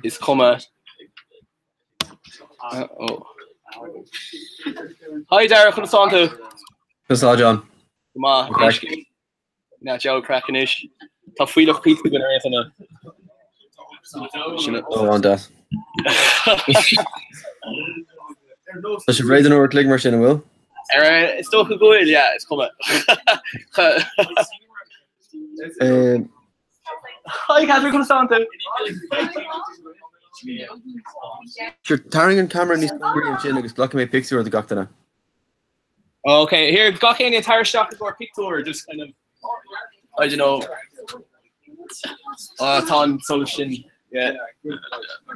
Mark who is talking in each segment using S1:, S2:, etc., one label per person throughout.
S1: Is cuma. Oh. Hi Dara, conas tánn tú?
S2: Conas tá John?
S1: Go maith. Ná deabhal craic anois. Tá fuílleach pizza againn ar aon chuma.
S2: Sin ó an-deas. Tá sibh réidh don uair a chloig mar sin, an bhfuil?
S1: Ar is dócha go bhfuil, yeah, is cuma. Hi Catherine, conas tánn tú?
S2: Sure, tarraing an camera níos cóngaraí ansin agus glacfaidh mé pictiúr de gach duine.
S1: Ok, here, gach éinne tar isteach i gcomhair pictiúr, just kind of, I don't know. Ah, tá an solas sin. Yeah.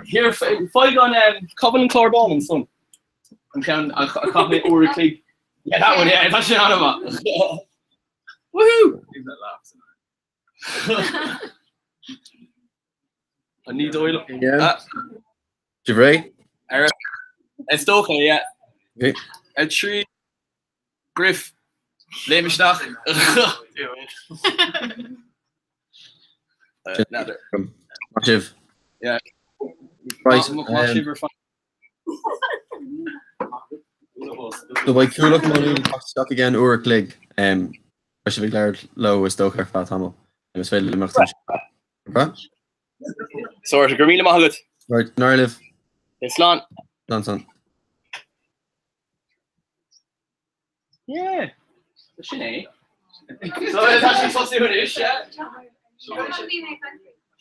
S1: Here, faigh an, um, cá bhfuil an clár bán ansan? An ceann a chaith mé uair a chloig. Yeah, that one, yeah, tá sin an-mhaith. Woohoo! An ní dóigh liom.
S2: Yeah. Sibh réidh?
S1: Ar is dócha, yeah.
S2: Okay.
S1: A 3 Griff léim isteach. N'fheadar.
S2: Maith sibh.
S1: Yeah.
S2: Right.
S1: Maith sibh ar fad.
S2: So beidh Cuallacht Má Nuad ag teacht isteach i gceann uair a chloig. Beidh sibh ag labhairt leo is dócha ar feadh tamaill. Is féidir libh imeacht ansin. Okay?
S1: Sorry, go raibh míle maith agat.
S2: Right, an-ádh libh.
S1: Slán.
S2: Slán slán.
S1: Yeah, sin é. So tá sé tosú anois, yeah.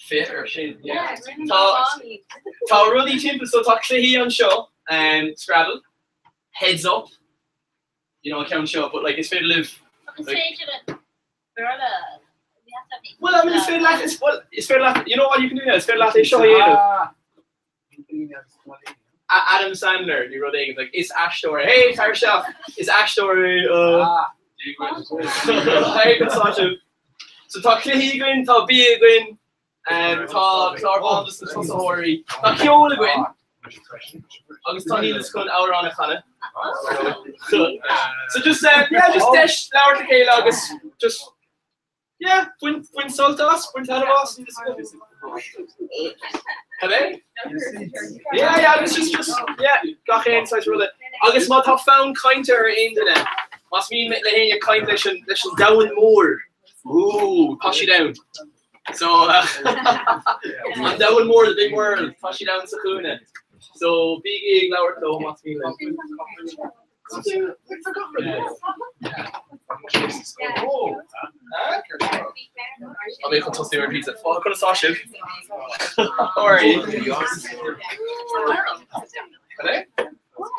S1: Féach air sin, yeah. Tá tá rudaí timpeall, so tá cluichí anseo, um, Scrabble, Heads Up, you know, an ceann seo, but like is féidir libh
S3: Is féidir le Béarla, we have to have
S1: Well, I mean, is féidir leat, is, well, is féidir leat, you know what you can do now, is féidir leat é seo a dhéanamh. Adam Sandler nó rud éigin, like, is aisteoir, hey, tar isteach, is aisteoir é, uh, hey, conas tá sibh. So tá cluichí againn, tá bia againn, um, tá clár bán dos na tosaitheoirí, tá ceol againn, agus tá Niallas chun amhrán a chanadh. So just, um, yeah, just deis labhairt le chéile agus just Yeah, bain, bain sult as, bain taitneamh as. Cad é? Yeah, yeah, agus just, just, yeah, gach aon saghas ruda. Agus má tá fonn cainte ar aon duine, más mian le héinne caint leis an, leis an domhan mór, ooh, tá siad ann. So, an domhan mór, the big world, tá siad ann sa chúinne. So, bígí ag labhairt leo más mian libh. Tá mé chun tosú ar pizza. Fáth conas tá sibh? How are you? Cad é?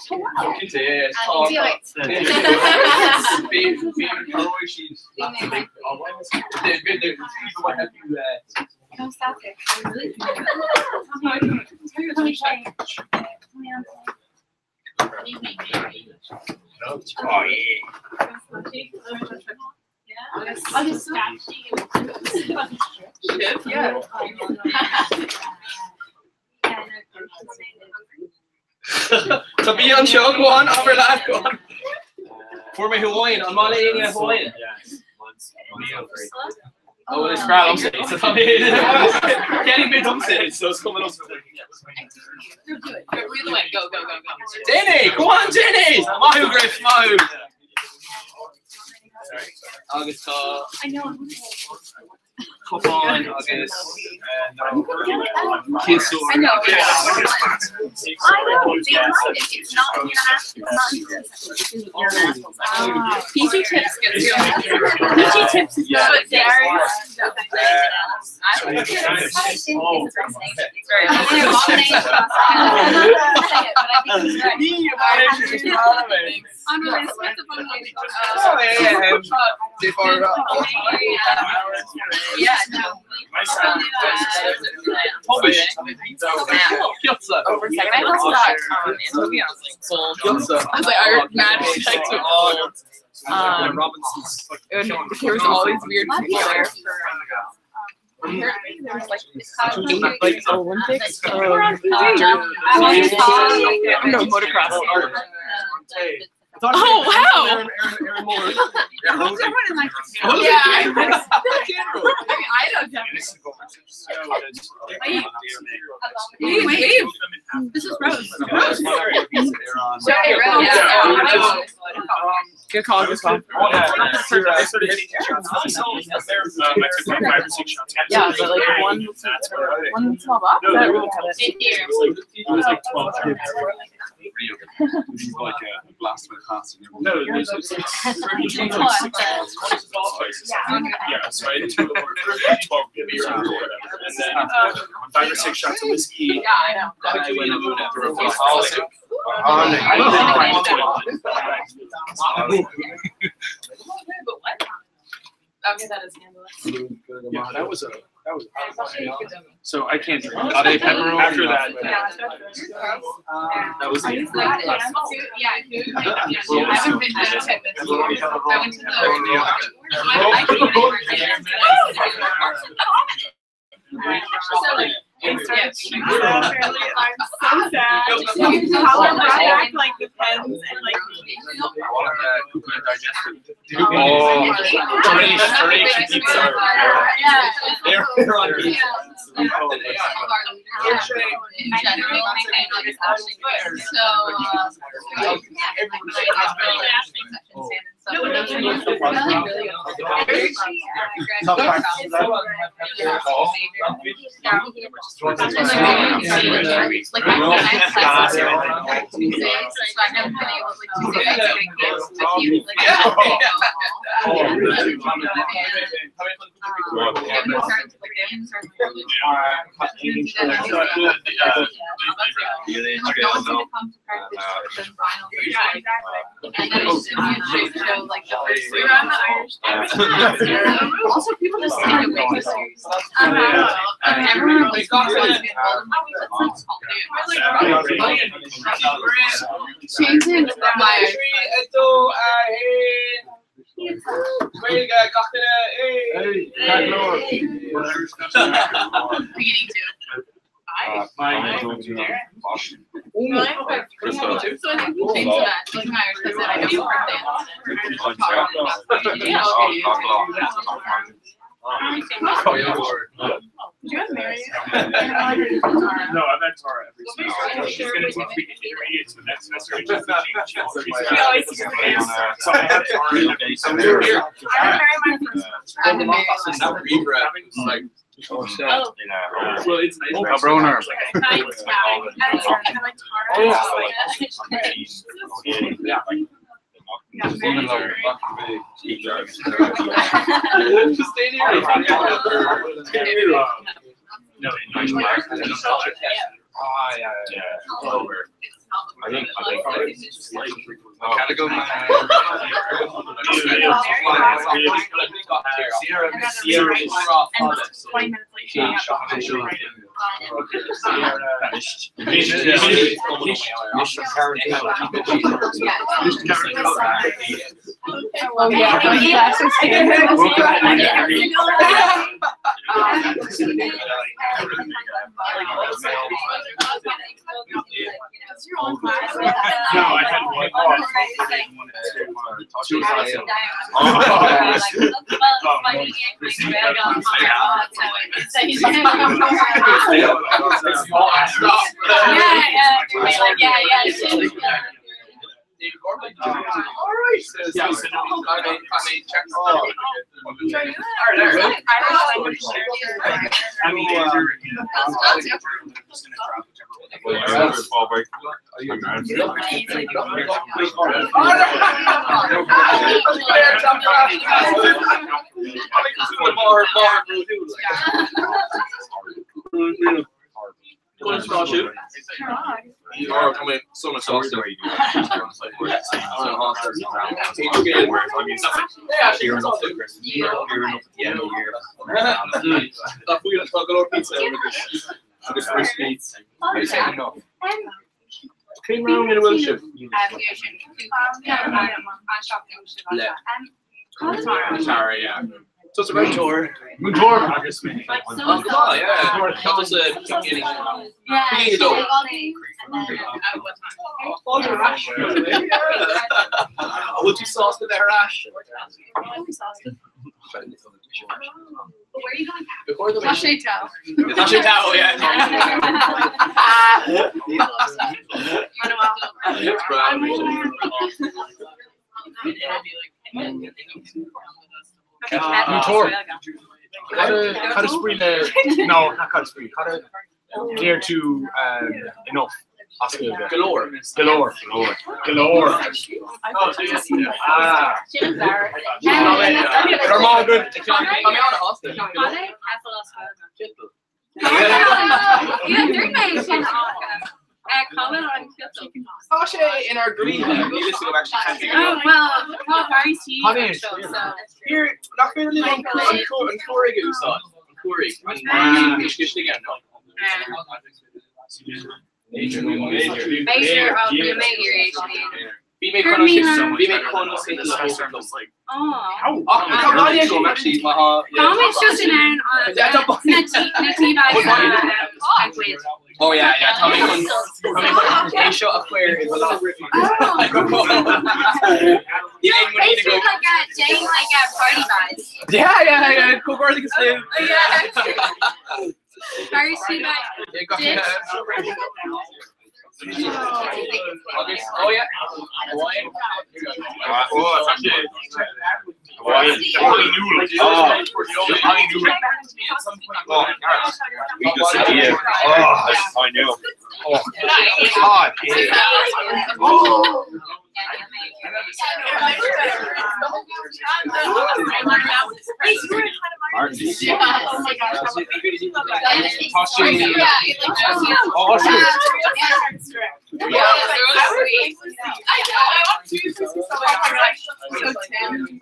S1: Cinnte, yeah, yeah, tá- Bhí- bhí- cabhróidh siad leat. They- they- they- people might help you, uh, Tá bia anseo, go on, abair leat, go on. Fuair mé Hawaiian, an maith le éinne Hawaiian? Oh, well, is breá liomsa é, so tá mé Cheannaigh mé domsa é, so is cuma liomsa. Déan é, go on, déan é! Maith thú, Griff, maith thú. Agus tá cupán agus ciasúr.
S4: PG Tips gets you. PG Tips is good. Um, and there was all these weird people there for apparently there was like like Olympics of dirt no motocross. Oh, wow. Yeah, I mean, I don't definitely. Wait, wait. This is Rose. Rose.
S1: Sorry,
S4: Rose. Yeah. Good call. Good call. Yeah, but like one, one small box. That would have it.
S5: It was like 12 This is like a blast from the past. No, it was Yeah, so I had 12 beers or whatever. And then 5 or 6 shots of whiskey.
S4: Yeah, I know.
S1: And I went
S4: But what? Okay, that is scandalous.
S5: Yeah, that was so I can't drink. After that, that was the end.
S4: Yeah, I haven't been to I went to the.
S6: I'm so sad. Tyler brought back like the pens and like.
S5: Oh, Turkish pizza. They're on pizza.
S4: In general, so like my classes are Tuesdays, so I haven't been able to like Tuesday Also, people just take it way too seriously. Everyone like Changing my beginning to. So I think we changed that. Like my Irish cousin, I know her
S6: Did you have Mary?
S5: No, I've had Tara every semester. She's going to teach me intermediate to the next semester.
S6: She always teaches me.
S5: So I have Tara every semester.
S6: I had Mary my first semester.
S5: Well, it's nice.
S6: And like Tara.
S5: Yeah.
S2: I think
S6: And 20 minutes late, she hung up.
S4: Oh yeah.
S5: No, I had one.
S1: Tara, yeah. So it's a red tour. Oh, come on, yeah. That was a beginning.
S3: Yeah.
S1: Beginning adult. Fáilte ar ais. An bhfuil tú sásta bheith ar ais?
S4: Tá sé togha.
S1: Tá sé togha, yeah.
S5: Múinteoir. Cad is brí le no, not cad is brí. Cad a deir tú enough as Gaeilge?
S1: Go leor.
S5: Go leor. Go leor. Ah. Go raibh maith agat.
S1: Tá mé an-shásta. Tá sé inár gcroíthe. Níl fhios agam actually
S5: Cad é?
S1: Here, nach féidir linn an cúraigh a úsáid? An cúraigh. An uisce no? Bhí mé chun bhí mé chun citeal a thógáil liom. Ach tá baile agam actually má tá Oh yeah, yeah, tá mé chun tá mé chun é seo a chur i mo lámh. Níl aon muinín agam. Yeah, yeah, yeah, comhghairdeas libh. Yeah, got Agus, oh yeah. Hawaiian.
S5: Oh, tá sé. Hawaiian. Oh, I knew. Oh, oh, I knew. Oh, God. Oh. Tá sé. Oh, Oh.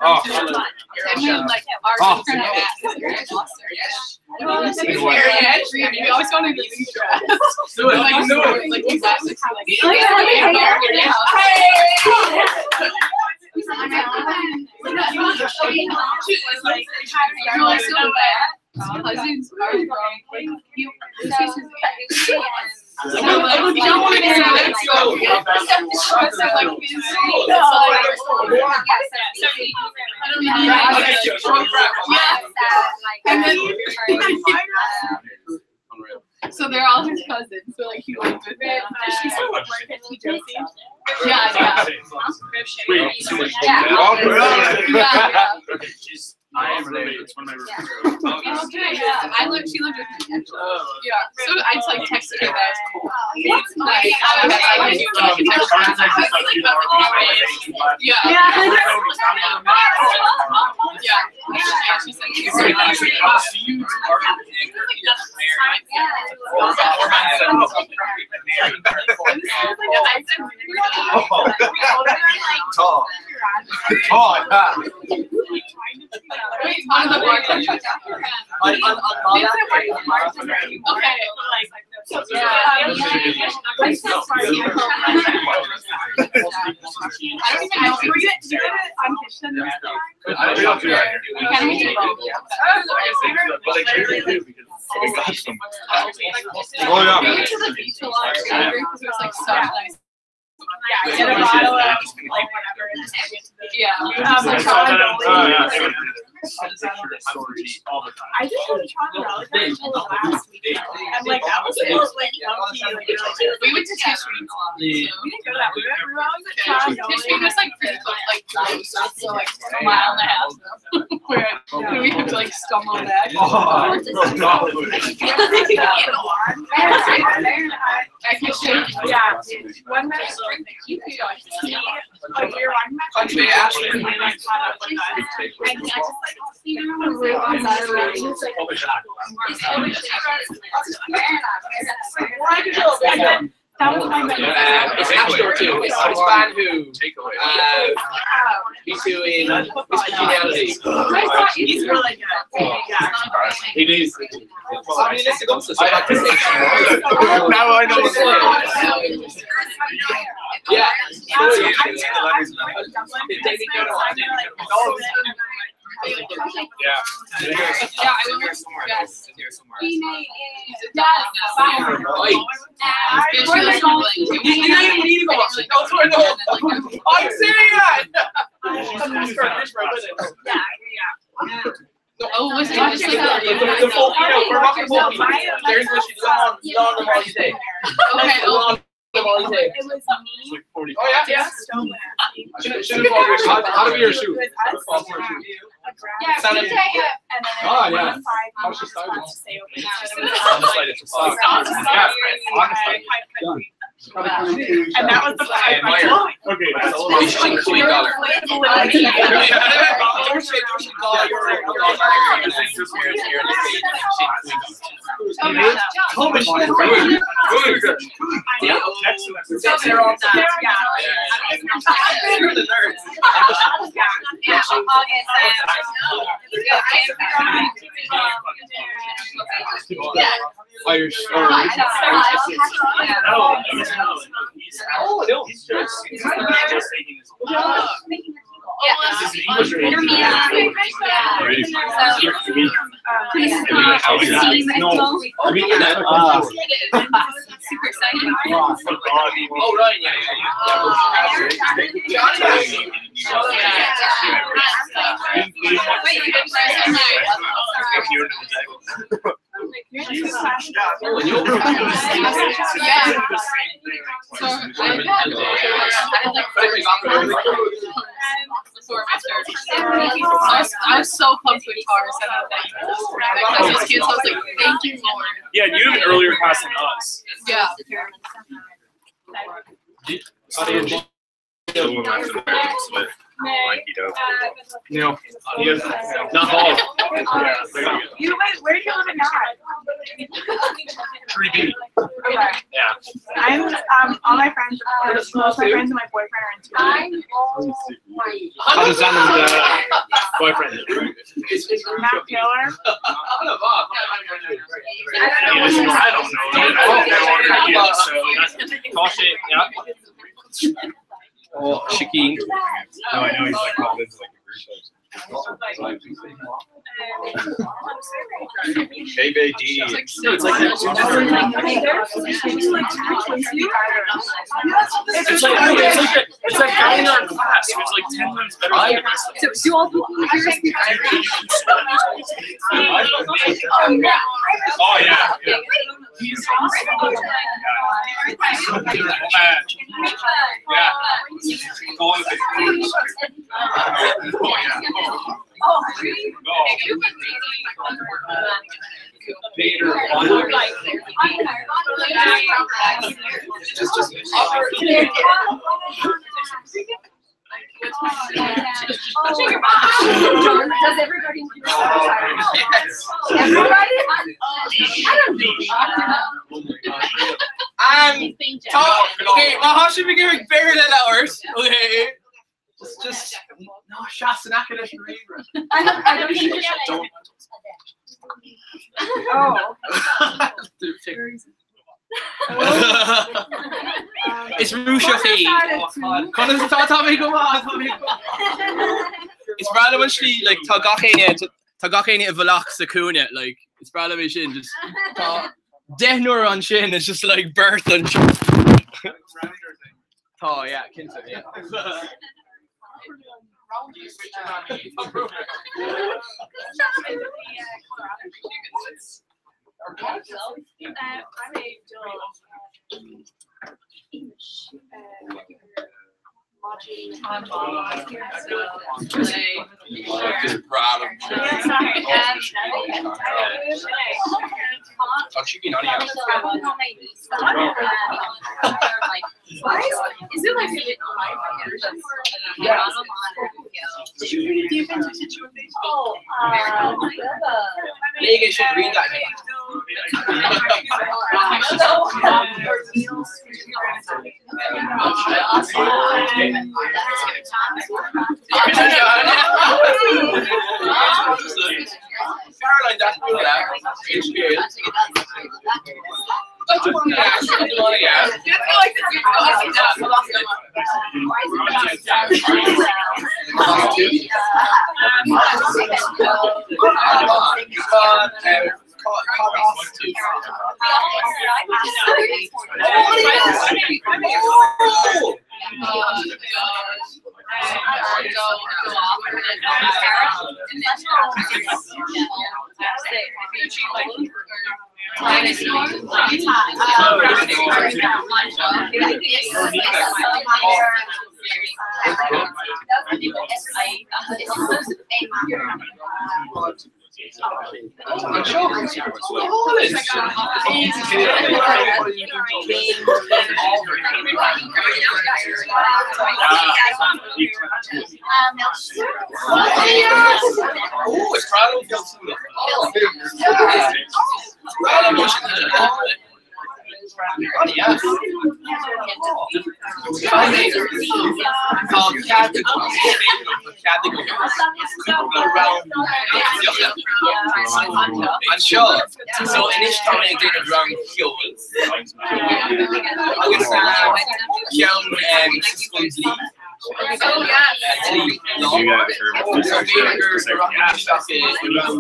S5: Oh.
S4: We always go on an evening dress.
S1: Do it, do it.
S4: Like exactly. Cousins are from like you. And then so they're all his cousins. So like he lived with them.
S6: Does she still work at TJC?
S4: Yeah, yeah.
S5: Wait, so like,
S4: Yeah. Yeah, yeah.
S5: Okay, she's my roommate. It's one of my roommates.
S4: Yeah, I lived. She lived with me actually. Yeah. So I just like texted her that I was cool. Like, I was like, yeah. Yeah. Yeah. Yeah. She said she's
S5: I'll see you tomorrow. Tall. Tall.
S4: Wait, one of the bartenders. Okay. Yeah. I don't even know.
S6: Were you at, did you go to on Kitchen this time?
S5: We don't do that here.
S4: Can we do
S5: But like, we do because we got some. Oh, yeah.
S4: We went to the beach a lot too because it was like so nice.
S6: Yeah, get a bottle of like whatever and just take it to the
S4: Yeah. We were just like
S5: Oh, yeah.
S6: I just had a Tron Relic until last week, and like that was so like low-key, like,
S4: We went to Tishrin a lot.
S6: we didn't go that. We were always at Tron
S4: Tishrin was like pretty close, like close, so like a mile and a half. Where we had to like stumble back.
S5: Oh, no.
S4: At Kishin.
S6: Yeah. One night, like we were walking back to the and he like caught up with us, and he just like threw on the he was like, and then that was my memory.
S1: It's Ashdor too. It's Ban who. He's doing Miss Congeniality.
S6: He's really good. Yeah.
S5: It is.
S1: I mean, it's a so I can say.
S5: Now I know.
S1: Yeah.
S6: I'm from Dublin, so I'm like,
S5: Yeah.
S4: Yeah, I went with yes.
S3: Yes.
S4: Yes.
S1: I'm saying that!
S4: Oh, was it just like
S1: The folk, you know, we're not folk. There's literally long, long of day.
S4: Okay, oh.
S1: Long of day.
S6: It was me.
S1: Oh yeah, yeah.
S5: Should How to be your shoe?
S6: It was us.
S3: Yeah,
S1: Sounded-
S6: And then
S5: Ah, yeah.
S6: five
S5: How's she started?
S6: to stay open. And that was the
S1: I admire.
S5: Okay. Irish.
S1: Oh, no.
S5: He's just taking his.
S4: Super exciting.
S1: Oh, right, yeah, yeah,
S4: Yeah. So I had like before my third. So I was so pumped when Tara said that thing. That class was cute, so I was like, thank you, Lord.
S7: Yeah, you have an earlier class than us.
S4: Yeah.
S5: No. Not all.
S6: You wait, where do you live in now?
S5: Tree B.
S6: Okay.
S5: Yeah.
S6: I'm all my friends, most of my friends and my boyfriend are in two.
S5: How does that boyfriend?
S6: Matt Taylor.
S7: I don't know.
S5: Caution. Yeah.
S1: Oh, Shakeen.
S5: No, I know he's like called into like the group.
S2: KBD.
S4: No,
S7: it's like it's like guy in our class who's like 10 times better than the rest of
S4: So do all people here speak Irish?
S7: Oh yeah. yeah. He's yeah.
S1: Just
S4: Does everybody
S1: Yes.
S4: Everybody? I don't
S1: Um, tá, okay, má há si go ag béir le leabhars, okay. Just no sean acha leis an riomh.
S4: I don't think
S1: Don't.
S6: Oh.
S1: Is Rúiseach í. Conas tá tá mé go maith, tá mé go maith. Is breá liom an slí, like, tá gach éinne tá gach éinne i bhfolach sa cúinne, like, is breá liom é sin, just tá deichniúr ansin, it's just like beirt anseo. Tá, yeah, cinnte, yeah. Just breá liom. Tá sí an
S4: Is it like
S1: Yeah. Léige sin rí Caroline, that's cool. Oh! Anseo so anois tá mé ag déanamh rang ceoil agus ceann sa scoil dlí dlí lá so b'fhéidir gur rachaidh isteach i rang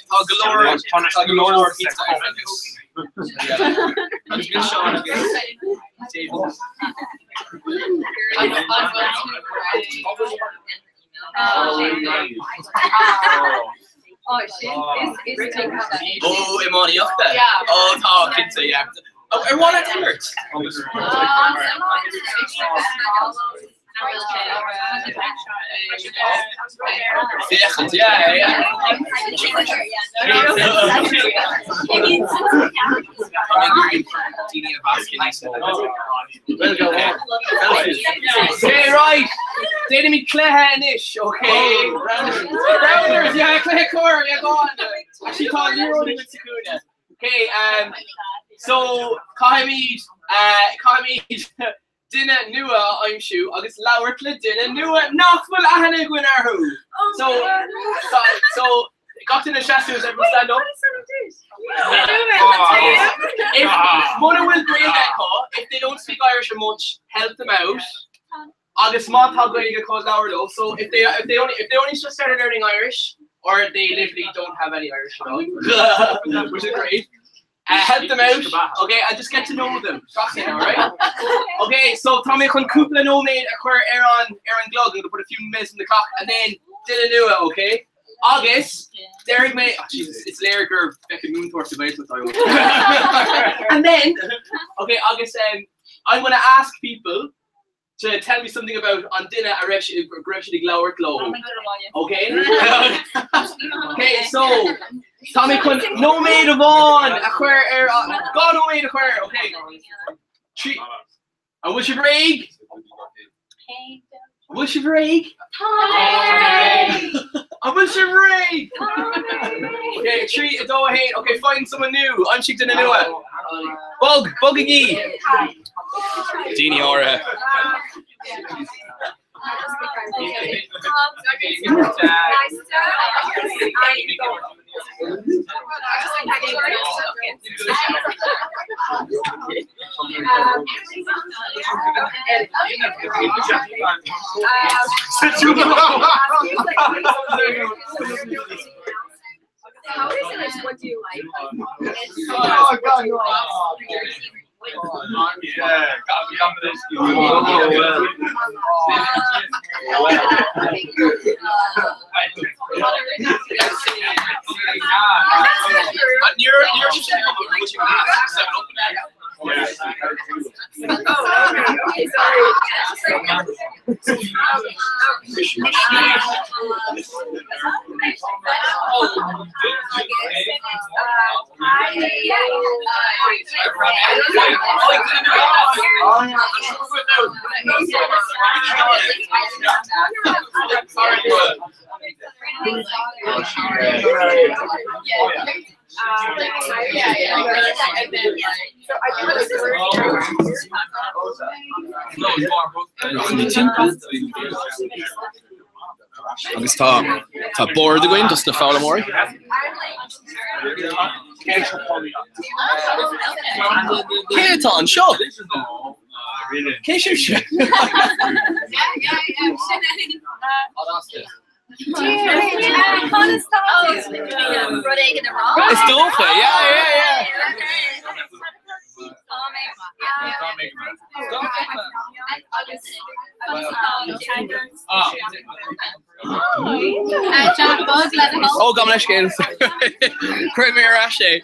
S1: Tá go leor tá go leor pizza agus Seán agus David. Ó iománaíochta? Ó tá cinnte yeah. Ar mhaith leat imirt? Féachaint, yeah, yeah. Daoine a mheascadh níos mó. Okay, right. Déanaimid cluiche anois, okay? Rounders, yeah, cluiche cóir, yeah, go on. Actually, tá liathróid agat sa chúinne. Okay, so caithfimid, caithfimid duine nua a aimsiú agus labhairt le duine nua nach bhfuil aithne againn orthu. So, so, so gach duine seasamh, everyone stand up. If muna bhfuil Gaeilge acu, if they don't speak Irish much, help them out. Agus má tá Gaeilge acu labhair leo. So if they if they only if they only just started learning Irish or they literally don't have any Irish at all, which is great. Help them out, okay, and just get to know them. All right? Okay, so tá mé chun cúpla nóiméad a chur ar an ar an gclog, I'm gonna put a few minutes on the clock, and then duine nua, okay? Agus déarfaidh mé, oh Jesus, is léir gur bheadh an múinteoir sa Ghaeltacht And then, okay, agus I'm gonna ask people to tell me something about an duine a raibh siad go raibh siad ag labhairt leo. Okay? Okay, so tá mé chun nóiméad amháin a chur ar 2 nóiméad a chur, okay? Trí An bhfuil sibh réidh? An bhfuil sibh réidh? An bhfuil sibh réidh? Okay, 3, 2, 1, okay, find someone new. Aimsigh duine nua. Bog, bogaigí. Daoine áirithe.
S7: Rachaimid timpeall agus tá tá bord againn dos na foghlaimeoirí.
S1: Cé atá anseo? Cé sibhse? Is dócha, yeah, yeah, yeah. Ó, gabh mo leithscéal. Cuirfidh mé ar ais é.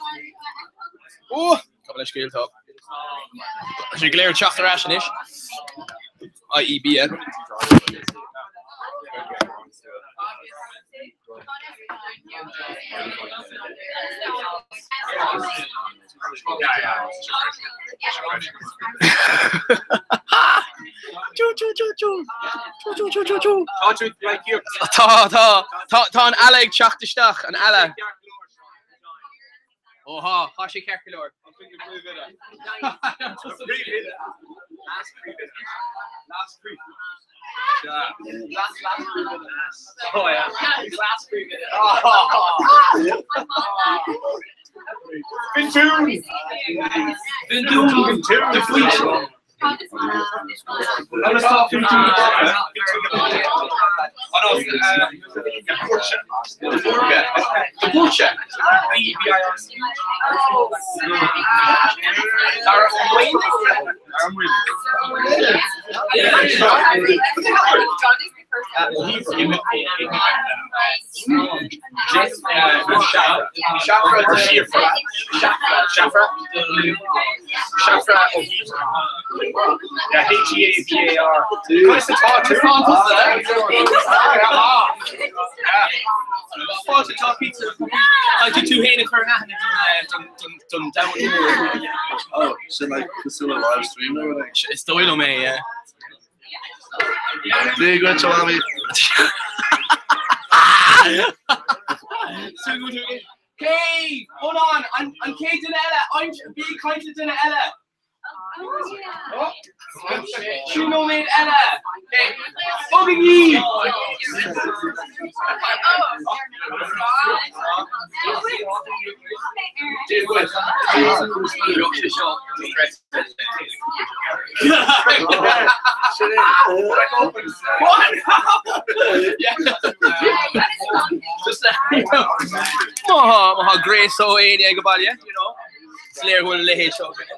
S1: Ó, gabh mo leithscéal, tá. Tá sé go léir ag teacht ar ais anois. IE bia. Tá, tá, tá, tá an eala ag teacht isteach, an eala. Ó tá, tá sé ceart go leor. Tú féin a chur in aithne don domhan mór.
S8: Oh, sin like cosúil le live stream nó rud éigin?
S1: Is dóigh liom é, yeah.
S8: Dia dhuit, a Mhamaí.
S1: Cé, hold on, an chéad duine eile, bí ag caint le duine eile. Trí nóiméad eile. Bogaigí! Dia dhuit. Má tá gréas ó éinne ag baile, you know. Is léir go bhfuil a leithéid seo againne.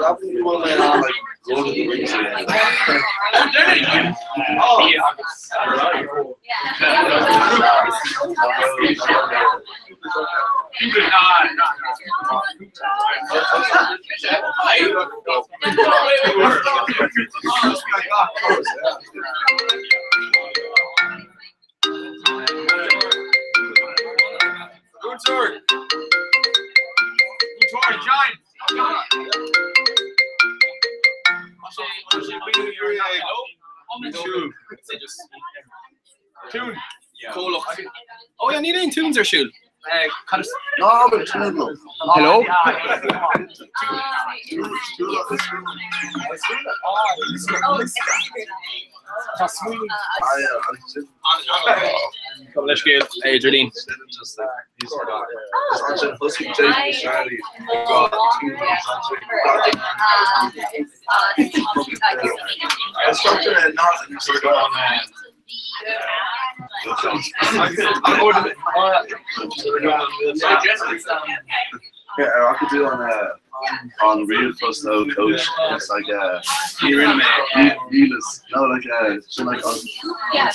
S8: Definitely one of my like Lord of the Rings.
S7: Good sir. Good tour, John.
S5: Tune.
S1: Comhlacht. Ó yeah, níl aon tunes ar siúl.
S8: No, but tune.
S5: Hello?
S1: Come leis scéal Adrian.
S8: Yeah, I could do on on real first though, coach. It's like Elis. No, like so like on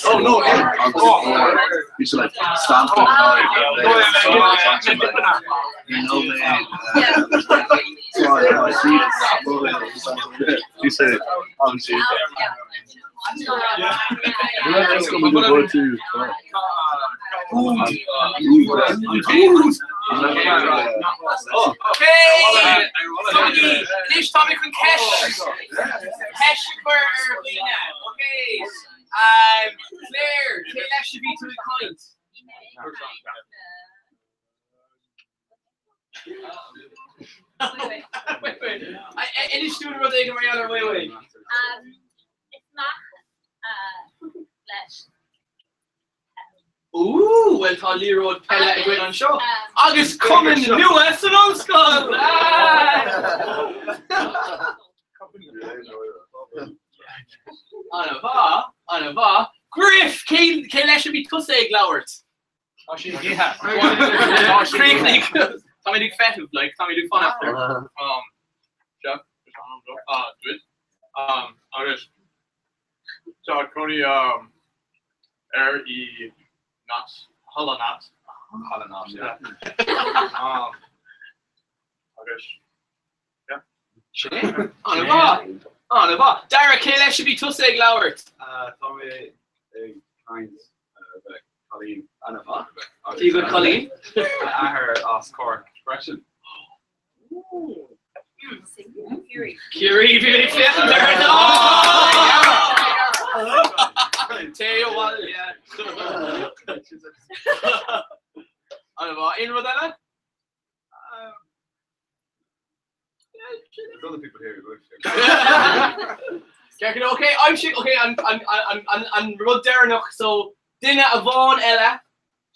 S1: Oh no, yeah.
S8: on the floor. You should like stamp on like you know man. You say obviously. That's gonna be good too.
S1: Okay! Anois tá mé chun ceist. Ceist a chur ar dhaoine. Okay. Claire, cé leis a bhí tú ag caint? Wait, wait. Inis dúinn rud éigin mar gheall ar Wei Wei.
S3: Is maith leis.
S1: Ooh, well tá liathróid peile againn anseo. Agus cumann nua san ollscoil! An-mhaith, an-mhaith. Griff, cé cé leis a bhí tusa ag labhairt?
S5: Tá sí ag ithe.
S1: Críochnaigh. Táimid ag feitheamh, like, táimid ag fanacht air.
S7: Jeff, duit. Agus tá cónaí air i Naas, Halla Naas.
S5: Halla Naas, yeah.
S7: Agus, yeah.
S1: Sin é. An-mhaith. An-mhaith. Dara, cé leis a bhí tusa ag labhairt?
S2: Tá mé ag caint le Colleen.
S1: An-mhaith. Dia duit Colleen.
S2: A athair as Cork freisin.
S1: Ciarraí, bhí mé ag féachaint air. Téigh abhaile, yeah. An-mhaith. Aon rud eile?
S2: There's other people here who wish.
S1: Ceart go leor. Okay, aimsigh, okay, an, an, an, an, an rud deireanach, so duine amháin eile,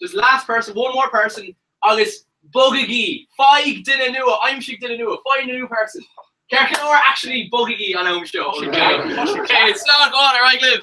S1: just last person, one more person, agus bogaigí, faigh duine nua, aimsigh duine nua, find a new person. Ceart go leor, actually bogaigí an am seo. Okay, slán, go on, ar aghaidh libh.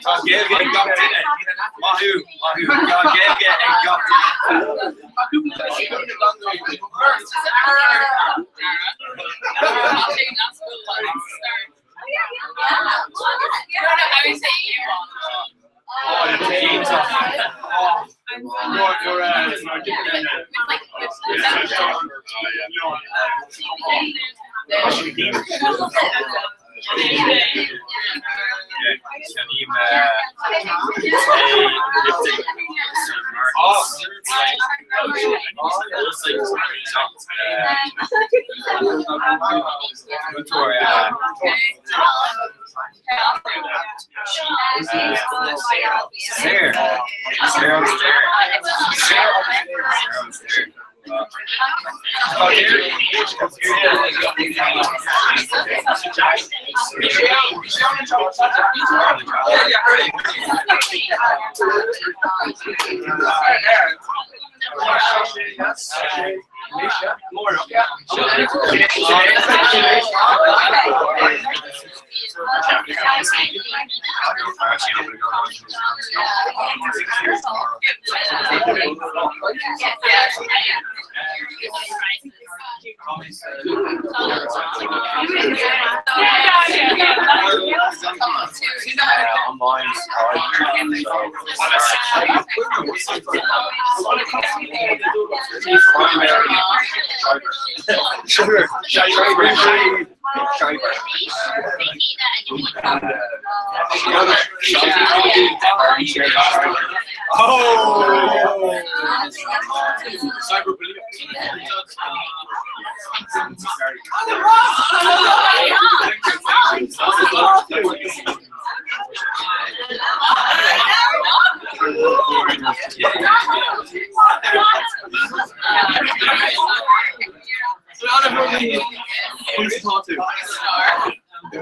S2: Tá Gaeilge ag gach duine. Maith thú, maith thú. Tá Gaeilge ag gach duine.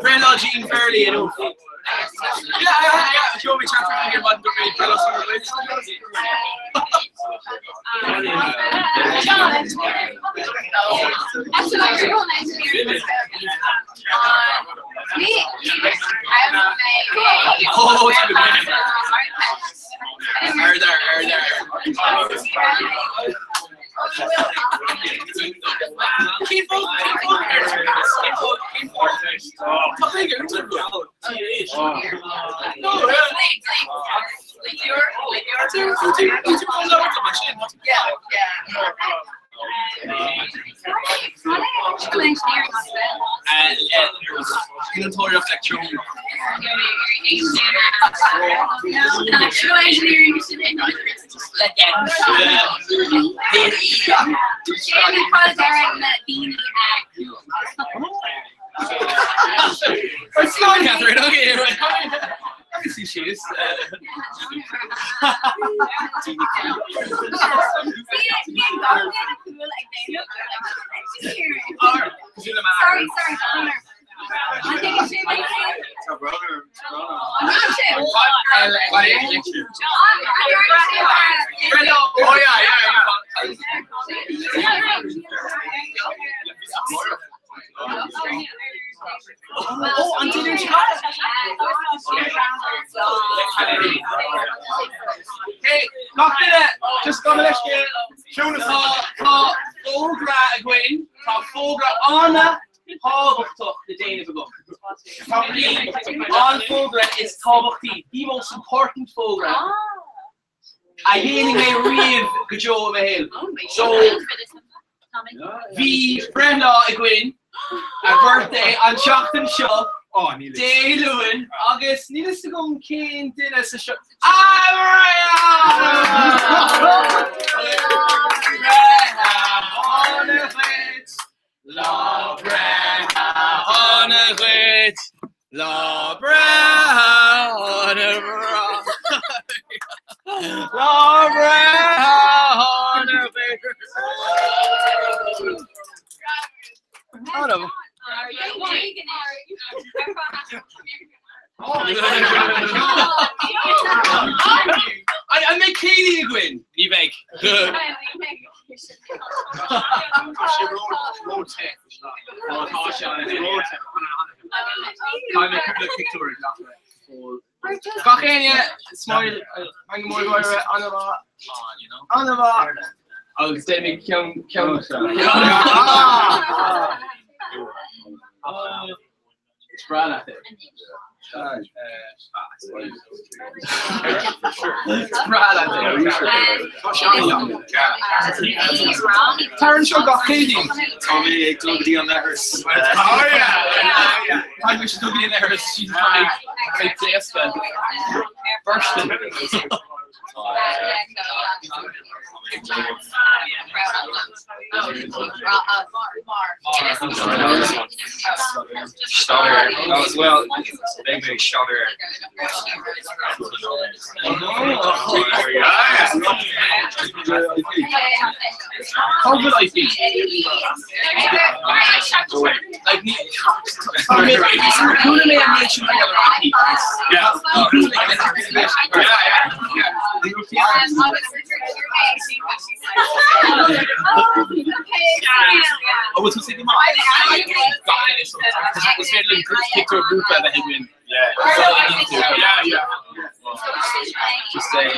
S1: Breithlá Gene Farrelly inniu. Yeah, show me chat here about the Oh, it's been Are there, are there. It's fine, Catherine. Okay, right. I can see she is.
S6: Sorry, sorry,
S1: Oh yeah, yeah, yeah. Oh, until you Hey, gach duine, just gabh mo leithscéal. Tá tá fógra againn, tá fógra an-tábhachtach le déanamh agam. Probably an fógra is tábhachtaí, the most important fógra a dhéanfaidh mé riamh go deo i mo shaol. So, bhí breithlá againn, a birthday an tseachtain seo, Dé Luain, agus níl fhios agam cén duine sa seo. Ah, Breithe shona dhuit, lá breithe shona dhuit, lá breithe shona Lá breithe shona dhuit. Adam. An mbeidh céilí againn? Ní bheidh. Gach éinne smile meangadh mór gáire an-mhaith an-mhaith agus déanaimid ceann ceann Is breá leat é. Is breá leat é. Tar anseo gach Céadaoin.
S8: Tá mé ag dul go dtí an leithreas.
S1: Oh yeah! Tá mé ag dul go dtí an leithreas. Tá mé ag pléascadh. Bursting.
S7: Staidéar. Well, beidh mé ag staidéar. Cá bhfuil IP? Chuala mé an méid sin ar IP. An bhfuil tú ag amach? Is féidir linn pictiúr grúpa a bheith againn. Yeah. Just saying.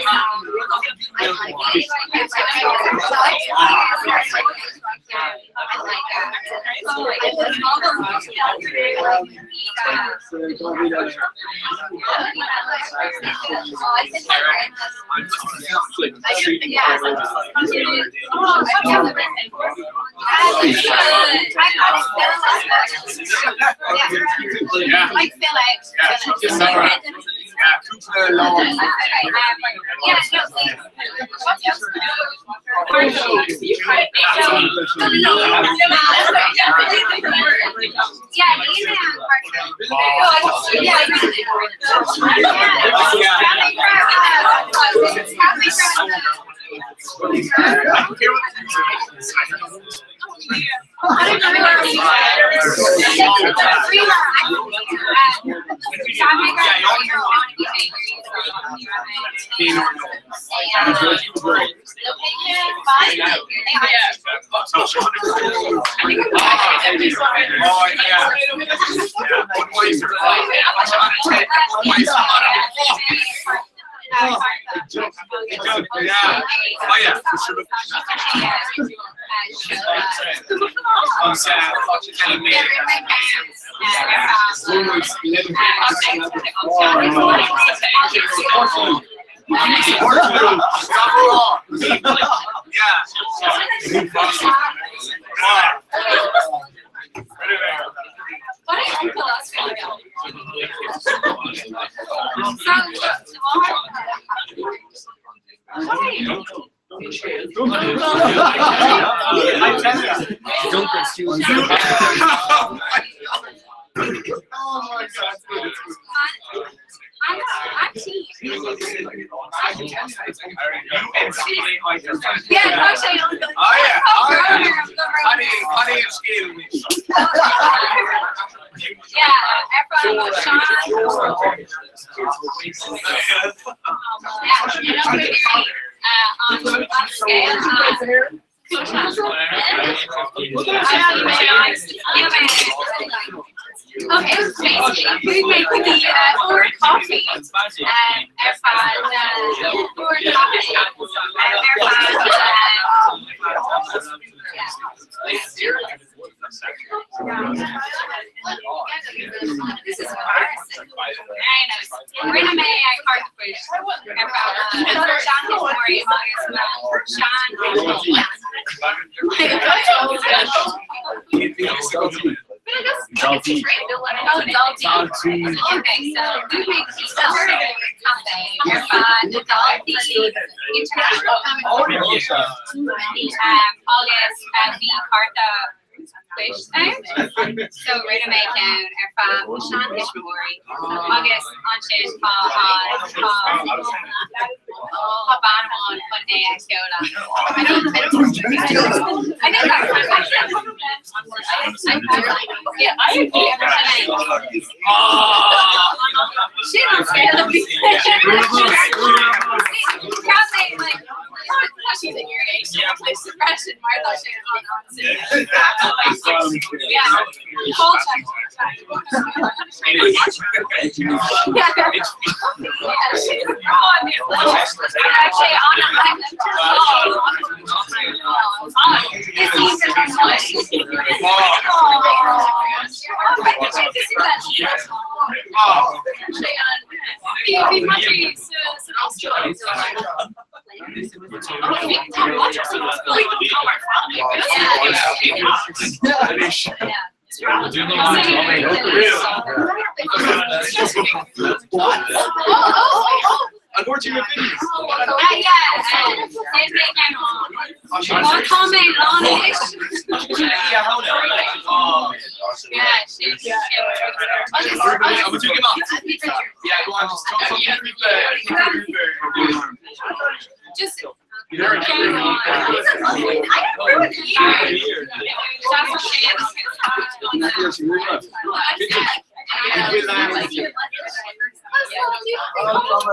S6: Just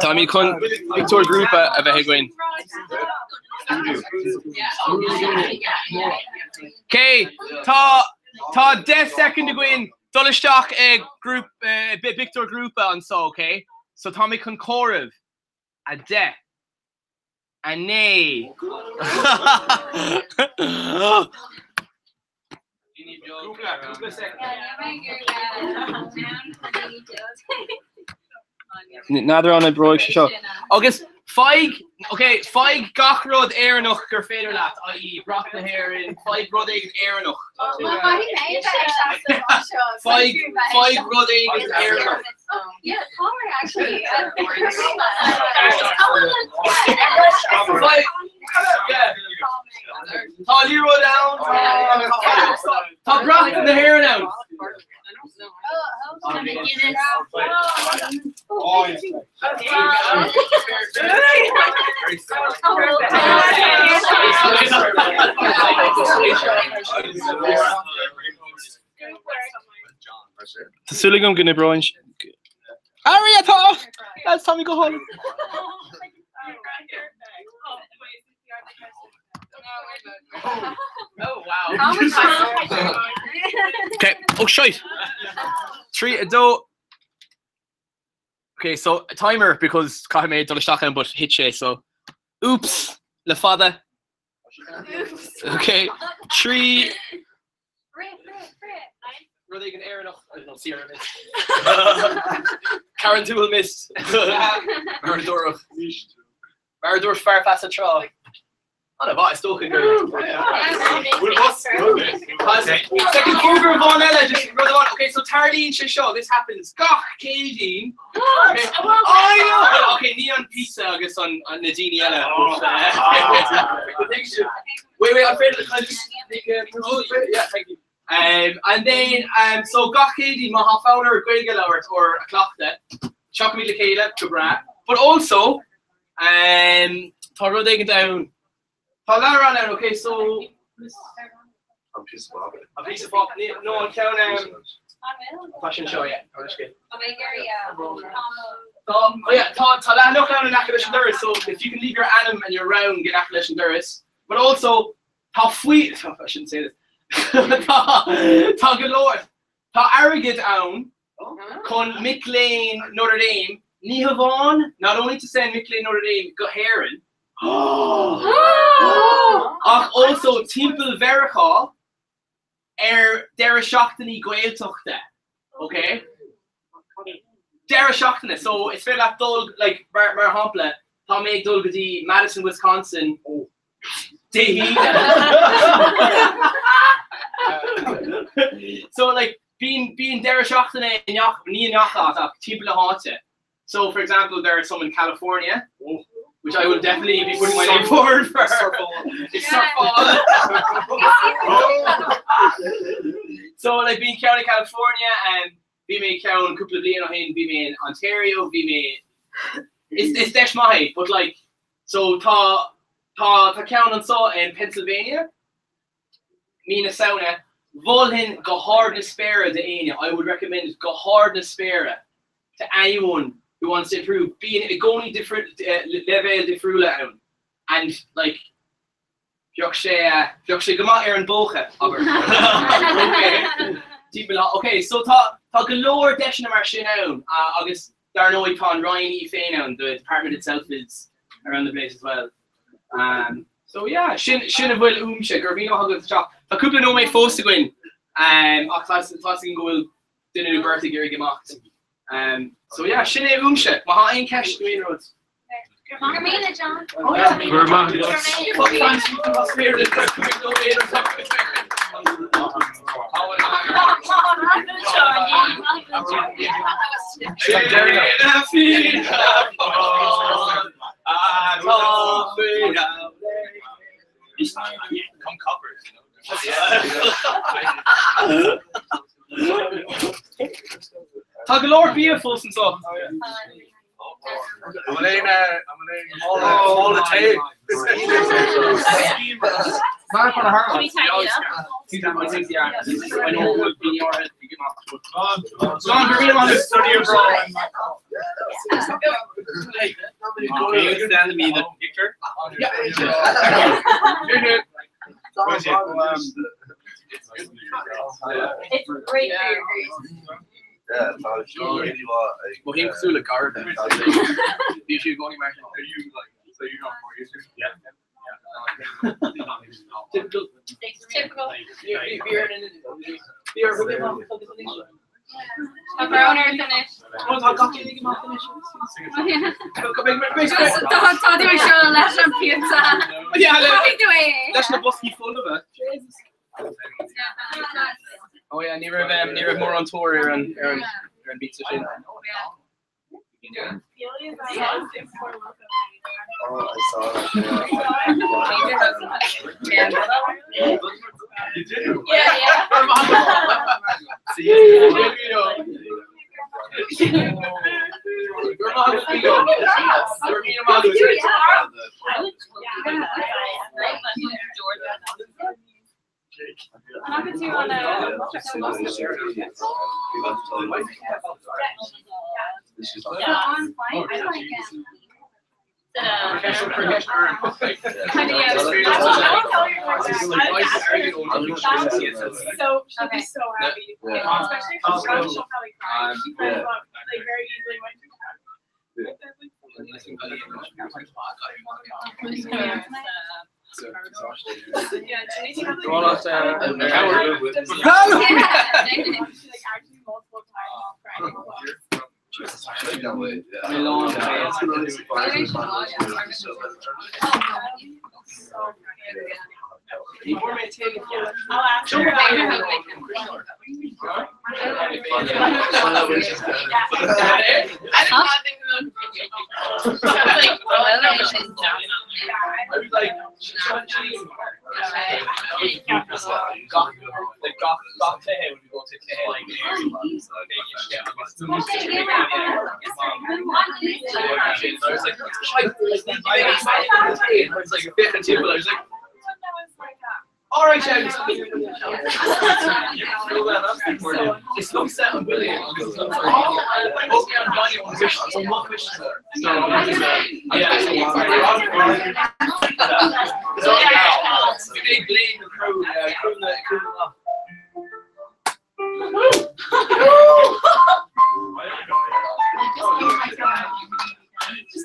S1: Táimid chun pictiúr grúpa a bheith againn. Ok, tá tá 10 soicind againn dul isteach i bpictiúr grúpa anseo, ok? So táimid chun comhaireamh. 10, 9. N'fheadar an oibreoidh sé seo. Agus faigh, ok, faigh gach rud Éireannach gur féidir leat, i.e. brat na hÉireann, faigh rud éigin Éireannach. Faigh, faigh rud éigin Éireannach. Tá liathróid ann, tá brat na hÉireann ann. Tá súil agam go n-oibreoidh. Ari atá! That's Tommy go hálainn. Oh wow. Okay, oh shite. 3 2 Okay, so timer because caithfidh mé dul isteach ann but thit sé so oops le fada. Okay, 3 Rud éigin Éireannach I don't know, Sierra Mist. Carrauntoohil Mist. Mar a dúradh. Mar a dúirt fear feasa tráth. An-mhaith, is dócha gur. Second fógra amháin eile, just rud amháin. Okay, so tarlaíonn sé seo, this happens gach Céadaoin. Okay. I know! Okay, ní an pizza agus an na daoine eile. Wait, wait, an féidir can I just make a oh, yeah, thank you. Um, and then, um, so gach Céadaoin má tá fonn ort Gaeilge a labhairt or a chleachtadh, tiocfaimid le chéile, go breá. But also, um, tá rud éigin ann. Tá leabhrán ann, okay, so...
S8: An píosa páipéir.
S1: An píosa páipéir, no, an ceann um, Tá sin seo, yeah. Tá oh yeah, tá tá leathanach ann in aice leis an doras, so if you can leave your ainm and your rang in aice leis an doras. But also, tá faoi I shouldn't say this. tá tá go leor tá airgead ann chun mic léinn Notre Dame ní hamháin not only to send mic léinn Notre Dame go hÉirinn ach also timpeall Mheiriceá ar deireadh seachtainí Gaeltachta, ok? Deireadh seachtaine, so is féidir leat dul, like, mar, mar shampla, tá mé ag dul go dtí Madison, Wisconsin Dé hAoine. So, like, bíonn, bíonn deireadh seachtaine i ngach, ní i ngach áit ach timpeall na háite. So, for example, there are some in California, which I will definitely be putting my name forward for. It's surfáil. So, like, bíonn ceann i California, um, bhí mé ceann cúpla bliain ó shin, bhí mé in Ontario, bhí mé is, is deis maith é, but like, so tá, tá, tá ceann anseo in Pennsylvania, mí na Samhna, mholfainn go hard na spéire d'éinne, I would recommend it go hard na spéire to anyone who wants to improve. Bíonn i gcónaí leibhéil difriúla ann and like bheadh sé bheadh sé go maith ar an bpóca, abair. Okay. Okay, so tá tá go leor deiseanna mar sin ann agus dar ndóigh tá an Roinn í féin ann, the department itself is around the place as well. Um, so yeah, sin, sin a bhfuil uaimse, go raibh míle maith agat as teacht. Tá cúpla nóiméad fós againn, um, ach tá tá a fhios agam go bhfuil duine nó beirt ag iarraidh imeacht. Um, so yeah, sin é uaimse. Má tá aon ceist nó aon rud.
S3: Go raibh míle, John.
S1: Oh, yeah.
S5: Go raibh maith agat.
S1: Fuck fancy, tá spiorad cúig nóiméad or something.
S7: Come coppers, you know.
S1: Tá go leor bia fós anseo.
S8: All the tape.
S7: Can you send me the picture?
S3: It's great for your grease.
S8: Yeah, tá really maith.
S7: Well, him cosúil le garda. Bhí siad i gcónaí mar sin.
S5: Yeah.
S1: Typical.
S3: Typical.
S6: Tá brón ort anois. Tá tá tú ag siúl leis an pizza.
S1: Yeah,
S6: Caithfidh tú é.
S1: Leis na boscaí folmha. Oh yeah, ní raibh ní raibh mórán tóir ar an ar an ar an bpizza sin.
S8: Oh, I saw that. You do?
S3: Yeah, yeah. I would totally like
S4: So she'll be so happy.
S8: Yeah.
S4: Especially if she's drunk, she'll probably cry. She cries
S8: Yeah.
S4: a lot, like very easily when she's drunk. Yeah, Jenny probably. She like actually multiple times cried. I'll ask her.
S6: I did not think that would be I was like, oh, no, she's down.
S1: All right, James. It's not sound brilliant.
S6: Just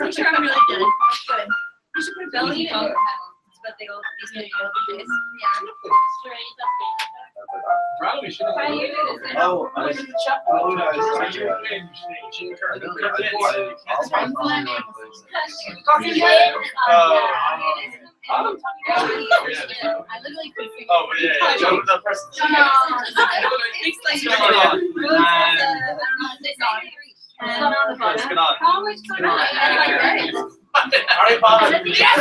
S6: make sure I'm really good. Good.
S3: You should put a belly on but they go these go this. Yeah. Straight up.
S8: Oh, I oh, no,
S3: I literally could figure
S8: Oh, yeah, yeah, yeah. That person.
S3: It's like
S1: Harry Potter. Yes!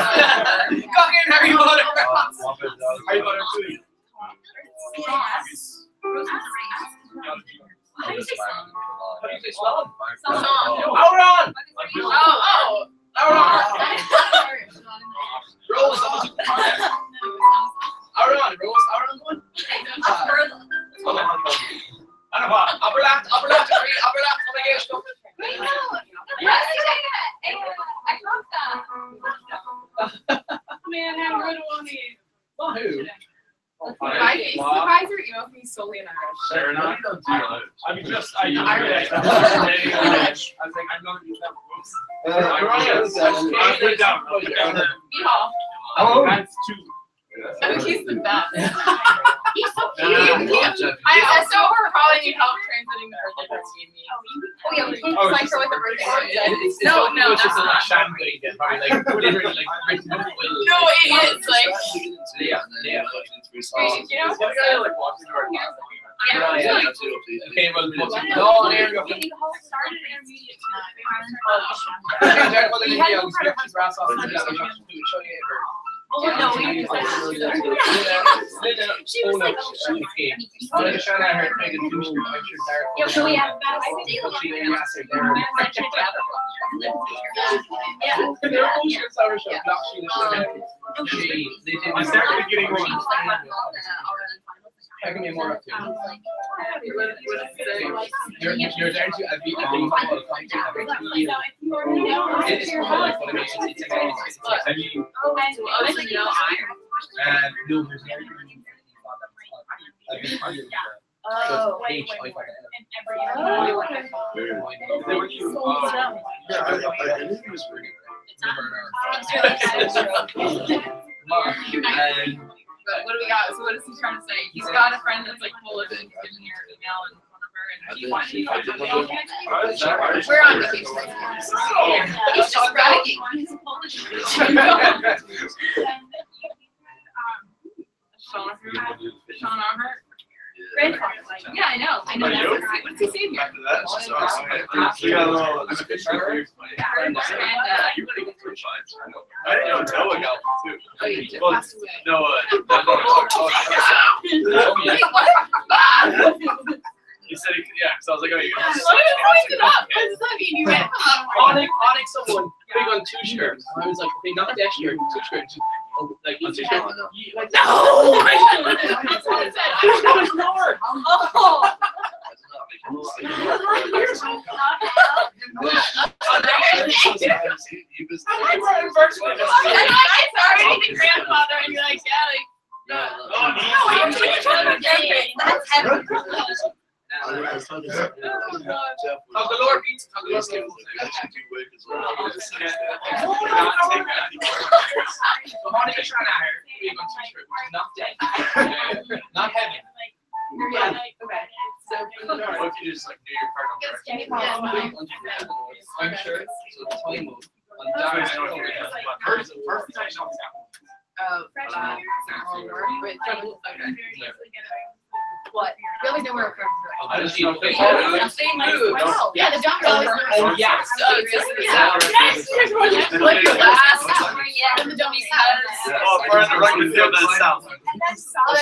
S1: Go in, Harry Potter. Harry Potter 2.
S3: How do you say song?
S1: How do you say song?
S6: Song.
S1: Auron!
S6: Oh, oh.
S1: Auron! Rose, Auron, Rose, Auron one? Upper left, upper left, upper left,
S6: Wait, no. I love that.
S4: Man, I'm gonna want to.
S1: Who?
S4: My supervisor emailed me solely in Irish.
S5: Fair enough. I mean, just I.
S4: Irish.
S5: I was like, I'm not gonna use that. Oops. I put it down. I put it down.
S4: Yeehaw.
S5: Oh, that's two.
S4: Oh, he's the best.
S3: He's so cute.
S4: I also probably need help translating the birthday present you gave me.
S6: Oh yeah, we
S4: Oh, like her with the birthday present.
S1: No,
S4: No, no,
S1: it's just
S4: that's
S1: a
S4: not.
S1: shambling then, probably like literally like written with
S4: No, it is like.
S1: Yeah, yeah.
S4: You know?
S1: like walks into our class.
S4: Yeah.
S1: Yeah. Okay, well, no, there you go.
S4: But what do we got? So what is he trying to say? He's got a friend that's like full of it. He's given your email and phone number, and he wants. We're on vacation. He's just bragging. He's Polish. Sean Sean Arhart. Yeah, I know. I know. That's what, what's he saying here?
S7: I didn't know Noah got one too.
S4: Oh, you did.
S7: Well,
S4: Passed away.
S7: Noah.
S4: Wait, what?
S7: He said, he, yeah, because I was like, oh, you
S4: What is it up? What does that mean? You went.
S1: Onyx, Onyx someone big on two shirts. I was like, okay, not that shirt, two shirts. Oh, like on two shirts. You- Like,
S4: No! That's what it said.
S1: That was lower.
S4: Oh. And like, it's already the grandfather, and you're like, yeah, like, no. No, you're talking about grandparents. That's heavy.
S1: Tá go leor pizza, tá go leor skittles. So tháinig an seanathair, big on two shirts, which is not dead. Not heaven.
S4: Yeah, okay. So,
S7: What if you just like knew your card number?
S1: I'm sure. So the time of on Darren
S4: oh, wait, trouble. Okay. What? We always know where we're from.
S1: I just know.
S4: They move. Yeah, the doctor always knows.
S1: Oh, yes.
S4: Oh, it's just the south. Yes. Like the last. And the dummy has.
S7: Oh, we're in the rugby field in the south.
S4: Then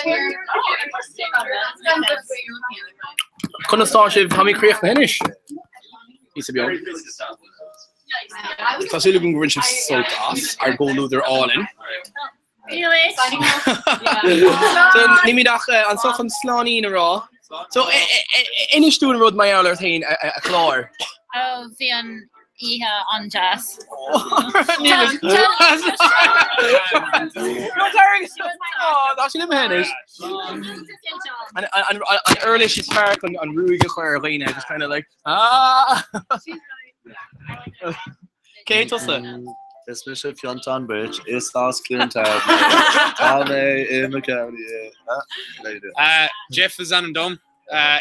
S4: you're. Oh, interesting. Depends what you're looking at.
S1: Chuna stá sibh tá mé críoch na hinis. Í sa beag. Tá súil agam go bhfuil sibh sult as ar gcomhluadar álainn. So ní mé ach anseo chun sláinín a rá. So inis dúinn rud mar gheall ort féin a chlár.
S3: Oh, bhí an oíche an-deas.
S1: Tá sin imithe anois. An uirlis is fearr chun an ruaig a chur ar dhaoine, just kind of like ah. Cé tusa?
S8: Is mise Fiontán Birch is as Cluain Tarbh Tá mé i mo chónaí i
S5: Jeff is ainm dom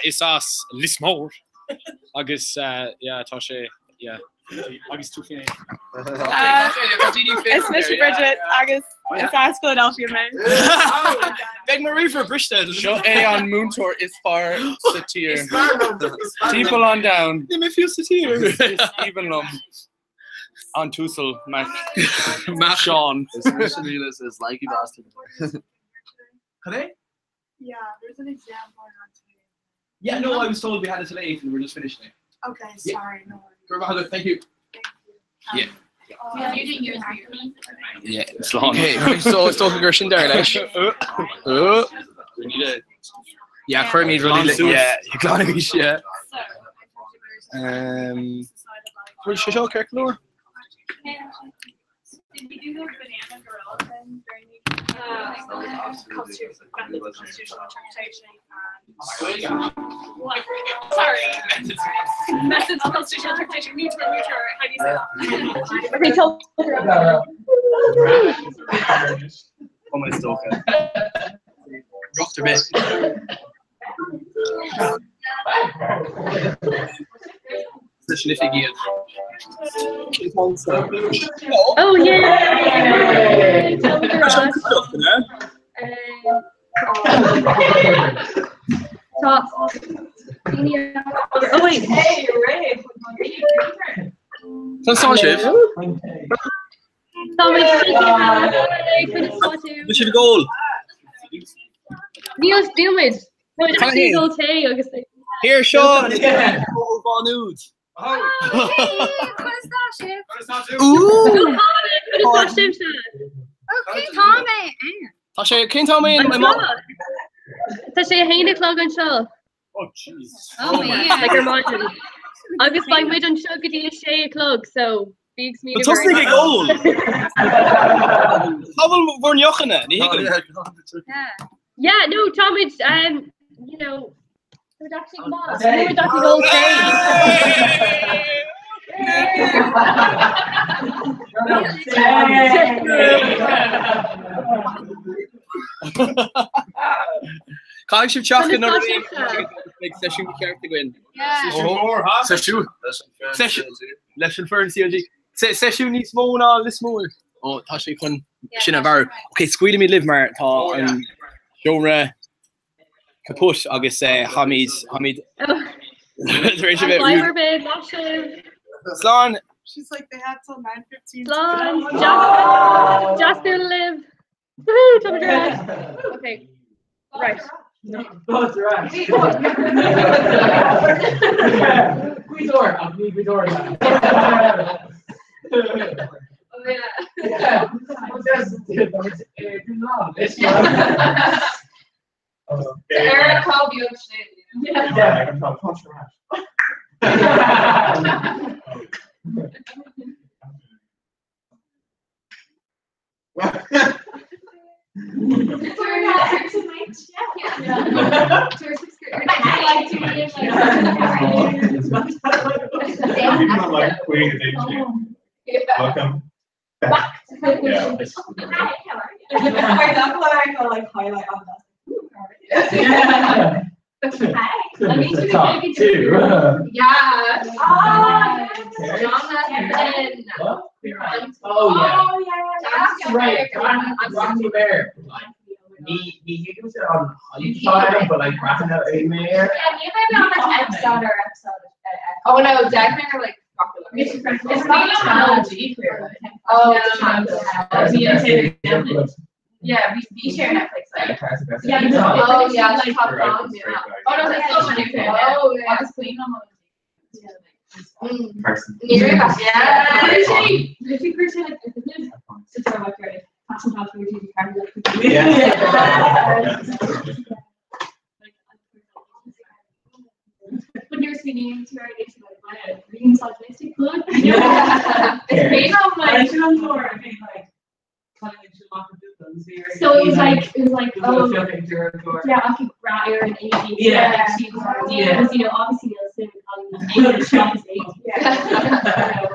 S5: is as Lios Mór agus yeah tá sé yeah agus tú féin.
S6: Is mise Bridget agus is as Philadelphia mé.
S1: Beidh mo ríomhaire briste.
S9: Seo é an múinteoir is fearr sa tír. Timpeall an domhain.
S1: Ní mé fiú sa tír.
S9: Is aoibhinn liom an tUasal Mac
S1: Mac
S9: Seán.
S8: Is mise Nilis is lanky bastard.
S1: Cad é?
S6: Yeah, there's an exam going on today.
S1: Yeah, no, I was told we had it till 8 and we're just finishing it.
S6: Okay,
S1: Yeah.
S6: sorry, no worries.
S1: Go raibh maith agat, Thank you. Yeah.
S3: You're doing yours for me.
S1: Yeah, slán. Okay, right, so is dócha gur sin deireadh leis. Yeah, chuir mé rudaí le- yeah, glan arís, yeah. Bhfuil sé seo ceart go leor?
S6: Did you do the banana gorilla thing during the constitutional interpretation and what? Sorry. Methods of constitutional interpretation. Mutual, mutual. How do you say that?
S4: Okay, tell.
S8: is dócha.
S1: Rocht ar bith. Leis an oifig iad.
S3: Oh yeah! Tell the garage. Top. Oh wait.
S4: Hey, Ray.
S1: Tá sá sibh?
S3: Tá mé
S6: Conas tá tú?
S1: Bhí sibh ag ól.
S6: Níl níl muid. Tá muid actually ag ól tae agus
S1: Here seo Má Nuad.
S3: Conas tá sibh?
S1: Ooh!
S6: Conas tá sibhse?
S3: Cén t-am é?
S1: Tá sé cén t-am é
S6: Anseo. Tá sé 1 a chlog anseo.
S5: Oh jeez.
S3: Oh man.
S6: Like ar maidin. Agus beidh muid anseo go dtí a sé a chlog, so bíodh smaoineamh
S1: Tosnaigh ag ól. Cá bhfuil bhur ndeochanna? Ní thuigim.
S6: Yeah, no, táimid, táimid actually go maith. Táimid actually ag ól tae.
S1: Caithfidh sibh teacht
S6: Conas
S1: go
S6: tá
S1: Notre Dame
S6: sibhse?
S1: Beidh seisiún ceart againn.
S3: Yeah.
S5: Mór, ha?
S1: Seisiún. Seisiún. Leis an foireann CLG. Seisiún níos mó ná Lios Mór. Ó, tá sé chun sin a bharr. Ok, scaoilfimid libh mar tá an seomra kaput agus táimid táimid tar éis a bheith
S6: Slán
S1: rude.
S6: ar bith, maith sibh.
S1: Slán!
S4: She's like, they had till 9:15.
S6: Slán! Deas deas bualadh libh. Woohoo, táimid ar ais. Okay. Right.
S7: Guidor, ach ní Guidor.
S4: Oh yeah. Ar cá beag sin.
S7: Yeah. People like Queen of England. Welcome back. Yeah.
S4: Hi, that's what I call like highlight on that.
S7: Yeah. Top two.
S4: Yeah.
S3: Oh,
S4: Jonathan.
S7: What? Oh yeah.
S4: Oh yeah.
S7: Right. Rocky Bear. Like ní ní thuigim sé an hype but like Racing out a mayor.
S3: Yeah, you might be on like episode or episode.
S4: Oh no, Dagmar like
S6: It's not
S4: Oh, Yeah, we share Netflix. Like.
S6: Yeah,
S4: Oh yeah, like top dogs. Oh no, that's so many. Oh yeah.
S3: I was clean on my
S7: Person.
S4: Yeah.
S6: Literally, literally, person like it's a passion
S7: Yeah.
S6: When you're speaking to our nation, like, really misogynistic look.
S7: Yeah.
S6: It's been on like, so it was like, it was like, oh, yeah, I could grab her and Amy.
S7: Yeah.
S6: She was,
S7: Yeah.
S6: because, you know, obviously Nielsen and Colleen, Amy was eight.
S4: Yeah.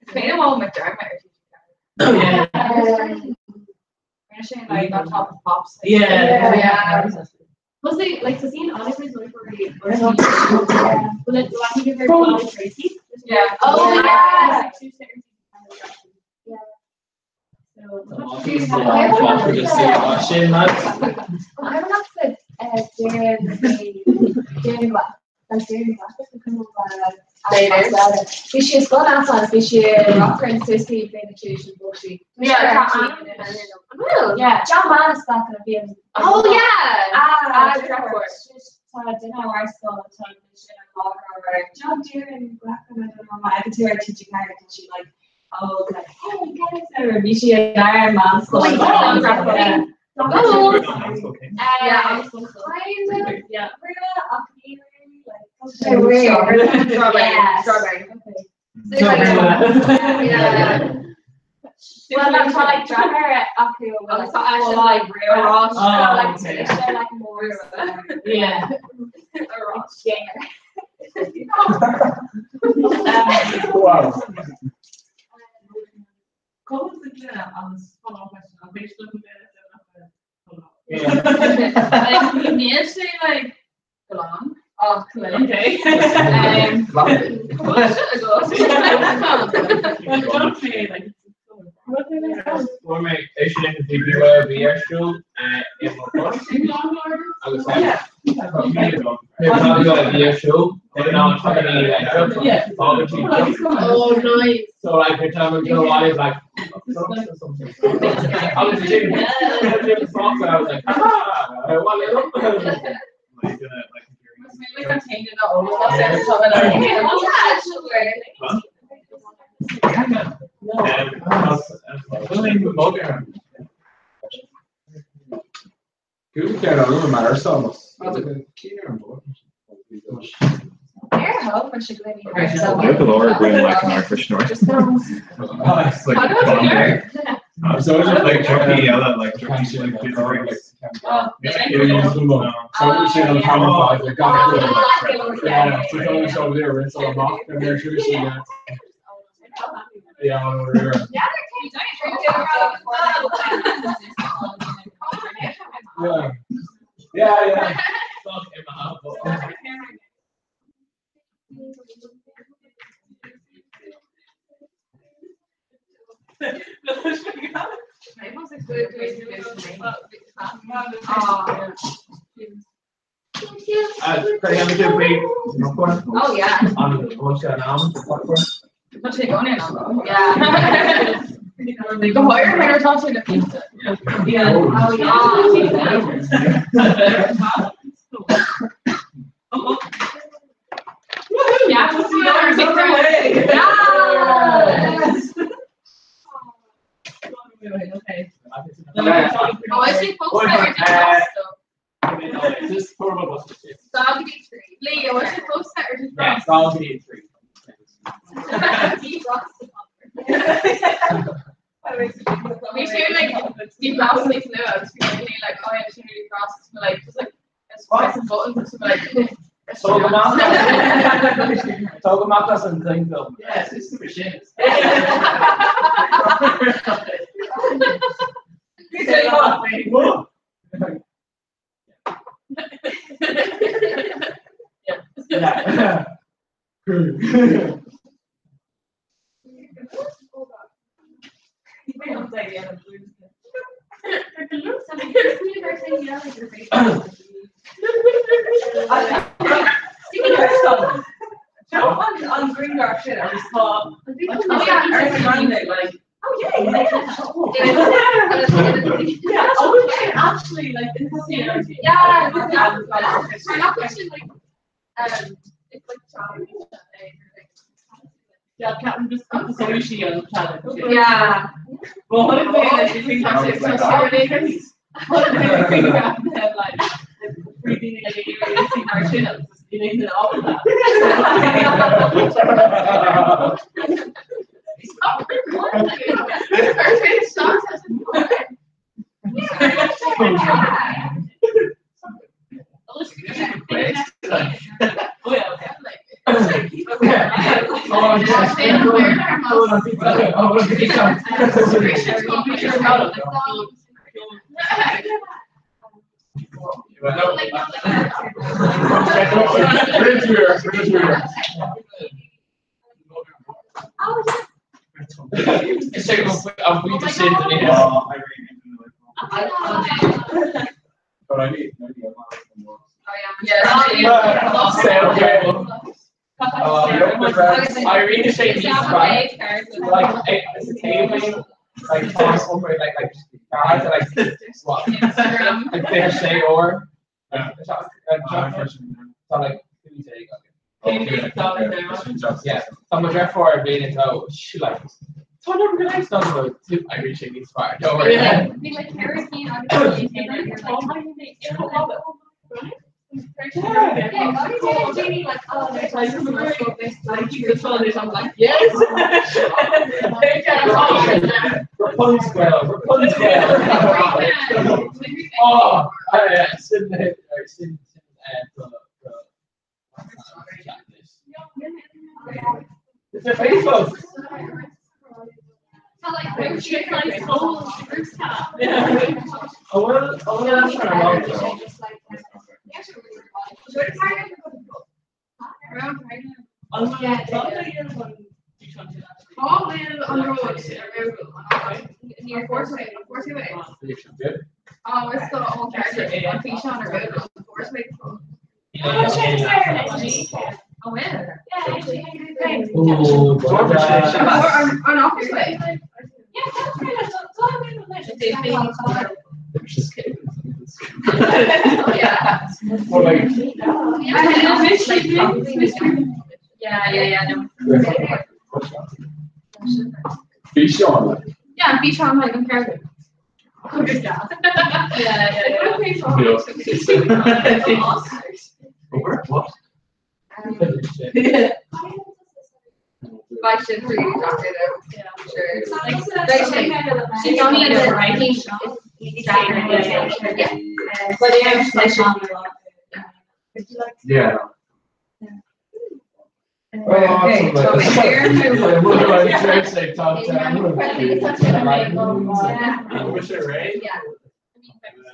S4: It's been a while with Dagmar.
S7: Yeah.
S4: Finishing like on top of pops.
S7: Yeah.
S4: Yeah.
S6: Was it like to see an honest result for Well, it I think very Tracy.
S4: Yeah. Oh yeah.
S6: Yeah.
S3: Bhí sé go as bhí sé rockran Sissy bhí
S4: Yeah.
S3: Yeah, John Man is back in a bhí
S4: Oh yeah.
S3: Ah,
S4: Ah,
S3: Tá duine war sin
S10: John Deere and Blackman, I don't know, I could hear teaching her and she like, oh, like, hey guys, or bhí sí an Iron Man school.
S4: Oh, yeah.
S3: Oh.
S4: Yeah.
S3: Kind of.
S6: Yeah.
S3: Strawberry.
S4: Strawberry. Strawberry. Yeah.
S3: Well, that's what like drummer acu
S4: Agus tá sin like rá
S7: Oh,
S3: like
S7: okay.
S3: sé like more
S7: Yeah.
S3: Wow.
S4: Níl sé like glan ach
S10: Okay.
S7: Fuair mé éisi bhí bhí arsú agus
S11: Oh, nice.
S5: So like every time we go, I was like, I was doing the I was like, ah, I want it.
S7: Yeah, yeah.
S4: Oh, yeah. Yeah.
S11: The wire when we're talking to pizza.
S7: Yeah.
S4: Oh, yeah.
S11: Yeah, we'll see you
S4: Yes.
S11: Okay.
S4: Oh, I see folks that are just
S11: Dog
S4: Leo, I see folks that are just
S7: Yeah, dog eat three.
S4: We should like deep last week now. I was feeling like, oh yeah, she really cross, but like just like press some buttons and like.
S7: Togamata and Klingville.
S1: Yes, it's super shit.
S7: Yeah.
S11: On Green Garth shit, I just thought,
S4: Oh, yeah.
S11: Grande, like,
S4: Oh yeah, yeah.
S11: yeah, oh, we actually, like, in the
S4: Yeah, yeah. We're not actually like, it's like challenge.
S11: Yeah, Captain just got the solution challenge.
S4: Yeah.
S11: Well, what if they like, what if they think about them, like, breathing like a see our chin up, you know, all of that. Oh yeah, okay.
S1: Irene is saying right. Like it's a table, like toss over, like cards, like what? Like they say or like like yeah. So my for being in oh she like so never gonna nice number two Irene shaking fire. Don't worry.
S11: Yes.
S1: Rapunzel, Rapunzel. Oh, yeah, sin, sin, It's a Facebook. Yeah. I want to try
S4: Oh, on the road, near Forceway, Forceway. Oh, it's the old charger. On Keyshawn or Forceway. Oh, yeah.
S12: Oh,
S4: Or an office way. Yeah.
S12: Or like,
S4: Yeah, yeah, yeah, no.
S12: be sure, like,
S4: Yeah, beach on like in Paris. Yeah, yeah, yeah.
S12: over, what?
S4: Like should for you, doctor though. Sure. Like she she's only in the writing. Yeah. But yeah, like she
S12: Yeah.
S4: Okay, so
S12: Right?
S4: Yeah.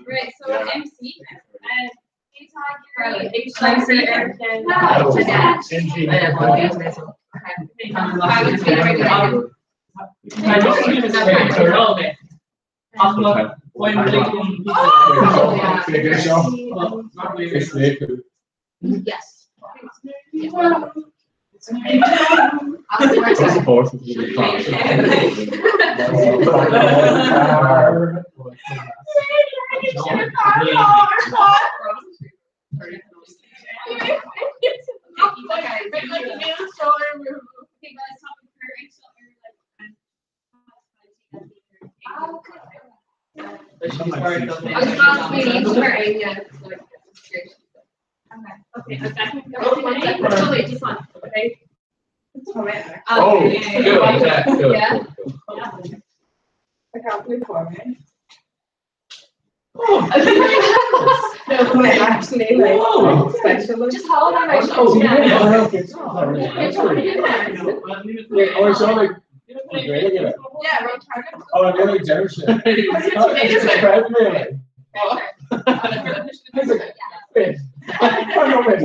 S6: Right, so MC.
S4: Yes.
S12: Oh, good, yeah, good.
S4: Yeah.
S11: I can't believe it.
S4: No,
S11: wait, actually, like,
S12: Whoa.
S11: special.
S4: Just hold on, I
S12: Oh,
S4: should.
S12: yeah. Wait, oh, it's all like,
S4: Yeah, road target.
S12: oh, I'm really generous. It's like, right, really. Wait. Oh, no, wait.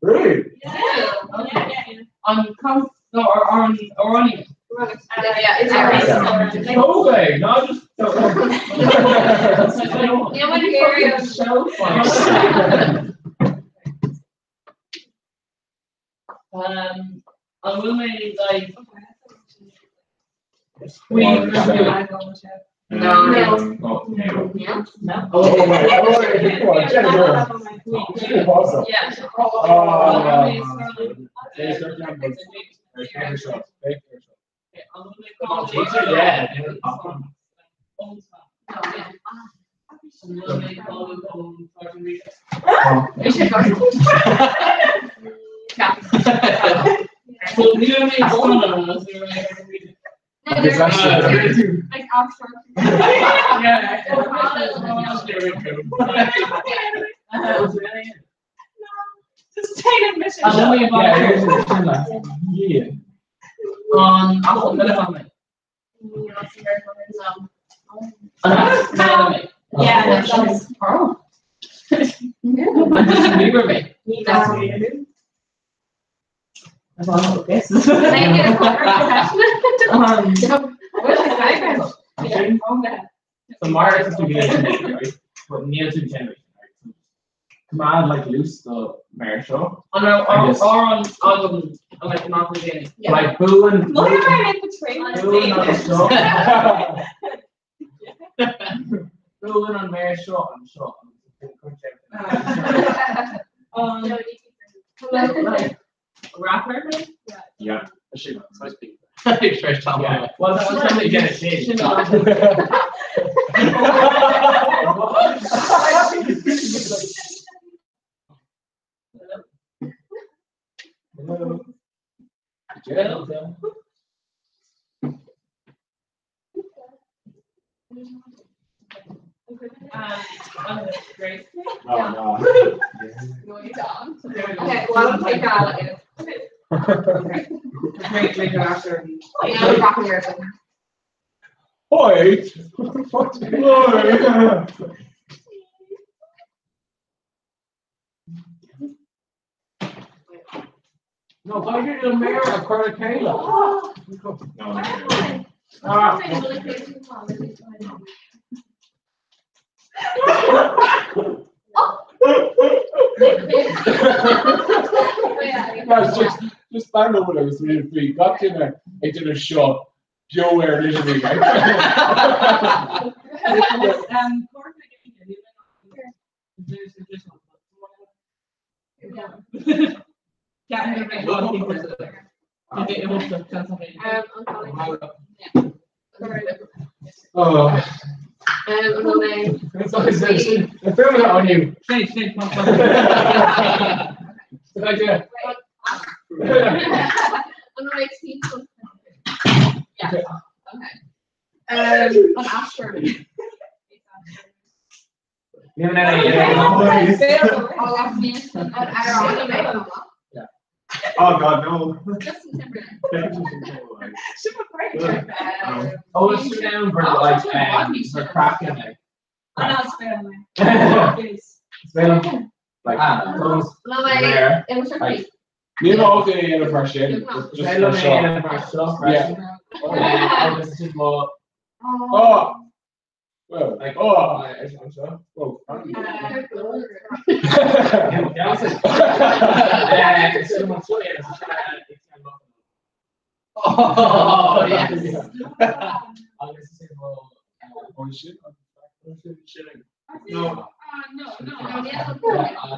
S12: Really?
S9: On com no or on or on
S4: Yeah, it's alright.
S12: Okay, not just.
S4: You know what, Gary?
S9: I will maybe like we
S4: No.
S12: No.
S4: Yeah.
S9: No.
S12: Oh, wait, oh, wait, come on, Jennifer. Awesome.
S4: Yeah.
S12: Oh,
S6: Like offshore. Just take a mission.
S12: Yeah.
S9: On
S6: Yeah, that's
S9: Oh.
S7: So Mars is to be generation, right? But near to generation, right? Command like loose the Marshall.
S9: On or, or, or on on on like not the
S4: Yeah.
S7: Like boo and
S6: Look at my between.
S7: boo and on the show. Boo and on Marshall and show.
S9: Rapper?
S7: Yeah.
S9: Yeah.
S7: Well, that was something you get a change. Hello.
S9: Great.
S12: Oh, no.
S4: No, you don't. Okay, well, I'll take that.
S9: Great, make it after.
S4: Yeah, I'm rocking your thing.
S12: Oi! Oi! No, tá an méar a chur a chéile. Ah.
S5: No, just stand over there so we got dinner ag dinner seo beo ar an idirlíon. Oh. Film it on you. Good idea.
S4: Yeah. Okay. An asteroid.
S7: Oh God, no.
S4: Justin Timberlake.
S12: Oh, it's down for like for cracking like. Like those there. Like
S5: Níl á é dhéanamh mar sin. Just mar seo. Yeah.
S12: Agus sin má
S5: Oh. Well, like oh, I'm sure. Oh.
S12: Oh, yes. Agus sin má
S5: Oh shit. No.
S6: No, no.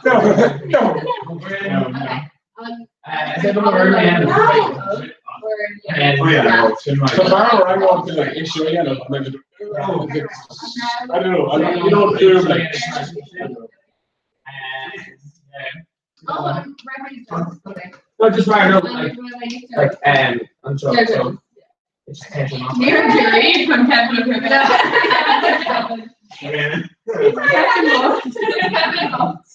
S5: No. No.
S7: Oh yeah.
S5: So far I want to like issue again. I'm like, oh, I don't know. I don't, you don't do like.
S12: No, just right up, like, I'm sure. So it's just tension off.
S11: You're Jerry from Kevin O'Connor.
S4: Kevin Holt.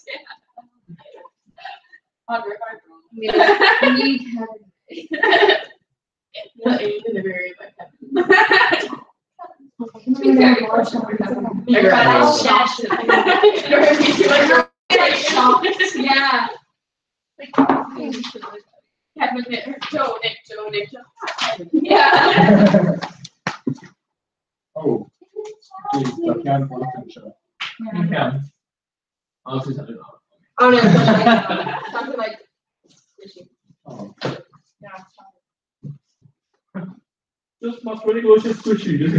S4: Yeah. Kevin, Joe, Nick, Joe, Nick, Joe. Yeah.
S5: Oh. Jeez, I can't work sure.
S12: Yeah. Honestly, something.
S4: Oh no, something like squishy.
S5: Oh.
S12: Just not really go to squishy. Just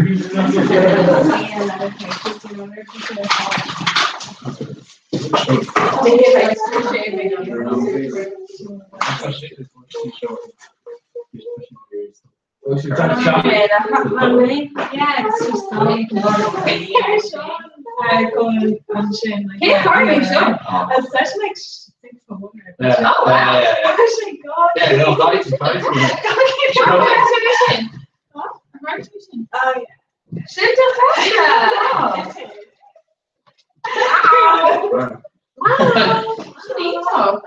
S10: Yeah, it's just
S11: Hey, Harvey, sure.
S10: Especially like 6 foot.
S12: Yeah.
S11: Oh, wow.
S12: Yeah, yeah, yeah.
S10: Oh my God.
S12: Yeah, no, guys, guys.
S10: Oh, yeah.
S4: Shit, Wow. Wow.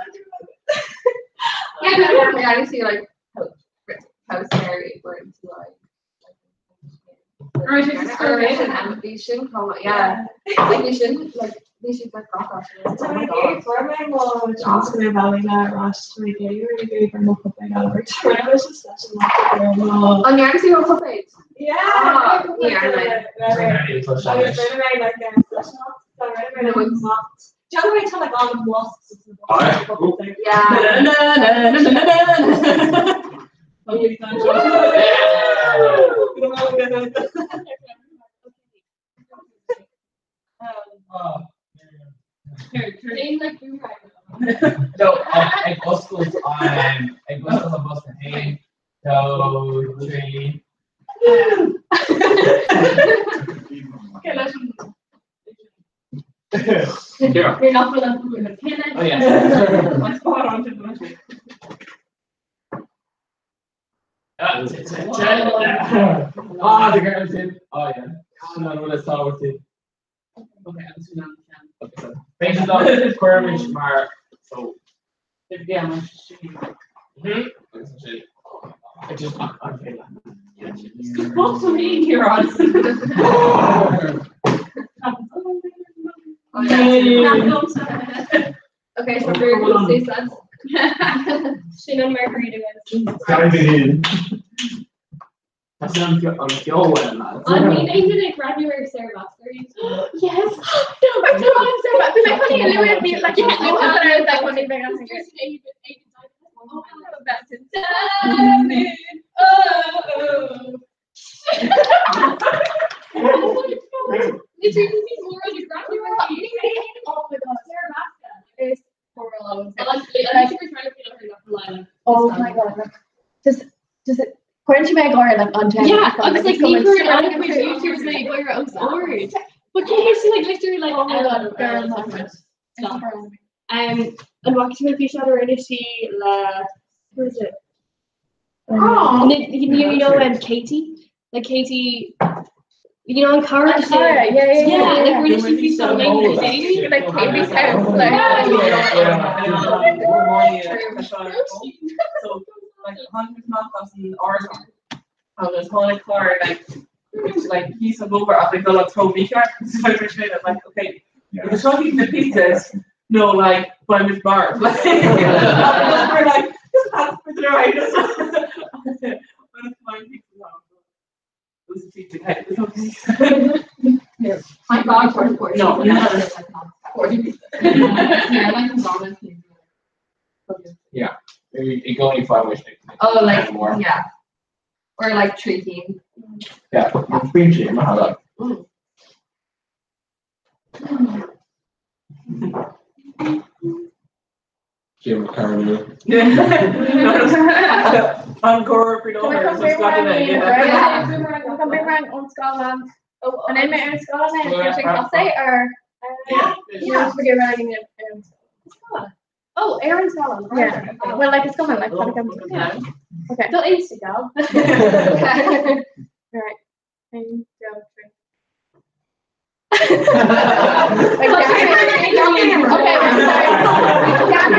S4: Yeah, no, I see like how scary we're into like
S6: Or just
S4: and we shouldn't call it, yeah. Like we shouldn't like we should like rock off. On your see what puppet.
S10: Yeah.
S4: Yeah.
S10: Do you know the like all the wasps?
S4: Yeah.
S11: Na na na na na na.
S12: No, ag oscailt an ag oscailt an bus 1, 2, 3.
S11: Okay, You're not going to
S12: Oh, yeah. Ah, the girls in. Oh, yeah. Sin an bhfuil sábhaí.
S11: Okay, I'm soon on
S12: Okay, so Beidir chuirmis mar so.
S11: the
S12: I just an féile.
S11: What's the mean here on?
S4: Okay, so we're going to say
S6: Sin an margarita.
S12: Tá sin an ceol
S6: An ní aon duine ag breathnú ar Sarah Vaska? Yes. No, I don't want Sarah Vaska.
S11: Like when you look at me, like yeah, I was like when you
S6: Oh. Literally, this is more like breathnú ar
S11: Oh my god,
S6: Sarah Vaska.
S11: It's horrible.
S10: Oh my god. Like, does does it Cuireann mé gáire like on ten?
S6: Yeah, I was like, ní chuir an YouTubers mé gáire os ard. But cé she like literally like
S11: Oh my god,
S6: girl
S11: girl,
S6: Stop. An bhfaca tú an físeán a rinne sí le who is it?
S11: Oh.
S6: You know Katie? Like Katie you know an cara
S11: An cara, yeah, yeah, yeah,
S6: Yeah, like
S11: yeah.
S6: rinne sí físeán le
S11: Like Katie's house, like
S9: So like 100 an agus tháinig car like which like piece of over ach like dul tro like okay if it's not eating the pizzas no like but I'm bar like we're like just pass for the right it was a pizza it was okay
S4: My God, for
S9: No.
S4: Yeah, I like McDonald's.
S12: Yeah. I gcónaí fáis
S4: Oh, like
S12: more.
S4: yeah, or like tree team.
S12: Yeah, cream mar Jim Carrey.
S9: I'm Cora
S11: Can I come bring round Come bring round on Scotland. Oh, an mé ar Scotland say or
S9: Yeah.
S11: yeah, forget writing it.
S6: Oh, Aaron Scotland.
S11: Yeah. Well, like it's coming, like kind of coming.
S6: Yeah.
S11: Okay.
S6: Don't Instagram.
S11: All right. One, two, three. Like,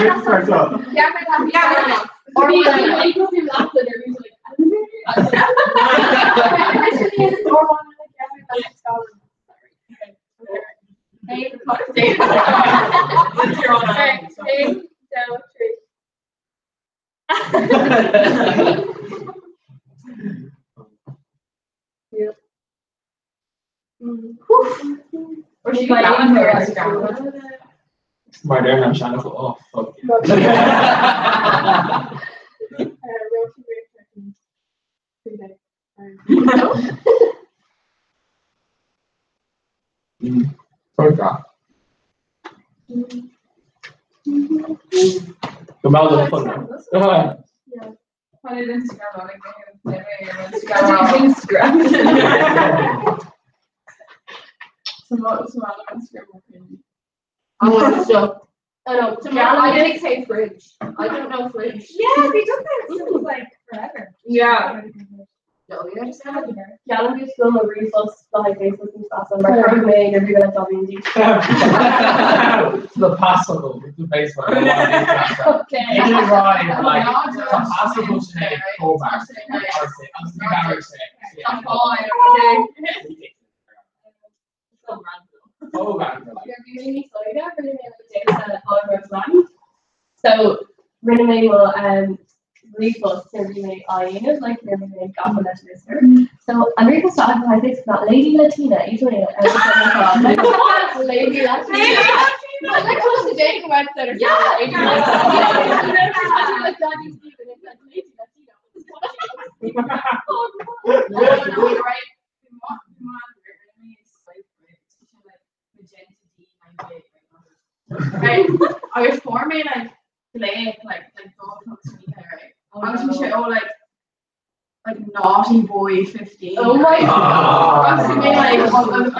S11: okay, sorry. Yeah, yeah,
S6: Or
S11: yeah.
S4: Or she might even wear Instagram.
S12: Mar deir an sean oh fuck. Sorry. Go mall don fun.
S4: Put it Instagram on Instagram. Some Instagram.
S6: Oh, so. I know.
S4: Yeah, I didn't say fridge. I don't know fridge.
S10: Yeah, we done that since like forever.
S4: Yeah. No, yeah, just have it.
S6: Ceann go a rífos le Facebook and mar chuir mé ar bhí le WD.
S12: The possible the baseball.
S6: Okay.
S12: Right, like possible today, go back. Oh,
S6: So rinne mé ríomhphost ar bhí mé á dhéanamh like rinne mé gach leis listener. So an ríomhphost atá agam is ná Lady Latina like Lady Latina.
S11: Like on the dating website or
S6: Yeah,
S11: something.
S6: like Daddy Steven, it's like Lady Latina.
S4: Oh, no, right.
S11: Right. I was forming like play like like dog to me right. I was just oh like like naughty boy 15.
S6: Oh my
S12: God.
S11: I was thinking like I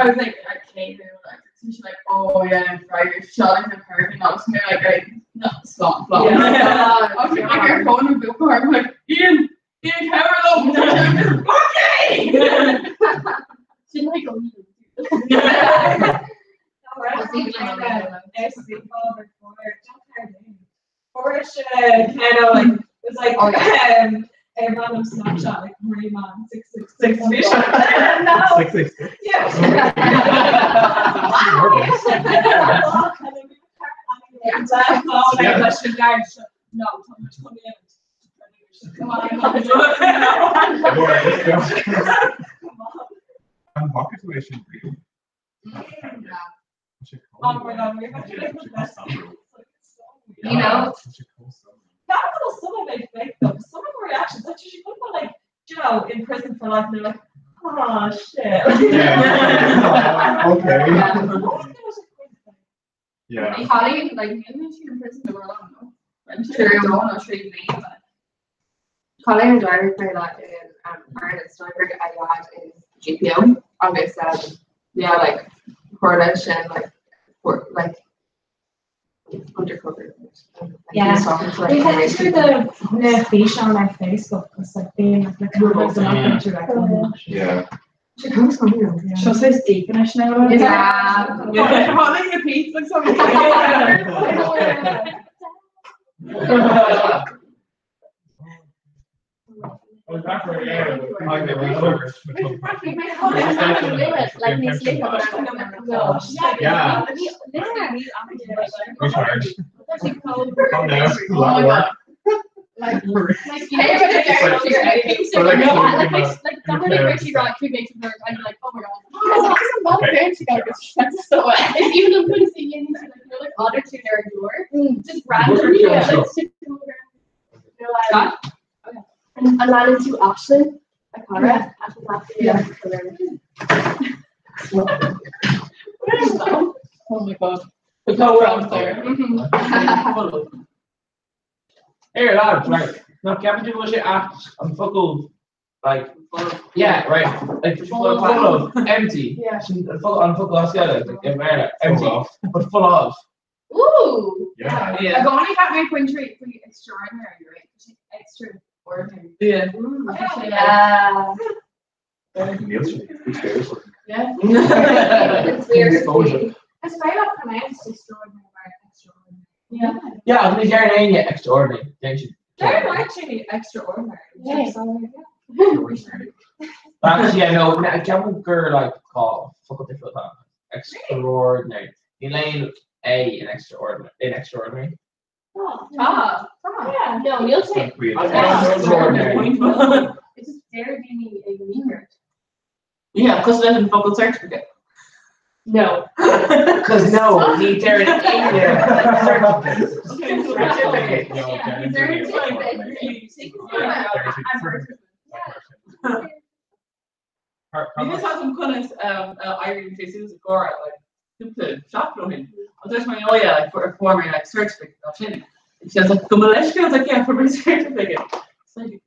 S11: was like okay like so she's like oh yeah I'm Friday shot in the park and I was like right no stop stop.
S4: Yeah.
S11: I was like your phone would go park I'm like Ian Ian Cameron okay.
S6: Sin like
S10: kind of like it was like
S4: Oh, yeah.
S10: a random snapshot like Marie Man 666 no.
S12: 666.
S10: Yeah.
S13: An bhfaca tú é sin riamh?
S4: You know?
S9: That was some of it fake though. Some of the reactions, like she could have like, you know, in prison for life, and they're like, oh shit.
S13: Yeah. Okay. Yeah.
S4: Holly, like, in prison the world, no. True.
S11: Colin and Diary play that in Ireland, so I heard I is GPO agus yeah like correlation sin like for like undercover.
S10: Yeah. We had to the na físeán ar Facebook agus like being like na cameras amach into like
S13: Yeah.
S4: Seo sé deep anois now.
S11: Yeah.
S9: Tháinig na pizza like something.
S13: Yeah. Retard. Come now. A lot of work.
S6: Like,
S13: It's like- or like
S6: like,
S13: in
S6: like,
S13: the-
S6: like,
S13: in the
S6: Dominic
S13: clouds.
S6: Ritchie brought two makes of I'd be like, oh my god.
S13: Okay.
S6: So if even I'm going to see you, like, you're like auto tune or your just randomly,
S13: Yeah.
S6: like, sit over. No, and and that is to Ashley. I call her. Ashley. Yeah.
S9: Oh my god. But no, we're out there.
S12: Here, lads, right. Now, Kevin, do what at an focal, like, yeah, right. Like, full of, full of empty.
S9: Yeah.
S12: Sin an focal, an focal osceola, like, in Ireland, empty, but full of.
S4: Ooh.
S13: Yeah.
S4: I've only got my point three for extraordinary, right? Extraordinary.
S9: Yeah.
S6: Yeah.
S9: Yeah.
S6: It's weird.
S12: Exposure.
S10: It's very well pronounced extraordinary or extraordinary.
S9: Yeah.
S12: Yeah, I'm gonna guarantee you extraordinary. Don't you?
S9: They're actually extraordinary.
S6: Yeah.
S10: So, yeah.
S12: But actually, yeah, no, no, Kevin Gurr, like, call fuck up different time. Extraordinary. Elaine A in extraordinary. In extraordinary.
S4: Ah.
S6: Yeah. No, you'll take.
S12: Extraordinary.
S6: It's just dare be a memer.
S9: Yeah, because there's a vocal certificate.
S6: No.
S12: Because no, he dared in there. Certificate.
S13: No,
S6: Yeah.
S9: You just have some kind of Irene Jesus Gora like cúpla seachtain ó shin. Agus dúirt mé, oh yeah, like for a former like certificate that's sin. And she was like, go leis I was like, yeah, for my certificate. It's like,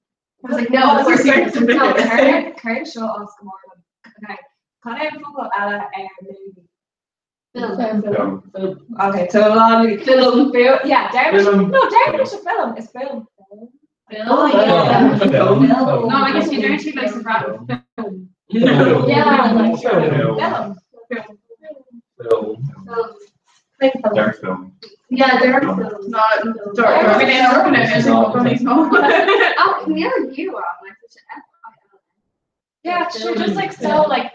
S6: I was like, no,
S9: it's a
S10: No,
S9: certificate.
S10: current current show os go mór. Okay. Can I focal eile ar movie?
S6: Film.
S13: Film.
S10: Okay, so a lot of
S6: Film.
S10: film. Yeah, Dervish.
S13: Film.
S10: No, Dervish a film is film.
S6: Film.
S10: Oh, yeah.
S13: Film.
S4: No, I guess you don't see like some rap.
S10: Film.
S6: Yeah, like
S13: Film.
S10: Film.
S13: Film.
S6: film. Like film.
S13: Dark film.
S6: Yeah, there are films.
S4: Not dark. We're gonna we're gonna
S6: Oh, near you are. Like, such an F I L
S10: Yeah, sure. Just like so, like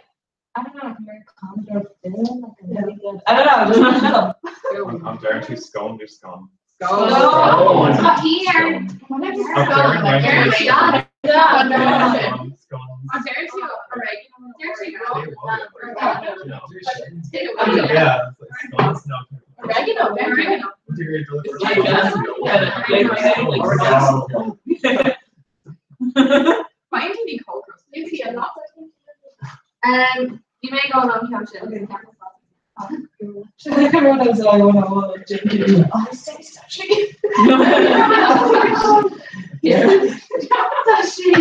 S10: I don't know, like American or film, like a really good.
S9: I don't know, just film.
S13: I'm daring to scone or scone.
S9: Oh.
S6: N. Not here.
S13: I'm daring
S6: Like,
S13: my
S6: yeah, yeah, yeah.
S13: Scone, scone.
S4: I'm daring to oregano.
S6: Dare to
S13: Yeah, it's like scones, no.
S6: Oregano, oregano.
S4: Find TV cold
S6: You see a lot of you may go on couch.
S9: Everyone else I want to want to
S10: Oh, say sushi.
S9: Yeah.
S10: Sushi.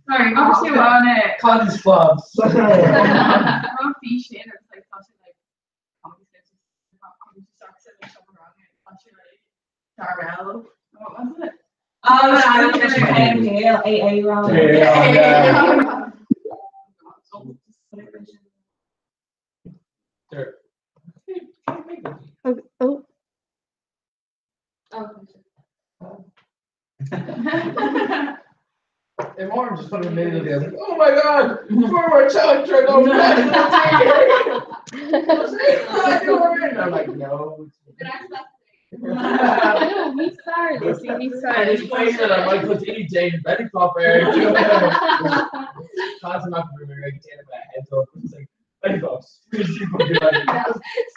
S4: Sorry, obviously on it.
S12: Cotton swabs.
S4: Wrong fish in it's like such a like comedy sketches, comedy stocks and like something wrong. Such a like Darrell. What was it?
S9: Oh, I don't know. A A round.
S12: Yeah. There.
S6: Oh.
S12: And Warren just put it in the middle of the like, oh my god, forward challenge, oh I'm like, no.
S6: Níos fearr, Lucy, níos fearr.
S12: Is féidir le Michael D. Jane Betty Flop air. Tá amach ag déanamh a heads up. It's like, Betty Flop.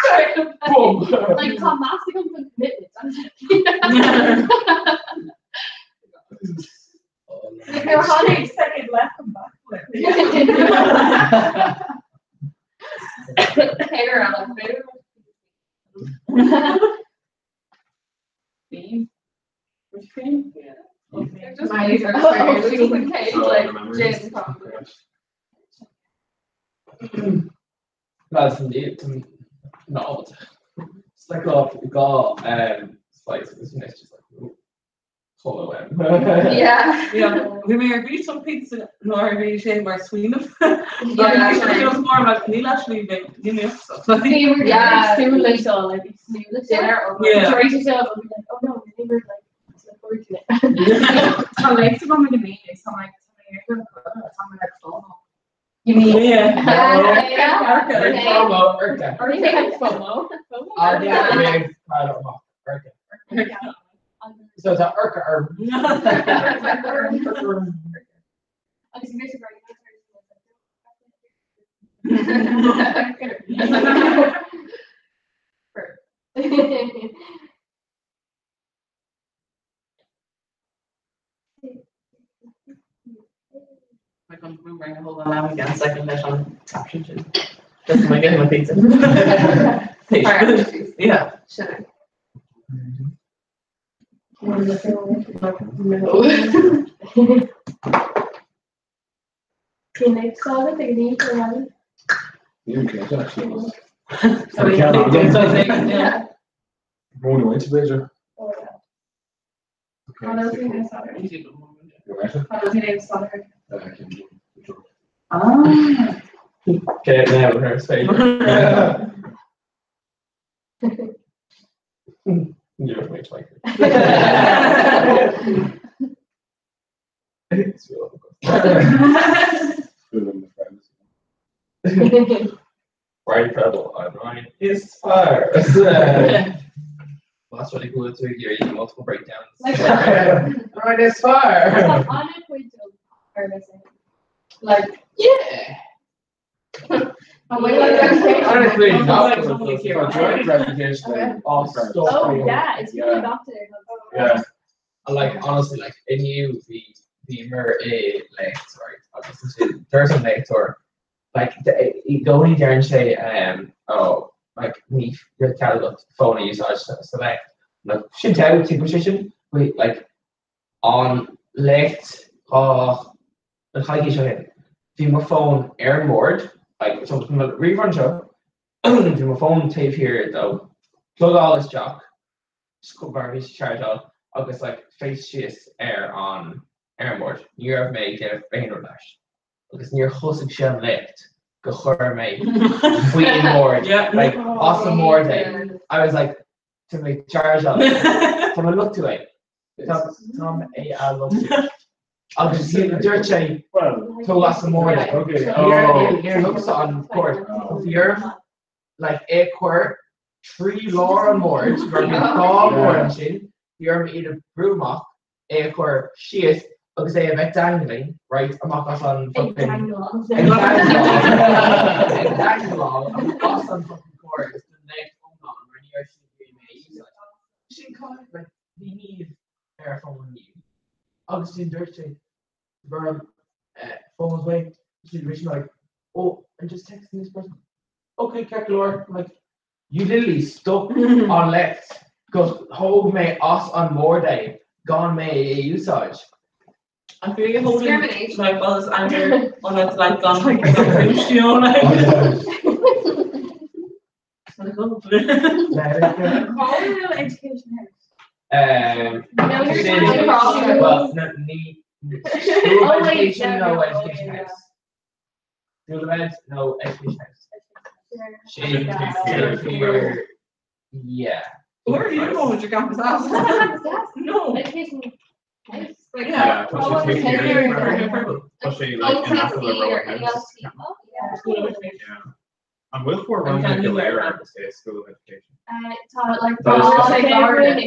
S6: Sorry.
S12: Boom.
S6: Like tá meas agam don commitment.
S9: Like there were hardly second left come back.
S11: Hair on
S9: Bean. Which cream? Yeah.
S11: Just my just in case, like James probably.
S12: That's indeed not. It's like a got slice. This one is just like follow him.
S11: Yeah.
S9: Yeah. Bhí mé ar bís an pizza nuair a bhí sé mar smaoineamh.
S11: Yeah.
S9: More like níl actually bheith ní
S11: Yeah.
S6: Súil seo like súil
S11: Dinner over.
S9: Yeah.
S6: Try to show up and be like, oh no, we were like look forward to it.
S10: Tá léite go na mí tá like FOMO.
S6: You mean
S9: Yeah.
S11: Yeah.
S12: FOMO, Urca.
S6: Or you say FOMO?
S12: Ah, yeah, big proud of Urca. So it's a Urca or
S6: Agus bhí sé very
S9: Like on boomerang a whole lot again second leis an caption sin. Just my getting my pizza. Yeah.
S11: Should I?
S6: Can I solve it? Can you solve
S5: You can actually.
S9: So
S5: Yeah. Móna went beidir.
S6: Oh, yeah.
S9: Ah.
S12: Okay, now her face. You're way like It's real. Ryan Preble, I'm Ryan is fire. Well, that's really cool to hear you multiple breakdowns.
S6: Like-
S12: Ryan is fire.
S6: On a point of harvesting. Like,
S12: Yeah.
S6: oh, wait, like,
S12: Honestly,
S9: Oh,
S12: not
S9: like
S12: good.
S9: somebody here.
S5: Joint reputation.
S6: Okay.
S12: Oh, stop.
S6: oh yeah, it's really
S5: Yeah.
S6: adopted.
S5: Yeah.
S12: I Like honestly, like in you the the mer a late right. Agus there's an late or like i gcónaí deireann sé oh like ní cead phone úsáid select like sin te tú sé sin wait like an lécht á an chaigi seo hin. Bhí mo phone ar an mbord like so rerun seo bhí mo phone taobh thiar dó plugáil isteach mar bhí sé chargeáil agus like face síos ar an ar an mbord. Ní raibh mé ag déanamh aon rud leis. Agus níor thosaigh sé an léacht go chuir mé faoin mbord
S9: Yeah.
S12: like as an mbord é. I was like tá mé chargeáil Tá mé luchtú é. Tá é a luchtú. Agus dúirt sé tú as an mbord é.
S5: Okay.
S12: Níor thugsa an cord. Bhí like é chuir trí lár an mbord gur bhí dhá bhord ansin, bhí orm iad a bhrú amach, é a chur síos agus é a bheith dangling, right, amach as an fucking ag dangláil amach as an fucking cord agus don léacht iomlán mar ní raibh sin bhí mé a úsáid. Sin cáil, like, bhí Niamh ar a phone Niamh. Agus sin dúirt sé bhí phones way she was like, oh, I'm just texting this person. Okay, ceart go leor. I'm like, you literally stuck on left go thóg mé as an mbord é gan mé é a úsáid.
S9: I feel you're holding
S11: Discrimination.
S9: like all this anger on it like gone like you know like
S12: Let it go.
S10: Call it education house.
S6: No, you're
S12: Sin-
S6: talking about-
S12: well, no, ní school of
S6: Oh, wait,
S12: education,
S6: no,
S12: no
S6: no,
S12: education
S6: okay,
S12: house. School of ed, no education house. Sin
S6: Yeah.
S12: here, yeah.
S9: Where are you going with your campus house? No.
S6: Education. House.
S11: Like,
S9: Yeah.
S11: all of the
S13: Tá
S11: tenure.
S13: sé like in
S11: OTC
S13: Apple
S11: or
S13: Row House.
S11: ELT.
S6: Yeah.
S9: School of education.
S13: Yeah. An bhfuil fo-ranganna go léir i School of Education?
S6: Tá like tá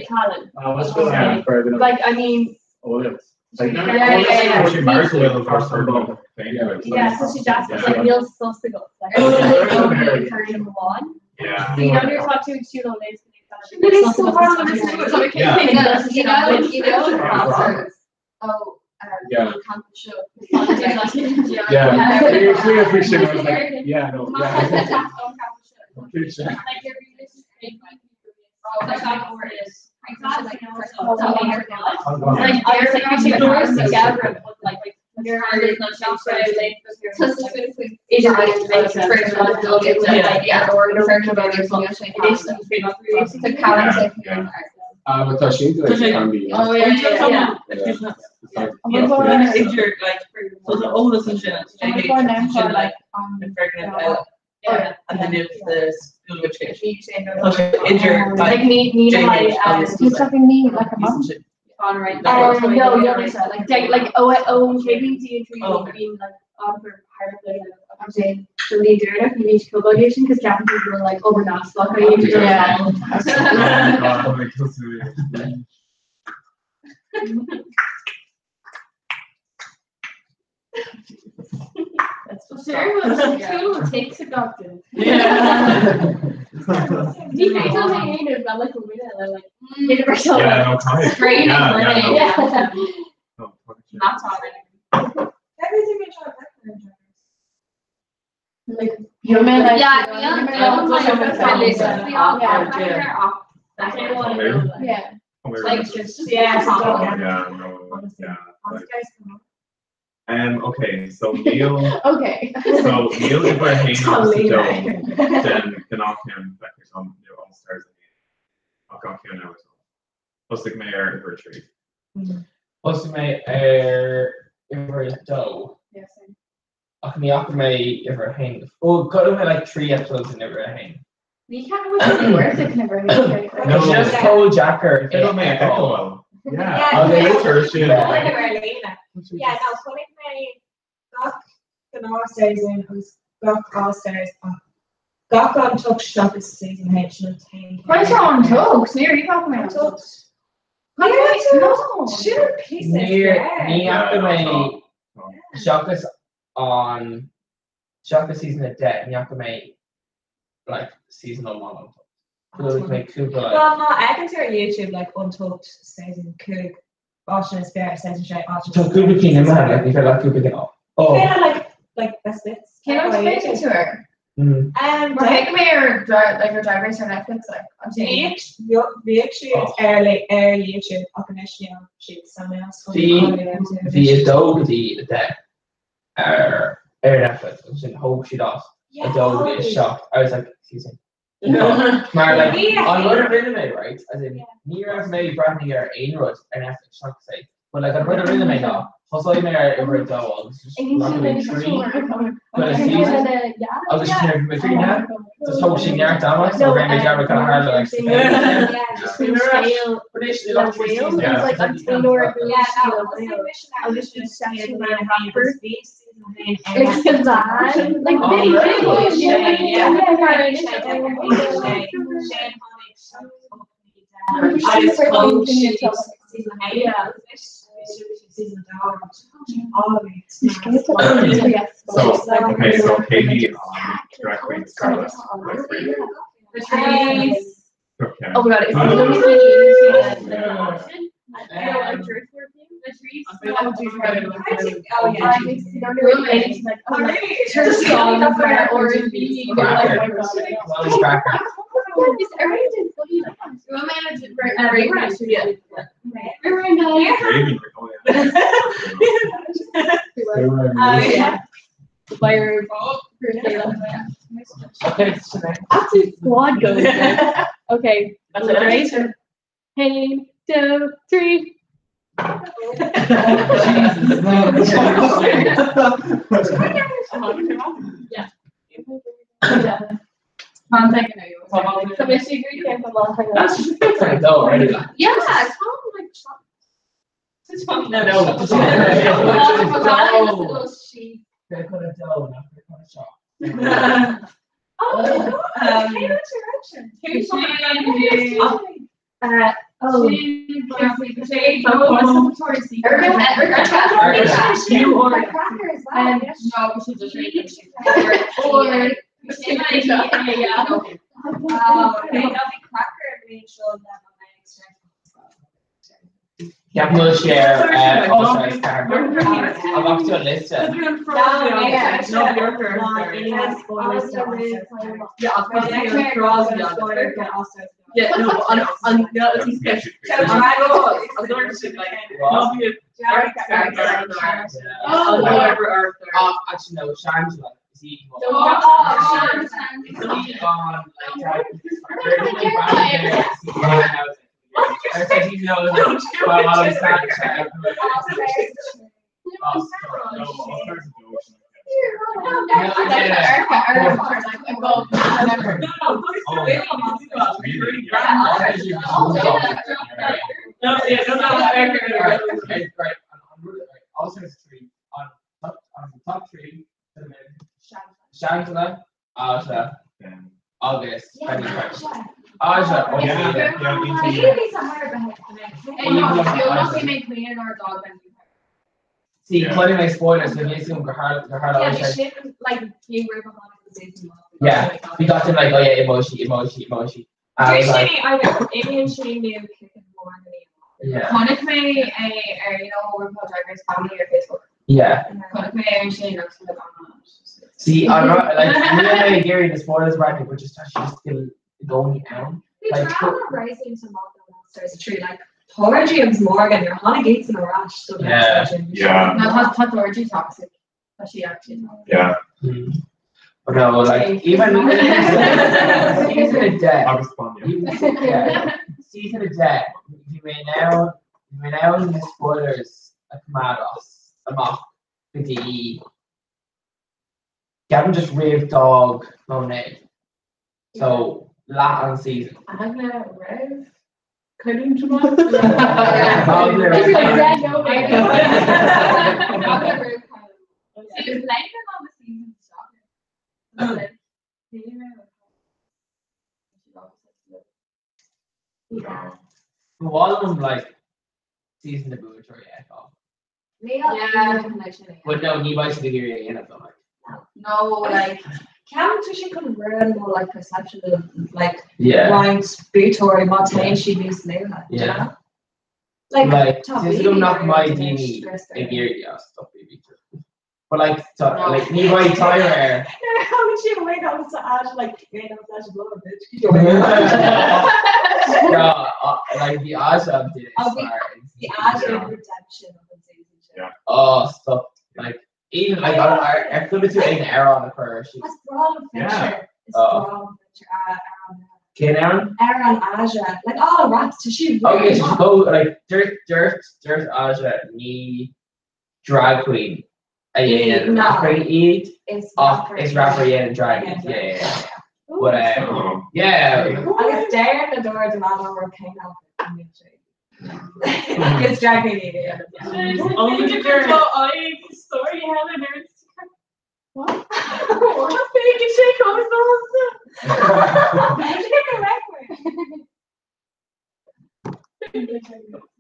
S6: Callan. Like I mean Yeah, so she just like níl sos agat like amháin.
S13: Yeah.
S6: So you know you're talking to two days.
S11: You know, professors. Oh, campus show.
S5: Yeah. Usually I was like, yeah, no, yeah.
S6: Like I was like we doors together like
S5: But tá sin
S9: Oh yeah. Idir like so the oldest and sin sin like an foirgneamh eile and then it's the school of education. Tá sé idir
S6: like ní
S9: JH agus
S10: He's talking me like a mum.
S6: No, you know like like like oh oh KB D and being like on for part of the I'm the leader you need to co-obligation because Japanese were like over not
S5: Yeah.
S6: Sure, takes a doctor. Ní féidir le haon bheith like like universal.
S13: Yeah, no, kind of.
S6: Straight
S13: Yeah, yeah, no.
S6: yeah.
S13: No,
S4: Not already.
S6: Like you mean like
S11: Yeah,
S6: yeah.
S11: Like just yeah.
S13: Yeah, no, yeah. Like, okay, so Neil.
S11: Okay.
S13: So Neil uimhir a haon agus a dó den gnáthcheann feictear dom nó All Stars a haon ach gach ceann eile. Thosaigh mé ar uimhir a trí.
S12: Thosaigh mé ar uimhir a dó. Ach ní fhaca mé uimhir a haon. Ó, chonaic mé like 3 episodes in uimhir a haon.
S11: Ní ceapaim worth it never.
S12: No, just chomh deacair.
S13: Féadfaidh mé a fheiceáil. Yeah.
S12: Agus
S10: Yeah, no, chonaic mé gach gnáth season agus gach All Stars ach gach Untucked seachas season H nó tain.
S11: Quite on Untucked, níor fhaca mé Untucked.
S10: No, sin pieces.
S12: Níor ní fhaca mé seachas an seachas season a deich ní fhaca mé like season iomlán Untucked. Chonaic mé cúpla like
S10: Well, má fheiceann tú ar YouTube like Untucked season 5 áiteanna is fearr season 6 áiteanna
S12: Tá cúpla cinn imithe like ní féidir leat cúpla cinn Oh.
S10: Féidir like like best bits.
S11: Cén áit a bhféidir tú air?
S10: Mar
S11: thuig mé ar like ar Drag Race ar Netflix like an
S10: Bhíodh bhíodh siad ar le ar YouTube ach anois níl siad san
S12: Bhí bhí a dó go dtí a deich ar ar Netflix agus sin thóg siad as a dó go dtí a seacht. I was like, excuse me. Mar like an rud a rinne mé right as in ní raibh mé ag breathnú ar aon rud ar Netflix seachas é but like an rud a rinne mé ná thosaigh mé ar uimhir a dó agus just rachaidh mé trí chuile season agus sin ar mé trí na just thóg sé neart ama so rinne mé dearmad cad a tharla like
S13: So, okay, so Katie on Drag Queen Scarlet. Like, really.
S6: The trees.
S13: Okay.
S6: Oh my god, it's
S13: Oh.
S6: literally
S13: Yeah.
S6: The trees.
S10: Oh yeah.
S12: Cracker.
S13: Raven, oh yeah.
S12: Okay,
S6: Absolute squad goes. Okay.
S9: That's it.
S6: Right? Hain, two, three.
S9: Yeah.
S6: Yeah. So basically, agree to
S12: That's just like no already. Like.
S11: Yeah, it's like
S12: No, no.
S11: Oh,
S12: They're gonna do, not they're gonna shop. Ceapaim go bhfuil sé ar All Stars 4. An bhfaca tú an liosta? Oh, actually no, Shangela. Is he Shangela, Aja, agus Aja ó See, chonaic mé spoilers, so níl gur tharla sé. Yeah, we got him like, oh yeah, emoji, emoji, emoji. I was like, yeah.
S11: Chonaic mé é ar you know RuPaul Drag Race family ar Facebook.
S12: Yeah.
S11: Chonaic mé ar sin agus like on.
S12: See, I'm not like níl mé ag iarraidh na spoilers right but just tá just still going down.
S10: Bhí
S12: Like,
S10: drama rising to Malcolm Stars tree like Tóir James Morgan ar tháinig Gates in arás so
S12: Yeah.
S13: Yeah.
S11: No, tá tá Georgie toxic. Tá sí actually.
S13: Yeah.
S12: But no, like even season a death.
S13: Agus Banya.
S12: Even, yeah, season a death. Bhí mé now bhí mé now na spoilers a choimeád amach go dtí Gavin just roimh dog Monet. So leath an season.
S11: Eagla roimh.
S9: Couldn't you want?
S11: She was late on the season start.
S10: Yeah.
S12: One of them like season the buaiteoirí a fheiceáil.
S11: Yeah.
S12: But no, ní bheidh siad ag iarraidh a dhéanamh though, like.
S11: No, like
S10: Ceapann tú sin chun ruin mo like perception of like
S12: Yeah.
S10: roinnt buaiteoirí má téann siad níos luaithe. do you
S12: Yeah.
S10: know? Like,
S12: Like,
S10: tá
S12: tá gom nach
S10: baby
S12: mbeidh
S10: ar
S12: daoine
S10: stress
S12: ag iarraidh yeah, stop baby. But like, tá, like ní bheidh Tyra air.
S10: How would you wait on to add like you know such a blow bitch?
S12: Yeah, like the Aja did it.
S10: Oh, The Aja redemption of the season.
S13: Yeah.
S12: Oh, stop. Like even like I I put it to an error on the first.
S10: That's Braun
S13: Yeah.
S10: Fincher. It's
S12: Oh.
S10: Braun Fincher.
S12: Ken Aaron?
S10: Aaron Aja. Like oh rats to shoot.
S12: Oh yeah, just go like dirt dirt dirt Aja ní drag queen. A yeah,
S10: No.
S12: rapper eat.
S10: Is
S12: Oh,
S10: rapper
S12: it's rapper yeah and drag
S10: Yeah,
S12: yeah, yeah, yeah. But yeah.
S10: Agus deir na dúir den an ó cé It's drag queen. Yeah.
S9: Oh, story Helen What? What? shake on
S10: How'd you get the record?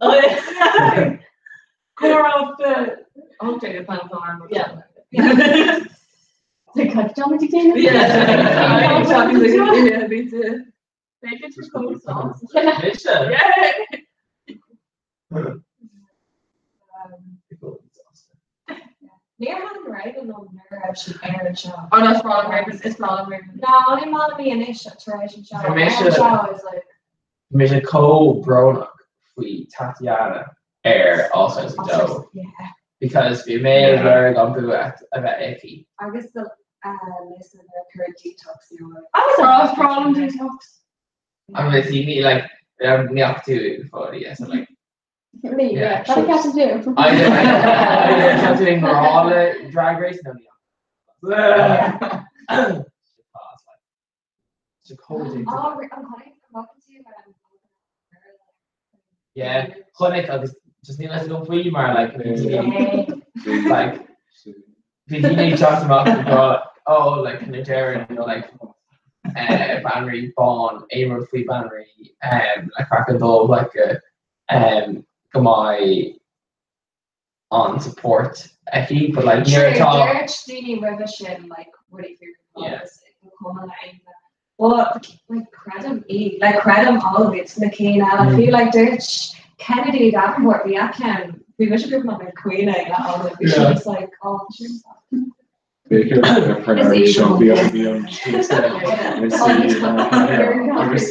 S9: Oh, yeah. Core of the okay, the final arm.
S10: Yeah.
S6: The cut down with you
S9: Yeah.
S10: Yeah, me too.
S9: Make it just go songs.
S12: Misha.
S9: Yeah.
S10: Níor han raibh nó nuair si air seo.
S11: Oh no, it's Ronald Reagan. It's Ronald Reagan.
S10: No, ní má mí inis tar éis an seo.
S12: Mise-
S10: Seo is like
S12: Mise chomh brónach faoi Tatiana ar All Stars a dó.
S10: yeah.
S12: Because bhí mé ag lorg an bua a bheith aici.
S10: Agus the listen the current detox you
S11: Oh, problem detox.
S12: Agus ní like neach tú fá yes I'm like
S6: Me,
S12: Yeah,
S6: yeah. That I got to do.
S12: I I drag drag race no ní.
S10: Oh, I'm calling welcome to you.
S12: Yeah, chonaic agus just ní leis go faoi mar like like bhí daoine teacht amach go oh like na Darren you know, like Banríon Bán aon rud faoi Banríon le craiceann dubh like go mbeidh an support aici but like
S10: True,
S12: nuair atá
S10: dúirt daoine roimhe sin like rudaí faoi
S12: Yeah.
S10: RuPaul go cuma le aon duine. But like creidim í, like creidim always na cinn eile. Fiú like dúirt Kennedy Davenport bhí a ceann, bhí mise grúpa ná like caoine le always bhí she was like oh sure.
S13: B'fhéidir seo bhí bhí an agus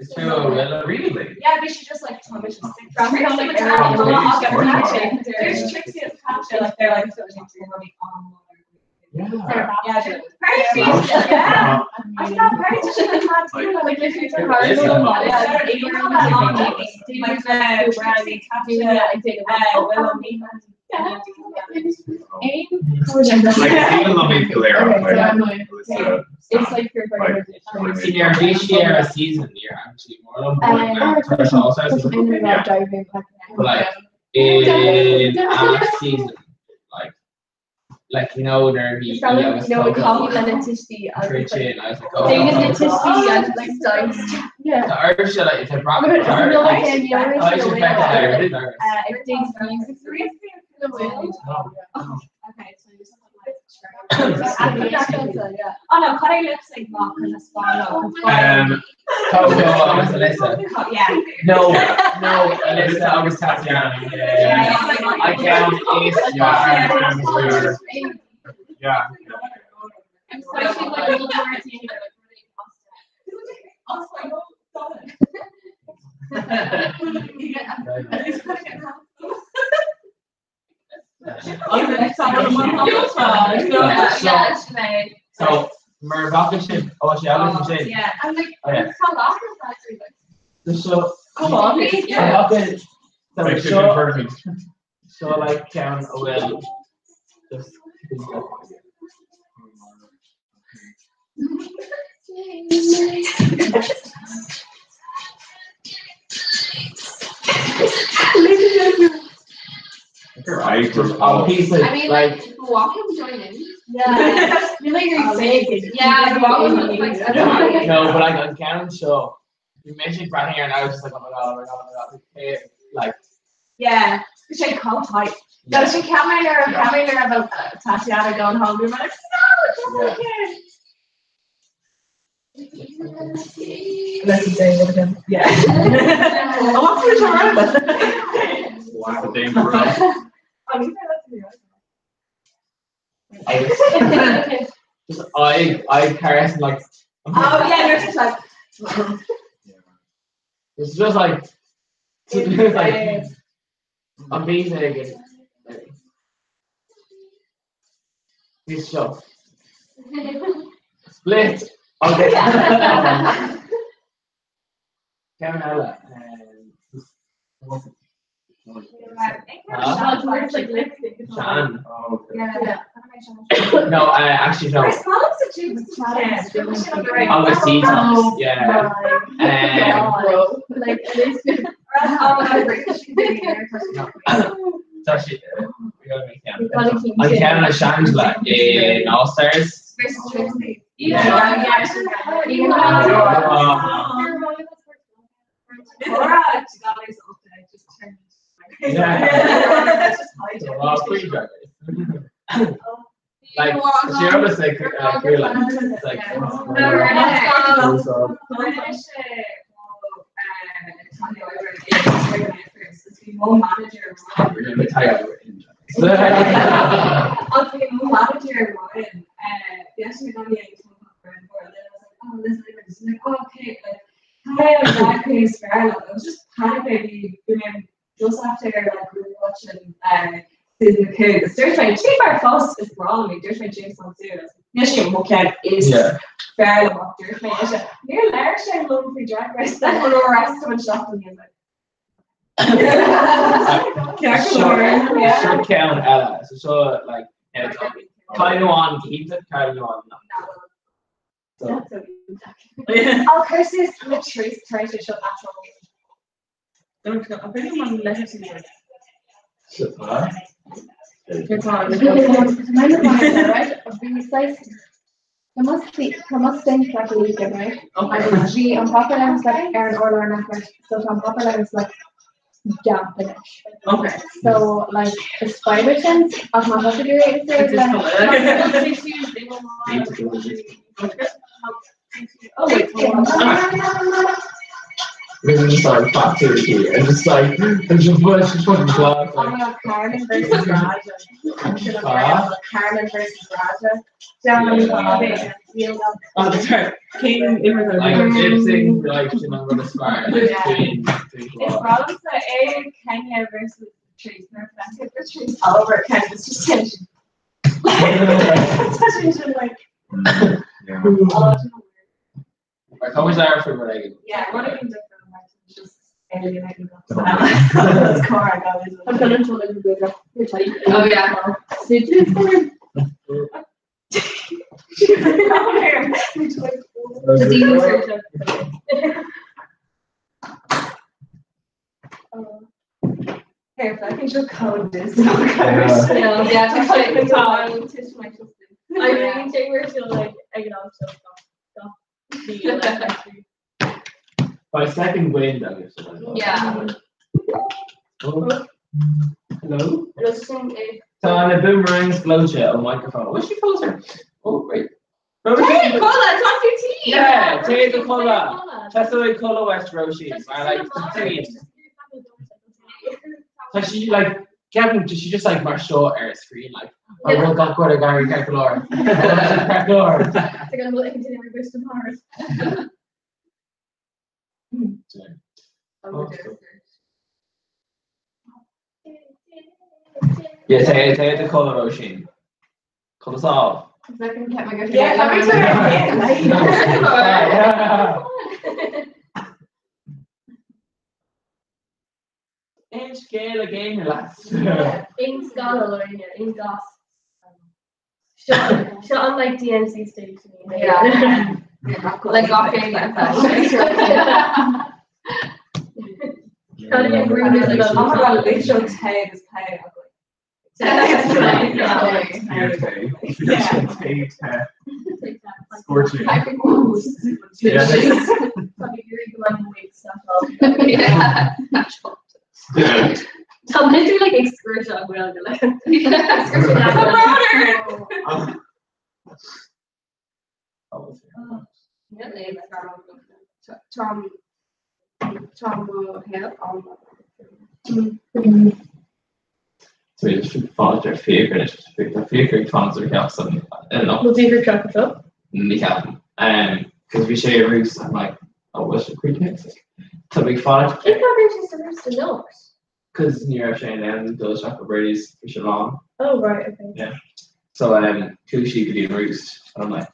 S12: Is tú a bhfuil really?
S10: Yeah, bhí she just like tá mise sick. There's Trixie is Katya, like they're like so rudaí on.
S13: Yeah.
S10: Yeah, perfect. Yeah. I thought perfect. Like literally it's hard. Yeah, you know that long like the Trixie Katya, Willow
S13: Like even let me Galera
S6: It's like your
S12: See, nuair a bhí sí ar a season níor actually more than But like in a season like like you know nuair a bhí
S6: It's you know coffee and a tissue
S12: Trixie and I was like oh
S6: David the tissue and like dice. Yeah.
S12: The Irish like it's a
S6: But it's not like the Irish
S12: I should back
S6: like,
S12: there.
S6: it takes music.
S10: Okay, so you just have Oh no, cutting lip sync mock and a swallow.
S12: Coco agus Alyssa.
S10: Yeah.
S12: No, no, Alyssa agus Tatiana. Yeah. I count is
S13: Yeah.
S6: I'm especially like a little more
S12: So mar bhacha sin ó sé agus sin.
S10: Yeah,
S6: I'm like,
S12: Oh, yeah.
S6: how long is that?
S12: So so
S6: Come on.
S12: yeah. So
S13: Like
S12: so
S13: perfect.
S12: so like ceann a bhfuil just
S13: I
S12: all pieces
S11: I mean,
S12: like
S11: like, walk him join in.
S6: Yeah. You're like you're big.
S11: Yeah, walk him like
S12: Yeah, no, but like on ceann seo bhí mé breathnaigh ar and I was just like oh my god, oh my god, oh my god, okay, like
S10: Yeah, which I can't type. That she can't make her can't make her about Tatiana going home. You're like, no, don't
S12: Yeah.
S10: Let's say it again. Yeah. I want to try
S13: Wow, the Dame Burrell.
S12: I was just I Carson like
S10: Oh yeah, you're just like
S12: it's just like it's like amazing and like this show split okay Kevin Ella
S6: It's like lipstick.
S12: Sean
S13: Oh, okay.
S10: Yeah.
S12: no actually no on the sea tops yeah
S6: Bro, like Elizabeth.
S12: it's actually we gotta make
S6: We've got to keep
S12: I'm
S6: it.
S12: Kevin and Shangela in All Stars
S10: Versus Trixie.
S12: Yeah.
S10: Yeah.
S6: Even
S10: Laura, she got herself just turned.
S12: Yeah.
S10: Just hide it.
S12: Well, free drag race. Like, she almost like, queer like, it's like, so, we're gonna tie up in.
S10: I was just panicking just after like we were watching season 2. Dúirt mé tí mar fós is rá mé dúirt mé James Bond is
S12: Yeah.
S10: fair amach dúirt mé leis Níor leir sé lom faoi Drag Race then an rest of an seachtain music.
S12: Seo ceann eile, so seo like Cailín amháin go hiontach, cailín amháin nach.
S10: I'll curse this with truth tar éis seo natural. Right? Agus bhí an páipéar leathan like ar an urlár in aice leis, so tá an páipéar leathan like damp anois.
S9: Okay.
S6: So like the spider sense ach má tá tú ag Oh wait,
S12: This is just like back to the key and just like there's just bunch of fucking blood.
S10: Oh my god, Carmen versus Raja.
S12: Ah.
S10: Carmen versus Raja. Down
S12: Yeah.
S10: the
S9: Oh, sorry. King Imre.
S12: Like gypsy, like you know, the smart.
S10: Yeah.
S12: Between,
S10: It's problems that A Kenya versus Trees. No, Trees all over Kenya. It's just tension. Tension, like
S13: Yeah.
S10: all over.
S12: Right, how was that for what I get?
S10: Yeah, what have been different? Like, it's just alienating. That's car.
S6: I'm gonna tell you
S11: Oh yeah.
S6: The demons are
S10: Here, if I can just code this.
S12: Yeah.
S11: Yeah, just like
S6: I really think we're still like I can also stop.
S12: By second wind, I guess.
S11: Yeah.
S12: Oh. Hello.
S6: Listen, if
S12: Tá na boomerangs gleoite on microphone. Wish you closer. Oh, great.
S4: Hey, Cola, talk to tea.
S12: Yeah, take the cola. Tessa Cola West Roshi. I like tea. So she like Kevin, she just like mar seo ar a screen like I will got go Gary Keckler. Keckler.
S6: They're gonna look into the reverse to Mars.
S12: Yeah, take take the cola Roisin. Cola solve.
S10: Yeah, let me turn it in.
S12: Yeah. In scale again, lads.
S6: In Scotland, in Goss. Seo an like DMC stage.
S11: Yeah. Like off like that.
S10: Oh my god, literal tag is pay.
S13: Yeah. Scorching.
S12: Yeah.
S11: Yeah.
S6: Tá literally like excursion on Gaeilge, like
S11: Tom Tom Hill on
S12: So we just followed their favorite, their favorite fans are Nelson. No,
S6: We'll do your chocolate up.
S12: ní ceapaim. Cos bhí sé arús I'm like, oh, what's the creek next? Tá big fad
S6: Cén fáth go raibh sé sa roost anocht?
S12: cos ní raibh sé in ann dul isteach go Brady's for so long.
S6: Oh right, okay.
S12: Yeah. So chuaigh sí go dtí an roost and I'm like,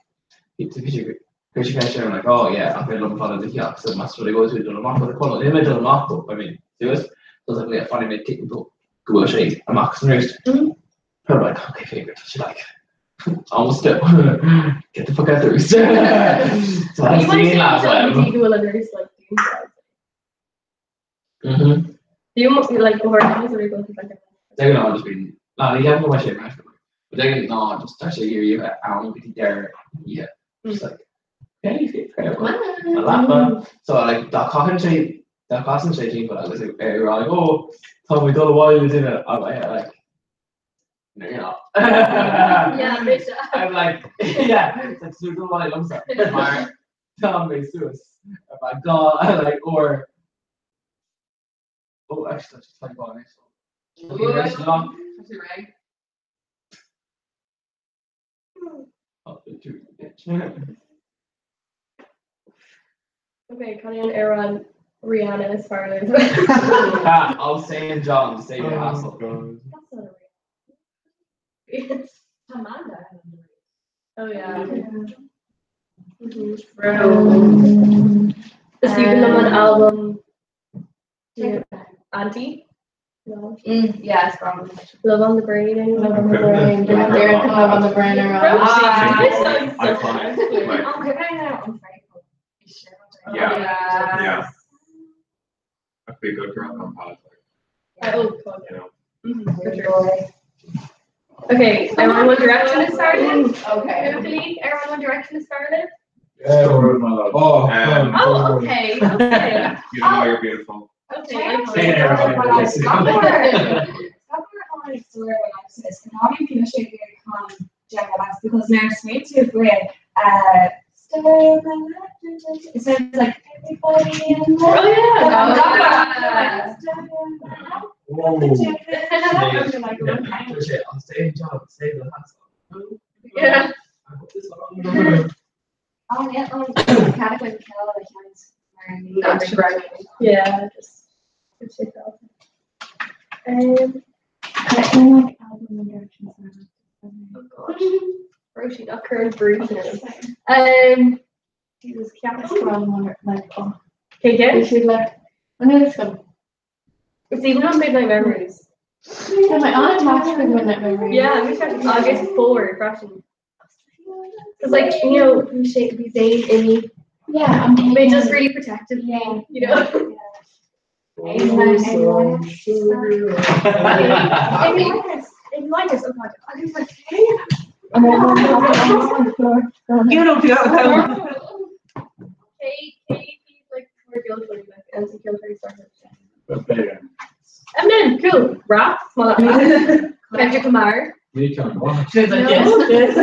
S12: bhí sé ceist I'm like, oh yeah, ach bhí liom fada do theach so más rud é go bhfuil tú dul amach le codladh. Níl mé dul amach though, I mean, do it. So I was like, yeah, fanfaidh mé go go bhfuil sé amach san roost. But I'm like, okay, favorite. She's like, almost still. Get the fuck out the roost. So
S6: You
S12: that's
S6: might
S12: the
S6: say
S12: last
S6: something
S12: one.
S6: go bhfuil an roost like doing
S12: Mm-hmm.
S6: You must be like over or go to like
S12: They're gonna just be no, you haven't got my shape But they're gonna no, just start to hear you at um there yeah. Just like yeah, you feel fair. So like that cotton shape that cotton shape but I was like like oh tell me dul why you did it. I'm like yeah, like no you're not.
S6: Yeah, bitch.
S12: I'm like yeah, it's like so dul why lumsa. Mar tell me sus. If I got like or oh actually that's just like one
S6: Okay, Connie and Aaron, Rihanna as far as
S12: Ah, I'll say in John, save the hassle.
S6: That's not a Rihanna.
S3: Amanda.
S6: Oh yeah.
S11: Mm-hmm.
S6: Bro. The Stephen Lemon album. Yeah. Auntie.
S11: Yeah, it's wrong.
S6: Love on the brain. Anyway.
S11: Love on the brain.
S6: Yeah.
S11: Derek love on the brain.
S13: Iconic. Like,
S11: Yeah.
S13: yeah. Yeah. That'd be a good girl on pod.
S6: Oh, God.
S13: You know.
S6: For sure. Okay, everyone One Direction is started.
S11: Okay.
S6: Hopefully, everyone One Direction is started.
S14: Yeah, my love. Oh,
S6: Oh, okay, okay.
S13: You don't know you're beautiful.
S6: Okay.
S14: Say it, everybody.
S10: Because now sweet to with it sounds like everybody in the
S6: Oh, yeah.
S14: Whoa.
S12: I'll stay in job, save the hassle.
S6: Yeah.
S10: Oh yeah, oh category kill like hands.
S6: Yeah, just good shit though. Oh gosh. Roshi, not current version.
S11: Jesus, can't scroll like oh.
S6: Okay,
S11: We
S6: get
S11: should like when is this
S6: It's even on Midnight Memories.
S11: Am I on attached with Midnight Memories?
S6: Yeah, I'm gonna check August 4, fraction. Cause like, you know, we should be Zane, Amy.
S11: Yeah, I'm
S6: They just really protective
S11: Yeah.
S6: you know?
S10: Amy
S6: Amy Linus, oh god. I was like,
S9: You don't do that.
S6: Kate, Kate, he's like, we're guilty, like, as a guilty started.
S14: But
S6: Eminem, cool. Rap, small rap. Kendrick Lamar.
S14: You can watch.
S9: She's like, yes, yes.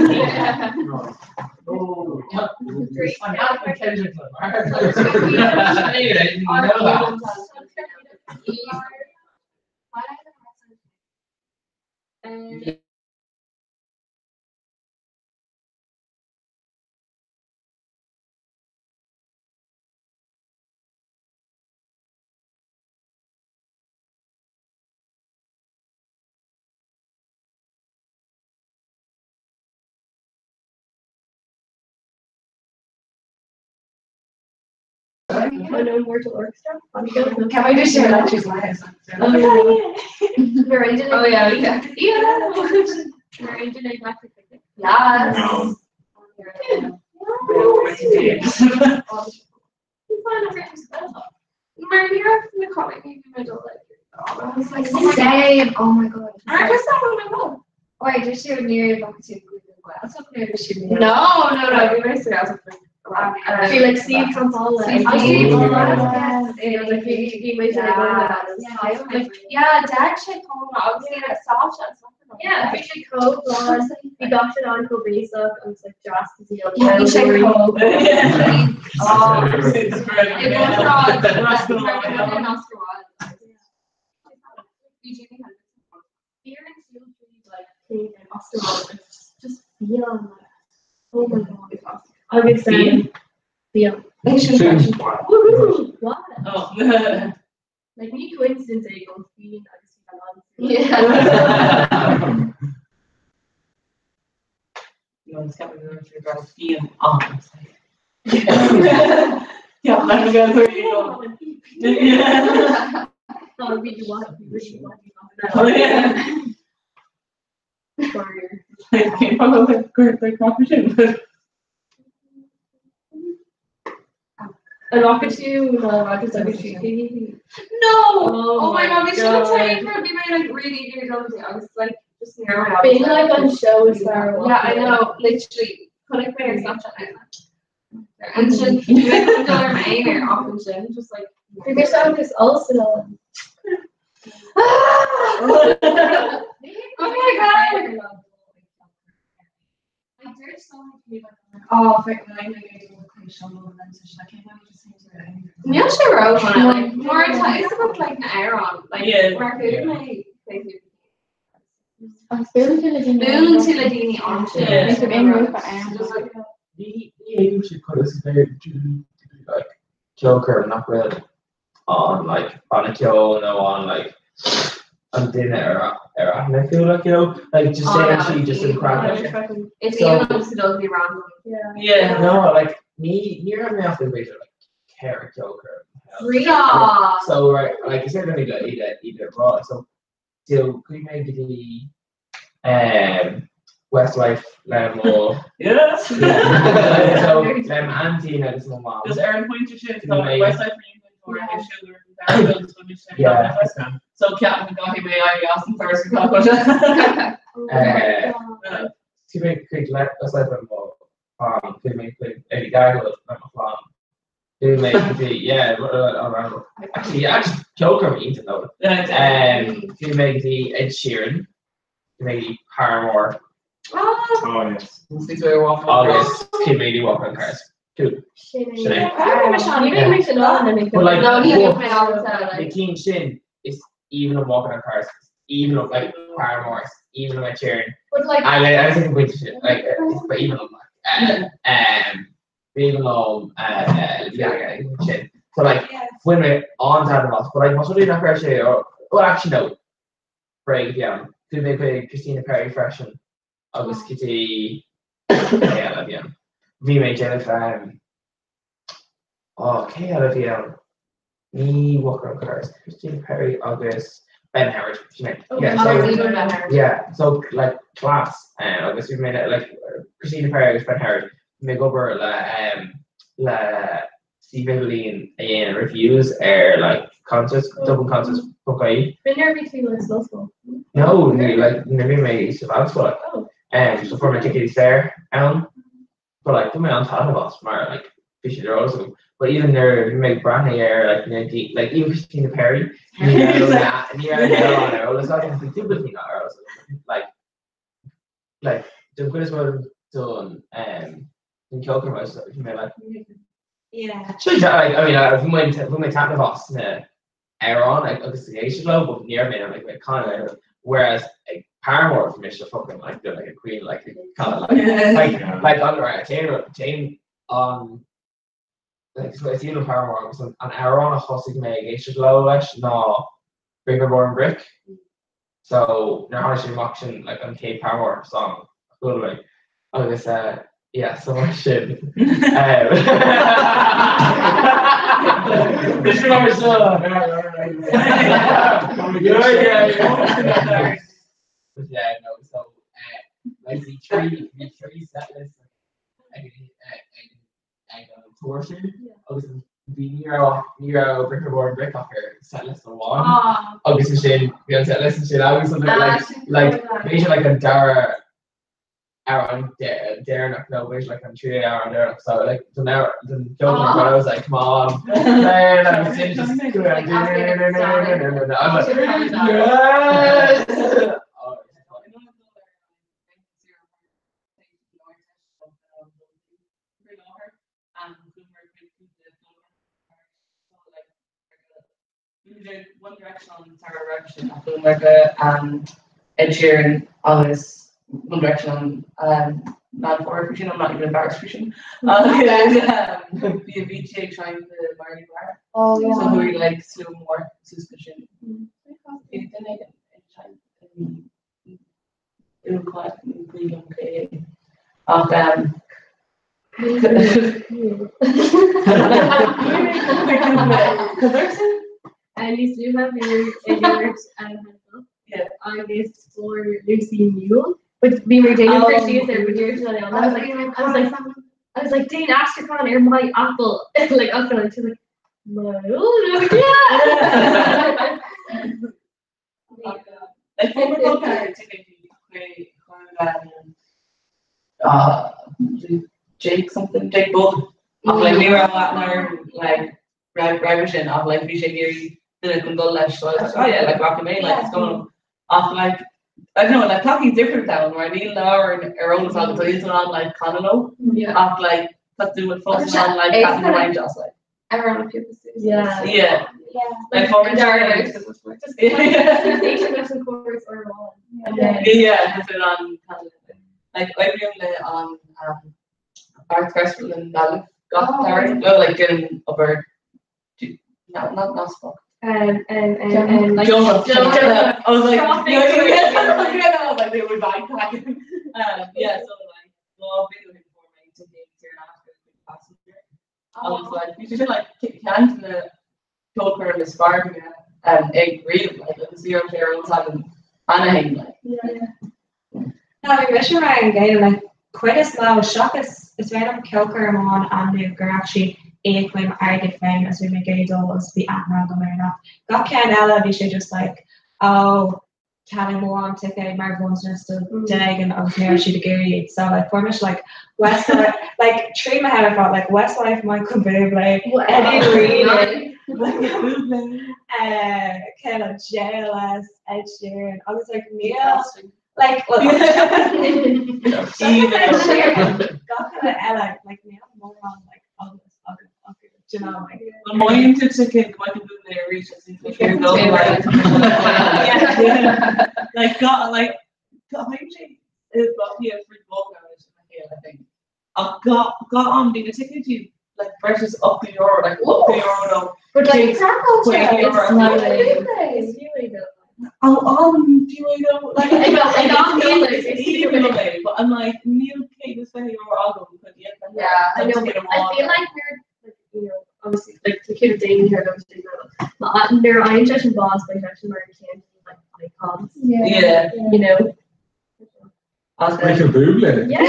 S14: Oh.
S6: Drake.
S12: I'm not a Kendrick Lamar. I didn't know that.
S6: Unknown Mortal Orchestra.
S10: Can we just share that she's live?
S6: Oh yeah. Miranda.
S11: Oh, yeah, yeah.
S6: Yeah. Miranda Electric Picnic.
S11: Yes.
S13: No.
S10: Same. Oh my god.
S11: I just saw one my
S10: Wait, just shoot near back to
S11: No, no, no. We were still
S6: She like Steve Kampala.
S10: See,
S11: Yeah, Dad should call obviously that soft and something.
S6: Yeah, we should co on. We got it on Kobesa. I was like, Josh, is he
S10: Yeah, we should co.
S11: Oh,
S9: It's
S11: it was not Oscar Wilde.
S6: Like Oscar Wilde, just beyond. Oh my god. August Beyond. Woohoo! What?
S9: Oh.
S6: Like ní coincidence é go fíon agus
S11: Yeah.
S9: You know, it's got me going through girl being on. Yeah, I'm gonna go through you. Yeah.
S6: No, we want we want
S9: Oh, yeah.
S6: Warrior.
S9: Like, came from a great like competition.
S6: An rocket no rockets like a
S11: No! Oh, my god, we should have taken her. We made like really eager to I was like just near my
S6: Being like on shows there.
S11: Yeah, I know. Literally, put my Snapchat And should like dollar off and shit, just like
S6: Because I'm just also
S11: Oh my god!
S10: Oh, for I know you do
S11: Níl sé ro like more it's about like an air on like
S9: Yeah.
S11: mar my
S6: Boon
S11: to le daoine an
S9: Yeah.
S12: Ní ní sé chun is like Joker nach bhfuil on like on a ceol nó on like an duine ar ar aithne acu, like you know like just
S11: Oh,
S12: say
S11: no,
S12: actually just in crack
S11: It's
S12: So-
S11: even supposed random.
S6: Yeah.
S9: Yeah.
S12: No, like ní ní raibh mé ach b'fhéidir like ceithre Joker.
S11: Stop.
S12: So right, like is there only like either either raw. So So chuaigh mé go dtí um, Westlife le mo
S9: Yes!
S12: So le m'aintín agus mo mham.
S9: Just ar an pointe sin tá
S12: Bhí mé-
S9: Westlife Reunion Tour ag siúl ar an dara agus bhí mise
S12: Yeah.
S9: So ceapaim go gcaithfidh mé éirí as an turas go ceann
S12: Eh, Chuaigh mé chuig Westlife le mo mham, chuaigh mé chuig Lady Gaga le mo chlann. Chuaigh mé go dtí yeah an actually yeah, actually ceolchoirm iontach though. Chuaigh mé go dtí Ed Sheeran, chuaigh mé go dtí Paramore
S13: Oh yes.
S12: agus chuaigh mé go dtí Walk on Cars. Cool. Sin é.
S6: But
S12: like,
S11: No, ní
S12: but
S11: mé ábalta,
S12: na cinn sin is even on Walking on Cars, even on like Paramore, is even on Ed Sheeran.
S6: But like
S12: I was thinking pointe sin, like is but even on like even on Lady Gaga sin. So like bhain mé an-taitneamh as, but like más rud é nach raibh sé well actually no, bréag a bhí ann. Chuaigh mé chuig Christina Perri freisin agus go dtí cé eile a bhí ann? Bhí mé ag déanamh oh cé eile a bhí ann? Ní Walker on Cars, Christina Perri agus Ben Howard sin é. Yeah, so
S11: Oh, even Ben Howard.
S12: yeah, so like class agus bhí mé le like Christina Perri agus Ben Howard bhí mé ag obair le le Steve Mhicilín a dhéanann reviews ar like concerts, Dublin concerts ponc ie.
S6: Bhí nuair a bhí tú le Slow
S12: No, ní like nuair a bhí mé sa mheánscoil like.
S6: Oh.
S12: So fuair mé ticéidí saor ann. But like bhain mé an-taitneamh as mar like bhí siad ar eolas agam. But even nuair a bhí mé ag breathnú ar like na daoine like even Christina Perri ní raibh na ní raibh na ar eolas agam bhí cúpla daoine ar eolas agam. Like like den chuid is mó don den ceolchoirm bhí mé like
S3: Yeah.
S12: Sure, like, I mean, bhain mé bhain mé taitneamh as na amhráin like, agus ag éisteacht leo, but ní raibh mé like ag canadh leo. Whereas ag Paramore bhí mise fucking like doing like a queen like kind of like like like an right téann téann an like so is iad an Paramore agus an an amhrán a thosaigh mé ag éisteacht leo leis ná Brick by Born Brick. So nuair a tháinig sé amach sin like an chéad Paramore song a chuala mé agus yeah so mar sin. Bhí sé mar seo. But yeah, no, so like bhí trí set list ag ag an tour sin agus bhí ní raibh ní raibh Brick Born Brick ach ar set list amháin agus sin bhí an set list sin agus like like bhí sé like an dara amhrán deireanach nó bhí sé like an tríú amhrán deireanach so like don don ceolchoirm I was like come on man agus sin just I was like yes
S9: One Direction an sara raibh sin ach chuamar go Ed Sheeran agus One Direction an Meán Fómhair faoi sin, I'm not even embarrassed faoi sin. Agus bhí Avicii ag seinm sa Marley Bar.
S6: Oh yeah.
S9: So chuaigh like slua mór suas go sin. Bhí duine éigin ag seinm in Úcráin ní cuimhin liom cé é. Ach
S6: Níos luaithe bhí ag imirt agus fuair Lucy Newell. But bhí mé déanamh cur síos ar but dúirt sé I was like I was like I was like déan aistriúchán ar my apple like after like she's like no yeah
S9: Like fuair ticéidí chuig Jake something, Jake Butt. Ach like ní raibh aithne orm like roimhe sin ach like bhí sé ag iarraidh duine chun dul leis so I was like oh yeah like rachaidh mé like it's going. Ach like I don't know like taithí difriúil ann mar níl na hamhráin ar eolas agat so níl tú in ann like canadh leo ach like tá tú fós in ann like taitneamh a bhaint as like.
S11: Everyone people
S6: Yeah.
S9: Yeah.
S11: Yeah.
S9: Like fuair
S6: Just leis an chorus or amháin.
S9: Yeah, tá an like oibrím le an Arts Festival in Gaillimh gach samhradh. Well, like déanaim obair not not spoke.
S6: Like
S9: Jonah.
S6: Jonah.
S9: I was like,
S6: Stop
S9: yeah,
S6: it.
S9: yeah, yeah, I was like, they were backpacking. Yeah, so like, well, been with him for my ticket here and after passenger. I was like, bhí sé sin like ceann de na ceolchoirm is fearr ag riamh like agus bhí an ar an Cheana féin like.
S10: Ná bhí mise mar an gcéanna like cuid is mó seachas is féidir liom ceolchoirm amháin a ainmniú gur actually íoc mé m'airgead féin agus bhí mé ag iarraidh dul agus bhí aithne agam ar an act. Gach ceann eile bhí sé just like oh ceannaigh mórán ticéad mar bhronntanas do duine éigin agus ní raibh siad ag iarraidh iad so like fuair mise like Westlife like trí mo head ar fad like Westlife Michael Bublé Eddie Reader cé eile JLS Ed Sheeran agus like níl like well Ed Sheeran gach uile eile like níl mórán like eolas agam acu do you know like
S9: Well maíonn tú ticket go Michael Bublé arís as in Like got like sé free I think. Ach gach am bhí na ticéidí like breis is €80 like €80 nó
S6: But like it's not culture, it's
S9: Oh, fiú é though like
S6: I know, I know, it's
S9: but I'm like níl €120 agam chun iad a
S6: Yeah, I know.
S9: ticket
S6: But I
S9: amháin.
S6: feel like we're like, you know, obviously like the kid of Damien here goes to but nuair a fhaigheann sé an bás beidh sé mar an chéad like icons.
S9: Yeah. Yeah.
S6: You know.
S14: Michael Bublé.
S6: Yeah.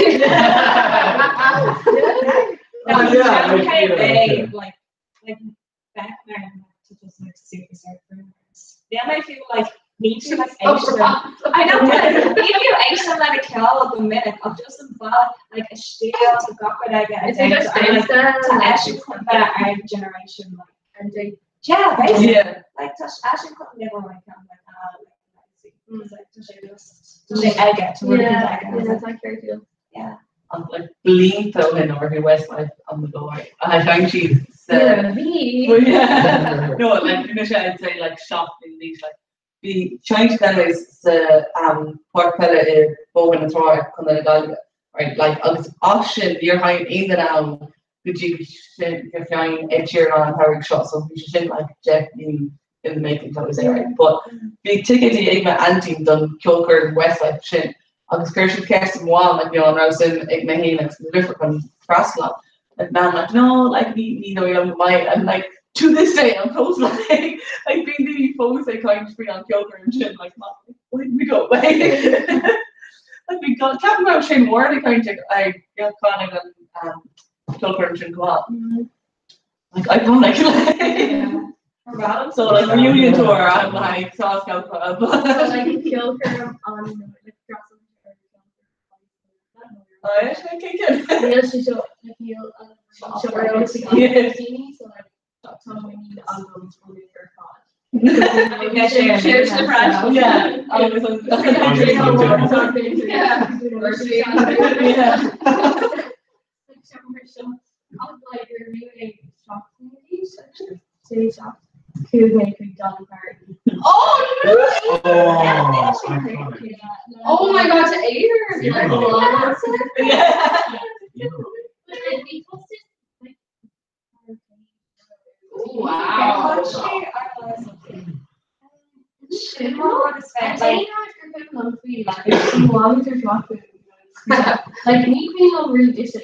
S9: No,
S14: Yeah, like,
S9: okay,
S14: yeah,
S9: they,
S14: okay.
S10: like background to just like superstar rumors. Then I feel like need to like
S11: Oh,
S10: éistean. I know ní fiú éistean lena ceol go minic ach just an bhealach like a stíl tá gach rud aige a
S6: Is it just
S10: déanamh,
S6: dance then,
S10: tá
S6: like-
S10: eisean chun bheith our generation like
S6: And they
S10: yeah basically
S9: Yeah.
S10: like tá eisean chun live on like I'm like ah like legacy. It's like tá sé just tá sé aige tá rud
S6: Yeah,
S10: aige
S6: yeah, that's like very cool.
S10: Yeah.
S9: Ach like blianta ó shin ó bhí Westlife on the go and I found siad sa
S6: Yeah, me.
S9: Well, yeah. No, like bhí mise I'd say like shopping leis like bhí Chinese Tennis sa Páirc Peile i Bóthar na Trá Contae na Gaillimhe right like agus as sin níor sheinn aon duine ann go dtí sin gur sheinn Ed Sheeran an t-samhradh seo so bhí sé sin like 10 bliain in the making shall we say right but bhí ticéidí ag m'aintín don ceolchoirm Westlife sin agus chuir siad ceist ar mo mham like you know an raibh suim ag mé féin agus mo dheirfiúr chun freastal ann like mam like no like ní ní dóigh liom go mbeidh and like to this day I'm fós like like bíonn daoine fós ag caint faoi an ceolchoirm sin like mam why did we go like like we got ceapaim go raibh Shane Ward ag caint ag ag ag an ceolchoirm sin chomh maith like iconic like so like reunion tour I'm like sauce club
S6: So like ceolchoirm on like dress
S9: Oh, yeah, okay, good.
S6: Níl sé seo like níl seo ar eolas ag
S9: Yeah.
S6: daoine so like tá muinín agam ar fad.
S10: Yeah, share, share the fresh.
S9: Yeah, I was on.
S6: Yeah.
S11: Oh,
S14: Oh,
S11: Oh my god, to Ader.
S14: Yeah.
S11: Wow.
S6: Like ní cuimhin liom really ise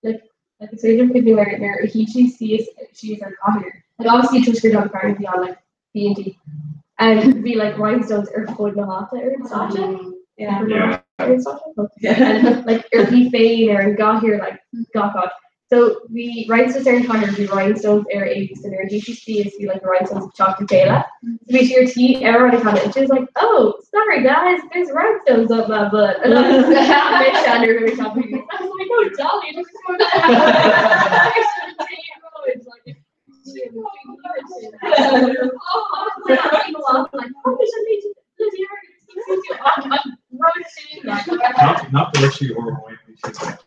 S6: like like is féidir cuimhneamh ar nuair a shuigh sí síos síos ar cathaoir. Like obviously toisc gur Dolly Parton bhí ann like B&D. And bhí like rhinestones ar fud na háite ar an stáitse.
S10: Yeah.
S14: Yeah.
S6: Ar an stáitse. And, like uirthi féin ar an gcathaoir like gach áit. So bhí rhinestones ar an chathaoir, bhí rhinestones ar éags and ar shuigh sí síos bhí like rhinestones ag teacht le chéile. So bhí sí ar tí ar an kind and she was like, oh, sorry guys, there's rhinestones up my butt. And I was like, I was like, oh, Dolly, just
S13: Not the Richie or Wayne.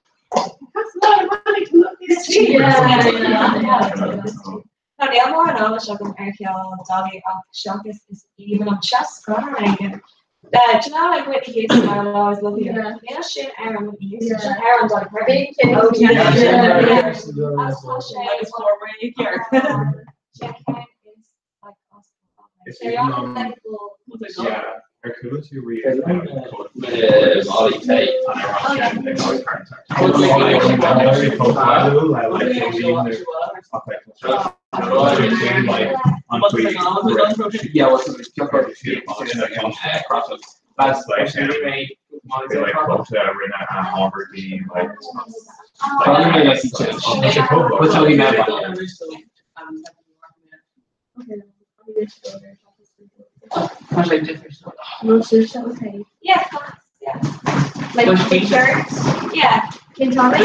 S10: Tá níl mórán eolais agam ar cheol Dolly ach seachas is aoibhinn liom chess éigin. Do you know like Whitney Houston, I will always love you.
S6: Yeah.
S10: Níl sin ar an Whitney Houston,
S6: Yeah.
S10: sin ar an Dolly Parton.
S6: Yeah.
S10: Oh, yeah.
S6: Yeah.
S10: Yeah.
S6: Yeah.
S10: Agus tá sé
S9: Agus for break here.
S10: Sé ceann is like
S13: Is
S10: Sé
S13: aoibhinn liom-
S10: an
S13: Yeah. Ar chuala tú riamh
S6: Okay.
S3: Yeah, yeah.
S6: Like the shirt.
S3: Yeah.
S6: Can Tommy?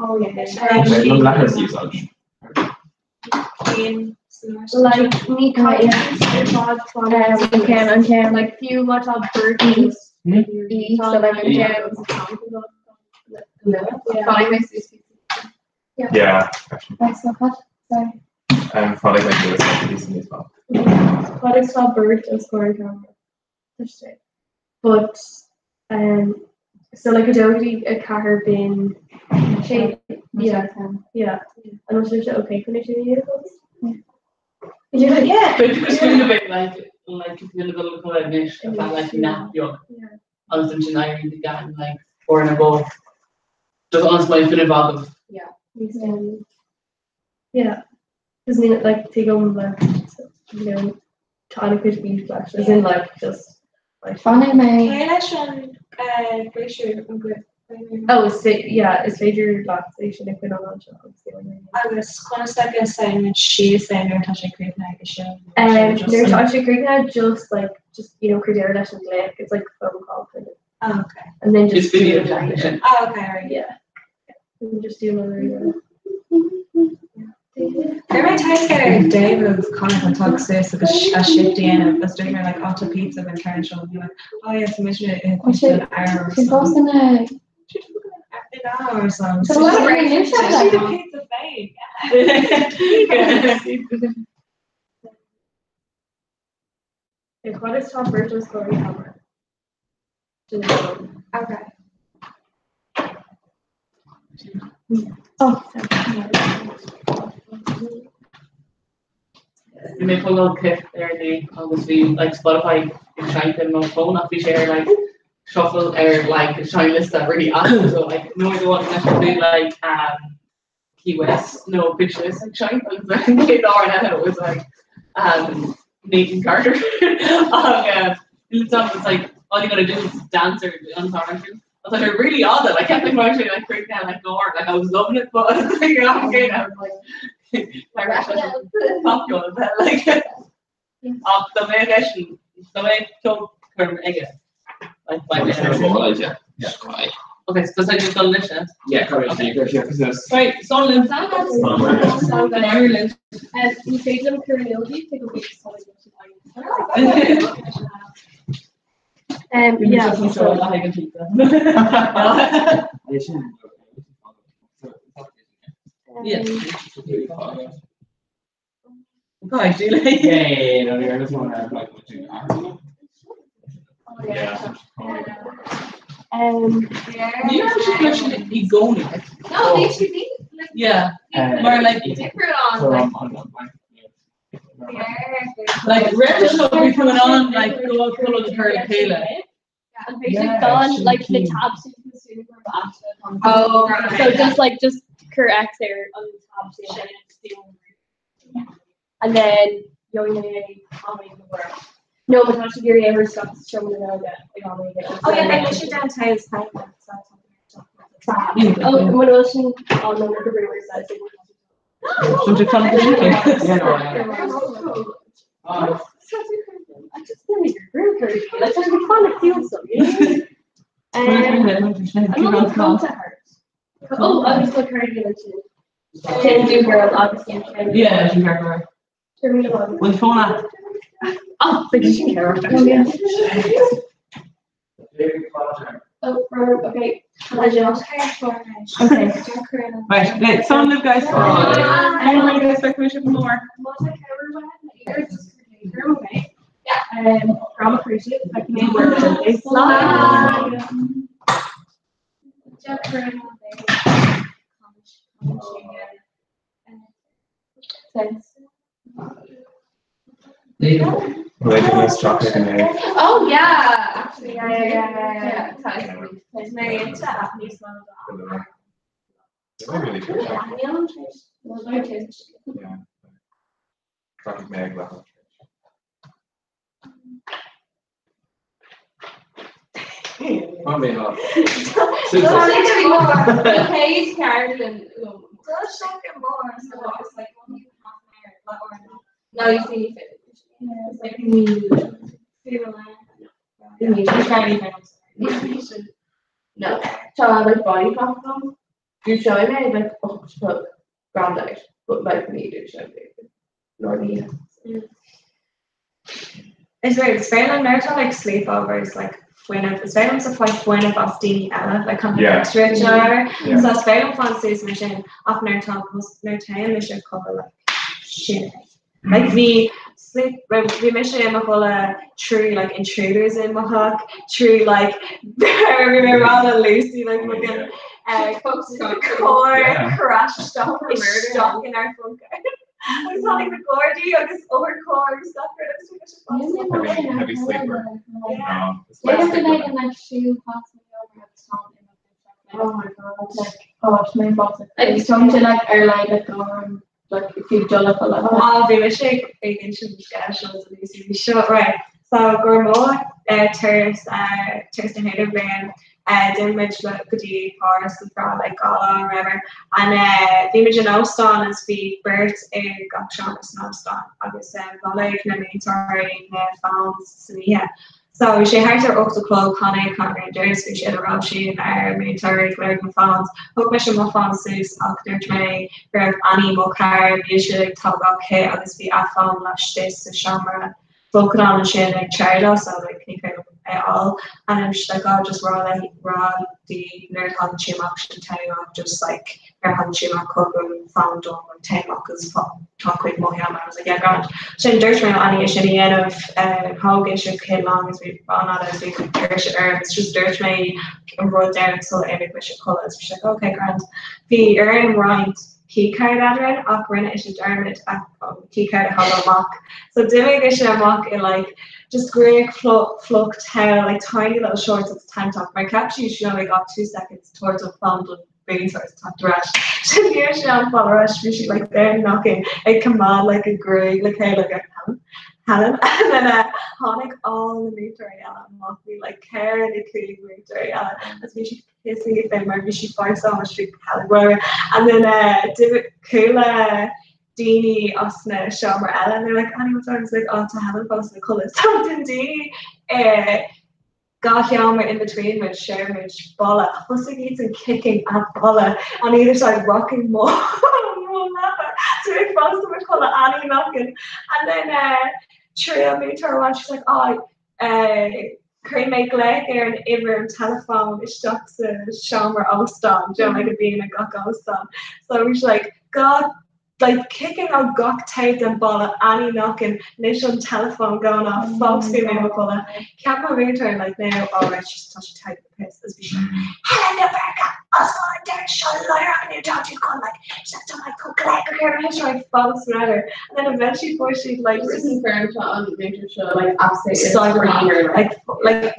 S6: Oh yeah. Like ní an an cem like fiú má tá birdies e so like an cem
S13: Yeah.
S6: Yeah. That's not bad. Sorry.
S13: Probably like this recently as well.
S6: But it's not bird of scoring camera. But so like a doggy a car bin shape. Yeah. Yeah. And was it okay can you Yeah.
S9: Yeah. But just kind of bit like like if you're gonna go anois a bheith like nach beag agus an sin éirí the gan like four and a ball. Just on my fin of
S6: Yeah. Yeah. Doesn't mean like take on like you know tiny bit of flash as in like just like
S11: Fanfaidh mé.
S10: Cé leis an briseadh an gcuid?
S6: Oh, is yeah, is féidir leat é sin a choinneáil anseo agus é an
S10: Agus conas agus seinneann síos é nuair atá sé críochnaithe agus sin?
S6: Nuair atá sé críochnaithe just like just you know cuir deireadh leis an glaoch it's like phone call kind of.
S10: Oh, okay.
S6: And then just
S9: It's video
S6: do
S9: chat,
S6: another-
S10: Oh, okay, right.
S6: Yeah. And just do another.
S10: Ar mé teist David Conor an tug suas agus a shift dhéanamh agus dúirt mé like áta pizza an ceann seo bhí like oh yes I'm in an hour or
S11: She's
S10: something.
S11: also na
S10: An hour or something.
S11: So what are you
S10: She
S11: doing?
S10: pizza fake.
S6: Yeah, what is top virtual scoring camera? Just,
S10: Okay.
S6: Oh, sorry.
S9: Bhí mé fáil clip ar né agus bhí like Spotify ag seinnt ar mo phone ach bhí sé ar like shuffle ar like seinnliosta really active so like no I don't want to do like Key West no pictures like seinnt agus céad áir eile it was like Nathan Carter um, it's like all you gotta do is dance or on I was like really odd that I kept like actually like freaking out like gore like I was loving it but I was like okay I was like popular but like ach dá mé leis dá mé cuairm aige like by
S12: Yeah. Yeah.
S9: Okay, so that's just done this,
S12: Yeah, correct.
S9: Okay.
S12: Yeah, yeah,
S9: Right, Solid. Ireland.
S6: Ní féidir liom cur take a big solid yeah, so
S9: Yeah. Okay, Julie.
S12: Yeah, yeah, yeah, no, I just want to like do
S13: Yeah.
S9: You actually mentioned i gcónaí.
S11: No, they should be like
S9: Yeah. Mar like
S11: different on like
S9: like roimh seo bhí coming on like go pull the her chéile.
S6: And basically gone like the tabs
S11: Oh, right.
S6: So just like just cur X there on the tab and then No, but not Gary ever stops showing the
S10: Oh yeah, like we should downtown is kind of
S6: Oh, when Wilson on the river side.
S12: Oh,
S6: I just feel like you're very Like there's a fun it feels so, you know? I'm not going to heart. Oh, I'm just like cardigan too. Can do girl, obviously.
S9: Yeah, she can.
S6: Turn it on.
S9: When phone app. Oh, but she can.
S6: Oh, yeah. Oh, right, okay.
S9: Okay. Right, let's on live guys.
S6: Bye.
S9: I'm going to expect more.
S6: Yeah. Um,
S13: Lady Miss Chocolate and Egg.
S11: Oh yeah, actually, yeah, yeah, yeah, yeah, yeah.
S13: Really good. Yeah. Chocolate and egg level.
S11: No, you see, it's like No, so like body clock them. Do show me like oh grand out, but like me do show me. Nor me.
S10: Is weird, is féidir liom nuair atá like sleepovers like fuinneamh, is féidir liomsa fáil fuinneamh as daoine eile like kind of
S13: Yeah.
S10: extra
S13: Yeah.
S10: So is féidir liom fáil suas mar sin ach nuair atá nuair a théann mise a chodladh like sin é. Like bhí sleep bhí mise i mo chodladh trí like intruders i mo theach, trí like bhí mé rá le Lucy like fucking carr crash isteach isteach inár phóca. Agus tháinig na Gardaí agus otharcharr agus gach rud agus bhí mise fós.
S13: Heavy, heavy sleeper. No, it's
S6: They
S13: light
S6: have to
S13: sleeper.
S6: like and like shoe pass me over at the time. Oh my god, like oh it's my boss. Like some to like airline like go and like if you've done up a lot.
S10: Á bhí mise ag insint sceis Lucy bhí seo right. So gur mó turas turas na hIdirbhliain d'imigh muid le go dtí Páras an feadh like dhá lá or whatever and bhí muid in óstán agus bhí beirt i gach seomra san óstán agus bhailigh na múinteoirí na phones san oíche. So bhí sé thart ar 8 a chlog tháinig Conor an doras bhí sé le raibh siad ar múinteoirí ag lorg na phones. Thug mise mo phone suas ach dúirt mé go raibh Annie mo chara bhí sé ag tógáil cith agus bhí a phone laistigh sa seomra folcadán ansin ag chargeáil so like ní féidir liom é a fháil and I'm just like oh just rá le rá di nuair a thagann sí amach sin téigh amach just like nuair a thagann sí amach thug an phone dom like téigh amach agus tá cuid mo sheomra I was like yeah grand. Sin dúirt mé le Annie é sin a dhéanamh thóg ise cith long agus bhí an-fhada agus bhí tuirse orm it's just dúirt mé an rud deireanach sular imigh mise a chodladh agus bhí sé like okay grand. Bhí orainn roinnt keycard eadrainn ach rinne ise dearmad an keycard a thógáil amach. So d'imigh ise amach i like just gruaig fliuch towel like tiny little shorts agus tank top mar cheap sí she only got 2 seconds tabhairt an phone don mhúinteoir is teacht ar ais. Sin ní raibh sé an fáil ar ais bhí sí like there knocking ag coimeád like a gruaig le chéile like Helen Helen and then tháinig all na múinteoirí eile amach bhí like ceithre nó cúig múinteoirí eile agus bhí sí pissing fé mar bhí sí far so much bhí Helen whatever and then d'imigh chuala daoine as na seomra eile and they're like Annie what's wrong? I was like oh tá Helen fós ina codladh so d'fhan daoine Dhá sheomra in between muid, share muid balla. Thosaigh iad san kicking at balla on either side rocking mo mo leapa. So bhí fós i mo chodladh Annie knocking. And then triail múinteoir amháin she's like oh cuirfidh mé glaoch ar an uimhir an teileafóin isteach sa seomra óstán, do you know like a bhíonn ag gach óstán. So bhí sé like dhá like kicking ó gach taobh den balla Annie knocking leis an telephone going off fós bhí mé i mo chodladh cheap mo mhúinteoir like now oh right she's tá sí taking the piss agus bhí sí Helen de Búrca oscail an doras seo láithreach nó tá tú chun like she's like tá mé chun glaoch a chur ar ais right fós whatever and then eventually fuair siad like
S11: Just confirm tá an mhúinteoir seo like absolutely
S10: cyber like like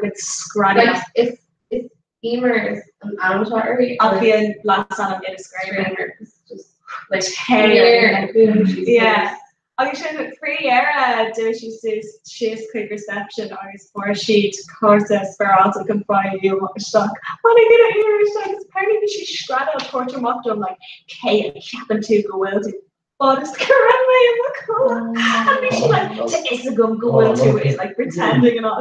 S10: like scranny
S11: Like is is Emer is an ainm atá uirthi.
S10: Ach bhí an leasainm ina Screamer.
S11: Just like
S10: Tear. Yeah. Agus sin faoi dheireadh d'imigh sí suas síos chuig reception agus fuair siad cárta spárálta chun fáil isteach. Tháinig ina Emer isteach agus apparently bhí sí screadaíl tabhairt amach dom like cé a cheapann tú go bhfuil tú. Fad is go raibh mé i mo chodladh. And bhí sí like tá fhios agam go bhfuil tú like pretending and all.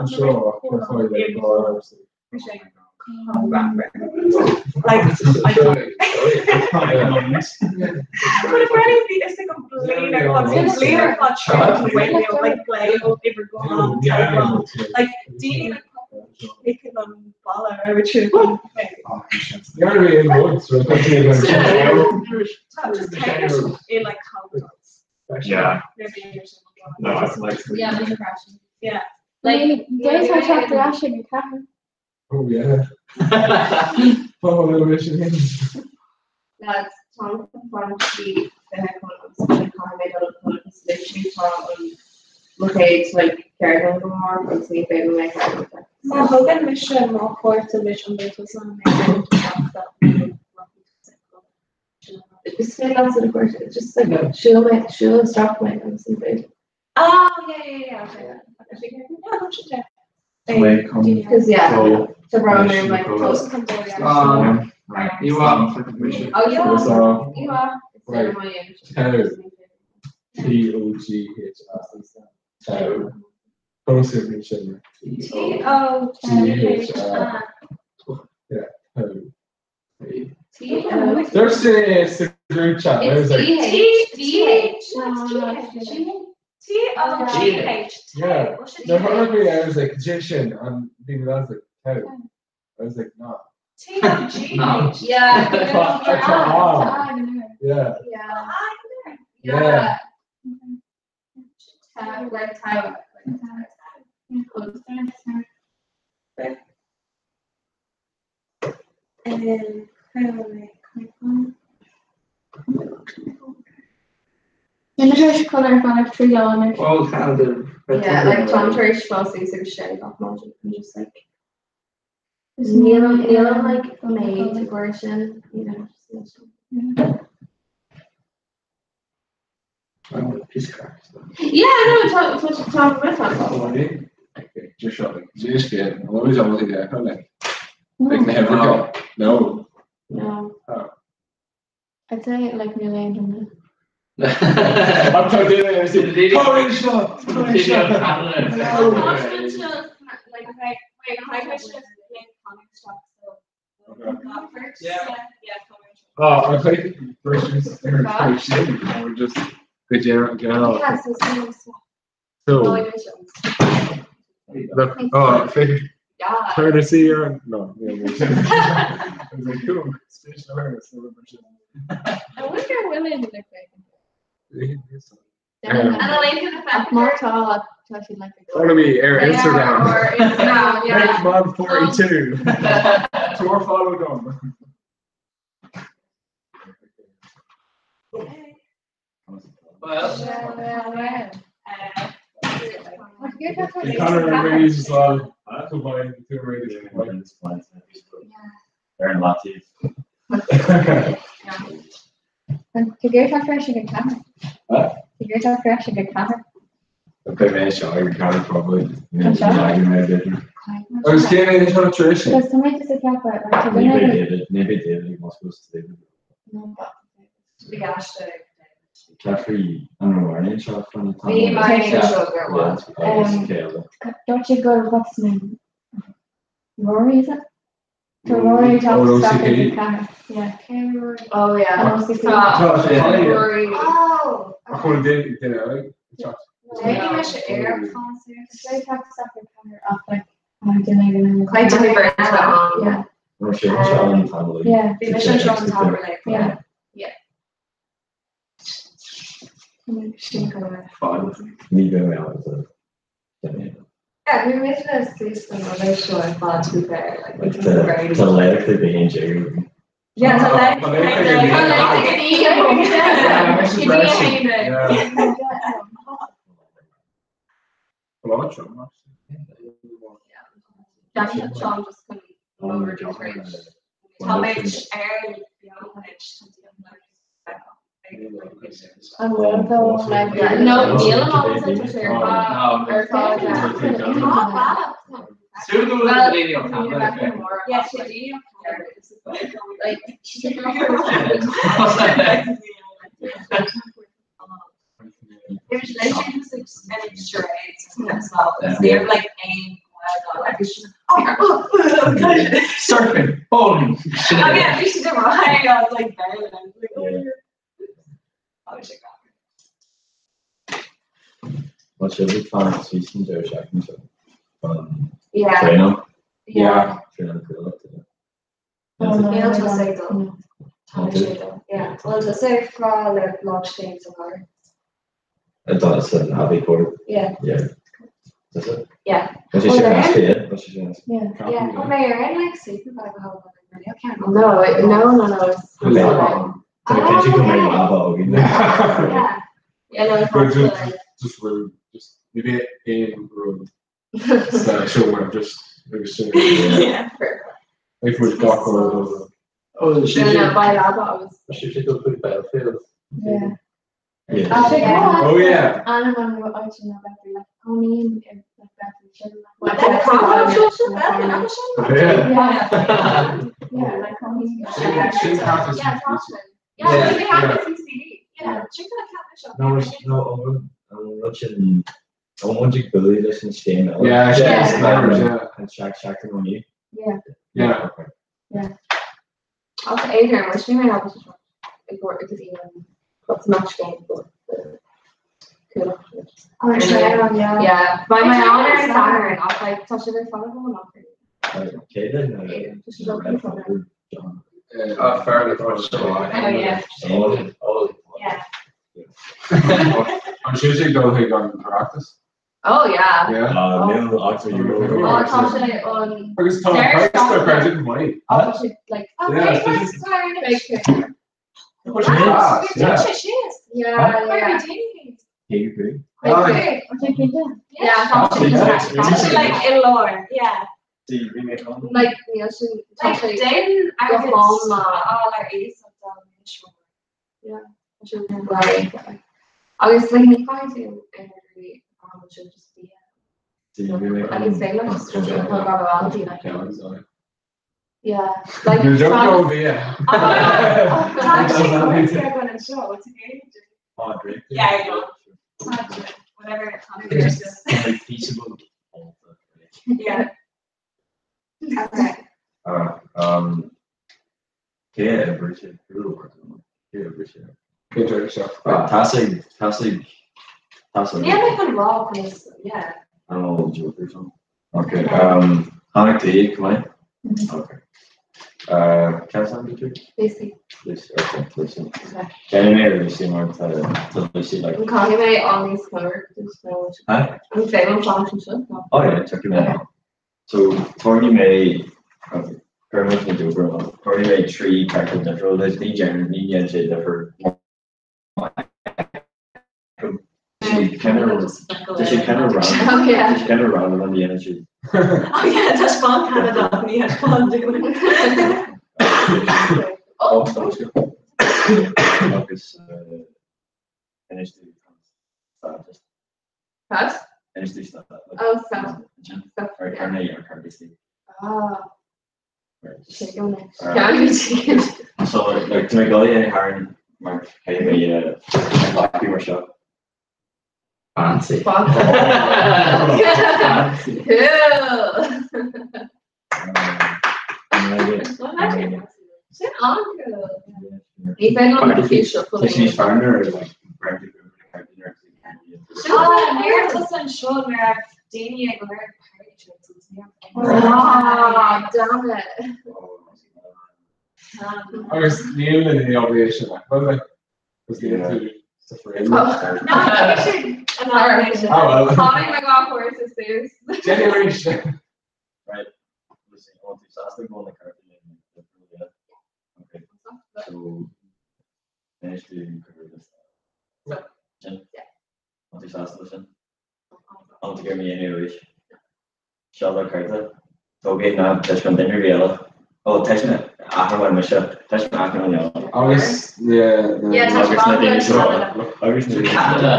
S10: Like, I But apparently bhí fhios agam bliain ar fad bliain ar fad tríd like glao uimhir gutháin telephone like daoine like kicking an balla ar trú Just take it in like confidence.
S13: Yeah. No, it's like
S3: Yeah, there's a crashing.
S10: Yeah.
S6: Like, days I talked to Ash in your car.
S15: Oh yeah. Oh, no, sin.
S11: Lads, táim chun fanacht go dtí 20 chun agus ansin caithfidh mé dul chun agus literally tá an mo chéad like ceardlann go mór agus ní féidir mé ceardlann.
S6: Má thugann mise mo chárta duit an mbeidh tusa in ann é a bhaint amach dom?
S11: Is féidir leat an cárta just like siúil mé siúil isteach mé agus ní féidir.
S6: Oh yeah yeah yeah okay yeah okay yeah
S11: Because yeah tá brón orm like Oh yeah yeah
S15: Right. T O G H S Tau. Conas sin.
S6: T O
S15: G H R. Yeah. Tau.
S11: T O
S15: There's a group chat. There's like
S6: T G H T O G H
S15: Yeah. No, probably I was like Jason and being I was like Tau. I was like no.
S6: T O G H
S11: Yeah.
S15: Yeah.
S11: Yeah.
S15: Yeah.
S11: Tau like tau like
S6: And then
S16: Rinne sé chun ar feadh 3 lá
S12: Well, kind of.
S11: Yeah, like Tom tar éis fáil suas agus sé gach maidin I'm just like níl níl like made to go sin you know just
S13: Piece of crap.
S11: Yeah, no, tá tá tá
S15: Just shot like just yeah. I'm always on with the like like never go. No.
S16: No.
S15: Oh.
S16: I'd say like níl aon duine.
S15: I'm talking to you. Oh, shot. Oh, I think versions we're just good general. general.
S11: Yeah, so so
S15: So look, oh, fake
S11: Yeah.
S15: courtesy or no? Yeah, I was like, cool. Station awareness.
S16: I wonder women look like.
S15: Um,
S16: Má tá tá siad like
S15: Follow me ar Instagram.
S11: Or Instagram, yeah.
S15: Mom 42. Tour follow them.
S1: Well,
S16: well, well.
S15: You kind of raise as well. Combine the two rays.
S13: Aaron Latif.
S16: Tá gur freis go ceathair.
S13: Huh?
S16: Tá gur freis go ceathair.
S13: Okay, man, sure, I can probably.
S16: Tá seo?
S15: I was getting into a tradition.
S16: Tá mé sa ceapa
S13: Maybe David, maybe David was supposed to David. Jeffrey, I don't know where name shot from the top.
S11: Bhí mar aon seo gur
S16: Dúirt sé go what's his name? Rory is it? Tá Rory
S15: Oh,
S16: tá
S15: OCP.
S16: ceathair. Yeah.
S11: Oh yeah.
S16: OCP.
S15: Tá
S11: Rory.
S16: Oh.
S15: I call it dinner, right?
S11: Déanaim leis ar
S16: Quite
S11: different
S16: Yeah.
S13: Or she was on family.
S16: Yeah.
S11: Bhí mis seo an tam like
S16: Yeah.
S11: Yeah.
S13: Fun. Me going out with the.
S11: Yeah, we made it as an other show I thought to be fair, like
S13: Like
S11: which was very
S13: the the leg being Jerry.
S11: Yeah,
S15: Oh,
S11: the leg
S15: Yeah.
S11: Sean just couldn't over the bridge. Tá méid ar No, níl Yeah, she did. Like she did It was literally just like spinning charades as well. They were like aim well like it's just oh
S7: Surfing, bowling.
S11: I mean at least she did right. I was like barely I was like oh oh shit.
S13: What should we find season there second so
S11: Yeah.
S13: Trainer.
S11: Yeah.
S13: Trainer cool.
S11: Níl tá sé dul. Tá sé dul. Yeah. Well tá sé frá le launch games of her.
S13: I thought it's an Abbey Court.
S11: Yeah.
S13: Yeah.
S17: Is it?
S10: Yeah.
S17: Tá sé sin as féin, tá sé sin as.
S16: Yeah.
S10: Yeah, oh, mé ar aon like sleeping bag a thógáil No, no, no, no. it's-
S17: Tá mé cinnte go mbeidh leaba againn.
S10: Yeah. Yeah, no, it's
S15: But
S10: not
S15: just,
S10: like-
S15: just rud, just ní bheidh aon rud sa seomra, just agus sin.
S10: Yeah.
S15: Like muid gach rud.
S14: Oh,
S10: No, no, by leaba agus.
S14: Sé go chuig Belfield.
S16: Yeah.
S17: Yeah.
S15: Oh, yeah.
S16: Anam an áit na bheith le cónaí ar
S15: Yeah.
S16: Yeah, like cónaí.
S15: Sin campus.
S10: Yeah,
S15: Yeah,
S10: yeah,
S15: yeah.
S10: campus UCD. Yeah, check that campus shop.
S17: No, no, an rud sin an bhfuil ag bualadh leis an scéim eile.
S15: Yeah, sin is yeah.
S17: An seachtain ó ní.
S16: Yeah.
S15: Yeah.
S16: Yeah.
S11: Ach Adrian, mar sin mé agus ag go go dtí an what's match game but cool.
S16: Oh, sure, yeah.
S11: Yeah, by my
S10: It's
S11: honor
S10: really
S11: Saturn, ach like tá sé ar fad go amach.
S17: Céad
S11: Tá sé ar fad.
S15: Ah, fair enough.
S10: Oh, yeah. Yeah.
S15: An sin sé dul chuig an Oireachtas?
S11: Oh yeah.
S15: Yeah.
S17: Mil Oxford Euro.
S11: Oh, tá sé an
S15: Agus tá an price ar credit money.
S11: Oh, tá sé like
S10: Oh,
S15: Yeah,
S10: great,
S15: this is-
S11: like
S15: Wow, yeah.
S11: Yeah, yeah.
S15: Oh,
S11: Yeah, tá sé
S10: Tá sé like i lár, yeah.
S11: Like níl sin tá
S10: Like
S11: sé
S10: déan
S11: go
S10: airgead
S11: hiomlán.
S10: all ar éasacht dá
S11: Yeah, tá sé right. Agus like ní fáin tú ar an sin just be Agus féile just tá go bhfuil like Yeah, like
S15: You don't know the yeah.
S10: Tá sé go an seo, it's
S17: Oh, great.
S10: Yeah, I know. Whatever it comes
S17: Feasible.
S10: Yeah. Okay.
S17: Cé a bhriseadh
S15: Cé yourself.
S17: Tá tá tá
S10: Yeah, like an rá is yeah.
S17: I'm an old joke or something. Okay. Tháinig tú come on. Okay. Can I get you?
S11: Lucy.
S17: Lucy. Okay, Lucy. Can mé Lucy mar tá Lucy like.
S11: An caithfidh mé an níos clár
S17: Huh?
S11: An féile an sin
S17: Oh yeah, took me out. So Tony mé permit me do Tony mé trí character difriúil leis ní dean ní dhéan sé difir. She kind of she kind of
S10: Oh, yeah.
S17: She kind of rounded on the energy.
S10: Oh yeah, tá spán Canada ní spán
S17: Oh, Agus inis tú just
S11: What?
S17: inis tú stop.
S11: Oh, stop. Stop.
S17: Or carne or carne
S11: Ah,
S17: Right.
S11: chicken.
S17: Alright.
S11: Chicken.
S17: So like to make all the Haran mar cé black mar seo.
S12: Fancy.
S11: Fancy. Cool. Sin an-cool. Ní féidir liom cíosa
S17: Tá sí níos fearr or like
S10: Ah, níor tusa an seo mar daoine ag lorg party tricks agus ní
S11: Ah, damn it.
S15: Agus níl in the obligation like, well, like, was the tú sa frame.
S10: No, actually,
S15: Oh, well.
S11: Tháinig mé go horses serious.
S15: Generation.
S17: Right. Listen, I want to sásta go na carta. Okay. So finish the cover this. Sin? Want tú sásta leis sin? An tú me aon arís. Seo le carta. Tógé ná teis an duine riala. Ó teis na athar me se teis na athar an eile.
S15: Agus yeah,
S10: Yeah, tá
S17: Agus na daoine seo.
S10: Canada.
S17: Agus na
S12: Canada.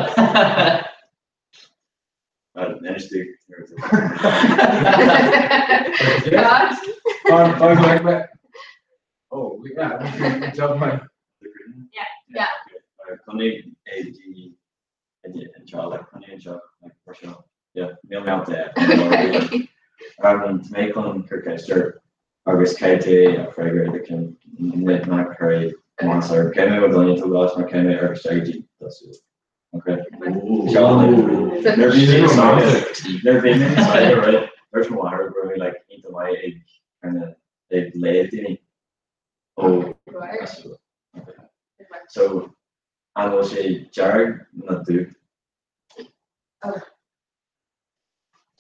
S17: Inis tú.
S11: God.
S15: I'm like, me- oh, yeah, good job, mate.
S10: Yeah.
S11: Yeah.
S17: Conaí A G an seo like conaí an seo like for sure. Yeah, níl mé there. Mé chun Kirkchester agus cé a freagra de cin ná chuir mar cé mé daine tú gás mar cé mé ar seidí Okay. There's water where like into my egg kind of ag léamh daoine ó So an bhfuil sé dearg na dú?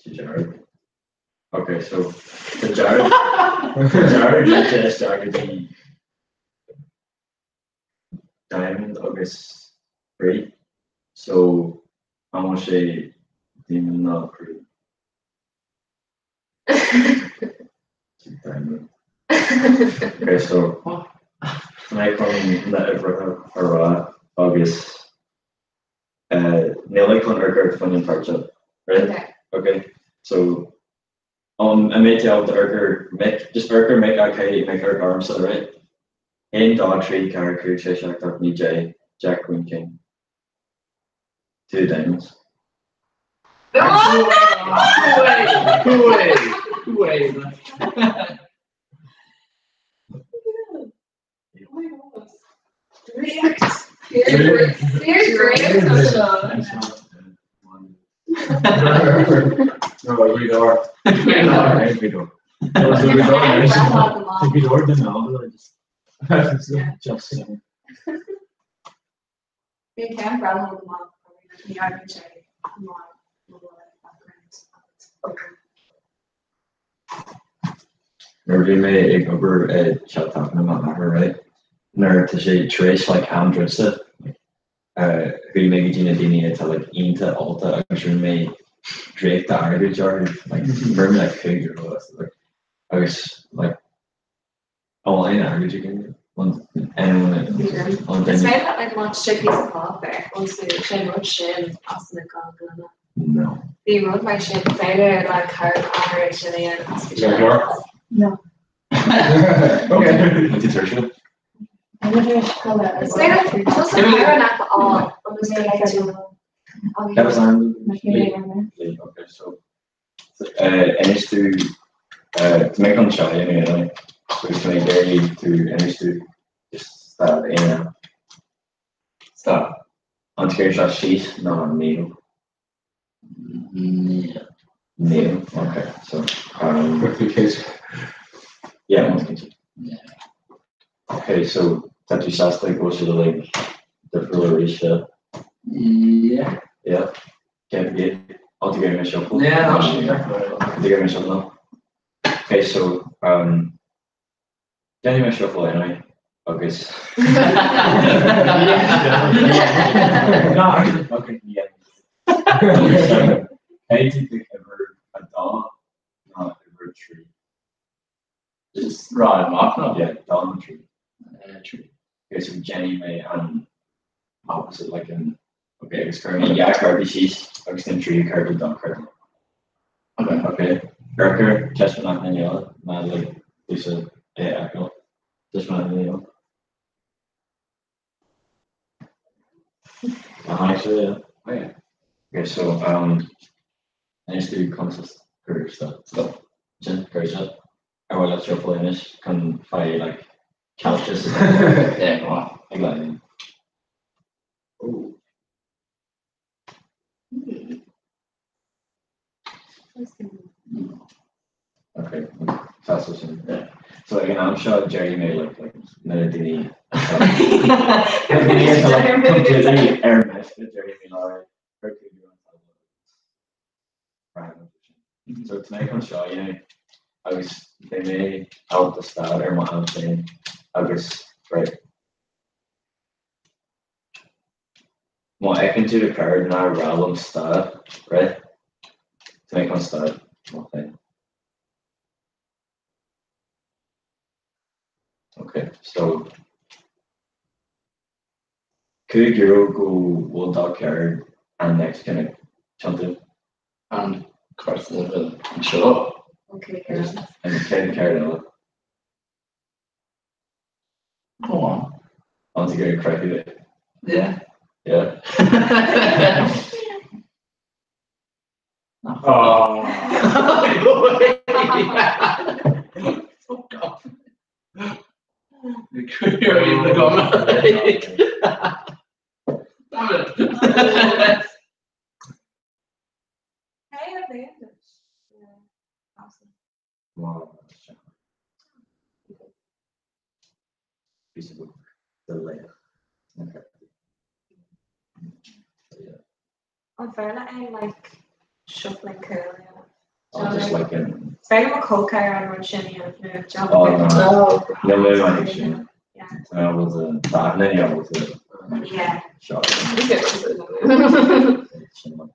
S17: Dearg. Ok, so tá dearg tá dearg rite isteach go dtí diamond agus croí. So an bhfuil sé diamond ná croí? Diamond. Ok, so tá mé chun na uimhreacha a rá agus Níl mé chun amharc ort faoin an cárta. Right? Ok. So an mbeidh tú ábalta amharc ar Mick, just amharc ar Mick ok, Mick amharc ormsa, right? 1, 2, 3, 4, 5, 6, 7, 8, 9, 10, Jack, Queen, King. Two diamonds.
S12: Go away! Go away! Go away! Nuair a bhí mé ag obair i teach tábhairne m'athar right nuair tá sé tar éis like am druidte like chuaigh mé go dtí na daoine atá like iontach ólta agus rinne mé draíocht airgid orthu like fuair mé like €5 as like agus like an bhfuil aon airgead againn an anyone
S11: Is féidir leat like má sé píosa páipéir iontu sé an rud sin as na glanna.
S17: No.
S11: Bhí rud mar sin féidir le cara athair sin a dhéanamh as sin.
S16: No.
S17: Okay. Tá tú tuirseach?
S11: Is féidir tusa cara leat a fháil ionas go mbeidh tú
S17: That was on. Okay, so Anois tú tá mé chun seo a dhéanamh anyway agus tá mé ag iarraidh tú anois tú just stad aon stad an téir seo síos ná níl
S7: Níl.
S17: Níl okay so um yeah one cinnte okay so tá tú sásta go bhfuil siad uilig difriúil arís yeah
S7: Yeah.
S17: Yeah Cén gate? Oh, do mé shuffle?
S7: Yeah, no, sure.
S17: Do mé shuffle? Okay, so um, déanfaidh mé shuffle anyway agus No, okay, yeah. Caithfidh tú uimhir a dó ná uimhir a trí.
S7: Just rá amach ná?
S17: Yeah, dó nó trí.
S7: Trí.
S17: Okay, so déanfaidh mé an opposite like an okay, agus cuirfidh mé dhá cárta síos agus then trí cárta don cárta.
S7: Okay.
S17: Okay. Urchar, taispeánach na nGael, má like tusa é a fheiceáil. Taispeánach na nGael. Ah, actually, yeah.
S15: Oh, yeah.
S17: Okay, so um, anois tú consist gur stop stop sin gur seo ar mhaith leat shuffle anois chun faigh like cealtris
S7: Yeah, go on.
S17: ag le
S15: Oh.
S17: Okay, sásta sin. Yeah. So ag an am seo déarfaidh mé like like na daoine na daoine atá like completely ar meisce déarfaidh mé like gur cúigiú an tábla agus So tá mé chun seo a dhéanamh agus beidh mé ábalta stad ar mo am féin agus right. Má fheiceann tú do card ná rá liom stad, right? Tá mé chun stad mo féin. Ok, so €5 go bhfuil do card an next kind of tiontú.
S7: An cárta anseo.
S11: Ok,
S17: An chéad card eile.
S7: Go on.
S17: An tú ag craic é?
S7: Yeah.
S17: Yeah.
S13: Oh.
S7: Fuck off. You're in the gum. Damn it.
S11: Hey, advantage. Yeah. Awesome. An féidir le like shuffling cúl a dhéanamh?
S17: Just like in
S11: Is féidir mo cholcear an rud sin a dhéanamh
S17: Oh,
S11: nó
S17: no. Níl mé ag sin.
S11: Yeah.
S17: Tá mé ábalta tá mé ábalta
S11: Yeah.
S17: seo. Sin like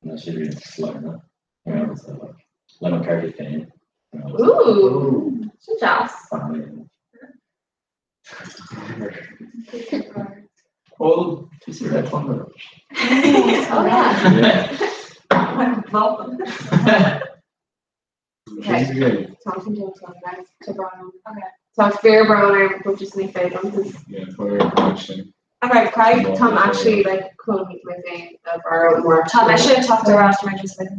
S17: na sé rí slagna. Ábalta like le mo cartaí féin.
S11: Ooh, sin deas.
S7: Well, do you see Red Thunder?
S11: Oh yeah.
S7: Yeah.
S11: Okay. Tá fíorbhrón orm but just ní féidir
S15: Yeah, fire sin.
S11: Okay, Craig Tom actually like chun mé féin a bhar mór.
S10: Tá mise teacht ar ais mar just like do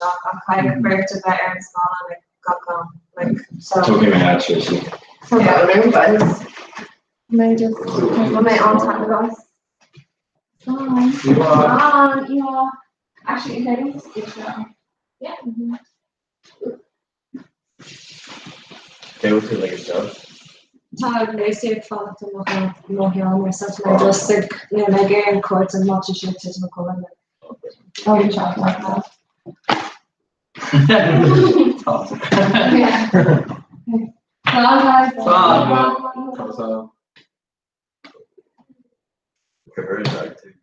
S10: ach caithfidh beirt a bheith ar an scáileán like gach am like so.
S17: Tógfaidh mé leat sé.
S11: Tá brón orm but mé just mé an-taitneamh as. Slán. Slán, yeah. Actually, is anyone just Yeah.
S17: They would feel like yourself.
S10: Tá Lucy ag fanacht mo sheán mar sa mé just ag nó ag ar an cuairt an má sin tit mo chola.
S11: Oh, you talk like that. Yeah. Slán, guys.
S15: Slán.
S17: Cover it too.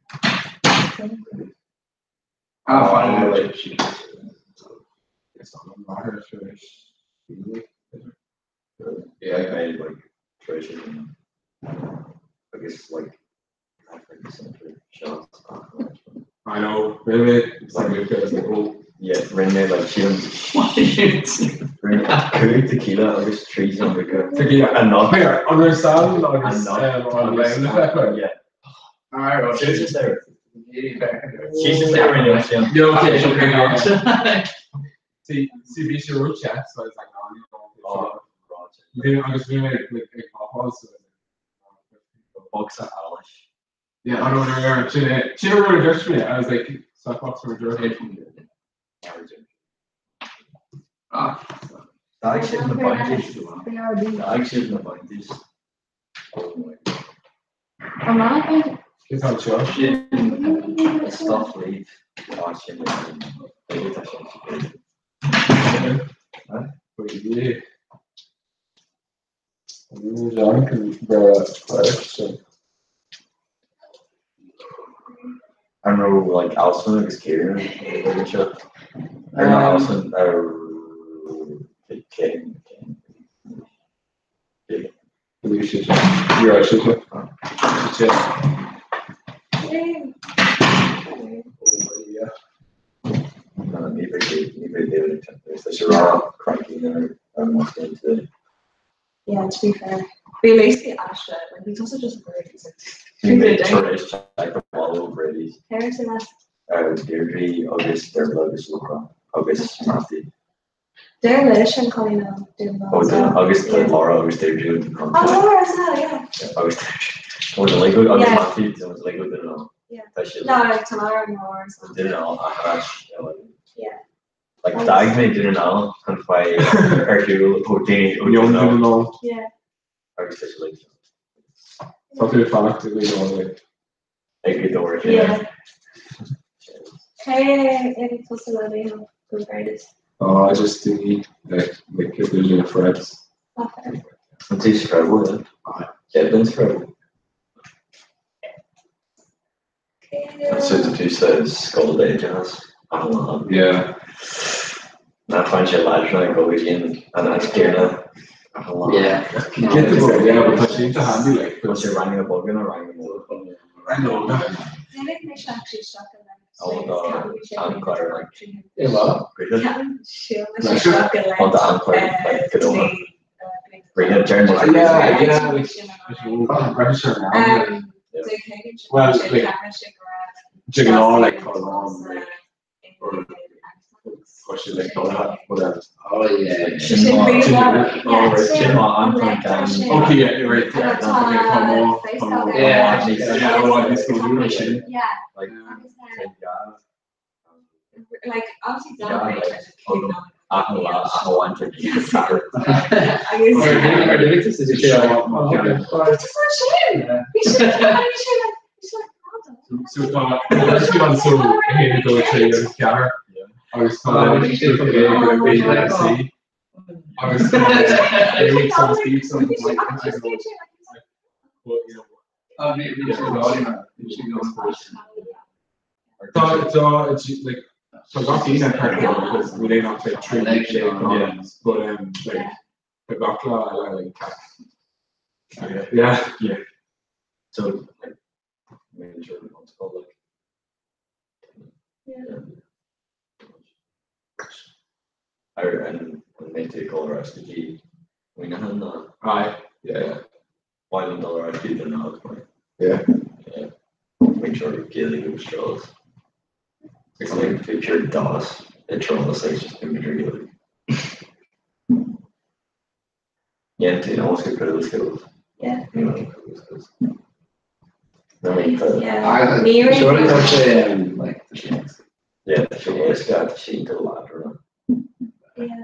S15: Ah,
S17: Oh,
S15: fine.
S17: like she.
S15: It's on my
S17: Yeah, I made like treasure and I guess like African center shots.
S15: I know, really. It's like it's like oh
S17: Yeah, Rene like she
S7: What did you do?
S17: Rene cúig tequila agus trí sambuca.
S15: Tequila.
S17: And not
S15: Here, understand agus
S17: And not
S15: um, on the
S17: Yeah.
S15: Alright, well,
S17: She's just there. She's just there in your
S15: Yeah, okay, okay. See, see, bhí sé rú chat, so I was like, oh, you
S17: Oh,
S15: know, agus bhí mé like ag popáil, so
S17: Boxa Alice.
S15: Yeah, I don't know, sin é sin rud a dúirt mé, I was like, stop or dúirt
S7: Ah,
S17: Dag sin na bounties.
S16: BRB.
S17: Dag sin na bounties. Oh my god.
S16: An maith
S15: Cé tá seo?
S17: Sin stuff leave. Ah, sin tá sin.
S15: Yeah. John can the
S17: I remember like Alison agus Kieran seo. Or not Alison, Kane, Kane.
S15: You're right, Yeah.
S17: No, ní bheidh ní bheidh David ag teacht. Tá sé rá cranky ar ar mo today.
S10: Yeah, to be fair. Bhí Lucy Asha, like he's also just worried. He's like,
S17: Ní bheidh tar éis teacht go bhfuil Brady's.
S10: parents are less.
S17: Deirdre agus Dervla agus Luca agus Matthew.
S10: They're Lish and Colleen doing
S17: Oh, agus Laura agus Deirdre and
S10: Oh, Laura as well, yeah.
S17: agus Ó the Lego agus
S10: Yeah.
S17: Matthew the Lego didn't know.
S10: Yeah.
S17: Tá sé
S10: No, like Tamara and Laura as well.
S17: didn't know a hash.
S10: Yeah.
S17: Like dag mé didn't know chun fai ar siúl ó daoine ó
S15: Young
S17: didn't
S15: didn't
S17: know
S15: know.
S10: Yeah.
S17: agus tá sé like
S15: Tá tú fanacht go like
S17: ag go dóir.
S10: Yeah. Hey, any possibility of good greatest.
S15: Oh, I just do like like the friends.
S10: Okay.
S17: An tú scrabble, yeah? Deadlands scrabble. So the tú sa skull day jazz.
S15: Yeah.
S17: Ná find sé láidre go in an céarna.
S7: Yeah.
S15: Get the book, yeah, but tá sé to handy like.
S17: Bhfuil sé rang na bogan a rang na mór.
S15: I know.
S10: Maybe they should actually stop and
S17: Oh, the Anchor like
S12: Yeah, well.
S17: On the Anchor like go Bring it Jeremy.
S15: Yeah, yeah, like register now.
S10: Um,
S15: Well, like jigging all like call on like or or she like all that whatever.
S12: Oh yeah.
S17: Sin
S15: Okay, yeah, you're right. Yeah, okay, come on, come on.
S12: Yeah.
S15: yeah, oh, I just go do that shit.
S10: Yeah.
S17: Like
S10: Like obviously
S17: Yeah,
S10: don't
S17: like,
S10: like
S17: lá a bhaint
S10: Just not shame. He should he should like he should like well done.
S13: So tá an so 1 2 3 agus 4 agus tá B C agus Tá like tá gach aoine because we lay not like 3 but like tá gach lá eile like ceap. Yeah.
S17: Yeah. So like major multiple like
S6: Yeah.
S17: Ar an mbeidh tú ag dul ar ais go dtí Muineachán ná?
S13: Aye, yeah, yeah.
S17: Why an dul ar ais go dtí an Nollaig mar?
S13: Yeah.
S17: Yeah. Make sure Gaeilge agus Trólas. It's like picture DOS i Trólas like just picture Gaeilge. Yeah, tú almost get rid of the skills.
S6: Yeah.
S17: Skills. No, I mean,
S6: Yeah.
S12: Surely tá sé like tá sé
S17: Yeah, tá sé éasca tá sé go láidir.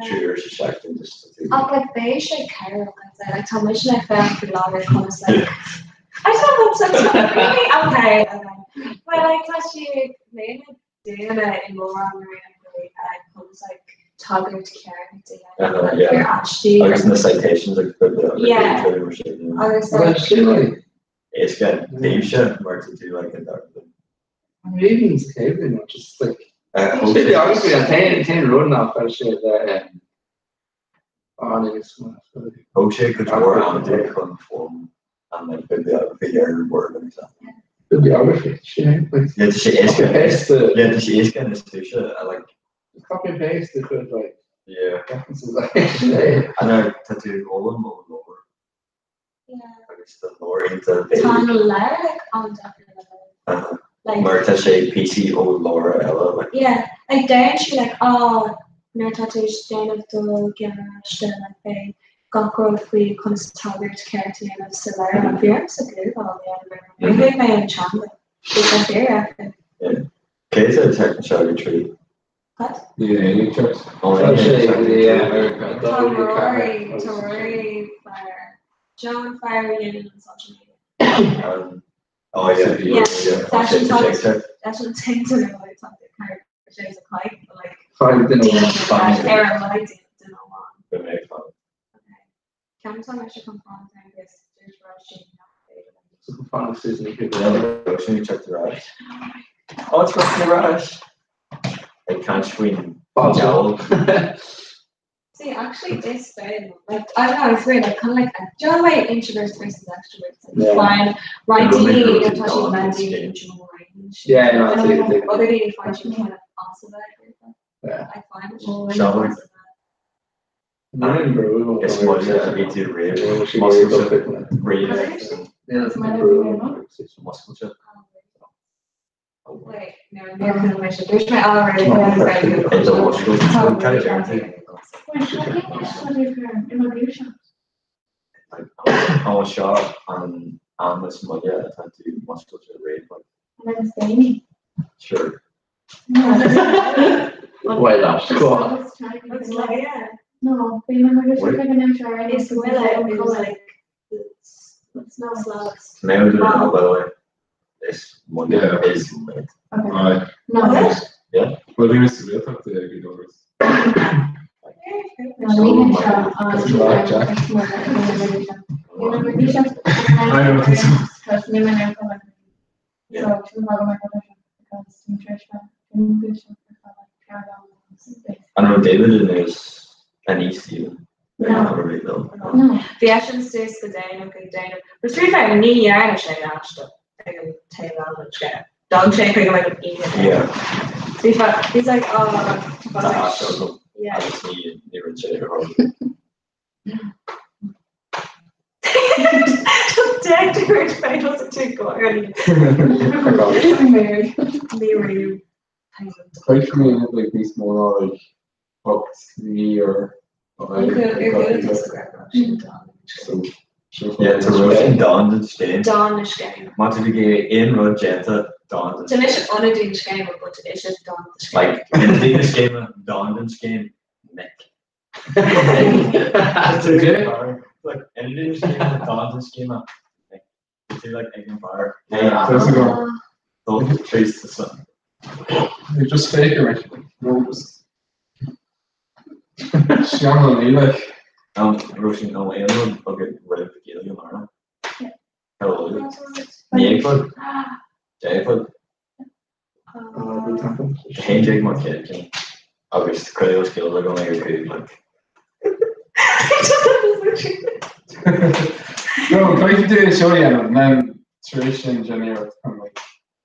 S17: Triúr sa seachtain just
S11: Ach like beidh sé cabhrach I'd say like tá mise like féach faoi láthair conas like I don't know so really okay okay well like tá sí ag léamh daoine i mórán nuair a conas like tagairt ceart a dhéanamh like ar aistí
S17: Agus na citations agus
S11: Yeah. Agus like
S17: Éasca daoibhse mar tá tú like in dark.
S12: Ravens céibh nó just like Bibliography an t-aon rud nach raibh sé bheith ann agus
S17: Thóg sé cuid mhór ama di chun foghlaim an like bibliography ar Word agus that.
S12: Bibliography sin like
S17: Yeah, tá sé éasca.
S12: Copy paste
S17: Yeah, tá sé éasca níos túisce I like
S12: copy and paste the chuid like
S17: Yeah.
S12: references like sin.
S17: I know tá tú ag foghlaim ó leabhar
S11: yeah
S17: agus tá leabhar iontach
S11: tá an leabhar like an-deacair le léamh. Like
S17: Mar tá sé píosaí ó leabhar eile like.
S11: Yeah, like deireann sí like oh nuair atá tú ag déanamh do ghearraiste like beidh gach rud faoi conas tagairt ceart a dhéanamh sa leabhar ach bhí ormsa gúgáil a dhéanamh ar mar níor thuig mé an teanga. Bhí sé fíordheacair.
S17: Yeah. Cé tá an tseachtain seo ag 3?
S11: Cad?
S13: Níl aon ag teacht.
S17: Ó,
S12: Tá sé
S11: Tá Rory, tá Rory fear Joan fear a dhéanann an social media.
S17: Oh yeah,
S11: Yeah,
S17: yeah.
S11: that's
S17: Sé
S11: an
S17: sé
S11: That's an thing to know like tá car sé a chaith but like
S12: Fine duine
S11: daoine ar an mhaith duine amháin.
S17: Go mbeidh fan.
S11: Ceann tá leis chun fan agus dúirt rá sin nach féidir.
S12: Fan Susan
S17: Yeah, sin teacht ar ais. Oh, it's got ar ais. Ag caint faoin diabhal.
S11: See, actually, is fair. Like, I don't know, it's weird. Like, kind of like, do you know the way introverts versus extroverts? Like,
S12: Yeah.
S11: fine. Right,
S17: Roman
S11: daoine, you know,
S17: rules
S11: tá siad
S17: don
S11: meant
S17: skin.
S11: range.
S12: Yeah, no,
S11: And
S12: it's
S11: then, like,
S12: it.
S11: other daoine find you kind of awesome at
S12: Yeah.
S11: I find it.
S17: Shall we? Is muide a bhí tú réamh réamh muscailte.
S11: Wait, no, níor chuala mé sin. Dúirt mé already.
S17: I do muscail Cad a deir tú? Tá seo an am is moille atá tú muscailte réamh like sure.
S12: Why not? Go on.
S16: No, bhí mé mar an
S11: Is bhfuil it was like it's not slowest.
S17: Mé do know by the way. Is Monday
S13: Yeah.
S17: is late.
S13: Aye.
S16: No.
S17: Yeah.
S13: Well, bhí mé sa Ghaeltacht ag Doris. I know, I think so.
S17: I know David is an East even.
S16: No.
S17: No.
S11: Bhí eisean suas go déanach ag déanamh. But to be fair, ní dhearna sé aiste ag an taobh eile den scéal. D'fhág sé chuig like an oíche.
S17: Yeah.
S11: Bhí fa- He's like, oh,
S17: Tá aiste agam.
S11: yeah.
S17: Agus ní ní rinne sé ar
S11: Deirtear féin as tú go early. Ní raibh.
S13: Quite for me, like níos mó ná like 8 mí or So
S17: Yeah, tá rud sin don den scéim.
S11: Don na scéim.
S17: Má tú go aon rud déanta don den
S11: Tá mise ionadaí na scéime, but is é don na scéime.
S17: Like ionadaí na scéime don den scéim Mick. Like ionadaí na scéime don den scéime Mick. Tú like ag an bar.
S13: Yeah,
S17: Dul tríd sa.
S13: You just fake it, no, just Sean ní like.
S17: Raibh sin nó aon rud agat roimh Gaeilge Mara? Ní fud? Défud? 11 mar chéad cinn agus cuireadh scéal agam ag a cúig like.
S13: No, caithfidh tú é seo a dhéanamh, then tar éis sin déan iarracht chun like.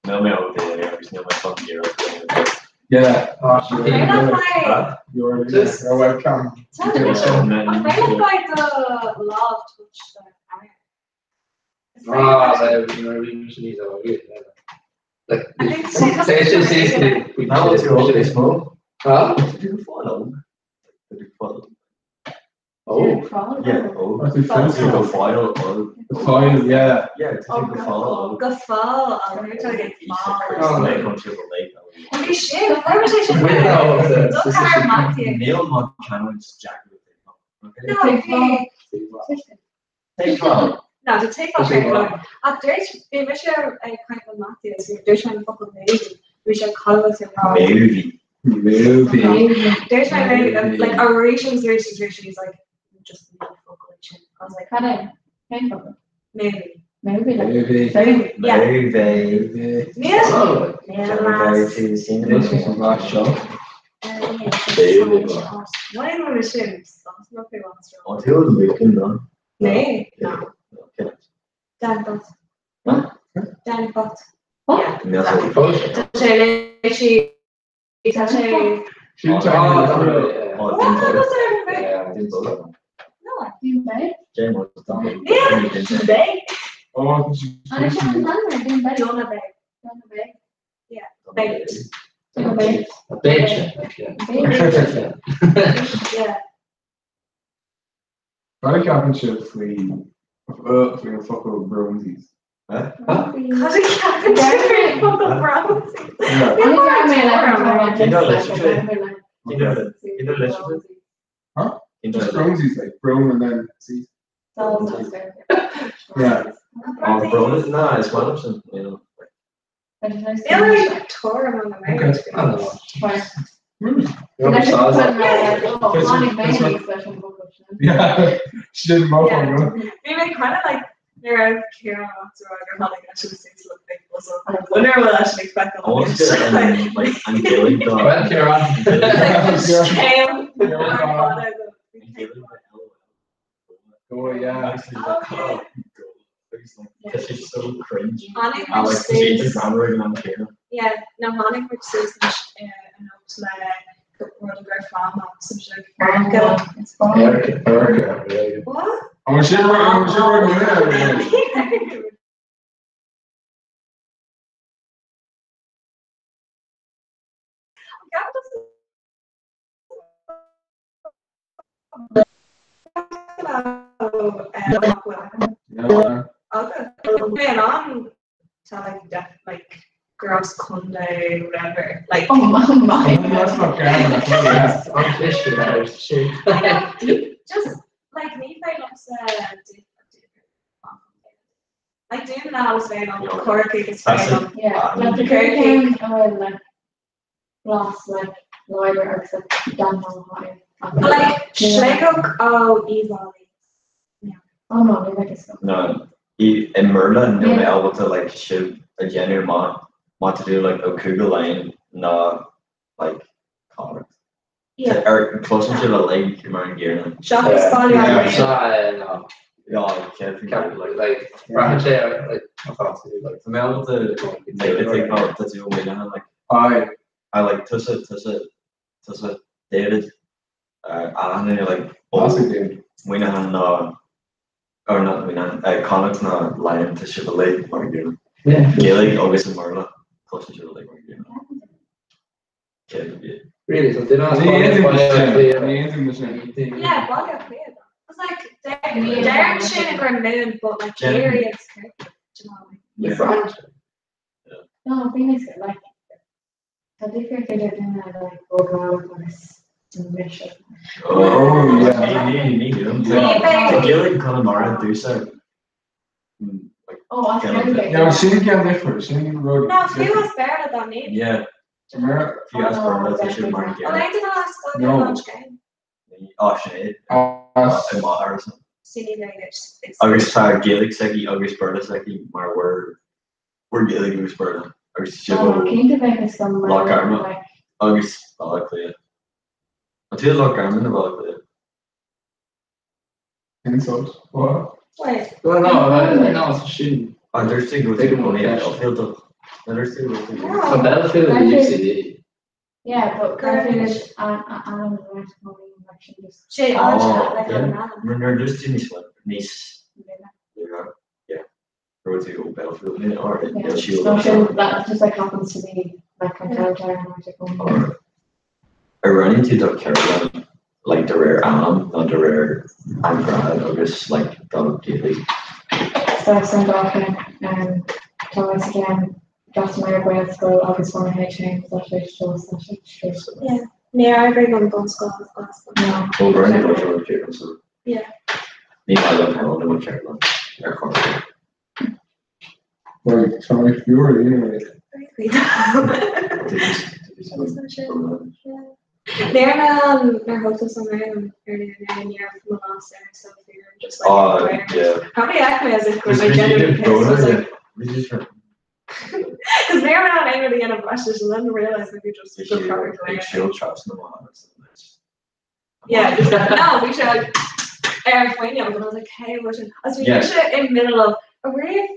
S17: Níl mé óg daoine agus níl mé chun iarracht a dhéanamh.
S13: Yeah, you're you're webcam.
S17: Oh, yeah, oh, go file, oh,
S13: File, yeah.
S17: Yeah, to go file.
S10: Go fáil
S17: Bhí
S10: sin sin
S17: Níl má canúint Jack. Take twelve.
S10: No, to take off Ach dúirt bhí mise ag caint le Matthew dúirt mé an focal maybe bhí sé call rá.
S17: Maybe.
S13: Maybe.
S10: Dúirt mé maybe like arís agus arís agus arís he's like just ní focal sin. I was like
S16: Cad é? Cén focal?
S10: maybe.
S16: Maybe.
S13: Maybe.
S16: Maybe.
S10: Yeah.
S17: Maybe.
S10: Níl Why sin
S17: Oh, tú Lucan no?
S10: Né? No. Dan bot. Dan bot. Tá sé literally tá sé Donna Bay. Yeah. Bait.
S12: Bait.
S10: Yeah.
S13: Cad a cheapann sibh faoi faoi an focal Browsies?
S10: Cad a cheapann sibh faoi focal Browsies?
S13: Huh? Just Browsies, like brown and then seas. Yeah.
S17: Oh, brown no, it's one option, you know.
S10: Níl tor an
S13: Okay. Yeah, she didn't mouth on go.
S10: Bhí mé kind of like nuair a raibh Ciarán gur tháinig leis an suas le big puzzle. Wonder bhfuil leis an expect
S17: I want to like an Gaelic dog.
S12: Well, Ciarán.
S13: Oh yeah.
S17: This is so cringe.
S10: Tháinig
S17: I like
S10: muid
S17: the
S10: suas-
S17: grammar and I'm here.
S10: Yeah, no tháinig muid suas an le rud gur fáth
S13: Erica, Erica.
S10: What?
S13: I'm sure I'm sure we're
S10: Yeah. an tá like def like girls Conde whatever like
S16: Oh my.
S13: That's not grammar. That's
S10: just like ní fé liomsa like doing now is fé liom Corcaigh is fé liom
S16: Yeah, like the
S10: Corcaigh
S16: curtain or like glas like láidir agus like dan high.
S10: But like Sligeach ó Uíbh
S16: Oh no, ní bheidh is
S17: No, i in Merlin, no me able to like shoot a genuine mod want to do like a Google line na like comics.
S10: Yeah.
S17: Or closer to the lake mar an gcéanna.
S10: Seachas Baile Átha
S12: no.
S17: Yeah, can't
S12: like like sé like like
S17: Tá mé ábalta like like tá tú mé like
S13: I
S17: I like tusa tusa tusa David ahanna like
S13: Classic David.
S17: Moynihan ná or not Moynihan Connacht ná Lion tá sibh le mar gcéanna.
S12: Yeah.
S17: Gaelic agus an Merla closer to the lake mar gcéanna. Cé bhí.
S12: Really, so did not
S13: Ní aontaím sin.
S10: Yeah, Baile Átha Cliath. It's like Darren sin gur moon but like
S17: Jen.
S10: Kerry it's Corcaigh, do you know
S17: Yeah.
S16: No, bhí mé like Tá difríocht idir duine like ógáil agus mise.
S13: Oh, yeah.
S17: Ní ní ní.
S10: Ní bheidh-
S17: Tá Gaelic Connemara dúsa like
S16: Oh, as Gaeilge.
S13: Yeah, sin ceann difriúil, sin rud.
S11: No, fiú as Béarla dá ní.
S17: Yeah. Fiú as Béarla tá sé mar an
S11: An
S17: gcéanna.
S11: é do as Gaeilge
S13: No.
S11: an scéim?
S17: Á sé.
S13: As
S17: i m'athair.
S11: Sin Gaeilge.
S17: Agus tá Gaeilge s'aici agus Béarla s'aici mar bhur bhur Gaeilge agus Béarla agus sé
S16: Oh, cinnte bheith is dom mar
S17: Loch Garman agus Baile Átha Cliath. An tú Loch Garman nó Baile Átha Cliath?
S13: Insult. What?
S11: Wait.
S14: Well, no, no, sin.
S17: An dúirt tú go bhfuil tú i gcónaí i Belfield dó? An dúirt tú go bhfuil tú i
S14: Tá Belfield i UCD.
S16: Yeah, but Garfield is an an an just.
S11: Sé
S17: Oh,
S11: an
S17: yeah. Nuair dúirt tú níos níos Yeah. Raibh tú ó Belfield ní or
S16: Yeah.
S17: sí
S16: No, sin that just like happens to be like I'm down and I go.
S17: Ar roinn tú do cheardlann like de réir am nó de réir an grád agus like do Gaeilge?
S16: So san dácha tá again D'fhreastail mé ar Ghaelscoil agus fuair mé H1 sa
S11: Yeah. Ní oibrigh an bunscoil as Glasgow.
S16: No.
S17: Ó roinn tú do cheardlann so.
S11: Yeah.
S17: Ní maith liom ceardlann nó ceardlann ar chor ar bith.
S13: Like, sorry, you were anyway.
S11: Níor an ar thóta san an ar ní mo lá so just like
S17: Oh, yeah.
S11: Probably acme as if
S17: Is
S11: my
S17: Bridget
S11: genuine piss was
S17: Brona,
S11: like
S17: yeah.
S11: because they're not angry to get a brushes and then realize that you just
S17: Ag
S11: the probably
S17: siúl trasna amach agus
S11: Yeah, just no, we should air find but I was like, hey, what should as we
S17: Yeah.
S11: yeah. in middle of a rave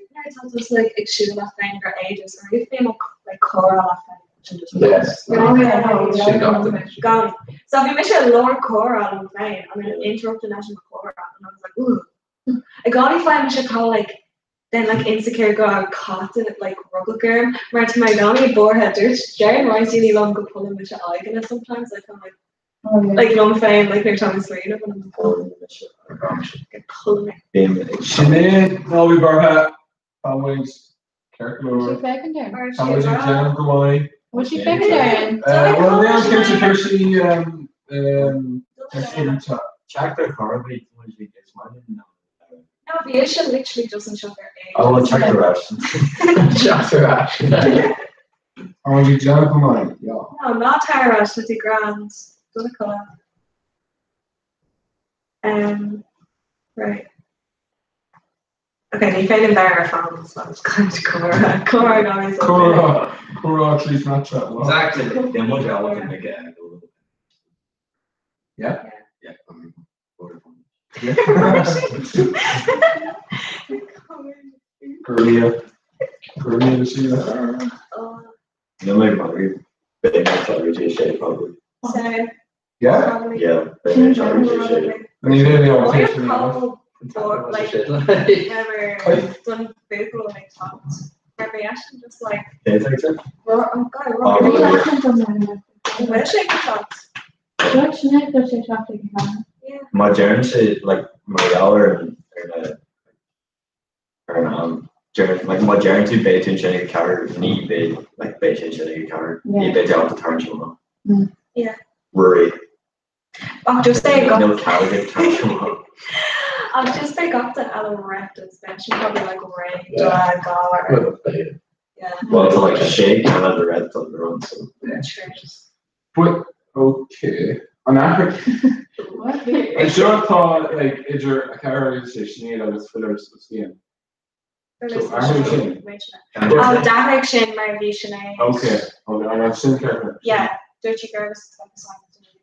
S11: was like ag siúl le féin for ages or if been like chora le féin just
S12: Yes.
S11: Oh, yeah, no,
S12: Sin gach duine.
S11: Gone. So bhí mise lár comhrá liom féin and then interrupted leis an comhrá and I was like, ooh. I got find mise cá like then like insecure go an cotton like rugadh orm mar tá mé gona buartha dúirt Jerry roinnt daoine liom go pullann mise aghaidheanna sometimes like I'm like like liom féin like nuair tá mé smaoineamh and I'm like, oh, get pulling
S13: Sinéad ná bhí bartha táid ceirlóir.
S16: She féchan there.
S13: Tá muid ag déanamh go maith.
S16: Was she féchan there?
S13: Well, ní cinnte chuir sí
S17: Check their car bhí is maith
S11: No, bhí sin literally just an sugar
S17: Oh, well, check the ration.
S12: Check the ration.
S13: Tá muid ag déanamh go maith, yeah.
S11: No, not Tara, City Grand. Donna colour. Right. Okay, ní féin an phone, so it's kind of Cora. Cora guys.
S13: Cora, Cora trí Snapchat. Wow.
S17: Exactly. Yeah, muid eile ag go.
S13: Yeah?
S17: Yeah.
S13: Korea. Korea, Sheila.
S17: No, my mother, big sorry, sé probably.
S11: So,
S13: Yeah?
S11: probably.
S17: Yeah, big sorry, sé.
S13: And you didn't know
S11: What
S13: what
S11: you call for like never done vocal like talked. Variation just like oh god,
S17: Oh,
S11: oh, wish I could talk.
S16: Dúirt Sinéad go sé teach ag an.
S17: Má deireann sé like mar gheall ar an ar an am deir like má deireann tú beidh tú ansin ag ceathair ní beidh like beidh sé ansin ag ceathair ní beidh dealta tarraingt amach.
S11: Yeah.
S17: Rory.
S11: Ach just say got
S17: Níl cead ag tarraingt amach.
S11: I'll just say got the Ellen wrecked and she probably like ray drag or yeah.
S17: Well, to like shake and the red on the run so.
S11: True.
S13: But okay. An Africa. I'm sure tá like idir a ceathair agus sé Sinéad agus Fillers os cionn. So athraigh sin.
S11: Oh, d'athraigh sin mar bhí sin é.
S13: Okay. Okay, an sin ceartha.
S11: Yeah, dúirt sí gur agus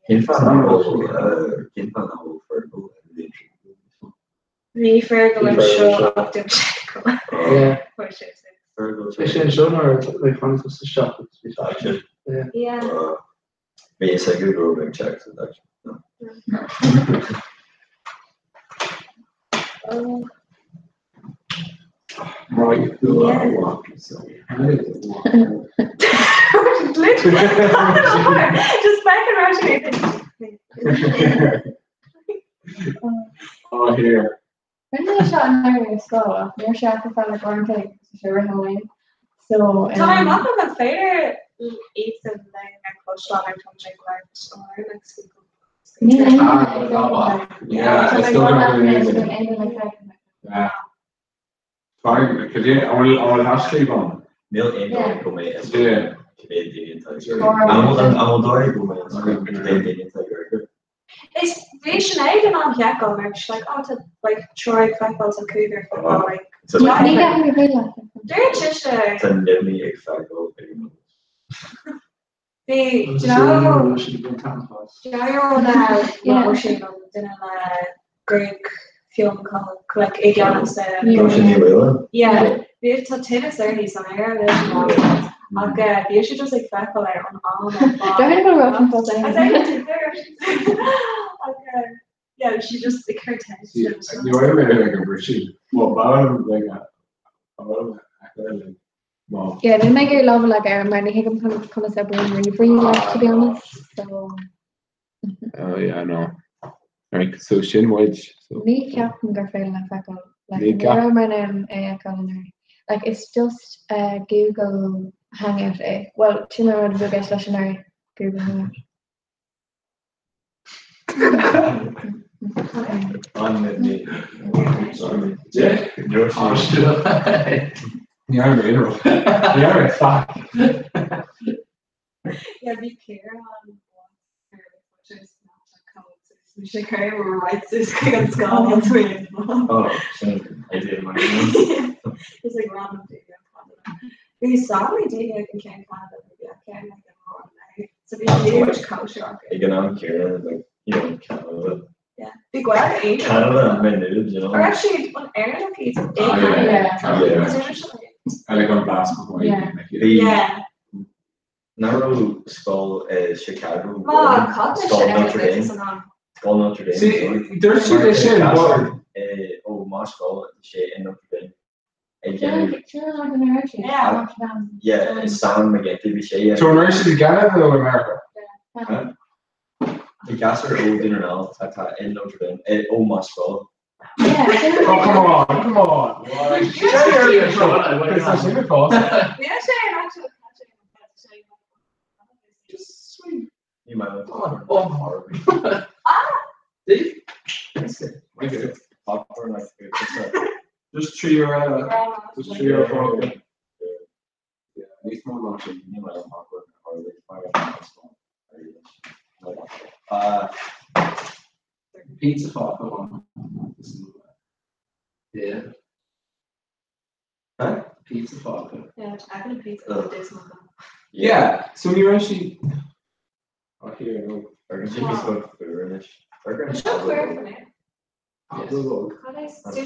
S17: Cén fáth nach bhfuil cén fáth nach bhfuil Fergal
S11: Bhí Fergal
S14: Bhí
S11: an seo
S14: Fergal
S11: ach dúirt sé go
S14: Yeah.
S11: Chuir sé sin.
S14: Bhí sin seo nuair like tháinig tú sa shop agus bhí
S17: Action.
S14: Yeah.
S11: Yeah.
S17: Bhí is ag go big check actually.
S11: Oh,
S13: Right, who I walk so.
S11: literally. Just back and rush
S13: Oh, here.
S16: Rinne sé an air scoil ach níor sé acu fe le gornta sé rithhain. So
S11: Tá amach an féidir Ethan le ar cloisteáil ar Tom Jake Lart ó next week.
S16: Ní
S13: Ah, Yeah, it's still gonna be amazing. Yeah. Fine, cad é, an bhfuil, an bhfuil haischlib ann?
S17: Níl aon dóigh go mbeidh fhios
S13: Yeah.
S17: agam cibé daoine atá ag scríobh. An bhfuil an bhfuil dóigh go mbeidh fhios agam cibé daoine atá ag scríobh?
S10: Is bhí Sinéad in ann feiceáil mar she's like, oh, tá like triúr ag feiceáil tá cúigear ag feiceáil like.
S17: Tá like
S11: Ní gheachaigh mé féin leat.
S10: Dúirt sise.
S17: Tá nimhní ag feiceáil ag an
S10: Bhí, do you know, do you know na sin an duine le gruaig fionn like i gceannas sa.
S17: Róisín Ní Mhaoláin?
S10: Yeah, bhí tá tinneas uirthi san aer leis an am ach bhí sé just ag feiceáil ar an am ar fad.
S11: Definitely go raibh an fós
S10: Ach yeah, she just ag cur tension.
S13: Ní bhfuil mé ag an Róisín. Well, b'fhearr liom like b'fhearr liom like má.
S11: Yeah, níl mé ag iarraidh lámh a leagadh air mar ní thuigim conas oibríonn ríomhairí like to be honest, so.
S13: Oh yeah, no. Right, so sin muid. So.
S11: Ní cheapaim gur féidir le feiceáil. Like,
S13: Ní
S11: ní
S13: ceap-
S11: raibh mé in ann é a fheiceáil anuraidh. Like, it's just a Google Hangout é. Well, sin an rud a bhí i gceist leis anuraidh, Google Hangout.
S17: An nimhní.
S13: Yeah. Ní raibh mé in Ní raibh mé faic.
S10: Yeah, bhí Ciara an Bhí sé cur right chuig an scáileán twin.
S17: Oh, sin idea mar.
S10: It's like random daoine ó Canada. Bhí samhlaí daoine ag an ceann Canada bhí an ceann ag an mórán So bhí huge culture acu.
S17: Ag an am céanna, like, you know, Canada.
S10: Yeah. Bhí Gaeilge iontach.
S17: Canada Maigh Nuad, you know.
S10: Or actually an Éireannach iad i
S13: Ah, yeah.
S10: Canada.
S13: Yeah. I like an blas go
S11: Yeah.
S17: Bhí
S10: Yeah.
S17: Nach raibh scoil i Chicago
S10: Má cad é
S17: Scoil
S10: sin
S17: Notre Dame.
S10: san am.
S17: Scoil Notre Dame.
S13: See, dúirt siad é sin, but-
S17: Ó má scoil sé in Notre Dame. Ag déanamh
S10: Yeah.
S17: Yeah, Sam McGinty bhí sé.
S13: So an raibh siad i gCanada nó America?
S17: Bhí gasúr ó Dún na nGall atá in Notre Dame ó má scoil.
S13: Oh, come on, come on.
S10: Yeah, sé an actual
S13: Just sweet.
S17: Ní maith liom
S12: Oh,
S17: popcorn like
S13: Just €3. Just €3 for Yeah, níos mó ná sin.
S17: Ní maith liom popcorn
S13: Pizza fá, come on. Yeah.
S17: Huh?
S13: Pizza fágtha.
S10: Yeah, I can pizza with this one.
S13: Yeah, so ní raibh sí Oh, here, no.
S10: Seo cuir fan é.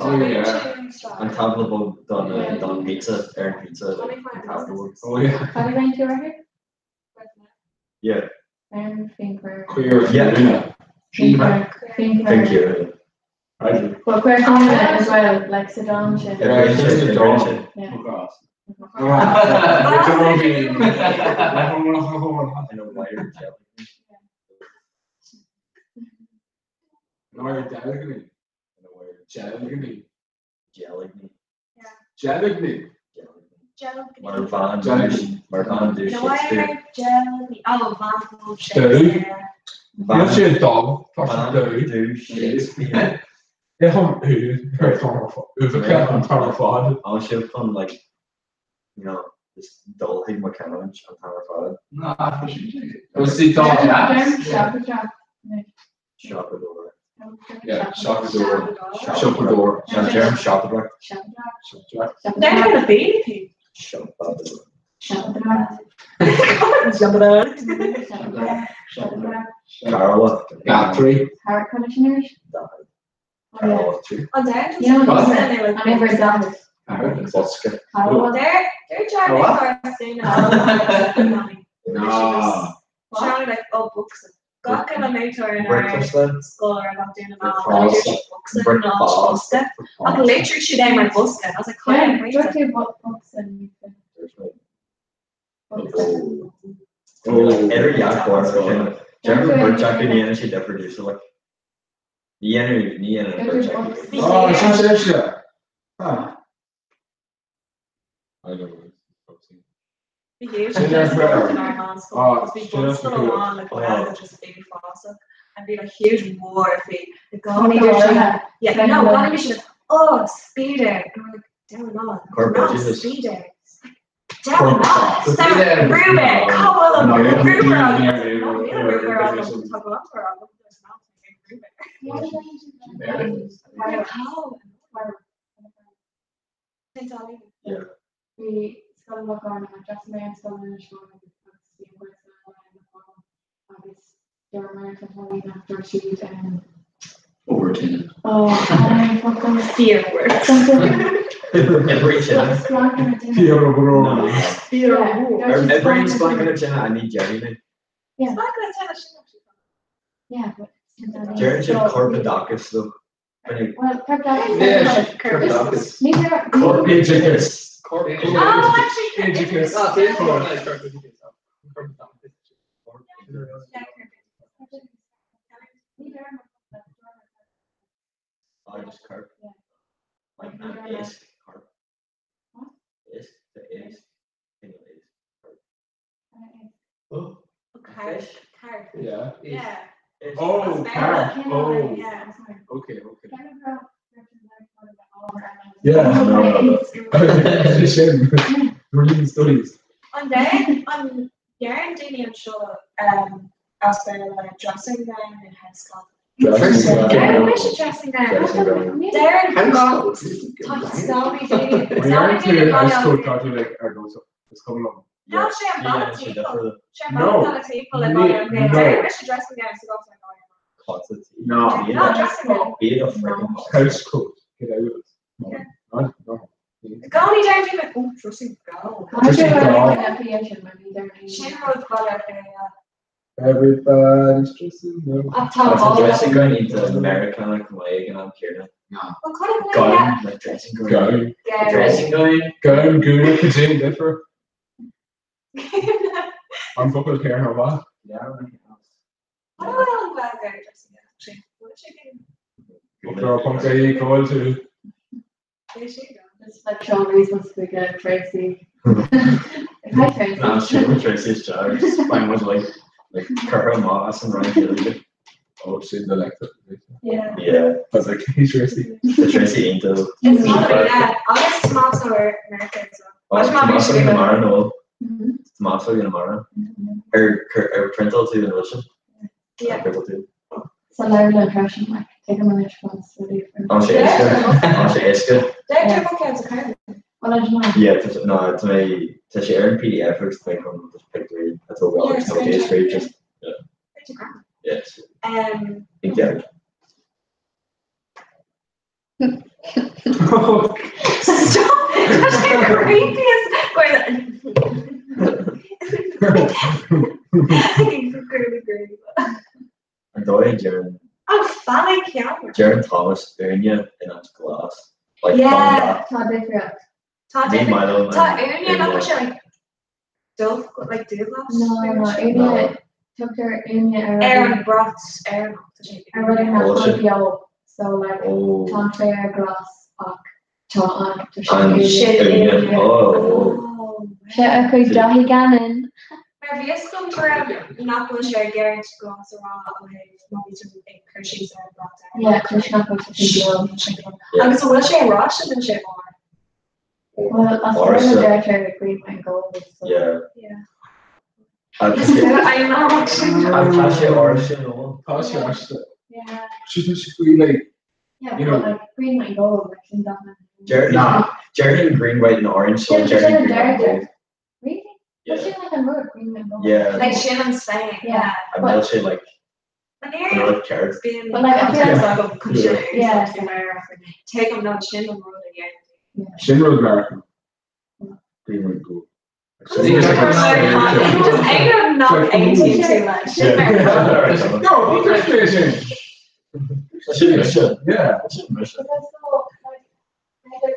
S13: Oh, yeah.
S17: An tábla bog don don pizza ar an pizza like, an tábla bog.
S13: Oh, yeah.
S11: Cad a tú orthu?
S17: Yeah.
S11: Féin chuir.
S13: Queer.
S17: Yeah.
S11: Féin chuir. Féin
S17: Thank
S11: chuir.
S17: you.
S13: Right.
S11: Well, cuir Canada as well, like sa dán sin.
S13: Yeah, it's just a dog.
S11: Yeah.
S13: Oh, God.
S17: And a wire jelly.
S13: Wire jelly.
S17: And a wire
S13: Jelly.
S17: jelly.
S13: Jelly.
S17: Mar van
S13: Jelly.
S17: mar van do Shakespeare.
S10: Oh, Van
S13: Do.
S10: Shakespeare.
S13: Níl sé dog. Tá sé
S17: Van
S13: do.
S17: do Shakespeare.
S13: É chun uibheacha an t-am ar fad.
S17: An sibh chun like you know just dul chuig mo chanúint an t-am ar fad.
S12: Ná, for sure.
S13: Well, see, dog.
S11: Shop
S17: Siopadóir.
S13: Yeah, siopadóir. Siopadóir.
S17: Sean term siopadóir.
S13: Siopadóir.
S10: They're gonna be
S17: Siopadóir. Carola.
S13: Battery.
S11: Heart conditioners.
S17: Carola too.
S10: Oh, they're just
S11: Yeah.
S13: What?
S11: I never done it.
S17: Bosca.
S11: Carla.
S10: They're they're trying
S12: What?
S10: to soon.
S13: Nah.
S10: Trying like oh books. Gach an léiteoir in
S17: Breakfast then.
S10: school ar nach déanamh
S17: Breakfast.
S10: Breakfast. Ach leitir siad é mar bosca. I was like,
S11: Yeah,
S10: "Hi,
S11: dúirt tú books and
S17: Oh.
S13: Oh.
S17: Idir dheacair Jeremy Burjack ní dhéanann sé difear dúsa like ní dhéanann ní dhéanann Burjack
S13: Oh, it's not Asia. Huh. I don't know.
S10: Bhí
S13: Sin ar Twitter. Oh,
S10: bhí
S13: sin ar
S10: bunscoil
S13: Twitter.
S10: amháin le
S17: Oh.
S10: Gaeilge just uafásach and bhí like huge mór faoi na
S11: Tony
S10: gánaí
S11: Dora.
S10: Yeah, no, gánaí bhí siad oh speeder and we're like
S16: Bhí scoil Loch Garman ag d'fhreastail mé ar an scoil in Inis Meáin agus bhí an Ghaelscoil in Loch Garman agus deir mar tá nach dúirt siad
S17: Over tine.
S16: Oh, an focal
S17: Oibríonn splancanna tine a ní déarfaidh mé. Deireann siad corpoideachas though.
S16: Well, corpoideachas.
S13: Corpoideachas.
S17: Oh, just corp. Like an éasc corp. Éasc, the éasc. Single éasc. Corp. Oh,
S4: Carp. Carp.
S13: Yeah.
S4: Yeah.
S13: Oh, carp. Oh. Okay, okay. Yeah.
S17: No, no,
S13: no. Sin. We're leaving studies.
S4: An de an deireann daoine anseo as Béarla dressing gown and house coat.
S13: Dressing gown.
S4: Deireann mise dressing gown.
S13: Dressing gown.
S4: Deireann
S13: House
S4: go
S13: coat.
S4: tá snámhaí daoine
S13: When you're into house coat, tá tú like ar nós is cuma liom.
S4: Ná sé an
S17: Yeah,
S4: baile
S17: sé
S4: timpeall.
S17: deifriúil.
S4: Sé an
S13: No.
S4: baile timpeall le
S13: Ní-
S4: baile an
S13: no.
S4: Deireann mise dressing gown sa gcás ar baile.
S17: Cot a tí.
S13: No.
S4: No, dressing gown.
S17: Bíonn a freaking hot.
S13: House coat. Get out of it. No. No. No.
S4: Gáí deir daoine ó dressing gown.
S13: Dressing gown.
S4: Sin rud baile é.
S13: Everybody's dressing down.
S4: Ach tá
S17: Tá
S4: ball
S17: dressing gown iontach Meiriceánach go maith ag an am céanna.
S4: Well, cad
S17: Gown, like dressing gown.
S13: Gown.
S17: Dressing gown.
S13: Gown, gúna, cad difear. An focal céir ar mhaith.
S17: Yeah, my house.
S4: What bhfuil an Ghaeilge ar dressing gown? Sin bhfuil sé
S13: Tá ponc é cóil tú.
S4: Bhí sé go.
S6: It's like Sean Rees wants to get Tracy. Hi Tracy.
S17: Nah, sure, Tracy's jars. Mine was like, like Curra Moss and Ryan Gilligan.
S13: Oh, sin the lecture.
S4: Yeah.
S17: Yeah,
S13: I was like, hey Tracy.
S17: the Tracy ain't though.
S4: It's not yeah. Agus Tomás or America as well.
S17: Oh, Tomás
S4: Tomás
S17: Gamara, no. Tomás Gamara. Ar printal tú an Russian?
S4: Yeah.
S17: Printal tú.
S6: So leir le freisin like take a minute from study for.
S17: Tá sé éasca. Tá sé éasca.
S4: Deir tú book a curtain.
S6: Well, I don't know.
S17: Yeah, tá- no, tá mé tá sé ar an PDF agus tá mé chun just pictiúirí a tógáil agus
S4: Yeah,
S17: tá mé scríobh just yeah, it's ag deireadh.
S4: Stop! Tá sé creepiest going. Girly, girly.
S17: An dóigh Jaron
S4: Oh, funny camera.
S17: Jaron Thomas Úine in áit glas. Like
S4: Yeah.
S6: Tá difríocht.
S4: Tá
S17: Ní maith liom
S4: Tá
S17: an
S4: Úine nach
S17: Úine.
S4: sé like dubh like dubhglas.
S6: No, no, Úine tugtar Úine ar
S4: Ar an brat ar
S6: ar rudaí nach
S17: Oh,
S6: bhfuil
S17: sin.
S6: beo. So like
S17: Oh.
S6: tá an féar glas ach tá an tá sé
S17: An
S6: Úine.
S4: Sin
S17: Úine. Oh.
S6: Sé a chuid Daithí Gannon.
S4: Mar bhí gom go nach bhfuil sé géint glas ará ó thaobh má bhí tú ag cur síos ar an brat ar.
S6: Yeah, cos nach bhfuil sé beo.
S4: Agus an bhfuil sé ráiste nó sé mór?
S6: Well, as
S17: Áras
S6: well
S17: a-
S6: deirtear green and gold. So.
S17: Yeah.
S4: Yeah.
S17: Agus
S4: I know.
S17: tá sé áras sin ó.
S13: Tá sé áiste.
S6: Yeah.
S13: She's just really like,
S6: Yeah,
S13: You
S6: but
S13: know-
S6: like green and gold, like sin that.
S17: Jerry
S13: Nah.
S17: Jerry green, white and orange, so
S6: Yeah,
S17: Jerry
S6: sin
S17: green, white and
S6: deirtear.
S17: gold.
S6: Really?
S17: Yeah.
S6: Sin like an rud green and gold.
S17: Yeah.
S4: Like sin an saying.
S6: Yeah.
S17: I'm not sure like
S4: An
S17: an
S4: area
S17: rud ceart.
S4: bíonn
S6: But, like, I feel
S13: like-
S4: Yeah.
S6: Yeah.
S4: Take them down sin an rud again.
S13: Sin rud American. Green, white, gold.
S4: Just anger not 18 too much.
S13: Yeah. No, there's sin.
S17: Sin mise.
S13: Yeah.
S17: Sin mise.
S6: But that's so like either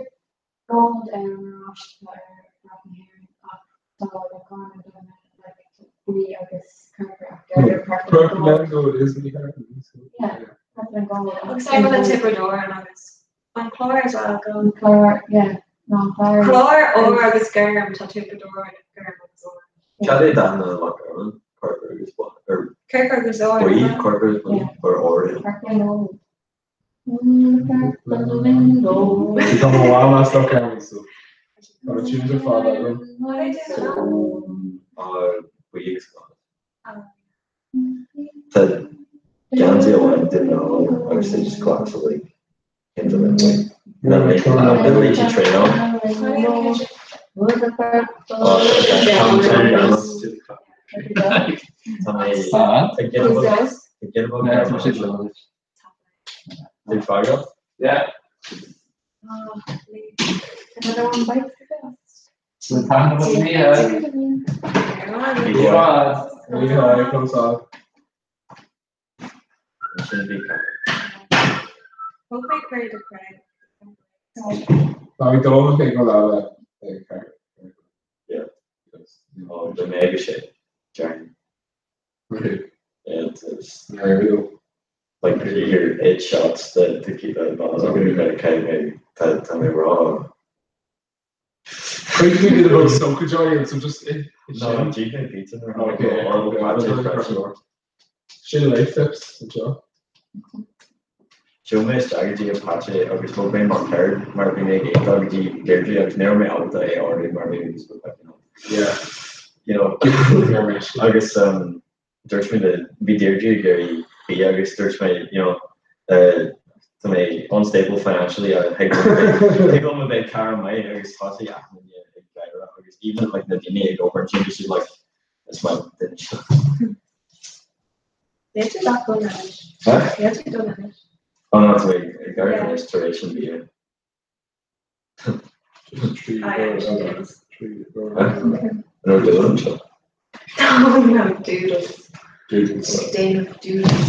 S6: gold and rush or brown hair ach tá le gan like buí agus carver
S13: Purple
S6: purple
S13: and gold is the character.
S6: Yeah. purple and gold.
S4: Agus I'm the Tipperdor and agus an chlár as well go.
S6: Clár, yeah, no clár.
S4: Chlár or agus germ tá Tipperdor and germ agus or.
S17: Cad é dan na Loch Garman? Corker agus or
S4: Kirk agus or.
S17: buí, corker agus buí, or orange.
S6: Purple and gold.
S13: Tá mo mham as Loch Garman so tá na tunes ar fad agam.
S15: So buí agus glas. Tá geansaí amháin duine ann agus é just glas uilig. Cinnte le like traenáil. Tá mé ag déanamh Did fire?
S13: Yeah.
S11: Another one bites the dust.
S12: So tá
S10: Thug mé cuireadh do Craig.
S13: Tá mé dul ag go leaba ag
S15: Yeah. Oh, the mega shit. Darn. Yeah, it's like you hear eight shots to, to keep out of bounds. I'm gonna be kind of tell, tell me wrong.
S13: Quickly did about soca joy so just
S15: No, do you think pizza or
S13: Okay,
S15: or
S13: Sin life tips anseo.
S15: Shiúil mé isteach go dtí Apache agus thóg mé mo chairt mar bhí mé ag dul go dtí Deirdre agus ní raibh mé ábalta é a ordú mar bhí mé just like, you know,
S13: Yeah.
S15: you know, agus um, dúirt mé le bhí Deirdre ag iarraidh bia agus dúirt mé, you know, uh, tá mé unstable financially a thig liom a bheith cara maith agus thosaigh achan duine ag gáire agus even like na daoine ag obair ansin bhí siad like is maith duine seo.
S11: Níl tú gach dul anois.
S15: Huh?
S11: Níl tú dul anois.
S15: Oh no, tá mé ag gáire anois tar éis an bia. No doodle anseo.
S11: Oh no, doodles.
S13: Doodles.
S11: Déanamh doodles.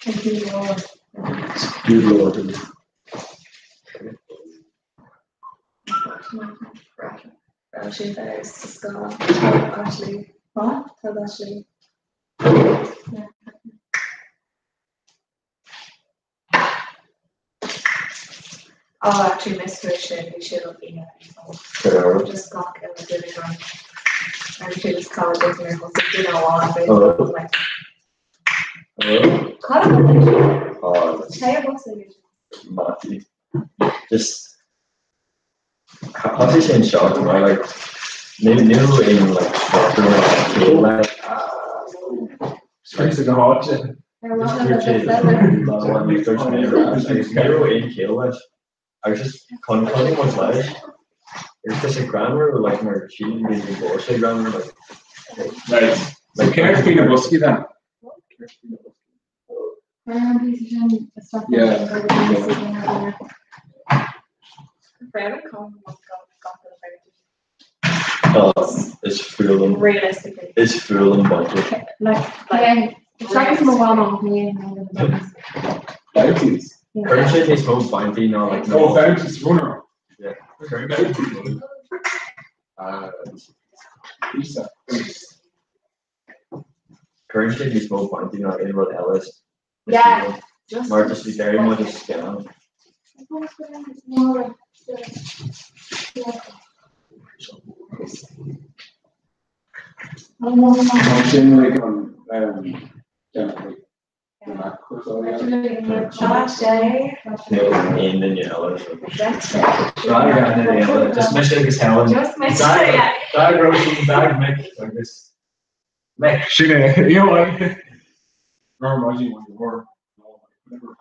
S11: Doodle.
S13: Doodle.
S11: Raibh sé bheith sa scoil. Tá Ashley. What? Tá Ashley. Oh, actually, Mr. sin bhí sé le bhí just gach eile duine gan. And she was called in here was duine amháin
S15: Oh.
S11: like
S15: Oh,
S11: Cad a bhfuil
S15: oh,
S11: sé bhus
S15: Matthew. Just thosaigh sé anseo go maith like ní ní raibh aon like structure nó céim leis.
S13: Scríofa go háite.
S15: Just dúirt sé dúirt mé ar ais agus ní raibh aon chéill leis. Agus just chun chun muid leis. Agus tá sé greannmhar like mar sílim go bhfuil sé greannmhar like
S13: Right. So céard faoi na boscaí then? Yeah.
S15: Oh, is fuath liom.
S11: Realistically.
S15: Is fuath liom bounty.
S11: Like, like,
S13: Bounties.
S15: Cuireann sé níos mó bounty ná like
S13: Oh, bounties runner.
S15: Yeah.
S13: Bounties. Pizza.
S15: Cuireann sé níos mó bounty ná aon rud eile.
S11: Yeah, just-
S15: Mar just bhí deiridh muid is scam.
S13: Sin like an um yeah, like the Mac course all
S11: sé.
S15: Níl aon duine eile.
S11: That's it.
S15: Rang gan duine eile. Just mise agus Helen.
S11: Just mise,
S15: Dag-
S11: yeah.
S15: Dag Roisin, Dag Mick agus Mick.
S13: Sin é, you know what? Or imagine when you were. Whatever.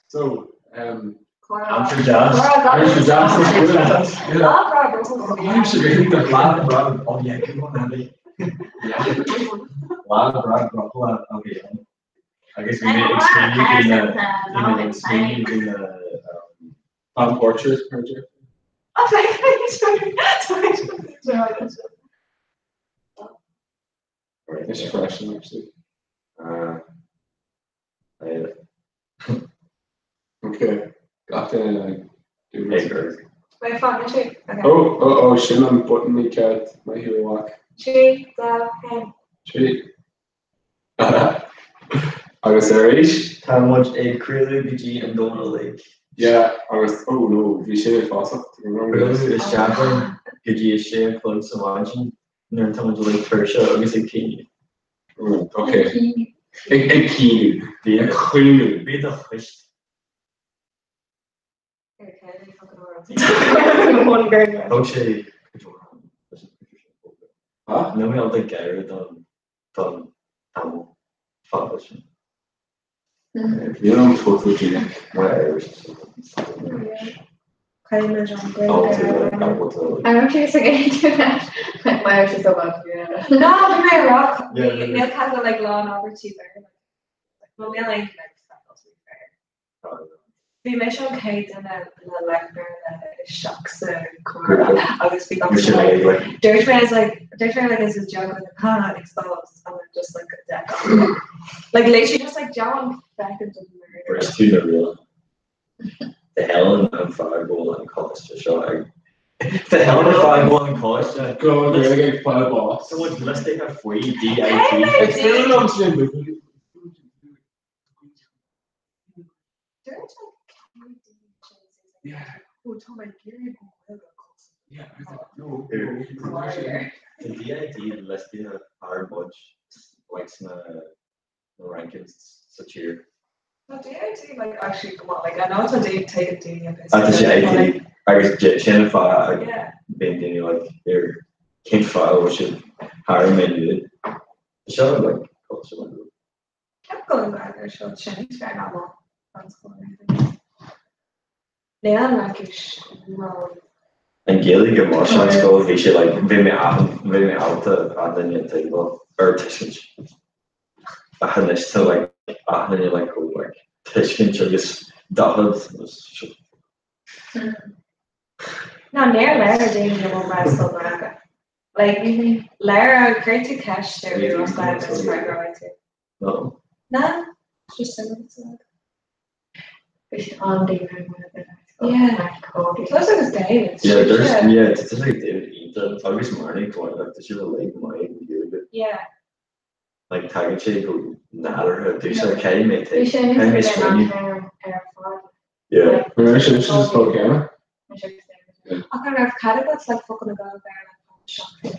S13: So, um,
S15: Amsterdam Jazz.
S13: Amsterdam Jazz. Yeah. Amsterdam
S15: Lad Brad. Oh yeah, good one Andy. Lad Brad Broccola okay. Agus bhí mé ag smaoineamh faoi na bhí mé ag smaoineamh faoi na
S13: Tom Porter's project.
S11: Oh my God, sorry. Sorry. Sorry.
S13: It's fresh actually. Okay, got the like. do
S15: Hey, Greg.
S11: Wait, fan, sé. Okay.
S13: Oh, oh, oh, sin an button ní ceart my hero walk.
S11: Trí, dá, haon.
S13: Trí. Agus arís?
S15: Tá muid ag craoladh go dtí an Domhnall Lake.
S13: Yeah, agus oh no, bhí sé ag fásach.
S15: Craoladh isteach orm go dtí a sé a chlog sa mhaidin nuair atá muid uilig tuirseach agus ag caoineadh.
S13: Okay. Ag ag caoineadh. Ag caoineadh.
S15: Bhí do choist. Thug sé Níl mé ábalta gáire don don tamall fada sin.
S13: Níl an photogenic.
S15: My Irish is so
S11: I'm actually just like like my Irish is so bad.
S10: No, bhí mé ag rá níl cead like lán abairtí Béarla. Well, níl aon Bhí mise an chéad duine le like Béarla isteach sa chomhrá agus bhí gach duine like dúirt mé is like dúirt mé like as a joke like ha exposed and then just like a deck off. Like literally just like John feckin the murder.
S15: Bris tú na rialacha. The Helen an fear go bhfuil an coláiste seo ag The Helen an fear go bhfuil an coláiste
S13: Go bhfuil ag fáil bás.
S15: So muid liostaithe faoi DIT.
S13: It's still not sin.
S15: Tá DIT liostaithe thar muid like sna na rankings sa tír.
S10: Tá DIT like actually go maith like I know tá daoine taken daoine a
S15: Tá sé IT agus sin an fáth a bíonn daoine like ar cén fáth a bhfuil siad thar an menu. Seo like culture like
S10: Ceap go bhfuil Gaeilge ar seo sin níos fearr ná mo mheánscoil. Níl an Fhraincis ró.
S15: An Ghaeilge i mo sheanscoil bhí sé like bhí mé achan bhí mé ábalta achan duine a tuigbheáil ar tuiscint. Ach anois tá like achan duine like chomh like tuiscint agus 40 agus seo.
S10: Ná níor léir daoine go bhfuil meánscoil Gaeilge. Like léir cuir tú ceist ar bith as Gaeilge is freagróidh tú.
S15: No.
S10: No, it's just similar to that.
S11: Bhí siad an-daor ar an bhfuil.
S10: Yeah. Tá agus David.
S15: Yeah, there's yeah, tá sé ag David iontach agus Marnie chomh maith, like, tá siad uilig maith ag Gaeilge.
S10: Yeah.
S15: Like tagann sé go nádúrtha domhsa caithfidh mé
S11: Bhí sé
S15: caithfidh mé
S11: níos
S15: smaoineamh.
S11: ar ar fad.
S15: Yeah.
S13: Bhí sé sin scoil céanna.
S10: Ach an raibh cead agat like focal na Gaeilge Béarla seachtain?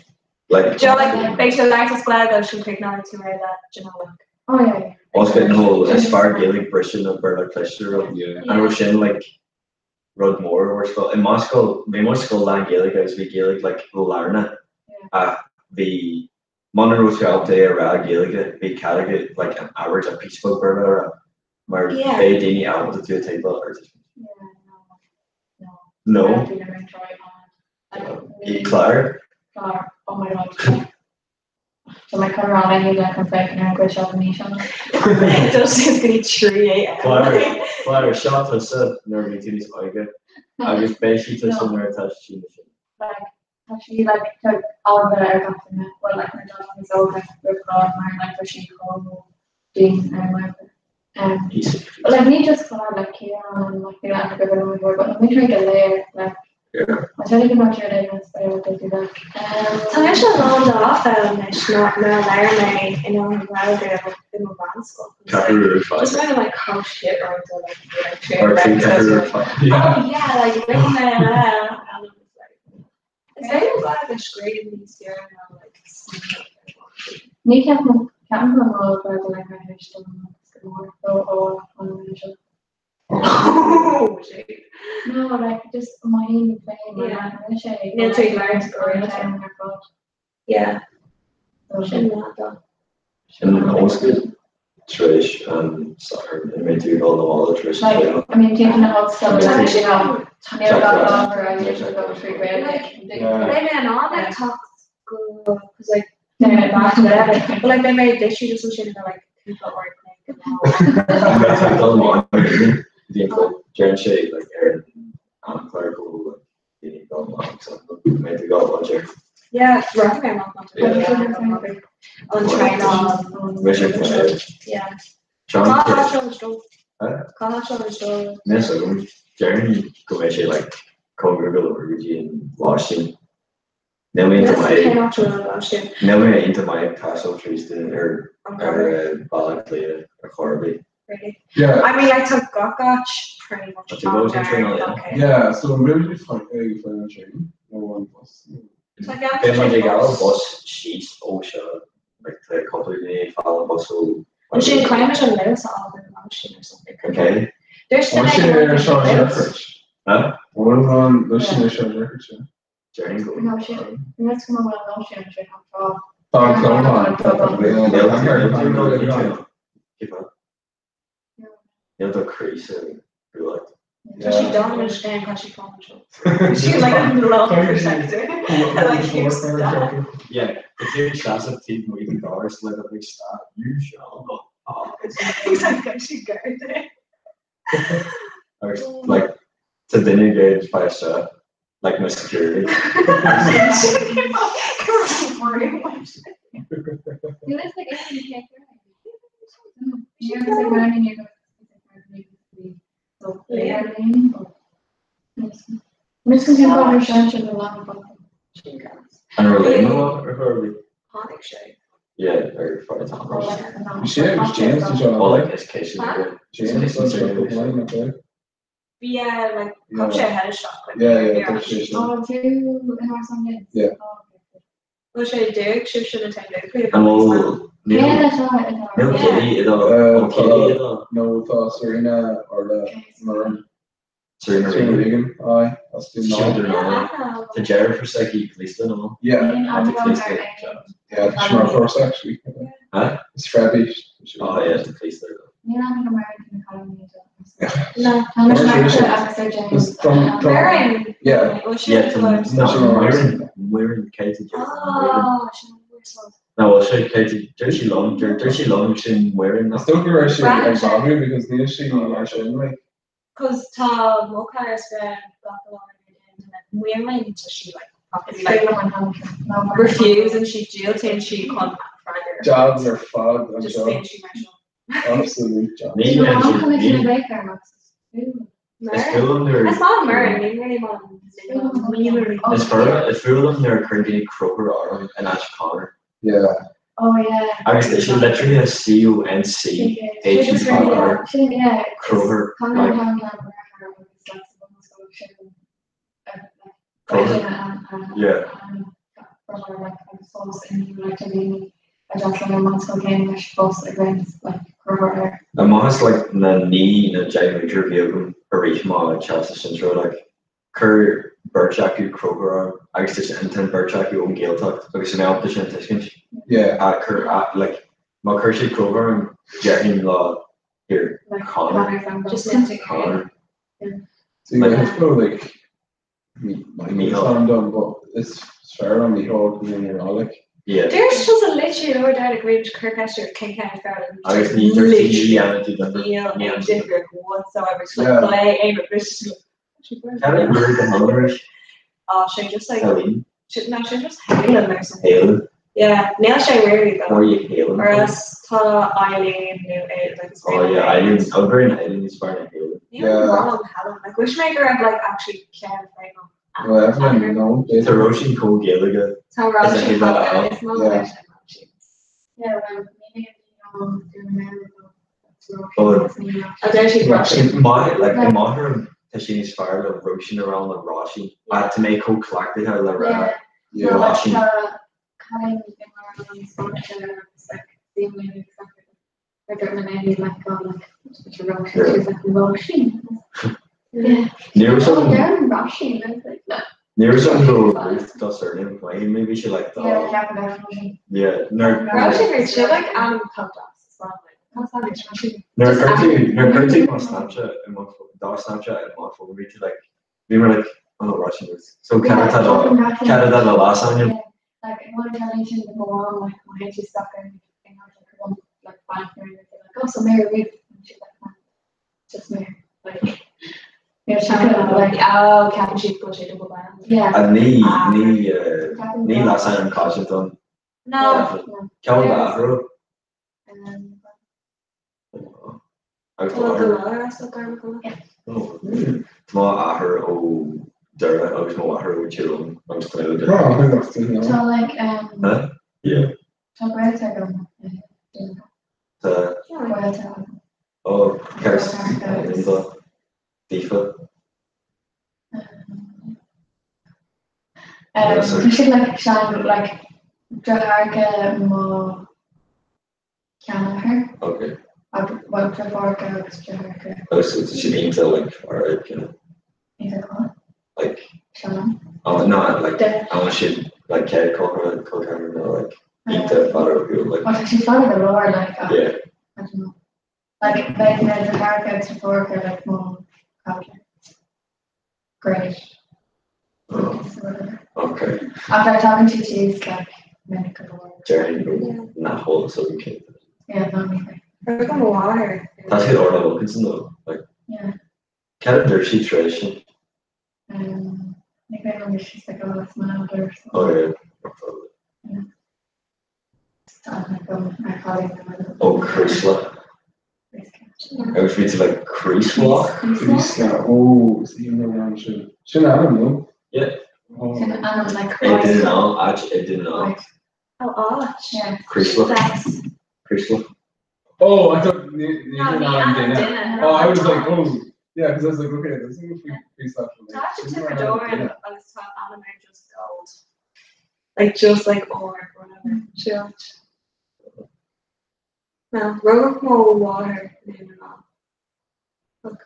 S15: Like
S10: Do you know, like beidh tú ag labhairt as Gaeilge agus sin críochnóidh tú é le do you know like
S11: Oh yeah. yeah.
S15: Oscar nó is fearr Gaeilge briste ná Béarla cliste rud.
S13: Yeah.
S15: An raibh sin like rud mór ar scoil. I mo scoil, bhí mo scoil lán Gaeilge agus bhí Gaeilge like lárnach ach bhí muna raibh tú ábalta é a rá Gaeilge bhí cead agat like an abairt a píosa beag Béarla a rá mar
S10: Yeah.
S15: beidh daoine ábalta tú a tuigbheáil ar tuiscint.
S11: Yeah, no.
S15: No.
S11: No. Bhí na múinteoirí an-
S15: Í Clár?
S11: Clár. Oh my god. Tá mé chun rá le chun féachaint ar an gcuid seo den fhíseán.
S10: Just is go dtí 3 a.m.
S15: Clár, Clár, seo tusa nuair a bhí tú níos óige agus beidh sí tusa nuair atá sí níos sine.
S11: Like, tá sí like tá eagla ar gach duine, well like nuair atá sí níos óige roimh Clár mar like tá sí chomh dian ar an mbaile. Um, but like ní just Clár like Ciarán and like you know go go go but na múinteoirí go léir like I tell you about your day last day what they do like. Um,
S10: Tá mise lán d'áiféala anois nuair a labhair mé in ann Gaeilge i mo mheánscoil.
S15: Ceathrú
S10: Just
S15: fáilte.
S10: kind of like how shit right to like be like true
S15: Or trí
S10: breakfast
S15: ceathrú
S10: like,
S15: fáilte.
S10: oh yeah like ring me and I was like Is féidir Gaeilge scríobh níos fearr ná like smaoineamh ar
S11: Ní ceapaim ceapaim go bhfuil Gaeilge like ar théis dom agus go mór ó ó an seo.
S10: Oh shit.
S11: No, like just mo fhéin féin mar
S10: Yeah.
S11: rinne sé
S10: Níl tú ag labhairt go rialta.
S11: ar fad.
S10: Yeah.
S11: So
S10: Sin maith dó.
S15: Sin oscail tar éis an Satharn i mbeidh tú ag dul na bhaile tar éis an
S11: Like,
S15: traenáil.
S11: I mean, taking the hot stuff,
S15: Yeah.
S11: you know, níl gach ábhar a dhéanamh go trí Ghaeilge.
S13: Yeah.
S10: Beidh mé in ann ag teacht go cause like
S11: Yeah.
S10: beidh mé back there. But like beidh mé literally just ansin ina like cúpla uair a chloig go
S15: An mbeidh tú ag dul amach ar an Aoine? Bhí an club deireann sé like ar an amchlár go bhfuil like daoine ag dul amach so an mbeidh tú ag dul amach ar
S10: Yeah, rachaidh mé amach má tá
S15: Yeah.
S10: yeah. An traenáil
S15: Beidh sé fine.
S10: Yeah.
S15: Sean
S10: Cá háit an stól?
S15: Huh?
S10: Cá háit an stól?
S15: Níl a fhios agam. Déarfainn go mbeidh sé like cóngar go leor go dtí an lóistín. Níl mé iontach maith
S10: Cén áit an lóistín?
S15: Níl mé iontach maith ag taisteal tríd ar ar Bhaile Átha Cliath ar chor ar bith.
S10: Really?
S13: Yeah.
S10: I mean like tá gach áit pretty much
S15: Tá tú go an traenáil, yeah.
S10: Okay.
S13: Yeah, so maybe you find a find a train no one bus.
S10: Tá
S15: Beidh muid ag gabháil bus síos ó seo like tá cúpla duine also
S10: Sin caiimid an Lewis a fháil an sin or something.
S15: Okay.
S10: There's
S13: Bhfuil sé ar Sean Jeffers?
S15: Huh?
S13: Bhfuil an Lucian ar Sean Jeffers?
S15: Déarfainn go
S16: No sin Let's come on no sin sin tá.
S13: Tá an clónán tá
S15: Níl do chroí sa bhualadh.
S10: Tá sí dá sin tá sí fá She like love protector. Like here's that.
S15: Yeah, the theory seasamh taobh amuigh den doras like a big stop, you shall not pass.
S10: Exactly, she guarded.
S15: Agus like tá duine ag iarraidh fáil isteach like my security. An raibh léim ar chor ar bith?
S10: Tháinig sé.
S15: Yeah, ar feadh tamaill.
S13: Sé agus James an seo.
S15: Oh, like is case
S13: James an seo.
S10: Bhí like cup sé head isteach.
S13: Yeah, yeah, tá sé sin.
S16: Oh, tú in ár son James?
S13: Yeah.
S10: Bhfuil sé dúig sibh sin atá dúig.
S15: An bhfuil Níl Katie i do Katie i do
S13: No tá Serena Orla Moran.
S15: Serena
S13: Serena Regan, aye, as Dún na nGall.
S15: Tá deirfiúr s'aici Cleasta nó?
S13: Yeah.
S15: Tá Cleasta.
S13: Yeah, tá sí mar chursa actually.
S15: Huh?
S13: Is Freddie.
S15: Oh yeah, tá Cleasta.
S16: Níl ann go maireann na cailíní
S10: No.
S13: Is
S10: Maireann.
S13: Yeah.
S15: Yeah, no, Muireann, Muireann Katie
S10: Oh, sin
S15: No, well, sé Katie, deir sí liom, deir sí liom sin Muireann.
S13: Is dócha go raibh sí ag bailiú because níl sí mar sin like.
S10: Cos tá mo chara is fearr gach lá Muireann tá sí like properly like refuse and she diúltaíonn sí chun freagair.
S13: Jobs ar fad
S10: Just
S13: anseo.
S10: bíonn sí mar seo.
S13: Absolute jobs.
S15: Ní Is fuath liom nuair
S10: Is maith Muireann, ní really maith Muireann.
S15: Is fuath is fuath liom nuair a chuireann daoine Croker orm in áit Connor.
S13: Yeah.
S16: Oh yeah.
S15: Agus tá sé literally a C O N C H U R
S16: Sin yeah.
S15: Croker
S16: Conor
S15: like
S16: Conor
S15: Croker. Yeah. Amach as like na naoi nó 10 múinteoir a bhí agam i rith mo teastas sinsearach like chuir beirt acu Croker orm agus tá sé an tá an beirt acu ón Ghaeltacht agus tá mé ábalta sin a tuiscint.
S13: Yeah.
S15: A chuir a like má chuir siad Croker orm déarfainn leo here Connor.
S10: Just
S15: Connor.
S13: See, like, it's probably like Micheál dom, but is fearr liom Micheál go mbíonn ar like.
S15: Yeah.
S10: There's just a literally lower down a grid Kirkchester King County Fairland.
S15: Agus ní dúirt sí ní dhéanann tú difear.
S10: Níl
S15: Ní
S10: aon
S15: dhéanann tú
S10: difear whatsoever. Just like
S13: Yeah.
S10: play aim at this.
S15: Cad é rud a tháinig
S10: Oh, she just like
S15: Helen.
S10: she, no, she just Helen or something.
S15: Helen.
S10: Yeah, níl sé really though.
S15: Where are you Helen?
S10: Or else tá Eileen nó é like it's
S15: Oh yeah, Eileen. I'm very Eileen is fine Helen.
S10: Níl yeah. Helen. Like wish mé go raibh like actually ceann féin.
S13: Well, Evelyn, no.
S15: Tá Róisín chomh Gaeilge.
S10: Tá
S15: Is
S10: Róisín
S15: é that
S10: chomh is maith
S13: Yeah.
S10: leis an Róisín.
S16: Yeah, well, maybe
S15: Oh.
S10: A deir sí Róisín.
S15: My like i máthair tá sí níos fearr le Róisín a rá ná Róisín. A tá mé chomh cleachtaithe le rá.
S13: Yeah.
S15: Róisín.
S16: Yeah.
S15: Ní raibh
S16: Oh,
S15: some
S16: Darren Roisin. I was like, no.
S15: ní raibh some go Ruth dá surname Wayne maybe she like
S16: Yeah,
S15: the
S16: yeah, Roisin.
S15: yeah nuair
S10: Róisín is she like Adam Peltas as well. Like, that's not it, Róisín.
S15: nuair chuir tú nuair chuir tú mo Snapchat i mo dá Snapchat i mo phone bhí tú like bhí mé like oh no Róisín Ruth. So
S16: Yeah,
S15: Canada
S16: Roisin.
S15: Canada na last ainm
S16: Yeah. Like, in one generation, the go on, like, my head she's stuck in, and I was like, one, like, bank and everything, like, oh, so Mary Ruth, and she's like, no, just Mary, like, you know, she's kind of like,
S10: Oh, Captain Chief go sé double band.
S16: yeah.
S15: A ní ní
S16: Captain
S15: ní last ainm cáise don
S10: No.
S15: Ceann athrú agus
S10: Well, the
S15: tá
S10: mother as the garlic.
S15: Tá mo athair ó Doire agus mo mháthair ó Tyrone agus tá mé
S13: Oh, I think that's the no.
S16: So, like,
S15: Huh? Yeah.
S16: tá Gaelta agam,
S15: Tá
S16: Gaelta agam.
S15: ó cears Daofa.
S16: Tá siad like sean like deartháireacha mo Sheanathair.
S15: Okay.
S16: Agus well deartháireacha agus deartháireacha.
S15: Agus tá siad iontach like alright you know.
S16: Iontach what?
S15: Like
S16: Sean.
S15: Oh no like an bhfuil siad like céad col ceathrar nó like iontach fada ó shiúl like.
S16: Well tá siad fada go leor like ach
S15: Yeah.
S16: I don't know. Like beidh na deartháireacha agus deirfiúracha like mo cairde. Great.
S15: Oh. Okay.
S16: Ach like tagann siad síos like minic go leor.
S15: Déarfainn go nach bhfuil so go cinnte.
S16: Yeah, ná ní bheidh.
S11: Rud go mháthair.
S15: Tá siad Orla Wilkinson though, like.
S16: Yeah.
S15: Cad a dúirt sí tar éis sin?
S16: Um, ní bheidh an she's like, oh, that's my elder. So.
S15: Oh yeah.
S16: Yeah. Tá like um, I call him my
S15: Oh, Críosla. Agus bhí tú like Críoslach?
S13: Críosla, oh, is aoibhinn liom an sin. Sin ainm, no?
S15: Yeah.
S13: Oh.
S16: Sin ainm like
S15: I didn't know, I didn't know.
S11: Oh, áit.
S16: Yeah.
S15: Críoslach. Críoslach.
S13: Oh, I thought ní ní ainm duine. Oh, I was like, oh, yeah, because I was like, okay, this is a Críoslach.
S10: Tá sé Tipperdoran agus tá ainm ar just gold. Like just like or whatever. Sure. Well, rugadh mo mháthair i nDún na nGall.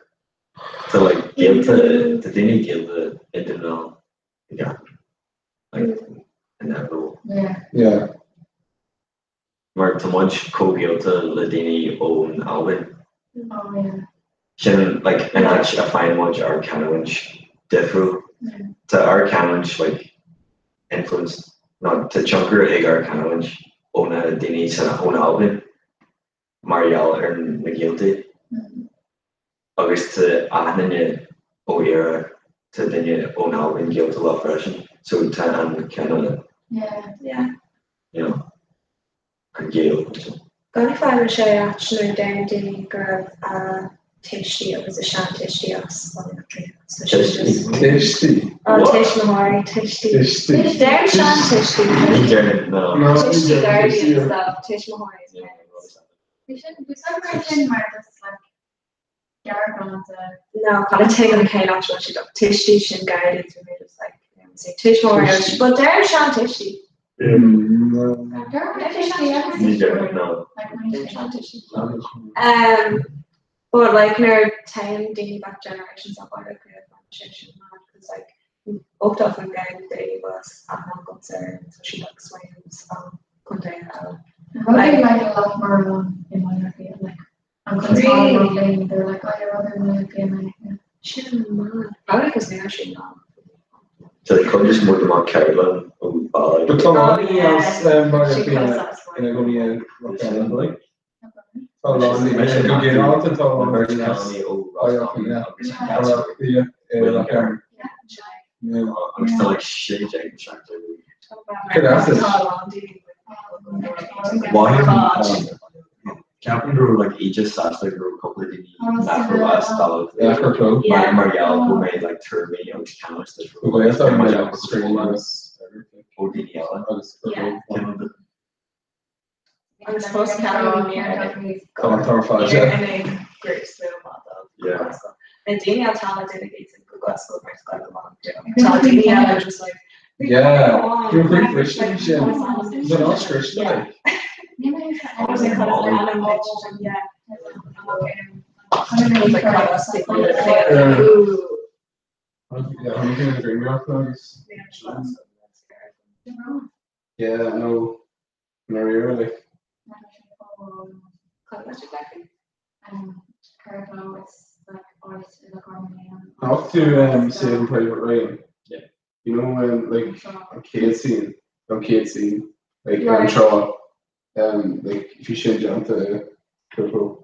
S15: Tá like gaolta, tá daoine gaolta i Dún na nGall i gceapaim. Like inevitable.
S16: Yeah.
S13: Yeah.
S15: Mar tá muid chomh gaolta le daoine ón Albain.
S16: Oh yeah.
S15: Sin like an áit a faigheann muid ár canúint difriúil.
S16: Yeah.
S15: Tá ár canúint like influenced nó tá tionchar ag ár canúint ó na daoine san ón Albain mar gheall ar na gaoltaí. Agus tá achan duine ó Éire, tá duine ón Albain gaolta leo freisin. So tá an cineál
S16: Yeah.
S10: Yeah.
S15: you know, an gaol ansin.
S10: Gan fáil sé áit nuair deir daoine go raibh a tuistí agus a seantuistí as Baile Átha Cliath. So sin just-
S13: Tuistí.
S10: Oh, tuismitheoirí, tuistí.
S13: Tuistí.
S10: Deir seantuistí.
S15: Ní deireann, no.
S13: No, ní
S10: Tuistí
S13: deireann
S10: guardians
S13: tuistí.
S10: though, tuismitheoirí is parents.
S16: We shouldn't we celebrate sin mar just like gearrgán de
S10: No, kind of thing an cén áit bhfuil siad ach tuistí sin guardians were just like, you know, say tuismitheoirí, but deir seantuistí.
S13: No.
S15: Ní deireann, no.
S10: Deir seantuistí. But like nuair téann daoine back generations up Baile Átha Cliath sé sin mad because like 80% de daoine was aithne agamsa ar so siad like swains ó contae eile.
S16: Rudaí like a lot more on in Baile Átha Cliath like an
S10: Really?
S16: thing they're like oh you're rather in Baile Átha Cliath yeah.
S10: Sin mad. Probably because níl sin ná.
S15: Tá like cuid is mó de mo ceardlann ó Baile
S13: But tá
S10: Oh,
S13: lá
S10: yeah.
S13: as Baile
S10: She
S13: Átha Cliath
S10: cuts us
S13: ina gcónaí i Loch Garman, like. Tá lá
S15: Mise
S13: go ginearálta tá lá
S15: Beirt
S13: as
S15: cailíní ó
S13: Baile Átha
S15: Roscommon
S13: Cliath.
S15: agus
S13: Baile Átha Cliath i Loch Garman. Yeah.
S15: Agus tá like sé déag seacht
S13: Good asset.
S15: Mhaith Ceapaim go raibh like íde sásta go raibh cúpla daoine nach raibh as Baile Átha Cliath
S13: Yeah, for cló.
S15: mar mar gheall go mbeidh like tuairimí agus canúint
S13: Go bhfuil a fhios agam screen agus
S15: ó daoine eile.
S13: agus for cló.
S15: Cineál de-
S10: Agus fós ceann níor
S13: Tá an t-am fad, yeah.
S15: Yeah.
S10: Na daoine atá le duine éigin go Glasgow mar scoil go maith. Tá daoine eile just like
S13: Yeah. You're great Christian, sin. Is an áit Christian, like.
S10: Agus like cad is ainm duit, yeah. Like cad is
S13: Yeah.
S10: Ooh.
S13: Yeah, I'm looking at the Green Rock agus. Yeah, no. Maria, like. Not to Saving Private Ryan.
S15: Yeah.
S13: You know when like an chéad scene, an chéad scene, like
S10: Right.
S13: an tráth, like if you sin déanta cúpla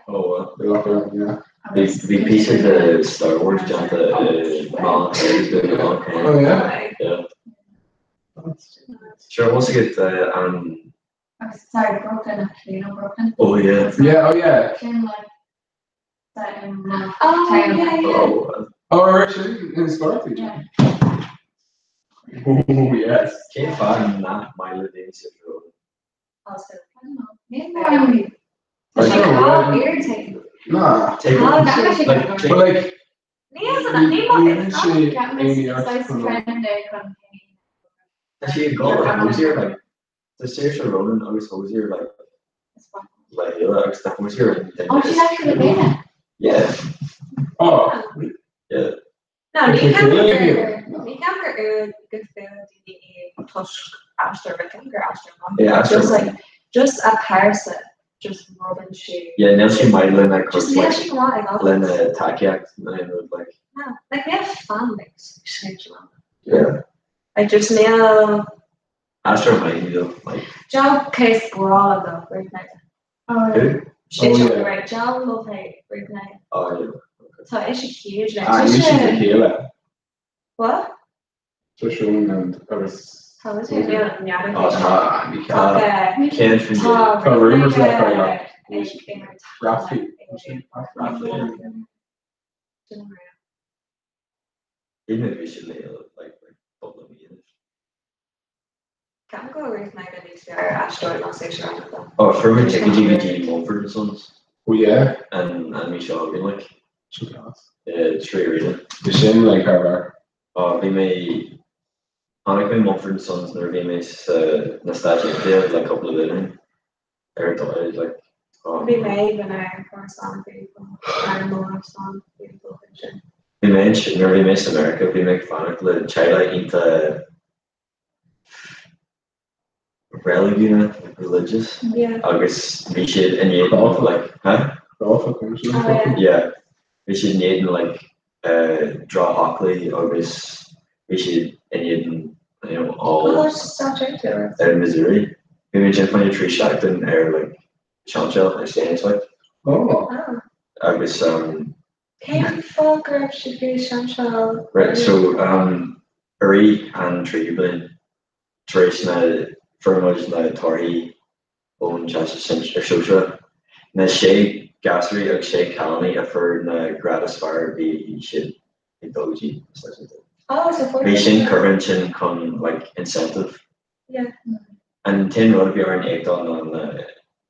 S15: Oh, uh,
S13: i Loch Garman, yeah.
S15: Bhí bhí píosa de Star Wars déanta i Mall agus
S13: Oh yeah.
S15: Yeah. Sure, once you get an
S16: Sorry, Brooklyn actually, you know Brooklyn.
S15: oh yeah.
S13: Yeah, oh yeah.
S16: Sin like set in
S10: Oh,
S16: town.
S10: yeah, yeah.
S15: Oh,
S13: Oh, actually, in Scarlet.
S16: Yeah.
S13: Oh yes.
S15: cén fáth nach maith le daoine sa treo?
S10: Also,
S16: I don't know. Maybe I'm
S13: I don't know,
S10: how
S13: yeah.
S10: irritating.
S13: Nah.
S15: Take
S16: Oh,
S15: it.
S16: that actually
S15: Like,
S16: got
S15: take-
S13: But like,
S10: Níl san ní mo
S13: níl sé aon
S16: Size trend day chun
S15: Tá sí ag gabháil le Hozier, like, tá Saoirse Ronan agus Hozier, like, le chéile agus tá fós ar an duine
S11: Oh,
S15: is
S11: she's actually been.
S15: Yeah.
S13: Oh.
S15: Yeah.
S10: No, ní ceapaim ní ceapaim gur fhiú go fiú daoine í toisc aistear, but ceapaim gur aistear maith.
S15: Yeah, aistear
S10: Just
S15: maith.
S10: like just a pearsa, just rubann sí.
S15: Yeah, níl sí maith lena cuid
S10: Just níl sí go maith ag obair.
S15: lena tacaíocht nó aon rud like.
S10: No, like níl fan base sin sin.
S15: Yeah.
S10: Like just níl
S15: Aistear maith í though, like.
S10: Joe case grá though, Ruth Negga.
S15: Who?
S10: Sin oh, right, John love Ruth Negga.
S15: Oh yeah.
S10: Tá is huge
S13: Ah, ní sin le chéile.
S10: What?
S13: Tá Sean and agus.
S10: Tá is é
S13: Oh, tá, ní
S10: Tá
S15: Cén faoin
S10: Tá
S13: Tá rumours le
S10: Ruth
S13: cur
S10: Negga
S13: Rafi.
S15: Rafi. Even bhí siad le chéile like like cúpla mí anois.
S10: Ceapaim go bhfuil Ruth Negga níos fearr aisteoir ná Saoirse Ronan though.
S15: Oh, fuair mé ticéidí go dtí Mumford and Sons.
S13: Oh yeah.
S15: An an mí seo againn like.
S13: Seo class.
S15: 3Arena.
S13: Is sin like thar barr.
S15: Oh, bhí mé chonaic mé Mumford and Sons nuair a bhí mé sa na Stáit Aontaithe like cúpla bliain ó shin ar dóigh like oh.
S10: Bhí mé even ar Forest bhí ar mór san bhí sin.
S15: Bhí mé nuair a bhí mé sa America bhí mé ag fanacht le teaghlach iontach reiligiúnach, like religious,
S10: Yeah.
S15: agus bhí siad in éadan like, huh?
S10: Oh,
S15: Yeah. Bhí siad in éadan like uh, drochfhoclaí agus bhí siad in éadan you know, all
S10: Oh, stop it.
S15: ar Missouri. Bhí mé ansin fá choinne 3 seachtain ar like seanseal ar stage like.
S13: Oh.
S10: Oh.
S15: Agus um,
S10: Cén fáth go raibh siad faoi seanseáil?
S15: Right, so um, i rith an tríú bliain, tar éis na fuair muid na torthaí ón Teastas Sóisearach, na sé gasúirí agus sé cailíní a fuair na gráid is fearr bhí siad ag dul go dtí na Stáit Aontaithe.
S10: Oh, so fuair
S15: Bhí sin
S10: siad-
S15: curtha ansin chun like incentive.
S10: Yeah.
S15: An t-aon rud a bhí orainn íoc dó ná na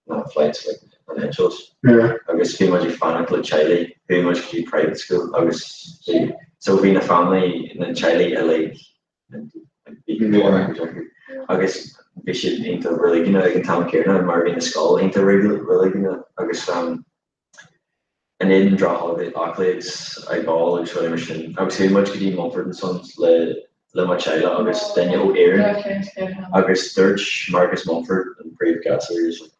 S15: na flights like an eitleáin.
S13: Yeah.
S15: Agus bhí muid ag fanacht le teaghlaigh, chuaigh muid go dtí private school agus bhí so bhí na family na teaghlaigh uilig like bhí go leor acu acu agus bhí siad iontach reiligiúnach ag an t-am céanna mar bhí na scoil iontach reiligiúnach agus um in éadan drochfhoclaí agus ag ól agus rudaí mar sin. Agus chuaigh muid go dtí Mumford and Sons le le mo teaghlach agus duine ó Éirinn agus dúirt Marcus Mumford, an príomhghasúr, he was like,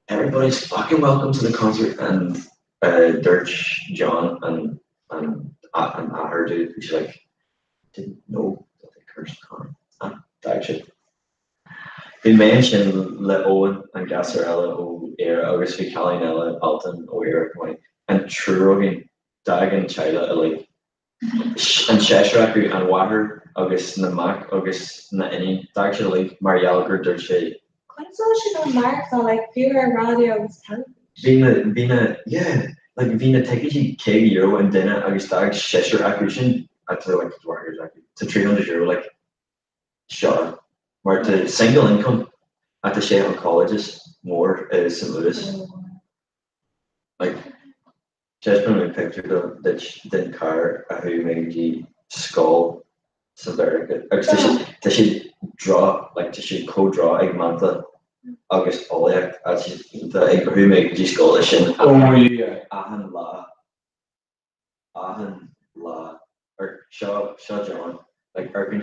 S15: everybody's fucking welcome to the concert and uh, dúirt John an an an athair dude, he's like, didn't know that they cursed Conor. Ah, d'fhág siad. Bhí mé ansin le Eoin, an gasúr eile ó Éire agus bhí cailín eile, Altan, ó Éire chomh maith. An triúr againn. D'fhág an teaghlach uilig. An seisear acu, an mháthair agus na mac agus na iníon, d'fhág siad uilig mar gheall gur dúirt sé.
S10: Conas a bhfuil siad ag maireachtáil like fiú ar raidió agus teilifís?
S15: Bhí na, bhí na, yeah, like bhí na ticéidí €50 an duine agus d'fhág seisear acu sin, tá like deartháir acu, tá €300 like seo mar tá single income ach tá sé an colleges mór i St Louis. Like taispeánfaidh mé picture do duit den carr a chuaigh mé go dtí scoil sa Mheiriceá agus tá siad tá siad droch like tá siad chomh droch ag manta agus bulaíocht tá siad iontach ag chuaigh mé go dtí scoil is sin
S13: Oh yeah.
S15: achan lá. achan lá ar seo seo John like ar an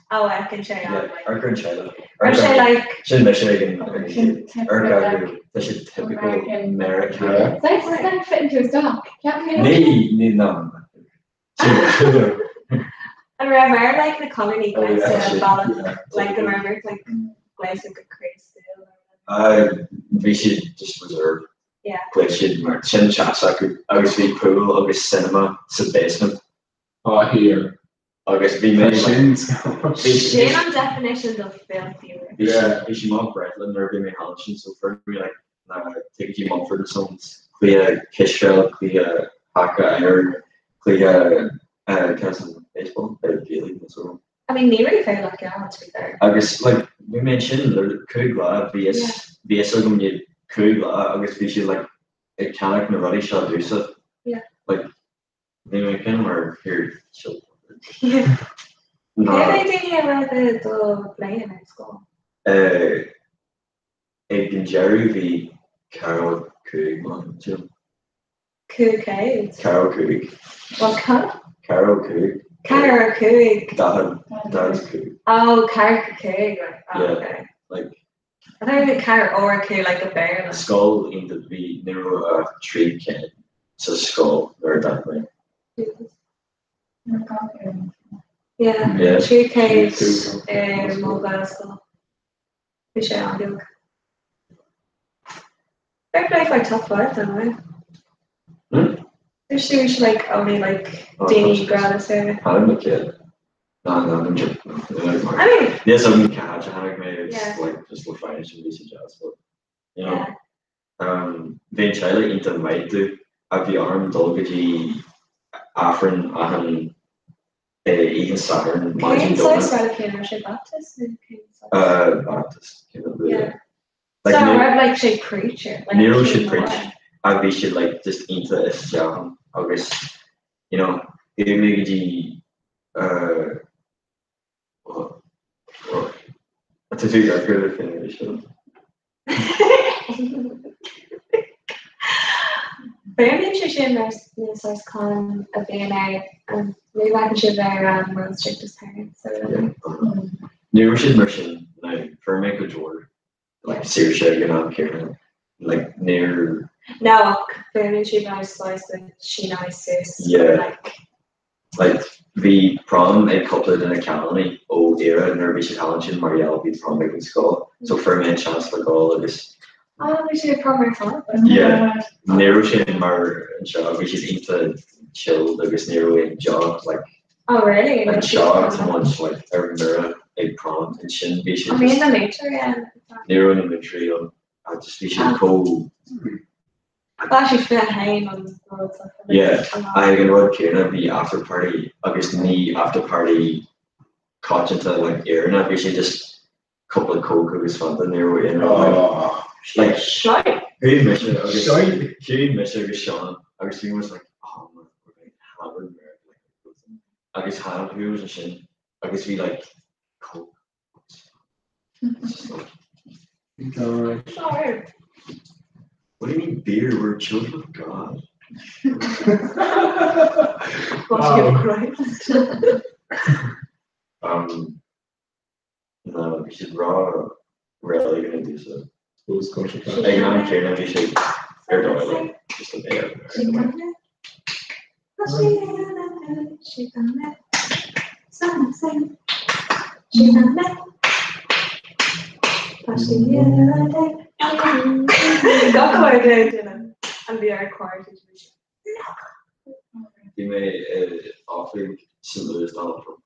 S10: Oh fheiceann sé
S15: yeah
S10: an like
S15: ar an teaghlach
S10: Ar sé like
S15: sin mise ag an ar gago tá sé typical American
S13: Yeah.
S11: That's like fit into his dock.
S15: Ní ní ná
S10: An raibh air like na cailíní
S13: Oh, yeah,
S10: gléasta
S13: shit,
S10: bealach
S13: yeah.
S10: like go raibh like gléasta go craosúil
S15: bhí siad just reserved
S10: Yeah.
S15: Ghlaoigh siad mar sin teas acu agus bhí pool agus cinema sa basement.
S13: Oh here.
S15: Agus bhí mé
S13: Sin
S10: Sin an definition do filthy rich.
S15: Bhí sí maith Breitland nuair a bhí mé thall ansin so fuair mé like na ticéidí Mumford and Sons, cluiche cispheile, cluiche haca oighir, cluiche cad baseball, Gaelic and so on.
S10: I mean ní raibh féile geal to be fair.
S15: Agus like bhí mé ansin le 5 lá bhí fhios bhí fhios agam iad 5 lá agus bhí siad like ag ceannach na rudaí seo domhsa.
S10: Yeah.
S15: Like bhí mé kind of mar here seo.
S10: Yeah.
S15: Ná.
S10: Cé mhéad daoine a raibh i do bhliain ar scoil?
S15: Eh ag an deireadh bhí. 45 man, sílim.
S10: 500?
S15: 45.
S10: What cad?
S15: 45.
S10: 45.
S15: 45.
S10: Oh, 45, right. Oh,
S15: Yeah.
S10: okay.
S15: Like,
S10: I thought you meant ceathair or cúig like a Béarla.
S15: Scoil iontach bhí ní raibh ach 3 cinn sa scoil nuair a d'fhág mé.
S10: Yeah,
S15: Yeah.
S10: 300 i mo Ghaelscoil. Bhí sé an-bheag. Fair play for top 5 then, right?
S15: Hmm?
S10: There's she like only like
S15: Oh,
S10: daoine
S15: tá-
S10: grad is féidir.
S15: Tháinig mé céad. Ná ná ná ná
S10: I mean-
S15: Yes, I'm catch tháinig mé it's
S10: Yeah.
S15: like just le fine sin bhí sé jazz but you know um, bhí an teaghlach iontach maith domh a bhí orm dul go dtí Aifreann achan oíche Sathairn maidin
S10: Cén saghas
S15: Domhnaigh.
S10: reiligiún raibh sé Baptist nó cén saghas?
S15: Uh, Baptist cén rud
S10: Yeah.
S15: Like,
S10: So
S15: ní-
S10: raibh like sé preacher like
S15: Ní raibh siad
S10: cén
S15: preach
S10: áit?
S15: a bhí siad like just iontach isteach agus you know chuaigh mé go dtí uh, what what Tá tú ag cur le féin arís seo?
S10: B'fhéidir sé sin mar na saghas clann a bhíonn ar an ní bhfeiceann sibh ar um, World's Strictest Parents or whatever.
S15: Ní raibh siad mar sin now fuair mé go leor like saoirse ag an am céanna like níor
S10: No ach b'fhéidir siad mar saghas de síneadh suas
S15: Yeah.
S10: like
S15: Like bhí prom ag cúpla de na cailíní ó Éire nuair a bhí siad thall ansin mar gheall bhí prom ag an scoil so fuair mé an seans le dhul agus
S10: Oh bhí sé prom ar fad.
S15: yeah ní raibh sé mar anseo bhí siad iontach chilled agus ní raibh aon deoch like
S10: Oh really?
S15: anseo tá muid like ar mire ag prom ansin bhí siad
S10: An mbíonn
S15: just
S10: na múinteoirí ann?
S15: ní raibh na múinteoirí ann ach just bhí siad chomh
S10: Tá sé 21 an rud
S15: Yeah, ag an rud céanna bhí after party agus ní after party coitianta like Éireannach bhí sé just cúpla coke agus Fanta ní raibh aon rud like like chuaigh mise agus chuaigh mise agus Seán agus bhí muid like oh man we're going to hammered like agus tháinig chuaigh muid ansin agus bhí like coke agus Fanta just like
S10: Sorry.
S15: What do you mean beer? We're children of God.
S10: Body of Christ.
S15: Um, no, bhí siad rá really gonna do so. Ag an am céanna bhí sé ar dóigh like just a bit
S10: Gach uair de duine an bhí ar cuairt
S15: Bhí mé i oifig St Louis Donald Trump.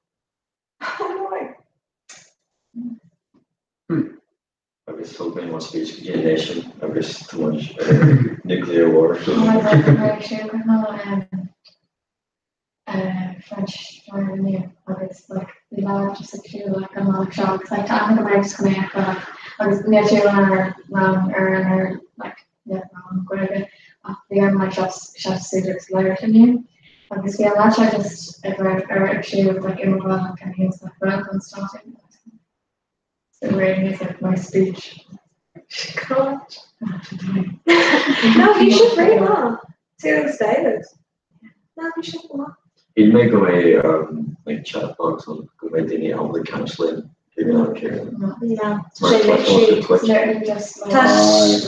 S15: Agus thug mé mo speech go dtí an nation agus tá muid ar nuclear war.
S16: Oh my God, tá mé ag siúl go maith French dryer inniu agus like bhí lad just ag siúl like an mbealach seo agus like tá aithne agam air just chun é a fheiceáil like agus níl sé ar rang ar ar like níl rang Gaeilge ach bhí orm like seasamh suas agus labhairt inniu agus bhí an lad seo just ag raibh ar ag siúl like i mo bhealach and he was like well done starting so really he's like my speech
S10: God. No, bhí sé really maith. Tú agus David. No, bhí sé go maith.
S15: Shíl mé go mbeidh like chat box ann go mbeidh daoine ábalta caint linn ag an am céanna.
S10: No, tá
S15: Mar
S10: sé
S15: cloiseann
S10: literally
S15: siad Twitch.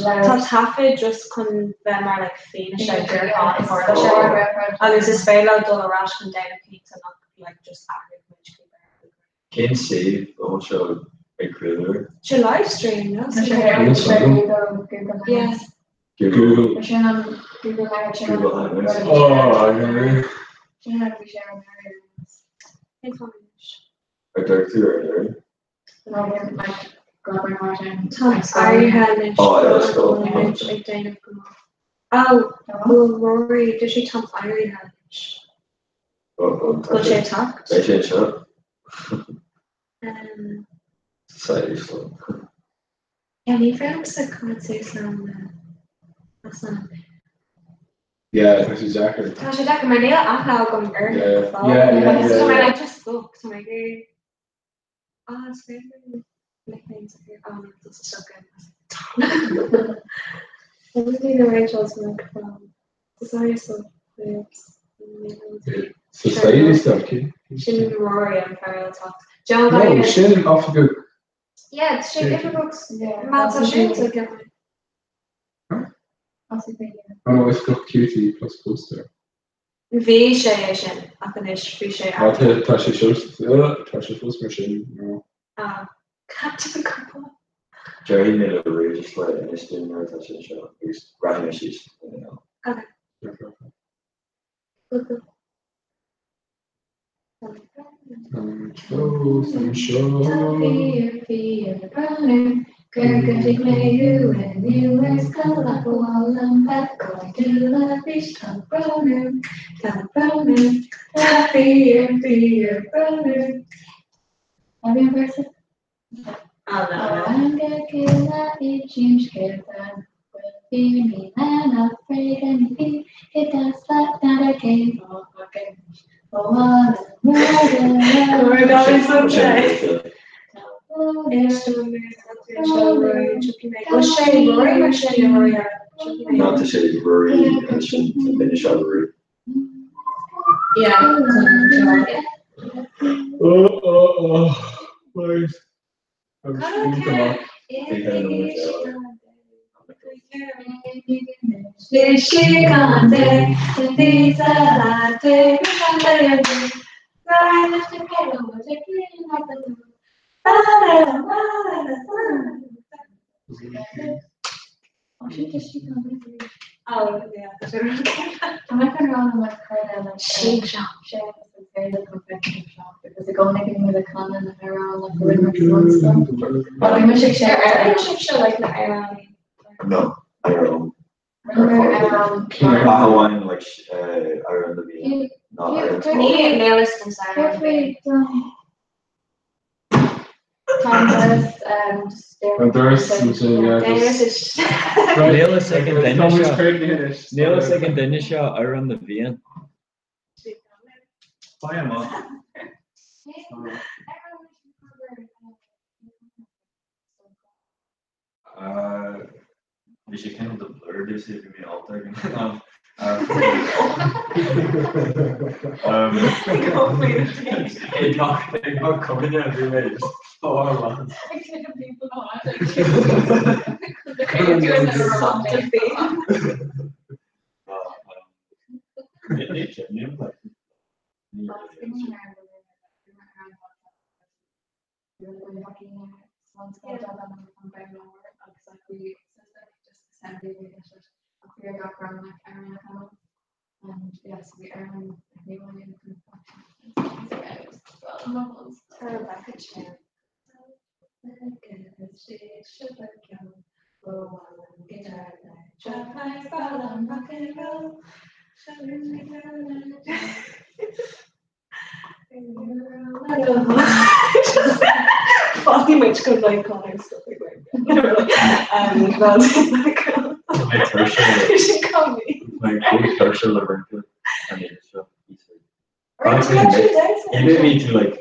S10: Tá tá taifead just chun bheith mar like fianaise gur tháinig agus is féidir leo dul ar ais chun déanamh cinnte nach like just athrú muid faoi Béarla.
S15: Cén suíomh a bhfuil seo ag craoladh air?
S10: Sé live stream, no?
S16: Tá sé ar Google Google
S10: Yeah.
S13: Google.
S16: Sin an Google Hangout sin an
S15: Google Hangouts.
S13: Oh, yeah.
S16: Sin an bhí sé ar an
S15: Ar dúirt tú ar ar?
S10: Tá áirithe anois
S15: Oh, yeah, let's go.
S10: muid ag déanamh go maith. Oh, bhfuil Rory, dúirt sé táim éirithe anois. Bhfuil sé ag teacht?
S15: Beidh sé anseo.
S10: Um,
S15: Slightly slow.
S10: yeah, ní féidir liomsa cur suas liom as an.
S13: Yeah, tá sé deacair.
S10: Tá sé deacair mar níl aithne agam uirthi
S13: Yeah,
S10: go fóill.
S13: yeah, yeah,
S10: Agus
S13: yeah,
S10: tá mé
S13: yeah.
S10: like just stuck, tá mé ag iarraidh ah, is féidir liom nicknames a chur oh, no, that's stuck in.
S11: Only Rachel's microphone. Society stuff.
S13: Society stuff, cé?
S11: Sin Rory an fear atá. Joe
S13: No,
S11: Biden.
S13: sin oifigeach.
S11: Yeah, sin oifigeach má tá sin sa gceann.
S13: Oh no, oifigeach cutie plus poster.
S11: Bhí sé é sin ach anois bhí sé
S13: Ah, tá tá sé seo tá sé fós mar sin no.
S11: Ah, Captain Couple.
S15: Déarfaidh mé le Ruairí just le inis dúinn nuair atá sé anseo agus rachaidh mé síos.
S11: Okay.
S13: Fós anseo.
S15: Ná tá sé Ruairí ansin tá duine seo Ruairí.
S11: Yeah.
S13: Oh, oh, oh, right. Agus iontach amach.
S15: No, ar an Ach amháin like amhrán na bhFiann ná amhrán
S13: An doras ansin, yeah, just-
S17: Níl fhios ag an duine
S13: Tá muid
S17: seo.
S13: críochnaithe anois.
S17: Níl fhios ag an duine seo amhrán na bhFiann. Faigh amach.
S15: Bhí sé cineál de blur domhsa bhí mé ólta ag an am. Ag gach ag gach cuimhne a bhí mé just fá
S9: Fágfaidh muid go mbeidh Conor stuff ag
S15: Tuirseach le rince an oíche seo. Honestly, he made me to like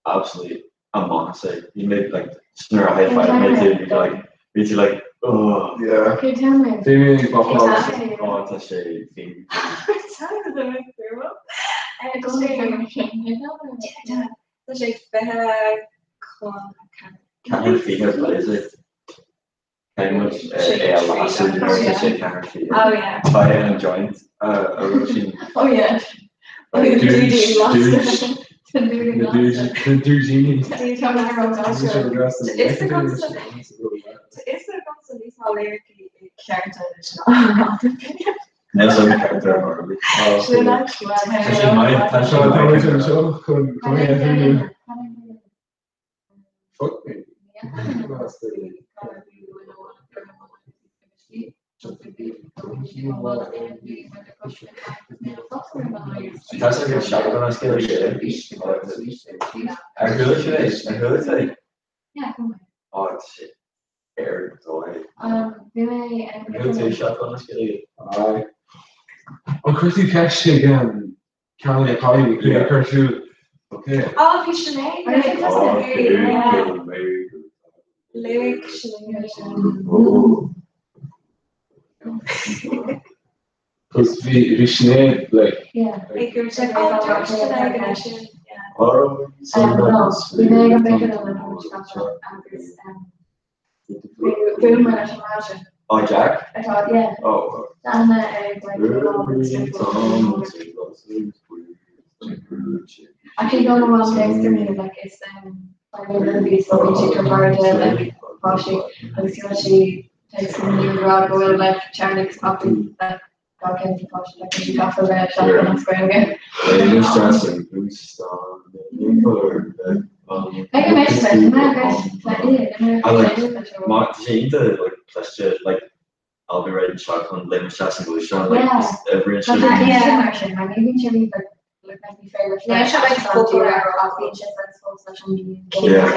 S15: absolutely amach as é. He made like nuair a high five mé tú, bhí like bhí tú like oh.
S13: Yeah.
S16: Can you tell me?
S13: Bhí mé
S15: Oh, tá sé bhí.
S11: Tá sé 20 chun
S15: 4:20 blaze. Caithfidh muid é a lasadh nuair atá sé 4:20.
S11: Oh yeah.
S15: Faigh an joint a raibh sin.
S11: Oh yeah.
S13: Na dúisíní.
S11: Is agamsa níos mó liricí cearta
S15: Níl an ceart ar Barbie.
S11: Sin
S15: Tá sé maith, tá sé
S13: Tá muid
S15: maith.
S13: anseo chun chun é a mhíniú. Fuck me.
S15: Tá sé go seachtain as chéile sé. Ar chuala sé é? Ar chuala sé?
S16: Yeah, come on.
S15: Ó, tá sé ar dóigh.
S16: Bhí mé
S15: Ar chuala tú seachtain as chéile?
S13: Aye. An chuir tú ceist ag ceann na cailíní cé chuir tú Okay.
S11: Oh, bhí Sinéad.
S15: Oh, good, very good.
S11: Lyric Sinéad.
S15: Oh.
S13: Cos bhí bhí Sinéad like
S16: Yeah.
S10: Ag go sé oh dúirt tú ag an sin.
S16: No, bhí mé ag an bpictiúrlann an t-am seo agus bhuail mé leis an lad sin.
S15: Oh Jack?
S16: Atá, yeah.
S15: Oh.
S16: D'fhan mé ag like Actually go bhfuil text ar mí like is like nuair a bhí so bhí sí gur bharr like páistí agus bhí sí text ar mí rá go bhfuil like Charlie agus Poppy like gach ceann de páistí like bhí sí gafa le seachtain as Gaeilge. Ag an méid sin mé
S15: I like má tá sé iontach like cliste like I'll be right anseo chun léim isteach sa ghluaisteán like
S16: Yeah.
S15: just oibríonn
S16: Tá
S15: sé.
S16: sé mar sin mar ní bhíonn sé like like ní féidir leis
S10: Yeah, sé like focal ar
S16: ach bíonn sé fós leis an
S15: Yeah.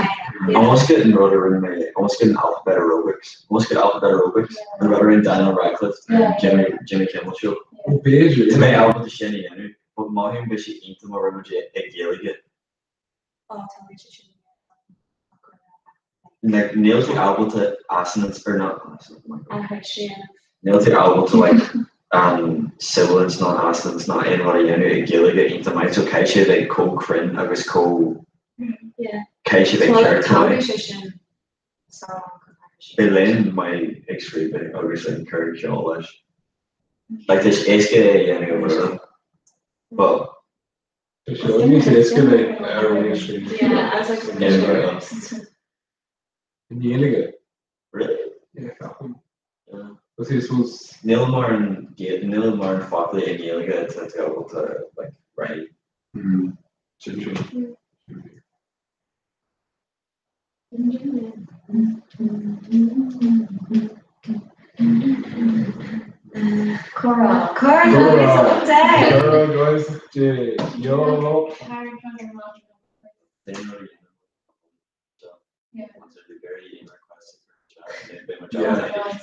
S15: Almost get an rud a rinne mé almost get an alphabet aerobics almost get alphabet aerobics an rud a rinne Daniel Radcliffe
S16: Yeah.
S15: Jimmy Jimmy Kimmel show.
S13: Ó b'fhéidir.
S15: Tá mé ábalta sin a dhéanamh but mothaím beidh sé iontach má rinne muid é i Gaeilge.
S10: Oh tá sé sin.
S15: Like níl tú ábalta assonance or not assonance, oh my God.
S10: An chuid sin.
S15: Níl tú ábalta like an sibilance ná an assonance ná aon rud a dhéanamh i Gaeilge iontach maith so caithfidh sé bheith chomh cruinn agus chomh
S10: Yeah.
S15: caithfidh sé bheith
S10: Well,
S15: ceart
S10: tá
S15: maith.
S10: sé sin sa
S15: Beidh léim maith ag scríobh é agus ag cur ceol leis. Like tá sé éasca é a dhéanamh i mBéarla but
S13: Tá sé níos éasca le ar an scríobh.
S10: Yeah, I was like
S15: Yeah.
S13: I nGaeilge.
S15: Really?
S13: Yeah, ceapaim.
S15: Yeah.
S13: But I suppose
S15: Níl mar an níl mar an focla i nGaeilge atá tú ábalta like write.
S13: Sin sin.
S16: Comhrá.
S10: Comhrá
S13: Comhrá guys Dé yo.
S16: Yeah.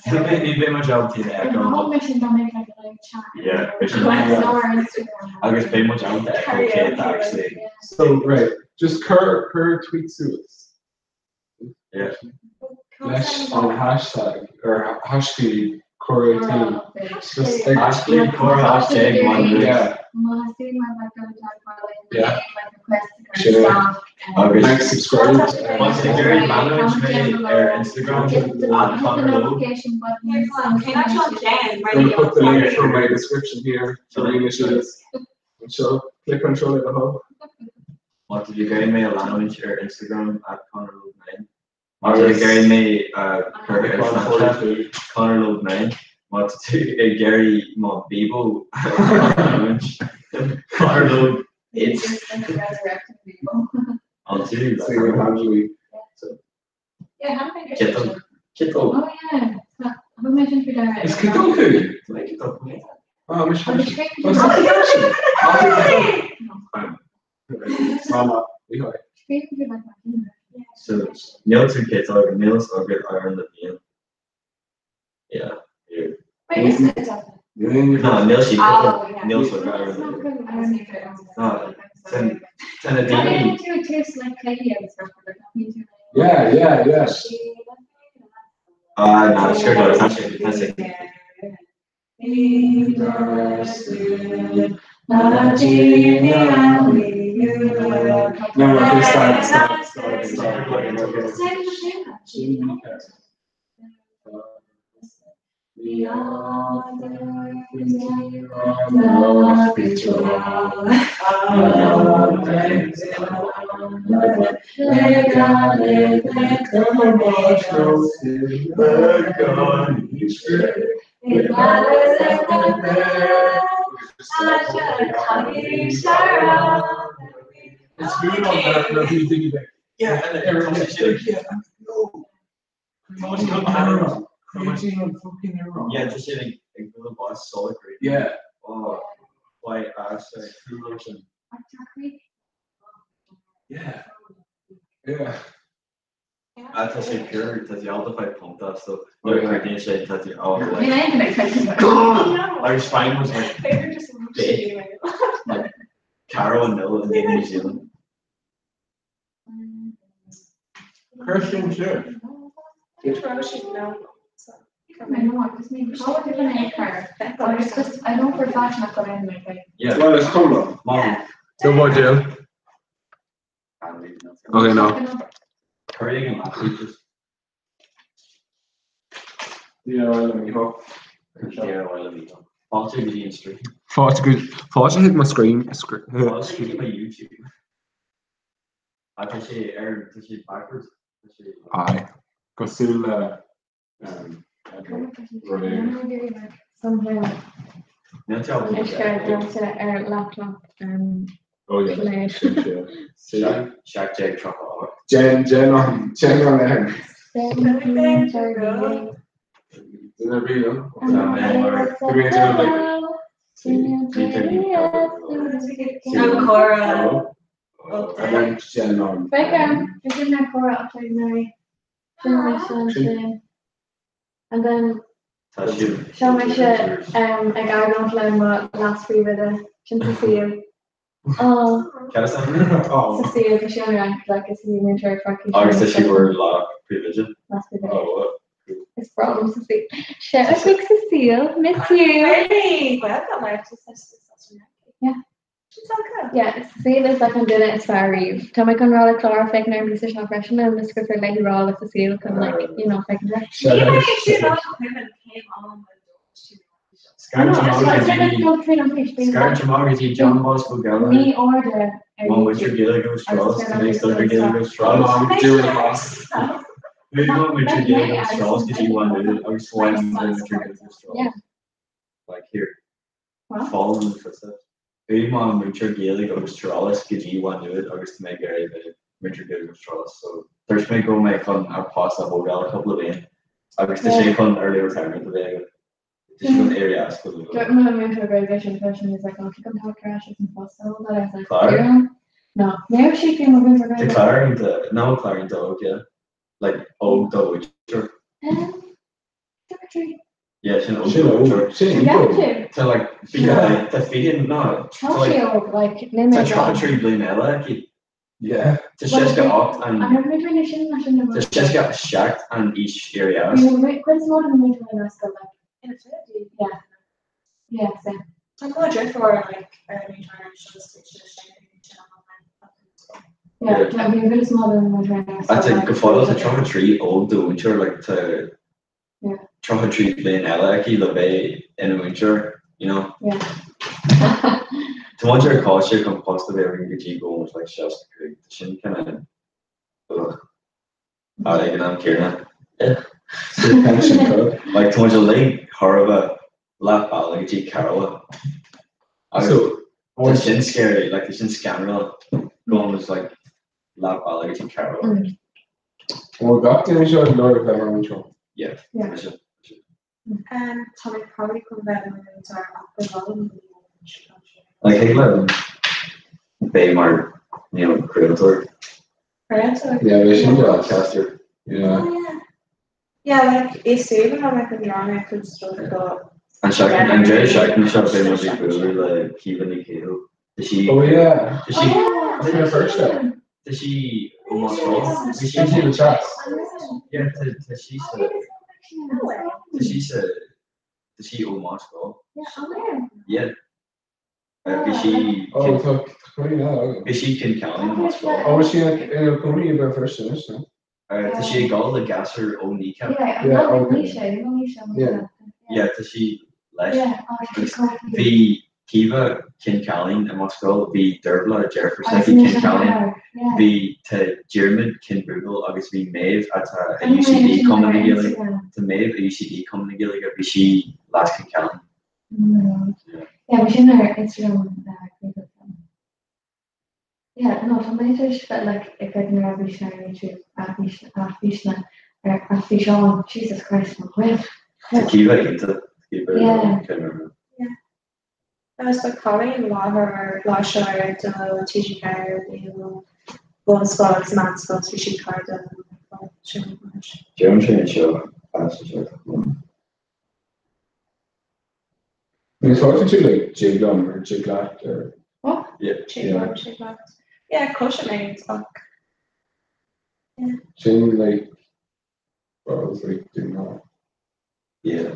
S15: Ní bheidh muid ábalta iad a fheiceáil.
S16: Thug sin dá mbeidh like a live chat.
S15: Yeah, beidh sin
S16: Request or Instagram.
S15: Agus beidh muid ábalta a fheiceáil cé atá actually.
S13: So right, just cuir cuir tweet suas.
S15: Yeah.
S13: Leis an hashtag or haischlib comhrá Just like
S15: Haischlib comhrá hashtag one
S13: Yeah.
S16: Má see my like go to
S13: Yeah.
S16: like request to
S13: Sure.
S16: staff.
S15: Agus
S13: Like subscribe.
S15: Má tá tú ag iarraidh leanúint mé ar Instagram
S16: Hit the,
S15: at
S16: hit the
S15: Conor Lowe.
S16: notification button.
S10: Can I actually can
S13: I'm gonna put the link for my description here for any issues. And so click on show the hub.
S15: Má tá tú ag iarraidh mé a leanúint ar Instagram at Conor Lowe 9. Má tá tú ag iarraidh mé a chur ar Snapchat Conor Lowe 9. Má tá tú ag iarraidh mo Bebo a leanúint Conor Lowe 8.
S16: Just like resurrecting people.
S15: I'll do
S13: Sing with Angeli.
S16: Yeah, how did I get
S15: Kittle. Kittle.
S16: Oh yeah. Thug mé sin faoi deara.
S13: Is Kittle cool?
S15: Like Kittle.
S13: Oh, mis
S16: Agus scríobh
S13: Mama, we hi.
S16: scríobh tú like my
S15: So níl tú Kittle agus níl agad ar an bhíon. Yeah. Here.
S16: Wait, is it definitely?
S15: No, níl sí
S16: Oh, yeah.
S15: Níl sa ar an No, ten ten a
S16: Why
S15: daoine.
S16: didn't you taste like clay and stuff? Like, nothing too
S13: Yeah, yeah, yeah.
S15: Ah, no, sure, no, tá sé tá sé.
S13: No, no, okay, stop, stop, stop, stop. Okay, okay. It's good on that, no, you think about
S15: Yeah, and then tá sé
S13: Yeah, no.
S15: Tá
S13: Creatine on fucking neuron.
S15: Yeah, just say like like the boss solid green.
S13: Yeah.
S15: Oh, why ass like
S13: Yeah. Yeah.
S15: Ah, tá sé pure tá sé alta pumped up so nuair a chríochnaíonn sé tá tú oh
S16: I
S15: like
S16: mean, I didn't expect it.
S15: Agus fine was like big like Carol and Mill in New Zealand.
S13: Christian shit.
S16: Agus just I know for a fact nach bhfuil aon mé.
S15: Yeah.
S13: Well, is cuma.
S15: Mom.
S13: Go bhfuil deal. Okay, no.
S15: Currying and laughing just
S13: DIY le Micheál.
S15: DIY le Micheál. Fáilte go dtí an stream.
S13: Fáilte go fáilte chuig mo screen
S15: Fáilte go dtí my YouTube. Ah, tá sé ar tá sé backwards. Tá sé
S13: Aye. Cosúil le um, rud éigin.
S16: Somehow
S15: Níl sé ábalta
S16: Is gur déanta ar laptop
S13: Oh yeah.
S16: léir.
S13: Sin sé. Sí.
S15: 1738.
S13: Jen Jen on Jen on air. Duine ar bith, no?
S9: Cora.
S13: And then Jen on.
S16: Beckham, is in that Cora up there now. Sin. And then
S15: Tá sibh.
S16: seo mise ag argóint le mo leas-phríomhoide sin Cecile. Oh,
S15: Oh.
S16: Cecile tá sí an rank like is í múinteoir Fraincis.
S15: Agus tá sí bhur lá príomhoide.
S16: Leas-phríomhoide.
S15: Oh,
S16: Is problem Cecile. Shout out to Cecile, miss you.
S9: Really? Well, that life is such such
S16: Yeah.
S9: She's so good.
S16: Yeah, Cecile is like an duine is fearr riamh. Tá mé chun rá le Clara féachaint ar an bpíosa seo freisin agus gur féidir léi rá le Cecile chun like, you know, féachaint air.
S9: Even if she's not women came on the
S15: Scar Jamagaí John Bosco Gallagher.
S16: Ní order
S15: Má muid Gaelic Straws to make stuff Gaelic Straws.
S13: Doing a boss.
S15: Who want muid Gaelic Straws go dtí one minute agus one minute Gaelic Straws.
S16: Yeah.
S15: Like here.
S16: What?
S15: Follow in the footsteps. Who má muid Gaelic agus Straws go dtí one minute agus to make Gary the muid Gaelic Straws. So there's me go make chun ar pas a bhógáil a couple of bliain agus tá sé chun early retirement a bheith agat. Tá sé chun éirí as go luath.
S16: Dúirt mo múinteoir Gaeilge sin freisin is like, oh, tú chun talk ar ais an fostal that I was like,
S15: Clara?
S16: "Yeah." No, ní raibh sí faoi mo mhúinteoir
S15: Tá
S16: Gaeilge.
S15: Clara the no Clara dog yeah. Like óg do mhuintir.
S16: Secretary.
S15: Yeah, sin óg
S13: Sin
S15: do
S13: óg.
S15: mhuintir.
S13: Sin
S16: Yeah,
S13: óg.
S16: too.
S15: Tá like
S16: Yeah.
S15: tá fian ná
S16: Tá sí óg, like, ní
S15: Tá
S16: mé
S15: tro trí bliain eile aici.
S13: Yeah.
S15: Tá seisce ocht an
S16: An raibh muid rinne sin leis an
S15: Tá seisce seacht an aois éirí as.
S16: Cuid is mó den mhúinteoir in scoil like
S9: In a fifty.
S16: yeah. Yeah, same.
S9: Like what a for like early retirement shows
S16: Yeah, tá bhí cuid is mó den mhúinteoir in
S15: I think go fóill tá 33 óg do mhuintir like tá
S16: Yeah.
S15: 33 bliain eile aici le bheith ina mhuintir, you know.
S16: Yeah.
S15: Tá muid ar coiste chun post a bheith againn go dtí go bhfuil muid like 65 Tá sin kind of ag an am céanna.
S13: Pension code.
S15: Like tá muid uilig thar a bheith leath bealaigh go dtí Kerala. Agus
S13: So,
S15: tá sin scary, like tá sin scanrúil go bhfuil muid like leath bealaigh go dtí Kerala.
S13: Well, gach duine seo leor bheith mar mhuintir.
S15: Yeah.
S16: Yeah.
S15: Tá sin.
S9: Tá mé probably chun bheith i mo mhúinteoir ach ba mhaith liom
S15: Like thig le bheith mar you know, craoltóir.
S9: Craoltóir?
S13: Yeah, bheith sin
S15: Broadcaster.
S13: Yeah.
S9: Oh, Yeah, like is suim am like an drama chun stuff go
S15: An seachtain an deireadh seachtaine seo beidh muid ag bualadh le Caoimhe Ní Cahill. Tá sí
S13: Oh yeah.
S15: Tá sí
S13: That's my first time.
S15: Tá sí ó Moscow. Bhí sí
S13: Sin sí le chas.
S15: Yeah, tá tá sí sa tá sí sa tá sí ó Moscow. Yeah. Bhí sí
S13: Oh, tá cónaí eile agam.
S15: bhí sí cin ceann Moscow.
S13: Oh, is sí ina cónaí i bheith first anois, no?
S15: Tá sí ag gabháil le gasúr ó Kneecap.
S16: Yeah,
S13: Yeah,
S16: no,
S13: okay.
S16: ní sé, ní sé.
S13: Yeah.
S15: Yeah, tá sí leis.
S16: Yeah, oh, she's quite
S15: Bhí Caoimhe Cinn Cailín i Moscow, bhí Dervla deirfiúr
S16: Agus
S15: s'aici
S16: ní
S15: Cinn
S16: sé
S15: Cailín,
S16: yeah.
S15: bhí tá Diarmuid Cinn Bhuachaill agus bhí Maeve atá i
S16: An
S15: UCD
S16: bhfuil
S15: Cumann na
S16: sin ar
S15: Gaeilge.
S16: Instagram?
S15: Tá Maeve i UCD Cumann na Gaeilge, bhí sí leas Cinn Cailín.
S16: Mm. Yeah, bhí sin ar Instagram cúpla bliain. Yeah, no, tá mé tar éis bheith like ag féachaint ar fhíseáin ar YouTube, athfhíseanna ar athfhíseáin, Jesus Christ, mo dhuine.
S15: Tá Caoimhe iontach, Caoimhe
S16: Yeah.
S15: Caoimhe.
S9: Agus ba Colleen láthair láimhseoir do TG Ceathair bhí bunscoil agus meánscoil bhí sí cairde sin
S15: Deirim sé anseo as anseo.
S13: Ní fáilte tú like jig liom or jig leat or
S9: What?
S15: Yeah.
S13: Yeah.
S9: Yeah, cloisim é ach
S13: sin like well, I was like doing that.
S15: Yeah.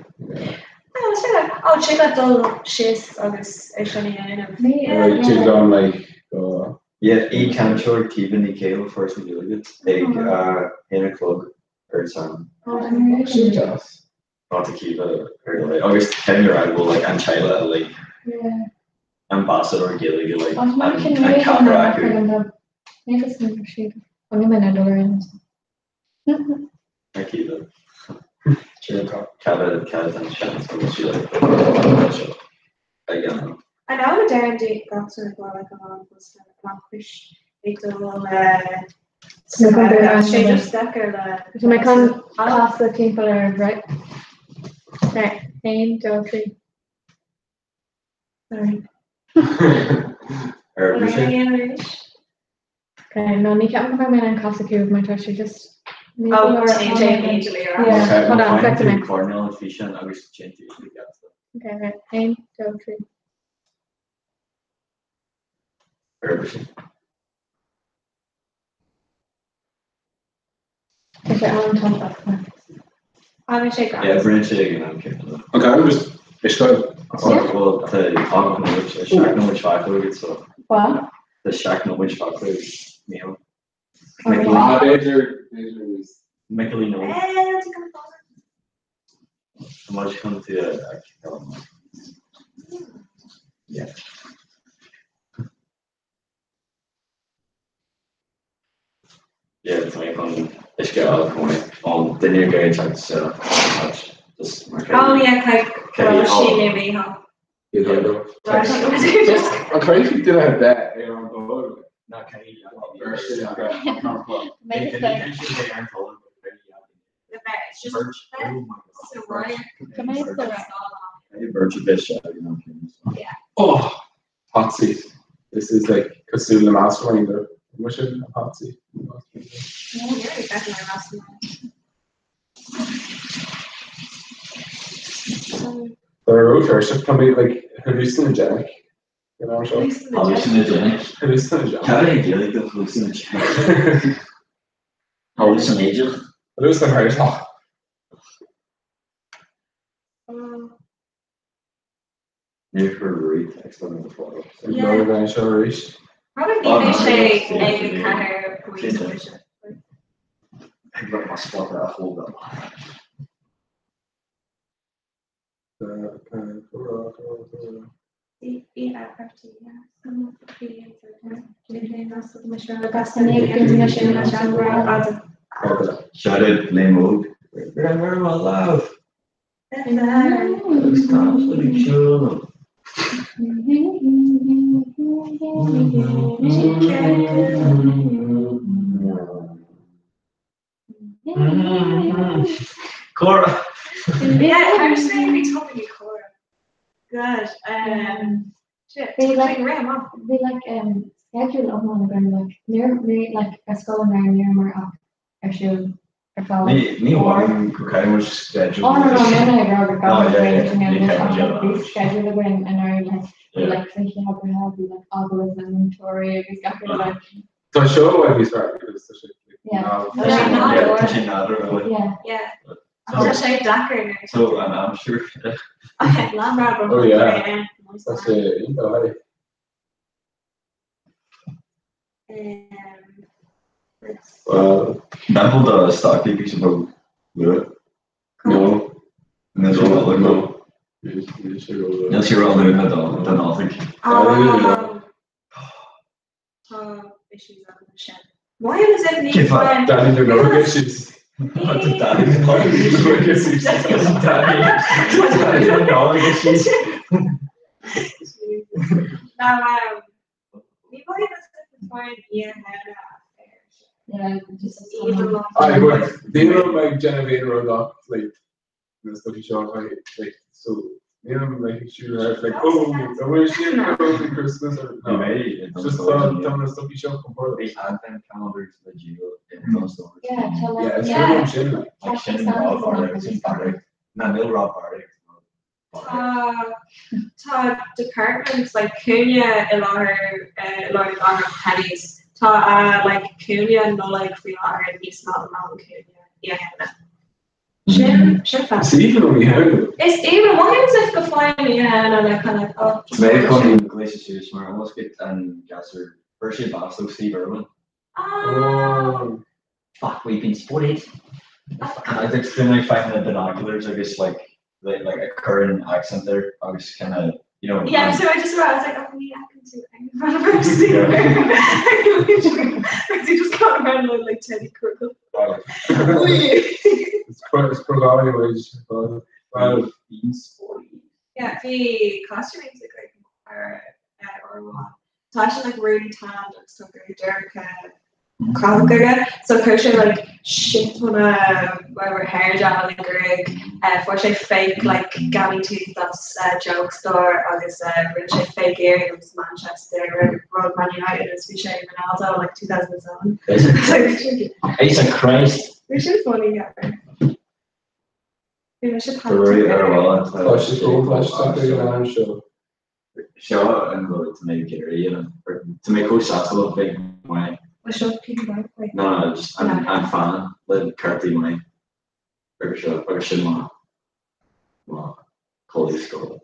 S18: Oh, tig leat dul síos agus é sin a dhéanamh.
S13: Like, tig liom like go.
S15: Yeah, aoichainteoir Caoimhe Ní Chéil Foras na Gaeilge ag a haon a chlog ar an
S13: Sin deas.
S15: Tá Caoimhe ar dóigh agus ceann ar aghaidh like an teaghlach like ambassador Gaeilge like an ceathrar acu. Tá Caoimhe. Cad cad an seans go bhfuil sí like seo ag an.
S18: I know a deireann gach duine go bhfuil like an bus le ag dul le sé just deacair le.
S16: Tá mé chun casadh timpeall ar right? Right, 1, 2, 3. Sorry.
S15: Ar
S16: Okay, no, ní ceapaim go mbeidh mé in ann casadh chugaibh mar tá sé just
S18: Oh, immediately ar ais.
S16: Yeah, hold on, feicfidh mé.
S15: Coirnéal an físeán agus déan tú uilig gasta.
S16: Okay, right, 1, 2, 3.
S15: Ar sin.
S16: Tá sé an-tapa.
S18: Agus sé
S15: Yeah, bhronn sé ag an am céanna.
S13: Okay, I'm just is go.
S15: Well, tá an seacht nóiméad fágtha agat so.
S16: What?
S15: Tá seacht nóiméad fágtha Mícheál.
S13: Ah, b'fhéidir, b'fhéidir níos.
S15: Micilín óg. Tá muid chun tú a fheiceáil amach. Yeah. Yeah, tá mé chun uisce a fháil chomh maith. Ón duine ag iarraidh teacht isteach just mar
S18: Oh yeah, like sí mé Mícheál.
S13: An caithfidh duine a bheith ar an bhfód?
S15: Ná
S13: Oh, hot seat. This is like cosúil le mastermind or was it a hot seat? But I wrote first, can be like hallucinogenic. You know, so
S15: Hallucinogenic.
S13: Hallucinogenic.
S15: Cad é Gaeilge do hallucinogenic? Hallucinogenic.
S13: Hallucinogenic.
S15: Níor chuir Ruairí text agam go fóill.
S13: Yeah. Ag seo arís.
S18: Probably bhí sé ag 4.6.
S15: Ag rud mar spota a thógáil. Shout out Liam Óg. Remember my love. Agus tá ag siúl. Cora.
S18: Yeah, I was saying we told me Cora. Good. Shit,
S16: Bhí like
S18: rim off.
S16: bhí like schedule iomlán againn like níor ní like ar scoil an raibh níor mar ach ar siúl ar feadh
S15: Ní amháin go caithfidh muid schedule.
S16: Oh no no no no ag rá go
S15: Oh, yeah, yeah.
S16: gcaithfidh
S15: Ní caithfidh muid
S16: bhí schedule againn anuraidh like bhí like cluichí eagraithe bhí like agallaimh le múinteoirí agus gach rud like
S13: Tá seo bhfuil níos fearr because tá sé
S16: Yeah.
S15: Yeah, tá sé nádúrtha.
S16: Yeah.
S18: Yeah. Tá sé deacair now.
S15: So an aimsir.
S18: Okay, lá breá
S13: Oh yeah. Tá sé iontach. Well,
S15: Nach bhfuil do stocaí píosa beag luath?
S13: No.
S15: Níl sé ró
S13: No.
S15: Níl sé ró luath don Nollaig.
S18: Tá issues agam leis sin. Mothaím as if ní
S15: Cén fáth?
S13: Danny na Nollag issues.
S15: Danny na Nollag issues. Danny Danny na Nollag issues.
S18: Ná ní mothaím as if atá ia
S16: Yeah, just
S13: I would. Níl like Genevieve Rodach like na stuff seo like like so níl like siú like oh I wish you a happy Christmas or no. Just tá na stuff seo comport.
S15: Bhí advent calendars le díol in Dunnes Stores.
S16: Yeah, tá like
S13: Yeah, it's
S16: yeah.
S13: really sin like.
S15: Like sin Rob Barry, sin Barry. Na níl Rob Barry.
S18: Tá tá department like cúinne i láthair i láthair na gcathrach Penneys. Tá a like cúinne Nollaig faoi láthair níos mó ná an cúinne Oíche Shamhna. Sin sin fast.
S13: Is aoibhinn liom oíche
S18: Is aoibhinn mothaím as if go fine yeah and I'm like kind of like oh just
S17: Mé chun gléasadh suas mar almost get an gasúr fuair sé bás ó Steve Irwin.
S18: Oh.
S17: Fuck we've been spotted. And I was extremely finding the binoculars agus like like like a current accent there agus kind of you know
S18: Yeah, so I just I was like, oh, me, I can do in front of her Steve. Like, he just got around like, like Teddy Cruz.
S13: It's pro well
S17: been spotted.
S18: Yeah, bhí costume like ar ar Tá sé like really tanned agus tá go dearca craige so chuir sé like shit ton of hair gel like ag fuair sé fake like gummy tooth as joke store agus rinne sé fake earring agus Manchester rud Man United agus bhí sé Ronaldo like 2007.
S17: Isa Christ.
S18: Bhí sin funny yeah. Bhí mise
S13: Tá sé chomh an am seo.
S17: Seo an rud tá mé ag iarraidh tá mé chomh sásta le bheith maith.
S18: Well seo píosa maith.
S17: No, no, just I'm, I'm fan le cártaí maith agus seo agus sin maith. Maith. Culaith scoile.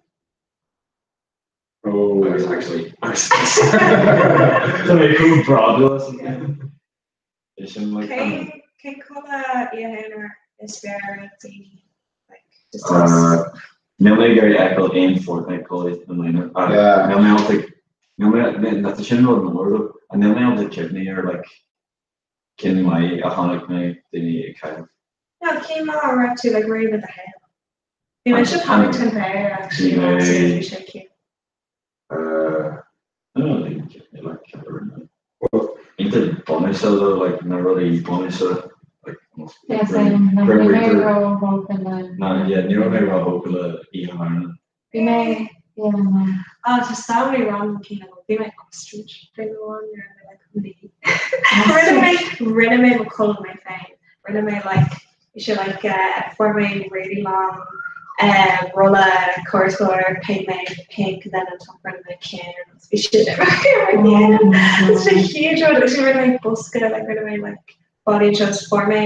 S13: Oh.
S17: Agus actually agus tá mé chomh bródúil as an sin like
S18: Cén cén culaith oíche is fearr le daoine like just
S17: Níl mé ag iarraidh fheiceáil aon Fortnite culaith i mbliana. Níl mé ábalta níl mé tá sin rud mór though and níl mé ábalta cuimhní ar like cinn maith a chonaic mé daoine ag caitheamh.
S18: No, cén lá a raibh tú like réidh with the hail? Bhí mise Paddington Bear actually last year bhí sé cute.
S17: I don't think like Iontach bunúsach though, like na rudaí bunúsach like
S16: Yeah, same. Like,
S17: Grim
S16: bhí mé
S17: Reaper.
S16: ró-thógtha le.
S17: No, yeah, ní raibh mé ró-thógtha le Oíche Shamhna.
S16: Bhí mé, yeah, no.
S18: Oh, tá so many random cinn agam. Bhí mé ostrich during the one nuair a bhí like mí. Rinne mé rinne mé mo chulaith mé féin. Rinne mé like bhí sé like fuair mé really long rolla cairtchlár paint mé pink and then on top rinne mé ceann agus bhí sé It's a huge one. Actually rinne mé bosca like rinne mé like body just fuair mé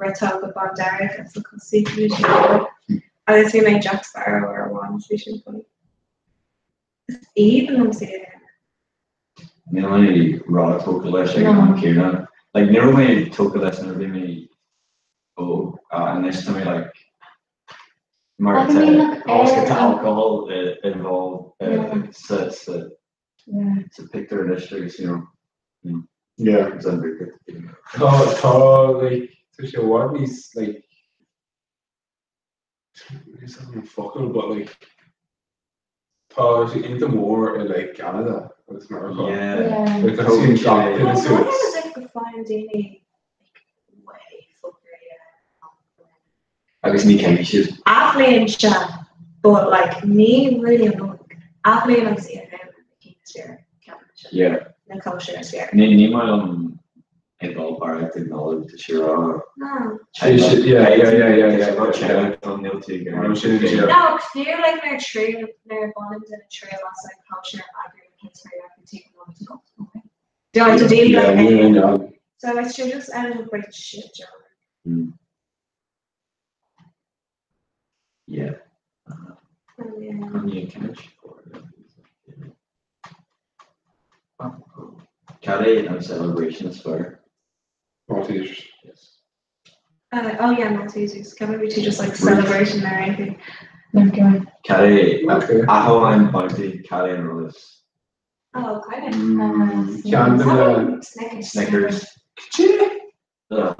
S18: riteog go bándearg agus na cosaí bhí sé agus bhí mé Jack Sparrow ar amháin bhí sin funny. Is aoibhinn liom saoire.
S17: Níl mé ró-tógtha leis ag an am céanna. Like ní raibh mé tógtha leis nuair a bhí mé óg anois tá mé like mar tá tá alcohol involved sa sa sa pictiúr anois agus you know
S13: Yeah.
S17: It's unbreakable.
S13: Tá tá like tá sé i bhfad níos like Níl an focal but like tá sé iontach mór i like Canada agus Meiriceá.
S17: Yeah.
S13: Like tá sí gach duine
S18: Well,
S13: suas.
S18: as if go faigheann daoine like way fuckery
S17: Agus ní cén siad.
S18: Athbhliain sea, but like ní really an Nollaig. Athbhliain agus Oíche Shamhna na cinn is fearr, ceapaimse.
S17: Yeah.
S18: Na cóisir is fearr.
S17: Ní ní maith liom ag dul thart ag Nollaig tá sé rá.
S18: No.
S13: Yeah, yeah, yeah, yeah, yeah.
S18: No, fiú like nuair triail nuair a bhaineann duine triail as like cóisir a eagrú like it's very likely to take a moment to go. Okay. Do I to deal
S13: Yeah,
S18: like
S13: yeah, yeah.
S18: So it's just ended up great shit job.
S17: Yeah.
S18: Oh, yeah.
S17: Cad é an celebration is fearr?
S13: Maltesers.
S17: Yes.
S18: Oh yeah, Maltesers. Can we to just like celebration or anything?
S17: Cad é achan Bounty cad é an rud is?
S18: Oh, kind of.
S13: Ceann de na
S18: Snickers.
S17: Snickers.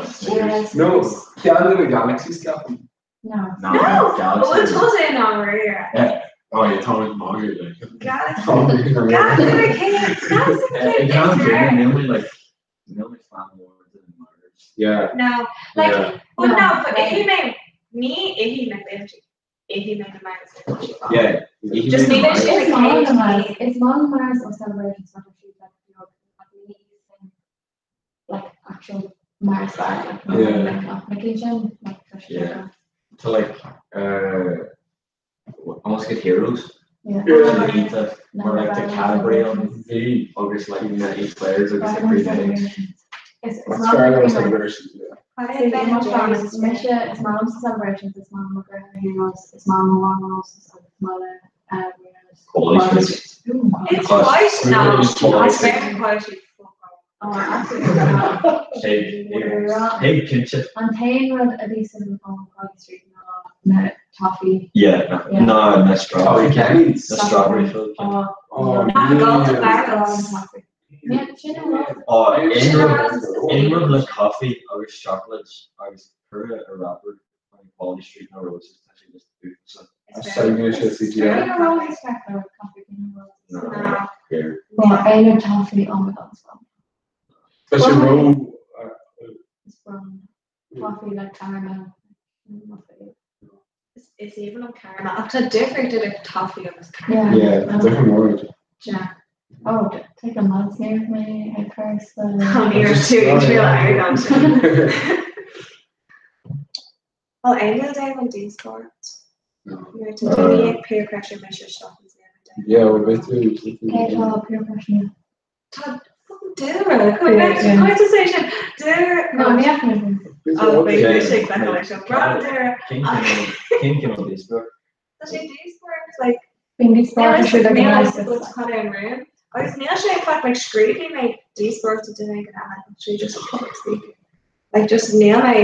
S17: Snickers.
S13: No, ceann de na Galaxies ceapaim.
S16: No.
S17: No,
S18: No!
S17: Galaxy.
S18: Well, it's also in our
S17: Yeah.
S13: Oh, yeah, tá mé magadh like.
S18: Galaxy.
S13: Tá mé
S18: Galaxy King. Galaxy
S17: Ag
S18: King.
S17: an
S18: is
S17: céanna
S18: rare.
S17: níl mé like níl mé fan mór de na Mars.
S13: Yeah.
S18: No, like,
S13: Yeah.
S18: well,
S16: No,
S18: no, but
S16: like-
S18: if you made me, if you made Benji, if you made the Mars,
S17: Yeah.
S18: Just leave it.
S16: It's Mall Mars. It's Mall Mars or celebrations not actually like you know, like me like actual Mars bar like not
S13: Yeah.
S16: like not occasion like fresh
S17: Yeah. To like almost get heroes.
S16: Yeah.
S17: Yeah.
S16: No,
S17: Or like the
S16: Mars
S17: category on
S16: celebrations.
S17: the agus like na eight players agus
S16: Mars
S17: like three games.
S16: celebrations. It's
S13: That's
S16: not
S13: fair
S16: like
S13: celebrations, yeah.
S16: Mise is maith liomsa celebrations, is maith liom mo dheartháir is maith liom mo mham roses agus is maith le
S15: Quality Street.
S18: It's quite not. It's very quality.
S16: Oh, absolutely not.
S15: Hey, cinnte.
S16: An t-aon rud a bhí san ón Quality Street ná na toffee.
S15: Yeah, ná na strawberry.
S13: Toffee
S15: Na strawberry filled.
S16: Oh,
S13: Oh,
S18: Not golden barrels.
S16: Yeah, sin an rud.
S15: Oh, aon rud le coffee agus chocolate agus cuireadh a wrapper on Quality Street na roses tá sé just dúchasach.
S13: CGI.
S16: Cén roses feictear coffee cén roses.
S15: No, here.
S16: Well, aon toffee oh my god, it's brown.
S13: Tá sé ró
S16: It's brown. Toffee like caramel.
S18: Is even on caramel. Ach tá difríocht idir toffee agus caramel.
S16: Yeah.
S13: Yeah, different word.
S16: Yeah. Oh, take a month near me at first.
S18: Tá níor tú triail airgead. Well, aon day an díospóireacht. Nuair tá daoine ag peer pressure me isteach an saol.
S13: Yeah, well, basically.
S16: Okay, tá peer pressure.
S18: Tá dúra chuid sé sin dúr
S16: No, ní ach
S18: Oh, bhí sé le seo bra dúra.
S15: Cén cineál díospóireacht?
S18: Tá sé díospóireacht like
S16: Bíonn díospóireacht siúd ag an
S18: Níl cad é an rún. Agus níl sé in fact like scríobh mé díospóireacht a duine go eile actually just public speaking. Like just níl mé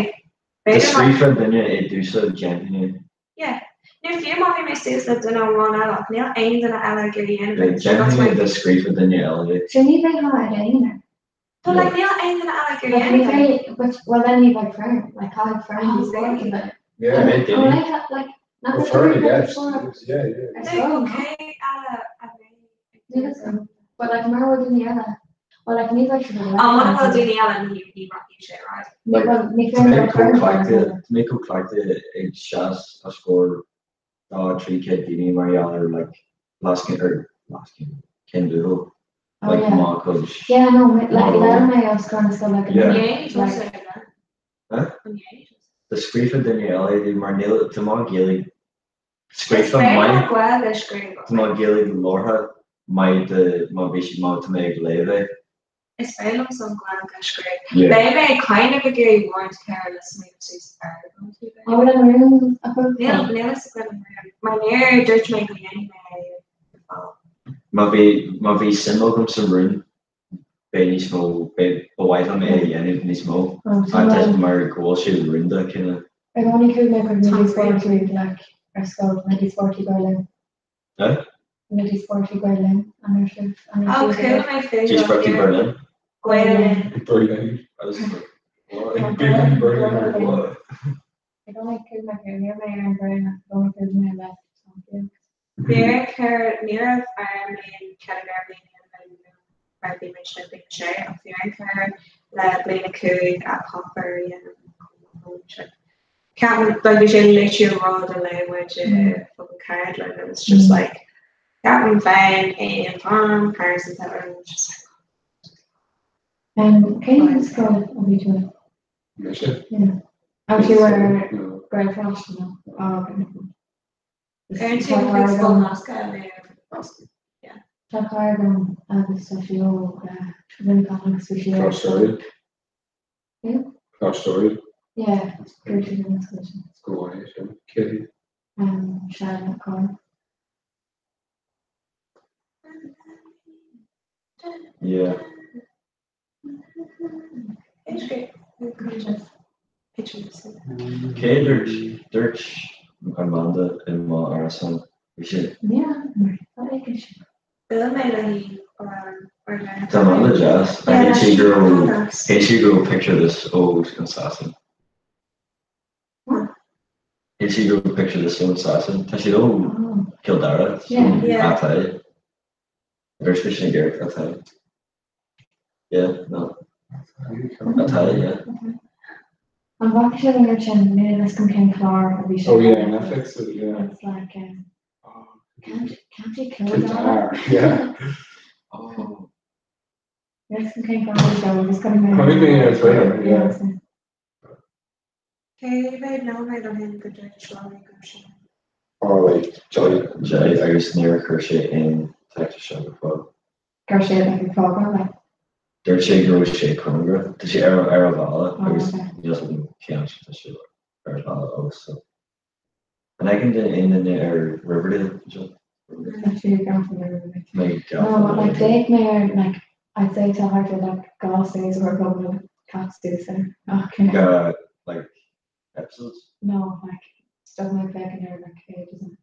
S15: Tá scríofa duine i dtús déanfainn
S18: Yeah. Ní fiú má bhí mé suas le duine amháin eile ach níl aon duine eile ag iarraidh dhéanamh.
S15: Déanfainn de scríofa duine eile.
S16: Sin ní bheith ar aon.
S18: But like níl aon duine eile ag
S16: Like,
S18: iarraidh
S16: ní
S18: dhéanamh.
S16: bheith, but well then ní bheith friend, like caithfidh friend
S18: Oh,
S16: díospóireacht a bheith.
S13: Yeah.
S15: Bheith
S16: Oh,
S15: duine.
S16: like, like, not
S13: Well,
S16: that
S13: Fern,
S16: they're
S13: yes.
S16: díospóireacht.
S13: Yeah, yeah.
S16: Ar
S18: Like,
S16: scoil,
S18: okay eile a bheith.
S16: Níl fhios agam. But like mar bhfuil daoine eile, well like ní bheidh siad
S18: An bhfuil daoine eile ní ní rachaidh sé right.
S16: Ní well ní
S15: Tá
S16: féidir
S15: mé
S16: le friend
S15: chomh mé chomh cleachta ag seas os comhair 200, 300 daoine mar gheall ar like lascin ar lascin cén dúil
S16: Oh,
S15: like
S16: yeah.
S15: má chuid
S16: Yeah, no, like
S15: Model.
S16: leir mé os comhair na scoile like
S15: Yeah.
S16: like
S15: Huh? Tá scríofa duine eile é mar níl tá má Gaeilge scríofa maith
S18: Gaeilge scríofa.
S15: tá má Gaeilge labhartha maith de má bhí siad má tá mé ag léamh é.
S18: Is féidir liom san Ghaeilge scríobh.
S15: Yeah.
S18: Beidh mé kind of ag iarraidh roinnt ceithre le smaoineamh suas ar
S16: An bhfuil an rún acu?
S18: Níl níl a fhios agam an rún. Mar níor dúirt mé go dhéanfaidh mé é go fóill.
S15: Má bhí má bhí suim agam sa rún beidh níos mó beidh ba mhaith liom é a dhéanamh níos mó
S16: Oh,
S15: ach tá mar go bhfuil sé rúnda kinda.
S16: I gcónaí chuaigh mé chuig na díospóireachtaí like ar scoil, na díospóireachtaí Gael Linn.
S15: Eh?
S16: Na díospóireachtaí Gael Linn an raibh sibh an raibh
S18: Oh,
S16: sibh
S18: chuala mé fúthu
S15: Díospóireachtaí Berlin.
S18: Gael Linn.
S13: Berlin.
S15: I was like,
S13: What? Big in Berlin.
S15: What?
S16: I gcónaí chuaigh mé chuig níor mé ar an bhfoireann ach i gcónaí chuaigh mé le Tom
S18: Bhí cur ní raibh ar bliain ceann ar bliain mar bhí mé sin bliain sé ach bhí an cur le bliain 5 a páipéar a dhéanamh. Ceapaim like bhí sé literally rud a léigh muid i fucking ceardlann and it's just like ceapaim féin aon am pearsanta and it's just like
S16: Cén scoil a bhí tú?
S13: Mise?
S16: Yeah. Agus tú ar Gaelcholáiste nó? Oh, okay.
S18: Ar an tú chuig scoil nasctha nó Yeah.
S16: Tá cara agam agus tá sí ó Mhuineachán agus bhí sí ar
S13: Coláiste Oiriall.
S16: Yeah.
S13: Coláiste Oiriall.
S16: Yeah, dúirt sí an scoil sin.
S13: Go mhaith sin. Cé
S16: Sean Con.
S15: Yeah.
S18: It's great. Pictures.
S15: Cé dúirt dúirt Amanda i mo árasán bhí sé
S16: Yeah, tá éigin sin.
S18: Bill mé le hí or
S15: Tá Amanda deas
S18: Yeah,
S15: a sí go
S18: deas.
S15: hé sí go picture this ó an Sasain. Hé sí go picture this ó an Sasain Tá siad ó Cill Dara
S16: Yeah.
S18: Yeah.
S15: atá. Dúirt mé sin ag atá. Yeah, no. Atá, yeah.
S16: An bhfaca sibh an rud sin níl a fhios agam cén clár a bhí sé.
S13: Oh yeah, Netflix. Yeah.
S16: It's like County
S13: Kildare.
S16: Kildare.
S13: Yeah.
S15: Oh.
S16: Níl a fhios agam cén clár a bhí sé, agus go mé.
S13: Chonaic mé ar Twitter, yeah.
S18: Cé mhéad nóiméad ó shin go dúirt Lonnie go sin.
S13: Or like Jolly.
S15: Jolly agus níor chuir sé aon text seo go fóill.
S16: Chuir sé like ag fágáil like.
S15: Dúirt sé go raibh sé cóngarach, tá sé ar ar a bhealach agus níl a fhios agam cén áit atá sé ar a bhealach ó so. An fheiceann duine aon duine ar Riverdale anseo?
S16: Tá sé gafa le Riverdale. No, but like d'fhéach mé ar like I'd say tá thart ar like 2 séasúr agam le cat suas air. Ach yeah.
S15: Go like episodes?
S16: No, like stop mé ag féachaint ar like ages and.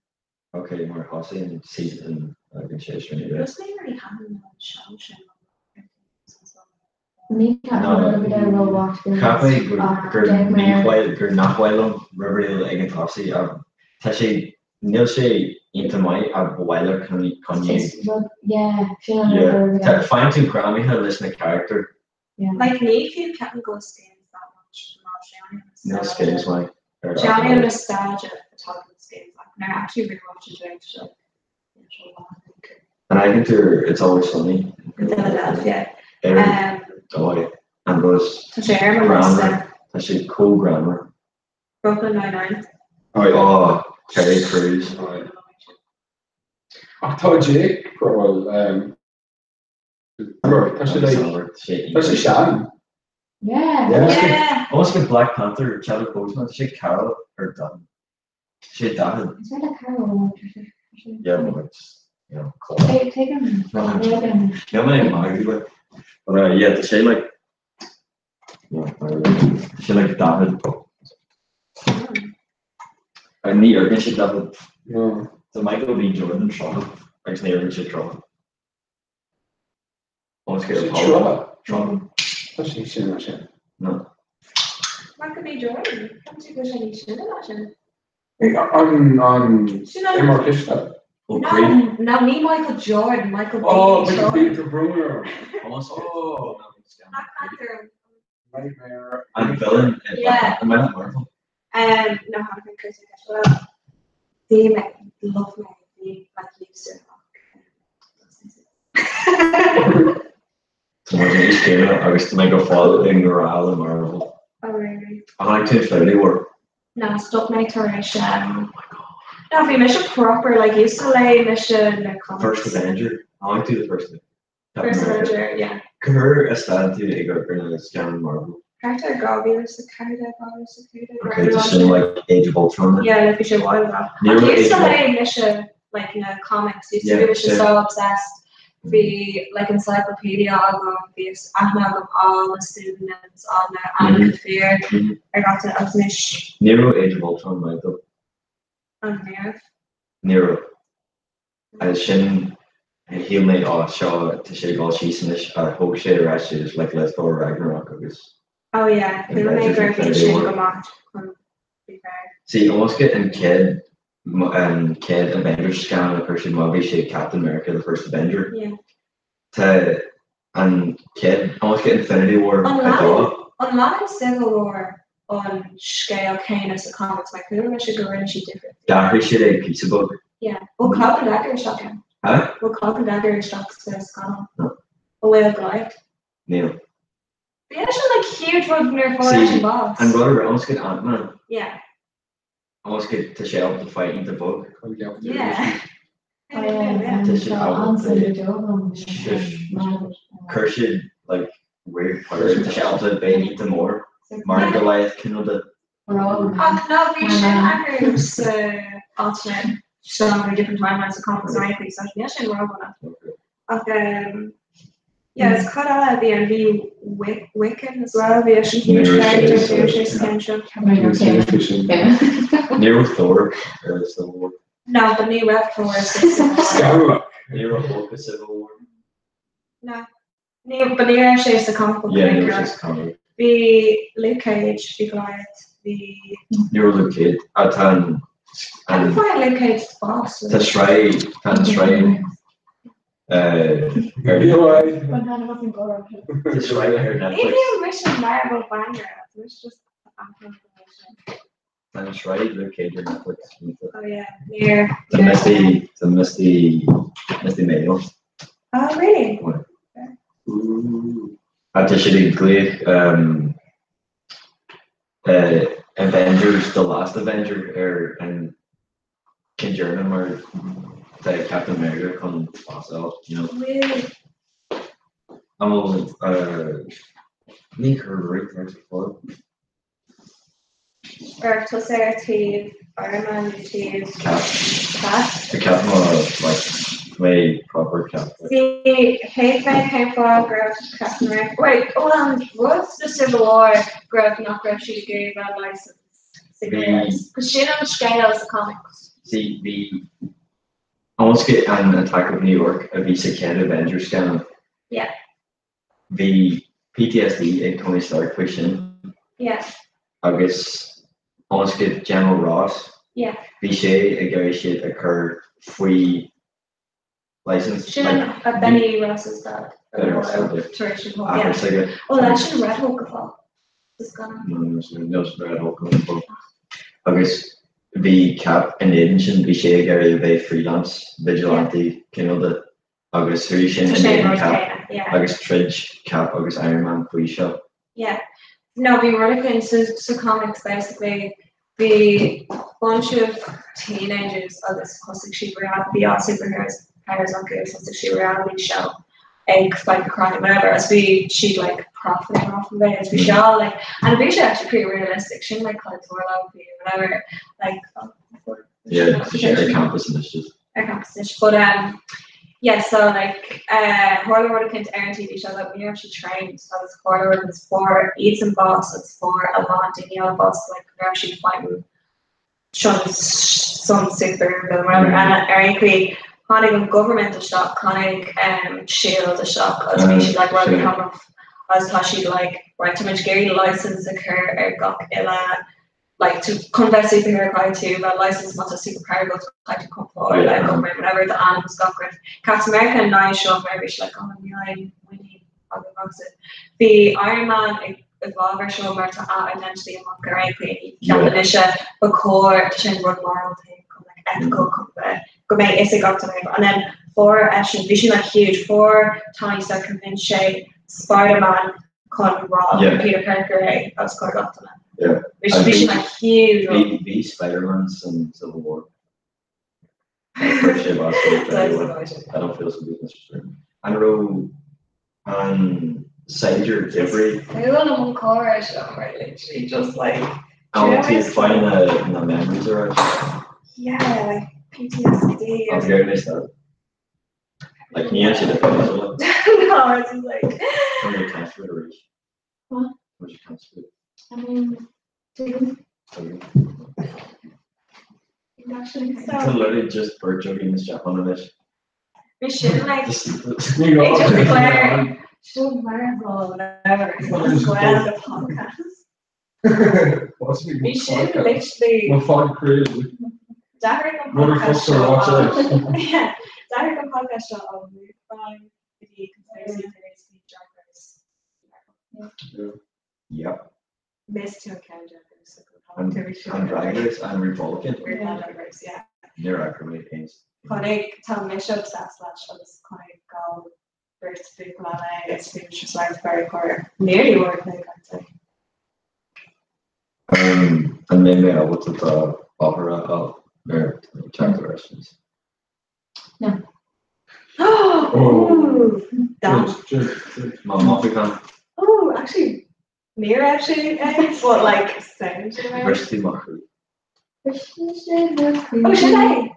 S15: Ok, mar thosaigh an season ag an séasúr ní raibh.
S18: Just mé really happy an show sin.
S16: Ní ceapaim Riverdale rómhaith to be
S15: Cheap mé
S16: honest
S15: gur
S16: ach
S15: gur
S16: d'fhéach
S15: ní
S16: mé ar.
S15: mhaith gur nach mhaith liom Riverdale ag an tosaigh ach tá sé níl sé iontach maith ach ba mhaith le coinne
S16: Is rud yeah sin an rud
S15: yeah
S16: le
S15: tá
S16: Riverdale.
S15: faigheann tú greamaithe leis na carachtair.
S16: Yeah.
S18: Like ní fiú ceapaim go bhfuil Skins that much ná sé an
S15: Níl Skins maith ar
S18: Sé an nostalgia atá go Skins ach nuair actually rewatch it today so
S15: An fheiceann tú It's Always Sunny?
S18: In Philadelphia.
S15: Ar dóigh an rud
S18: Tá sé ar mo liosta.
S15: Tá sé chomh greannmhar.
S18: Brooklyn Nine-Nine.
S15: Oh, Terry Crews.
S13: Ach tá Jake Grohl Tá sé like tá sé sean.
S16: Yeah.
S15: Yeah. Almost like Black Panther, Chadwick Boseman, tá sé ceathracha ar daichead. Tá sé 40.
S16: Is é le Carol
S15: Yeah, well, it's, you know, cool.
S16: Take him.
S15: Níl mé ag magadh like. But yeah, tá sé like yeah, tá sé like 40. Ní amharcann sé 40.
S13: No.
S15: Tá Michael B. Jordan 30 agus ní amharcann sé 30. Almost get a
S13: Tráth. Tá sé sin mar sin.
S15: No.
S18: Michael B. Jordan, Tá tú go sin sin ná sin?
S13: An an imreoir cispheile.
S18: No, no, ní Michael Jordan, Michael B.
S13: Oh, Michael
S18: Jordan.
S13: B. Jordan.
S15: Oh.
S18: Black Panther.
S13: Nightmare.
S15: An villain in
S18: Yeah.
S15: Black Marvel.
S18: No, tháinig Chris well, bhí mé love mé bhí like used to
S15: Tá muid níos céanna agus tá mé go fóill i ngrá le Marvel.
S18: Oh really?
S15: An bhfaca tú Infinity War?
S18: No, stop mé tar éis um, No, bhí mise proper like used to léigh mise na comics.
S15: First Avenger. An bhfaca tú the first Captain
S18: First
S15: America?
S18: Avenger, yeah.
S15: Cá huair a stad tú ag amharc ar na scannáin Marvel?
S18: Thart ar 2004, 2005,
S15: Okay, tá sin like Age of Ultron then.
S18: Yeah, like bhí sé a while ago.
S15: Ní
S18: Ach
S15: raibh
S18: used to
S15: Age of
S18: léigh mise like na comics, used to
S15: Yeah,
S18: be mise
S15: same.
S18: so obsessed. Bhí like encyclopedia agam, bhí aithne agam all na pseudonyms, all na ainmneacha fir ar gach duine agus anois
S15: Ní raibh Age of Ultron maith though.
S18: an raibh.
S15: Ní raibh. Agus sin shíl mé á seo tá sé ag dul síos anois a thóg sé ar ais is like le Thor Ragnarok agus
S18: Oh yeah, chuala mé
S15: Avengers
S18: gur bhí
S15: Infinity
S18: sin
S15: War.
S18: go maith chun be fair.
S15: See, almost get an chéad an chéad Avengers scannán a chuir siad amach bhí sé Captain America the First Avenger.
S18: Yeah.
S15: Tá an chéad almost get Infinity War
S18: An
S15: a
S18: leanann
S15: dó.
S18: an leanann Civil War an scéal céanna sa comics mar chuala mise go rinne siad difríocht.
S15: D'athraigh siad é píosa beag.
S18: Yeah. Bhfuil Cloak and Dagger isteach ann?
S15: Huh?
S18: Bhfuil Cloak and Dagger isteach sa scannán?
S15: No.
S18: An bhfuil Goliath?
S15: Níl.
S18: Bhí sin like huge rud nuair a fuair
S15: See,
S18: an bás.
S15: an rud a almost get Ant-Man.
S18: Yeah.
S15: Almost get tá sé ábalta fight iontach bog.
S18: Yeah.
S15: Tá sé ábalta Chuir siad like weird power tá sé ábalta bheith iontach mór mar Goliath cineál de.
S18: Ach no, bhí sin athrú sa alternate so many different timelines of comics or anything, so níl sin rómhana. Ach um, yeah, is cad eile a bhí ann? Bhí Wiccan as well, bhí sin huge character, bhí sé sa cheann seo.
S15: Ní raibh Thor ar Civil War.
S18: No, but ní raibh Thor sa Civil War.
S15: Ní raibh Hulk i Civil War.
S18: No. Ní, but ní raibh sé sa comic book.
S15: Yeah, ní raibh sé sa comic book.
S18: Bhí Luke Cage, bhí Goliath, bhí.
S15: Ní raibh Luke Cage. Ah, tá an.
S18: An fuair Luke Cage bás?
S15: Tá sraith, tá an sraith ar. Tá sraith ar
S18: Ní
S15: Netflix.
S18: bhíonn mise Marvel banger, it's just
S15: Tá an sraith Luke Cage ar Netflix.
S18: Oh yeah, níor.
S15: Tá Misty, tá Misty, Misty May.
S18: Oh really?
S15: Ah, tá siad ag glaoch Avengers, The Last Avenger ar an ceann deireanach mar tá Captain America chun bás a fháil, you know.
S18: Really?
S15: An bhfuil ní chuir réiteach ar fáil.
S18: Ar tusa ar taobh Iron Man nó taobh
S15: Cap.
S18: Cap?
S15: Cap mo like mé proper cap.
S18: See, thuig mé cén fáth go raibh Captain America, wait, ó an rud sa Civil War go raibh nach raibh siad ag iarraidh bheith licensed sa
S15: Bhí.
S18: Cos sin an scéal sa comics.
S15: See, bhí almost get an Attack of New York a bhí sa chéad Avengers scannán.
S18: Yeah.
S15: Bhí PTSD ag Tony Stark faoi sin.
S18: Yeah.
S15: Agus almost get General Ross.
S18: Yeah.
S15: Bhí sé ag iarraidh siad a chur faoi license.
S18: Sin a Benny Ross's dad.
S15: Benny Ross dad, yeah.
S18: Tar éis an
S15: Athair s'aige.
S18: Ó, leis sin Red Hulk a fáil. Sa scannán.
S15: No, no, no, Red Hulk a fáil. Agus bhí Cap in éadan sin, bhí sé ag iarraidh a bheith freelance vigilante cineál de agus chuaigh sin in éadan Cap agus troid Cap agus Iron Man faoi seo.
S18: Yeah. No, bhí rud éicint sa sa comics basically bhí bunch of teenagers agus thosaigh siad real bhí all superheroes powers acu agus thosaigh siad reality show ag fight crime whatever agus bhí siad like profiting off of it agus bhí sé all like and bhí sé actually pretty realistic sin like kind of bhí whatever like oh,
S15: Yeah, tá sé ar campus anois just.
S18: Ar campus anois. But um, yeah, so like uh, tharla rud éicint ar an TV show that ní raibh siad trained agus tharla rud agus fuair iadsan bás agus fuair a lán daoine eile bás like go raibh siad fighting some some super villain whatever and ar aon chaoi tháinig an government isteach tháinig um, shield isteach agus bhí siad like well we have enough agus tá siad like right tá muid ag iarraidh license a chur ar gach uile like to chun bheith superhero caithfidh tú bheith licensed má tá superpower agat caithfidh tú comply le government whatever do ainm is gach rud. Captain America in aghaidh seo mar bhí sé like oh níl aon muinín agam agatsa. Bhí Iron Man i i bhfabhar seo mar tá a identity amach ar aon chaoi ní ceapann mise ba chóir tá sin rud moral thing chun like ethical chun bheith go mbeidh fhios ag gach duine and then fuair eisean bhí sin like huge fuair Tony Stark convince sé Spider-Man chun rá
S15: Yeah.
S18: Peter Parker é agus chuir gach duine.
S15: Yeah.
S18: Bhí sé- bhí sin like huge rud.
S15: Bhí bhí Spider-Man san Civil War. Chuir sé bás faoi
S18: That's
S15: War.
S18: amazing.
S15: I don't feel so good Mr. Stern. An raibh an saighdiúir Dibrí
S18: Who on an car seo mar literally just like
S15: an tú find na na memories ar ais?
S18: yeah like PTSD
S15: An bhfuil mé sa Like ní an siad a bheith
S18: No, it's just like
S15: Tá mé caint arís.
S16: What?
S15: Tá sé caint
S16: I mean, do actually
S15: Tá literally just bird jogging isteach ann anois.
S18: Bhí sin like
S15: Just
S18: Ag just declare Seo mar whatever It's well the podcast. Bhí sin literally
S13: Mo fág crazy.
S18: D'athraigh an podcast
S13: Motherfucker,
S18: seo
S13: watch
S18: ó-
S13: out.
S18: Yeah, d'athraigh an podcast seo ó mukbang go dtí conspiracy theories go dtí Drag Race.
S15: Yep.
S18: Miss to account Drag Race.
S15: An an Drag Race an Republican.
S18: Drag Race, yeah.
S15: Níor fhaca mé aon.
S18: Chonaic tá mise obsessed leis agus chonaic go beirt buachaill eile is bhí mise like very core nearly work like I'd say.
S15: Um, an mbeidh mé ábalta do bhóthar a fháil nuair atá teacht ar ais?
S16: No.
S18: Oh, damn.
S15: Má mothúchán
S18: Oh, actually, ní raibh sé eh, but like sound in a way.
S15: bhris tú mo chroí.
S18: Oh, should I?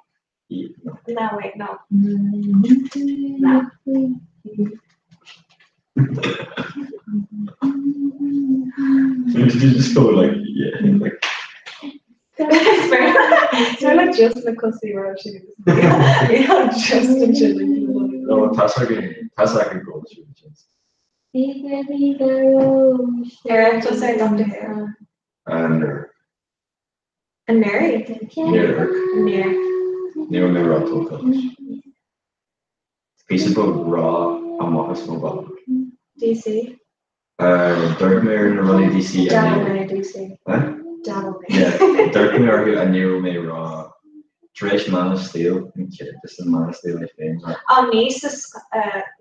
S15: No.
S18: No, wait, no. No.
S15: Did you just go like yeah like
S18: It's very, it's very like just na cosí raibh sé. Yeah, just in chilling.
S15: no tá tá go
S18: Yeah, just say Dr. Hare.
S15: and
S18: And Mary.
S15: Níor
S18: Near.
S15: ní raibh mé róthógtha leis. Píosa beag rá amach as mo bhealach.
S18: DC.
S15: Dúirt mé ar na rudaí DC a
S18: Dabble
S15: ní
S18: mé DC.
S15: Huh?
S18: Dabble mé.
S15: Yeah, dúirt mé orthu a ní raibh mé rá tar éis Man of Steel an chéad is an Man of Steel é féin.
S18: Oh, ní sa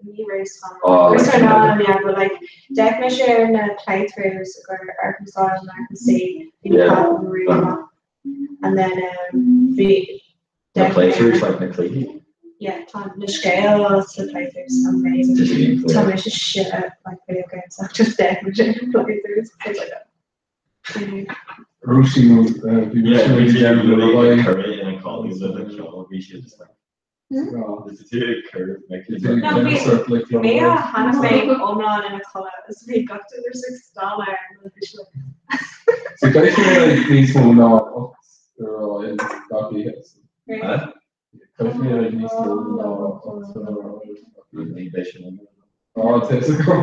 S18: ní raibh
S15: Oh, like-
S18: Chris ná yeah, but like d'fhéach mise ar na playthroughs gur ar Arkham and Arkham C bhí
S15: Yeah.
S18: Batman really maith. And then um, bhí
S15: Na playthroughs like na cluichí.
S18: Yeah, tá na scéal sna playthroughs amazing. Tá mé shit at like video games ach just dead me sin playthroughs. It's like that.
S13: Roshi
S17: Yeah, bhí sí ag cur ina codladh le ceol, bhí sí just like Is tú ag cur
S18: No, bhí mé cheana féin iomlán ina codladh is bhí gach duine ag stánadh ar an bhí sé
S13: So caithfidh mé like níos mó ná 8 ar aghaidh gach oíche. Caithfidh mé like níos mó ná 8 ar aghaidh.
S17: Ní bheidh sin ann.
S13: Á, tá fhios agam.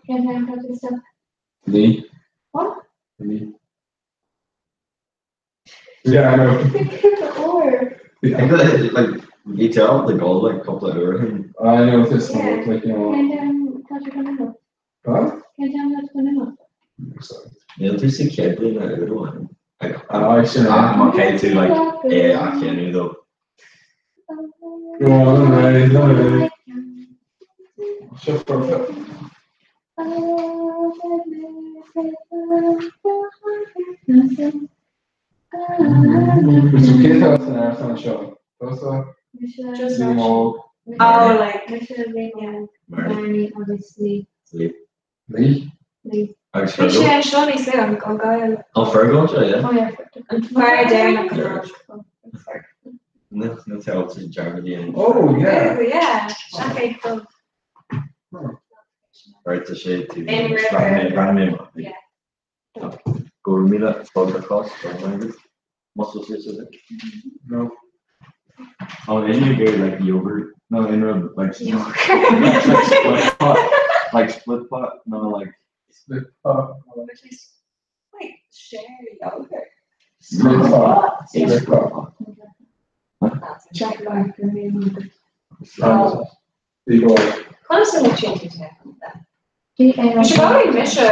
S16: Cén t-am atá tú stop?
S13: Ní.
S16: What?
S13: Ní. Yeah, I know.
S16: Uair.
S15: I think that like bhí tú the goal like cúpla uair shin.
S13: I know this one like you know.
S16: Cén t-am atá tú chun imeacht?
S13: What?
S16: Cén t-am atá tú chun imeacht?
S15: Níl tú sa chéad bhliain a uair amháin.
S13: Ah, sin
S15: Ach má caithfidh tú like é a chéanú though.
S13: Go on, right, right. Seo perfect. So cé tá san árasán seo? Tusa?
S18: Just
S13: Liam Óg.
S18: Oh, like
S16: Mise Liam Óg, Marnie agus Lee.
S15: Lee.
S13: Lee?
S16: Lee.
S15: Agus
S18: Bhí sé
S15: Fergal.
S18: anseo níos luaithe an Gael.
S15: Oh, Fergal anseo, yeah.
S16: Oh yeah.
S18: An fear deireanach an
S15: No, no tell to Germany and
S13: Oh, yeah.
S18: Ooh, yeah. Seach dubh.
S15: Right to sé tú.
S18: In river.
S15: Ran
S18: Yeah.
S15: Go raibh míle fáilte cos Muscle suits is it?
S13: No.
S17: Oh, in you gave like yogurt. No, in a like
S18: Yogurt.
S17: like split pot. Like split pot. No, like
S13: Split pot.
S18: Which is like share yogurt.
S13: Split pot. Split pot.
S16: Jack Black and Liam
S13: Oh. Big boy.
S18: Conas a change it
S16: G A
S18: Bhí sé bhí mise ar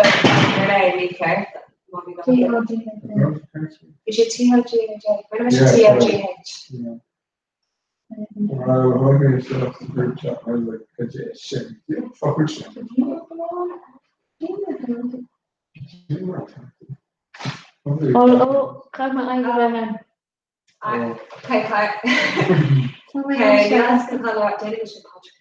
S18: mí ceart.
S16: T O G
S18: Bhí sé T H G H A. Rinne mise T L G H.
S13: Yeah. When I was looking at stuff the group chat, I was like, "Could you shit? Yeah, fuck with shit."
S16: Oh, oh, chaith mé aghaidh go bheith
S18: Okay, okay. Okay, yes, go déanfaidh sé Patrick.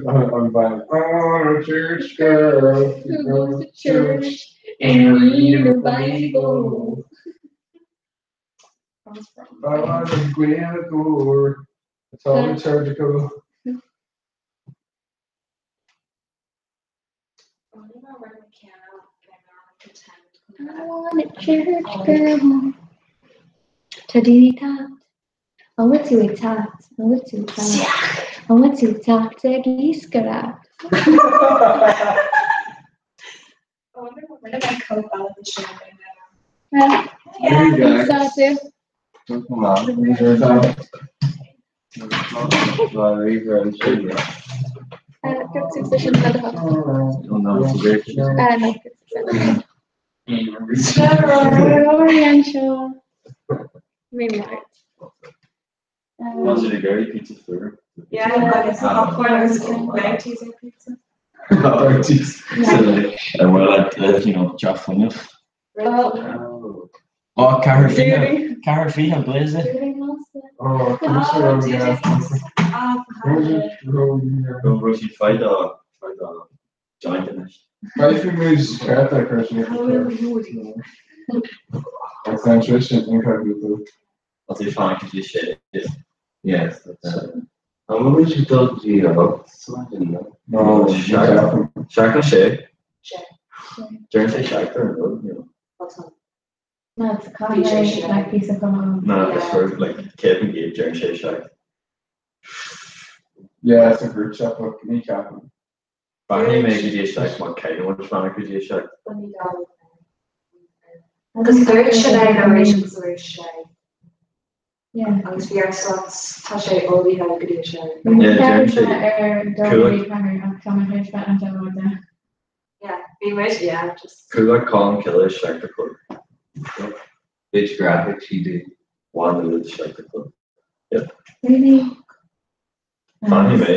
S13: I'm buying. Oh, church girl,
S16: who goes to church and read her Bible.
S13: Ah, the Gweathor. It's all liturgical.
S16: I want a church girl. Tadini tat. I want to a tat. I want to tat. I want to tat ag iascaireacht.
S13: There you go.
S16: Sáte.
S13: Come on. Sure time.
S16: No, Oriental. Maybe not.
S17: Was it a Gary pizza for?
S18: Yeah, like it's popcorn or bounties or pizza.
S13: Bounties.
S17: So, well, like, you know, Jeff Funniff.
S16: Oh,
S17: Oh, Carafina. Carafina Blaze.
S13: Oh, Commissioner yeah.
S17: Go Rosie fight a fight a giant in it.
S13: Caithfidh muid ceart a chur sin. Concentration incognito.
S15: I'll do fine because you shit.
S2: Yes, that's it. An bhfuil muid ag dul go dtí an ocht sa maidin, no?
S13: No,
S15: Shark. Shark an sé.
S18: Sé.
S15: Deireann sé shark ar an rud, you know.
S16: No, it's a like piece of gum.
S15: No, it's for like Kevin Gabe deireann sé shark.
S13: Yeah, it's a group chat, but ní ceapaim.
S15: Fanfaidh mé go dtí a 7 má caithfidh muid fanacht go dtí a 7.
S10: Agus dúirt Sinéad arís agus arís sé. Agus bhí ar sat tá sé ullmhaithe go dtí a sé.
S15: Yeah, deireann sé
S10: Yeah, bhí muid, yeah, just.
S15: Cuallacht Colmcille 7 a chlog.
S12: Bit graphic she did.
S15: One minute 7 a chlog. Yep.
S16: Really?
S15: Fanfaidh mé.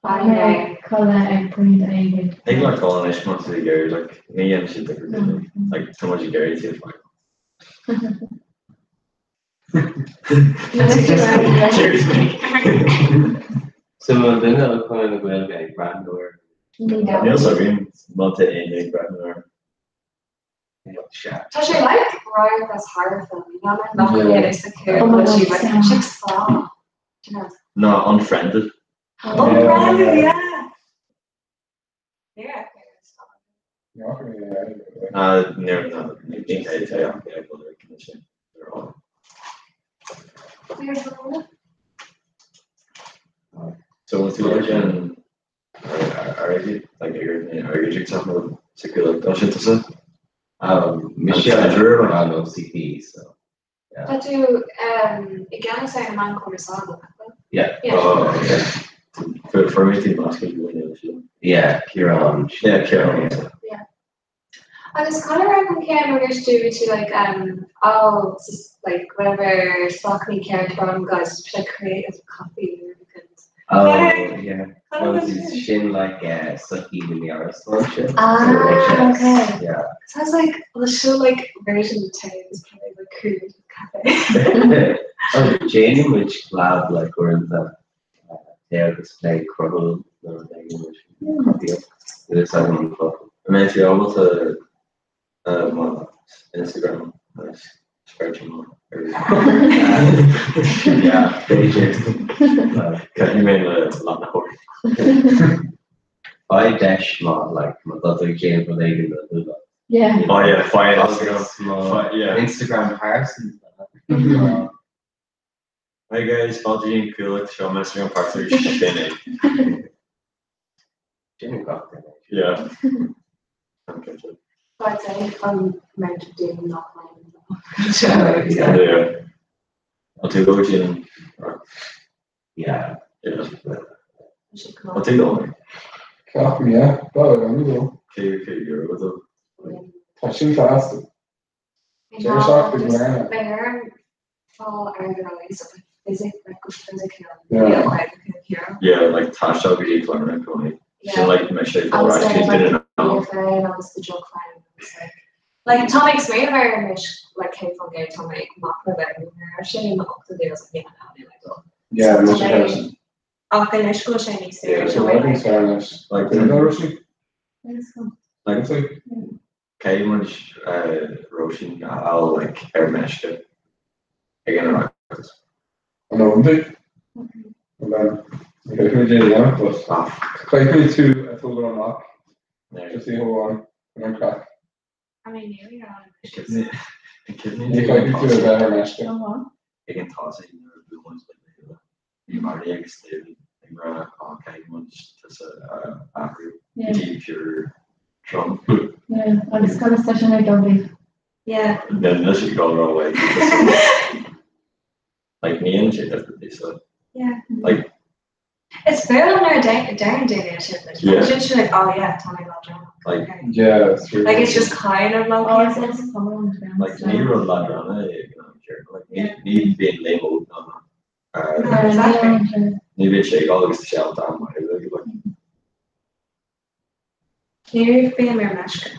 S16: Fanfaidh mé codladh ag pointe éigin.
S15: Thig leat dul anois má tá tú ag iarraidh, like, ní dhéanann siad difear duit, like, tá muid ag iarraidh tú a fhágáil. Cheers mate.
S12: So an duine ó Chonradh na Gaeilge ag breathnú ar.
S15: Níl fhios agam má tá éinne ag breathnú air.
S10: Tá sé like radharc as horror film, you know, like nach bhfuil fhios acu go bhfuil siad like tá sé sá. Do you know?
S15: No, Unfriended.
S10: Unfriended, yeah. Yeah.
S15: Níor ní cé ach é go sin. So tú an airgead like airgead sa sin tusa?
S12: Mise an OCP so.
S10: Tá tú i gceannas ar na meáin chumarsáide, nach bhfuil?
S12: Yeah.
S10: Yeah.
S15: Oh, okay. For me, tí basket
S12: Yeah, Ciarán.
S15: Yeah, Ciarán.
S10: Yeah. Agus cad a raibh an ceann anois do bhí tú like oh just like whatever socraí ceart from guys just like creative copy and
S12: Oh, yeah. Well, sin like sochaí na meabhairshláinte.
S10: Ah, okay.
S12: Yeah.
S10: So I was like, well, sure, like version of Terry is probably like creative cafe.
S12: Oh, déanann muid collab like uaireanta é agus plé cruthú nó déanann muid copy It is an focal.
S15: I mean, tú ábalta mo Instagram agus spread
S12: Yeah, b'fhéidir.
S15: Caithfidh mé le leathnaitheoir.
S12: Faigh deis má like má tá tú ag déanamh rud éigin do thú.
S16: Yeah.
S15: Oh yeah, faigh Instagram.
S12: Instagram. Instagram person.
S15: Hi guys, fáilte an Cuallacht seo mo Instagram partner sin é.
S12: Sin gach duine.
S15: Yeah. I'm cinnte.
S10: But I'd say an amount of daoine nach
S12: Yeah.
S15: Yeah. An tú go dtí an
S12: Yeah.
S15: Yeah. An tú go?
S13: Ceapaim, yeah. Ba an go.
S15: Cé cé euro do?
S13: Tá sin fásta. Deir seachtain go leor.
S10: Beidh orm fáil airgead ó Aesop, physic, like go physical.
S15: Yeah.
S10: Yeah.
S15: Yeah, like taisteal go dtí Clárna cónaí. Sin like me sé
S10: Agus
S15: fáil
S10: then, like,
S15: duine ná.
S10: BFA and agus the joke fine agus like like tá mé ag smaoineamh air anois like cé fan gé tá mé ag machnamh air ar sin i m'ochtú agus like yeah no níl mé ag dul.
S13: Yeah,
S10: So
S13: bhí
S10: tá
S13: sé
S10: mé
S13: freisin.
S18: Ach anois go bhfuil sé níos
S13: Yeah,
S18: saoire
S13: so
S18: tá mé
S13: like
S18: like
S13: fairness. Like, you know, Roisin?
S15: Like,
S13: Like,
S15: Cé muid Róisín a fháil like ar meisce ag an Oireachtas.
S13: An ómdaigh? An Caithfidh mé déanamh, but caithfidh tú a tógáil amach just ní hamháin chun an craic.
S18: I mean nearly ar an
S13: Ní chaithfidh tú a bheith ar meisce.
S15: Ag an tosaigh nuair a bhí muid le chéile, bhí Marty agus David ag rá á caithfidh muid tusa a athrú go dtí pure trom.
S16: Yeah, agus conas tá sin ag dul daoibh?
S18: Yeah.
S15: Then this is gone the wrong way. Like ní dhéanann sé difear di so.
S18: Yeah.
S15: Like
S10: Is fearr liom nuair a deireann daoine sin like
S15: Yeah.
S10: sin sin like oh yeah tá mé leadránach.
S15: Like
S13: Yeah, it's true.
S10: Like it's just kind of low
S16: Oh, it's also common to be
S15: like
S16: honest.
S15: ní rud leadránach é ag an am céanna. Like ní ní bhíonn léim ná
S10: No, exactly.
S15: ní bhíonn sé ag agus sé an t-am like
S18: Ní bhíonn ar meisce.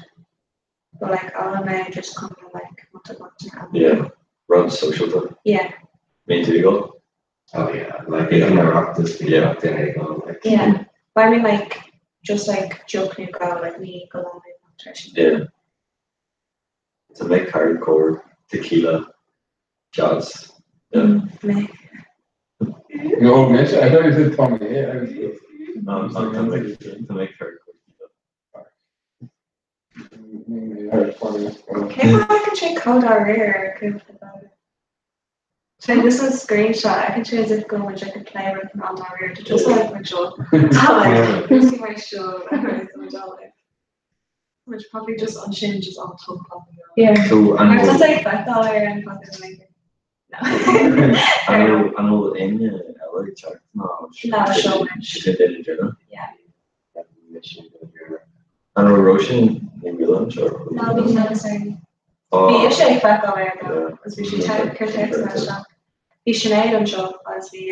S18: But like all of mé just come like what what
S15: yeah rud sóisialta.
S18: Yeah.
S15: Bíonn tú ag dul?
S12: Oh yeah, like ag an Oireachtas bhí gach duine ag dul like.
S18: Yeah. But I mean like just like joke nó go like ní go lá tar sin.
S15: Yeah. To make hardcore tequila jazz. Yeah.
S18: Mé.
S13: No, Mitch, I thought you said Tommy. I was just
S15: No, not to make to make hardcore tequila.
S18: Cé go bhfuil sé cód á réir cúpla So this is screenshot I can show as if go muid ag plé rud an dáiríre tá just like mar seo Tá like see mar seo Which probably just ansin just on top of
S6: Yeah.
S15: So an
S18: Mar
S15: bhfuil
S18: tá like feiceáil ar an fucking like No.
S15: an bhfuil an bhfuil éinne eile ag teacht ná
S18: No, seo muid.
S15: sin duine deireanach?
S18: Yeah.
S15: An raibh Róisín Ní Mhaoláin anseo?
S18: No, bhí sé sorry. Bhí sé ag feiceáil air though, agus bhí sí cur téacs isteach. Bhí Sinéad anseo agus bhí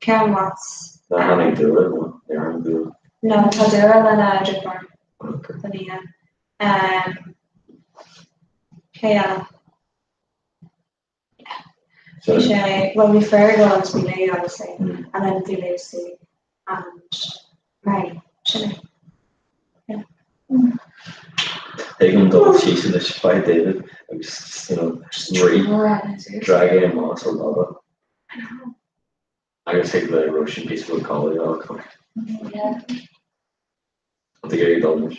S18: Karen Watts.
S15: Ná tháinig Dúra nó níor tháinig Dúra?
S18: No, tá Dúra lena deirfiúr don oíche. Cé eile? Bhí sé, well bhí Fergal agus bhí Leah obviously, and then bhí Lucy and Mary, sin é. Yeah.
S15: Ag an dul síos anois faigh David agus you know rith drag é amach as an leaba. Agus thig le Róisín píosa beag codladh a fháil chomh.
S18: Yeah.
S15: An tú ag iarraidh dul anois?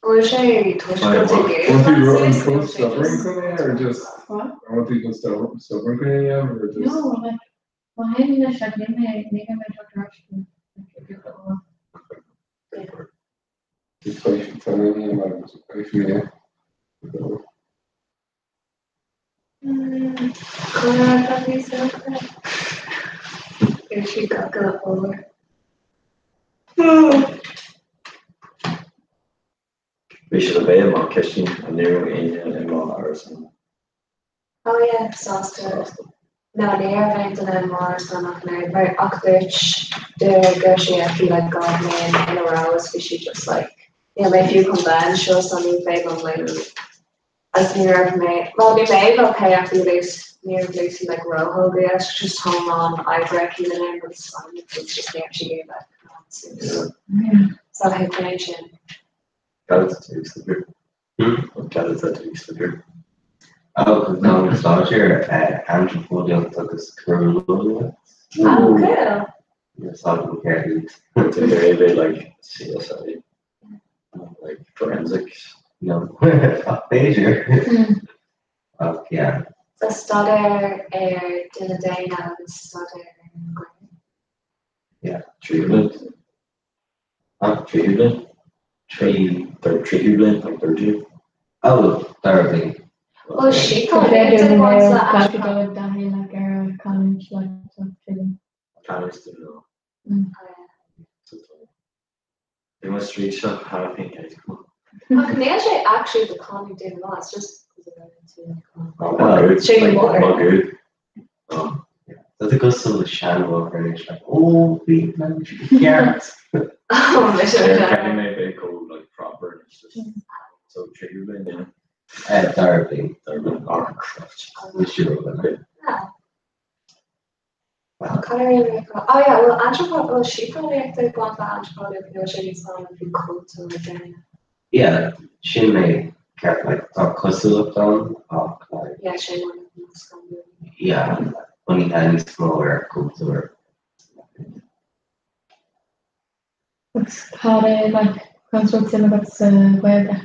S11: Bhfuil sé tuiscint ag
S13: Want to run chun stubborn chun é or just want to go stubborn chun é or just
S6: No, like má théim leis like níl mé ní bheidh mé ag teacht ar ais go like i gcúpla uair.
S15: Bhí siad a bheith i mo chistin an ní raibh éinne i mo árasán.
S11: Oh yeah, sásta. No, ní raibh aon duine i m'árasán ach an oiread, mar ach dúirt de go raibh sé aici like 2 bhliain in a row is bhí sí just like níl mé fiú chun bheith anseo so ní féidir liom like Agus ní raibh mé, bhuel bhí mé ok ach bhí Lucy, ní raibh Lucy like róthógtha leis, just tá a lán oibre aici le linn agus assignments agus just ní raibh sí ag iarraidh bheith suas. So thuig mé sin.
S15: Cad atá tú ag slipper? Cad atá tú ag slipper?
S19: Oh, cos ná an staidéar antraipeolaíocht agus coiriúlacht.
S11: Oh, cool.
S19: Níl fhios agam céard iad.
S15: Tá mé ag iarraidh like CSI. Like forensics.
S19: No. Ach b'fhéidir. Ach yeah.
S11: Tá staidéar ar duine daonna agus staidéar ar an gcoirp.
S19: Yeah.
S15: Tríú bliain. Ah, tríú bliain? Trí, tríú bliain, like third year.
S19: Oh, dara bliain.
S11: Well, sí
S6: Tá
S11: tá
S6: b'fhéidir
S11: duine
S6: go
S11: amháin
S6: mbeadh
S11: sa
S6: gach a dul daithí like ar a canúint like so tuigim.
S15: Canúint do nó. Bhí mo street seo thar a féin go
S11: Ach níl sé actually do canúint duine maith, it's just
S15: Well,
S11: Sé
S15: like,
S11: mór.
S15: good.
S19: Tá tú cosúil le seanmháthair anois, like, ó, bhí ceart.
S11: Oh, leis an
S15: Yeah, can mé bheith go like proper and it's just so tríú bliain, yeah.
S19: Dara bliain.
S15: Dara bliain. Oh, crap.
S19: Bhí sí ró
S11: Yeah. Oh yeah, well antraipeolaíocht, well síceolaíocht ag baint le antraipeolaíocht níl sé níos mó ná faoi chultúr duine.
S19: Yeah, sin mé ceart, like, tá cosúlacht ann ach like,
S11: Yeah, sé mar na scanrúil.
S19: yeah, bunaithe níos mó ar chultúr.
S6: Agus cad é like an rud suim agat sa Ghaeilge?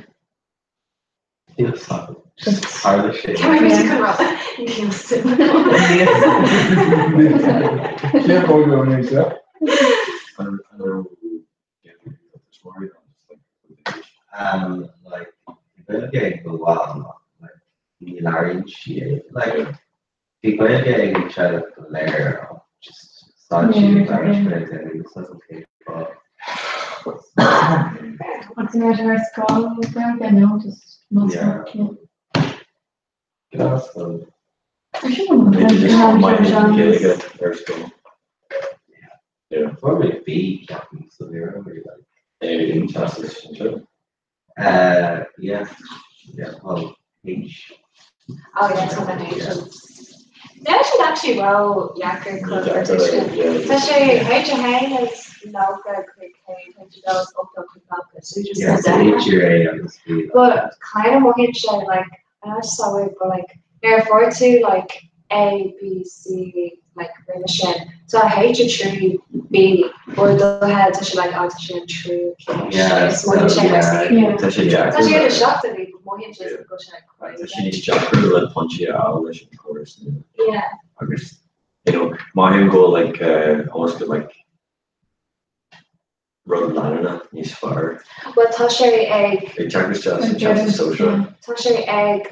S19: Níl fhios agam. Tharla sé.
S11: Can we music and rap? Níl suim
S13: Cén fáth go bhfuil sé?
S19: Um, like, Gaeilge ag go bhfuil like, ní labhraíonn sí é. Like, bhí Gaeilge ag an teaghlach go léir ach just stad sí ag labhairt Gaeilge agus that's okay but
S6: Agus an raibh ar scoil Gaeilge nó just not
S19: Yeah.
S6: yeah.
S15: Glasgow.
S6: Ar sin
S15: Maybe just might Gaeilge ar scoil. Yeah.
S19: Fuair mé B ceapaim so bhí orm really like
S15: É teastas sin.
S19: Yeah, yeah, well, H.
S11: Oh yeah, tá an H. Níl siad actually ró-dheacair chun
S15: Deacair,
S11: tuiscint.
S15: yeah.
S11: Tá sé H 1 is 90 chuig 100, H 2 is 80 chuig 90, so just
S19: Yeah, so H ar A agus B.
S11: But kind of mothaíonn sé like, I know it's so weird, but like nuair a fuair tú like A, B, C, like roimhe sin, tá H 3, B, orduithe, tá sé like, oh, tá sé an tríú céim.
S19: Yeah,
S11: Is mothaíonn sé mar
S19: yeah,
S11: C.
S15: Tá sé deacair.
S11: Tá sé ar seachtain, but mothaíonn sé go bhfuil sé like
S15: Tá sé níos deacra le pointí a fháil leis an chóras nua.
S18: Yeah.
S15: Agus you know, mothaím go bhfuil like almost go like rud leanúnach níos fearr.
S11: Well tá sé ag.
S15: Ag teacht isteach sa Teastas Sóisearach.
S11: Tá sé ag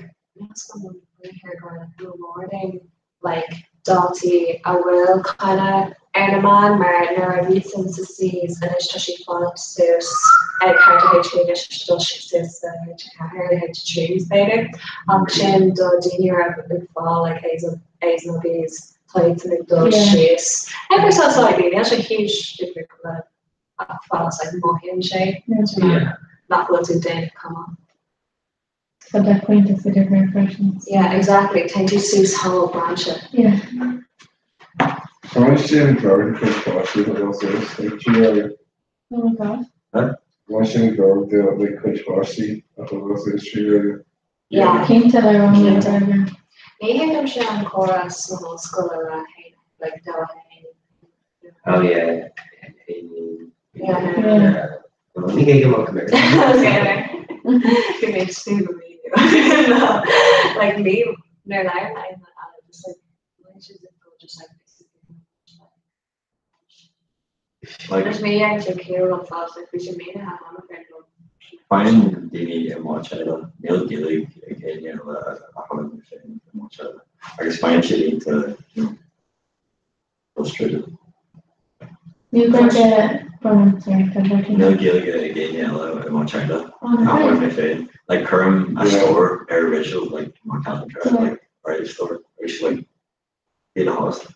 S11: like daltaí a bhfuil kind of ar na meáin mar nuair a bhí san sa Cs anois tá siad fanacht suas ag thart ar H3 anois dul suas sa H4 H3 b'fhéidir ach sin do daoine a raibh ag fáil like A's A's nó B's tá iad san ag dul síos. Every so so like níl sé huge difríocht le ach fós like mothaíonn sé nach bhfuil tú déanamh chomh maith.
S16: Tá deich bpointe sa difríocht freisin.
S11: Yeah, exactly. Téann tú suas thall brainse.
S16: Yeah.
S13: Tá mé sin glór de chuid páistí a bhfuil suas ag trí
S16: Oh my god.
S13: Tá sin glór de like cuid páistí a bhfuil suas trí
S11: Yeah.
S16: Cinnte le rang
S11: Cinnte.
S16: Gaeilge.
S11: Ní thuigim sé an córas na hollscoile le haon like do haon.
S19: Oh yeah.
S11: Yeah.
S19: Yeah. Ní gé go go
S11: Bhí mé ag súil go míniú. Like ní nuair a labhair mé just like just like
S15: Like
S11: Anois mé ag sé céol an fás like bhí sé mínithe cheana féin dom.
S15: Faigheann daoine i m'áit eile, níl Gaeilge ag éinne eile a thugann mé féin i m'áit eile, agus faigheann siad iontach you know, frustrated.
S16: Níl Gaeilge bronn sorry tá sé.
S15: Níl Gaeilge ag éinne eile i m'áit eile
S16: Oh, no.
S15: a bhfuil mé féin. Like cuirim a stór ar Rachel like má ceapann like right a stór agus she's like Bhí na host.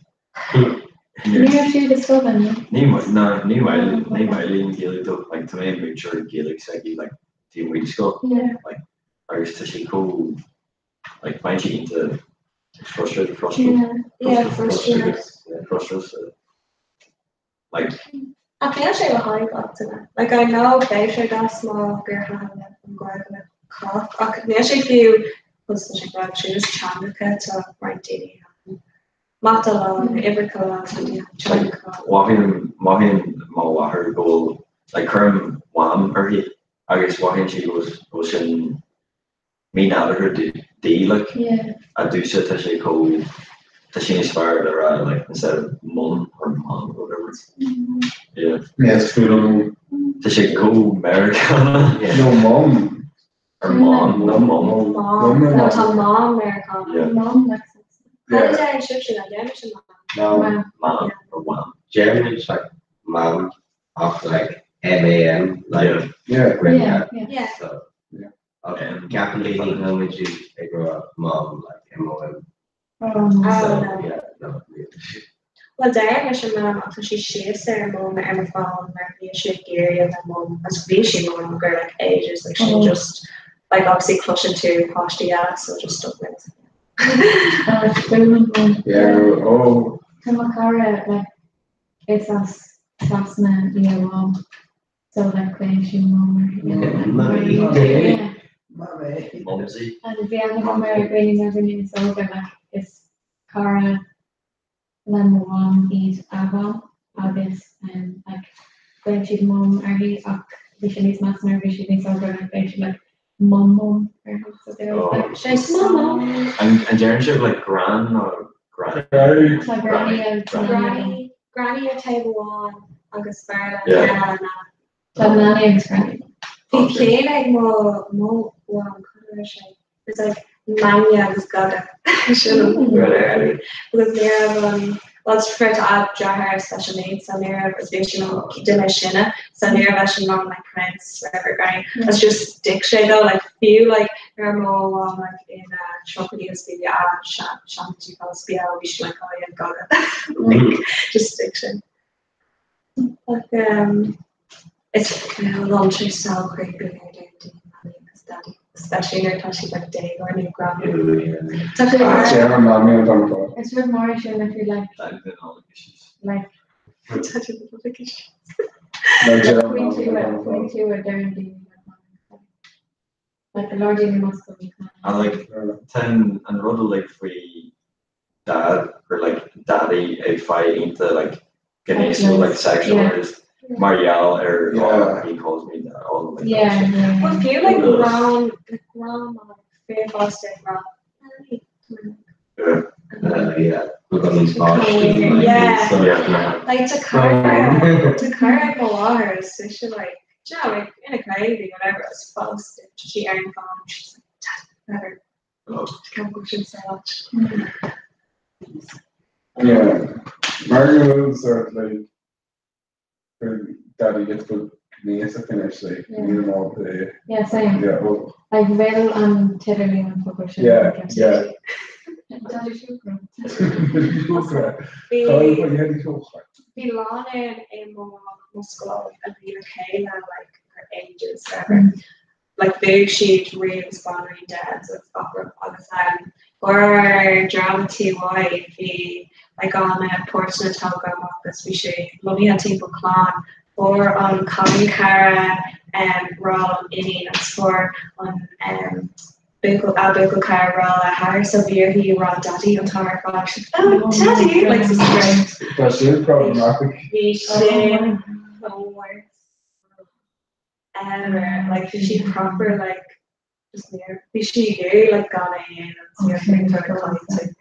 S16: Ní raibh siad i scoil then, no?
S15: Ní ná ní maith ní maith léi an Ghaeilge though like tá mé ag múinteoir Gaeilge s'aici like taobh amuigh de scoil
S16: Yeah.
S15: like agus tá sí chomh like faigheann sí iontach frustrated frustrated
S16: Yeah.
S11: Yeah, frustrated.
S15: yeah frustrated like
S18: Ach níl sé le haghaidh gach duine. Like I know beidh sé deas má gur thaitin an Ghaeilge le cách ach níl sé fiú tá sé rud siúd teangacha tá roinnt daoine ann. Mata lán, uimhreacha lán, tá daoine ann teangacha.
S15: Mothaíonn mothaíonn mo mháthair go bhfuil like cuirim mom uirthi agus mothaíonn sí go bhfuil go bhfuil sin mí-nádúrtha di like a domhsa tá sé chomh tá sé níos fearr le rá like instead of mum or mom or whatever yeah
S13: Yeah, it's true no
S15: tá sé chomh Meiriceánach
S13: No mum
S15: or mom no mum
S18: Mom. No, tá mom Meiriceánach.
S15: Yeah.
S16: Mom like
S18: Cad a deireann sibhse le deireann sibh mom?
S16: Mom.
S15: Mom or wham
S19: Germany's like mom off like M A M like
S13: Yeah.
S19: yeah.
S16: Yeah.
S18: Yeah.
S19: So Ceapann daoine go bhfuil ag rá mom like M O M.
S16: Oh no.
S18: Oh
S19: So
S18: no.
S19: yeah, no.
S18: Well deireann mise mom ach tá sí síos ar mom ar mo phone mar bhí sé ag iarraidh a bheith mom agus bhí sí mom gur like ages like she
S16: Oh.
S18: just like obviously cloiseann tú páistí eile so just stop it.
S16: Oh, it's brilliant one.
S13: Yeah, oh.
S16: Tá mo cara like is as Sasana í a mom. So like glaonn sí mom uirthi.
S19: Mummy.
S16: Yeah.
S19: Mummy.
S15: Mumsy
S16: Agus bhí aithne agam ar dhaoine nuair a bhí mé níos óige like is cara le mo mham iad a mham agus um, like glaonn siad mom uirthi ach bhí sé níos measa nuair a bhí siad níos óige like glaonn siad like mum mum uirthi so they were like
S18: Sé mom mom.
S15: An an deireann sibh like gran nó granny
S13: Granny.
S16: Tá granny agus nanny agam.
S18: Granny, granny ar taobh amháin agus fear le
S15: Yeah.
S18: ceann eile.
S16: Tá nanny agus granny.
S18: Bhí céile ag mo mo mham cad a raibh sé? It's like Manya agus Gaga sin an rud ar bhí. Because ní raibh an well it's fair to add deartháir special needs so ní raibh is bhí sin an duine sine so ní raibh eisean in ann like pronounce whatever granny. It's just stick sé though like fiú like nuair mo mham like in tríochaidí is bhí a seanchaidí fós beo bhí sí like oh yeah Gaga like just stick sé. Ach um, it's lom sé so creepy nuair a deir daoine mommy agus daddy, especially nuair atá siad like déagóir nó granny. Tá sé
S13: Ah, Deir mommy an dom dom.
S16: Is rud mór é sin if you like like
S18: Tá sé notification.
S13: No, deir
S16: Faoin
S13: mommy
S16: tú
S13: an dom dom.
S16: faoin tú a deireann daoine like mom and daddy. Like the Lord daoine must go be
S15: And like tá an rud like faoi dad or like daddy ag fáil iontach like gnéasúil like sexualized mar gheall ar oh he calls me dad all like
S16: Yeah, yeah.
S18: Well, fiú like gran like grandma like Bhí an pháiste ag rá
S19: Yeah, beagán níos páistí.
S18: Yeah. Like tá cara tá cara ag mo mháthair is sise like do you know like ina caogaidí whatever is fós tá sí ar an phone she's like Daddy whatever. Ceapaim go bhfuil sin sa áit.
S13: Yeah. Mar go bhfuil sort like Daddy gets go gnéasach anois like níl mé ábalta é.
S16: Yeah, same.
S13: Yeah, well.
S16: Like bhfuil an t-idirlíon an focal sin.
S13: Yeah, yeah.
S16: Daddy siúcra.
S13: Siúcra.
S18: Bhí
S13: Daddy siúcra.
S18: Bhí lánúin i mo mo scoil a bhí le chéile like for ages forever. Like bhuaigh siad rí agus banríon dance agus gach rud agus um gur drama TY bhí like an páirteanna tógtha amach agus bhí sé lonnaithe timpeall clann fuair an cailín cara um ról an iníon agus fuair an um buachaill a buachaill cara ról a hathair so bhí uirthi rá daddy an t-am ar fad she's like oh daddy like so great.
S13: Tá sin problematic.
S18: Bhí sin the worst ever like bhí sí proper like just near bhí sí ag iarraidh like gan é a dhéanamh so níor féidir like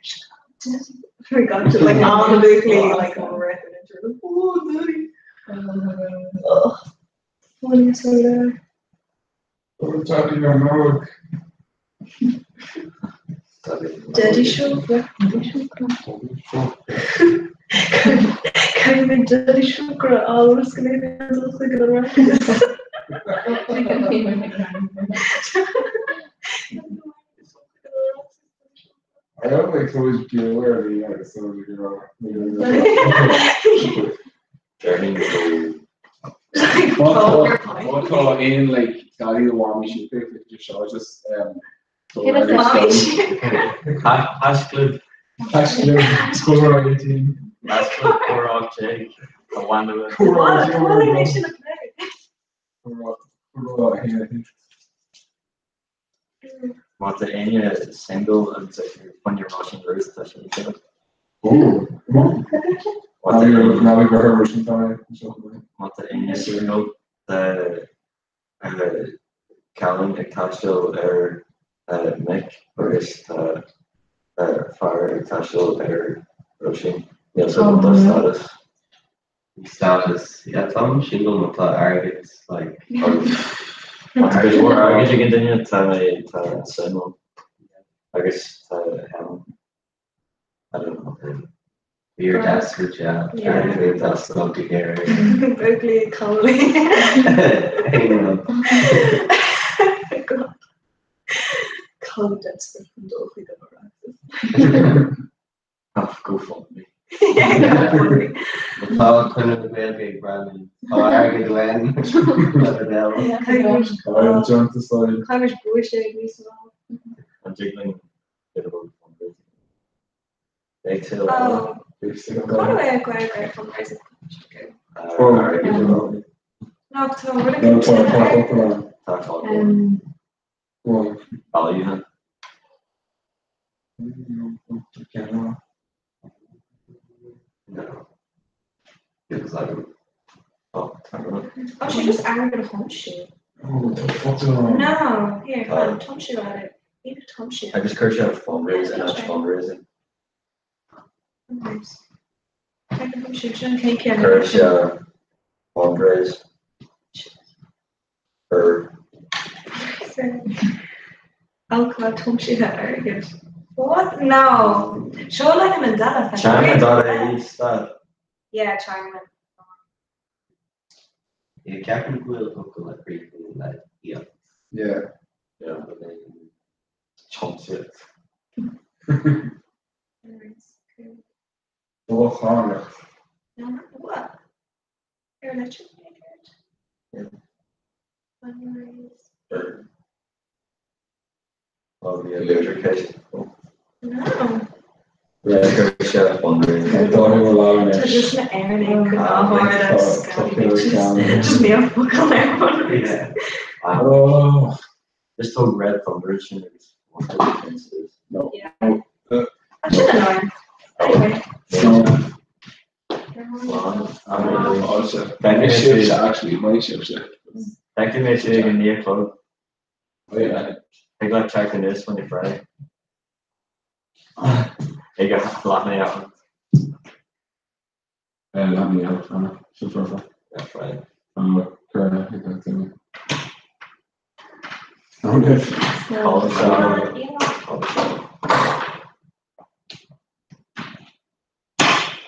S18: forgot to like all the buachaillí like all rith and into like oh daddy oh funny sort of
S13: Oh daddy na Nollag.
S18: Daddy siúcra Daddy siúcra Caithfidh mé Daddy siúcra a fháil ionas go mbeidh mé in ann dul chuig an Oireachtas.
S13: I don't like to always deal where the like so you know.
S15: Journey
S13: Má tá aon like daddy nó mamaí siúcra like just seo just
S15: Haischlib.
S13: Haischlib Comhrá 18.
S15: Haischlib Comhrá 18. A bhain le.
S13: Comhrá Comhrá 1.
S15: Má tá éinne single agus ag coinne Róisín Ruth tá sé níos Má tá éinne single tá cailín ag taisteal ar Mick agus tá fear ag taisteal ar Róisín. Níl 's agam do stádas.
S19: Stádas, yeah, táim single má tá airgead like
S15: Má tá cuid mhór airgid ag an duine tá mé tá suim ann agus tá Helen I don't know.
S19: You're desperate, yeah.
S18: Yeah.
S19: You're desperate to hear.
S18: Buachaillí Connolly. God. Chomh desperate chun dul chuig an Oireachtas.
S15: Ach go fund me.
S19: Tá Conradh na Gaeilge ag breathnú. Tá airgead uainn.
S18: Caithfimid buaiseadh níos mó.
S15: An dtig linn bit of fundraising? Beidh tuilleadh
S18: Oh, Conradh na Gaeilge ar fundraising. No, tá rud
S13: No, tá tá
S15: Tá Bailithe. No. It was like, oh,
S18: Oh, she just airgead a thiomsú. No, here, fan, tiomsú at it. Ní tiomsú.
S15: Agus chuir sé fundraising at fundraising. Chuir sé fundraise ar
S18: Alcohol tiomsaithe airgid. What? No. Seo like a Mandela effect.
S15: Teanga.ie stad.
S18: Yeah, teanga.
S19: Yeah, ceapaim go bhfuil focal le críochnú le íocht.
S13: Yeah.
S15: Yeah. Tiomsaíocht.
S13: Dóchánacht.
S18: No, what? Ar electric
S15: Yeah.
S18: Fundraise.
S15: Well, the electric
S18: No.
S15: Chuir sé fundraising.
S18: Tá just na Éireannaigh go náthir scabby bitches. Just níl focal ar fundraise.
S13: Oh.
S15: Just thug Red Thunder sin agus
S13: No.
S18: Yeah. That's sin annoying. Anyway.
S13: Actually, my shift.
S15: Feicfidh mé sé ag an naoi a chlog.
S13: Oh yeah.
S15: Thig leat teacht anuas fá choinne Friday. Ag a leath i ndiaidh a 8.
S13: Leath i ndiaidh a 8, Anna. Sin foirfe.
S15: Yeah, Friday.
S13: Tá curtha ag gach duine. Slán.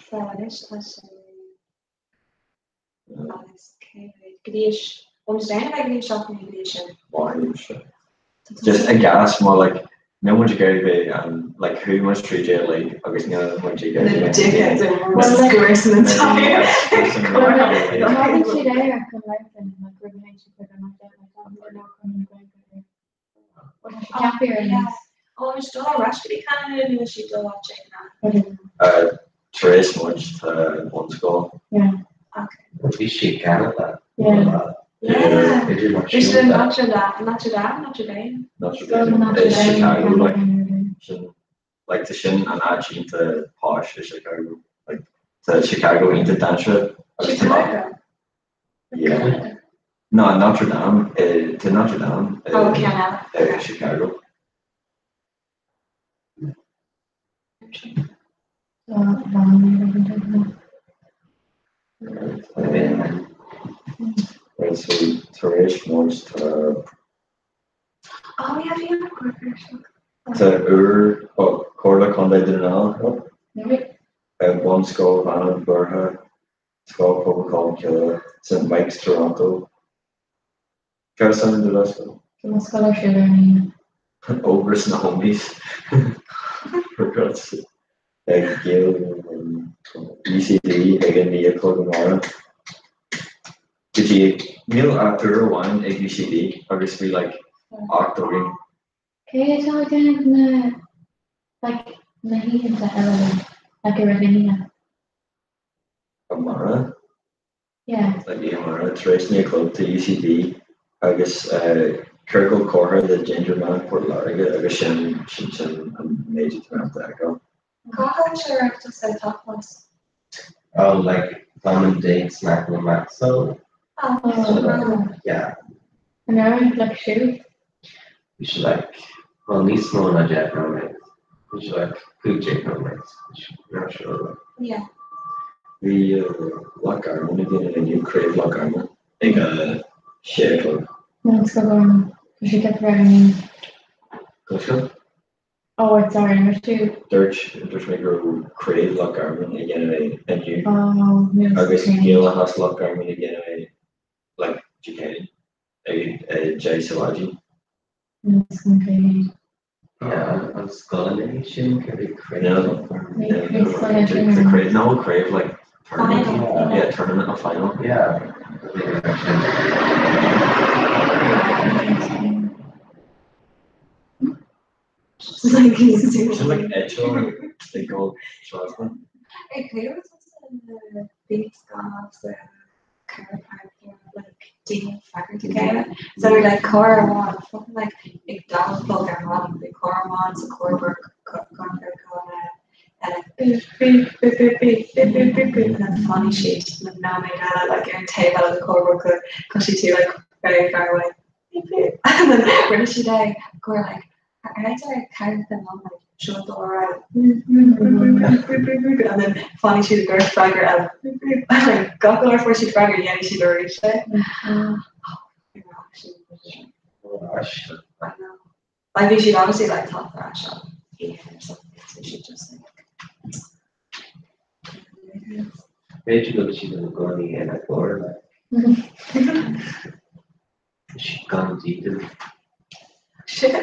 S18: So anois tá sé agus cé mhéad go dtí bhfuil muid déanamh ag go dtí 7 nó go dtí sin?
S15: Maith. Just i gcás má like níl muid ag iarraidh bheith an like chuaigh muid tríd é uilig agus níl muid ag iarraidh
S18: Na dickheads are worst in the entire
S16: Thagann siad air chun labhairt linn, like roimh a théann siad chuig an like Well, tá sé ceaptha ar aon
S18: Ó, is dul ar ais go dtí Ceanada nó is siad dul áit éigin eile?
S15: Tar éis muid tá bunscoil.
S16: Yeah.
S19: Bhí sí i gCeanada.
S16: Yeah.
S18: Yeah. Bhí siad in Notre Dame, Notre Dame, Notre Dame.
S15: Notre Dame i Chicago like sin like tá sin an áit iontach posh i Chicago like tá Chicago iontach dainséarach agus tá
S18: Chicago?
S15: Yeah. No, Notre Dame i tá Notre Dame i
S18: Oh, ceann eile.
S15: i Chicago. Right, so tar éis muid tá
S18: Oh yeah, bhí an corcair seo.
S15: tá uair ó Comhairle Contae Dhún na nGall Bunscoil Bheanna Boirche Scoil Pobail Cholmcille, St Mike's Toronto. Céard is ainm do do scoil?
S16: Tá mo scoil ar siúl ar an Aoine.
S15: Ógras na homies. For God's sake. Ag Gael UCD ag a 9 a chlog amárach. Go dtí níl ach uair amháin ag UCD agus bhí like 8 againn.
S16: Cé atá ag déanamh na like na hoícheanta eile like i rith na hoíche?
S15: Amárach?
S16: Yeah.
S15: Like oíche amárach, tar éis 9 a chlog tá UCD agus Ciorcal Comhrá the Ginger Man Port Láirge agus sin sin sin an méid atá mé ábalta a fheiceáil.
S18: Cá háit a raibh tusa ag taispeáint?
S19: Oh, like Common Date Snack na Maxo.
S18: Oh,
S19: So like, yeah.
S16: An raibh like siúl?
S19: Bhí sé like, well níos mó ná 10 nóiméad. Bhí sé like 15 nóiméad. Not sure.
S18: Yeah.
S15: Bhí Loch Garman ag déanamh inniu, Craobh Loch Garman ag a sé a chlog.
S16: No, it's go Garman. Tá sé ceaptha ar an Aoine.
S15: Cloisteáil?
S16: Oh, wait, sorry, an raibh tú?
S15: Dúirt, dúirt mé go raibh Craobh Loch Garman ag déanamh é inniu.
S16: Oh, no.
S15: Agus Gaelachas Loch Garman ag déanamh é like Dé Céadaoin ag 10 sa mhaidin.
S16: No, it's going crazy.
S19: Yeah, an scoil é sin cad é craobh
S15: No, the craobh, no craobh like tournament, yeah, tournament or final.
S19: Yeah.
S18: Like he's
S15: Sin like eiteall ag dul trasna.
S18: Hey, cé was na beats gan sa car park like daoine freagairt a chéile. So we're like car amháin fucking like ag dá plug ar maidin bhí car amháin sa Corberg eile beep beep beep beep beep beep beep beep and then fanfaidh siad na nóiméad eile like ar an taobh eile de Corberg go siad tú like very far away beep beep and then rinne siad é gur like ar ceann nóiméad seo dóra and then fanfaidh siad gur freagra eile like gach uair fuair siad freagra dhéanfaidh siad arís é. I know. Like bhí siad obviously like top ar ais or something so she just like
S19: B'fhéidir go bhfuil siad ina gcónaí ina gcomhairle. Siad gan dídean.
S18: Shit.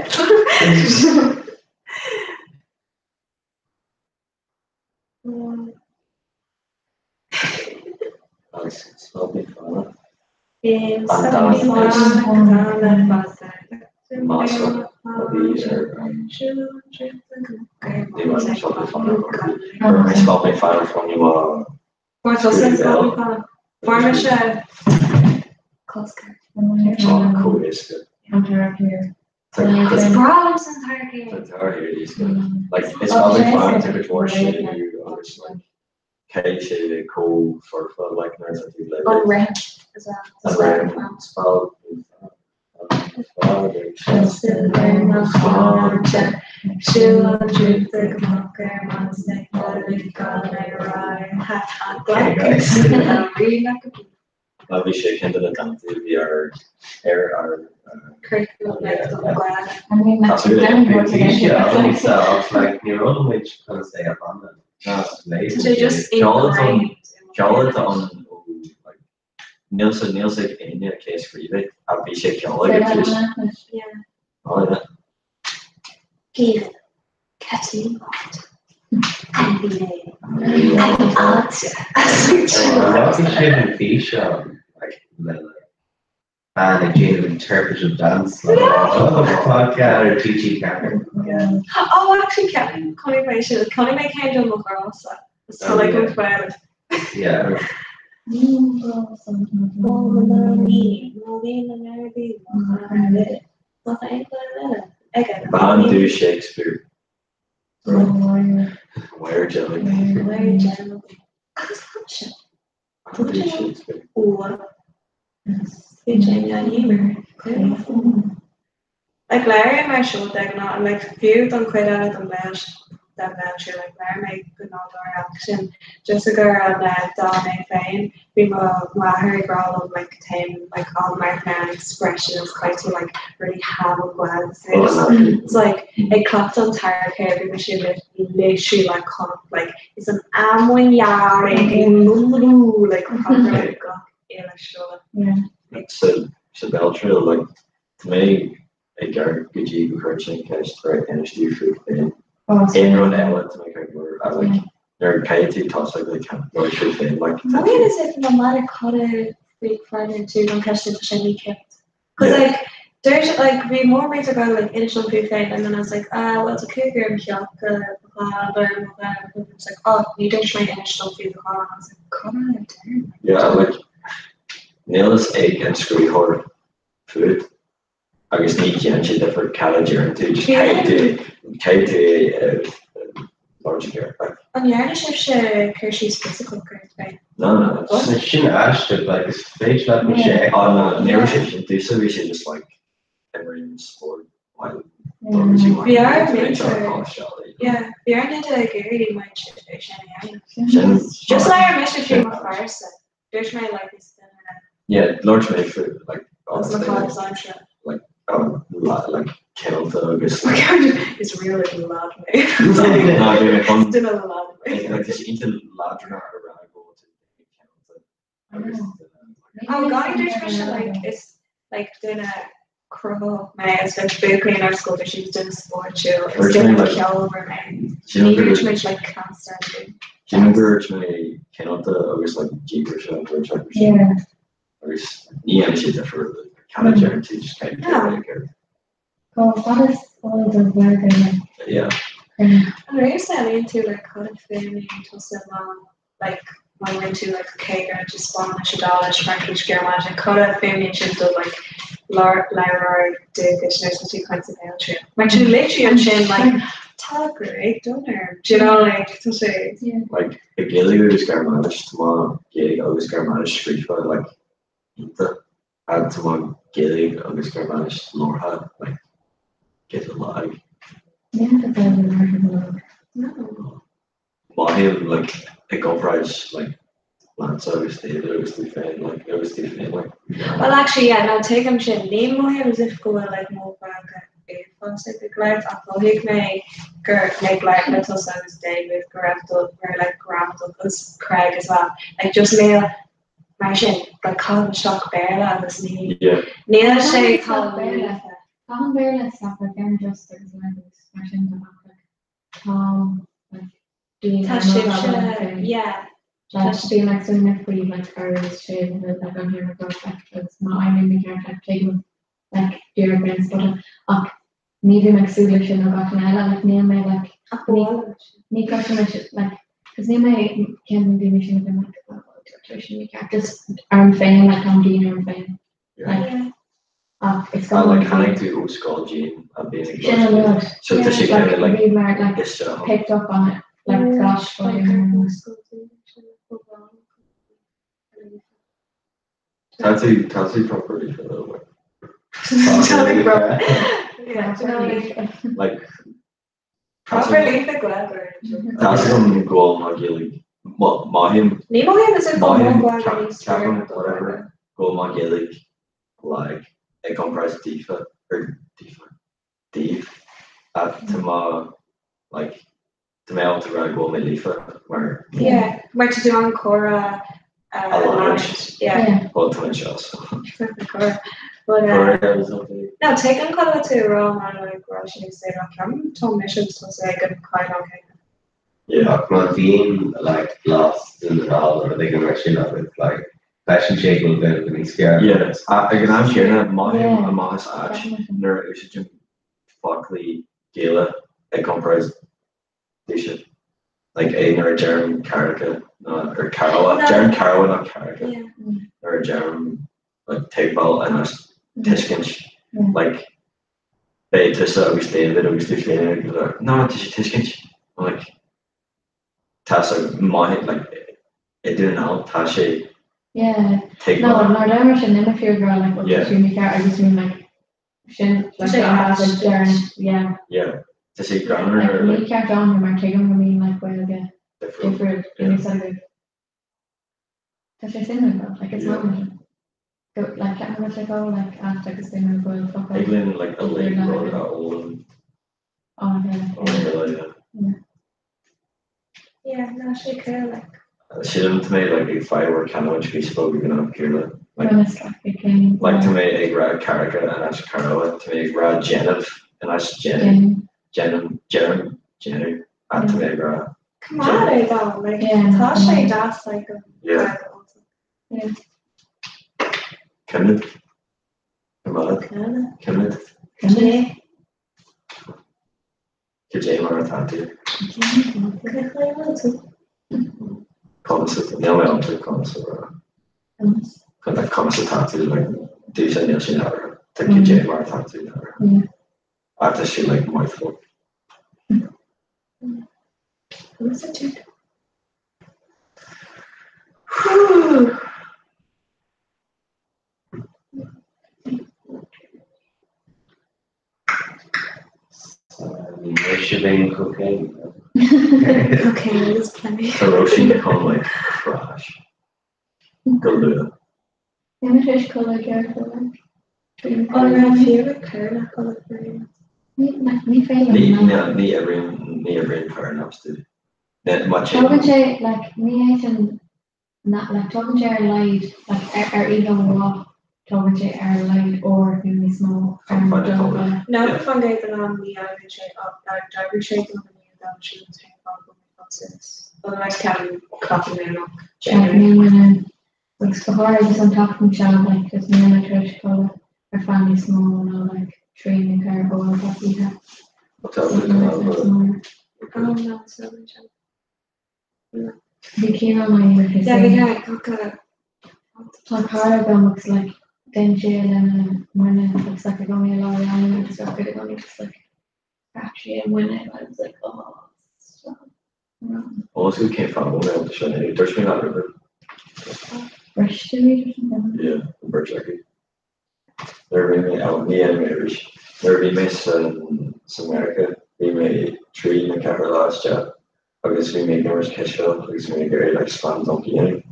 S15: Agus stop ag fanacht. Masla a bhí ar an Ní raibh stop ag fanacht. Chuir mé stop ag fanacht fá ní
S18: Fuair tusa an stop ag fanacht. Fuair mise cosc.
S15: Tá chomh éasca.
S18: Is breá liomsa an tarrac
S15: Tá tarrac éasca. Like is stop ag fanacht a cuid mhór séú agus like caithfidh sé chomh foirfe like nuair atá tú le
S18: An rith as well.
S15: An rith spell.
S18: Freastal ar mo shláinte, ag siúl an rúta go moch ar maidin ag moladh gan ar aghaidh a ghlacadh.
S15: Má bhí sé ceann de na dánta a bhí ar ar ar
S18: Curriculum like don Ghaeilge.
S19: Bhí sé ach like ní raibh muid conas é a chanadh.
S18: Tá sé just ingrained.
S15: Ceol atá ann ó like níl sa níl sa ag éinne cé a scríobh é ach bhí sé ceol ag an tús.
S18: Yeah.
S15: Oh yeah.
S18: Gaeilge, Ceaití NBA, an áit
S19: Bhí sin an físeán like le bean ag déanamh interpretive dance like podcast ar TG4.
S18: Oh, actually, ceapaim chonaic mé sin, chonaic mé ceann de mo ghrása. So like an Ghaeilge.
S19: Yeah.
S15: Bean Dubh Shakespeare. Wire jelly. Bean Dubh Shakespeare.
S18: Like labhraím mar seo de ghnáth, like fiú don chuid eile den bhéal den bhéaltriail, like labhair mé go nádúrtha ach sin just gur an dán é féin, bhí mo mháthair ag rá liom like téim like all American and expression is quite to like really have a well it's like ag cleachtadh an tarcair bhí mise literally like chun like is an amuighearr like proper like gach uile seo.
S15: Sa sa bhéaltriail like Tá mé ag amharc go dtí go gcuireann sé an cheist ar inis tú fút féin. Aon rud eile tá mé ag amharc like nuair a caithfidh tú tosach like labhairt fút féin like tá
S18: Mothaíonn as if no matter cad a fhreagraíonn tú don cheist sin tá sé mícheart. Cos like dúirt like bhí mór muid ag dul like inis dom fút féin and then I was like ah well tá cúigear i mo theach mo chlann or mo dha and it's like oh ní dúirt mé inis dom faoi do chlann I was like cad a deir
S15: Yeah like níl fhios ag an scrúdaitheoir fút agus ní dhéanann sé difear cad a deireann tú, just caithfidh tú, caithfidh tú é a labhairt i gceart, like.
S18: An ndearna sibhse cur síos fisiceach ort féin?
S15: No, no,
S19: What? Sin aisteach, like is féidir leat mise a
S15: Oh no, ní raibh sé sin, domhsa bhí sé just like imrím spórt while
S18: Bhí ár muintir, yeah, bhí ár n-oide ag iarraidh muid é sin a dhéanamh.
S15: Sin.
S18: Just labhair mise faoi mo phearsa. Dúirt mé like is duine.
S15: Yeah, labhairt mé faoi like
S18: Agus mo chaitheamh aimsire.
S15: like um like cineálta agus like.
S18: Is really lad mé.
S15: No, bhí mé chun.
S18: Is duine lad mé.
S15: Like tá sé iontach leadránach a rá go bhfuil tú duine cineálta agus duine.
S18: Oh gan dúirt mise like is like duine cruthaitheach mé is like buachaillí inár scoil dúirt siad duine spóirtiúil is duine ceolmhar mé. Ní dúirt muid like cancer.
S15: Sílim gur dúirt mé cineálta agus like díograiseach an dúirt acu sin agus ní dhéanann sé difear cad a deireann tú just kind of like
S16: Tá fada fáil don Ghaeilge.
S15: Yeah.
S18: An raibh samhlaíonn tú like cad a fuaimníonn tusa má like má bhain tú like cé go raibh tú Spáinnis, Iodáilis, Fraincis, Gearmáinis like cad a fuaimníonn sin do like labhróir dúchais nuair atá tú ag caint sa bhéaltriail? Mar tú literally ansin like tá gruaig donn orm do you know like tá sé
S15: Like i Gaeilge agus Gearmáinis tá mo Ghaeilge agus Gearmáinis scríofa like iontach ach tá mo Ghaeilge agus Gearmáinis labhartha like giota lag.
S16: Níl do Ghaeilge labhartha lag.
S15: No. Mothaím like i gcomparáid like leatsa agus David agus tú féin like agus tú féin like.
S18: Well actually yeah no tuigim sin ní mothaím as if go bhfuil like mo Ghaeilge uafásach ag labhairt ach mhothaigh mé gur ag labhairt le tusa agus David go raibh do raibh like gramadach agus Craig as well like just níl mar sin like caithim isteach Béarla agus ní
S15: Yeah.
S18: níl sé chomh
S16: Béarla. Caithim Béarla isteach like ar just agus like mar sin de ach like tá like being
S18: Tá sibhse yeah
S16: Tá bíonn like smaoineamh faoi like agus sé like an here go like agus má fhaighim mé ceart like tuigim like d'iarraidh brain spotting ach ní bhím ag súil leis sin ó gach duine eile like níl mé like
S18: Ach ba mhaith leat sin.
S16: ní chloisim é sin like cos níl mé ceann de na daoine sin a bhíonn like oh dúirt sé sin mícheart just orm féin like táim dian orm féin like
S18: Yeah.
S16: ach is
S15: Ah,
S16: gá
S15: like tháinig tú ó scoil dian a bhíonn ag
S16: Sin an rud.
S15: So tá sé kind of like
S16: bhí mar like
S15: isteach.
S16: picked up on it like gosh
S15: Tá tú tá tú properly for the like.
S18: Yeah, do you know what I mean?
S15: Like
S18: Proper líofa Gaeilge.
S15: Tá agam go bhfuil mo Ghaeilge mothaím
S18: Ní mothaím is go bhfuil mo Ghaeilge níos fearr
S15: ceapaim
S18: ná do
S15: whatever
S18: Ghaeilge.
S15: go bhfuil mo Ghaeilge lag i gcomparáid daofa or daofa daoibh ach tá mo like tá mé ábalta rá go bhfuil mé líofa mar
S18: Yeah, mar tá tú an comhrá
S15: a labhairt.
S18: Yeah.
S15: Well tá mé anseo so.
S18: Comhrá. But uh, no, take an cad tú rá mar like rá sin sé rá ceam tá mise tá ag an caighdeán céanna.
S19: Yeah. Ach má bhíonn like blas den Ghaeilge nó rud éigin mar sin agat like feicim sé go bhfuil Gaeilge níos fearr.
S15: Yeah, ag an am céanna mothaím amach as áit nuair a úsáidim foclaí Gaeilge i gcomparáid daoibhse. Like é nuair a deirim ceathracha ná or ceathracha, deirim ceathracha ná ceathracha nuair a deirim like tuigbheáil in áit tuiscint like beidh tusa agus David agus tú féin ag like no tá sé tuiscint I'm like tá sé maith like i dTún na nGall tá sé
S16: Yeah.
S15: tuigbheáil.
S16: No, nuair a deirim sin níl mé fiú ag rá like well tá
S15: Yeah.
S16: sé mícheart agus bím like sin like
S18: Sé
S16: an
S18: ait.
S16: like deireann yeah.
S15: Yeah. Tá sé greannmhar
S16: Like
S15: nuair
S16: ní
S15: like
S16: ceart dom mar tuigim go mbíonn like Gaeilge
S15: difriúil.
S16: difriúil
S15: Yeah.
S16: in úsáid agaibh. Tá sé suimiúil though, like it's
S15: Yeah.
S16: not go like ceapaim go bhfuil sé go like ait agus duine go bhfuil focal
S15: Ag linn like a
S16: difriúil
S15: lake rud
S16: agaibh.
S15: a fhoghlaim
S16: Oh yeah.
S15: ó yeah. Yeah.
S16: Yeah.
S18: Yeah, ná sé cool like.
S15: Sílim tá mé like ag fáil canúint Facebook ag an am céanna. Like
S16: Well, it's like a cén
S15: like tá mé ag rá ceathracha in áit ceathracha, tá mé ag rá déanamh in áit déanamh,
S16: Déanamh.
S15: déanamh, deirim, déanamh, ach tá mé ag rá
S18: Come on, é dom, like
S16: Yeah,
S18: tá sé
S16: no.
S18: deas like an
S15: Yeah.
S18: Gaeilge.
S16: Yeah.
S15: Cimid, Cimid,
S18: Céanna.
S15: Cimid,
S18: Cé.
S15: Cad é mar atá tú?
S18: Cé chaoi a bhfuil tú?
S15: Conas atá, níl mé ábalta conas a rá. Chun like conas atá tú like dúise níl sé nádúrtha. Tá cad é mar atá tú nádúrtha.
S16: Yeah.
S15: Ach tá sé like mouthful.
S18: Conas atá tú?
S19: Mise bheinn cocaine.
S18: Cocaine is plenty.
S15: Tá Róisín chun like crash go luath.
S16: Níl mé tar éis codladh i gceart ó like
S18: An raibh fiú ag cur le codladh féin?
S16: Ní like ní féidir
S15: Ní
S16: liom
S15: ní ní oibríonn ní oibríonn power naps dude. Ní má
S16: Tógann
S15: téann
S16: sé like ní hé sin na like tógann sé ar a laghad like ar ar oíche mhaith tógann sé ar a laghad uair nó níos mó
S15: chun
S16: orm
S15: fáil
S16: dul a
S15: codladh.
S16: chodladh.
S18: Ná fan gcéad den am ní fhaigheann sé ach d'oibrigh sé don am inniu dá sin an t-aon fáth go mbeidh fad suas. Otherwise ceapaim caithfidh mé amach
S16: Like
S18: genuinely.
S16: níl mé in ann agus go háirithe agus an tseachtain seo like just níl mé tar éis codladh ar feadh níos mó ná like 3 nó 4 uair gach oíche.
S15: Tá
S16: So níl mé tar éis mór.
S18: Oh no, so much.
S16: Bhí cineál na bhí
S18: Yeah, bhí ceann
S16: Tá cara agam agus like déanann sé lena muine agus like i gcónaí i lár an ama agus bheadh i gcónaí just like crack sé a muine and I was like oh stop.
S15: Eolas agat cén fáth a bhfuil mé ábalta seo a dhéanamh? Dúirt mé leat roimhe.
S16: Briste bhí or something.
S15: Yeah, an bheirt acu. Nuair a bhí mé ann, ní dhéanfaidh mé arís. Nuair a bhí mé san sa Mheiriceá, bhí mé 3 nó 4 lá isteach agus bhí mé ag imirt cispheil agus bhí mé ag iarraidh like slam dunk a dhéanamh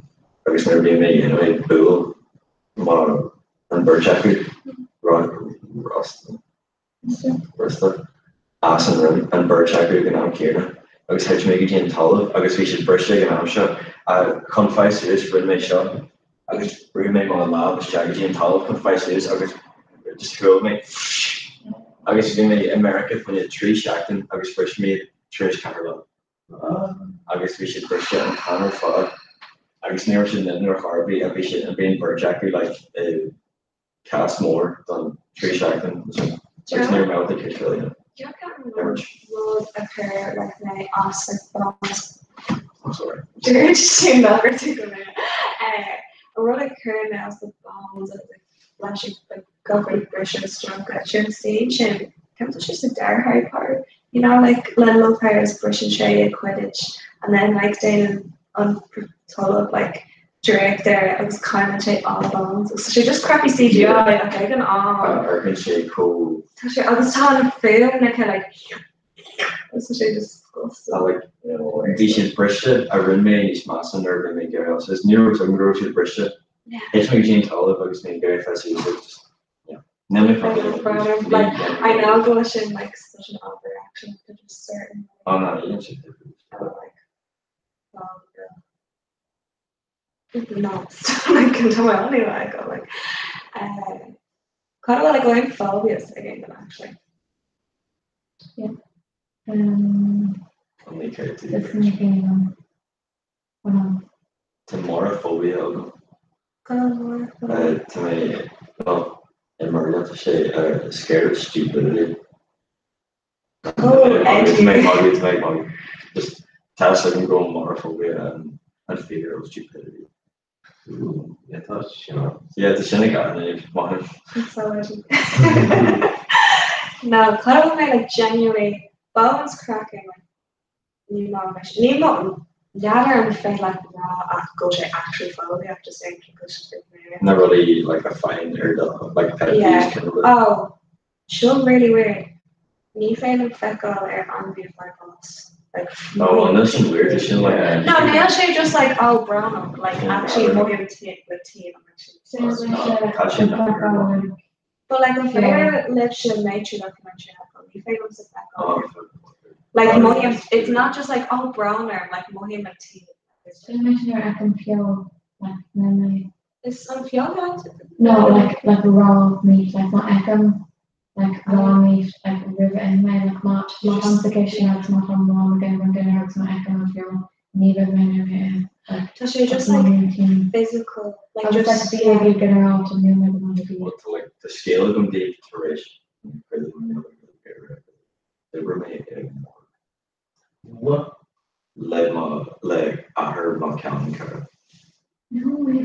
S15: agus nuair a bhí mé a dhéanamh é bhuail mo an bheirt acu rosta rosta as an rim an bheirt acu ag an am céanna agus thit mé go dtí an talamh agus bhí siad briste ag an am seo chun fáil suas rinne mé seo agus bhrúigh mé mo lámh isteach go dtí an talamh chun fáil suas agus just chuaigh mé agus bhí mé i Meiriceá faoi 3 seachtain agus bhris mé tar éis ceathair lá agus bhí siad briste an t-am ar fad agus ní raibh siad in ar chor ar bith a bhí siad bhí an bheirt acu like i cast mór don 3 seachtain agus ní raibh mé ábalta cispheil a dhéanamh.
S18: Rud a chuir like mé as like bás.
S15: I'm sorry.
S18: Dúirt sí nach raibh tú go mé. An rud a chuir mé as the bones and like leis like gach rud briseadh isteach sin scene sin ceann sé sa dara Harry Potter you know like le Love Harris briseann sé a Quidditch and then like déanann an talamh like draíocht air agus cailleann sé all the bones. Agus tá sé just crappy CGI ach ag an am.
S15: Amharcann sé chomh.
S18: Tá sé agus tá an fuaim like like agus tá sé just disgusting.
S15: Tá like bhí siad briste a rinne mé níos measa nuair a bhí mé ag iarraidh agus ní raibh fhios agam go raibh siad briste. Thit mé go dtí an talamh agus mé ag iarraidh fáil suas agus just yeah. Níl mé fáil
S18: Like I know go bhfuil sin like such an overreaction to just certain.
S15: Oh no, you didn't say
S18: like Cad a bhfuil ag phobias ag aon duine actually?
S16: Yeah. Um,
S15: Tá morophobia agam. Tá mé well i mBéarla tá sé scared of stupidity.
S18: Oh, edgy.
S15: Tá mé ag magadh, tá mé ag magadh. Just tá fhios agam go bhfuil morophobia an fear of stupidity. Yeah, tá sin Yeah, tá sin ag aithne maith.
S18: It's so edgy. No, cad a bhfuil mé like genuinely bones cracking like ní maith leis. Ní maith n'fheadar an féidir leat rá ach go bhfuil sé actually phobia just saying go bhfuil sé
S15: Na rudaí like a faigheann ar do like pet peeves
S18: Yeah.
S15: kind of
S18: Oh, seo really weird. Ní féidir liom feiceáil ar ainmhí a fuair bás. Like,
S15: Oh, and that's sin weird, sin like
S18: No, níl sé just like oh brónach, like actually mothaím like tinn But like an féidir libhse nature documentary a fheiceáil, ní féidir liomsa feiceáil. Like mothaím, it's not just like oh brón orm, like mothaím like tinn.
S16: Sin mé sin ar fheicim feoil, like níl mé.
S18: Is an feoil leat?
S16: No, like like raw meat, like má fheicim like raw meat like roimh a ith mé, like má má táim sa chistin agus má tá m'mham ag déanamh an dinnéar agus má fheicim an feoil, ní bheidh mé in ann é a ithe. Like
S18: Tá sé just like physical, like
S16: Agus
S18: just
S16: like bia go ginearálta níl mé go maith le bia.
S15: Well, tá like tá scéal agam daoibh tar éis d'oibrigh mé i morgue le mo le athair mo cheann cara.
S16: No way.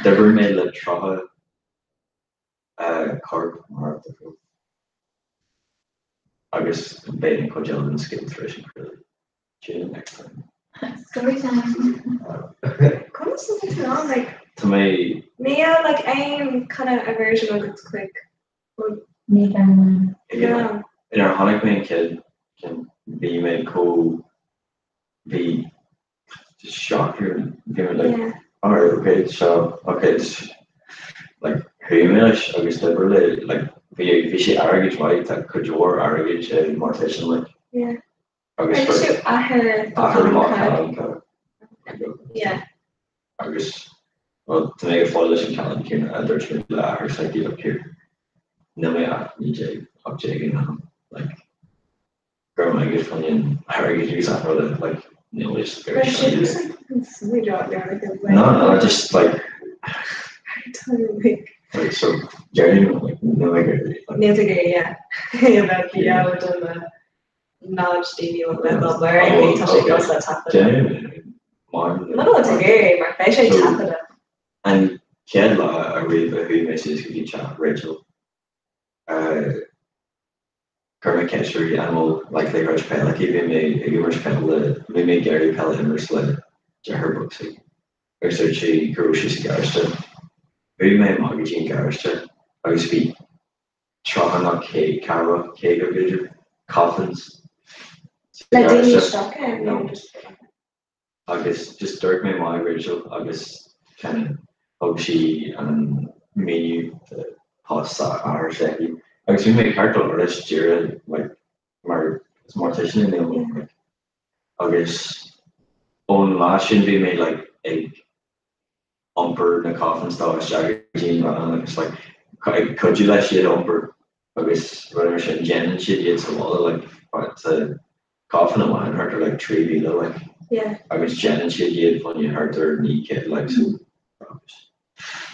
S15: D'oibrigh mé le 30 corp marbh difriúil agus beidh an chuid eile den scéal tar éis an chraoladh. Tune in next time.
S16: Story time.
S18: Conas atá tú ann like
S15: Tá mé.
S18: Níl like aon kind of aversion agat chuig
S16: Ní gan.
S18: No.
S15: Nuair a chonaic mé an chéad ceann bhí mé chomh bhí just shock bhí mé like alright okay so okay just like chuaigh mé leis agus d'oibrigh le like bhí bhí sé airgead mhaith tá cuid mhór airgid i mortician like
S18: Yeah.
S15: agus
S18: Agus tú athair
S15: athair mo cheann cara.
S18: Yeah.
S15: Agus well tá mé go fóill leis an ceann céanna a dúirt mé le athair s'aici look here níl mé ach 19 18 in am like go raibh maith agat fá choinne an airgid agus achan rud like níl mé just
S18: But she was like silly job there like a
S15: No no just like
S18: like
S15: like so deirim like níl mé ag like
S18: Níl tú ag iarraidh yeah yeah bheith beo do na náid daoine ó le dul mar aon tá sé go sa taifead.
S15: Deirim mar
S18: Muna bhfuil tú ag iarraidh mar beidh sé taifeadta.
S15: An chéad lá a riamh a chuaigh mé suas go dtí teach Rachel uh, Chuir mé ceist uirthi an bhfuil like le imirt peil aici, bhí mé ag imirt peil le, bhí mé ag iarraidh peil a imirt le deartháir beag s'aici agus dúirt sí go raibh sí sa gharáiste. Chuaigh mé amach go dtí an garáiste agus bhí 30 nó ceathracha, 50 b'fhéidir, coffins sa
S18: Le daoine
S15: gharáiste.
S18: isteach ann nó just
S15: agus just dúirt mé maith Rachel agus kind of thug sí an míniú do post athair s'aici agus bhí mé ceart go leor leis díreach like mar is mortician é níl like agus ón lá sin bhí mé like ag iompar na coffins dó isteach go dtí an veain agus like ag cuidiú leis iad a iompar agus rud mar sin déanann siad iad sa bhaile like tá coffin amháin thart ar like 3,000 like
S18: Yeah.
S15: agus déanann siad iad fá choinne thart ar 900 like so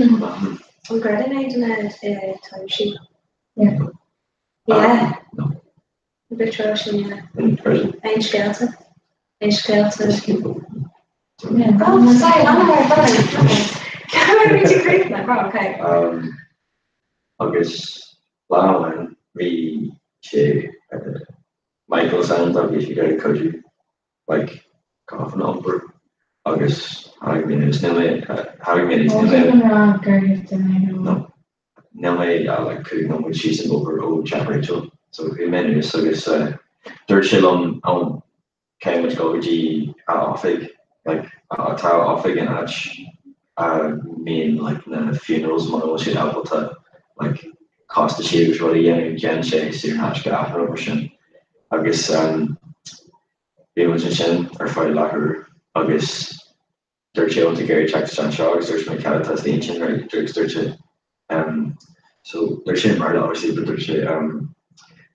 S18: An gcreideann aon duine i taibhsí?
S16: Yeah.
S18: Yeah.
S15: No.
S18: A bit tro sin yeah.
S15: An gcreideann?
S18: Aon scéalta? Aon scéalta?
S16: Yeah.
S18: Oh, sorry, I'm not very good. Oh, okay.
S15: Um, agus lá amháin bhí sé Michael san dá bhí sé ag cuidiú. like caitheamh an iompair agus tháinig mé anuas níl mé tháinig mé anuas níl mé
S16: An raibh gur thit mé
S15: no níl mé ach like 5 nóiméad síos an bóthar ó teach Rachel so chuaigh mé anuas agus dúirt sé liom oh caithfidh muid dul go dtí a oifig like tá a oifig in áit a mbíonn like na funerals muna bhfuil siad ábalta like costaisí agus rudaí a dhéanamh déanann sé saor in aisce an obair sin agus um, bhí muid ansin ar feadh leathuair agus dúirt sé bhfuil tú ag iarraidh teacht isteach anseo agus dúirt mé cad atá istigh ansin right agus dúirt sé um, so dúirt sé i mBéarla obviously but dúirt sé um,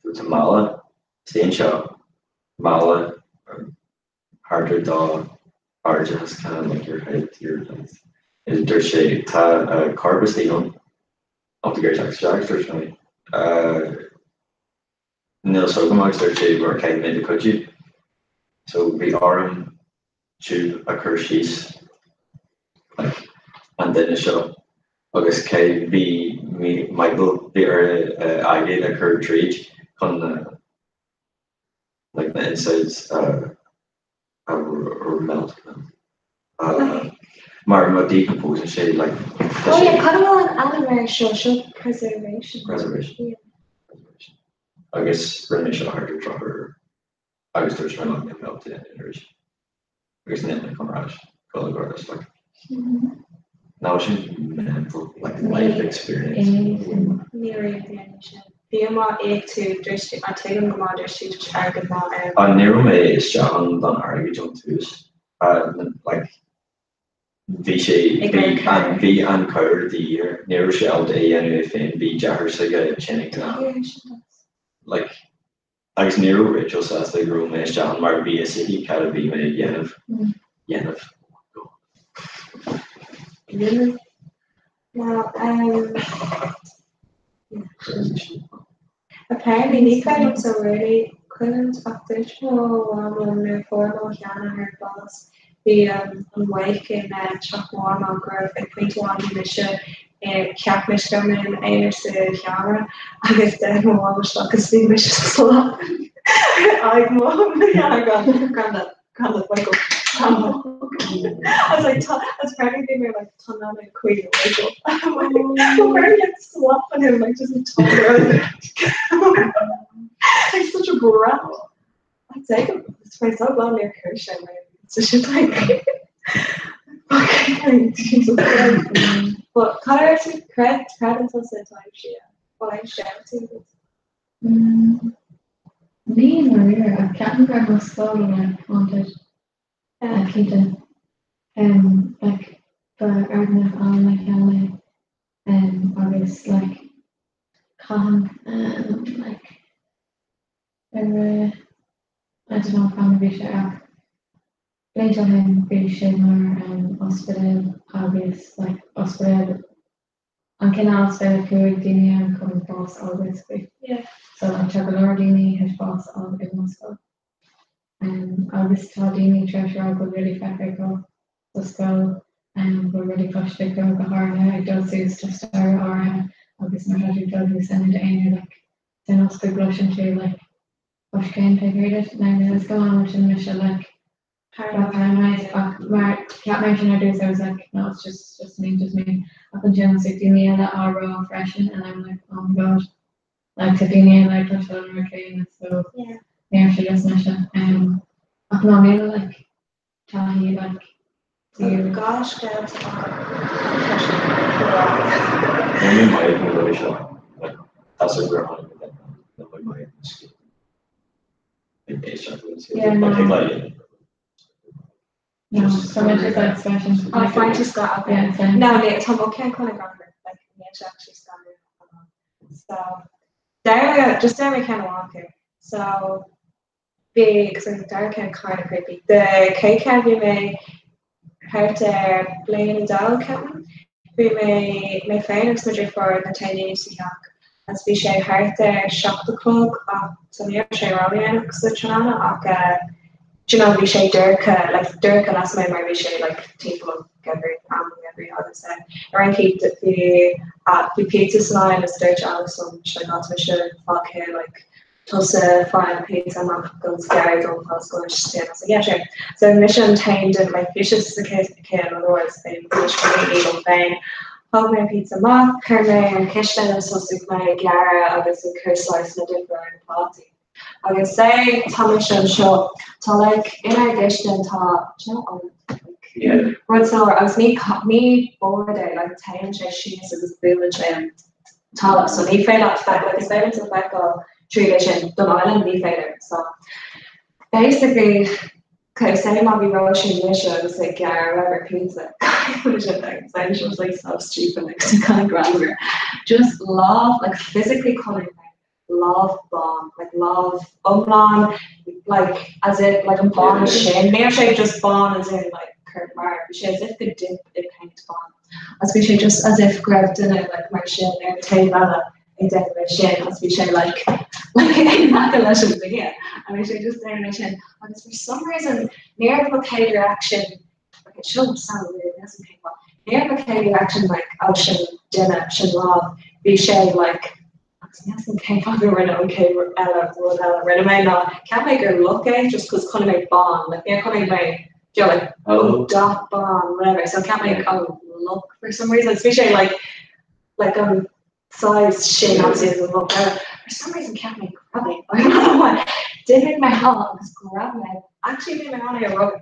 S15: so tá mála istigh anseo mála thart ar do airde is kind of like your height your length is dúirt sé tá corp istigh ann an bhfuil tú ag iarraidh teacht isteach agus dúirt mé níl a fhios agam agus dúirt sé mar caithfidh mé do chuidiú so bhí orm tube a chur síos like an duine seo agus cé bhí Michael bhí air aigéad a chur tríd chun na like na insides a a melt mar má decomposeann sé like
S18: Oh yeah, cad a bhfuil an ainm air seo? Seo preservation.
S15: Preservation. Yeah. Preservation. Agus rinne mé seo thart ar 30 uair agus dúirt mé liom níl mé ábalta déanamh arís. Agus níl mé chun ar ais dul i gcomhair leis like. Now sin mental like life experience.
S18: Ní raibh déanamh sin. Bhí má íoc tú dúirt tú an tuigim go maith dúirt tú dúirt airgead ná ar.
S15: An ní raibh mé isteach ann don airgead ón tús. Like bhí sé bhí an bhí an cabhair de dhíth air. Ní raibh sé ábalta é a dhéanamh é féin, bhí deartháir s'aige tinn ag an am. Like Agus ní raibh Rachel sásta go raibh mé isteach ann mar bhí fhios aici cad a bhí mé a dhéanamh. Dhéanamh.
S18: Dhéanamh. Now, um, apparently ní cuimhin liomsa really cuimhin ach dúirt mo mham liom nuair a fuair mo sheanathair bás bhí an wake in teach mo mham go raibh ag pointe amháin bhí mise cheap mise go raibh mé i m'aonar sa sheomra agus d'fhéach mo mham isteach agus bhí mise sa leapan ag mo sheanathair Grandad, Grandad, wake up, Grandad. I was like, tá, I was apparently bhí mé like, tá Nana ag caoineadh, wake up. I'm like, I'm wearing like slap on him, like just a toddler. Like such a brat. I'd say it's my so glad níor chuir sé mé so sin like fucking Jesus Christ. But cad ar tú creid creideann tusa taibhsí Bhuel aon scéal tú
S16: Ní mar ach ceapaim go raibh mo scoil like haunted cinnte. Like ba fhoirgneamh álainn a cheann é agus like caithim like ar I don't know cá bhí sé ach blianta ó shin bhí sé mar ospidéal agus like ospidéal an cineál ospidéal chuaigh daoine ann chun bás a fháil basically.
S18: Yeah.
S16: So like tá go leor daoine théis bás a fháil i mo scoil. Um, agus tá daoine tar éis rá go bhfuil rudaí feicthe acu sa scoil, um, go bhfuil rudaí cloiste acu go háirithe ag dul suas tá staighre áirithe agus má tá tú ag dul thuas ann i d'aonar like san os go gcloiseann tú like coiscéim pé céard now níl a fhios agam an sin mise like paranoid ach mar cheap mé sin ar dtús I was like no it's just just me just me ach ansin thosaigh daoine eile á rá freisin and I'm like oh my god like tá daoine eile ag cloisteáil an rud céanna so
S18: Yeah.
S16: ní raibh sé just mise um, ach ná níl like taithí like
S18: Tá gá scéalta
S15: Níl mé maith ag na rudaí seo. Like, tá sé gur tháinig mé den níl mé maith ag na scéalta. Like, éisteacht le na scéalta.
S16: Yeah,
S15: Like,
S16: no.
S15: thig leat a dhéanamh.
S16: No, tá mé just like freisin.
S18: Oh, find tú scath
S16: Yeah, same.
S18: No, ní tá mo ceann chun gan like níl sé actually scath So deir just deir mé ceann amháin acu. So Bhí, cos an dara ceann kind of creepy. The chéad ceann bhí mé thart ar bliain a dó ceapaim. Bhí mé mé féin agus mo dheirfiúr na t-aon daoine sa theach agus bhí sé thart ar 7 a chlog ach so ní raibh sé ródhéanach sa tráthnóna ach eh do you know bhí sé dorcha like dorcha lasmuigh mar bhí sé like timpeall an gheimhridh am an gheimhridh agus eh ar aon chaoi bhí ah bhí pizza san oigheann agus dúirt Alice liom she's like oh tá mise fágtha like. Tusa faigh an pizza amach agus gearr don foscailt sin. I was like, yeah, sure. So mise an t-aon duine, like bhí sé sa chéad an uair so bhí mise completely liom féin. Thóg mé an pizza amach, chuir mé an chistin agus thosaigh mé ag gearradh agus ag cur saghsanna difriúla ar na plátaí. Agus say tá mise anseo, tá like inár gcistin tá, do you know, an like rud sór agus ní ní bord é, like téann sé síos agus buaileann sé an talamh so ní féidir leat feiceáil like is féidir leat feiceáil tríd é sin don island ní féidir so basically okay say má bhí Róisín mise agus ag gearradh whatever pizza like she was like so stupid like kind of greannmhar just lámh like physically chonaic mé lámh bán like lámh iomlán like as if like an bán sin ní raibh sé just bán as in like cur mar bhí sé as if go dip i paint bán Agus bhí sé just as if go raibh duine like mar sin ar an taobh eile ag déanamh é sin agus bhí sé like like in aice leis an bia and bhí sé just déanamh é sin agus for some reason ní raibh mo chéad reaction okay seo sound weird níl san cén fáth ní raibh mo chéad reaction like oh sin duine sin lámh bhí sé like agus níl san cén fáth go rinne an chéad rud eile rud eile rinne mé ná cheap mé gur luch é just cos chonaic mé bán like níor chonaic mé you know, like oh dot bán whatever so cheap mé oh luch for some reason so bhí sé like like an size sin obviously is a luch for some reason cheap mé grab é I don't know why d'imigh mé thall agus ghrab mé actually bhí mé ann é a rug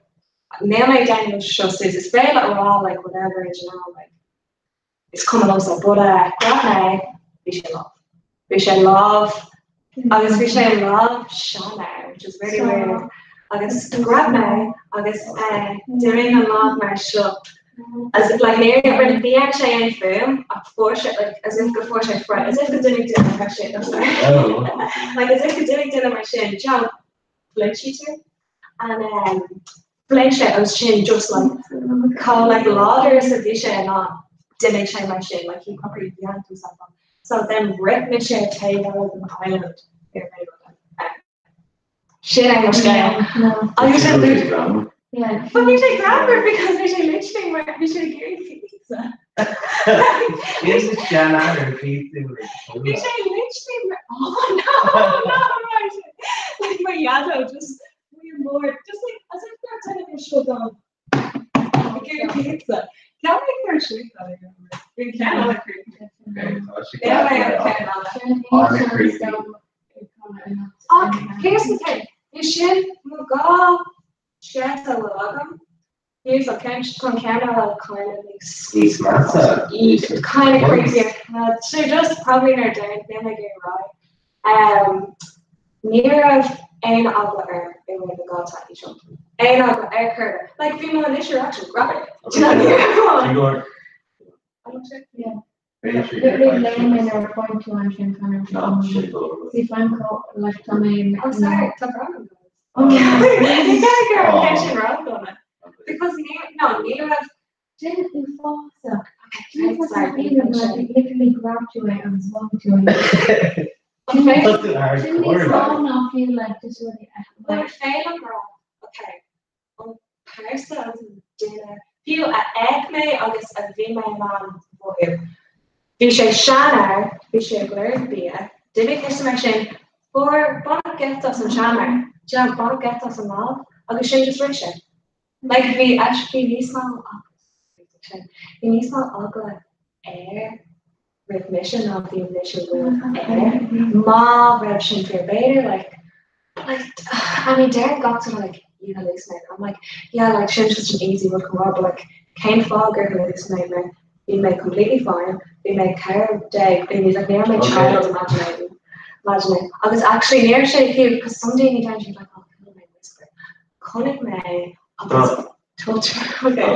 S18: níl mé ag déanamh seo suas is féidir a rá like whatever you know like is cuma liomsa but eh ghrab mé bhí sé lámh. Bhí sé lámh agus bhí sé lámh seanfhear which is really weird agus ghrab mé agus eh d'imigh an lámh mar seo as if like ní rinne ní dhearna sé aon fuaim ach fuair sé like as if go fuair sé fright as if go d'imigh duine mar sin sorry like as if go d'imigh duine mar sin do you know flinchí tú and um Phléigh sé agus sin just like chomh like láidir is a bhí sé in ann d'imigh sé mar sin like he properly yanked himself up so then rith mise taobh eile den island ar mé sin é mo scéal agus sin But bhí sé greannmhar because bhí sé literally mar bhí sé ag iarraidh pizza.
S19: Is seanathair pizza.
S18: Bhí sé literally mar oh no no right like my dhaideo just We more just like as if they're telling me seo dom ag iarraidh pizza. Ceann mé gur sin Bhí ceann eile creepy. Ach here's the thing, bhí sin mo dhá scéalta a bhfuil agam. Here's a ceann chun ceann eile kind of níos
S19: Níos measa.
S18: kind of creepy. So just probably ar deireadh níl mé ag iarraidh rá. Um, ní raibh aon eagla orm i rith na dhá taithí seo. Aon eagla ar chor ar bith. Like bhí mo initial reaction, grab it. Do you know what I mean? I don't check.
S16: Yeah. Literally léim mé nuair a point tú ansin kind of See fine co like tá mé
S18: Oh sorry, tá brón orm. Ní ceart go raibh sin rá Because ní no ní raibh
S16: Duine uafásach. Sorry, literally grab tú é agus bhain tú é. Sin níos mó ná fiú like just rudaí
S18: Mar féin an rá, okay, an pearsa agus an duine, fiú a fheic mé agus a bhí mé in ann mhothú. Bhí sé seanfhear, bhí sé ag lorg bia, d'imigh mise mar sin, fuair, baineadh geit as an seanfhear, do you know, baineadh geit as an lámh agus sin just rith sé. Like bhí bhí níos mó bhí níos mó eagla air roimh mise ná bhí mise roimh air. Má raibh sin fíor b'fhéidir like like I mean deir gach duine like you hallucinate. I'm like yeah like sin just an easy rud chun rá but like cén fáth gur hallucinate mé? Bhí mé completely fine, bhí mé 14 bhí like ní raibh mé child imagining imagining agus actually ní raibh sé fiú because some daoine deireann siad like oh chuala mé whisper Chonaic mé agus touch okay.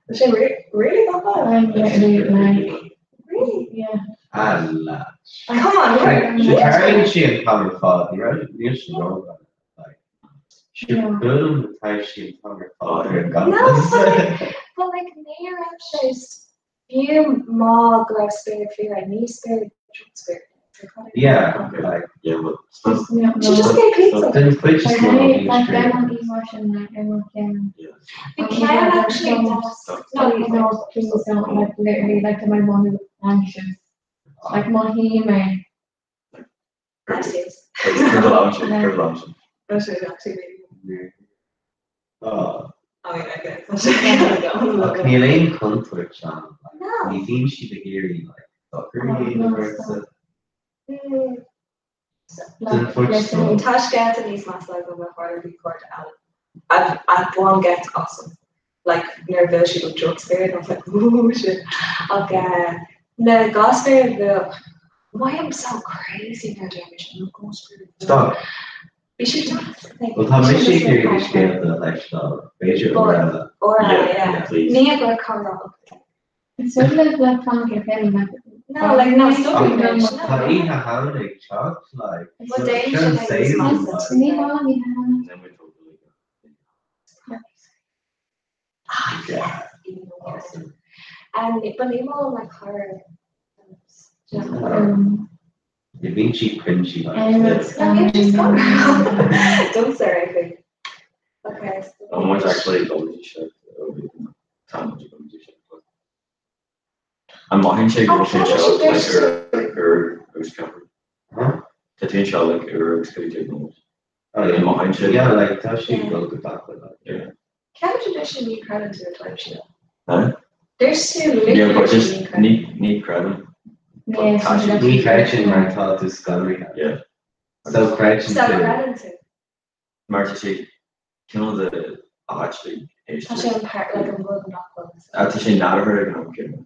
S18: Is sé really that bad?
S16: I'm literally like
S18: Really?
S16: Yeah.
S19: Allah.
S18: Come on,
S19: Sé tarlaíonn sí an t-am ar fad, ní raibh níl sé ró Sé buaileam tá sí an t-am ar fad ar an
S18: No, but like, but like ní raibh sé Fiú má go raibh spiorad fíor, ní spiorad spiorad.
S19: Yeah, like, yeah, but
S18: She just gave pizza.
S19: Den chuid is mó
S16: Like ben an íomhá sin ar mo cheann.
S18: Bhí ceann actually
S16: No, no, please don't like literally like my mom anxious. Like mothaím mé.
S19: Ach níl aon chontúirt ann, ní bhíonn siad ag iarraidh like dochar a dhéanamh ortsa. Den chuid is mó.
S11: Tá scéalta níos measa agam a tharla faoi chairde eile. A bhain geit asam. Like nuair a bhuail siad an drug spirit, I was like ooh shit. Ach na gasúir a bhuail, why I'm so crazy nuair a deir mise na gasúir a bhuail.
S19: Stop.
S11: Bhí sé deas.
S19: Bhuel tá mise ag iarraidh do scéalta a chloisteáil, b'fhéidir uair eile.
S11: Uair eile, yeah. Ní ag cur comhrá up.
S16: Is féidir le like fan go féin like
S11: No, like no, stop it.
S19: Tá Oíche Shamhna ag teacht like
S11: What day is it like?
S16: Ní maith ní hea.
S11: Ah, yes.
S19: Awesome.
S11: Um, but ní maith like horror films.
S19: Ní bhíonn siad cringy like.
S11: No, just go. Don't say anything. Okay.
S15: An muid actually dul dtí seo tá muid ag dul dtí seo. An mothaíonn sé go bhfuil sé seo like uair agus ceathrú? Tá tú anseo like uair agus 15 nóiméad.
S19: Oh yeah.
S15: An mothaíonn sé?
S19: Yeah, like tá sé ag dul go tapa like.
S15: Yeah.
S11: Ceapann tú deir sé ní chreideann tú an time sin.
S15: Huh?
S11: Deir tú
S15: Yeah, but just
S11: literally ní chreideann.
S15: ní ní chreidim. But tá sé
S19: Ní chreideann mar tá tú scanraithe.
S15: Yeah.
S19: So creideann
S11: So
S19: tú.
S11: creideann tú.
S15: Mar tá sé cineál de actually
S11: Tá sé an part like an rud nach bhfuil.
S15: Ah, tá sé nádúrtha ag an am céanna.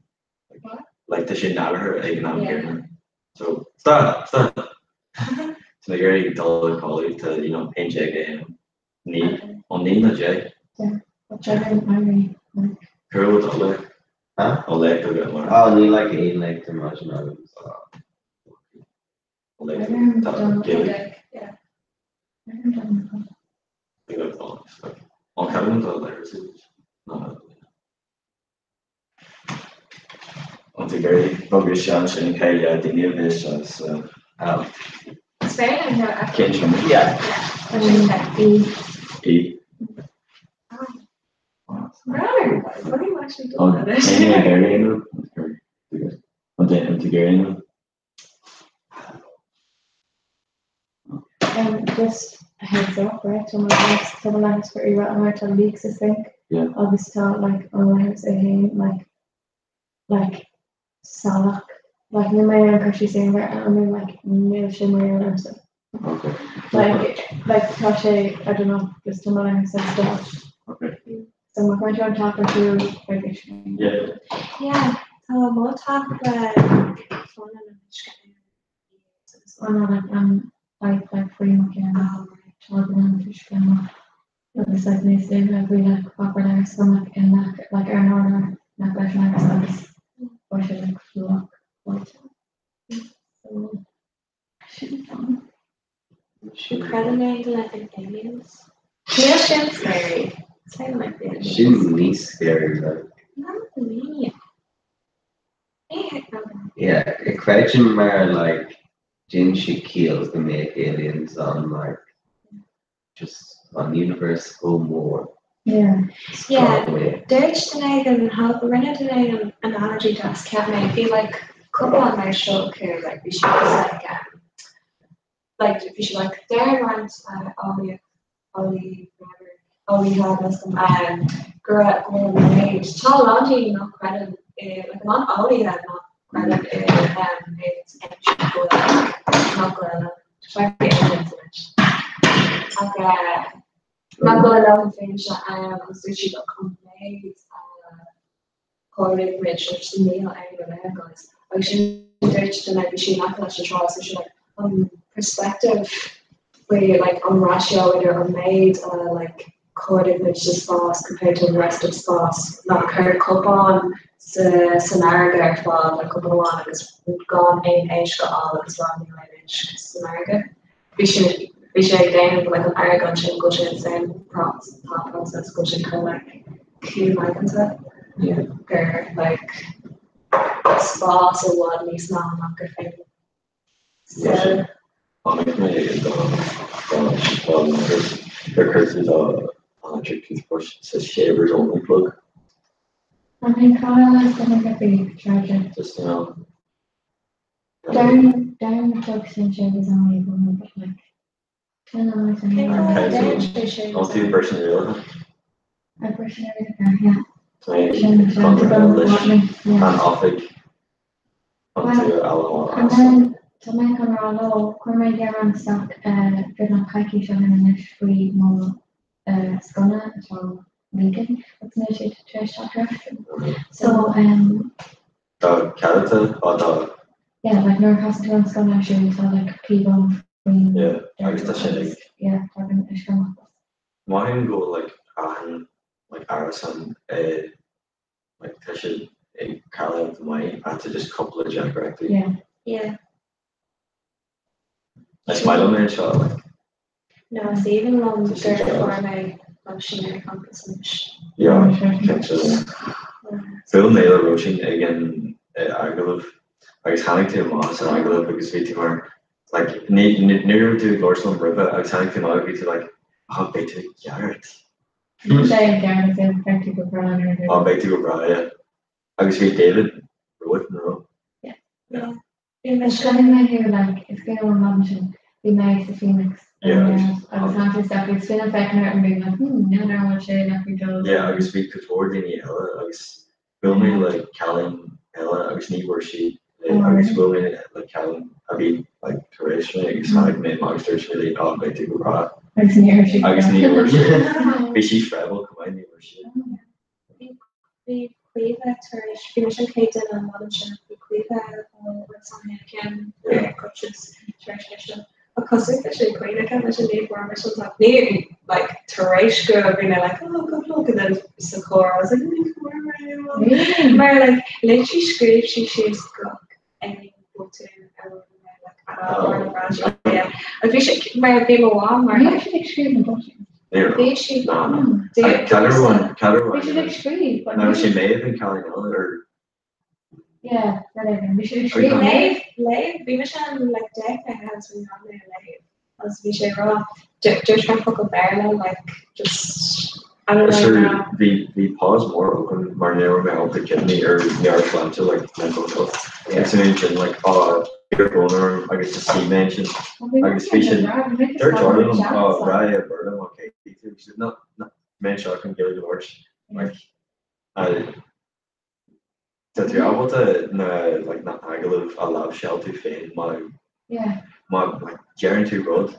S11: What?
S15: Like tá sé nádúrtha ag an am
S11: Yeah.
S15: céanna. So stop, stop. Tá mé ag iarraidh dul a chodladh tá you know 11 a.m. Ní ó 9 nó 10. Cúl dul le.
S19: Huh?
S15: Ó léacht agat mar.
S19: Oh, ní like aon léacht ar maidin agam. So.
S15: Ó léacht tá Gaeilge.
S11: Yeah.
S15: An ceann dul le ná An tú ag iarraidh bogadh isteach ansin caithfidh daoine a bheith isteach sa
S11: Is féidir liom a
S15: Cén seomra? Yeah.
S11: E.
S15: E.
S11: Right. What are you actually doing?
S15: An éinne ag iarraidh aon rud? An tú ag iarraidh aon rud?
S16: Um, just a heads up, right? Tá mo leithreas tá mo leithreas for iarraidh mar tá leak sa sink
S15: Yeah.
S16: agus tá like an leithreas é féin like like salach like níl mé in ann cur síos aon bheart I mean like níl sé mar aon ormsa.
S15: Okay.
S16: Like like tá sé I don't know just tá mo leithreas sa stát.
S15: Okay.
S16: So má chuireann tú an tap ar siúl beidh sé.
S15: Yeah.
S18: Yeah, tá mo tap le fána na uisce
S16: Oh no, like um like like faoi mo cheann tá go an t-uisce amach agus like níos luaithe bhí like páipéar leithris agam like in like like ar an urlár like leis an leithreas agus bhí sé like fliuch báite. So sin fun.
S18: Creideann aon duine in aliens? Níl sin scary. Say like the aliens.
S19: Sin níos scary like.
S18: Not me.
S19: Yeah, creidim mar like déanann sé ciall go mbeadh aliens ann like just an universe chomh mór.
S16: Yeah.
S19: Is gá
S18: Yeah,
S19: go mbeadh.
S18: dúirt duine éigin, rinne duine éigin analogy deas, cheap mé, bhí like cupán mar seo acu, like bhí sé just like um, like bhí sé like deir roinnt uh, eolaíocht, eolaí, whatever, eolaithe agus um, go raibh go bhfuil an méid, tá a lán daoine nach gcreideann i, like a lán eolaithe nach gcreideann i um, aliens go bhfuil nach bhfuil tá sé aliens anois. Ach uh, nach bhfuil a leathan fianaise ann agus dúirt siad ach an méid uh, chóirigh muid just níl aon rud ann guys. Agus sin dúirt duine bhí sí in aice leis an trá so sin like an perspective faoi like an ratio idir an méid a like chóirigh muid sa spás compared to the rest of spás ná cuir cupán sa san fharraige ar fad like cupán amháin agus gan aon éisc a fháil agus rá níl aon éisc san fharraige. Bhí sé bhí sé ag déanamh like an fharraige ansin go bhfuil sé an same thought process go bhfuil sé chomh like ciúin aigeanta gur like spás i bhfad níos mó ná gur féidir so.
S15: Tháinig mé do gur chuir tú do electric toothbrush sa shavers only plug.
S16: An é cáil is duine go bhí charger.
S15: Just you know.
S16: Down down the plug sin sé agus an but like ten hours in
S15: An tú briseadh rialacha?
S16: I briseadh rialacha, yeah.
S15: Leis an oifig an tú a
S16: And then tá mé chun rá leo, chuir mé gearán isteach beagnach coicís ó shin anois faoi mo sconna atá leaking agus níl siad tar éis teacht ar ais. So um,
S15: Tá ceadaithe á dá.
S16: Yeah, like nuair a chasann tú an sconna ar siúl tá like píobán faoin
S15: Yeah, agus tá sin ag.
S16: Yeah, tagann uisce amach as.
S15: Mothaím go bhfuil like achan like árasán i like tá siad ag cáilíocht mhaith ach tá just cúpla deacrachtaí.
S16: Yeah.
S18: Yeah.
S15: Is maith liom é seo like.
S18: No, is aoibhinn liom gur fuair mé Róisín ar campas anois.
S15: Yeah, cinnte. Bhuail mé le Róisín ag an agallamh agus tháinig tú amach as an agallamh agus bhí tú mar like ní ní raibh tú ag labhairt liom roimhe agus tháinig tú amach agus bhí tú like oh beidh tú i gceart.
S16: Sé i gceart is beidh tú go breá.
S15: Oh beidh tú go breá, yeah. Agus bhí David romhat, an raibh?
S16: Yeah.
S18: Yeah.
S16: Is chonaic mé thú like is cuimhin liom an maidin sin bhí mé sa Phoenix
S15: Yeah,
S16: agus tháinig tú isteach agus sin an féachaint ort and being like hmm n'fheadar an bhfuil sé like faoi dul.
S15: Yeah agus bhí cuid mhór daoine eile agus bhuail mé le cailín eile agus ní bhfuair sí é agus bhuail mé le cailín a bhí like tar éis mé agus tháinig mé amach agus dúirt mé léi oh beidh tú go breá.
S16: Agus ní raibh sí go
S15: Agus ní bhfuair sí. Bhí sí freibil chomh maith ní bhfuair sí.
S18: Bhí Caoimhe tar éis, bhí mise an chéad duine an mhaidin sin, bhí Caoimhe ó Ardán Céim ar crutches tar éis éisteacht. Ach cosúil leis an Caoimhe ceann leis an ní fuair mise an t-am. Ní like tar éis go bhí mé like oh good luck and then sa charr I was like ní fuair mé mar like literally scríobh sí síos gach aon botún a rinne mé like an branch yeah. Agus bhí sé mar bhí mo mham mar
S16: Ní raibh siad ag scríobh na botúin.
S18: Bhí siad
S16: Bhí siad ag scríobh but
S15: Ná sé Maeve an cailín eile ar
S16: Yeah, whatever. Bhí siad ag scríobh.
S18: Léamh, léamh, bhí mise an like deich mé agus bhí mé ag léamh agus bhí sé ag rá dúirt mé focal Béarla like just I don't know now.
S15: Bhí bhí pause mór agam mar ní raibh mé ábalta cuimhní ar meabhairshláinte like mental health. Agus mé ansin like á bhí brón orm agus just shuigh mé ansin agus bhí sin dúirt Jordan liom á rá é Béarla má caithfidh tú agus no no mé anseo chun Gaeilge a labhairt like tá tú ábalta na like na agallaimh a láimhseáil tú féin má
S16: Yeah.
S15: má like deireann tú rud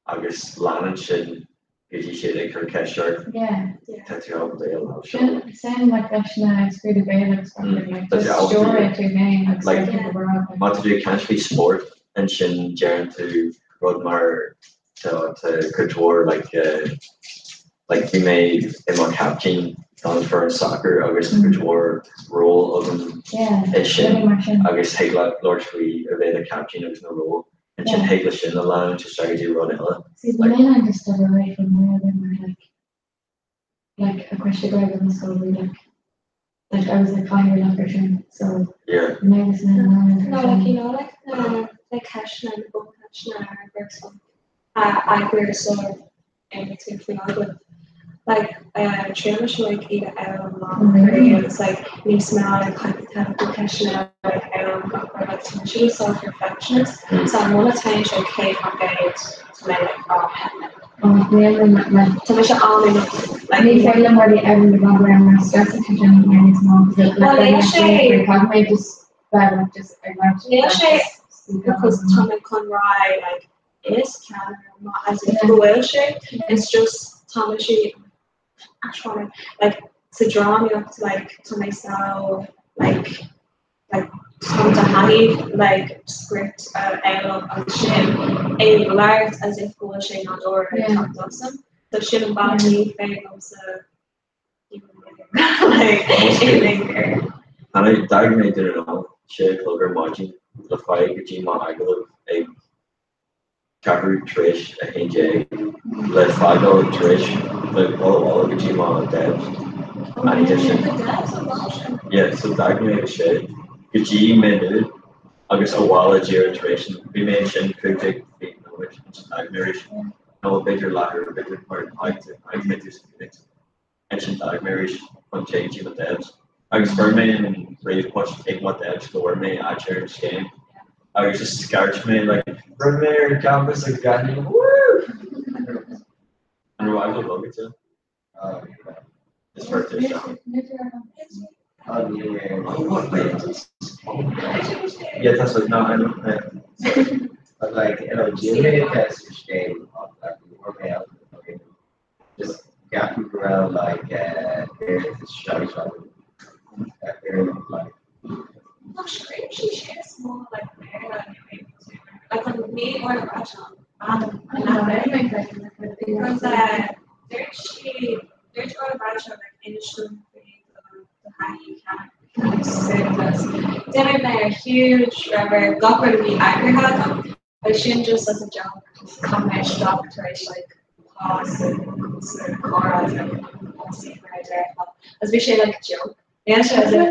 S15: agus leanann sin go dtí siad ag cur ceist ort
S16: Yeah.
S15: tá tú ábalta é a láimhseáil.
S16: Sin sin like leis na scrúdú Béarla agus mm. like just stiúradh tú féin agus
S15: Like,
S16: go breá.
S15: má tá tú ag caint faoi spórt ansin deireann tú rud mar tá tá cuid mhór like uh, like bhí mé i mo captain don foireann soccer agus cuid mhór ról agam
S16: Yeah.
S15: i sin
S16: rudaí mar sin.
S15: agus thig leat labhairt faoi a bheith i do captain agus na ról ansin thig leis sin a leanúint isteach go dtí rud eile.
S16: See, the main I just step away from my other my like like a question go in the school we like like I was like cathaoirleach ar sin so
S15: Yeah.
S16: mé agus na
S18: No, like you know like na like ceisteanna na buncheisteanna ar bhfuil eagraíocht so tú faoi agallamh. Like thriail mise like iad a fhoghlaim lá roimh agus like níos mó like hypothetical ceisteanna like fhoghlaim gach rud like tá mise just self-reflectionist so an muna téann sé 100% tá mé like oh theip mé. Tá mise an like
S16: Ní féidir liom rudaí a fhoghlaim go raibh mar stress acu sin mar níos mó
S18: Well níl sé
S16: caithfidh mé just bheith like just ag labhairt
S18: Níl sé because tá mé chun rá like is ceannaire maith as if go bhfuil sé it's just tá mise trying like sa drámaíocht like tá mé so like like tá do thaithí like script a fhoghlaim agus sin ag labhairt as if go bhfuil sé nádúrtha ag teacht asam so sin an bealach ní féidir liomsa like
S15: Tháinig d'fhág mé Dún na nGall sé a chlog ar maidin le fáil go dtí m'agallamh ag ceathrú tar éis 11 le fágáil tar éis le dhul abhaile go dtí mo debs an oíche sin. Yeah, so d'fhág mé ag a sé go dtí Maigh Nuad agus abhaile díreach tar éis sin. Bhí mé ansin 15 nóiméad ansin d'fhág mé arís. Nó b'fhéidir leathuair, b'fhéidir mar d'fhág mé tús Phoenix. Ansin d'fhág mé arís chun téigh go dtí mo debs. Agus chuir mé an ríomhphost ag mo debs go bhfuair mé áit ar an scéim. Agus just scairt mé like rud mé ar an gcampus agus gach éinne woo! An raibh eagla agat? Is fearr isteach.
S19: Oh, níl mé.
S15: Oh, what? Wait. Yeah, that's like, no, I know. Yeah.
S19: But like, you know, Jimmy test scéal of like mé okay. Just ceapaim go raibh like is shy like
S18: Tá scríobh sí síos mó like Béarla like an ní or Because dúirt sí dúirt Orla Bradshaw like inis dom faoi do thaithí Déanfaidh mé a huge raibh gach rud a bhí eagraithe agam agus sin just as a joke just chaith mé isteach tar éis like pás comhrá agus bhí sé like joke Níl sé as a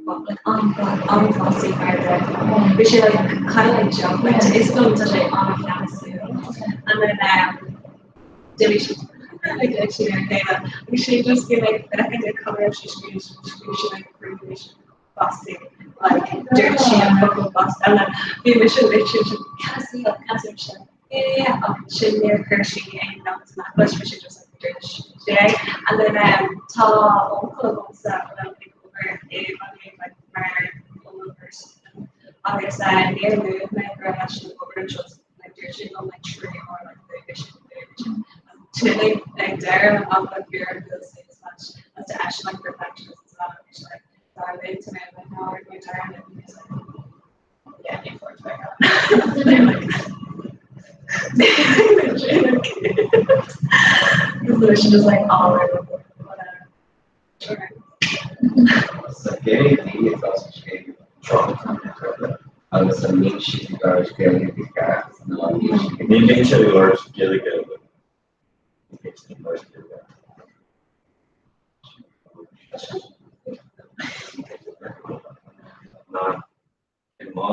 S18: like an-fhostaí mar a Bhí sé like kind of like joke like is dom tá sé an-cheanasúil and then d'imigh sí like like sí ar chéile agus sé just bhí like feicthe cá raibh sí scríobh scríobh sí like abbreviation fostaí like dúirt sí an focal fostaí and then bhí mise literally ceanasúil ceanasúil sin yeah ach sin níor chuir sí aon notes amach leis bhí sé just like dúirt sé and then tá uncail agamsa a bhfuil ag obair i like mar agus níor luaigh mé go raibh leis an obair anseo like dúirt sé liom like trí uair like luaigh sin luaigh sin tuinig ag deireadh amach like bhí ar leis as to actually like reflect as well like dar luaigh mé like no we're going to yeah ní fuair mé like she just like all over whatever.
S19: Sa chéad daoine atá sa scéal agus an níl siad ag labhairt Gaeilge go ceart nó an níl siad ag
S15: Ní bhíonn siad ag labhairt Gaeilge ní bhíonn siad ag labhairt Gaeilge. Ná i mo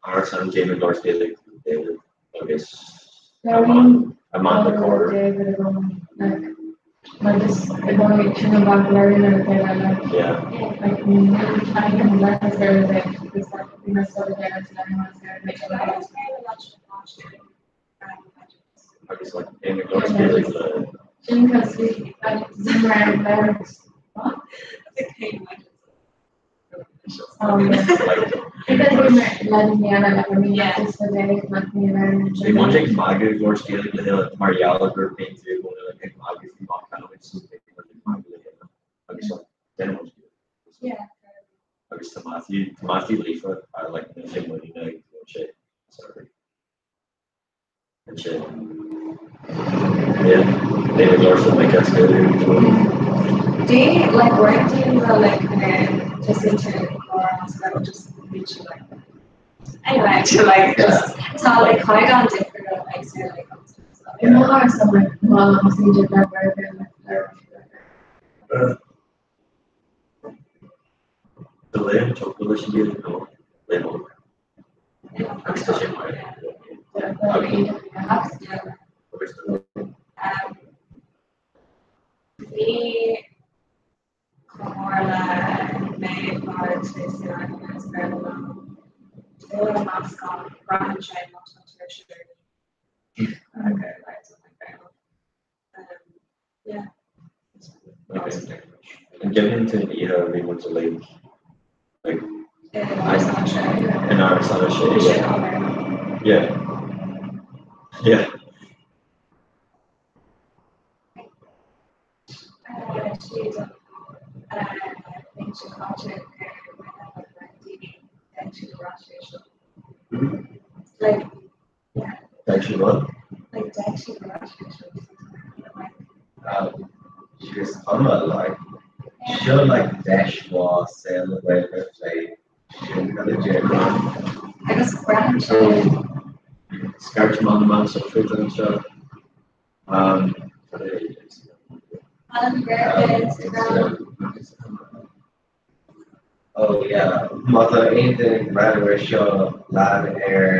S15: árasán déan ag labhairt Gaeilge David agus Amanda Corr.
S16: David agam like mar just i gcónaí sin an bhealach labhraíonn ar a chéile like
S15: Yeah.
S16: like an leis ar a just like bhí mé scoil ag
S15: Agus like déan ag labhairt Gaeilge le
S16: Sin cos bhí like Zimmer labhairt what?
S15: Bhí muid ag magadh ag labhairt Gaeilge le chéile mar gheall gur bíonn tú i gcónaí like ag magadh faoi gach canúint so bíonn muid ag magadh le chéile agus like déanann muid Gaeilge. Agus tá Matthew tá Matthew líofa ar like níl sé muiníne ag labhairt sé sorry. Ansin yeah déan ag labhairt le Mike as Gaeilge.
S18: Do you like work do you like just into just like anyway to like just tá like caighdeán difriúil like so like
S15: Tá Liam tógtha leis an Ghaeilge nó Liam Óg. Agus tá sé mar
S18: Bhí comhairle mé mar meascán braitheann sé má tá tuirse Yeah.
S15: An gcuimhníonn tú an oíche a bhí muid uilig like in Árasán a Sé yeah. Yeah.
S18: Like
S15: Actually what?
S18: Like
S19: She's cuma like seo like deis mhaith saol na Gaeilge a phlé sin cad a déarfá.
S18: Agus braitheann sé.
S15: Scairt amach na meáin shóisialta anseo. Cad é
S18: Alan Gaeilge Instagram.
S19: Oh yeah, má tá aon duine ag breathnú ar seo lean ar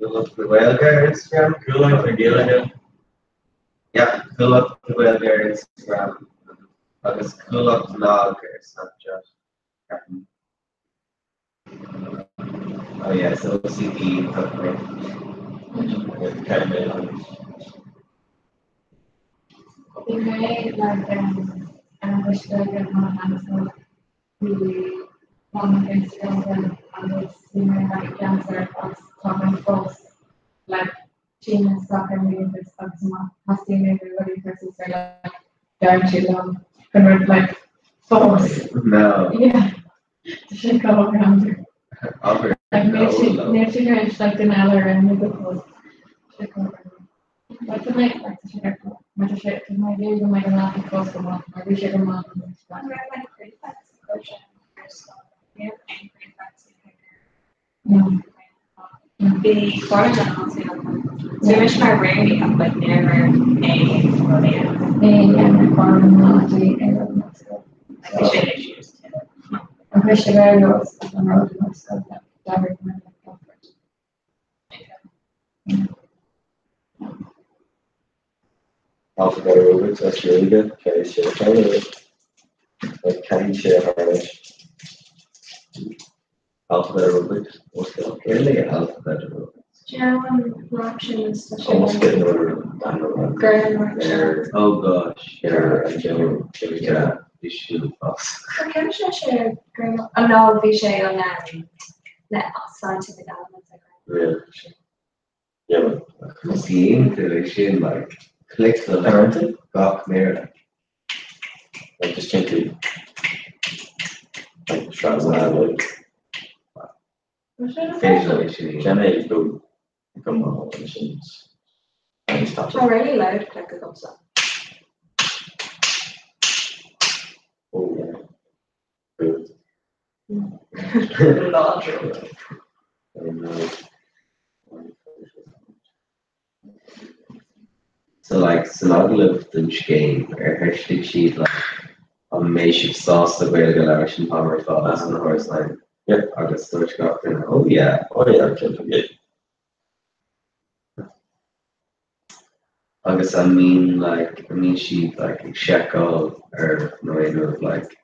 S19: Cuallacht na Gaeilge ar Instagram.
S15: Cuallacht na Gaeilge.
S19: Yeah, Cuallacht na Gaeilge ar Instagram agus Cuallacht Vlog ar Snapchat. Ceapaim. Oh yeah, so OCD
S16: Bhí mé like ar an bhfuisce ag an am bhí rang Instagram agam agus bhí mé like ceantar agus tá mé fós like síneadh isteach ar m'aontas agus má theastaíonn mé rudaí a chur suas ar like deireann siad liom chun rud like fós.
S19: No.
S16: Yeah. Tá sé go greannmhar.
S19: Abair
S16: Like
S19: no
S16: níl siad
S19: leo.
S16: níl siad tar éis like duine eile a rinne go fós. Tá sé go greannmhar. Like tá mé like tá sé mar tá sé tá mé ag iarraidh go mbeidh an leath fós go maith mar bhí sé go maith an
S18: An raibh like prefects ag cur sin ar scoil? Ní raibh aon prefects ag cur
S16: No.
S10: Bhí clár den áit agam. So bhí mise mar rúnaí ach like ní raibh aon rudaí ann.
S16: Ní dhéanann clár na dí ar an scoil.
S10: Like bhí sé issues too.
S16: An chuir sé go an rud an scoil like d'eagraigh mé like gach rud.
S15: Alphabet aerobics as Gaeilge cé sé like cén sé a tharla Alphabet aerobics what's the
S19: Gaeilge alphabet aerobics.
S18: Do you know an rap sin is tá sé
S15: Almost getting order
S18: Girl
S19: Oh gosh,
S15: yeah,
S19: yeah, bhí sin fás.
S18: Cén sé sé girl Oh no, bhí sé an le scientific elements like
S15: Yeah. Yeah, but
S19: Is iontach é sin like click le
S15: Parenting?
S19: gach méara.
S15: Like just change the like trasna like
S19: Féidir é sin.
S15: Jenna go go maith sin agus tá
S18: Tá really loud click agamsa.
S15: Oh yeah. Good.
S18: Láidir.
S19: So like san agallamh don scéim ar cheistigh siad like an mbeidh sibh sásta Gaeilge a labhairt an t-am ar fad as an árasán
S15: Yeah.
S19: agus dúirt gach duine oh yeah.
S15: Oh yeah, okay.
S19: Agus an mbíonn like an mbíonn siad like ag seiceáil ar nó aon rud like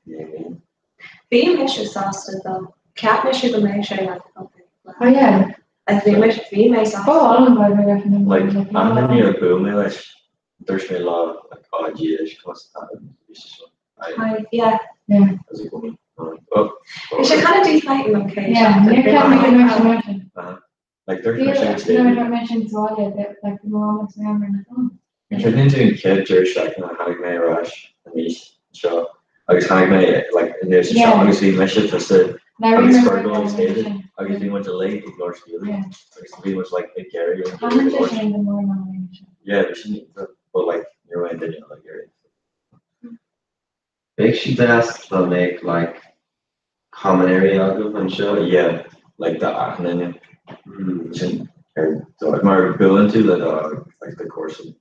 S18: Bhí mise sásta dó. Cheap mise go mbeidh sé like okay.
S16: Oh yeah.
S18: Like bhí mise bhí mé sásta.
S16: Oh, all an vibe
S15: Like an duine ar bhuail mé leis dúirt mé lá like oh Dia is cos
S18: Hi, yeah.
S16: Yeah.
S15: As a woman. Oh.
S18: Bhí sé kind of deflating okay.
S16: Yeah, níor cheap mé go mbeadh sé mar sin.
S15: Like dúirt mé sin
S16: Nuair a dúirt mé sin sa bhaile that like the mom agus mé ar na phone.
S15: An cuimhin tú an chéad deireadh seachtaine a tháinig mé ar ais aníos anseo agus tháinig mé like anuas anseo
S16: Yeah.
S15: agus bhí mise tusa
S16: Now
S15: agus
S16: remember
S15: Fergal agus
S16: that
S15: David
S16: sin.
S15: agus bhí muid uilig ag labhairt Gaeilge
S16: Yeah.
S15: agus bhí muid like ag géirí an
S16: Tháinig
S15: Gaeilge
S16: sé
S15: labhairt.
S16: sin go mór ná mé sin.
S15: Yeah, bhí sin iontach, but like ní raibh aon duine eile ag iarraidh.
S19: Bheadh sé deas dá mbeadh like common area agaibh anseo.
S15: Yeah, like do achan duine. Sin ar dóigh mar buaileann tú le do like do comharsan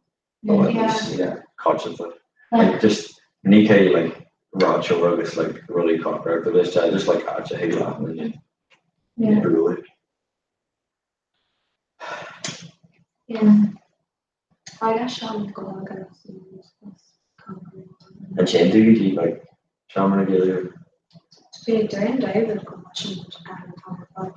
S16: Yeah.
S15: yeah coitianta. Like just ní cé like ráiteoir agus like rudaí cócaireachta agus sé just like áit a thig le achan duine
S16: Yeah.
S15: bualadh.
S16: Yeah.
S18: I guess Sean go agus
S15: An téann tú go dtí like seomra na Gaeilge?
S18: Bhí Darren David go sin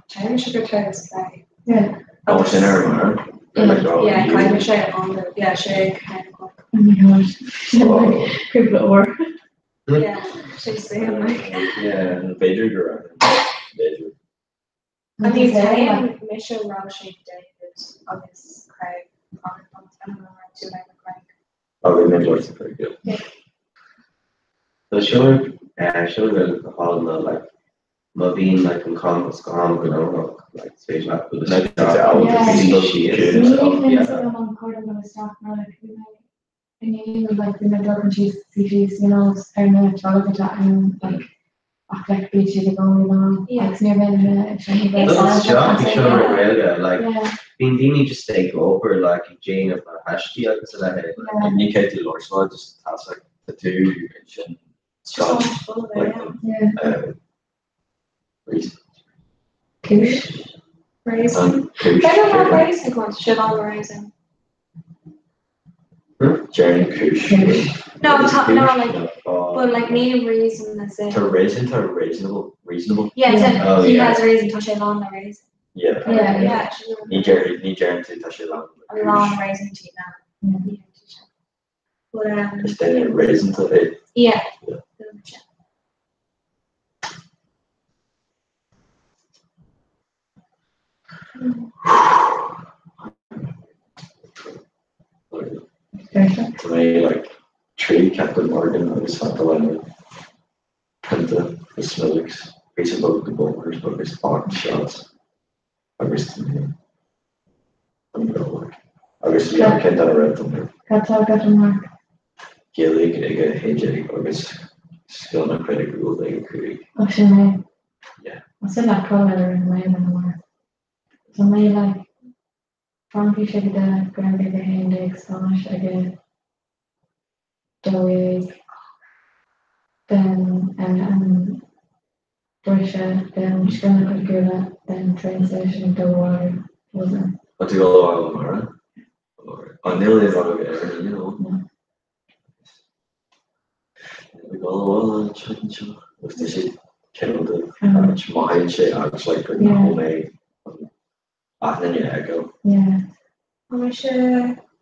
S18: Tá sé go turas le.
S16: Yeah.
S15: Oh, sin ar an mar? Like, oh,
S18: Yeah,
S15: you-
S18: caithfidh sé an yeah, sé ceann
S16: Oh my gosh. Sin like cúpla uair.
S18: Yeah, sé saol like.
S15: Yeah, b'fhéidir go raibh. B'fhéidir.
S18: I mean, téann mise raibh sé David agus Craig tú le Craig.
S15: Oh, bhí mé labhairt pretty good.
S19: So seo seo rud go hálainn ná like má bhíonn like an campas go han-ghnóthach like is féidir leat dul
S15: Like,
S19: isteach
S15: it's
S19: agus
S15: out.
S19: suí síos.
S16: Ní
S19: Yeah.
S16: fios agam an cóir dom isteach mar like bhí mé inné like bhí mé dul chun síos suí síos you know ar na trolaithe atá ann like ach like bíonn siad i gcónaí lán
S18: Yeah.
S16: agus níor bhain mé ag sin
S19: Dul isteach i seomra Gaeilge like
S16: Yeah.
S19: bíonn daoine just ag obair like ag déanamh na haistí agus a leithéid.
S16: Yeah.
S15: Ní cé tú labhairt lá just tá like tá tú sin
S18: It's just so much full of it,
S15: like
S18: yeah.
S16: Yeah.
S15: reason.
S16: Cúis.
S18: Raisin.
S15: An cúis.
S18: Better not raisin go should all raisin.
S15: Jane cúis.
S18: No, tá, no, like,
S15: like
S18: but like me reason is it.
S15: Tá reason tá reasonable reasonable.
S18: Yeah, it's
S19: Oh,
S18: he
S19: yeah.
S18: has a reason tá sé lán le raisin.
S15: Yeah.
S16: Yeah,
S18: yeah.
S15: Ní deir ní deireann tú tá sé lán
S18: A lán réasúnta ná. But
S15: Is duine réasúnta é.
S18: yeah.
S15: Tá mé like 3 Captain Morgan agus Fanta Lemon pionta de Smithwick's píosa beag de Bulmers agus 8 shots agus tá mé an go agus bhí an ceann dara raibh dom
S16: Cad tá agat a Mark?
S15: Gaeilge ag 11 agus scileanna criticiúla ag 5.
S16: Ach sin é.
S15: Yeah.
S16: Is sin le cur ar an mbliain a Mark. Tá mé like Fraincis ag 10, Gaeilge ag 11, Spáinnis ag 12, then an briseadh, then scileanna criticiúla, then translation ag 2 wasn't it?
S15: Tá tú ag dul abhaile amárach? Ó níl aon rud agat ar you know. Ag dul abhaile an tseachtain seo agus tá sé cineál de áit mothaíonn sé áit like gur nach bhfuil mé achan duine a fheiceáil.
S16: Yeah.
S18: Tá mise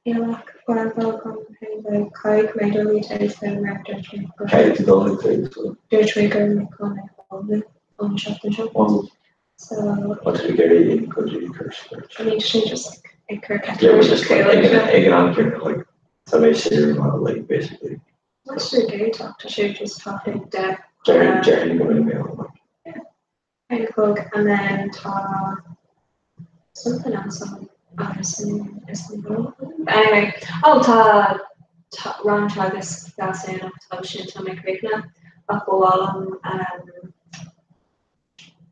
S18: eolach Gaeilge agam cé caithfidh mé dul tar mar dúirt mé gur
S15: Caithfidh tú dul chuig Gaelscoil.
S18: dúirt mé gur mé chun é fáil an seachtain seo. So
S15: Tá tú ag iarraidh aon chuidiú cur
S18: I mean sin just like ag cur
S15: Yeah, but just like ag an ag an am céanna like tá mé saor amach like basically.
S18: Mr. Gaeltacht tá sé just tá de
S15: Déarfainn déarfainn go mbeidh mé ann like.
S18: Kind of and then tá something else on agus is anyway oh tá tá rang teagasc fealsúnacht tá sin tá mé críochnaithe ach ba mhaith liom um,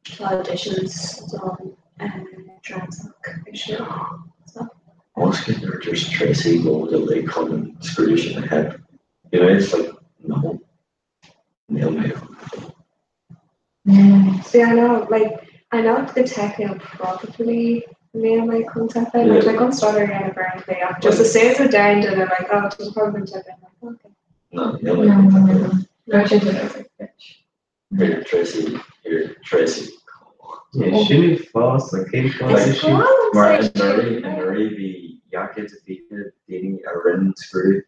S18: tá auditions don um, Transoc ar siúl so.
S15: Oscar nuair a dúirt Tracy go bhfuil ag chun an scrúdú sin a theip. You know, it's like no. Níl mé ann.
S18: See, I know, like, I know the technical probably níl mé chun teip air, like, like an staidéar a dhéanamh ar an plé ach just as soon as a deireann duine like, oh, tá probably chun teip air, I'm like, okay.
S15: No, níl mé chun teip air.
S16: No, she did it, bitch.
S15: Here, Tracy, here, Tracy, come on.
S19: Yeah, sin fás like cén fáth
S18: Is breá liom
S15: Mar
S18: saghas
S15: anuraidh, anuraidh bhí 220 daoine a rinne scrúdú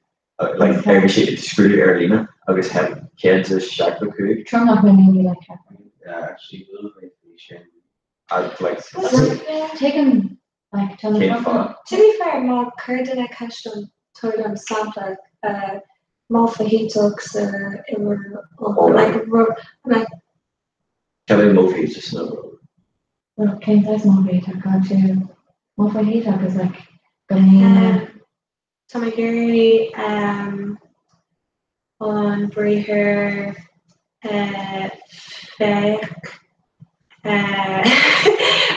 S15: like bhí siad scrúdú ar líne agus theip 175.
S16: Tromlach na ndaoine like theip orthu.
S19: Yeah, actually bhuail mé faoi sin.
S15: I'd like
S16: Tuigim like tá na
S15: Cén fáth?
S18: To be fair, má chuir duine ceist dom, tabhair dom sampla modh faichiteach sa uimhir like rud like.
S15: Cad é modh faichiteach san uimhir iolra?
S16: Well, cén saghas modh faichiteach? Tá tú modh faichiteach is like go mbíonn
S18: Tá mé ag iarraidh an briathar féach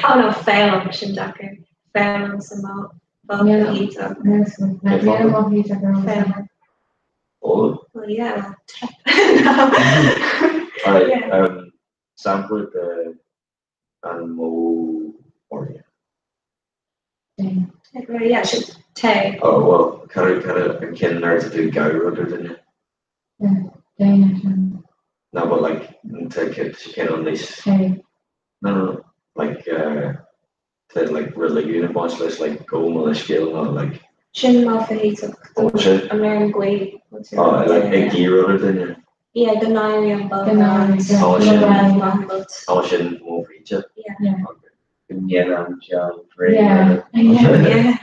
S18: oh no foghlaim sin deacair foghlaim sa modh faichiteach. Foghlaim.
S15: Foghlaim?
S18: Well yeah, well teip.
S15: Alright, sampla de an modh áirithe.
S18: Yeah, sin téigh.
S15: Oh well, cad cad an ceann nuair atá tú ag gabháil rud ar duine?
S16: Déan sin.
S15: No, but like tá cineál níos.
S16: Téigh.
S15: No, no, like uh, tá like reiligiún ag baint leis like gabh mo leithscéal nó like.
S18: Sin modh faichiteach
S15: Oh, sin?
S18: an fhoirm guí.
S15: Oh, like ag guí rud ar duine.
S18: Yeah, go n-éirí an
S16: Go n-éirí,
S15: Oh,
S18: Go
S15: sin.
S18: raibh maith agat.
S15: Oh, sin modh faichiteach.
S18: Yeah.
S16: Yeah.
S19: Go ndéana an diabhal bréag
S16: Yeah.
S18: Yeah.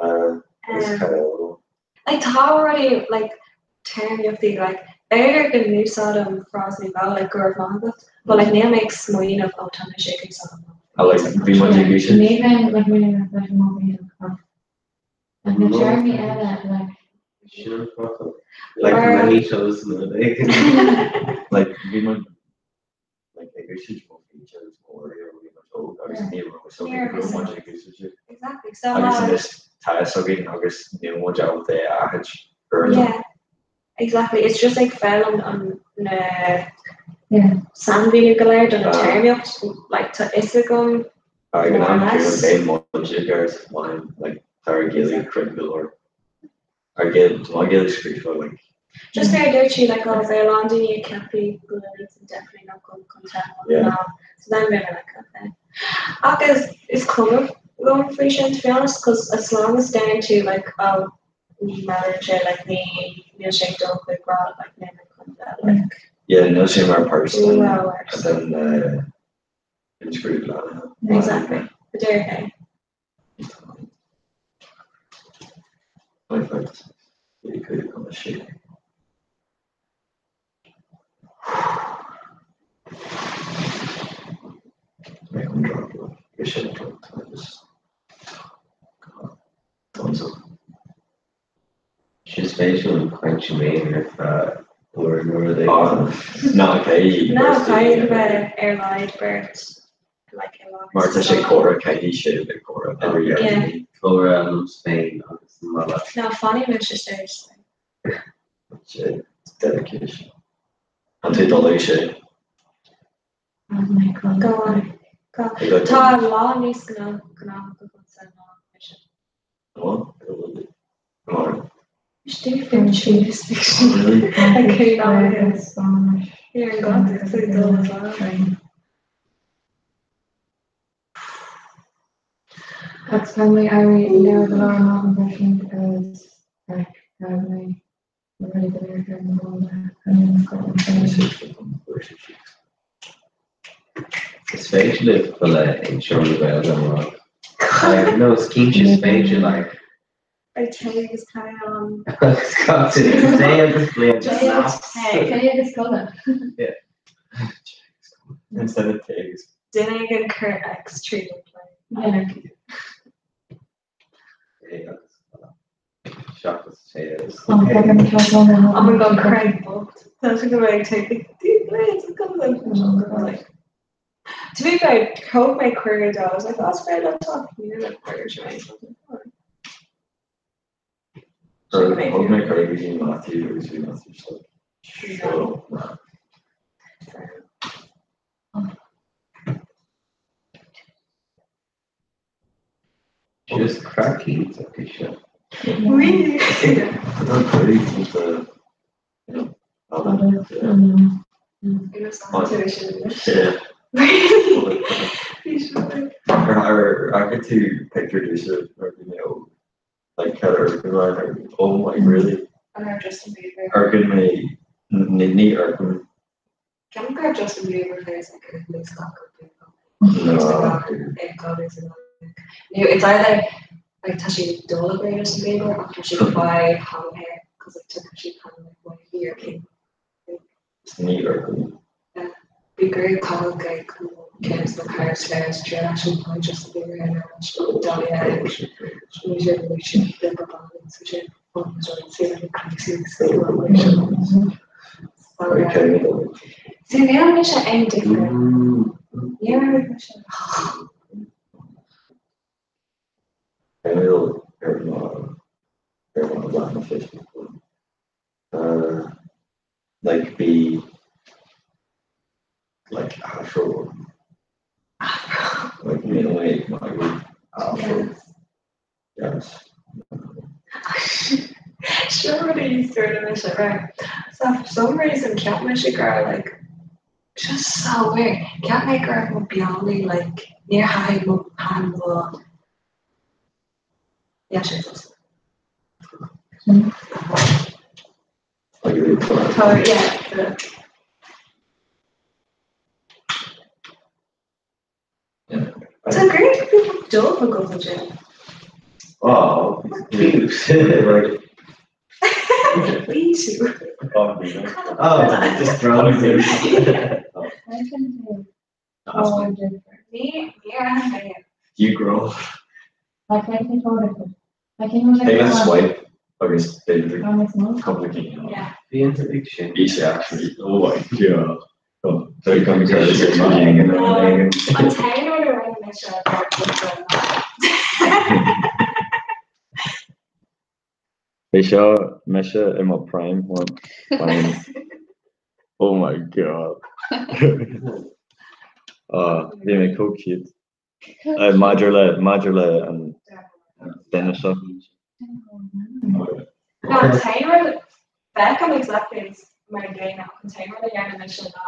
S15: Uh, is
S18: Um,
S15: cad eile?
S18: Like tá rudaí like téarmaíochtaí like b'fhéidir go n-úsáidim frásaí beo like go raibh maith agat, but like níl mé ag smaoineamh ó tá mise ag úsáid an modh
S15: I like bhí muid ag úsáid.
S16: Ní bheinn like mé leis an modh faichiteach ach like na téarmaí eile like
S19: Sin an focal. Like
S18: Mar-
S19: many shows nó éigin.
S15: Like bhí muid like ag úsáid modh faichiteach agus modh áirithe bhí muid óg agus ní raibh fhios againn go raibh muid ag úsáid é.
S18: Exactly. So
S15: Agus
S18: má
S15: anois tá fhios againn agus níl muid ábalta é a aithint uaireanta.
S18: Yeah. Exactly. It's just like foghlaim an na
S16: yeah.
S18: sainmhíniú go léir don
S15: Ah.
S18: téarmaíocht like tá fhios agam
S15: Ag an
S18: more or
S15: am céanna
S18: less.
S15: beidh muid ag iarraidh bhain like tá ár Gaeilge cruinn go leor. Ár Gaeilge tá mo Ghaeilge scríofa like
S18: Just nuair a dúirt sí like oh bhí a lán daoine ag ceapadh go bhfuil iad definitely not going chun teip
S15: Yeah.
S18: ná so then bhí mé like okay. Agus is cuma liom faoi sin to be honest, cos as long as deireann tú like oh ní matter sé like ní níl sé ag dul chuig rá like na contae like.
S15: Yeah, níl sé mar páirt den
S18: No.
S15: den uh, imscrúdú leathnaithe.
S18: Exactly. A deir é.
S19: Sin spéisiúil an chaint sin mé ar feadh uair nó rud éigin.
S15: Ná cé
S18: Ná caithfidh go mbeidh ar laghad beirt like i láthair
S15: Mar tá sé comhrá caithfidh sé bheith comhrá every year.
S18: Yeah.
S19: Comhrá liom féin agus an mala.
S18: Ná fanfaidh mise sa
S15: Sé dedication. An tú dul ag sé?
S16: Oh my God.
S18: Go on. Go. Tá lá níos gnó gnóthach agamsa ná mise.
S15: Go on.
S18: Is difriúil síos ag cé Ar an gcad is ag dul as lá.
S16: That's when we éirí luath go leor an maidin freisin because like raibh mé rudaí go léir ar an bhfód and then got my phone.
S19: Is féidir libh dul ag seomra Gaeilge amárach. Like, no, is cinnte is féidir like
S18: Beidh tae agus tae ann.
S19: Agus cad tae agus bliain
S18: Tae agus tae.
S16: Tae agus codladh.
S15: Yeah. Instead of tae agus
S18: Duine éigin cuir X tríd an plé.
S19: Tae agus codladh. Seachas tae agus
S16: Oh
S18: Oh my God, Craig bocht. Tá sé go mbeidh tae To be fair, thug mé cuireadh dó. I was like, that's fair, let's talk. Níor le cuireadh sé.
S15: Thug mé cuireadh go dtí Matthew agus bhí Matthew just like, sure, man.
S19: Just craic iontach é seo.
S18: Really?
S15: Tá cuireadh ionta, you know, Yeah.
S18: Really?
S15: Ar fhaca tú picture dúsa nuair a bhí mé óg? Like cead ar oh my really?
S11: An raibh Justin Bieber?
S15: Ar ghin mé ní ar
S11: Ceapaim go raibh Justin Bieber face like ar níos gach Nó it's either like tá sé dul ag Justin Bieber ach tá sé faoi han hair cos like tá sé kind of like white here king.
S15: Ní ar
S11: Bhí gur cathal ag céim sna cars léir trína sin point Justin Bieber ar Dahlia See, níl mise aon difear. Níor mise.
S15: Emil ar mo ar mo leathanach Facebook. Uh, like be like afro. Like in a way, my afro. Yes.
S18: Sure rudaí sort of mise right. So for some reason ceap mise go raibh like just so weird. Ceap mé go raibh mo bealaí like níor thaithin mo thaithin mo Yeah, sin just. Tá yeah the Tá great people dul go the gym.
S15: Oh, cute. Right.
S18: Me too.
S15: Oh, oh, just throwing it.
S16: Oh, different.
S18: Me, yeah,
S15: You grow.
S16: Like I think all different. Like you know,
S15: They
S16: like
S15: can swipe. Agus b'fhéidir
S16: Oh, it's not.
S15: cúpla cinn.
S18: Yeah.
S19: Bhí an ag sin.
S15: Bhí sé actually. Oh my god. Oh, so come to
S18: An t-aon rud a rinne mise ar
S15: É seo mise i mo prime one. Prime. Oh my god. Uh, bhí mé chomh cute. Uh, maidir le maidir le an duine seo.
S18: No, an t-aon rud feicim exactly mar an gcéanna ach an t-aon rud a dhéanann mise ná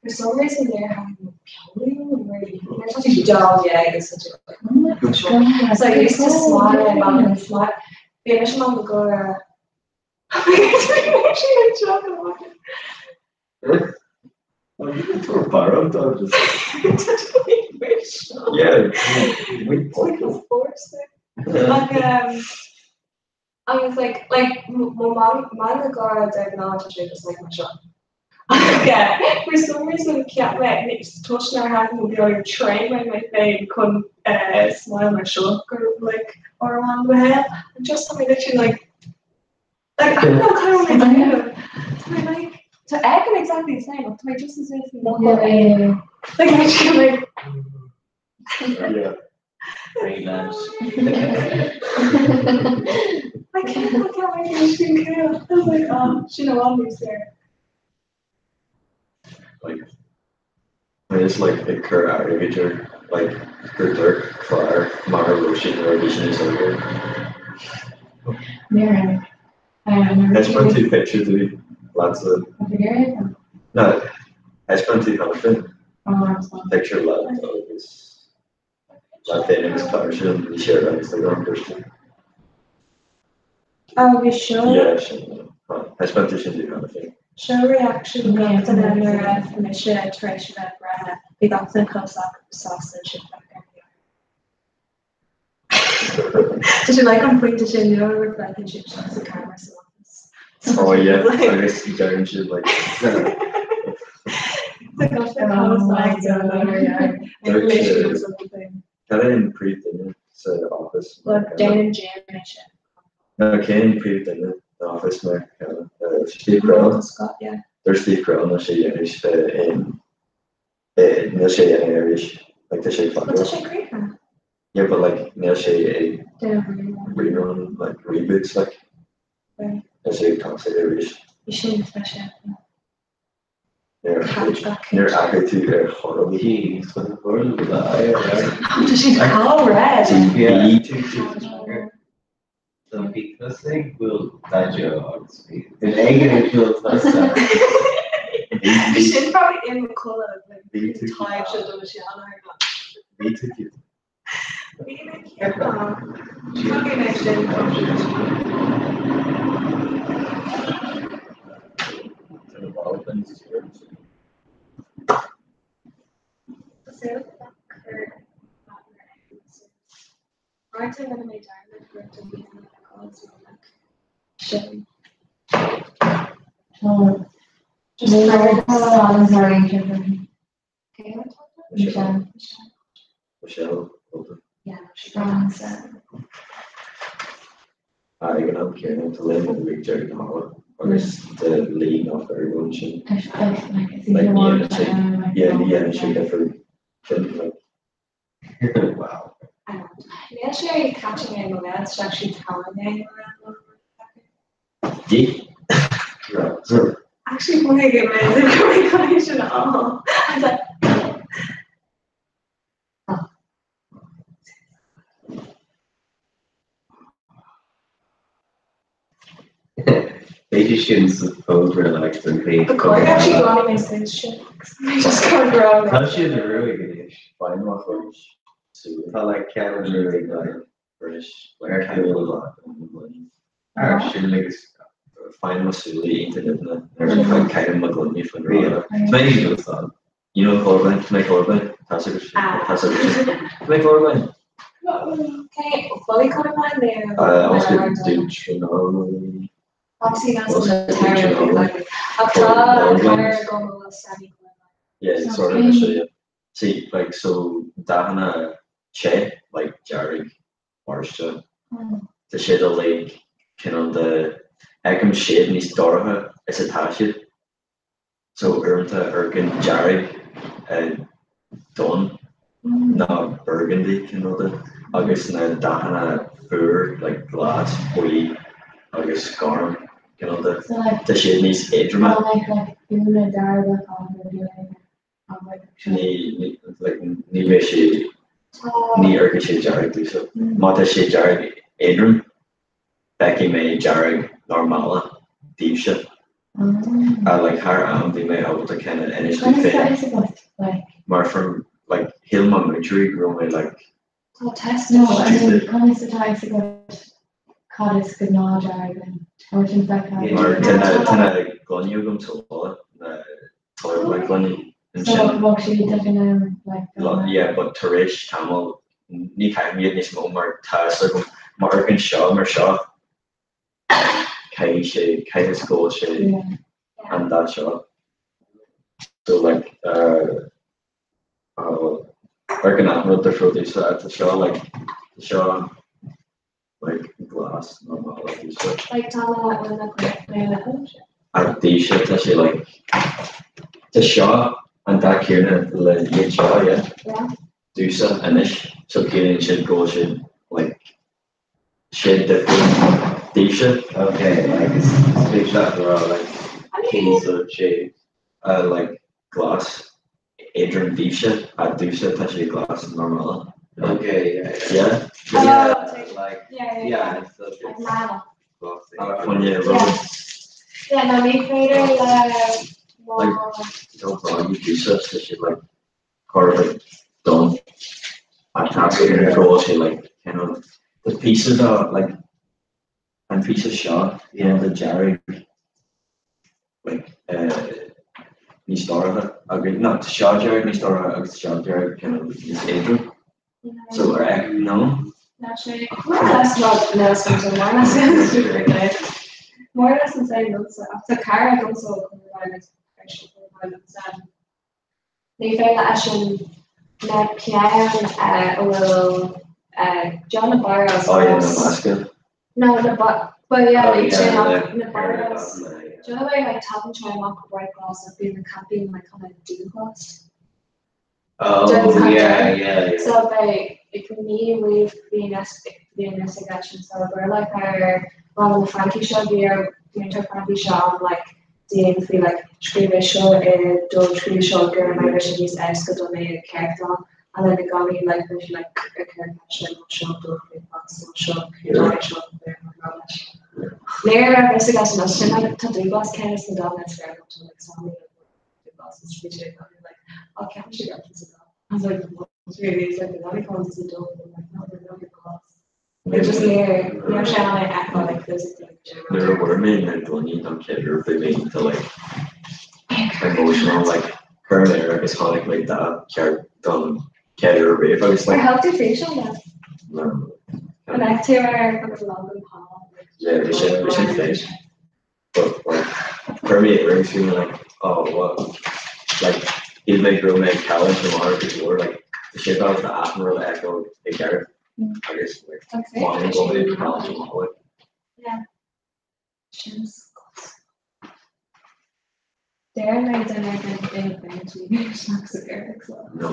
S18: For some reason they're having really. They're such a dog, yeah, it's such a like, oh my gosh. So I used to smile and smile. Bhí mise mar go
S15: Yeah, we
S18: Like um I was like like mo man go de ná tá sé just like mar seo. Yeah, for some reason cheap mé toisc nár thaitin mo bheag train mé mé féin chun uh, smile mar seo gur like uair amháin i mo shaol and just something literally like like I don't know kind of what I do. Tá mé like tá fheicim exactly the same tá mé just as if nach bhfuil aon like literally like
S15: Yeah.
S18: I can't look at my face in cool. I was like, oh, she no longer there.
S15: Like it's like ag cur airgid air like gur dúirt clár mar a raibh siad nuair a bhí sé níos óige. Thaispeáin tú pictiúr domh leatsa. No, thaispeáin tú cheana féin. Pictiúr leat agus leat féin agus clár sin bhí sé ar Instagram dúirt tú.
S18: Oh, bhí seo.
S15: Yeah, sin. Thaispeáin tú sin domh cheana féin.
S18: Seo reaction gach duine nuair a raibh mise tar éis a bheith breithe, bhí gach duine chomh sásta sin Tá sé like an pointe sin nuair a feiceann siad seo sa camera san office.
S15: Oh yeah, agus deireann siad like
S18: Tá gach duine chomh sásta
S15: Cad é an príomhdhuine sa office?
S18: Well, déanann Jim é sin.
S15: No, cén príomhdhuine san office mar Steve Carell?
S18: Scott, yeah.
S15: Dúirt Steve Carell níl sé dhéanamh in níl sé dhéanamh arís. Like tá sé
S18: Well, tá sé críochnaithe.
S15: Yeah, but like níl sé ag
S18: Déanamh
S15: rerun like reboots like
S18: Right.
S15: níl sé ag tosaí arís.
S18: Bhí sin speisialta.
S15: Níor athraigh tú ar chor ar bith.
S18: Tá siad chomh red.
S15: Bhí tú
S19: So bhí tusa ag bualadh Daideo agus bhí duine éigin ag bualadh tusa.
S18: Bhí sin probably in mo chodladh like
S15: Bhí tú
S18: taibhse do mo sheanathair.
S15: Bhí tú cute.
S18: Bhí mé cute. Tugadh mé sin.
S15: Tá na balcáin saor.
S11: Michelle.
S15: Michelle Holden. Ag an am céanna, tá Lynn ag rig deireadh na halla agus tá Lee nach ar bhun sin. Like, ní dhéanann sé, yeah, ní dhéanann sé difear sin, like.
S19: Wow.
S18: Níl sé catching é mo leis, actually telling é
S15: Dí? Right.
S18: Actually, mé go mé sin á. I was like,
S19: B'fhéidir sin sa fógra like don chéad
S18: The cork actually got my sense shit. I just can't grow.
S19: Tá siad ruaig anois.
S15: Fine amach arís.
S19: Tá like ceann ruaig like
S15: British
S19: ar shiúl Ar sin agus
S15: Fine mo súile iontach nimhne ar like caithim mo ghloine faoin rá. Tá mé ag You know colorblind? Tá mé colorblind? Tá sé tá sé Tá mé colorblind?
S18: Okay, fully colorblind there.
S15: Uh, I was good
S18: Obviously that's the terrible like Ach tá go semi
S15: Yeah, sort of initially, yeah. See, like, so dathanna te, like dearg, oráiste, tá siad uilig cineál de, feicim siad níos dorcha is atá siad. So uaireanta amharcann dearg donn ná burgundy cineál de agus na dathanna fuar like glas, buí agus gorm cineál de, tá siad níos éadroime. Ní like ní bheidh sé ní amharcann sé dearg domhsa. Má tá sé dearg éadrom, feicfidh mé dearg normálach daoibhse. Like thar am bhí mé ábalta ceann a inis duit féin. Mar from like shíl mo mhúinteoirí go raibh mé like
S16: Tá test No, I mean conas atá a fhios agat cad is gnáthdearg ann? Or sin feiceáil.
S15: Mar tá na gloiní agam sa bhaile, na toilet gloiní
S16: ansin. So bheadh siad iontach in ann like
S15: Yeah, but tar éis tamaill ní chaithim iad níos mó mar tá a fhios agam má amharcann seo mar seo caithfidh sé, caithfidh go bhfuil sé an dath seo. So like uh, ar an rud difriúil domhsa tá seo like tá seo like glas normal like seo.
S18: Like tá na na
S15: A daoibhse tá sé like tá seo an dath céanna le iad seo yeah?
S18: Yeah.
S15: Domhsa anois so ciallaíonn sin go bhfuil siad like sé difriúil daoibhse.
S19: Okay, like is féidir leat a rá like cén sort shade?
S15: Like glas éadrom daoibhse ach domhsa tá sé glas normal.
S19: Okay, yeah,
S15: yeah.
S19: Yeah? Yeah, like, yeah, it's like it's
S15: Coinne rud.
S18: Yeah, no, ní féidir le
S15: Like, don't bother you domhsa tá sé like chor ar bith donn ach tá sé go bhfuil sé like kind of the pieces are like an píosa seo yeah the dearg like uh, níos dorcha agus no tá seo dearg níos dorcha agus seo dearg kind of níos éadrom so ar ec no
S18: Ná sé more or less not no something more or less more or less an same liomsa ach tá cara agamsa ó Ní féidir leisean na peann a bhfuil John na biros
S15: Oh yeah, na basca.
S18: No, na but yeah,
S19: Oh
S18: like
S19: yeah,
S18: sin
S19: the
S18: na biros. Do you know the way like tagann sé amach bright glas ach bíonn na caipín like kind of dúghlas?
S19: Oh yeah, yeah, yeah.
S18: So beidh like ní riamh bhíonn bhíonn fhios aige sin so gur like ar rang na Fraincise bhí ar mhúinteoir Fraincise an like déan faoi like scríobh é seo i do scríobh seo gur mbeidh sé níos éasca do mé ceart ann and then i gcónaí like bhí sé like ar ceart seo nó seo do faoi glas nó seo do é seo leis. Léir ar fhios aige sin sin like tá dúghlas céanna sna dána is féarr tá like samhlaí dúghlas is bhí sé like oh ceapann sé go raibh sé I was like what really it's like the body comes is a dog I'm like no they're not glas. It just léir ní raibh sé an é fheiceáil like physically.
S15: Nuair a bhfuair mé na gloiní don chéad uair bhí mé iontach like emotional like chuir mé air agus chonaic mé dath ceart don chéad uair riamh agus like
S18: Ar thug tú físeán de?
S15: No.
S18: An fheic tú ar an London Hall?
S15: Yeah, bhí sin bhí sin féis. But like chuir mé air agus bhí mé like oh what like shíl mé go raibh mé ag cailliúint na mara go leor like tá sé dá tá achan rud a fheiceáil i gceart agus like baineann go bhfuil cailliúint na mara.
S18: Yeah. Sin Deir mé duine den duine beinti isteach sa gceart so.
S15: No.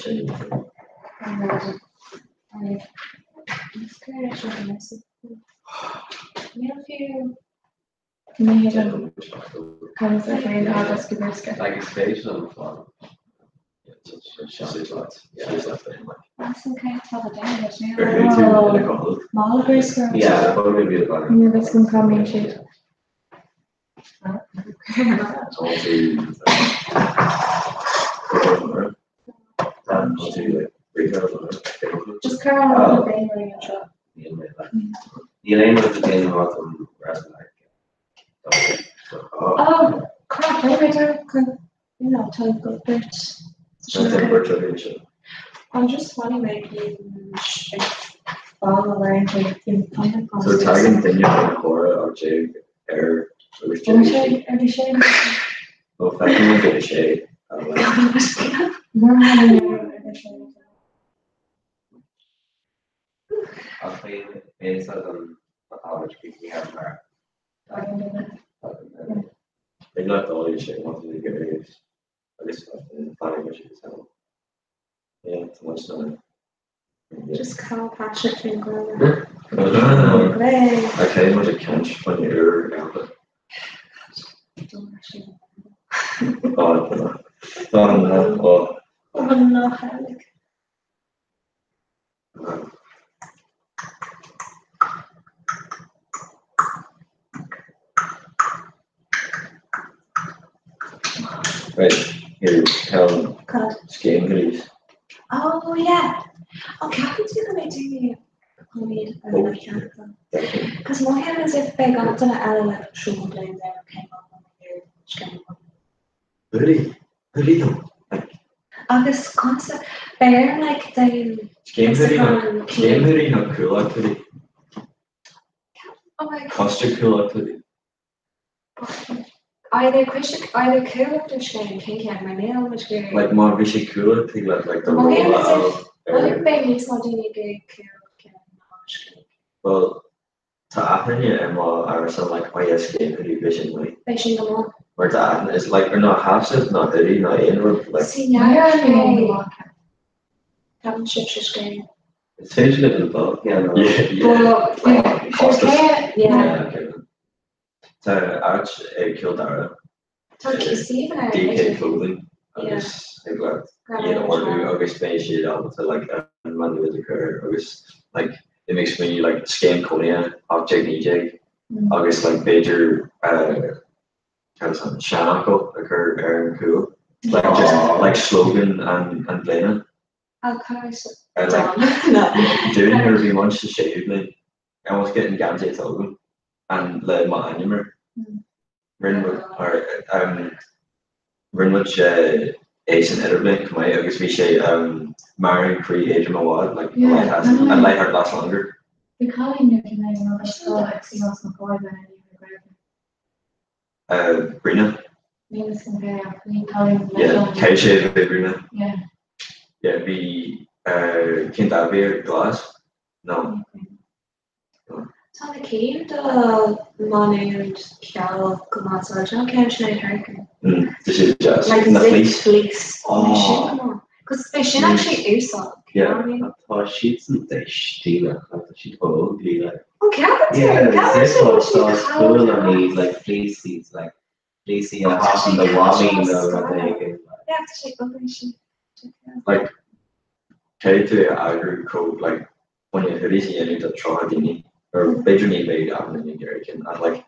S15: Sin.
S18: Níl fiú
S16: Ní thuigim conas ar féidir agus go briosca.
S19: Like is féidir liom fán.
S16: Measaim cé tá le déanamh leis ní
S15: Ar chuaigh tú ina gcodladh?
S16: Mála briosca.
S19: Yeah, probably be the better.
S16: Ní raibh fhios agam cá mbíonn siad.
S18: Just cuir an rud a bhíonn orainn anseo.
S19: Níl aon rud a déanamh agam rest like.
S18: Oh, crap, wait, wait, wait, you know, tá go beirt. I'm just funny making
S15: So tagann duine an chóra á déag ar agus sé Ó feicim an duine sé
S19: Ach féin féin agam mar
S15: Ag le dul sé agus tháinig sé sa Yeah, tá muid na
S18: Just call Patrick faoin gComhairle.
S15: Okay, muid ag caint faoin uair eile. Oh, no. Oh,
S18: Oh, no, heck.
S15: Right, here, tell
S18: Cad?
S15: Scéim hoodies.
S18: Oh yeah. Oh ceapann tú go mbeidh daoine chun iad a
S15: Oh,
S18: cheannach?
S15: Definitely.
S18: Cos mothaím as if beidh gach duine eile like seo bliain there cén fáth go mbeidh scéim
S15: Hoodie, hoodie though. Like,
S18: Agus conas a beidh orm like déan
S15: scéim hoodie nó
S18: Instagram
S15: scéim hoodie nó Cuallacht hoodie.
S18: Oh my
S15: Coiste Cuallacht hoodie.
S18: Either coiste either Cuallacht or scéim cén ceann mar níl muid go
S15: Like má bhí sé Cuallacht thig leat like do
S18: Mothaím
S15: role a
S18: as
S15: fháil
S18: if mothaím
S15: ar
S18: beidh níos mó daoine ag iarraidh Cuallacht ceann ná scéim.
S15: Well tá aithne ar mo árasán like oh yeah scéim hoodie beidh sin maith.
S18: Beidh sin go maith.
S15: Mar tá aithne is like ar ná half sibh ná hoodie ná aon rud like.
S18: Sí n'fheadar an mbeidh ceapann sibhse scéim.
S19: Is féidir libh an dá cheann a
S15: Yeah yeah.
S18: Well
S15: Like costas.
S18: yeah.
S15: Yeah okay. Tá áit ag Cill Dara,
S18: Tá Stephen ar
S15: DK Clothing agus thig leat iad a ordú agus beidh siad ábalta like an Má Nuad a chur agus like bhí mé ag smaoineamh like scéim cónaithe 18 19 agus like b'fhéidir cad is an seanfhocal a chur ar an chúl like just like slogan an an bhliana.
S18: I'll cut it
S15: Like dúinn nuair a bhí muid sa séú bliain I was getting geansaí atá agam an le m'ainm air. Rinne muid or um rinne muid é san idirbhliain chomh maith agus bhí sé um maireann croí éadrom i bhfad like a light has a light heart lasts longer.
S16: Bhí cailín nuair a bhí mé ag obair scoil ag suí os mo chomhair lena ní Gaeilge.
S15: Brina.
S16: Níl a fhios agam cé ach bhí cailín
S15: Yeah, cé sé a bhí Brina.
S16: Yeah.
S15: Yeah, bhí cén dath a bhí air? Glas? No.
S18: Tá na cinn do Má Nuad ceal go maith so John ceann Sinéad Harkin.
S15: Tá sé deas.
S18: Like
S15: Na
S18: zip
S15: fleece.
S18: fleece.
S15: Oh.
S18: Sin go maith. Cos beidh sin actually úsáid.
S15: Yeah.
S19: Tá siadsan deistíleach, tá siad ugly like.
S18: Oh ceapann tú?
S19: Yeah,
S18: Ceapann
S19: zip
S18: tú
S19: ups
S18: go
S19: tá
S18: bhfuil siad
S19: cool
S18: call
S19: I need like fleecies like fleecy a thagann do mhamaí nó rud éigin.
S18: Yeah, tá sé ugly sin.
S15: Like caithfidh tú a eagrú chomh like bainne hoodies a dhéanamh do 30 daoine or b'fhéidir ní bheidh achan duine ag iarraidh cinn ach like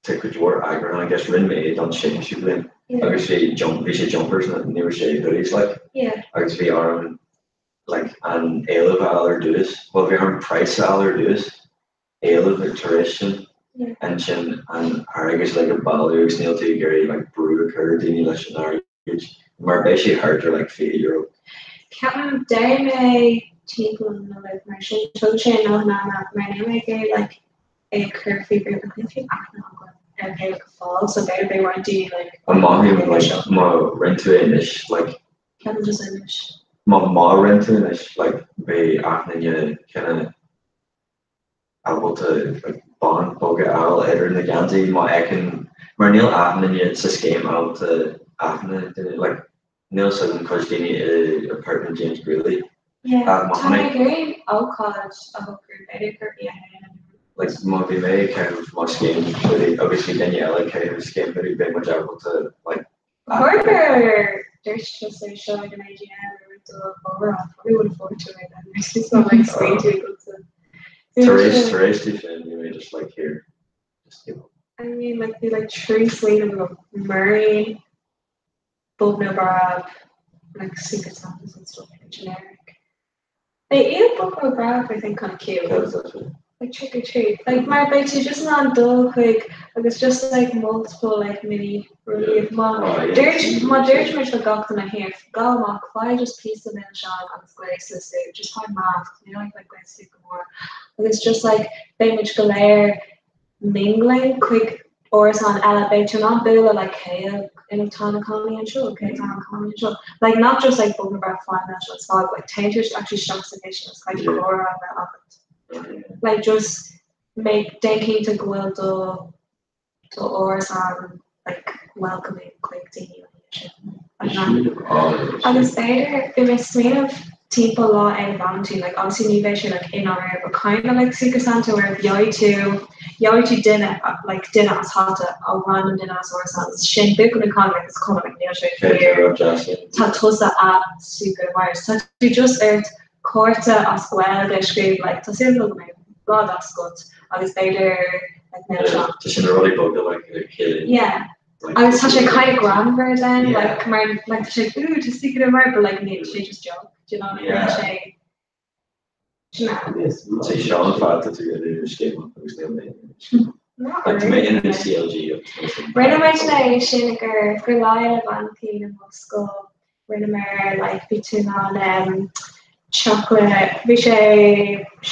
S15: tá cuid mhór eagrán I guess rinne mé é don séú bliain agus bhí jump bhí sé jumpers ní raibh sé hoodies like
S18: Yeah.
S15: agus bhí orm like an éileamh a fháil ar dtús well bhí orm price a fháil ar dtús éileamh ag tar éis sin ansin an airgead like a bailiú agus níl tú ag iarraidh like brú a chur ar daoine leis an airgead mar beidh sé thart ar like €20.
S18: Ceapaim déarfaidh mé timpeall an Nollaig mar sin tógann sé a ndóthain ama mar níl mé ag iarraidh like é a chur faoi bhrú ach níl fiú aithne agam ar a chéile go fóill so b'fhéidir beidh roinnt daoine like
S15: An mothaím like má rinne tú é anois like
S18: Ceapaim just anois.
S15: má má rinne tú anois like beidh achan duine kinda ábalta bonn bog a fháil idir na geansaí má fheiceann mar níl achan duine sa scéim ábalta aithne duine like níl fhios agam cuid daoine i apartment James Greeley
S18: Yeah,
S15: ach má
S18: tá mé
S15: chonaic
S18: ag iarraidh ócáid a shocrú, b'fhéidir gurb í a haon an
S15: like má bhí mé ag caitheamh mo scéim hoodie agus bhí duine eile ag caitheamh scéim hoodie beidh muid ábalta like
S18: Chóir gur dúirt tusa é seo ag an AGM ar roinnt do chomhrá, probably would have thought to it then, it's not like smaointiú agatsa.
S15: Tar éis tar éis tú sin you may just like hear just you know.
S18: I mean like bhí like trí smaoineamh agam, Murray, Bub nó Brab, like Secret Santas and stuff like generic. Beidh iad Bub nó Brab I think kind of cute.
S15: Cad is that sin?
S18: Like trick or treat. Like mar beidh tú just in ann dul chuig agus just like multiple like mini rudaí. Má
S15: Oh, yeah.
S18: dúirt má dúirt muid le gach duine here, gabh amach, faigh just píosa milseán agus gléas tú, just faigh mask, níl like like gléas tú go mór. Agus just like beidh muid go léir mingling chuig árasán eile, beidh tú in ann bualadh like cé ina tá na cónaí anseo, cé atá ina cónaí anseo. Like not just like bub nó brab faigh milseán agus fág, like téann tú actually isteach sa chistin agus caithfidh tú comhrá a bheith agat. Like just make déan cinnte go bhfuil do do árasán like welcoming chuig daoine Agus b'fhéidir, bhí mé ag smaoineamh timpeall Lá Fhéile Vailintín, like obviously ní bheidh sé like i ndáiríre but kind of like Secret Santa where gheobhaidh tú, gheobhaidh tú duine like duine as hata ó random duine as árasán agus sin b'fhéidir go kind of like is cuma like níl sé fíor, tá tusa a secret admirer so tá tú just ort cárta as Gaeilge a scríobh like tá súil agam go mbeidh lá deas agat agus b'fhéidir like milseán.
S15: Tá sin na rudaí beaga like a chéile.
S18: Yeah. Agus tá sé kind of greannmhar then, like mar like tá sé ooh tá secret mar but like níl sé just joke, do you know, like níl sé do you know.
S15: Sé seo an fáth atá tú ag scéim agus níl mé. Like tá mé in the CLG agus
S18: Rinne muid é sin gur gur lá Fhéile Vailintín i mo scoil rinneamar like bhí tú in ann um, chocolate bhí sé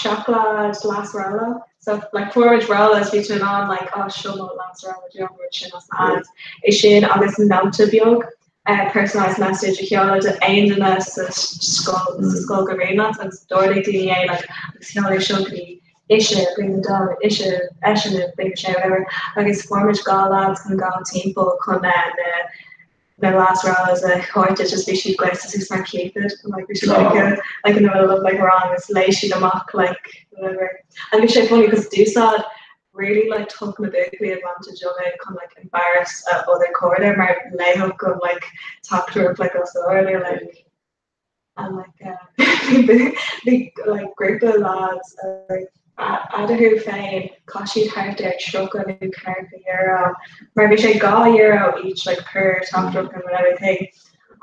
S18: seacláid leas-rolla so like fuair muid rolla bhí tú in ann like oh seo mo leas-rolla do you know rud sin as na ads é sin agus nóta beag uh, personalised message a sheoladh do aon duine sa scoil sa scoil gur mian leat agus d'ordaigh daoine é like agus sheol é seo go dtí ise bliain a dó ise eisean bliain a sé whatever agus fuair muid 2 lads chun gabháil timpeall chun uh, na na leas-rollas a thabhairt just bhí siad gléasta suas mar Cupid and like bhí siad like uh, like in the middle of like rang agus léigh siad amach like whatever and bhí sé funny because d'úsáid really like thug na buachaillí advantage of it chun like embarrass a other cairde mar léadh go like teachtaireacht like os ard or like and like uh, bhí like grúpa lads uh, eatarthu féin chaith siad thart ar 30 nó 40 euro mar bhí sé 2 euro each like per teachtaireacht and whatever thing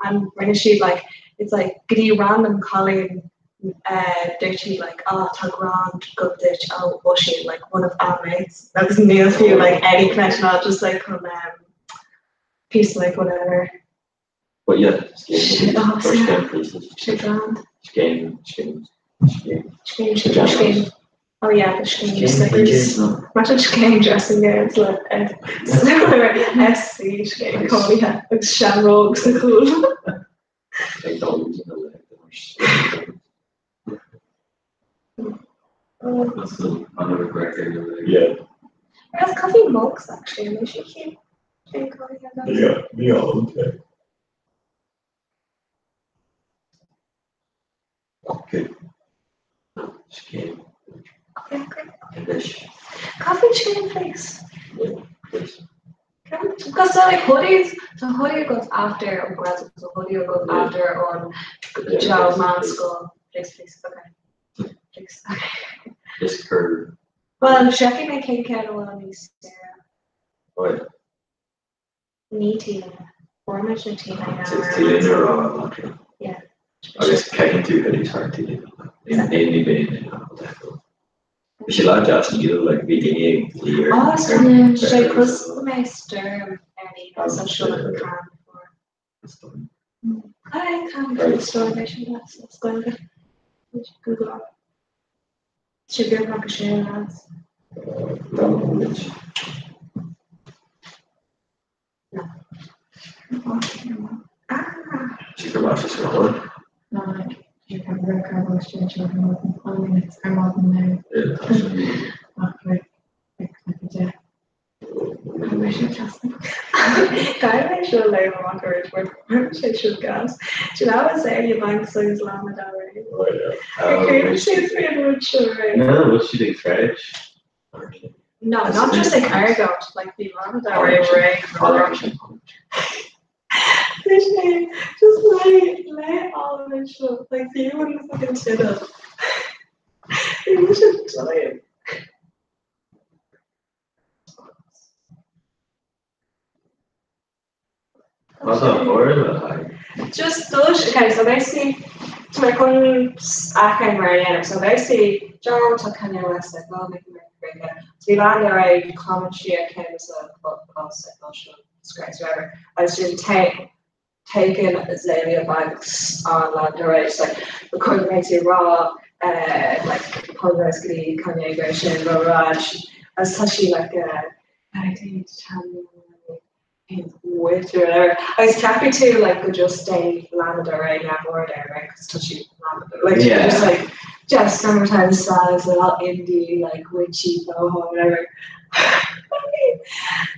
S18: and rinne siad like it's like go dtí random cailín uh, dúirt siad like ah tá grá agam duit ó Oisín like one of our mates agus níl fiú like any connection at all just like chun um, piece like whatever
S15: But yeah, scéim scéim faoistin.
S18: Sé grand.
S15: Scéim scéim scéim.
S18: Scéim scéim scéim. Oh yeah, the scéim slippers. Imagine scéim dressing gowns le SC scéim cónaithe agus seamróg sa chúl.
S15: Ag dul na le Yeah.
S18: Whereas coffee mugs actually, an sé cute.
S13: Yeah, yeah, okay.
S15: Okay. Scéim. Anois.
S18: Coffee scéim face.
S15: Yeah, please.
S18: Because they're like hoodies, tá hoodie agat after an Gaeltacht, tá hoodie agat after an job meánscoil. Please, please, okay. Please, okay.
S15: Is cur.
S18: Well, seicfidh mé cén ceann a bhfuil níos saoire.
S15: Oh yeah.
S18: Ní T-léine. Fuair muid na T-léine.
S15: T-léine ar an lá.
S18: Yeah.
S15: Agus ceiceann tú hoodies thar T-léine. Ní ní bhíonn Bhí sé lá deas níl like bhí daoine ag luí ar.
S18: Oh, sé cos go mbeidh stoirm ar an Aoine so seo an can for.
S15: Storm.
S18: Hi, can storm é sin as Gaeilge. Google. Sé beagnach a sé lads.
S15: Sí gur maith sa scoil.
S18: Caithfidh mé seo léamh amach arís mar chuir sé seo gas. Do you know Azealia Banks agus Lana Del Rey? Ar chuala siad faoin rud seo ré?
S15: No, bhfuil siad ag troid?
S18: No, not just like argóint, like bhí Lana Del Rey ré Bhí sé just léigh léigh all of it seo like fiú an fucking teideal. Bhí mise dying. Just dúis, okay, so basically tá mé chun achoimre a dhéanamh, so basically Joe tá Kanye West ag dul Make America Great Again, so bhí Lana Del Rey comment sí ar ceann de na posts ag dul seo disgrace whatever agus sin taken Azealia Banks on Lana Del Rey just like chun mé tú rá like apologize go dtí Kanye go sin blah blah blah agus tá sí like I didn't tell you witch or whatever agus ceapfaidh tú like go just stay Lana Del Rey neamhaird air right cos tá sí Lana like yeah. just like just summertime size and all indie like witchy boho whatever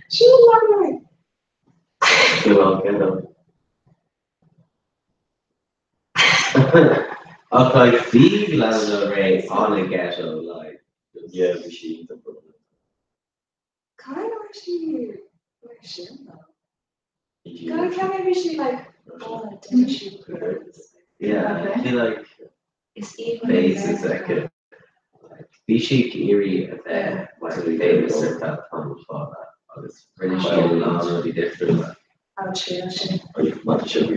S18: She Lana Del Rey
S19: Ach like bhí Lana Del Rey an-ghetto like.
S15: Yeah, bhí sí iontach bródúil.
S18: Cá raibh sí mar sin though? Go ceann bhí sí like oh did she
S19: Yeah, bhí like
S18: Is aoibhinn
S19: phases aici. Like bhí sí ag iarraidh a bheith like famous ar feadh tamall fada. Agus rinne sí a lán rudaí difriúla. Má tá sibh ag má tá sibh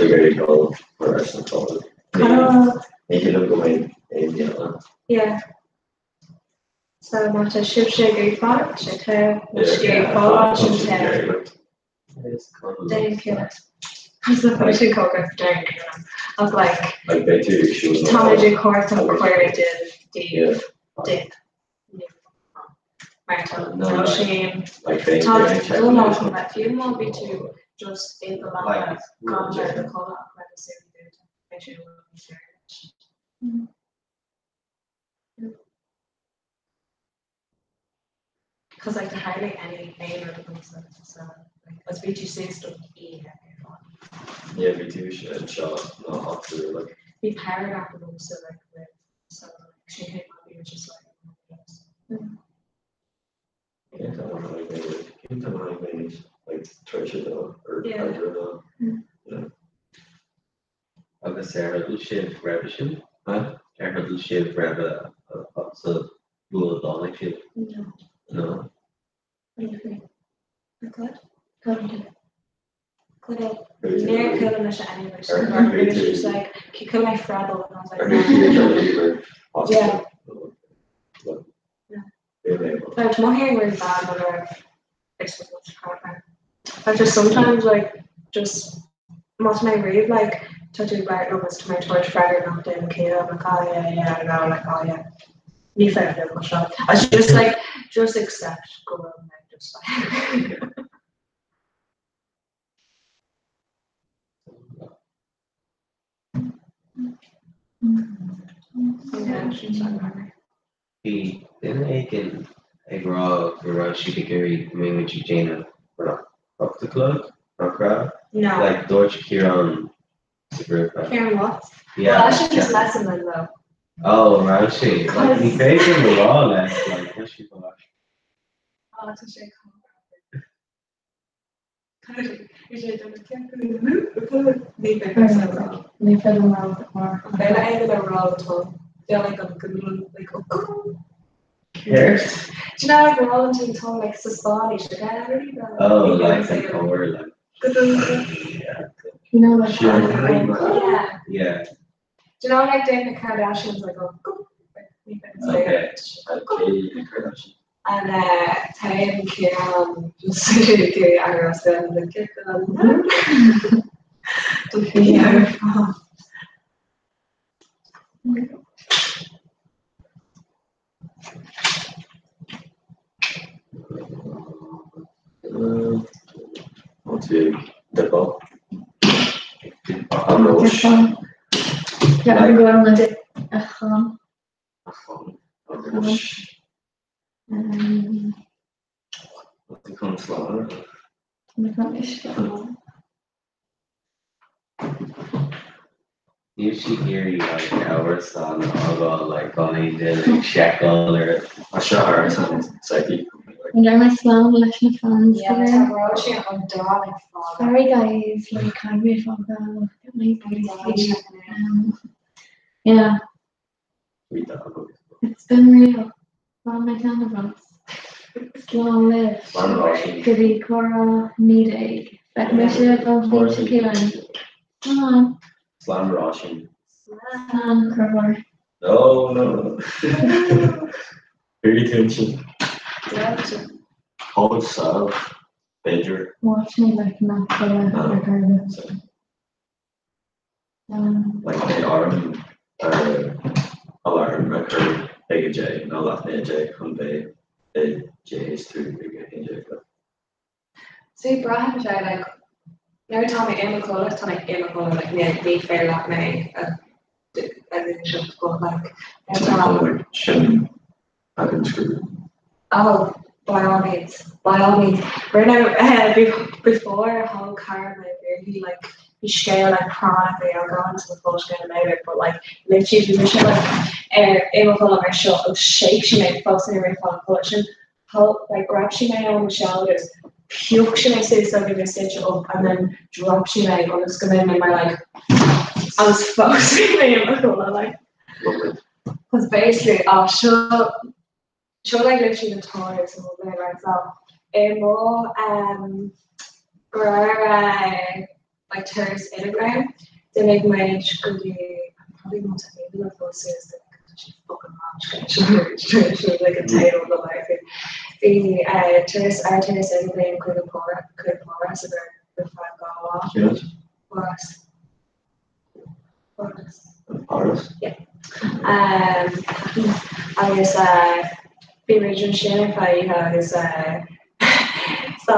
S19: ag iarraidh dul ar ais na codladh, ní shílim go mbeidh aon ní eile.
S18: Yeah. So má tá sibhse ag iarraidh fanacht, sé te, má tá sibh ag iarraidh fágáil, sin te. Déan cinneadh. Is sin cogar déan cinneadh. Ach like,
S15: Like beidh tú ag siúl
S18: táimid ag tabhairt an cuireadh daoibh, daoibh, dib. Mar tá no shame. Tá dul lá chun bheith fiú má bhí tú just i do leaba gan bheith i do chodladh ach bheith ag súil dúnta, beidh sé i bhfad níos fearr duit. Cos like tá hardly any aon rud agamsa so like agus bhí tú suas don oíche ar fad.
S15: Yeah bhí tú anseo ná acu like.
S18: Bhí power nap agamsa like roimh so like sin cén fáth bhí mise so
S15: Cén t-am a tháinig mé cén t-am a tháinig mé like tar éis a dó or idir a dó? Yeah.
S19: Agus ar chodail sibh roimhe sin? Huh? Ar chodail sibh roimhe sa sula dtáinig sibh?
S16: No.
S19: No?
S18: Good. Good. Good. Níor chuala mise anyway. So bhí mise just like, chuala mé phreabadh and I was like, no. Yeah. Like, my hearing really bad when I it's Like just sometimes like just má tá mé riamh like tá tú ag labhairt liom is tá mé ag tabhairt freagra nach dtéann ciall I'm like oh yeah yeah I know like oh yeah ní féidir liom go seo. I just like just accept go bhfuil mé just like
S19: Bhí duine éigin ag rá go raibh siad ag iarraidh go mbeidh muid ag déanamh 8 a chlog, nach raibh?
S18: No.
S19: Like, dúirt Ciarán sa ghrúpa.
S18: Ciarán Watts?
S19: Yeah.
S18: Well, I should just lesson then though.
S19: Oh, an raibh sé? Like, ní féidir liom a rá leis, like, tá sé go
S18: Oh, tá sé
S16: Ní féidir liom mar.
S19: Céard? Oh, like an comhar, like. Yeah.
S16: You know, like.
S19: Yeah.
S18: Do you know like Dana Kardashians like oh go
S19: Okay. Okay, Kardashian.
S18: And téann Ciarán just go aras le Do bhí ar fad.
S16: Ceapaim go bhfuil muid a chon. Tá mé chun uisce a ól.
S19: Níl sí ag iarraidh like árasán a fhágáil like gan aon duine ag seiceáil ar
S15: Tá seo árasán s'aici.
S16: An ndeir mé slán leis na fans go
S18: Yeah,
S16: léir?
S18: tá Róisín an dá ag fágáil.
S16: Sorry guys, like caithfidh mé fágáil, get my booty sleep. Yeah. It's been real. Slán le ceann Slán libh. Go dtí comhrá 19. Beidh mise an bhliain seo chugainn. Slán.
S15: Slán Róisín.
S16: Slán Conchúr.
S15: No, no, no. Bhí tú ansin. Hold sábh, b'fhéidir.
S16: Watch me like nach bhfuil ar garbh.
S15: Like mé orm alarm a chur ag 10 nó leath i ndiaidh 10 chun bheith i JH2 ag 11.
S18: See, braitheann sé like nuair atá mé i mo chodladh tá mé i mo chodladh like ní ní féidir leat mé a a dhúiseacht but like nuair atá
S15: Sin an scrúdú.
S18: Oh, by all means, by all means. Rinne eh, before thóg cara mé bhí like bhí scéal like práinneach bhí I'll go into the full scéal later but like literally bhí mise like ar i mo chodladh mar seo agus shake sí mé fós ní raibh fán chodladh sin thóg like grab sí mé on my shoulders phioc sí mé suas so bhí mé suite up and then drop sí mé ionas go mbeidh mé mar like agus fós bhí mé i mo chodladh like
S15: Lovely.
S18: Cause basically, oh seo. Seo like literally na toys sa mo right so i mo um go raibh like turas idirbhliain d'imigh muid go dtí probably not a le fós is like an tail the life bhí turas ar turas idirbhliain chuig an chuig Páras a bheith ar feadh 2 lá. Páras. Páras.
S15: Páras?
S18: Yeah. Um, agus uh, bhí muid ansin ar feadh oíche agus uh, so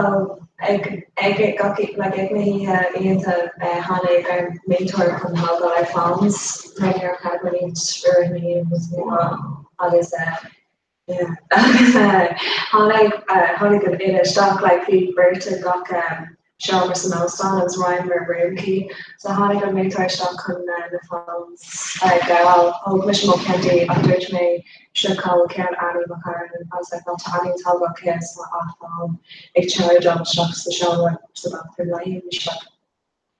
S18: ag ag gach like ag na hoíche oícheanta uh, tháinig ár múinteoir chun tógáil ár phones mar níor chead muid ar na agus uh, yeah agus uh, tháinig uh, tháinig an oide isteach like bhí beirt i gach um, seomra san óstán agus roinneamar room key so tháinig an múinteoir isteach chun na phones a ghabháil. Thóg mise mo cheann di ach dúirt mé seo cá bhfuil ceann Annie mo chara I was like well tá Annie ag tógáil céad tá a phone ag treorú dom isteach sa seomra sa bathroom léi and she's like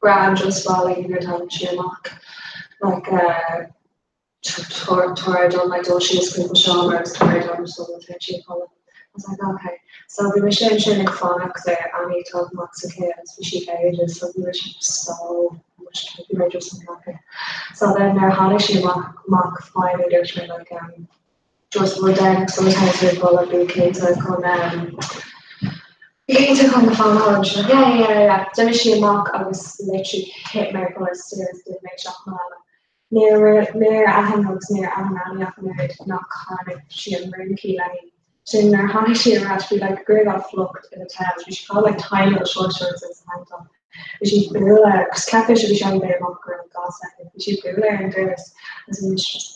S18: grand just fáil nuair atá sí amach like uh, tabhair dom like dul síos chuig mo seomra agus tabhair dom sula dtéann sí a chodladh. I was like okay. So bhí mise ansin ag fanacht ar Annie ag teacht amach sa chéad agus bhí sí ages so bhí mise so much bhí mé just an okay. So then nuair a tháinig sí amach amach finally dúirt mé like um, just rud deireanach sula dtéann tú a chodladh bí cinnte chun um, bí cinnte chun do phone a fháil. She's like yeah yeah yeah yeah. D'imigh sí amach agus literally thit mé ar chodladh stairs d'imigh mé isteach mo leaba. Níor níor aithin agus níor aithin Annie ach an oiread nach tháinig sí an room key léi. Sin nuair a tháinig sí ar ais bhí like gruaig á phlúchadh ina towels. Bhí sí ag like tiny little short shorts agus tank top. Bhí sí ag bualadh agus cheap mise bhí sí ann amach go raibh 2 soicind. Bhí sí ag bualadh ar an doras agus bhí mise just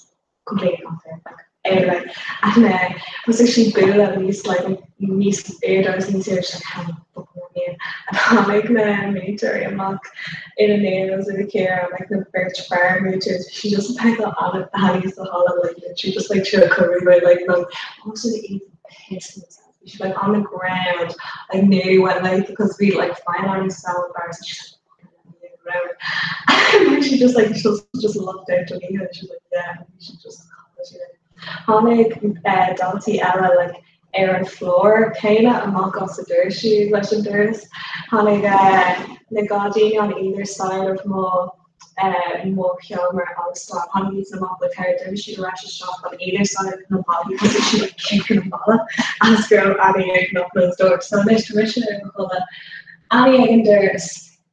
S18: completely confident like anyway and then thosaigh sí bualadh níos like níos airde agus níos airde like how the fuck am I and tháinig na múinteoirí amach ina ndiaidh agus ina chéile like na beirt fear múinteoirí bhí sí just ag feiceáil Annie sa halla like literally just like trying to cover me like no most of the even pissed themselves bhí sí like on the ground like nearly went late because we like finally so embarrassed she's like and she just like just just looked out to me and she was like yeah and she just Tháinig daltaí eile like ar an floor céanna amach as a doirsí leis an doras. Tháinig na gadaí on either side of mo mo sheomra óstáin. Tháinig iad amach le chéile, d'imigh siad ar ais isteach on either side of na ballaí thosaigh siad ag kicking an balla as go raibh Annie ag knock those doors. So anois tá mise i mo chodladh Annie ag an doras,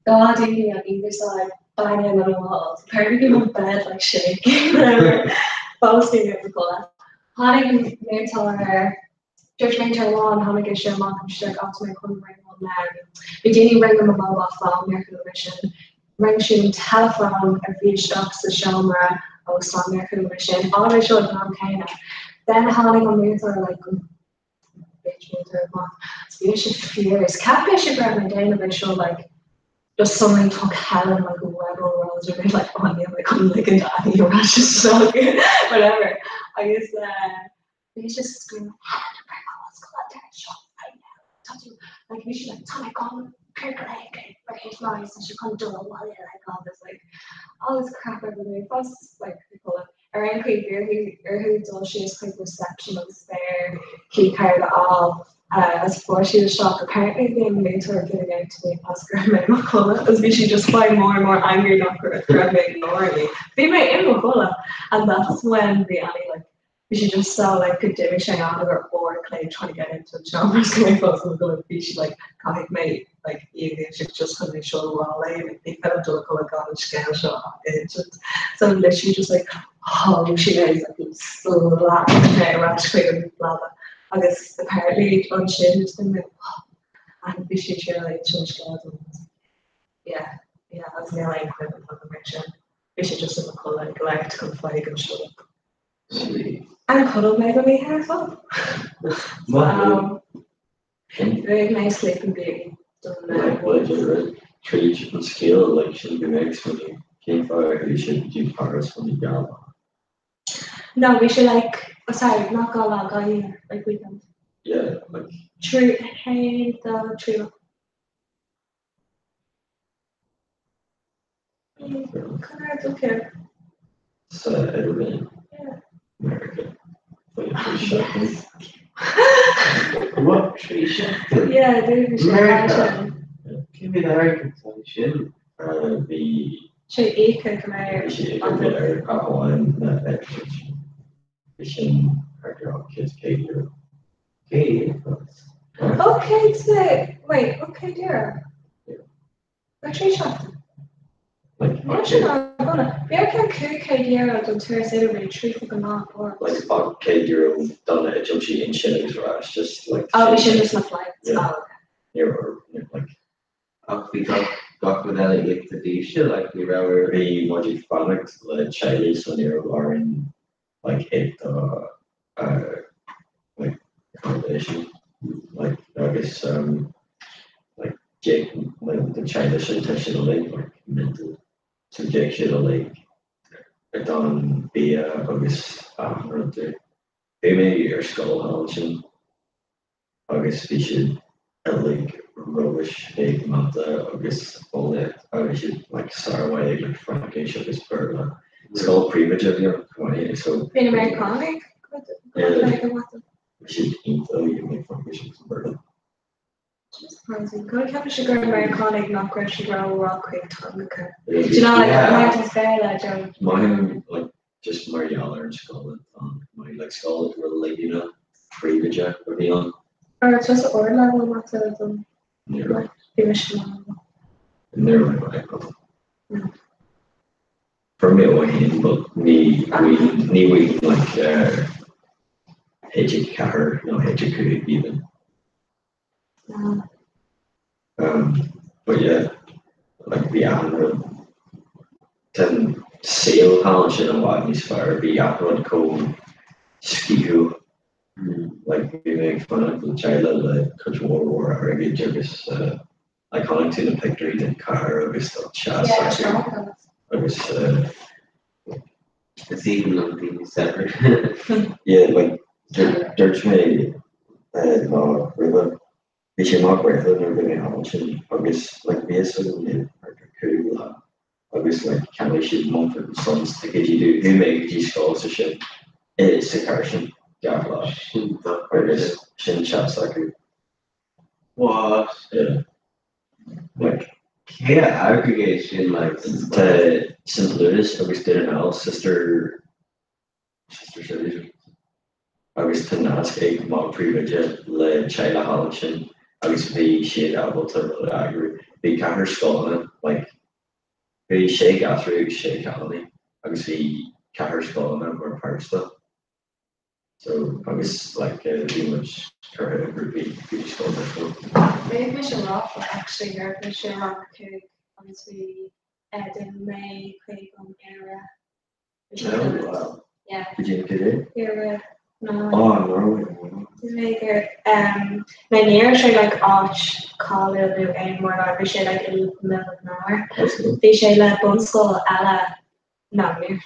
S18: gadaí on either side banging on the walls. Apparently bhí mo bed like shaking. Fós bhí mé i mo chodladh. Tháinig an múinteoir Dúirt múinteoir amháin, tháinig sé amach isteach ach mé chun ring an Bhí daoine ring mo mobile phone níor chuala mé sin. Ring siad an teileafón a bhí isteach sa seomra óstáin níor chuala mé sin. Tháinig mé seo ag an am céanna. Then tháinig an múinteoir like an bitch múinteoir amach. So bhí sé furious. Cheap mise go raibh mé déanamh é seo like just suddenly took Helen like a rebel rose or like oh níl mé chun ligean d'Annie ar ais isteach whatever. Agus uh, bhí sé screaming Helen break what's going on there seo right now. Tá tú like bhí sí like tá mé gan pírgléig mar his lies tá sé chun dul abhaile like all this like all this crap everywhere. Fós like people ar aon chaoi bhí orthu dul síos chuig reception agus spare key card a fháil agus fuair siad isteach. Apparently bhí an múinteoir giving out to me as go raibh mé i mo chodladh agus bhí sí just quite more and more angry nach raibh go raibh mé ignoring me. Bhí mé i mo chodladh and that's when bhí Annie like bhí sí just so like go d'imigh sé an ar uair a chloig trying to get into the seomra agus go mbeidh fós i mo chodladh. Bhí sí like caithfidh mé like í a bhí just chun é seo a rá léi like ní féidir dul a chodladh gan an scéal seo a insint. So literally just like thóg sí mé like slap mé ar ais chuig an leaba agus apparently ansin just been like oh and bhí sí ag like sin scéal dom. Yeah, yeah, agus níl aon chuimhne agam ar sin. Bhí sé just i mo chodladh ag labhairt chun faigh an seo. And chodail mé don oíche ar fad. Bhuaigh mé Sleeping Beauty don
S15: Like tríd an scéal like sin bhí mé ag smaoineamh cén fáth ar chuaigh siad go dtí Paris chun na geal.
S18: No, bhí sé like, oh sorry, not 2 lá, 2 oíche, like weekend.
S15: Yeah, like.
S18: 3, 1, 2, 3 lá. Conrad, okay.
S15: Sa Idirlíon.
S18: Yeah.
S15: America. Faoi 3 seconds.
S19: What 3 seachtain?
S18: Yeah, bhí sé
S19: Meiriceá. Cé mhéad airgead atá ansin?
S15: Bhí
S18: sé íoctha go léir.
S15: Bhí sé íoctha go léir ach amháin na eitiltí. Bhí sin thart ar €850.
S19: Céad?
S18: Oh, céad, wait, oh, €100. Ar 3 seachtain? Níl sin an-dona. Bhí ar ceann €500 don turas idirlín 30 go leor.
S15: Like €800 don na eitiltí ansin agus ar ais just like.
S18: Oh, bhí sin just na flights.
S15: Yeah.
S18: Oh, okay.
S15: Ní raibh like.
S19: Ach bhí gach gach rud eile íoctha daoibhse like ní raibh ar.
S15: Bhí muid ag fanacht le teaghlaigh so ní raibh orainn like íoc do like accommodation like agus um like d'íoc like na teaghlaigh sin tá siad uilig like mental so d'íoc siad uilig don bia agus achan rud dúinn. Bhí mé ar scoil thall ansin agus bhí siad uilig roimhis ag mata agus eolaíocht agus bhí siad like sármhaith ag like Fraincis agus Béarla. Scoil príobháideach a bhí ann chomh maith so.
S18: Bhí na Meiriceánaigh go maith ag mata.
S15: Bhí siad iontach ag Fraincis agus Béarla.
S18: Surprising. Go ceapann sé gur Meiriceánaigh nach raibh siad rómhaith chuig teangacha. Do you know like mar tá Béarla don't.
S15: Maith like just mar gheall ar an scoil atá ann chomh maith like scoil reiligiúnach príobháideach a bhí ann.
S18: Ar tusa ardleibhéal mata don
S15: Ní raibh.
S18: Bhí mise in ann.
S15: Ní raibh mé go maith. Fuair mé ó haon but ní ní bhfuil like H4 nó H5 even. But yeah, like bhí achan rud den saol thall ansin i bhfad níos fearr, bhí achan rud chomh sciathiúil. Like bhí mé ag fanacht le teaghlaigh le cuid mhór mhór airgid agus like chonaic tú na pictiúirí den charr agus do teas acu agus
S19: Is aoibhinn liom daoine saibhir.
S15: Yeah, like dúirt mé lá roimhe, bhí sé maith gaoithe nuair a bhí mé thall ansin agus like bhí a fhios agam iad thart ar 5 lá agus like cheannaigh siad Mumford and Sons ticéidí domh, chuaigh mé go dtí scoil sa sin i sa charr sin gach lá agus sin teas acu.
S19: What?
S15: Yeah. Like
S19: Cé a eagraigh é sin like sa scoil?
S15: Tá St Louis agus Dún na nGall sister sister cities agus tá nasc ag mac príomhoide le teaghlach thall ansin agus bhí siad ábalta rud a eagrú. Bhí ceathrar scoileanna like bhí sé ghasúr agus sé chailíní agus bhí ceathrar scoileanna mar páirt de. So agus like bhí muid curtha i ngrúpaí go dtí scoil difriúil.
S18: Bhuaigh mise raffle actually nuair a bhí mise i rang a 5 agus bhí d'imigh mé chuig an Iorua.
S15: Oh wow.
S18: Yeah.
S15: Go dtí an cad é?
S18: Iorua, Norway.
S15: Oh Norway wow.
S18: D'imigh mé gur mé ní raibh sé like áit cáiliúil nó aon mhór ná bhí sé like in the middle of nowhere. Bhí sé le bunscoil eile No, níor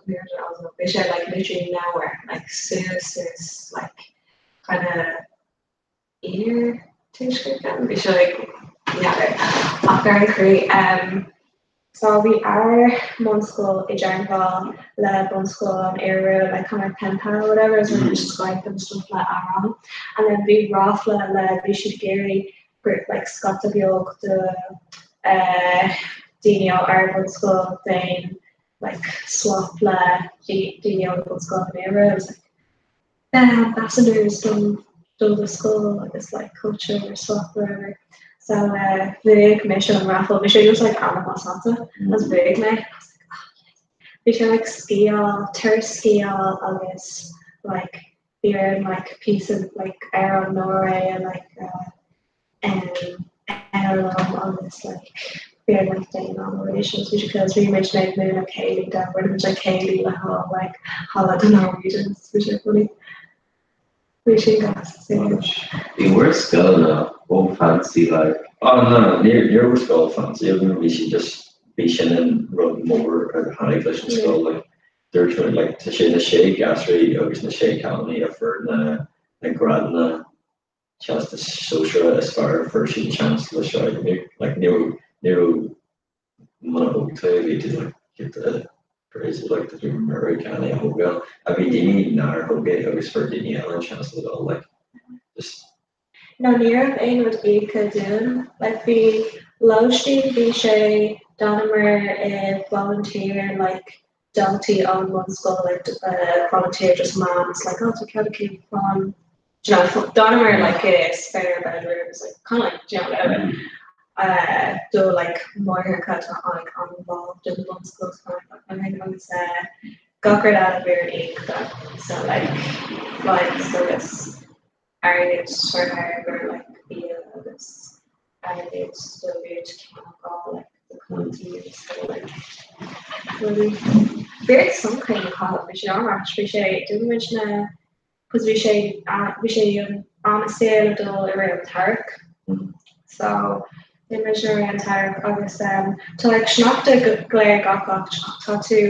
S18: níor Oslo. Bhí sé like literally nowhere, like suas suas like kind of iar tuaisceart ceann. Bhí sé like n'fheadar. Ach ar an chaoi um, so bhí ár mbunscoil i dteagmháil le bunscoil an Iorua like kind of pen pal or whatever is mm. Skype and stuff le ár And then bhí ráfla le bhí siad ag iarraidh gur like scata beag de eh daoine ó ár bhunscoil déan like swap le daoine ón bhunscoil in Éire agus like eh ambassadors don do the school agus like culture or swap or whatever. So eh bhuaigh mise an raffle, bhí sé just like an-mheasartha agus bhuaigh mé. I was like, oh yes. Bhí sé like sciáil, turas sciáil agus like bhí orainn like píosa like ar an Norway and like um eile agus like bhí orainn like déanamh an auditions bhí sé cool so bhí muid ag múineadh céilí do rinne muid like céilí le haghaidh like halla do Norwegians bhí sé funny bhí sin gas so
S19: Bhí bhur scoileanna ó fancy like.
S15: Oh no, ní ní raibh scoil fancy againn, bhí sí just bhí sin an rud mór a tháinig leis an scoil like Dúirt mé, like, tá sé na sé gasraí agus na sé cailíní a fuair na na grádanna Teastas Sóisearach is fearr, fuair siad chance le seo a dhéanamh. Like, ní raibh, ní raibh, muna thóg tú é, bhí tú like, giota crazy, like, tá tú Meiriceánaigh a thógáil. A bhí daoine nár thóg é agus fuair daoine eile an chance le dul, like.
S14: Just
S18: No ní raibh aon rud íoctha dúinn. Like bhí lóistín bhí sé d'fhanamar i volunteer like daltaí ón mbunscoil like volunteer just moms like oh tá cead acu fan do you know d'fhanamar like i spare bedrooms like kind of like do you know uh do like máithreacha atá like involved in the bunscoil kind of that kind of thing agus uh gach rud eile bhí ar íoctha so like flights agus airgead curtha ar like bia agus airgead do rud ceannach like do cótaí agus do like rudaí. Bhí sun cream a chaitheamh, bhí sé an-ait, bhí sé dúinn muid na cos bhí sé bhí sé an-saor le dul i rith an t-earrach so bhí muid i rith an t-earrach agus um, tá like sneachta go léir gach áit ach tá tú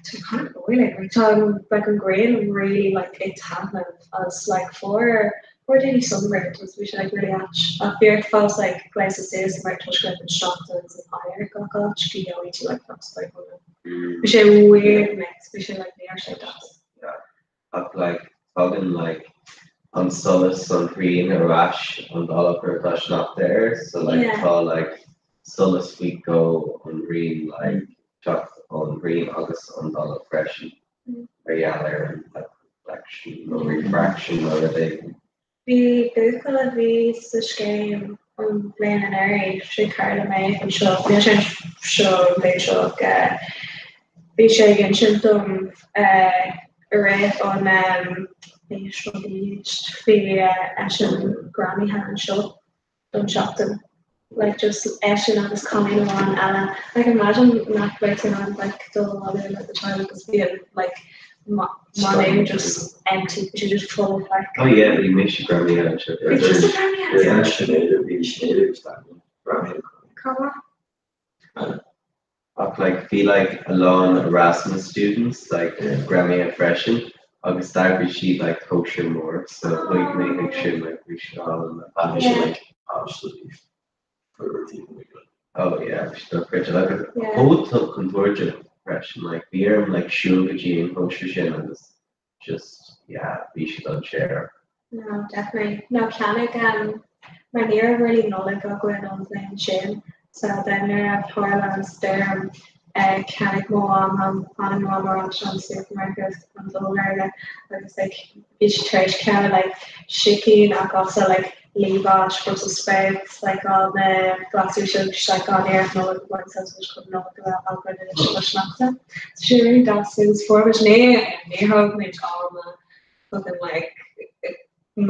S18: Tá kind of boiling like tá like an ghrian really like ag taitneamh agus like fuair fuair daoine sunburn agus bhí sé like really ait ach bhí ort fós like gléasadh suas mar toisc go raibh an sneachta agus an oighear gach áit go gheobhaidh tú like frostbite nó bhí sé weird mix bhí sé like ní raibh sé deas.
S19: Yeah ach like tagann like an solas an ghrian ar ais an bealach ar atá sneachta air so like
S18: Yeah.
S19: tá like solas faoi dhó an ghrian like teacht ón ghrian agus ón dtalamh freisin mar gheall ar an reflection nó refraction nó rud éigin.
S18: Bhí buachaill a bhí sa scéim an bhliain anuraidh, sé cara liom é anseo, níl sé anseo an bhliain seo ach bhí sé ag insint dom i rith an bhí eisean greamaithe anseo. don seachtain. Like just eisean agus cailín amháin eile. Like imagine nach mbeidh tú in ann like dul abhaile le do teaghlach agus bíonn like Maigh Nuad just empty, bhí sé just full of like.
S19: Oh yeah, bhí mise greamaithe anseo.
S18: Bhí tusa greamaithe
S14: Bhí Sinéad, bhí Sinéad agus Daniel greamaithe.
S18: Cá bhfuil?
S19: Ach like bhí like a lán Erasmus students like greamaithe freisin agus d'eagraigh siad like cóisir mór so chuaigh mé chuig sin like bhí sé álainn ar fad.
S14: Bhí sé like absolutely fuar
S19: Oh yeah, bhí sé dochreidte agus chomh contúirteach freisin like bhí orm like siúl go dtí an cóisir sin agus just yeah bhí sé dainséarach.
S18: No, definitely. No, cheannaigh um, mar ní raibh really Nollaig againn an bhliain sin, so then nuair a tharla an stoirm eh, cheannaigh mo mham, tháinig mo mham ar ais ón supermarket an ollmhargadh agus like bhí sí tar éis ceannach like sicín ach also like Levi's, Brussels sprouts, like all na glasraí seo agus like gan air Nollaig a bhaint as which chun Nollaig a bheith againn anois le sneachta. So sé really deas agus fuair muid ní ní thóg muid all na fucking like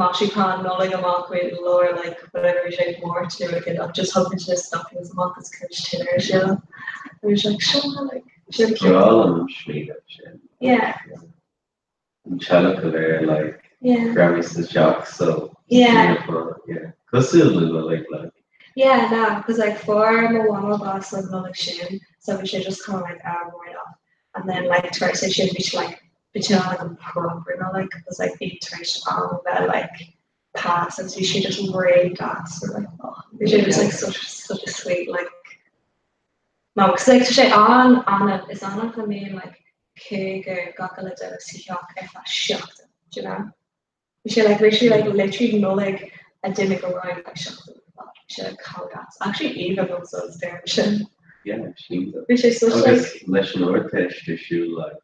S18: maisiúcháin Nollag amach i lár like whatever bhí sé Máirt nó rud éigin ach just thóg muid na stockings amach agus chuir muid tine ar siúl. And we like seo like sin cute.
S19: Breá liom an smaoineamh sin.
S18: Yeah.
S19: An teaghlach go léir like
S18: Yeah.
S19: greamaithe sa teach so
S18: Yeah.
S19: yeah. Cosúil le Nollaig like.
S18: Yeah, no, because like fuair mo mhamó bás an Nollaig sin, so bhí sé just kind of like ah, right off. And then like tar éis sin bhí sé like bhí sé like an proper Nollaig because like bhí tar éis am bheith like pass and bhí sé just really deas so like oh, bhí sé just like such such a sweet like mom because like tá sé an annamh is annamh a mbíonn like cúigear gach uile duine sa theach ar feadh seachtain, do you know? Bhí sé like literally like literally Nollaig a d'imigh ar aghaidh like seachtain ar fad. Bhí sé like chomh deas. Actually aoibhinn liomsa an stoirm sin.
S19: Yeah, sin.
S18: Bhí sé such like
S19: Agus leis an Ardteist ar siúl like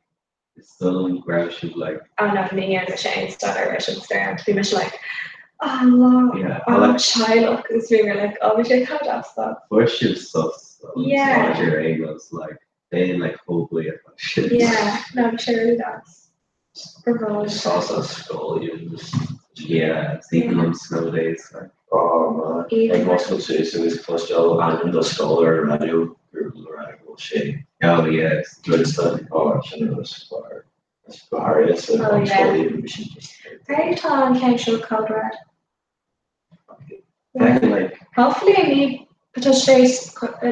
S19: is dóigh liom go raibh sibh like
S18: Oh no, ní dhearna mise aon staidéar leis an stoirm. Bhí mise like oh lá
S19: yeah,
S18: oh
S19: like
S18: teaghlach agus bhí mé like oh bhí sé chomh deas though.
S19: fuair sibh sos ón
S18: Yeah.
S19: staidéar ar aon nós like bheinn like chomh buíoch as sin.
S18: Yeah, no bhí sé really deas. Go raibh.
S14: Sos as scoil even just
S19: Yeah, it's even on snow days like.
S14: Oh man,
S18: Even
S14: like muscail suas agus cloisteáil ainm do scoil ar an raidió gur le raidió go bhfuil sé
S19: Oh yeah, it's
S14: druidte. Oh sin an rud is fearr. Is go háirithe sa
S18: Oh yeah.
S14: bhunscoil even bhí sin just
S18: Céard tá an ceann seo code red?
S19: Kind of like
S18: Hopefully ní tá sé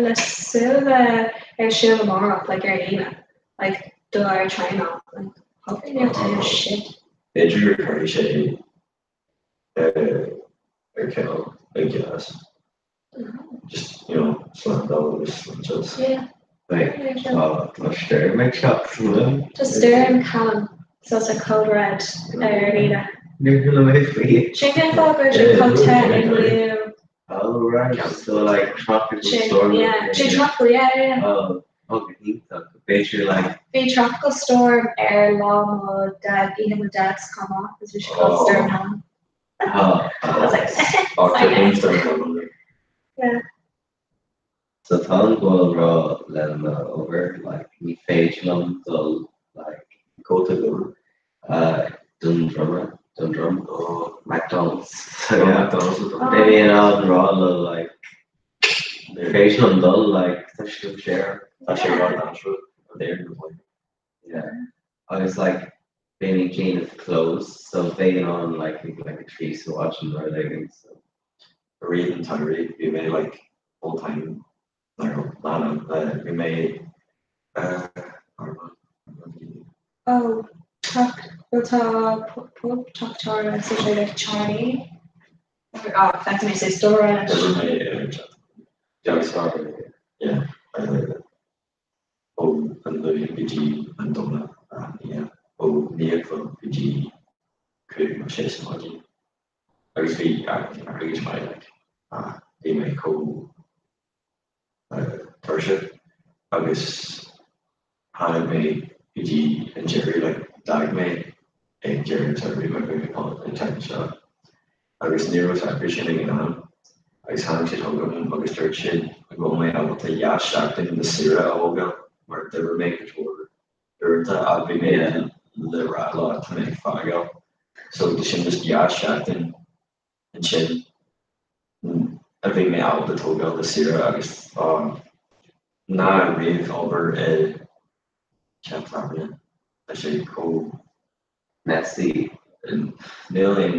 S18: le súil bheith ar siúl amárach like ar líne like do ár traenáil like hopefully níl taobh shit.
S14: B'fhéidir gur cuirfidh sé ar cineál like deas. Just you know slándáil agus sláinteas.
S18: Yeah.
S19: Like tá tá stoirm ag teacht bhfuil?
S18: Tá stoirm Callum so it's like code red ar líne.
S19: Níor chuala mé faoi.
S18: Sin cén fáth go raibh sé chomh te inniu.
S19: Oh right, so like tropical
S18: Sin,
S19: storm.
S18: yeah. Sin tropical, yeah, yeah, yeah.
S19: Oh, oh go hiontach. B'fhéidir like
S18: Bhí tropical storm ar lá mo dad, oíche mo dad's chomh maith, agus bhí sé called Storm Helen.
S19: Oh,
S18: I was like,
S19: oh.
S18: Yeah.
S19: So táim ag gabháil rá le mo obair like ní féidir liom dul like
S15: go to go
S19: uh, Dundroma Dundrum oh McDonald's so
S15: Oh,
S19: yeah
S15: McDonald's
S19: beidh mé in ann rá leo like ní féidir liom dul like tá sé share
S15: Tá sé rá natural there in the
S19: yeah agus like beidh mé ag déanamh close so beidh in ann like ag like a 3 sa mhaidin nó rud éigin so
S15: Rith an tsamhraidh bhí mé like full time bhí mé
S18: Oh, teach, well tá pub teach Charlie, so sé like Charlie. Oh, feicfidh mé sé stór leis.
S15: Yeah, ó an Luan go dtí an Domhnach, yeah, ó 9 a chlog go dtí 5 nó 6 sa maidin. Agus bhí airgead maith like ach bhí mé chomh tuirseach agus tháinig mé go dtí an deireadh like d'fhág mé ag deireadh an tsamhraidh mar bhí mé an tseachtain seo agus ní raibh acu sin ag an am agus tháinig siad chugam agus dúirt siad go bhfuil mé ábalta 2 seachtain de saoire a thógáil mar d'oibrigh mé go leor uaireanta ach bhí mé le rá leo tá mé ag fágáil so sin just 2 seachtain ansin a bhí mé ábalta tógáil de saoire agus ná riamh obair i teach tábhairne tá sé chomh messy níl aon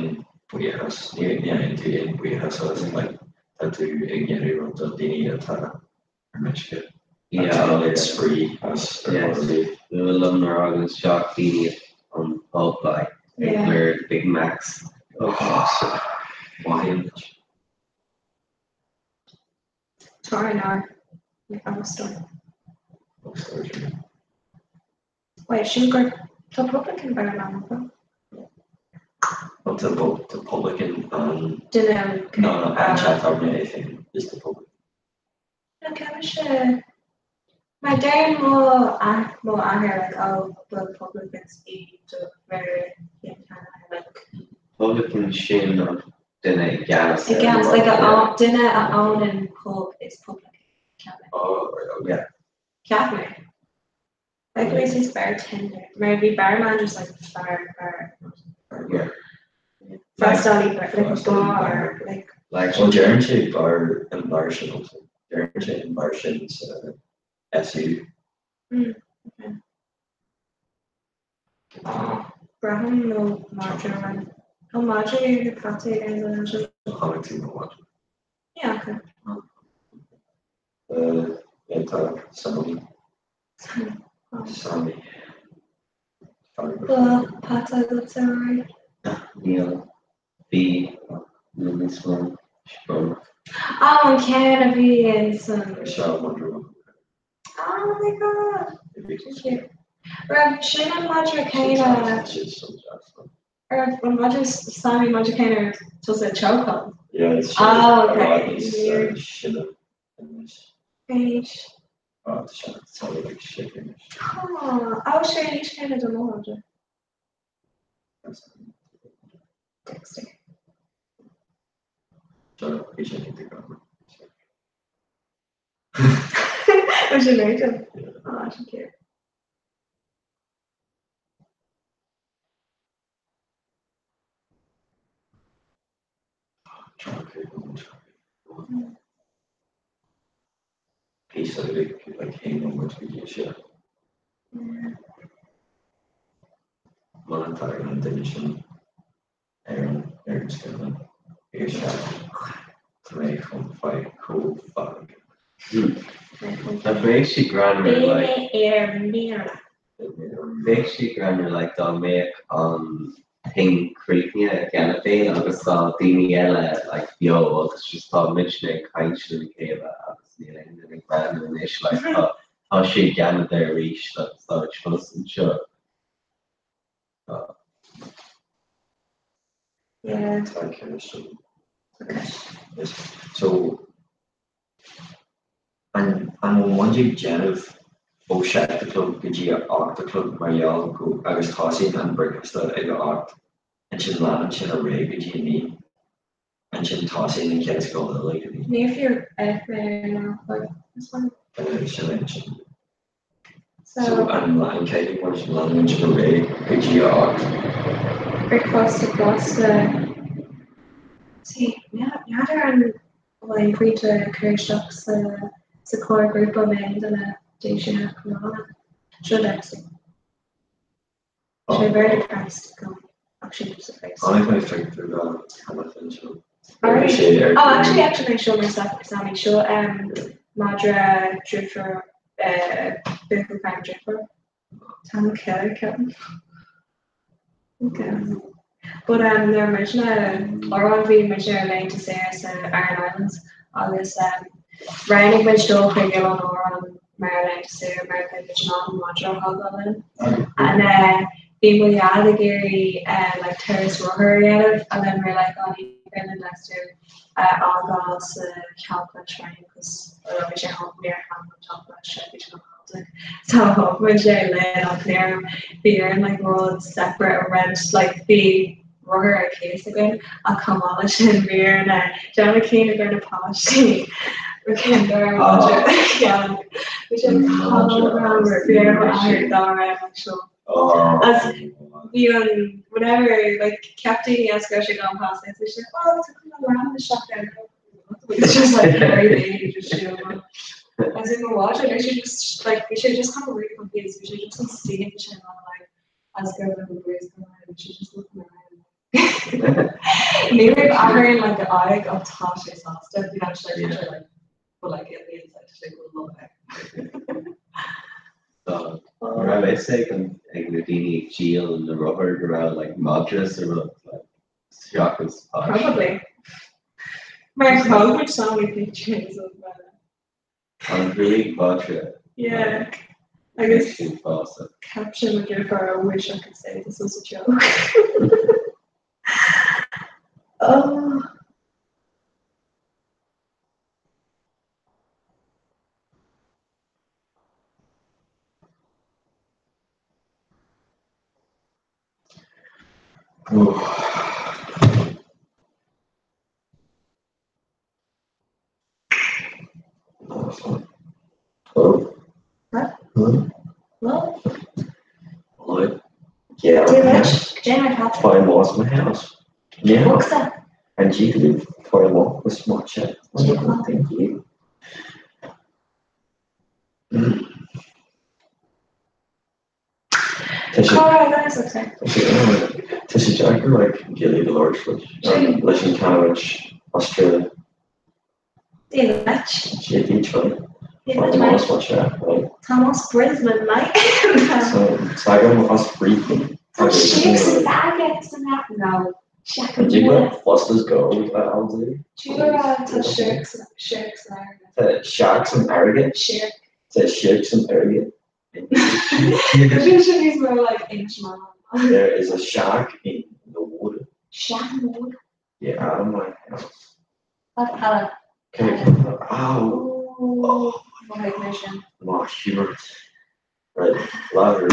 S15: buíochas ní fhaigheann tú aon buíochas as like tá tú ag déanamh rud do daoine atá ar meisce.
S19: Yeah,
S15: spraoi as ar
S19: Yes. Ní liom nuair a thagann isteach daoine an pub like ag
S18: Yeah.
S19: lorg Big Macs.
S15: Oh, mothaím
S18: Tá ar an Wait, sin gur tá publican bar ann
S15: Well, tá tá publican an
S18: Duine
S15: no no an teach tábhairne é féin is the publican.
S18: Ceann sé Mar deir mo mo athair like oh the publicans í do bheir like
S19: Publican sin an duine i gceannas
S18: I gceannas like a duine a ownan pub is publican.
S15: Oh, right, okay.
S19: Yeah.
S18: Ceap mé. Like mé is bartender. Mar bhí barman just like bar bar.
S19: Yeah.
S18: Freastalaí bar like bar like
S19: Like
S15: Well, deireann sé bar an bar sin also. Deireann sé an bar sin sa SU.
S18: Okay. Braithim nó madra Ó madra ar na peataí ar an sin.
S15: Chonaic tú mo mhadra.
S18: Yeah, okay.
S15: Yeah, tá Sammy. Sammy.
S18: Ba peata agat sa right?
S19: Níl bhí níl níos mó sprón.
S18: Oh, an ceann a bhí in san.
S15: Seo madra.
S18: Oh my god. Cute. Raibh sin an madra céanna Raibh an madra Sammy madra céanna tusa chócáil?
S15: Yeah, it's
S18: Oh, okay.
S15: Sin
S18: Anois.
S15: Oh, tá like shit anois.
S18: Oh, oh, sé anois céanna do mo mhadra. Dexter.
S15: So, bhí sé ag go.
S18: Was sin réite? Oh, sin cute.
S15: Peace out like haon nóiméad go dtí sé. Muna dtagann an duine sin ar an ar an scannán ag sé tá mé chun faigh chomh fada.
S19: Tá bheadh sé greannmhar like
S18: Bhí mé ar mire.
S19: Bheadh sé greannmhar like dá mbeadh an thing críochnaithe cheana féin agus tá daoine eile like beo agus just tá muidne ag caint lena chéile agus níl aon duine ag breathnú anois like tá tá sé i gCeanada arís agus tá muid fós anseo.
S18: Yeah.
S14: Tá ceist
S18: Okay.
S14: Yes. So an an bhfuil muid ag déanamh ó 7 a chlog go dtí a 8 a chlog mar gheall go agus tosaíonn an bricfeasta ag a 8 ansin leanann sin ar aghaidh go dtí a 9 ansin tosaíonn an chéad scoil eile ag a 9.
S18: Ní fíor mé ná like is fine.
S14: Sin é ansin.
S18: So
S14: So an an caithfidh muid leanúint ar aghaidh go dtí a 8.
S18: Bricfeasta blasta. See, n'fheadar an bhfuil aon phointe cur isteach sa sa chlár grúpa mé aon duine déisithe chomh Seo depressing. Sé very depressed go ach sin just a face.
S14: Tháinig mé pictiúr dá cheana féin seo.
S18: Alright. Oh, actually, actually, seo mar Sammy seo um, madra deirfiúr uh, buachaill fear deirfiúr. Tá an ceile ceapaim. Okay. But um, nuair muidne arán bhí muid ar laethanta saoire sa Aran Islands agus um, roghnaigh muid dul chuig Oileán Árann mar laethanta saoire mar bhí muid in ann madra a thógáil linn. And uh, bhí mo dhaid ag iarraidh uh, like turas rothar a dhéanamh and then we're like oh ní féidir linn Lester a fhágáil sa teach leis féin cos bhí sé ní ar an teach leis bhí sé go hálainn. So thóg muid é linn ach níor bhí orainn like rud separate a rent like bhí rothar ar cíos againn ach chomh maith leis sin bhí orainn déanamh cinnte go raibh na páistí ceann bhí sé chomh bhí ar m'athair dá raibh like seo. As bhí an whatever like cheap daoine as go raibh sé gan pas bhí sé oh tá cúpla leanbh isteach ar It's just like very baby just show As in mo mhadra literally just like bhí sé just kind of really confused bhí sé just an stíl sin on like as go raibh an breeze going around bhí sé just looking around Ní raibh athair like a aghaidh ach tá sé sásta bhí actually like, like but like in the inside tá sé go love é.
S19: An raibh fhios ag an ag na daoine ag díol na rothar go raibh like madra sa rud like seachas páiste?
S18: Probably. Mar thóg muid so many pictures of uh,
S19: An bhrí madra.
S18: Yeah. Agus
S19: Sin fása.
S18: caption mo dheirfiúr I wish I could say this was a joke. oh.
S14: Hello?
S18: What?
S14: Hello?
S18: Hello?
S14: Hello? Yeah.
S18: Dia duit, Jane my cat.
S14: Fine was my house. Yeah.
S18: Boxa.
S14: And you live for a walk with smart chat. Wonderful, thank you. Tá sé
S18: Cá raibh an sé?
S14: Tá sé deacair like Gaeilge a labhairt leis leis an canúint Australia.
S18: Dia duit.
S14: Sé dí try.
S18: Dia
S14: Fine
S18: duit, mate.
S14: was watch that, right?
S18: Tá as Brisbane, mate.
S14: So tagaim as Brisbane.
S18: Tá shakes and baguettes and that. No.
S14: And do you know Foster's Gold at Aldi?
S18: Tá tá shirks shirks and
S14: Tá sharks and airgead.
S18: Shirk.
S14: Tá sharks and airgead.
S18: Bhí sin níos mó like English man.
S14: There is a shark in the water.
S18: Sean
S14: Yeah, out of my house.
S18: What colour?
S14: Okay, ow.
S18: Oh, mé sin.
S14: My humor. Right, ladder,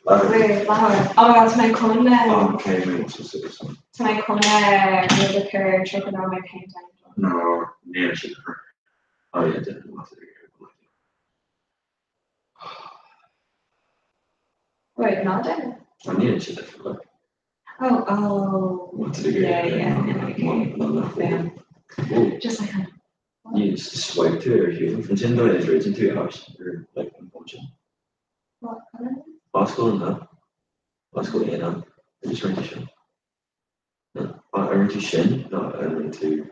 S14: ladder.
S18: Wait, láthir. Oh my God, tá mé chun
S14: Oh, okay, wait, so, so, so.
S18: Tá mé chun rud a chur tríocha nóiméad countdown.
S14: No, yeah, she Oh yeah, didn't want to.
S18: Wait, not it?
S14: I needed to look.
S18: Oh, oh.
S14: What to do?
S18: Yeah, yeah. Yeah.
S14: Oh,
S18: Just like a
S14: you just swipe to it or you from Tinder is written to house or like function.
S18: what colour?
S14: Oscar no. Oscar yeah no. I just went to shin. No, I went to shin. No, I went to.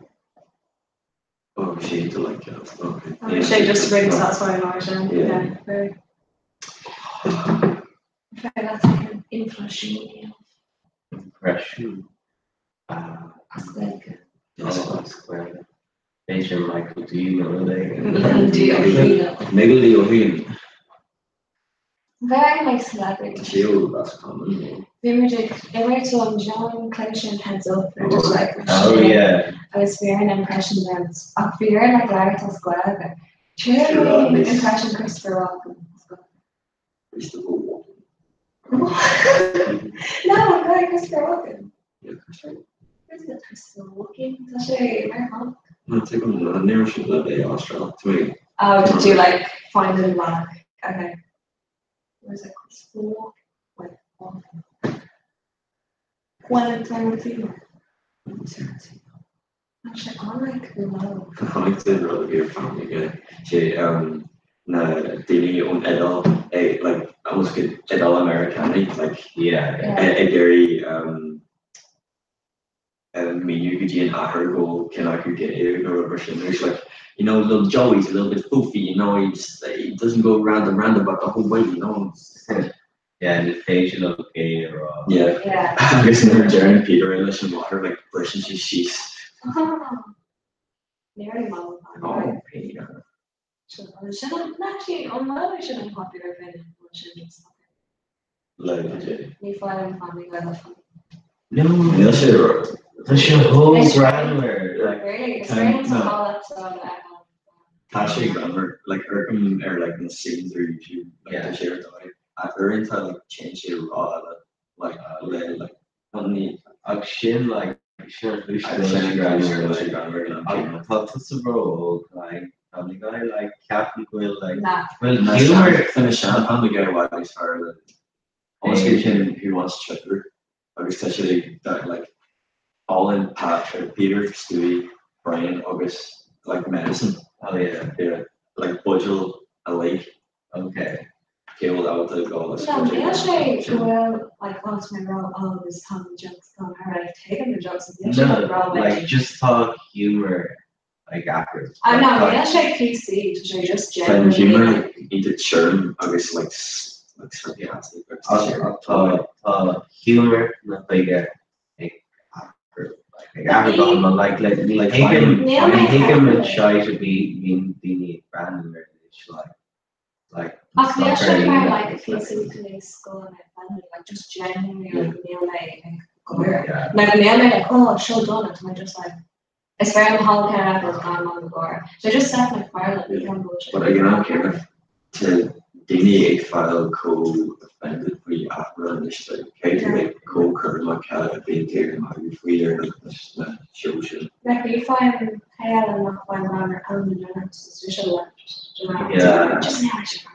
S14: Oh, she to like uh, okay.
S18: Oh, she just really satisfying origin.
S14: Yeah.
S18: Yeah. Very. Very that's like an inflation.
S19: Impression.
S18: As Gaeilge.
S19: Oh, square. B'fhéidir Michael D nó rud éigin.
S18: Michael D. Ó hÉin.
S19: Michael D. Ó hÉin.
S11: Very like celebrity.
S15: Tá sé ó Ros Comáin nó?
S11: Bhí muid ag imirt an John cluiche sin Heads Up or just like
S19: Oh yeah.
S11: agus bhí ar an impression den ach bhí ar like labhairt as Gaeilge. Truly impression Christopher Walken as Gaeilge.
S15: Christopher Walken.
S11: No, I'm going Christopher Walken.
S15: Yeah, Christopher
S11: Who's Christopher Walken? Tá sé Meiriceánach.
S15: No, tuigim no, ní raibh sé le bheith Astráil. Tá mé
S11: Oh, did you like find him like okay. Where's it Christopher Walken? Wait, Walken. Quentin Tarantino. Actually, I like low.
S15: Chonaic tú an rud a bhí ar Family Guy sé na daoine ón Iodáil ag like almost go Iodáil Americani like
S19: Yeah.
S15: ag iarraidh míniú go dtí an athair go bhfuil ceann acu gay nó rud mar sin agus like you know little Joey's a little bit foofy you know he just he doesn't go round and round about the whole way you know
S19: Yeah, ní féidir leo gay a rá.
S15: Yeah.
S11: Yeah.
S15: Agus nuair a deireann Peter é leis an mháthair like briseann sí síos.
S11: Nearly mom.
S15: Oh Peter.
S11: Sin actually an bhfuil sin unpopular opinion sin just
S15: Le Jay.
S11: Ní fáil Family Guy le funny.
S19: No,
S15: Níl sé rud.
S19: Tá sé chomh greannmhar. Like,
S11: Really? Is
S15: Tá-
S11: féidir
S15: no.
S11: an episode a
S15: Tá sé greannmhar like amharcaim ar like na scenes ar YouTube like
S19: Yeah.
S15: tá sé ar dóigh ach uaireanta like téann sé ró-fhada like le like
S19: ní ach sin like sin an chúis
S15: Agus sin greannmhar like greannmhar le
S19: Ach tá tusa ró-óg like Family Guy like ceapaim go bhfuil like
S11: Na.
S19: bhfuil humor
S15: Tá na sean Family Guy i bhfad níos fearr le Honestly sin Who Wants Chipper agus tá sé like like all in Pat or Peter Stewie Brian agus like medicine
S19: Oh yeah.
S15: yeah like buidéal uilig
S19: Okay.
S15: cé bhfuil ábalta ag gabháil
S11: No, níl sé go bhfuil like oh tá mé ró agus tá na jokes gan ar like tuigim na jokes níl sé
S19: No,
S11: ró
S19: like just tá humor like athrú.
S11: I know,
S19: Like,
S11: níl sé PC tá sé just
S15: Tá an
S11: genuinely
S15: humor
S11: like
S15: iontach tirim agus like like sarcastic agus tá sé
S19: Tá tá humor na chuige ag athrú. Like ag athrú go hiomlán like like ní
S15: Like,
S19: thuigim
S11: Níl
S19: ní
S11: mé
S19: thuigim an
S11: ceaptha.
S19: shite a bhí bhíonn daoine ag breathnú ar anois like like
S11: Ach níl sé mar like
S19: like
S11: PC chun scoil na family like just genuinely like níl mé ag gáire.
S19: yeah.
S11: Like níl mé like oh seo dona tá mé just like is féidir an hall ceann eile gan an gáire. So just Seth MacFarlane ní an bullshit.
S15: But ag an am céanna tá daoine ag fáil chomh offended faoi athrá anois like cé tú bheith chomh cúramach cad a bhíonn tú ag magadh faoi ar na show sin.
S11: Like ní fáim eile nach bhfuil mar an DeGeneres is like just
S19: Yeah.
S11: just now I should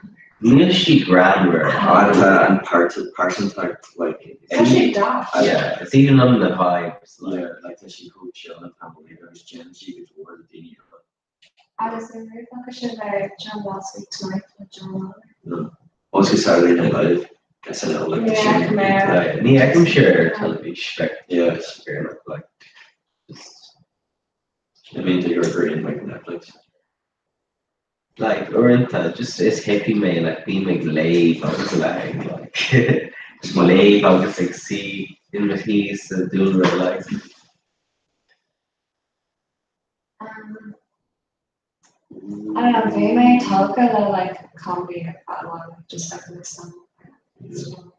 S19: Níl sí greannmhar.
S15: Ah, tá an pearsantacht like
S11: Tá sé daft.
S19: Yeah, it's even on the vibes like
S15: Yeah, like tá sí chomh chill an t-am uilig agus déanann sí go leor le daoine eile.
S11: Agus an rud sin bheith John Last Week Tonight with John Oliver.
S15: No. Also Saturday Night Live SNL like tá
S11: Yeah,
S15: sin
S11: come here.
S19: like ní fheicim sé ar teilifís like
S15: Yeah.
S19: fair enough like just
S15: I mean they are in like Netflix.
S19: like uaireanta just is hippie mé like bím ag léamh agus like like just léamh agus ag suí in mo shuí sa dúlra like
S11: Um, I don't know, bhí mé tógtha le like comedy ar feadh while, like, just like the stand up.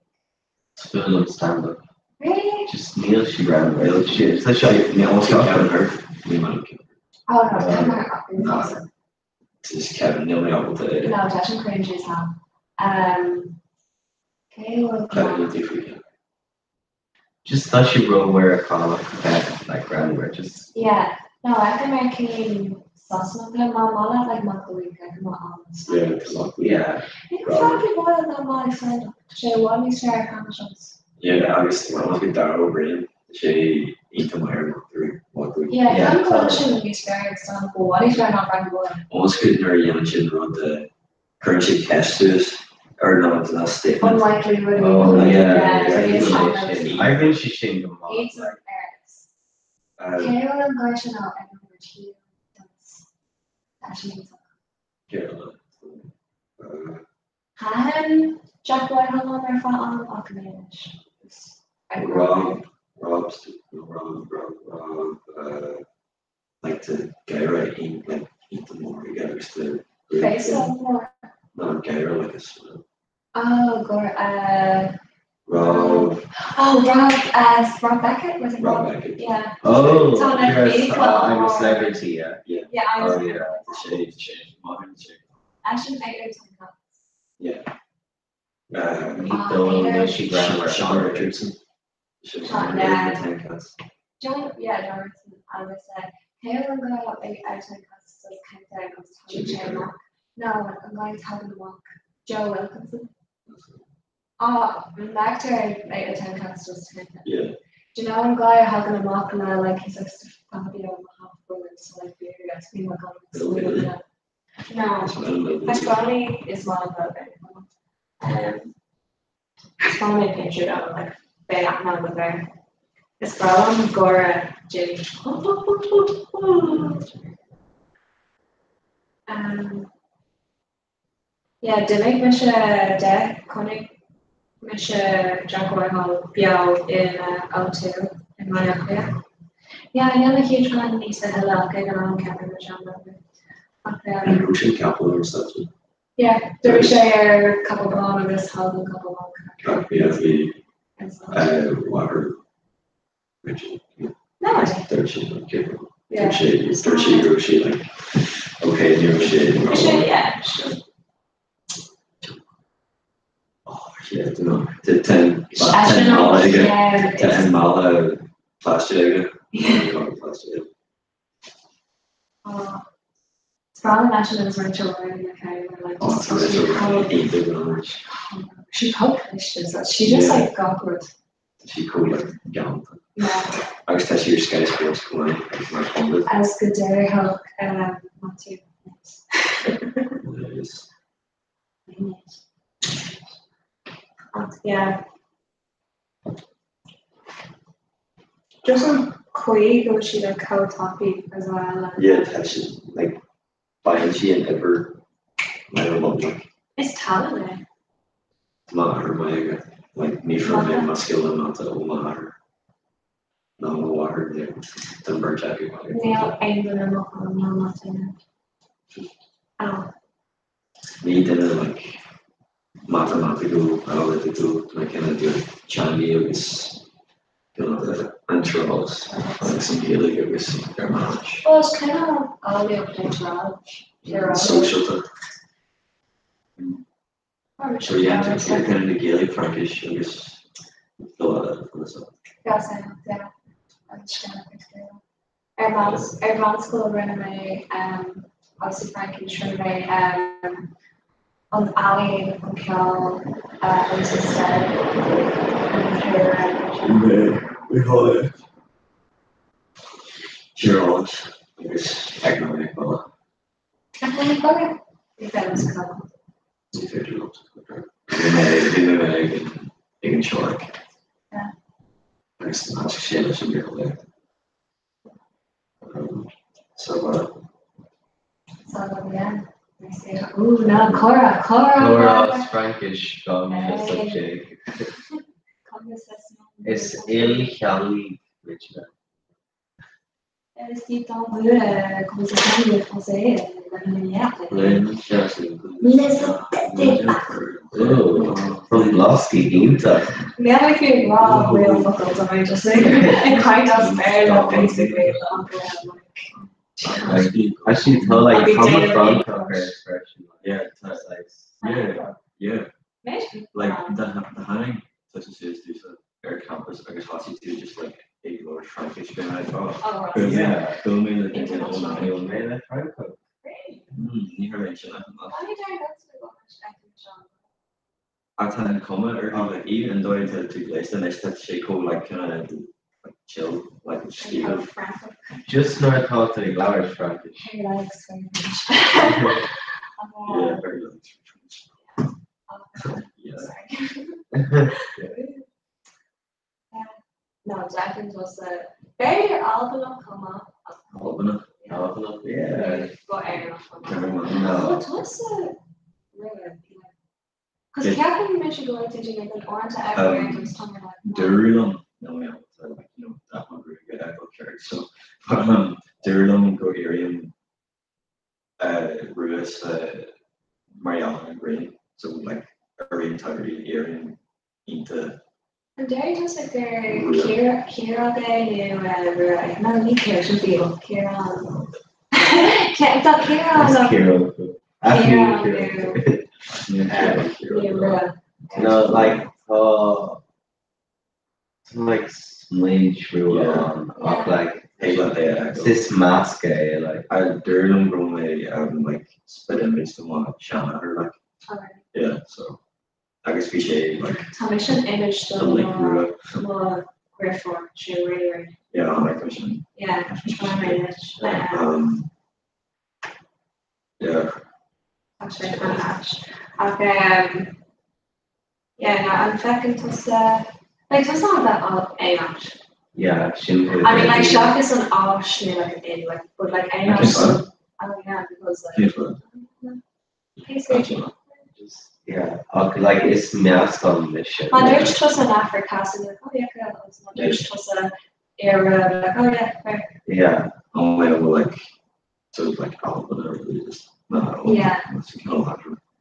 S19: Full of stand up
S11: Really?
S19: just níl sí greannmhar níl sí tá sé
S15: Ní also Kevin Hart. Ní man Kevin.
S11: Oh no, Kevin Hart is awesome.
S15: Just Kevin níl mé ábalta é.
S11: No, tá sin cringy as hell. Um, cé bhfuil
S15: Kevin ní faoi Kevin.
S19: just tá sí ró-Mheiriceánach bheith like greannmhar just
S11: Yeah, no, I think mé cén Sasana má má like Mac the Week, like má honest.
S15: Yeah, tá lot.
S19: yeah
S11: Ní Frankie Boyle ná má stand up. Tá sé bhfuil níos fearr comedy.
S15: Yeah, agus almost go Dara O'Brien sé iontach maith ar Mac the Week.
S11: Yeah,
S19: Yeah,
S11: Frankie Boyle
S19: tá-
S11: sin níos fearr ag stand up, bhfuil níos fearr ná Frankie Boyle.
S15: Almost go nuair a dhéanann sin rud cuireann sé ceist suas ar ná ná statement.
S11: Unlikely would
S19: oh yeah
S11: Yeah,
S19: yeah
S11: he is
S19: yeah I bhíonn sí sin go maith
S11: It's
S19: like
S11: Cé bhfuil an guy sin á Edward Hugh Actually, Thaitin Jack Whitehall ar feadh am ach anois.
S15: Rob Rob Rob Rob Rob like to gáire in like iontach mór aige agus the
S11: Face on mór.
S15: ná gáire like a smile.
S11: Oh, gur uh,
S14: Rob.
S11: Oh, Rob, uh, Rob Beckett, was it
S14: Rob
S11: Rob?
S14: Beckett.
S11: Yeah.
S19: Oh,
S11: Tá na
S19: yes,
S11: Gaeilge
S19: I'm a
S11: á-
S19: celebrity, yeah.
S14: Yeah.
S11: Yeah, I'm a
S14: Oh,
S11: celebrity.
S14: yeah, the shade, the shade, modern shade.
S11: Eisean 8 out of 10 cats.
S14: Yeah. Um,
S11: Ah,
S19: Donal
S11: Peter.
S19: Wishy Grammar.
S14: Sean Richardson. Sean
S11: Sean,
S14: Richardson,
S11: yeah.
S14: 10 cats.
S11: John, yeah, John Richardson, agus uh, cé an go 8 out of 10 cats does countdown agus tá
S14: Jimmy
S11: sé
S14: Carter.
S11: amach. No, an guy tagann amach. Joe Wilkinson. Ah, Nectar 8 out of 10 cats does countdown.
S14: Yeah.
S11: Do you know an guy a thagann amach le like he's like Fabio my half brother so like beer it's been like
S14: Bill Bailey.
S18: No.
S14: It's one of the-
S18: Pasquale is one of the um, Is mé picture of like beidh aithne agat air. Is breá liom gáire Jimmy. Um, yeah, d'imigh mise de, chonaic mise Jack Whitehall beo in O2 i mBaile Átha Cliath. Yeah, níl na huge fan níos a thuilleadh ach ag an am ceapaim go sean Ach um,
S14: An raibh sé capall ar an stáitse?
S11: yeah, d'oibrigh sé ar capall bán agus thug an capall bán
S14: Ach bhí bhí mháthair Richard.
S11: No idea.
S14: Dúirt sé like, you
S11: Yeah.
S14: Dúirt sé dúirt sé go raibh sé like okay ní raibh sé
S18: Bhí sé, yeah, sure.
S14: Oh, yeah, I don't know. Tá ten
S11: Eisean
S14: ten mala aige.
S11: yeah,
S14: Tá an mala pláiste aige. Pláiste.
S11: Oh, It's probably national is Rachel Ray, okay, we're like
S14: Oh,
S11: just
S14: tá Rachel Ray iontach go leor.
S11: She published that she just
S14: Yeah.
S11: like got good.
S14: Tá sí chomh like galánta.
S11: Yeah.
S14: Agus tá sí ar Sky Sports chomh maith agus mar pundit.
S11: As go deireadh um, Matthew.
S14: Yes.
S18: Yeah. Just an chaoi go bhfuil sí like chomh tapaidh as well. Like,
S14: Yeah, tá sí like faigheann sí an uimhir mar a bhun like
S18: Is tallann é.
S14: Tá m'athair maith aige. Like ní fuair mé mo scileanna mata ó m'athair ná mo mháthair níl don bheirt acu maith aige.
S11: Níl aon duine mo chlann ná mata. Oh.
S14: Ní duine like matamaiticiúil analytical like kind of teangaí agus kind of an t-eolas agus an Ghaeilge agus Gearmáinis.
S11: Well, is cineál eolaíocht é tráth.
S14: Sóisialta. So yeah, kind of the Gaelic, Frankish agus philosophy.
S11: Yeah, agus scéal scéal. Ar ar mheánscoil rinne mé um, obviously Fraincis rinne mé um, an ealaín, an ceol uh, agus an stair an chéad
S14: We call it Tíreolas agus eacnamaíocht bhaile.
S11: Eacnamaíocht bhaile? Ní féidir liomsa cabhair.
S14: Ní féidir liomsa cabhair. Bhí mé bhí mé ag an ag an teoiric.
S11: Yeah.
S14: Agus nasc sé leis an nGaeilge. So uh,
S11: So yeah. Ooh, no, Cora, Cora.
S19: Cora Fraincis gan fios sé. Is ilcheallaigh muidne.
S11: Si t'en veux, euh, conversation de français, euh, la lumière.
S19: Linn
S14: Oh,
S19: From Blasky iontach.
S18: Níl mé rá bhfuil focal tá mé just ag caint as Béarla basically
S19: Actually, actually tá like
S18: I'll be
S19: tá
S18: daily.
S19: Francach ar expression.
S17: Yeah, yeah, yeah. Like the the tháinig such a series ar campus agus thosaigh tú just like ag labhairt Fraincis bhí mé
S18: Oh,
S17: oh yeah go mé le duine ó na
S19: mé le Francach.
S17: Ní raibh sin Ach tá an cuma ar like even though tá tú gléasta anois tá sé chomh like kind of like chill like sciobh.
S19: Just nuair atá tú ag labhairt Fraincis.
S11: He likes French.
S17: Yeah, very likes French. Yeah.
S11: Sorry. No, definitely was a b'fhéidir Albanach chomh maith.
S17: Albanach.
S19: Albanach, yeah.
S11: Go Éireannach chomh maith.
S17: Never mind. No.
S11: Well, tusa roimhe, Cos ceapaim mise go bhfuil tú déanamh an uaireanta everywhere agus tá mé like,
S17: Dúradh liom no mé like you know that one really good I go ceart so but um dúradh liom go éirím uh rua sa mar gheall ar an ghrian so like
S15: Araon tagairtí Éireann ionta.
S11: An deir tusa gur Ciarán é nó Rua é? No, ní Ciarán, sin Beagle. Ciarán. Tá Ciarán nó Ciarán nó Rua.
S19: No, like, tá like smidge rua ann ach like is meascadh é like.
S15: Deir liom go raibh mé like spit image de mo sheanathair like. Yeah, so agus bhí sé like
S11: Tá mé sin image do
S15: like rua.
S11: mo dheirfiúr sé really really.
S15: Yeah, like tá sin.
S11: Yeah, tá mé leis.
S15: Yeah.
S11: Tá sé an-ait. Ach Yeah, no, an bhfeiceann tusa, like tusa an bheith aon áit.
S19: Yeah, sin
S11: I mean like seachas an áis nó like an inn, like but like aon áit. Oh yeah, because like. Cén
S19: Yeah, ach like is meascán mise.
S11: Má dúirt tusa an Afraic Theas, I'd be like, oh yeah, cool, agus má dúirt tusa Éire, like, oh yeah, fair.
S15: Yeah, oh yeah, well like sort of like Albain or really just no,
S11: Yeah.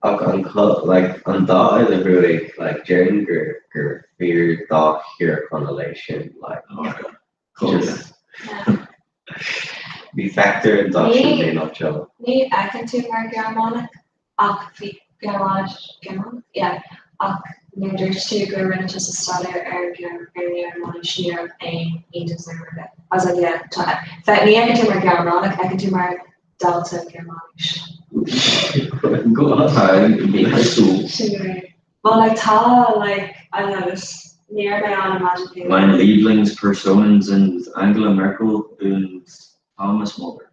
S19: Ach an like an dá eile Ruaidh like déarfainn gur gur fíor dá Thír Chonaill é sin like just ní feictear an dá sin aon áit eile.
S11: Ní fheiceann tú mar Ghearmánach ach bhí Gearmáinis, Gearmánach? Yeah, ach nuair a dúirt tú go rinne tusa staidéar ar an nGearmáinis ní raibh aon iontas orm ar bith. I was like yeah, tá, ní fheiceann tú mar Ghearmánach, fheiceann tú mar dalta Gearmáinis.
S19: Go an-mhíchosúil.
S11: Sin é. Well like tá like, I don't know, just ní raibh mé ann imagine féin.
S14: Meine Lieblingspersonen sind Angela Merkel und Thomas Müller.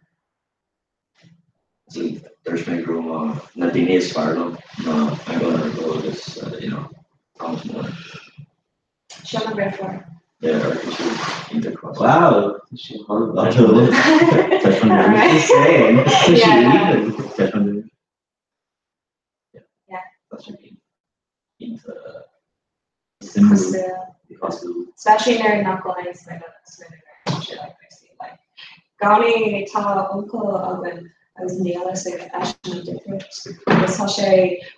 S15: Dúirt mé go raibh na daoine is fearr liom ná Angela Merkel agus you know Thomas Müller.
S11: Seo mo dheirfiúr.
S15: Yeah, ar sí iontach cross.
S19: Wow, tá sí an-dathúil. Tá sí insane. Tá sí aoibhinn.
S11: Yeah.
S15: Tá sí iontach
S11: Cosúil.
S15: cosúil.
S11: Especially nuair nach bhfuil aon smideadh smideadh ar like basically like gcónaí tá uncail againn agus níl a fhios ag eisean an difríocht agus tá sé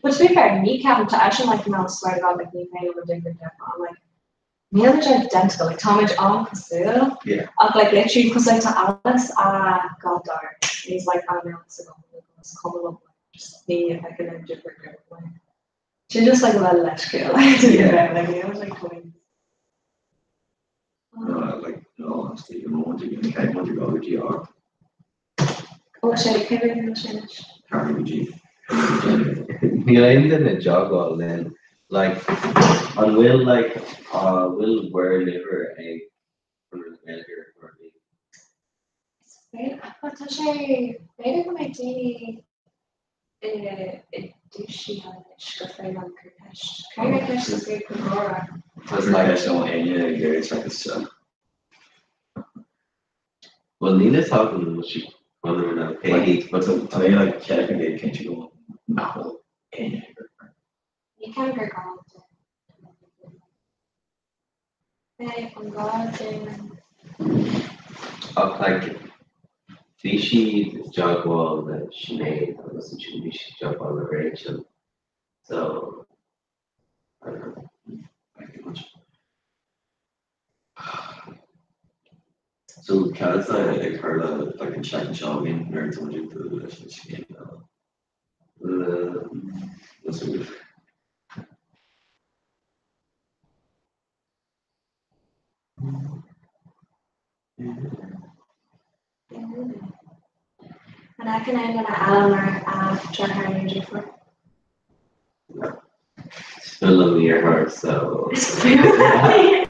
S11: but to be fair ní ceapaim tá eisean like no swear to God like ní féidir liom an difríocht a I'm like níl muid identical like táimid an-chosúil
S15: Yeah.
S11: ach like literally cos like tá Alice a goddaughter and he's like I know it's a is cuma liom like just ní fheiceann an difríocht ar like Sin just like a bheith leithscéal like to be fair like you know like twins.
S15: No, like no, honestly, you know, you can kind of go to GR.
S11: Ó sé cé mhéad sin anois?
S15: Carry G.
S19: Níl aon duine i dteagmháil linn. Like, an bhfuil like, uh, bhfuil bhur n-uimhir ag Conradh na Gaeilge ar chor ar bith?
S11: B'fhéidir, tá sé, b'fhéidir go mbeidh daoine i dtúisithe anois gur féidir liom cur ceist. Cuir mé ceist is féidir go gcóra.
S15: Tá like ceist ó éinne ag iarraidh seachas seo.
S19: Bhuel níl fhios agam an bhfuil siad Conradh nó pé.
S15: But tá mé like 100% cinnte go nach bhfuil éinne ag cur.
S11: Ní ceann gur gá de. Beidh an gá déanann.
S19: Ach like bhí siad i dteagmháil le Sinéad agus ansin bhí siad i dteagmháil le Rachel so I don't know.
S15: So cad atá ag tarlú like an seachtain seo againn nuair atá muid ag dul leis an scéim eile?
S11: An fheiceann aon duine eile mar dheartháir nó deirfiúr?
S19: Is fuath liom deartháir so.
S11: Is fuath liom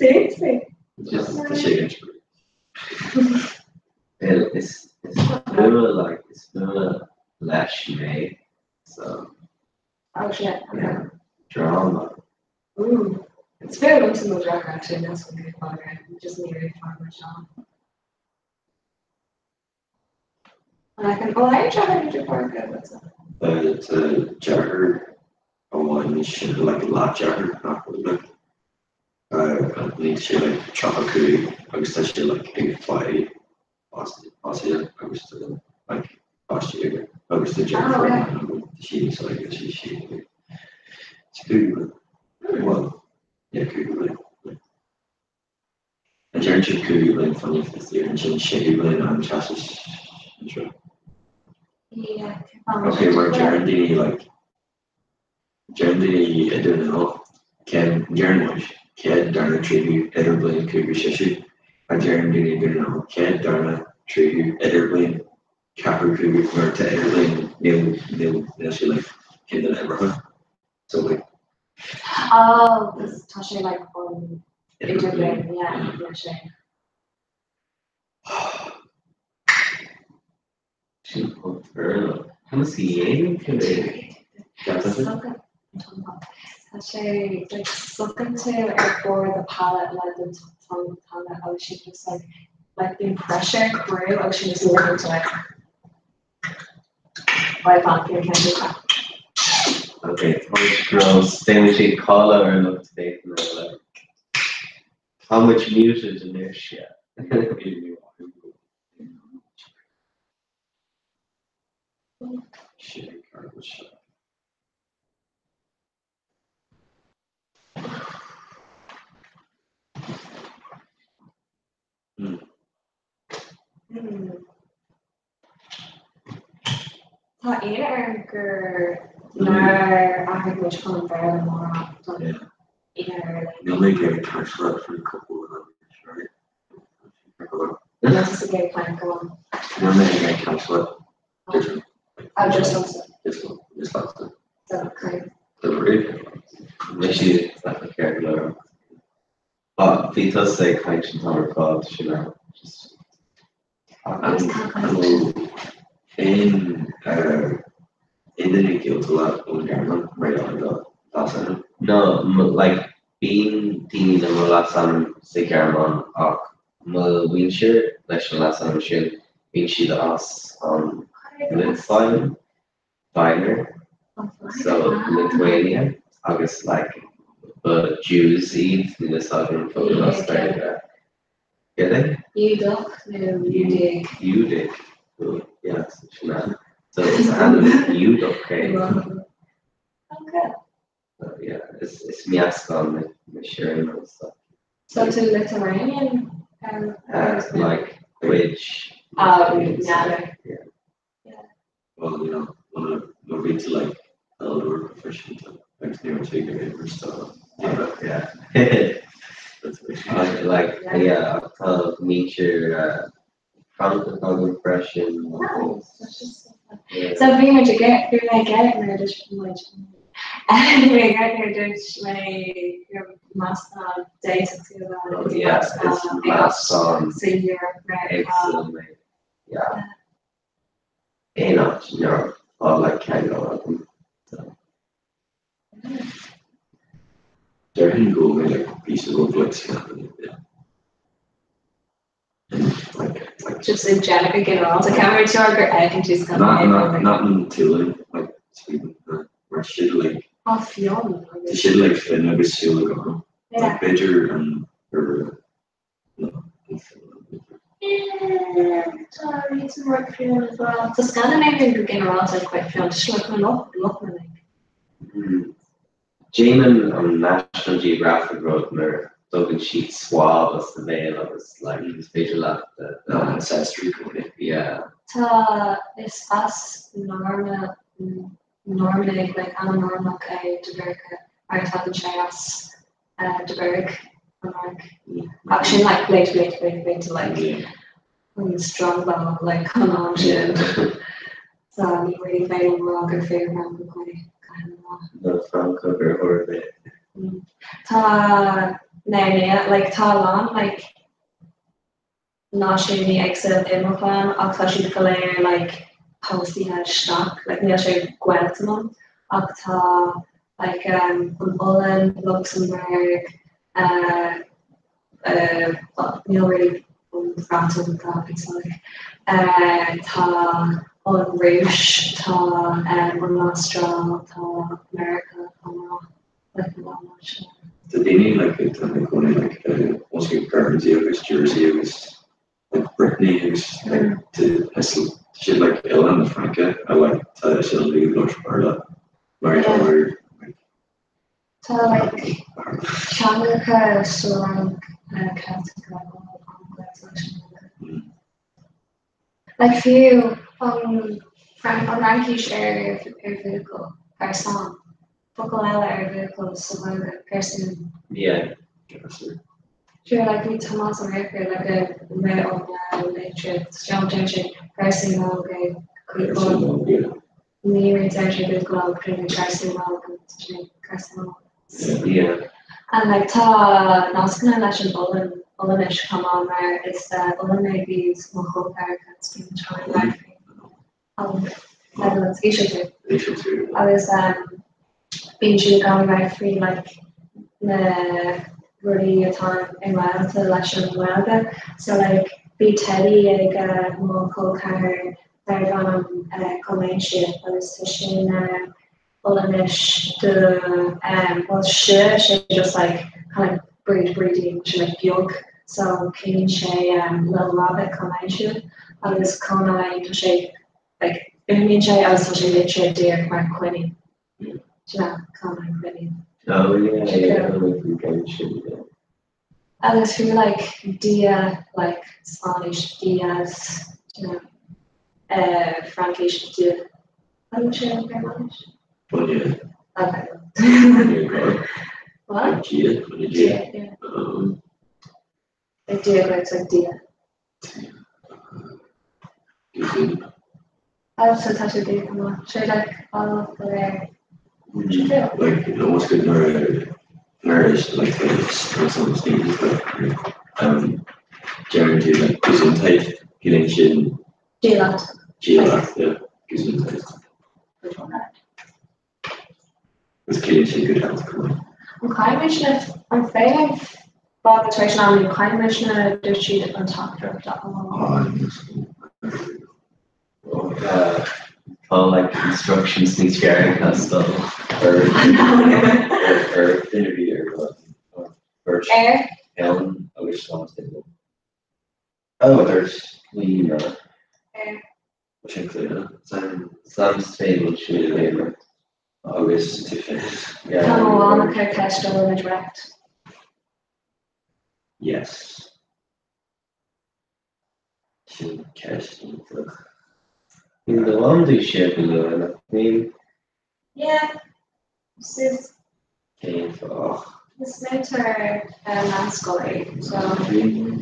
S11: Seriously?
S19: Just tá sé Is is fuath like is fuath leis mé so.
S11: Oh shit, okay.
S19: Yeah. Drama.
S11: Ooh. It's fair liomsa mo dheartháir actually that's what I'm father just ní raibh fad mar seo. And I can oh I deartháir nó deirfiúr go what's up?
S15: Tá deartháir amháin sin like leath-deartháir nach bhfuil like níl sé like 35 agus tá sé like ag fáil pósta agus tá like páistí aige agus tá deirfiúr amháin agam.
S14: Tá sí níos óige, tá sí sé bliain. Sa cúigiú bliain. Bhuel, yeah, cúigiú bliain. An deireann siad cúigiú bliain fuinnimh is iarrann sin séú bliain an teastas anseo.
S16: Yeah.
S14: Ok, mar deireann daoine like deireann daoine i Dún na nGall céad deireann muid céad darna tríú idirbhliain cúigiú séú ach deireann daoine i Dún na nGall céad darna tríú idirbhliain ceathrú cúigiú nuair tá idirbhliain níl níl níl sé like ceann de na huimhreacha so like
S11: Oh, tá sé like an idirbhliain yeah níl sé.
S19: Sin an Béarla. Conas a dhéanann tú é?
S11: Tá sé like sucann tú ar bord the palate le do teanga agus sin just like like bíonn pressure brú agus sin just ligeann tú like Right back in Canada.
S19: Okay, tá muid gross. Déanann siad cáineadh ar lucht féachana like Tá muid muted anois, yeah.
S11: Tá ionadh orm gur nár athraigh muid chun an Bhéarla mórán don ionadh ar
S14: Níl mé ag iarraidh caint leat faoi cúpla uair anois, right?
S11: Níl tusa ag iarraidh caint, go on.
S14: Níl mé ag iarraidh caint leat.
S11: Oh, just liomsa.
S14: Just just leatsa.
S11: So, caint.
S19: Mise ceart go leor. Ah, bhí tusa ag caint an t-am ar fad, sin é. Just
S14: An bhfuil aon aon duine gaolta leat ón Ghearmáin mar gheall ar do leasainm?
S19: No, like, bíonn daoine le mo leasainm sa Ghearmáin ach mo mhuintir leis an leasainm sin, bíonn siad as an Liotuáin, Weiner, so Lithuania agus like ba Jews iad, níl a fhios agam fós as Gaeilge. Céard é?
S11: Iúdach nó Iúdaigh?
S19: Iúdaigh. Yeah, sin é. So is ainm Iúdach é.
S11: Okay.
S19: So yeah, is is meascán mo mo surname and stuff.
S11: So tú Lithuanian? Um,
S19: uh, like cuid.
S11: Oh, yeah.
S19: Yeah.
S11: Yeah.
S14: Well, you know, má bhí tú like peileadóir proifisiúnta agus ní raibh tú ag imirt do
S19: Yeah. Like, yeah, tá muintir Francach agam freisin.
S11: So bhí muid ag bhí mé ag nuair a dúirt muid bhí mé ag nuair a dúirt mé gur meascán d'fhéadfadh tú a bheith
S19: Yeah, is meascán
S11: sa Europe
S19: éagsúil mé. Yeah. Aon áit in Europe tá like ceangal agam. So.
S14: Déarfainn go bhfuil mé like píosa of like Scandinavia. Like, like,
S11: Just in general, go ginearálta ceapaim gur fheiceann tú
S14: Scandinavia. Not, not, not in Tualainn, like Sweden, mar siad like
S11: Á fionn.
S14: Tá siad like fionn agus súile gorm. Like b'fhéidir an Iorua
S11: Tá iad more fionn as well. Tá Scandinavian go ginearálta quite fionn, tá siad like Lochlannaigh.
S19: Déanann an National Geographic rud nuair a dtugann siad swab as do bhéal agus like is féidir leat
S14: do ancestry cónaí.
S19: Yeah.
S11: Tá is as Norma Normannaigh like ainm Normannach é de Búrca mar tagann sé as de Burgh an Fhrainc. Ach sin like blianta blianta blianta blianta like an Strongbow like an am sin. So ní really féidir liom rá gur fíor Fhrancach mé caithfidh mé rá.
S19: Nó Francach ar chor ar bith.
S11: Tá na like tá a lán like náisiúnaí éagsúil i mo chlann ach tá siad go léir like póstaithe isteach like níl sé gaolta liom ach tá like um an Ollainn, Lucsamburg uh uh níl really an Bhreatain tá like uh tá an Rúis tá um an Astráil tá Meiriceá tá like an áit seo.
S14: Tá daoine like atá ina gcónaí like i mostly Guernsey agus Jersey agus like Brittany agus like tá Siad like Oileán na Fraince a like tá siad uilig ag labhairt Béarla mar gheall ar like
S16: Tá like teangacha sa Fhrainc Ceilteacha an-ghaolta leis an nGaeilge. Like fiú an an Fhraincis ar ar bhuachaill, garçon, focal eile ar bhuachaill sa Ghaeilge, garsún.
S19: Yeah.
S16: Sure, like bhí Tomás Ó Murchú like a mé ón litríocht, John deir sé garsún óg é
S14: Garsún óg, yeah.
S16: Ní raibh deir sé buachaill óg, deir sé garsún óg agus tá sé garsún óg.
S19: Yeah.
S16: And like tá nascanna leis an Ollainn, Ollainnis chomh maith mar is Ollannaigh iad mo chol ceathracha is bíonn muid ag labhairt faoi an Netherlands, Ísiltír.
S14: Ísiltír.
S16: Agus bíonn siad ag labhairt faoi like na rudaí atá i ngaolta leis an nGaeilge. So like bhí teidí ag mo chol ceathar darbh ainm Comanche agus tá sin Ollainnis do well sé sé just like kind of Bríd Brídín sé like beag so ciallaíonn sé little rabbit Comanche agus konijn tá sé like fuaimníonn sé agus tá sé litrithe díreach mar coinín do you know konijn coinín.
S19: Oh yeah yeah yeah sin yeah.
S16: Agus fiú like Dia like Spáinnis Diaz do you know Fraincis Dieu An bhfuil sé in Gearmáinis?
S14: Buinne.
S16: Okay.
S14: Buinne God.
S16: What?
S14: Dia, buinne Dia.
S16: Dia, yeah. Like Dia but it's like Dia.
S14: Dia.
S16: Oh, so tá sé Dia come on. Sé like all go léir.
S14: Like, you know, what's good nuair nuair is like some sneezes but um deireann tú like Gesundheit ciallaíonn sin
S16: Dia leat.
S14: Dia leat, yeah, Gesundheit. Is ciallaíonn sin good health chomh maith.
S16: An caithfidh an féidir fága tar éis an am nó caithfidh muidne dúirt siad an teachtaireacht a fháil.
S19: Tá like instructions níos fearr ag teastáil ar
S14: ar duine a bhí ar beirt
S16: Ar?
S14: Helen agus Seán Stingle.
S19: Oh, dúirt Clíona.
S16: Ar.
S14: Sin Clíona.
S19: Sam Stable sin Clíona.
S14: Agus tú féin.
S16: Tá mo mham ag cur ceist an bhfuil muid wrecked.
S14: Yes. Sin ceist iontach.
S19: Níl do mham dú sé go luath nach níl?
S16: Yeah. Is
S14: Cén fáth?
S16: Is múinteoir meánscoile é so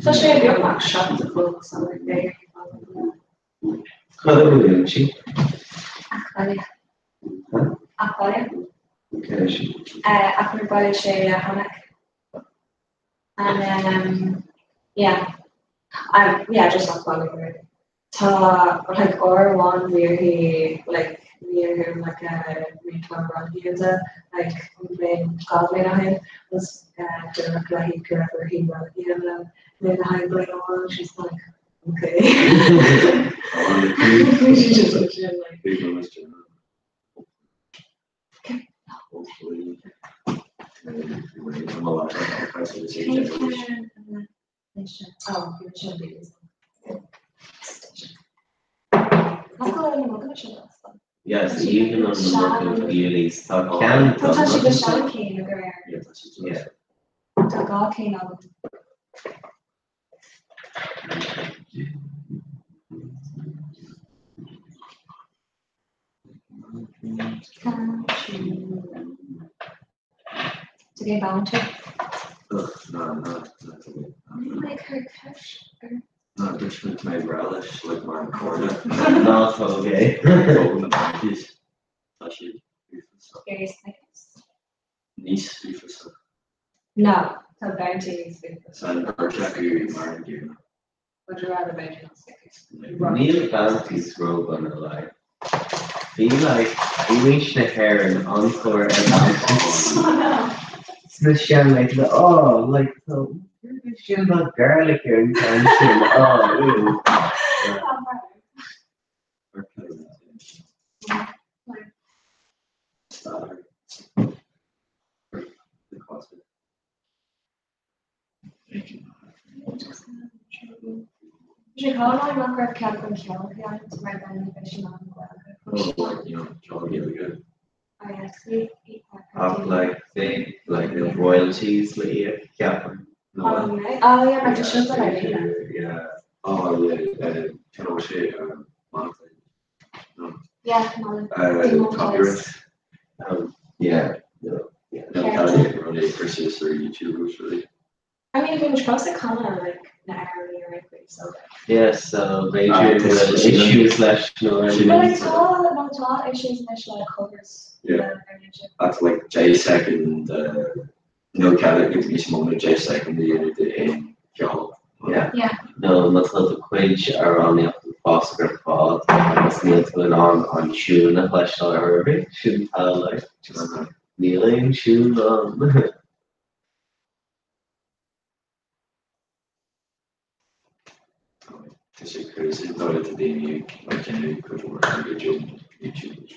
S16: tá sé beagnach 7 a chlog so like
S19: Cad a mhúineann sí?
S16: Eachbaile.
S19: Huh?
S16: Eachbaile.
S19: Okay, sin.
S16: Ach nuair baile sé le Hannah. And yeah. Yeah, just eachbaile really. Tá like uair amháin bhí uirthi like bhí uirthi like múinteoir rannchuidithe like an bhliain 2 bhliain ó shin agus dúradh léi go raibh uirthi rannchuidithe le le haghaidh bliain amháin she's like okay. She's just like sin like.
S19: Yes, even on the working Gaelies tá ceann
S16: Tá sé go sean céim go réir.
S19: Yeah.
S16: Tá gá céim agam. To get bounty.
S14: No, no,
S16: Like her cash.
S14: No, dúirt mé mé relish like mar an corna.
S19: Ná okay.
S14: na bounties. Tá siad uafásach.
S16: Gary Snickers.
S14: Níos uafásach.
S16: No, tá bounty níos uafásach.
S14: San beirt acu mar an gcéanna.
S16: Would you rather bounty not Snickers?
S19: Níl bounties ródhona like. Bhí like bhí na hÉireann an-chóir ar bounties. Sna sin like the oh like so sin ba garlic ar an ceann sin oh ew.
S11: Sé chomh maith nach raibh cead agam ceol a sheinnt mar then ní bheidh sé in ann Gaeilge a
S17: Oh,
S11: chloisteáil.
S17: like, you know, ceol Gaeilge.
S11: Oh yeah, sweet.
S19: Ach like bhí like na royalties le íoc ceapaim.
S17: No.
S11: Oh yeah, oh yeah, mar tá seo dul ar líne.
S17: Yeah. Oh yeah, can I say monetized? No.
S11: Yeah, mon-
S17: Copyright.
S19: Yeah, no, yeah.
S17: No, Kelly, really, versus or YouTubers, really.
S18: I mean, bhí muid fós ag canadh like na hamhráin ar aghaidh, so.
S19: Yeah, so b'fhéidir go bhfuil issues leis nó
S18: Well, like, tá, nó tá issues anois le covers
S17: Yeah.
S18: ar YouTube.
S17: That's like 10 second, no Kelly, go níos mó ná 10 second a dhéanamh de aon cheol.
S19: Yeah.
S11: Yeah.
S19: Nó má tá do chuid amhránaíochta fós ar fáil agus níl tú in ann an tiún a chloisteáil ar ar bith, sin tá like just níl aon tiún ann.
S17: Tá sé crazy an dóigh atá daoine ag déanamh cuid mhór airgid ó YouTube agus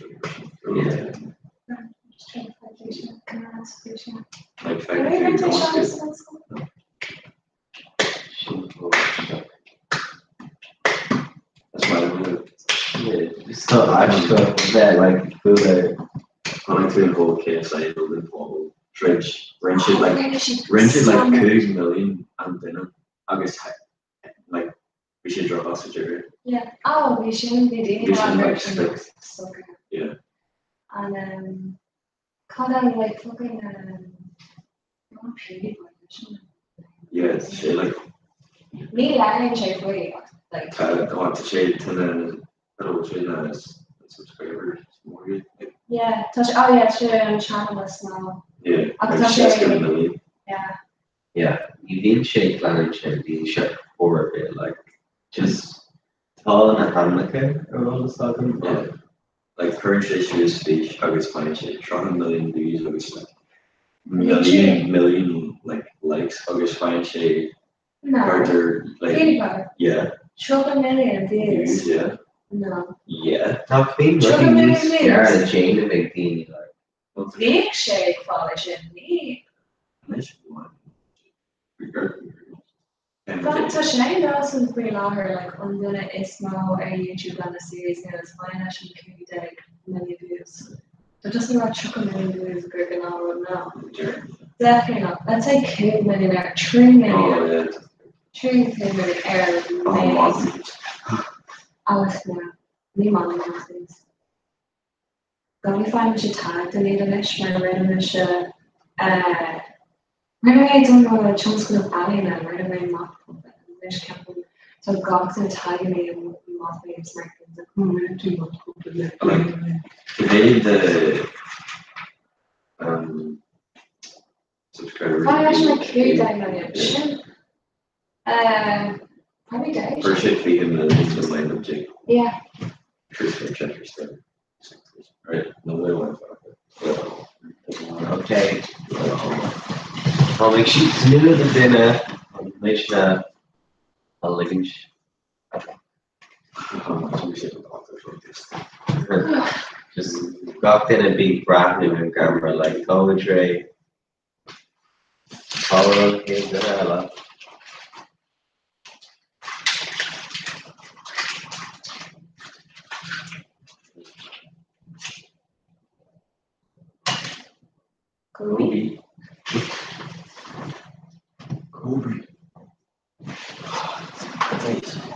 S17: rudaí mar sin.
S19: Yeah.
S11: Just trying to find it. Can I ask you?
S17: Like
S11: Can I
S17: feicfidh tú
S11: rent a
S17: go
S11: shop?
S17: That's why I'm gonna
S19: So aisteach bheith like bualadh
S17: Tháinig tú an whole KSI Logan Paul troid rinne siad like
S11: Rinne siad
S17: rinne siad like
S11: so
S17: 5 milliún an duine agus like bhí sé droch sa deireadh.
S11: Yeah. Oh, bhí sin, bhí daoine
S17: Bhí sin like
S11: sin
S17: split.
S11: so good.
S17: Yeah.
S11: And cad é like fucking not PewDiePie sin.
S17: Yeah, tá sé like
S11: Ní labhraíonn sé faoi ach like
S17: tá tá tá sé tá na tá sé na subscribers mór iad like
S11: Yeah, tá sé oh yeah, tá sé an channel is mó.
S17: yeah
S11: Ach
S17: like
S11: tá sé
S17: 60 million.
S11: yeah.
S19: Yeah, ní bhíonn sé ag leanúint sé, bíonn sé chor ar bith, like, just tá na hainmneacha ar eolas agam,
S17: Yeah. Like cuireann sé suas fís agus faigheann sé 30 million views agus like million million like likes agus faigheann sé
S11: No.
S17: thart ar like
S11: PewDiePie.
S17: yeah
S11: 30 million
S17: views
S11: views.
S17: yeah
S11: No.
S17: yeah
S19: Nach bíonn
S11: 30
S19: rudaí
S11: million
S19: níos
S11: views.
S19: fearr le déanamh ag daoine, like.
S11: Bhíodh sé ag fáil é sin, ní.
S17: Anois
S11: But tá Shane Dawson faoi láthair like an duine is mó ar YouTube lena series nua is maith leis an 15 million views. So just ní raibh 30 million views gur gnáthrud now. Definitely not. Let's say 5 million ar 3 million.
S17: Oh yeah.
S11: 3 million ar
S17: Oh
S11: méid. Agus now, ní maith liom Monsters. Gan fáim se tag den iad anois mar rinne mise rinne mé don mo tionscnamh ealaíne, rinne mé mac anois ceapaim tá gach duine tag mé i maith mé is mar rinne tú mac
S17: Like the day the subscriber
S11: Tá leis na cúig million sin probably day.
S17: Fuair sé 20 million sa line of Jake.
S11: Yeah.
S17: Truthful checkers there. Right, no way one.
S19: Okay. Tháinig siad nua de duine an leis na a ligint. Just gach duine bí ag breathnú ar an gceamara like táimid réidh. Cá bhfuil an chéad duine eile?
S11: Kobe.
S17: Kobe.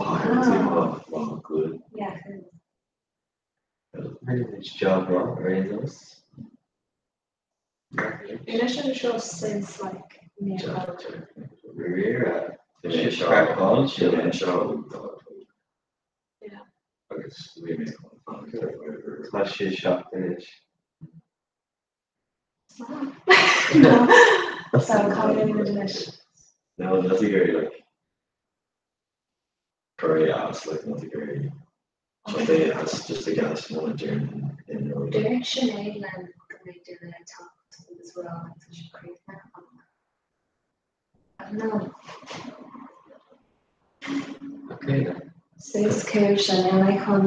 S17: Oh, good.
S11: Yeah.
S19: Rinne job well ar aon nós.
S18: Bhí leis an seo since like
S19: Rira.
S17: Sé
S19: seo
S18: Yeah.
S17: Agus bhí mé
S19: Tá sé seachtain anois.
S11: No. So cá bhfuil anois.
S17: No, that's a very like curry ass, like not a very so they as just a gas manager in in
S11: Dúirt Sinéad liom go mbeidh duine ag teacht agus rá tá sé críochnaithe ach I don't know.
S19: Okay then.
S11: Suas cúis an eile chun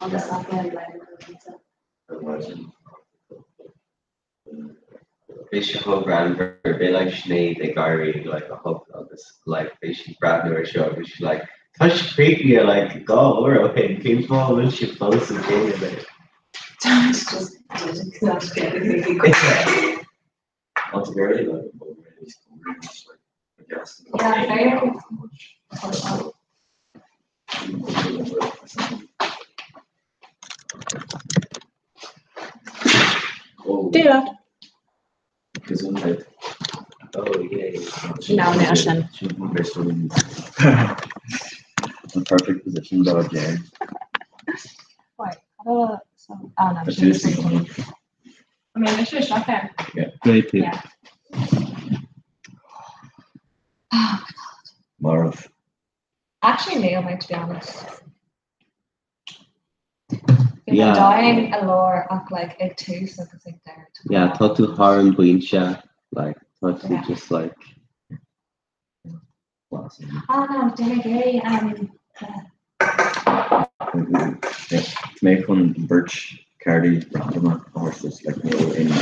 S11: agus nach mbeidh an bliain go
S17: Imagine.
S19: Bhí sé chomh greannmhar, bhí like Sinéad ag éirí like a hocht agus agus like bhí sí ag breathnú ar seo agus sí like tá sé críochnaithe like 2 uair ó shin cén fáth a bhfuil sé fós ag déanamh é?
S10: Just didn't not get it.
S17: Well, to be really like, well, really like, I guess.
S10: Yeah, very.
S17: Oh.
S18: Do that.
S17: Gesundheit.
S19: Oh, yeah.
S18: No, no, sin.
S17: The perfect position dog, yeah.
S18: Wait, oh, so, oh no.
S17: But she is funny.
S18: I mean, I should shot there.
S17: Yeah.
S19: Great.
S18: Yeah. Oh,
S17: Marv.
S10: Actually, Neil, mate, to be honest. Bhí
S19: Yeah.
S10: yeah. dying a lár ach like ag tús agus ag deireadh.
S19: Yeah, tá tú thar an bpointe like tá tú
S10: Yeah.
S19: just like
S10: Oh no, duine gay
S17: Yeah, to make one birch cardi random horses like no in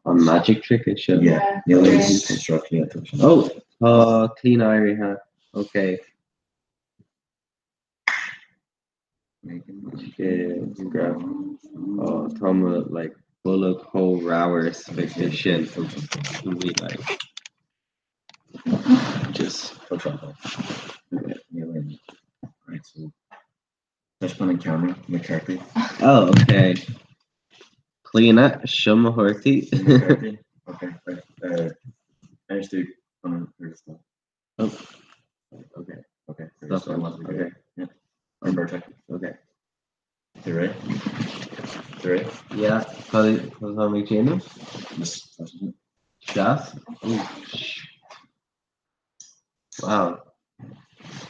S19: an magic trick is seo.
S17: Yeah, níl aon construct yet.
S19: Oh, tá clean éirithe. Okay. Grab. Oh, tá mo like bolg chomh ramhar sa phictiúr sin. Bhí like just
S17: Right, so Taispeáin an camera McCarthy.
S19: Oh, okay. Clíona, seo mo thorthaí.
S17: McCarthy. Okay, right. Anois tú an stop.
S19: Oh. Okay.
S17: Okay.
S19: Stop.
S17: Okay.
S19: Okay.
S17: Yeah. I'm perfect.
S19: Okay.
S17: Tú réidh? Tú réidh?
S19: Yeah, cad tá mé ag déanamh? Deas? Oh, Wow.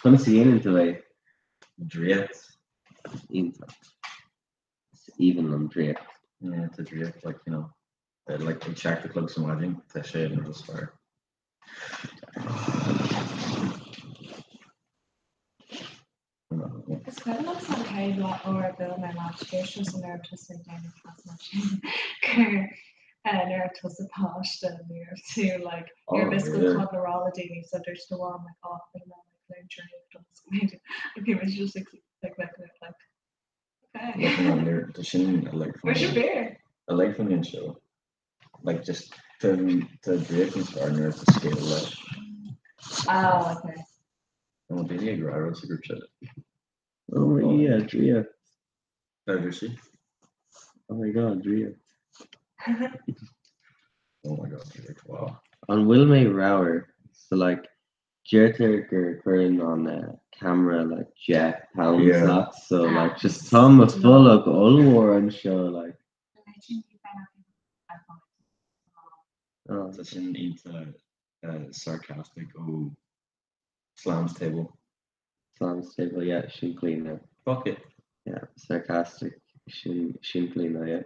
S19: Conas a dhéanann tú é?
S17: Draíocht.
S19: Iontach. Is aoibhinn liom draíocht.
S17: Yeah, tá draíocht like, you know, like ag 7 a chlog sa maidin, tá sé an rud is fearr.
S18: Is cuimhin liomsa an chéad lá uair a bhuail mé leat, dúirt tusa nuair a raibh tusa ag déanamh cleas mar sin gur nuair a raibh tusa páiste ní raibh tú like ní raibh fhios agat cad le rá le daoine so dúirt do mham like oh bhí mé like learn draíocht agus like bhí mise just like like like like okay.
S17: Tá sin like
S18: Where's your beer?
S17: I like fan an show. Like just tá draíocht níos fearr nuair atá scéal leis.
S10: Oh, okay.
S17: An bhfuil daoine ag rá rud sa group chat?
S19: Oh yeah, draíocht.
S17: Deir sí.
S19: Oh my god, draíocht.
S17: Oh my god, draíocht, wow.
S19: An bhfuil mé ramhar? So like deirtear gur cuireann an uh, camera like 10 pounds
S17: Yeah.
S19: leat, so like just tá mo bholg ollmhór anseo like. Oh.
S17: Tá sin iontach uh, sarcastic ó Slams Table.
S19: Slams Table, yeah, sin Clíona.
S17: Fuck it.
S19: Yeah, sarcastic sin sin Clíona, yeah.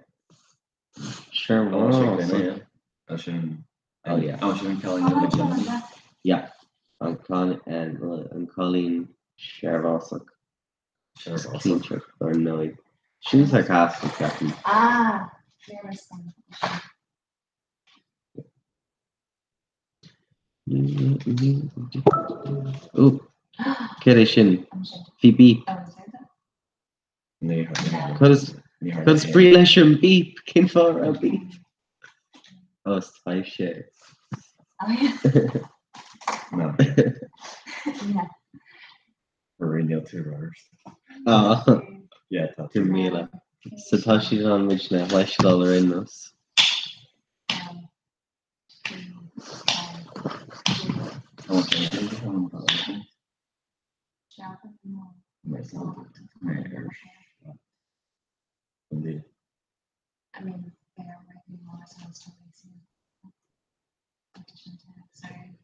S19: Sure
S17: Oh, sin
S19: was.
S17: Clíona, yeah. Oh, sin
S19: Oh yeah.
S17: Oh, sin Cailín na
S19: Yeah. An clan an cailín searbhásach.
S17: Searbhásach.
S19: Cinnteach ar ndóigh. Sin sarcastic ceapaim.
S10: Ah, there was some.
S19: Ó, céard é sin? Bhí beep. Cad is cad is brí leis an beep? Cén fáth a raibh beep? Ó, is taibhse.
S10: Oh yeah.
S17: No.
S10: Yeah.
S17: Níl tú ramhar.
S19: Ah.
S17: Yeah, tá
S19: tú míle. So tá siad an muid na leisleáil ar aon nós.
S10: I mean, they are working more so it's totally seen. Sorry.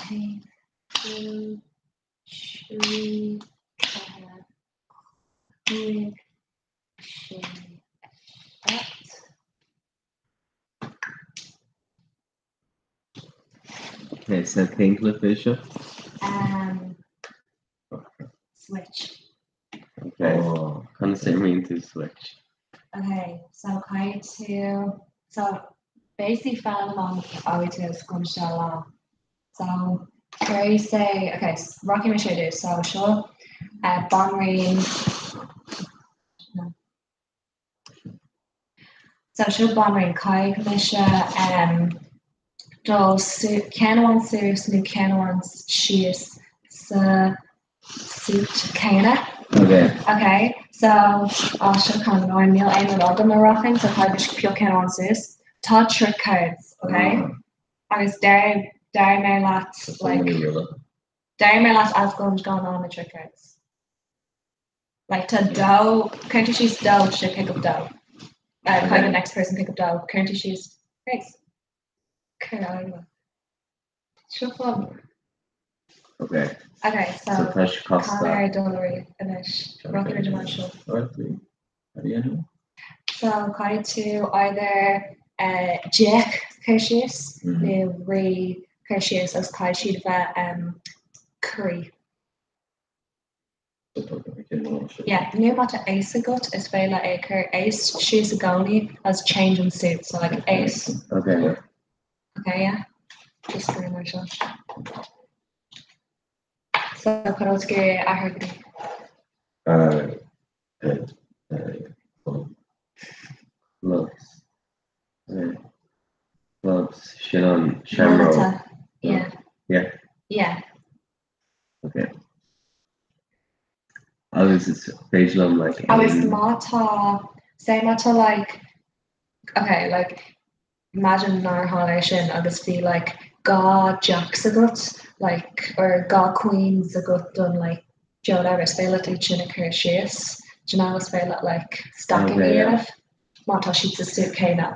S10: Hey, two, three, four, five, six, seven.
S19: Okay, so cén cluiche seo?
S10: Switch.
S19: Okay. Conas a imríonn tú Switch?
S10: Okay, so caithfidh tú so
S11: Basically foghlaim agam agus gona seo lá. So cuir say okay rachaidh mé sé dtús so seo uh, banríon no. So seo banríon caithfidh mise um, dul ceann amháin suas nó ceann amháin síos sa suit céanna.
S19: Okay.
S11: Okay, so á seo kind of annoying, níl aon rud agam a rachainn, so caithfidh mise pioc ceann amháin suas. Tá trick cards, okay? Agus deir deir mé leat like deir mé leat as go gan ná na trick cards. Like tá dó, cuireann tú síos dó, tá sé pick up dó. Uh, caithfidh the next person pick up dó, cuireann tú síos, right. Cuir agam. Seo fun.
S19: Okay.
S11: Okay, so
S19: So tá sé casta.
S11: Conor Dullery anois. Rachaidh muid amach seo. So caithfidh tú either uh, deich cur síos nó rí cur síos agus caithfidh siad bheith um, croí. Yeah, nó má tá ace agat is féidir leat é a chur ace síos i gcónaí as change an suit, so like ace.
S19: Okay.
S11: Okay, yeah. Just go mar seo. So chun rud go athair go dtí.
S19: Uh, uh, uh, clubs. Uh, clubs sin an seamróg.
S11: Yeah.
S19: Yeah.
S11: Yeah.
S19: Okay. Agus is féidir liom like
S11: Agus má tá say má tá like okay like imagine nár tharla é sin agus bhí like dhá jacks agat like or dhá queens agat don like do you know whatever is féidir leat iad sin a chur síos do you know is féidir leat like stacking a
S19: Okay, yeah.
S11: dhéanamh má tá siad sa suit céanna.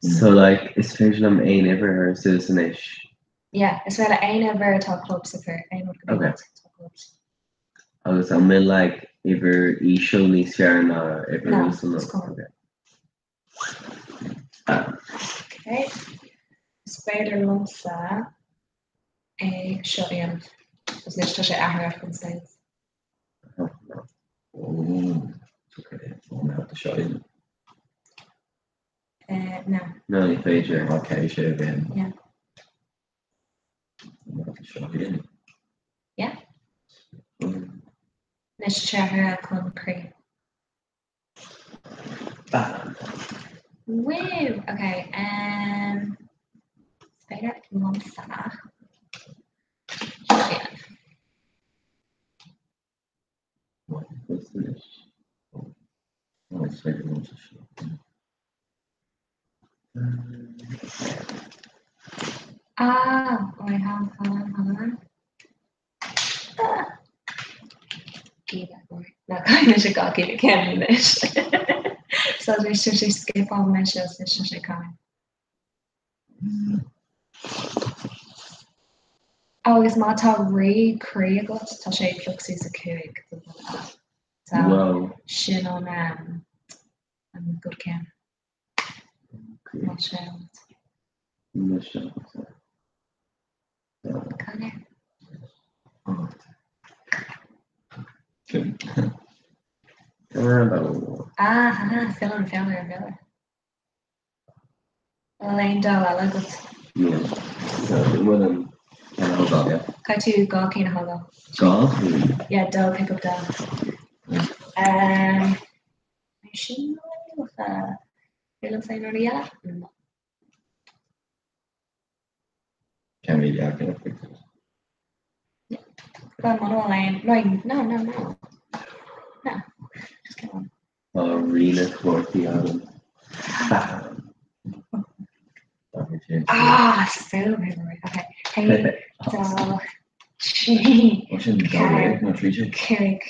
S19: So like is féidir liom aon uimhir a chur suas anois.
S11: Yeah, is féidir aon uimhir atá clubs a chur, aon rud go
S19: Okay.
S11: atá clubs.
S19: Agus an bhfuil like uimhir íseal níos fearr ná uimhir
S11: No,
S19: uasal nó?
S11: it's cool.
S19: Okay.
S11: Okay. Is féidir liomsa é seo a dhéanamh. Agus anois tá sé athraithe chun spades.
S2: Oh, it's okay. I'll have to show you.
S11: Uh, no.
S19: No, ní féidir.
S2: Okay, sé bhíonn.
S11: Yeah.
S2: Seo bhíonn.
S11: Yeah. Anois tá sé athraithe chun croí.
S19: Bam.
S11: Woo! Okay, um, is féidir liomsa seo a dhéanamh. Ah, right, hold on, hold on. Ah. Ná caithfidh mise gach uile ceann anois. So anois tá sé skip-áil mise agus anois tá sé caith. Agus má tá rí croí agat tá sé pioc suas 5 don duine eile. So
S19: Wow.
S11: sin an um, an good ceann. Má sé agat.
S19: Mise.
S11: Conor. Ah, ah, fill an fill ar an bhfile. Bhfuil aon dó eile agat?
S19: Níl. So, bhfuil an ceann a thógáil, yeah?
S11: Caithfidh tú dhá cinn a thógáil.
S19: Dhá chinn?
S11: Yeah, dó, pick up dó. Um, sin Bhfuil an aon rudaí eile? No.
S2: Can we yeah, can I pick this?
S11: Well, muna bhfuil aon, no, no, no, no. No, just get one.
S19: Tá rí na cártaí agam. Bam!
S11: Ah, so right. Okay. Hey, dó, trí,
S2: Ó sin dá réir nó trí sin.
S11: cúig.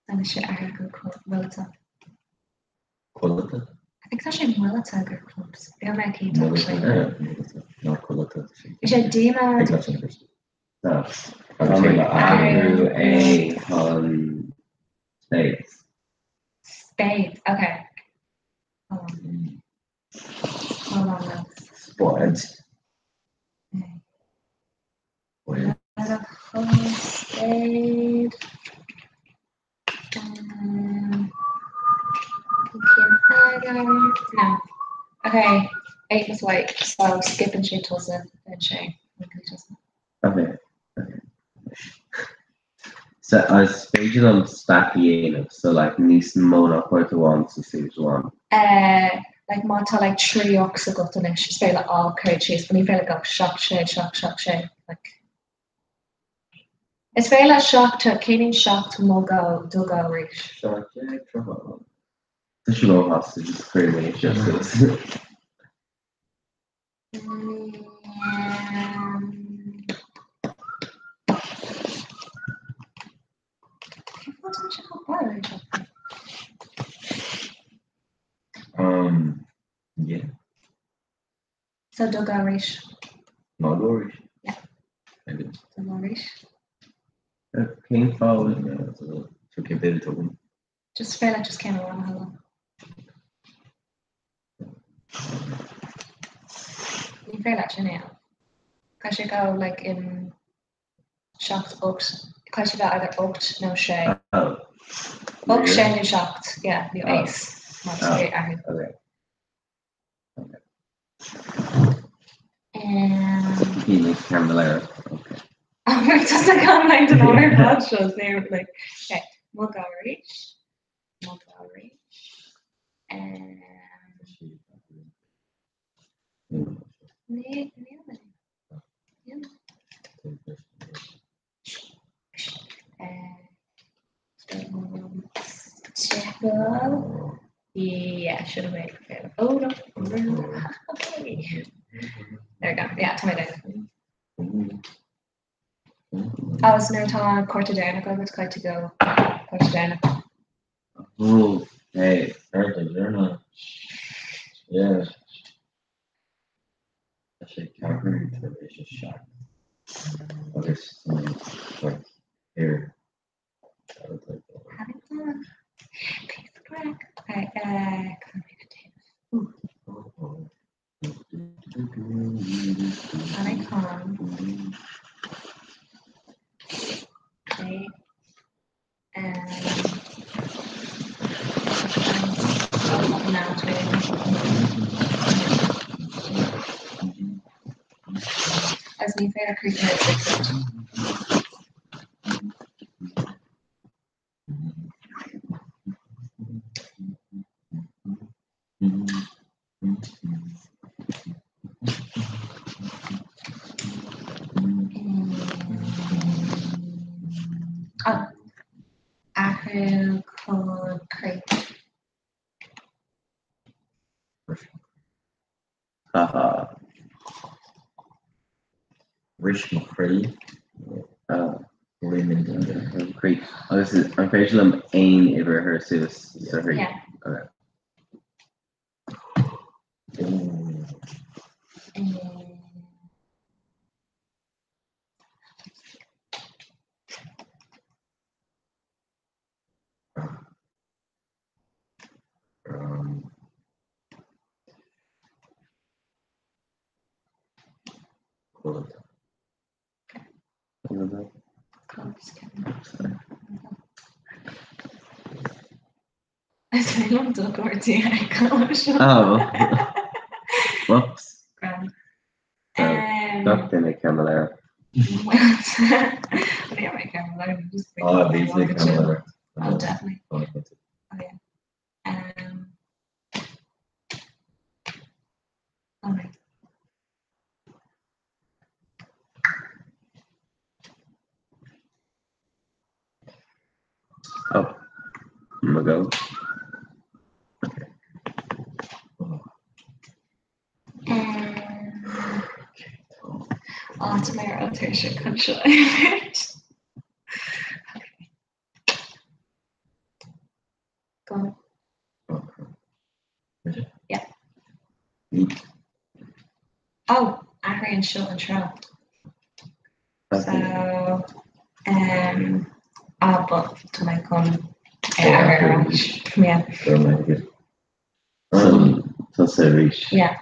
S11: Agus sé athraithe go muileata.
S2: Cuileata?
S11: I think tá sé muileata gur clubs. Níl mé cinnte actually.
S2: Ná cuileata.
S11: Bhí sé díomá.
S19: Tá mé ag athrú é chun spades.
S11: Spades, okay. Hold on. Hold on now.
S19: Spades.
S11: Spade. Um, No. Okay, 8 plus white, so skipann sé tusa, then sé.
S19: Okay. Okay. So is féidir liom stack a dhéanamh, so like níos mó ná cárta amháin sa suit amháin.
S11: Eh, like má tá like 3 ox agat anois, is féidir leat á cur síos, but ní féidir leat gach 7, 6, 7, 7, 6, like. Is féidir leat 7, cén 7 mo go, do go arís.
S19: 7, 30. Tá sé róghasta, just cuir mé síos. Um, yeah.
S11: So do go arís.
S19: Ná go arís.
S11: Yeah.
S19: Maybe.
S11: Do go arís.
S19: Cén fáth so cén bit tugann?
S11: Just féidir leat just ceann amháin a thógáil. Ní féidir leat sin a dhéanamh. Caithfidh sé go like in 7, 8, caithfidh sé bheith either 8 nó 6.
S19: Oh.
S11: 8, 6 nó 7, yeah, nó ace. Má tá sé athrú.
S19: Okay.
S11: Yeah, should have made for Oh no. There we go. Yeah, tá mé there. Agus nuair atá cárta deireanach agat caithfidh tú go cárta deireanach.
S19: Oh, hey, cárta deireanach. Yeah. Tá sé ceathrú tar éis a 7 agus tá mé like ar
S11: Having fun. Piece of crack. Okay, uh, come Ooh. And I come. Okay. Um, Agus ní féidir críochnú ag 6. Oh. Athrú chun croí.
S19: Haha. Bhris mo chroí. Croí. Agus an féidir liom aon uimhir a chur suas sa chroí?
S11: Yeah.
S19: Okay. Um,
S11: Is féidir liom do chártaí a fheiceáil seo.
S19: Oh. Whoops.
S11: Grand.
S19: Gach duine ceann leir.
S11: Ní mé ceann leir.
S19: Oh, bhí mé ceann leir.
S11: Oh, definitely. Oh, yeah. Um, all right.
S19: Oh, I'm gonna go.
S11: Á tá mé ar tuirseach chun seo a imirt. Go on. Yeah. Oh, athraíonn seo an treo. So, um, ah, but tá mé chun é a athrú ar ais. Yeah.
S19: Tá sé arís.
S11: Yeah.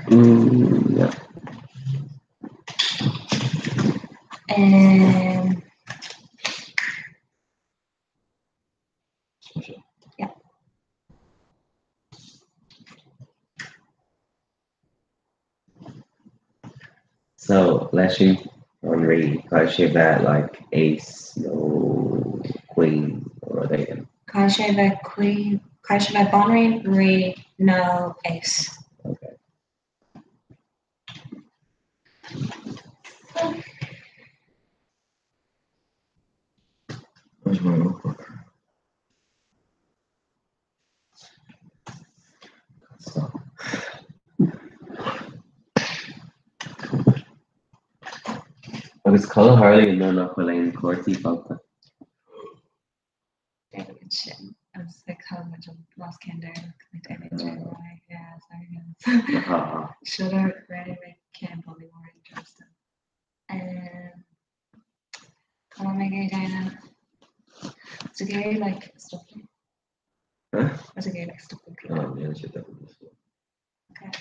S19: Mm, yeah.
S11: Um,
S19: So leis an rí caithfidh sé bheith like ace nó queen nó rud éigin.
S18: Caithfidh sé bheith queen, caithfidh sé bheith banríon, rí nó ace.
S19: Okay.
S13: Where's my notebook? Stop.
S19: Agus cad a tharlaíonn nuair nach bhfuil aon cártaí fágtha?
S18: Déanaimid sin agus like caithfimid an last ceann deireanach like déanaimid deireadh yeah sorry guys. Seo rinne mé ceann bullaí mór interesting. Um, Tá mé ag déanamh Is gay like stuffing.
S15: Huh?
S18: Is gay like stuffing.
S15: Oh, yeah, shit, that would be cool.
S18: Okay.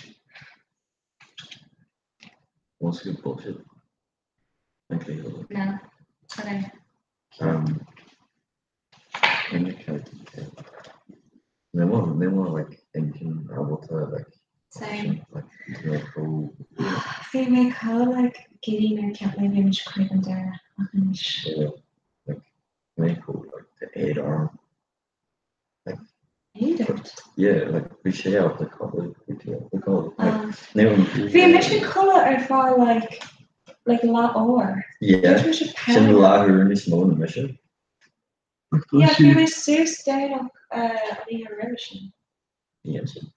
S15: What's good bullshit? Okay.
S18: No. Okay.
S15: Um, in the character. They want, they want like engine ábalta like
S18: Same.
S15: like like go
S18: Bhí mé chomh like giddy nuair a cheap mé bhí mise chuig an deireadh ach anois.
S15: yeah, like mé go like the aid arm. Like
S18: Éad?
S15: yeah, like bhí sé out the cupboard, bhí the cupboard. Like
S18: Ah.
S15: ní
S18: Bhí mise ag codladh ar feadh like like leathuair.
S15: Yeah,
S18: Dúirt mise
S15: sin
S18: panic.
S15: leathuair níos mó ná mise.
S18: Yeah, bhí mé suas déanach an oíche roimhe sin.
S15: Yeah, sin.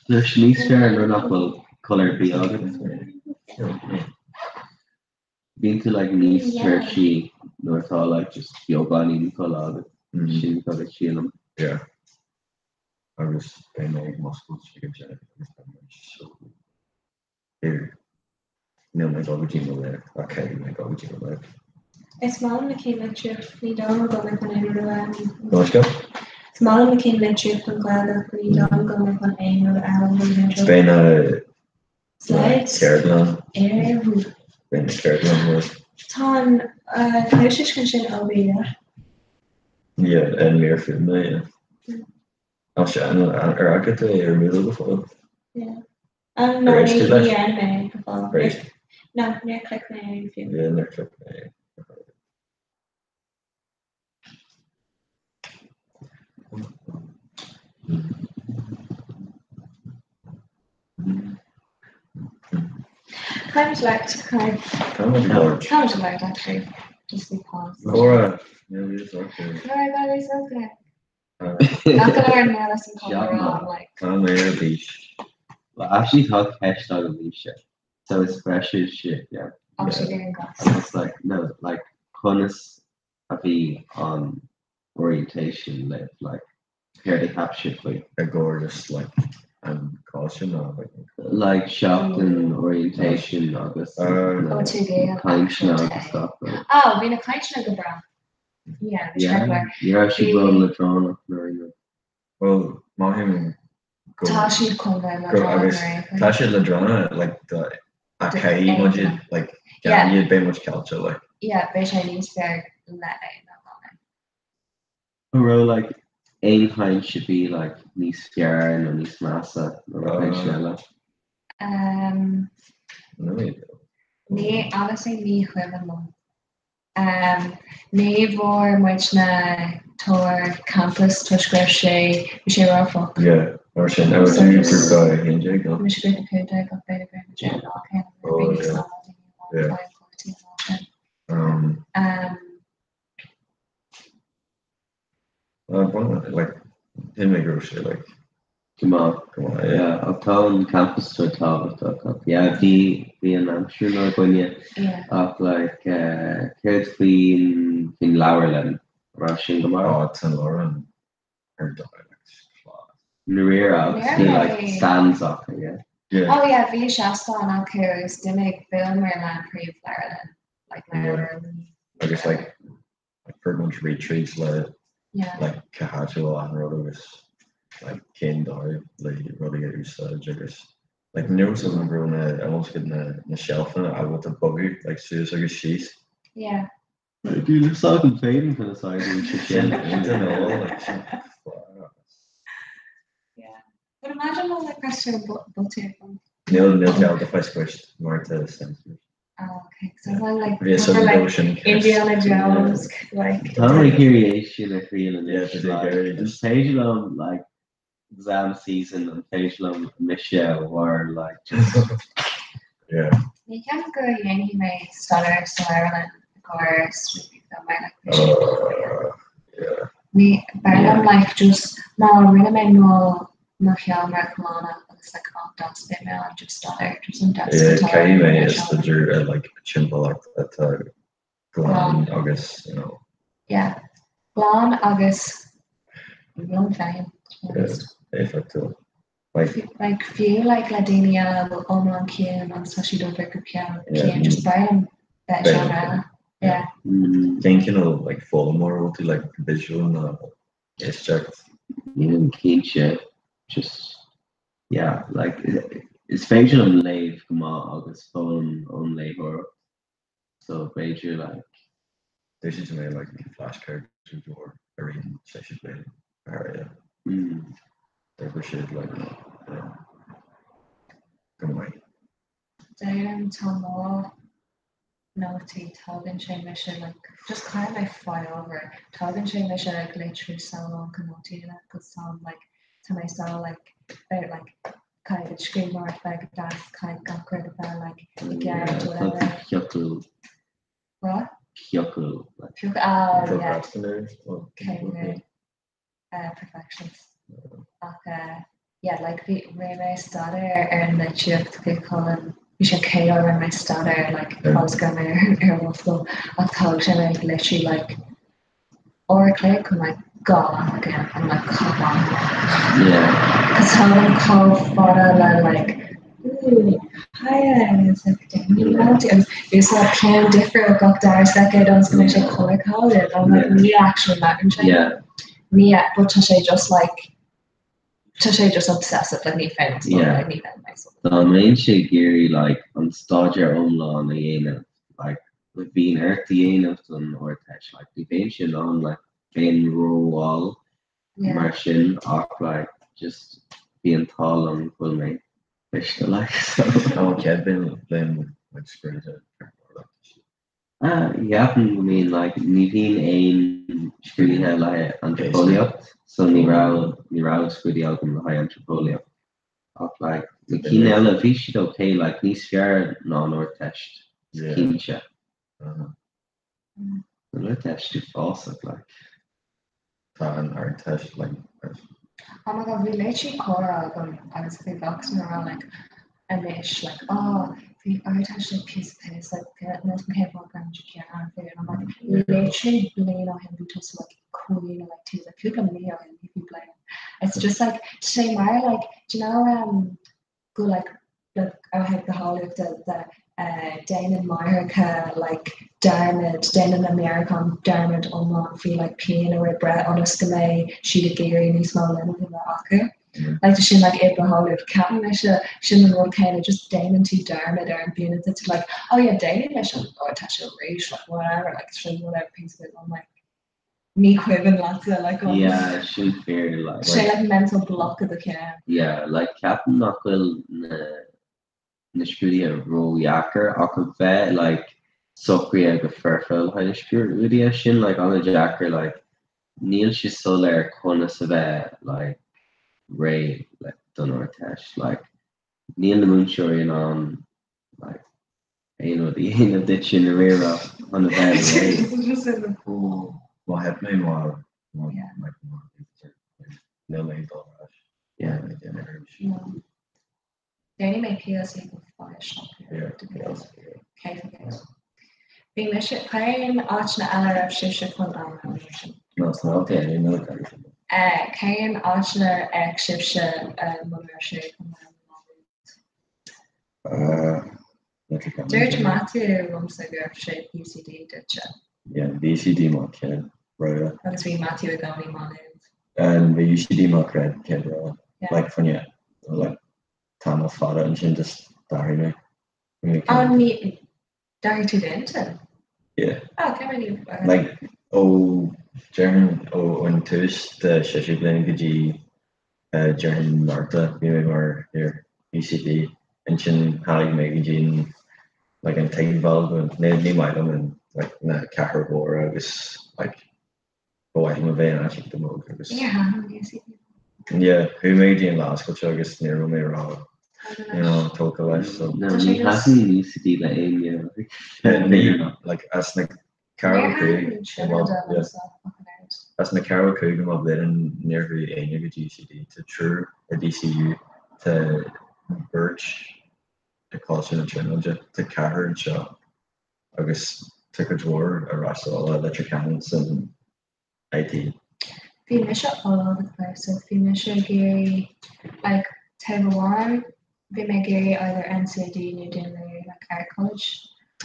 S19: Tá sé níos fearr nuair nach bhfuil codladh ar bith agat. Bíonn tú like níos tuirsí nuair atá like just beagáinín codladh agat. Sin cad a sílim.
S15: Yeah. Agus beidh mé ag muscailt ag an deireadh agus beidh mé so Here. Níl mé ag dul go dtí mo léacht. Ok, níl mé ag dul go dtí mo léacht.
S18: Is maith liom na cinn litríocht, ní dóigh liom go mbeidh chun aon rud a fhoghlaim.
S15: Gaisce?
S18: Is maith liom na cinn litríocht don Ghaeilge ach ní dóigh liom go mbeidh chun aon rud a fhoghlaim don litríocht.
S15: Beidh na
S18: Slides?
S15: ceardlann.
S18: Ar.
S15: Beidh na ceardlann rud.
S18: Tá an cluastuiscint sin ó bhí.
S15: Yeah, an mír fuaime, yeah. Ach sea, ar fhaca tú é ar Moodle go fóill?
S18: Yeah. Um, no,
S15: Ar
S18: ní
S15: éist tú leis?
S18: dhearna mé é go fóill.
S15: Ar éist?
S18: No, níor chlic mé air fiú.
S15: Yeah, níor chlic mé é.
S18: Caithfimid labhairt, caithfidh.
S15: Caithfimid labhairt.
S18: Caithfimid labhairt, actually. Just be pause.
S15: Laura, níl fhios acu.
S18: Laura, go fhios acu. Nach go leor níl fhios an córa like.
S15: Tá mé ar bís.
S19: Well, actually tá ceist agam daoibhse. So is freshers sibh, yeah.
S18: Actually ar an gas.
S19: Agus like, no, like, conas a bhí an orientation libh, like, céard a cheap sibh faoi?
S15: I gcomhair just like an cás sin ná like.
S19: Like seachtain orientation agus
S18: Oh,
S19: na
S18: tú gay,
S19: cainteanna agus gach rud.
S18: Oh, bhí na cainteanna go breá. Yeah, bhí sé go
S19: Ní raibh siad ró-leadránach nó aon rud.
S15: Well, maithim go
S18: Tá siad chun bheith
S15: go
S18: leadránach
S15: agus
S18: ar aon chaoi.
S15: tá siad leadránach like do a caithfidh muid iad like gan iad beidh muid caillte like.
S18: Yeah, beidh sé níos fearr le é ná gan é.
S19: An raibh like aon chaint a bhí like níos fearr nó níos measa ná na cainteanna eile?
S18: Um, ní, honestly, ní cuimhin liom. Ní bhfuair muid na tour campus toisc go raibh sé, bhí sé rófhuar.
S15: Yeah, mar sin, ar tú grúpa 11 nó?
S18: Bhí mise grúpa 15 ach b'fhéidir go raibh muid ar an lá céanna nuair a bhí níos mó daoine amháin ag fáil cuairtí an lá sin.
S15: Like, shíl mé go raibh sé like.
S19: Go maith.
S15: Go maith, yeah.
S19: Yeah, ach tá an campus tour tábhachtach ach yeah, bhí bhí an aimsir inár gcoinne
S18: Yeah.
S19: ach like eh, céard faoin faoin leabharlann? An raibh sin go maith?
S15: Oh, tá an leabharlann ar dóigh, like, class.
S19: Ndáiríre agus bhí like
S18: Really?
S19: stands acu, yeah.
S15: Yeah.
S18: Oh yeah, bhí seastán acu agus d'imigh bhuaileamar le an príomhleabharlann, like leabharlann.
S15: Agus like like fuair muid réidh tríd le
S18: Yeah.
S15: like cá háit a bhfuil achan rud agus like cén dóigh le rudaí a úsáid agus like ní raibh a fhios agam go raibh na an bhfuil a fhios agat na na seilfeanna ábalta bogadh like suas agus síos.
S18: Yeah.
S19: Níl a fhios agam féin conas a oibríonn sé sin.
S15: I don't know like sin class.
S18: Yeah. But imagine all like press your button.
S15: Níl níl deal do fáil squished mar tá sensors.
S10: Oh, okay. So I'm like,
S15: Bhí a
S10: like
S15: go sin
S10: Indiana Jones, like.
S19: Tá mé ag iarraidh é sin a thriail
S15: Yeah,
S19: anois.
S15: tá sé ag
S19: Like,
S15: iarraidh
S19: is
S15: just-
S19: féidir liom like exam season an féidir liom mise mar like just
S15: Yeah.
S10: Ní ceapaim go dhéanfaidh mé staidéar sa leabharlann i gcomhair scrúdú mar like bhí sé
S15: Yeah.
S10: Ní b'fhearr liom like just má rinne mé mo mo sheomra a ghlanadh agus like an deasc beidh mé ann just staidéar just an deasc
S15: Yeah,
S10: atá
S15: caithfidh mé
S10: ar
S15: is
S10: seomra.
S15: staidéar i like timpeallacht atá glan agus you know.
S10: Yeah. Glan agus liom féin, to be honest.
S15: Yeah, éifeachtúil. Like,
S10: Like fiú like le daoine eile a bhfuil iomlán ciúin agus tá siad obair go ceann
S15: Yeah.
S10: ciúin just b'fhearr liom bheith i seomra eile. Yeah.
S15: Cén cineál like foghlaimeoir bhfuil tú like visual nó éisteacht?
S19: Nílim cinnte just yeah like is féidir liom léamh go maith agus foghlaim ón léitheoireacht so b'fhéidir like
S15: D'úsáid mé like flashcards go leor i rith an séú bliain ar yeah. D'oibrigh siad like yeah go maith.
S10: Déanaim tá mo nótaí tógann sé mise like just caithfidh mé fáil over tógann sé mise like literally so long chun nótaí a dhéanamh cos táim like tá mé so like about like caithfidh scríbhneoireacht bheith go deas caithfidh gach rud a bheith like i gceart whatever.
S19: Fiocúil.
S10: What?
S19: Fiocúil. Like.
S10: Fiocúil oh yeah.
S15: Procrastinator?
S10: Okay. Perfectionist. Ach yeah like bhí rinne mé staidéar ar an litríocht go Cullen bhí sé cé a rinne mé staidéar like fós go mé ar an ollscoil ach thóg sé mé literally like uair a chloig chun like gach again I'm like come on
S19: Yeah.
S10: Cos táim chomh fada le like ooh hiya it's like Daniel agus bhí seo ceann difriúil gach dara soicind ionas go mbeidh sé colour coded I'm like ní actually maith sé.
S19: Yeah.
S10: Ní but tá sé just like tá sé just obsessive like ní féidir
S19: Yeah.
S10: like ní féidir mé
S19: Dá mbeinnse ag iarraidh like an staidéar iomlán a dhéanamh like a bhíonn ort a dhéanamh don Ardteist like ní bheinnse in ann like bheinn rómhall
S10: Yeah.
S19: mar sin ach like just bhí an t-ádh liom go bhfuil mé cliste like so.
S15: Tá an chéad bliain like scrúduithe
S19: Ah, Ceapaim go mbíonn like ní bhíonn aon scrúduithe le haghaidh antraipeolaíocht so ní raibh ní raibh scrúduithe agam le haghaidh antraipeolaíocht ach like na cinn eile bhí siad ok like níos fearr ná an Ardteist is
S15: Yeah.
S19: cinnte. An Ardteist uafásach like.
S15: Tá an Ardteist like
S10: Oh my god, bhí literally comhrá agam agus bhí gach duine ag rá like anois like oh bhí Ardteist like piece of piss like níl a fhios agam cén fáth go raibh muid ag gearán faoi and I'm like literally bliain ó shin bhí tusa like caoineadh like tú like cúpla mí ó shin bhí bliain. It's just like tá sé mar like do you know um go like like ó thaobh bitheolaíochta de déanann máithreacha like dearmad, déanann na meabhracháin dearmad iomlán faoi like pian roimh breith ionas go mbeidh siad ag iarraidh níos mó linbh a bheith acu. Like tá sin like i bitheolaíocht ceapann mise sin an rud céanna just déanann tú dearmad ar an bpian atá tú like oh yeah déanfaidh mise an Ardteist arís like whatever like sin whatever piece of it I'm like ní cuimhin leatsa like an
S19: Yeah, sin fíor like.
S10: sé like mental block i do cheann.
S19: Yeah, like ceapaim nach bhfuil na na scrúduithe ródheacair ach a bheith like socraithe go foirfe le haghaidh na scrúduithe sin like an-deacair like níl sé soiléir conas a bheith like réidh like don Ardteist like níl na múinteoirí in ann like aon rud a dhéanamh duit i ndáiríre chun a bheith réidh.
S15: Má theip mé mar like mar níl mé ag dul ar ais.
S19: Yeah.
S15: Níl mé ag déanamh arís.
S10: Déanfaidh mé PLC go faiseach. Cé Bhí mise cén áiteanna eile a raibh sibhse chun am mar sin?
S15: No, sna daltaí eile níl ag
S10: Cén áiteanna ar fhéach sibhse muna raibh sé chun am Dúirt Matthew liomsa go raibh sé UCD duitse.
S15: Yeah, bhí UCD mo chéad rogha.
S10: Agus bhí Matthew i gcónaí Má Nuad.
S15: Bhí UCD mo chéad rogha. Like fá choinne like tamall fada ansin just d'athraigh mé.
S10: Oh, ní d'athraigh tú d'intinn?
S15: Yeah.
S10: Oh, cé mhéad ní
S15: Like ó déarfainn ó an tús de séú bliain go dtí déarfainn Márta bhí mé mar ar UCD ansin tháinig mé go dtí an Like an tuigbheáil go ní ní maith liom an like na cathair mhóra agus like ba mhaith liom a bheith in áit éigin beag agus
S16: Níor thaitin an UCD.
S15: Yeah, chuaigh mé go dtí an lá oscailte agus ní raibh mé ró you know tógtha leis so.
S19: No, ní thaitin UCD le éinne.
S15: Ní like as na ceathracha cúig i mo yeah as na ceathracha cúig i mo bhliain níor chuaigh éinne go dtí UCD tá triúr i DCU tá beirt i Coláiste na Tríonóide tá ceathrar anseo agus tá cuid mhór ar ais sa Leitir Ceanainn san IT.
S16: Bhí mise all over the place so bhí mise ag iarraidh like taobh amháin bhí mé ag iarraidh either NCAD nó Dún Laoghaire like Art College.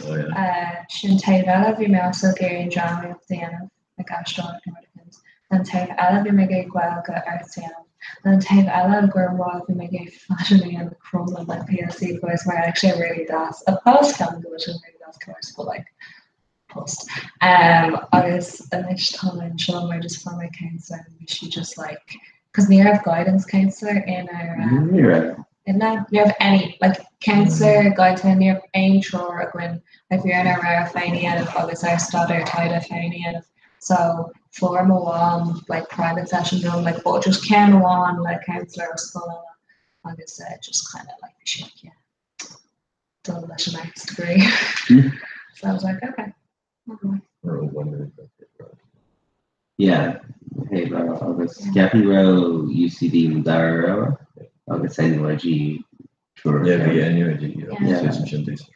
S15: Oh yeah.
S16: Uh, sin taobh eile bhí mé also ag iarraidh an drámaíocht a dhéanamh like aisteoireacht nó rud éicint. An taobh eile bhí mé ag iarraidh Gaeilge arts a dhéanamh. An taobh eile gur mhaith bhí mé ag iarraidh fashion a dhéanamh Crumlin like PLC course mar actually really deas. A fós ceapaim go bhfuil sé really deas course but like post. Um, agus anois tá mé anseo mar just fuair mé counselor and bhí sí just like cos ní raibh guidance counselor in our um,
S19: Ní raibh.
S16: in na ní raibh any like counselor guidance ní raibh aon treoir againn like bhí orainn ár rogha féin a dhéanamh agus ár staidéar taighde féin a dhéanamh so fuair mo mham like private session dom like but just ceann amháin le counselor ó scoil eile agus uh, just kind of like bhí sí like yeah dul leis an arts degree. So I was like, okay.
S19: Yeah, hey agus ceapaim go raibh UCD mo dara rogha agus NUIG triúr.
S15: Yeah, bhí NUIG, yeah, sin decent.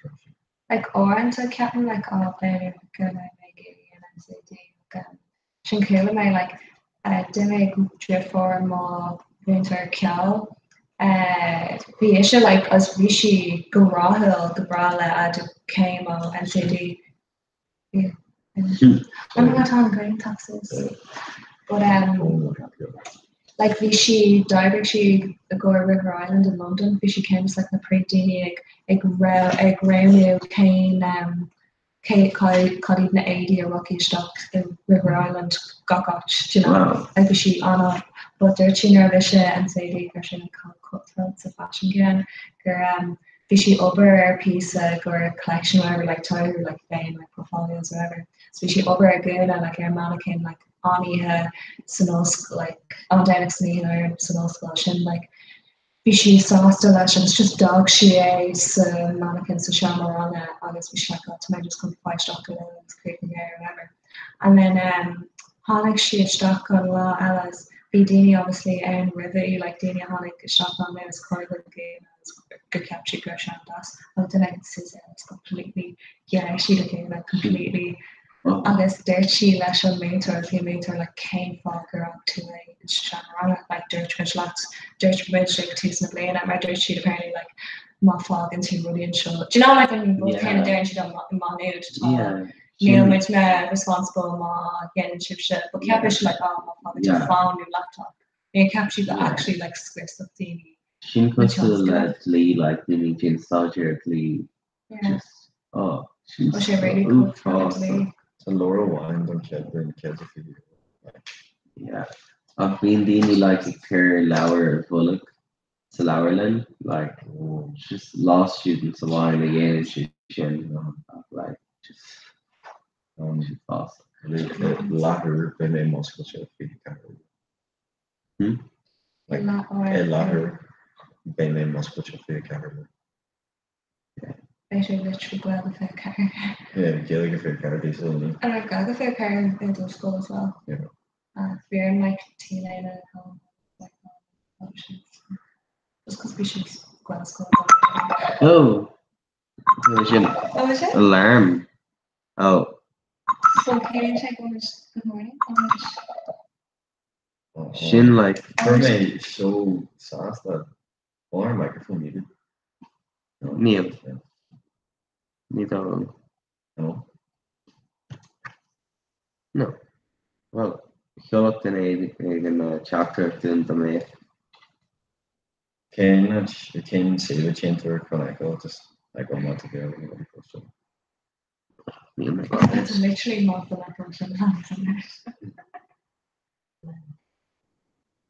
S16: Like uaireanta ceapaim like oh b'fhéidir go mbeidh mé ag iarraidh an NCAD like um, sin chuala mé like d'imigh deirfiúr mo mhúinteoir ceoil bhí ise like agus bhí sí go rathúil go breá le a céim ó NCAD Oh my God, tá an ghrian suas. But um, like bhí sí d'oibrigh sí i gcomhair River Island in London, bhí sí ceann de like na príomhdhaoine ag ag ag roghnú cén um, cé cad iad na éadaí a rachaidh isteach i River Island gach áit, do you know.
S19: Wow.
S16: Like bhí sí an but dúirt sí nuair a bhí sí i NCAD go raibh sé like chomh cutthroat sa fashion céanna gur um, bhí sí obair ar píosa gur collection whatever like toiú like féin like portfolios whatever. So bhí sí obair ar gúna like ar mannequin like an oíche san ollscoil like an Domhnach san oíche san ollscoil sin like Bhí sí sásta leis agus just d'fhág sí é sa mannequin sa seomra ranga agus bhí sí like oh tá mé just chun fáil isteach go luath agus críochnú é or whatever. And then um tháinig sí isteach an lá eile agus bhí daoine obviously ann roimhe í like daoine a tháinig isteach an lá is chuir go agus gur cheap siad go raibh sé an-deas agus then like scissor was completely ghearr siad a gúna completely Agus dúirt sí leis an múinteoir, bhí an múinteoir like cén fáth gur fhág tú é sa seomra ranga, like dúirt muid leat, dúirt muid ag tús na bliana mar dúirt siad apparently like má fágann tú rudaí anseo, do you know like an rud céanna deireann siad i Má Nuad tá níl muidne responsible má dhéanann sibhse, but cheap mise like oh má fágann tú fón nó laptop, níor cheap siad go actually like scriosfadh daoine
S19: Sin
S16: na
S19: cosúil le
S16: tionscnaimh.
S19: dlí like ní bhíonn siad staidéar dlí
S16: Yeah.
S19: Just, oh, she's
S16: Tá sé really
S19: uafásach.
S15: Tá leabhar amháin don chéad bhliain 120 like.
S19: Yeah. Ach bíonn daoine like ag cur leabhar i bhfolach sa leabharlann, like just law students amháin a dhéanann sé sin ach like just uafásach.
S15: Leathuair beidh mé múscailte 24.
S19: Hmm?
S15: Like i leathuair beidh mé múscailte 24.
S16: Beidh sé literally Gaeilge 24.
S15: Yeah, Gaeilge 24 diesel inniu.
S16: An raibh Gaeilge 24 i do scoil as well?
S15: Yeah.
S16: Bhí ar like T-léine like just cos bhí sé Gaelscoil.
S19: Oh! Sin
S16: Oh, is it?
S19: alarm. Oh.
S16: So cén sé go good morning?
S19: Sin like.
S15: Chuir mé so sásta Bhfuil ár microphone muted?
S19: Níl. Ní dóigh liom.
S15: No.
S19: No. Bhuel, sheolfadh duine éigin teachtaireacht dúinn dá mbeadh.
S15: Cén áit, cén suíomh a téann tú ar chun fheiceáil just like ó má tá Gaeilge nó rudaí cosúil?
S19: Níl mé
S16: It's literally not the microphone sin.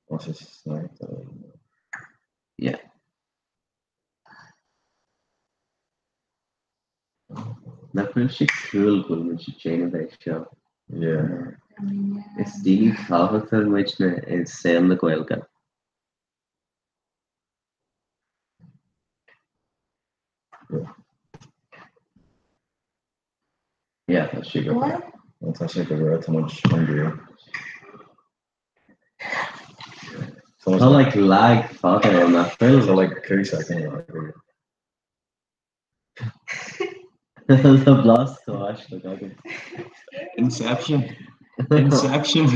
S15: What's this like?
S19: Yeah. Nach bhfuil sé cool go bhfuil muid ag déanamh é seo?
S17: Yeah.
S19: Is daoine tábhachtacha muidne i saol na Gaeilge.
S17: Yeah, tá sé go breá. Tá sé go breá, tá muid an-bhreá.
S19: Tá like lag fada ann nach bhfuil?
S17: Tá like 5 second lag aige.
S19: Tá blas chomh aisteach agam.
S7: Inception. Inception.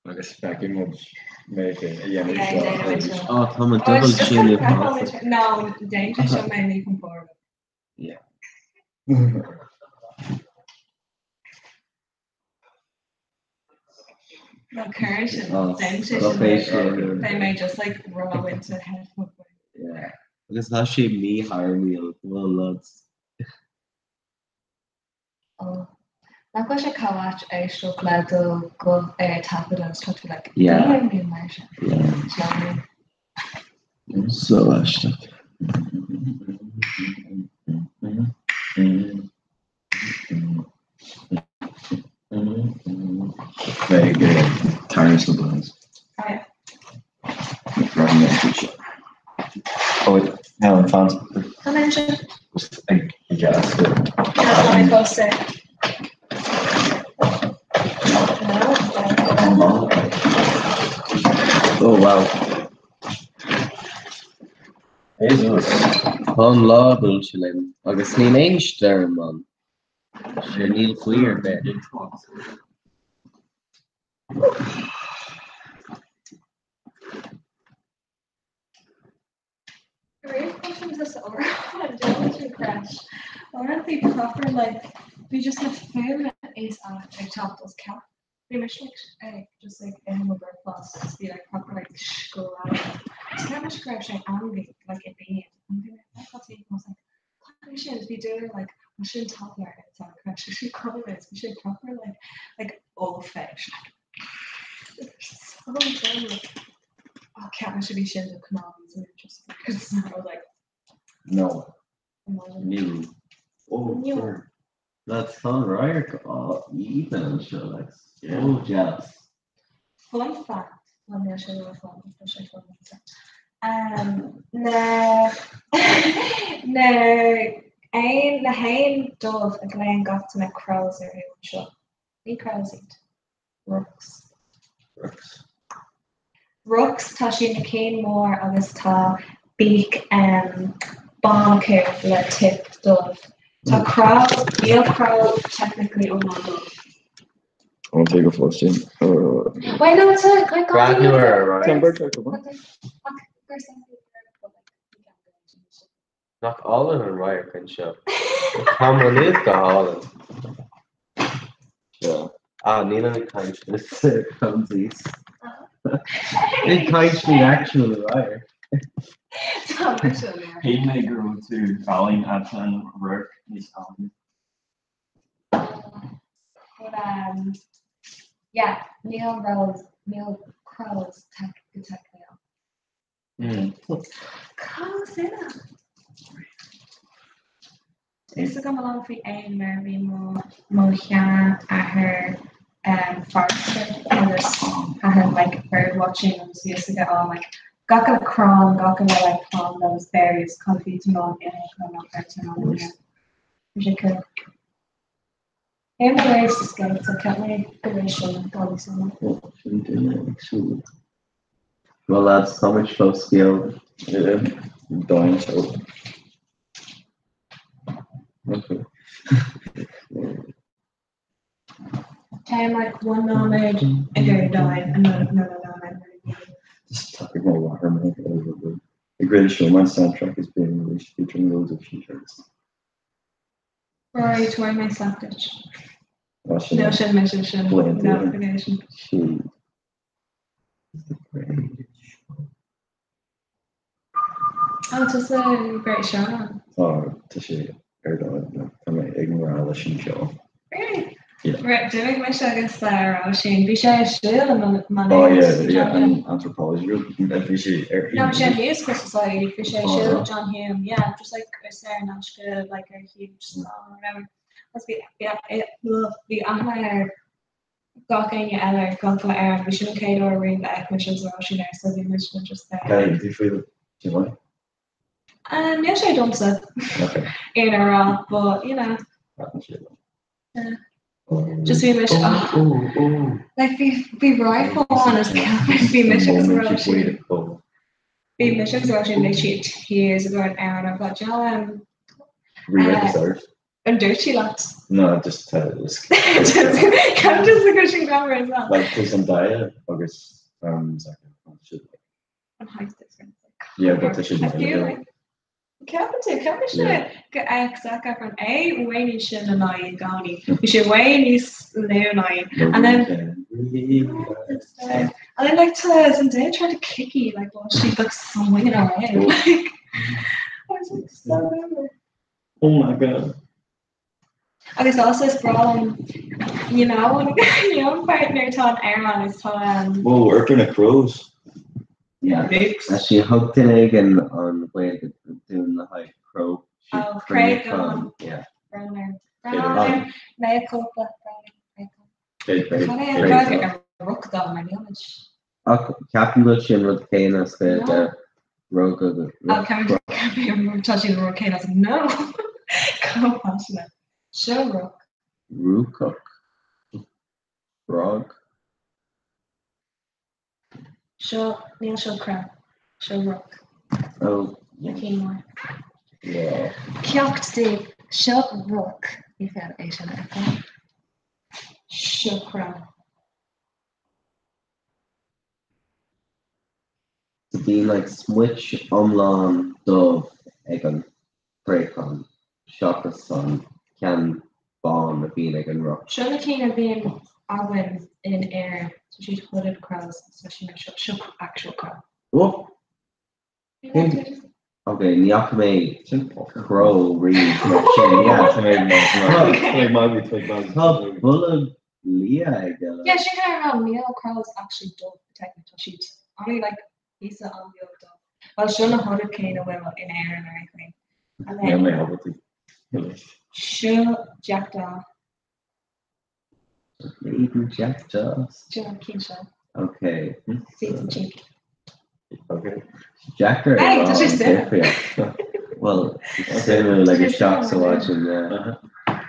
S17: Agus feicfidh muid mé féin a dhéanamh seo arís.
S19: Ó, tá mo double chin ag fás.
S18: No, déan seo mé míchompordach.
S19: Yeah.
S18: No, cuir sin,
S19: Oh,
S18: déan sé
S19: stop é sin.
S18: Beidh mé just like ró-into headphone.
S19: Yeah. Agus tá sé míghairmiúil, well lads.
S10: Oh. Nach bhfuil sé chomh ait éisteacht le do ghuth ar taifead agus tá tú like,
S19: Yeah.
S10: "Níl mé mar sin."
S19: Yeah.
S10: Do you know what I mean?
S19: So aisteach.
S17: Beidh tarraingt na bplans.
S18: Oh, yeah.
S17: Oh, Helen, fan.
S18: Tá mé anseo.
S17: Just ag gas.
S18: Tá mé fós é.
S19: Oh wow.
S17: Jesus.
S19: Tá an lá buailte linn agus níl aon stoirm ann. Sure níl gaoth ar bith.
S18: Uaireanta proper like bhí just na fuaime is ait ag teacht as ceap. Bhí mise like ag just like ithe mo bhricfeasta agus bhí like proper like screaming. Is cheap mise go raibh sé ainmhí like i bed. And bhí mé like I was like cad é sin? Bhí duine like oh sin toddler inside the crèche. Bhí sé covered bhí sé proper like like ollphéist like so dumb. Oh cheap mise bhí sin do cnámh and just like I was like
S17: No.
S18: imagine.
S19: Níl. Oh,
S18: Níl.
S19: sure. That's tá an radharc aoibhinn anseo, like so jealous.
S18: Fun fact, well níl sé ró fun, tá sé fun um, na na éin na héin dubh a ghlaonn gach duine crows orthu anseo. Ní crows iad. Rooks.
S17: Rooks.
S18: Rooks, tá siad na cinn mór agus tá beak um, bán acu le tip dubh. Tá crow, níl crow technically iomlán dubh.
S17: An té go fós.
S18: Wait, no, it's like like
S19: Breathnú ar
S17: Tá an beirt acu, huh?
S19: Nach álainn an radharc anseo. Tá mo nuacht go hálainn.
S17: Yeah.
S19: Ah, nílim ag caint le funsies. Ag caint faoin actual radharc.
S7: Shíl mé go raibh tú álainn ach tá an radharc níos álainne.
S18: But um, yeah, níl rose, níl crows tech go technically. Cá sinna? Is agam a lán faoi éin mar bhí mo mo sheanathair um, forester agus thaitin like bird watching agus bhí fhios aige á like gach uile crann, gach uile like planda agus berries cad a bhí tú in ann ithe, cad nach raibh tú in ann ithe. Bhí sé cool. É mo réir sa scoil so cheap mé go raibh sin dul níos mó.
S19: Sin duine ag siúl. Well lads, tá muid fós beo.
S17: Yeah. Dying so. Okay.
S18: Tá like one nóiméad ag iarraidh dying another another nóiméad.
S17: Just topic more water man. The Greatest Showman soundtrack is being released featuring loads of features.
S18: Rory, tabhair mé slat duit.
S17: Oh, sin
S18: No sin mise sin
S17: Bliain
S18: notification.
S17: She.
S18: Oh, tá sa Great Showman.
S17: Tá tá sé ar dóigh tá mé ag rá leis an seo.
S18: Really? Right, d'imigh mise agus Róisín, bhí sé ag siúl i
S17: Má Oh yeah, yeah, an anthropology group, bhí sé ar
S18: No, bhí sé in Musical Society, bhí sé ag siúl le John Hume, yeah, just like saor in aisce, like ar huge song or whatever. Agus bhí, bhí, bhí aithne ar gach éinne eile ar gach uile ar, bhí sin an chéad uair riamh a fheic mise agus Róisín air, so bhí muid just there.
S17: Cad é faoi do mhaith?
S18: Níl sé domsa aon a rá, but you know. Just bhí mise oh like bhí bhí rifle ann is ceapaim bhí mise agus Róisín bhí mise agus Róisín literally in tears ag an amhrán ar fad. Do you know um
S17: Rewrite the stars.
S18: An dúirt sí leat?
S17: No, just tell us.
S18: Ceapaim just a Christian grammar as well.
S17: Like there's Zendaya agus um Zac Efron should like
S18: An height difference.
S17: Yeah, but they should
S18: I feel like Ceapann tú, ceapann sé go ex Zac Efron é way níos sine ná i gcónaí. Bhí sé way níos lú ná í. And then and then like to Zendaya tried to kick you like while she's like swinging around like I was like so over.
S17: Oh my god.
S18: Agus also is breá liom you know you know partner tá an amhrán is tá um
S17: Whoa, Urban na Crows.
S19: Yeah. Actually thug duine éigin an Ghaeilge dúinn le haghaidh cró
S18: Oh, Créachán.
S19: Yeah.
S18: Brón orm. Mea culpa. Brón orm. Cad é an Ghaeilge ar roc dá mar níl muid.
S19: Ach ceapaim go bhfuil sé an rud céanna as Gaeilge rug agus
S18: Oh, ceapaim tá sé an rud céanna as no! Chomh faiseanta. Seo roc.
S19: Rúcach. Frog.
S18: Seo, níl seo cró. Seo roc.
S19: Oh.
S18: Cén mór. Ceacht daoibh. Seo roc. Ní féidir é sin a fheiceáil. Seo cró.
S19: So bíonn like smuit iomlán dubh ag an préachán seachas an ceann bán a bhíonn ag an roc.
S18: Seo na cinn a bhíonn againn in Éirinn, tá siad hooded crows, especially mar seo, seo actual crow.
S19: Oh! Ok, ní fhaca mé cró riamh mar sin, yeah. Tá bolg liath aige.
S18: Yeah, sin kind of rá, níl crows actually dubh technically, tá siad only like píosa an-bheag dubh. Well, seo na hooded cinn a bhfuil in Éirinn ar aon chaoi. And then,
S17: Níl mé ábalta.
S18: Seo jackdaw.
S19: Even jackdaws.
S18: Seo an ceann seo.
S19: Ok.
S18: Season cheek.
S19: Ok. Deacair
S18: Hey, tá sé suimiúil.
S19: Well, suimiúil like a shock sa mhaidin, yeah.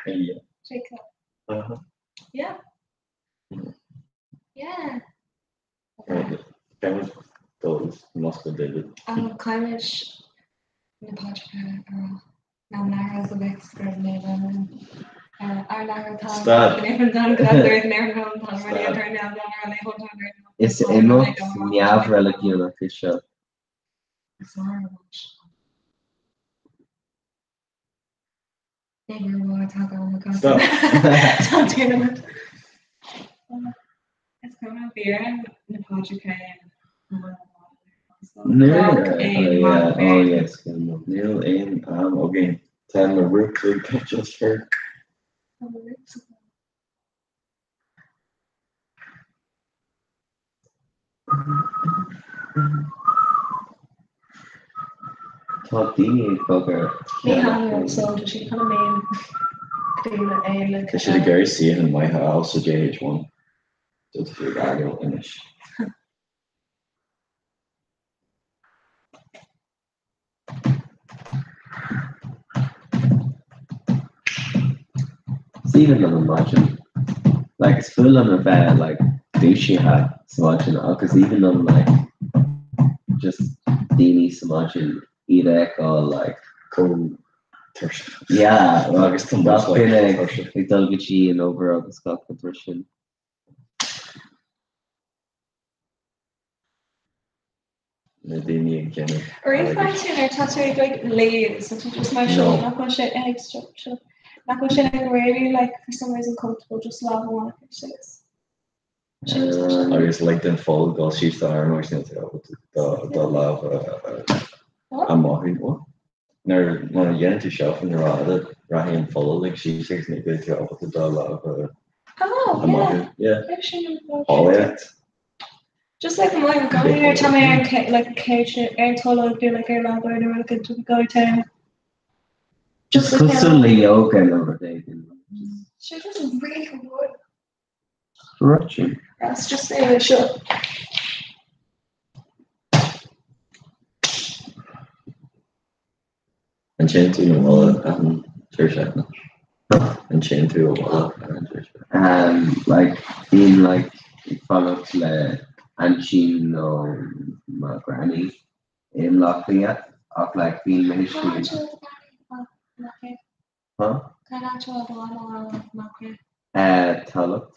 S17: Yeah.
S18: Jacob. Yeah. Yeah.
S17: Ceann dul mosca David.
S18: Caithfimid na paidreacha a rá. Ná an a bheith go raibh mé Ár n-athair atá
S17: Stad.
S19: Is imeacht neamhreiligiúnach é seo.
S17: Stop.
S18: Is cuma bhíonn na paidreacha
S19: Oh yes,
S17: Níl aon am againn. Tá na roic ag tochailt thart.
S19: Tá daoine ag bogadh
S18: Ní thaitníonn so tá siad kind of mean daoine éile
S17: Tá siad ag iarraidh suíochán maith a fháil sa JH1. So tá siad ag fhágáil anois.
S19: Is aoibhinn liom an maidin. Like is fuath liom a bheith like dúisithe sa mhaidin ach is aoibhinn liom like just daoine sa mhaidin iad a fheiceáil like
S17: chomh tuirseach.
S19: Yeah,
S17: Agus tá muid
S19: gach
S17: like
S19: duine
S17: tuirseach.
S19: ag dul go dtí an obair agus gach rud mar sin.
S17: Na daoine ag déanamh
S18: Ar aon phointe nuair tá tú ag like léamh so tá just mar seo
S17: No.
S18: nach bhfuil sé ag stop seo nach bhfuil sé like really like for some reason comfortable just lámh amháin a chur suas. Sin just mar sin.
S17: Agus like den pholl dul síos do arm agus níl tú ábalta do do lámh a
S18: What?
S17: a mothú. What? Nuair nuair a dhéanann tú shelving ar fhada rachaidh an pholl like síos agus ní bheidh tú ábalta do lámh a
S18: Oh, yeah.
S15: Yeah.
S18: Actually,
S15: Álainn.
S18: Just like my going here, tá mé ar an like couch ar an tolg nó like ar leaba nó rud éigin go town.
S19: Just cosúil le yoga nó rud éigin.
S18: Sé just really good.
S19: Stretching.
S18: That's just é seo.
S15: An téann tú abhaile an deireadh seachtaine? An téann tú abhaile ar an deireadh seachtaine?
S19: Um, like, bím like ag fanacht le aintín nó mo granny i mBleá Cliath ach like bíonn mo thuistí Huh?
S18: Cén áit a bhfuil do mhamó i mBleá Cliath?
S19: Uh, Tamhlacht.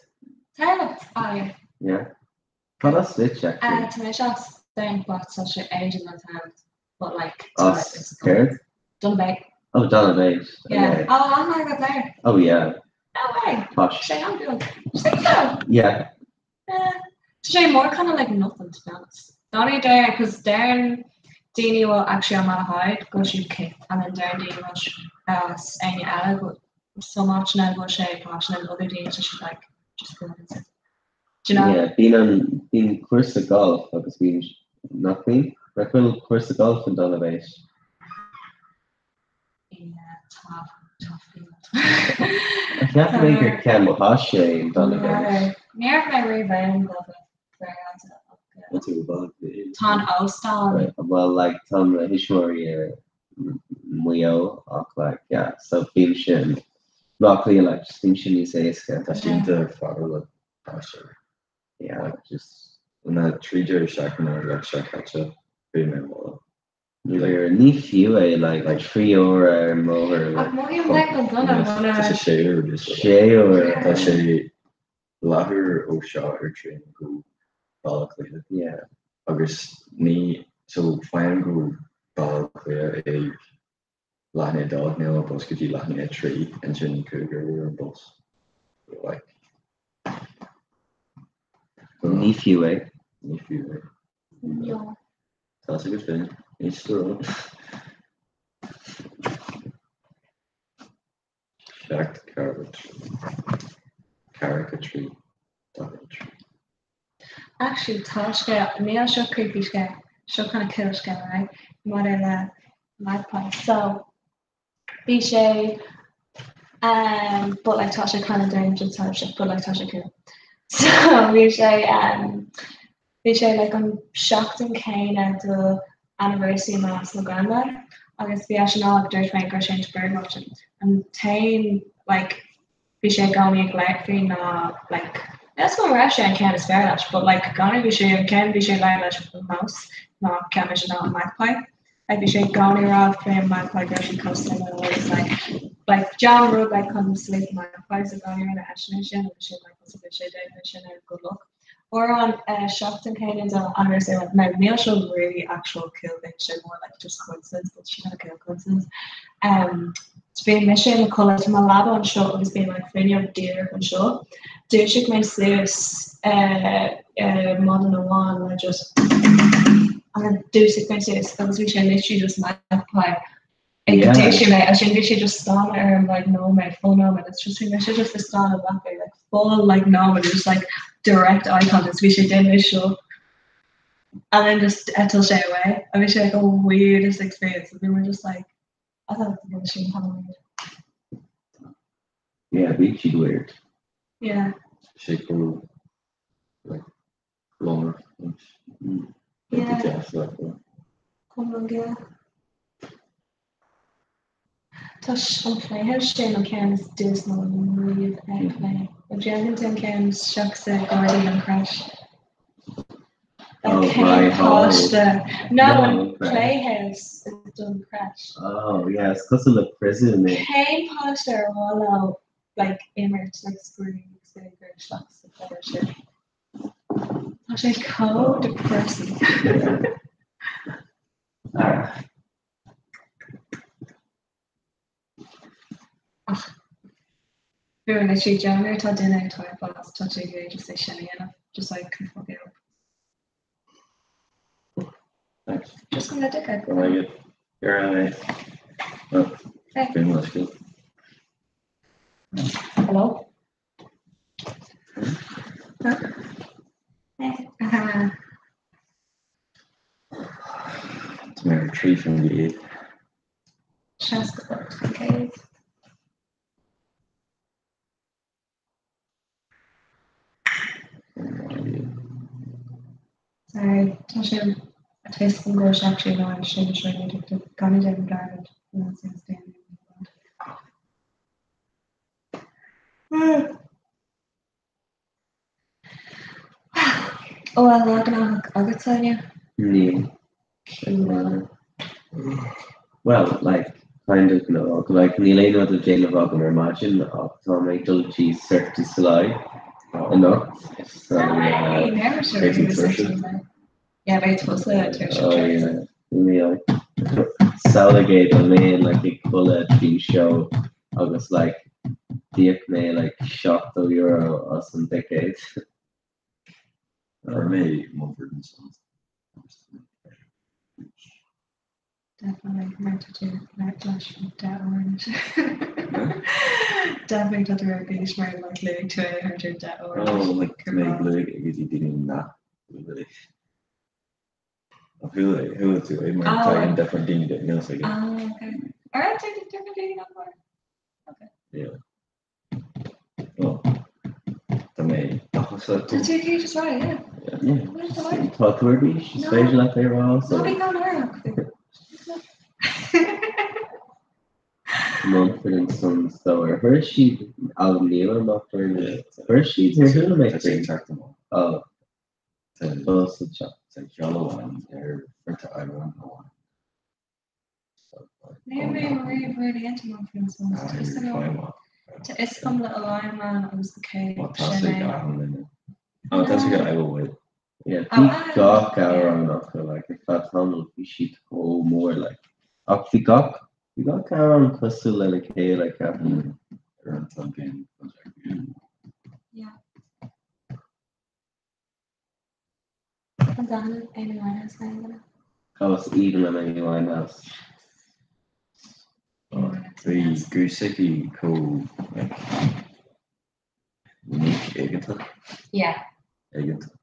S18: Tamhlacht? Ah, yeah.
S19: Yeah. Cad as duit, actually?
S18: Uh, tá mise as Down but tá sé Angel an Tamhlacht but like
S19: As céard?
S18: Donabate.
S19: Oh, Donabate.
S18: Yeah.
S19: Okay.
S18: Oh, I'm not got there.
S19: Oh, yeah.
S18: No way.
S19: Posh.
S18: Sé an-bheag. Think so.
S19: Yeah.
S18: Eh, Tá sé more kind of like nothing to be honest. Donnie deir cos deireann daoine bhfuil actually on Malahide go bhfuil siad cith and then deireann daoine bhfuil as éinne eile go some áiteanna go bhfuil sé posh and then other daoine tá siad like just go and sit. Do you know?
S19: Yeah, bíonn an bíonn cúrsa golf agus bíonn nach bíonn? Nach bhfuil cúrsa golf in Donabate?
S18: Yeah, tá tá field.
S19: Cheap mé gur ceann mo thaise é in Donabate.
S18: Ní raibh mé riamh ann go Tá an óstán.
S19: Well like tá mo thuismitheoirí i Maigh Eo ach like yeah so bíonn sin Bleá Cliath like just bíonn sin níos éasca.
S15: Tá sé iontach fada le taisteal.
S19: Yeah like just.
S15: Na 3 deireadh seachtaine like seo caite bhí mé abhaile.
S19: Ní ní fiú é like like 3 uair ar an mbóthar
S18: Ach mothaím like an dona muna.
S15: Tá sé sé uair.
S19: Sé uair.
S15: Tá sé leathuair ó seo ar traein go Baile Átha Cliath.
S19: Yeah.
S15: Agus ní so faighim go Baile Átha Cliath ag leath i ndiaidh a dó níl an bus go dtí leath i ndiaidh a 3 ansin 5 uair ar an bus. So like.
S19: Ní fiú é.
S15: Ní fiú é.
S18: No.
S15: Tá a fhios agat féin. Níos dúil. 7 4 4 3 4 3.
S18: Actually tá scéal, níl seo creepy scéal, seo kind of cool scéal, right? Maidir le magpie. So bhí sé um, but like tá sé kind of dangerous type shit, but like tá sé cool. So bhí sé um, bhí sé like an seachtain céanna do anniversary bhás mo grandma agus bhí eisean ag dúirt mé go raibh sé into bird watching. An t-aon like bhí sé i gcónaí ag labhairt faoi ná like níl 's agam an raibh sé an ceann is fearr leis but like i gcónaí bhí sé an ceann bhí sé ag labhairt leis the most ná ceann mise ná an magpie. Like bhí sé i gcónaí ag rá faoi an magpie go raibh siad chomh suimiúil agus like like John rud like chun sleep magpie so i gcónaí rinne eisean é sin agus sin like bhí sé déanamh é sin ar good luck. Amhrán seachtain céanna do anniversary like now níl seo really actual cool thing sé more like just coincidence but sin kind of cool coincidence. Um, so bhí mise i mo chodladh tá mo leaba anseo agus bíonn like fuinneog díreach anseo. Dúisigh mé suas uh, uh, maidin amháin le just and then dúisigh mé suas agus bhí sé literally just magpie Ag
S19: Yeah.
S18: dúisigh mé ansin bhí sé just stánadh orm like nóiméad full nóiméad it's just bhí mise just ag stánadh amach é like full like nóiméad just like direct eye contact bhí sé déanamh seo and then just eitil sé away and bhí sé like a weirdest experience and we were just like I thought the machine kind of weird.
S19: Yeah, bhí siad weird.
S18: Yeah.
S15: Sé go like lonrach anois.
S18: Yeah.
S15: Deas like that.
S18: Come yeah. Tá an playhouse sin an ceann is dismal riamh ag mé. An déanann tú an ceann isteach sa ghairdín an crèche?
S19: Oh,
S18: Like cén
S19: right, oh.
S18: páiste? No,
S19: No,
S18: an
S19: an crèche.
S18: playhouse don crèche.
S19: Oh, yeah, is cosúil le prison é.
S18: Cén páiste ar mhaith leo like imirt like spraoi agus é ag isteach sa playhouse sin? Tá sé chomh depressing. Ach bhuel literally déarfainn nuair atá duine ag typeáil tá tú ag iarraidh just é sin a dhéanamh just like can fuck it up.
S15: Thanks.
S18: Just go le dickhead.
S15: Go raibh maith agat. Ar aghaidh. Oh,
S18: Hey.
S15: bím leis go.
S18: Hello?
S17: Tá mé ar 3%.
S18: 68%. Sorry, tá sé tá an go actually ná sin seo gan den garment Ó a lá gnóthach agat Sonia?
S19: Níl. Well, like, kind of no, like níl aon rud le déanamh agam ar maidin ach tá mé ag dul dtí Cirque du Soleil anocht. So,
S18: Yeah, beidh tusa tuirseach.
S19: Oh yeah, níl. Samhlaigh é dá mbeinn like ag codladh faoin seó agus like d'íoc mé like €70 as an dticéad.
S17: Chuir mé Mumford and Sons.
S18: Definitely mar tá tú leis de orange. Definitely tá tú ar bís mar like luaigh tú é thart ar de
S17: orange. Oh, like tá mé ag luaigh ag dtí daoine nach bhfuil Chuala chuala tú é mar tá an different daoine de níl sé.
S18: Ah, okay. Alright, different daoine nach bhfuil. Okay.
S17: Yeah. Well, tá mé
S18: Tá tú céad is rá, yeah.
S19: Tá tú ar bís, is féidir leat é rá.
S18: Ná bí gan orm.
S19: Mumford and Sons so ar chuir siad albam nua amach ar chuir siad ar chuala mé faoi. Oh. Fós sa teach.
S17: Tá ceol amháin ar tá amhrán amháin.
S18: Níl mé riamh really into Mumford and Sons. Tá fhios agam Little Lion Man agus okay, sin é.
S17: Oh, tá sé go I will wait.
S19: Yeah, bhí gach amhrán acu like ar feadh tamaill bhí siad chomh mór like ach bhí gach bhí gach amhrán cosúil lena chéile ceapaim.
S17: Ar an t-am
S18: Yeah. An dtaitníonn Amy Winehouse le aon duine?
S19: Oh, is aoibhinn liom Amy Winehouse.
S17: Bhí guth s'aici chomh like unique éigeantach.
S18: Yeah.
S17: Éigeantach.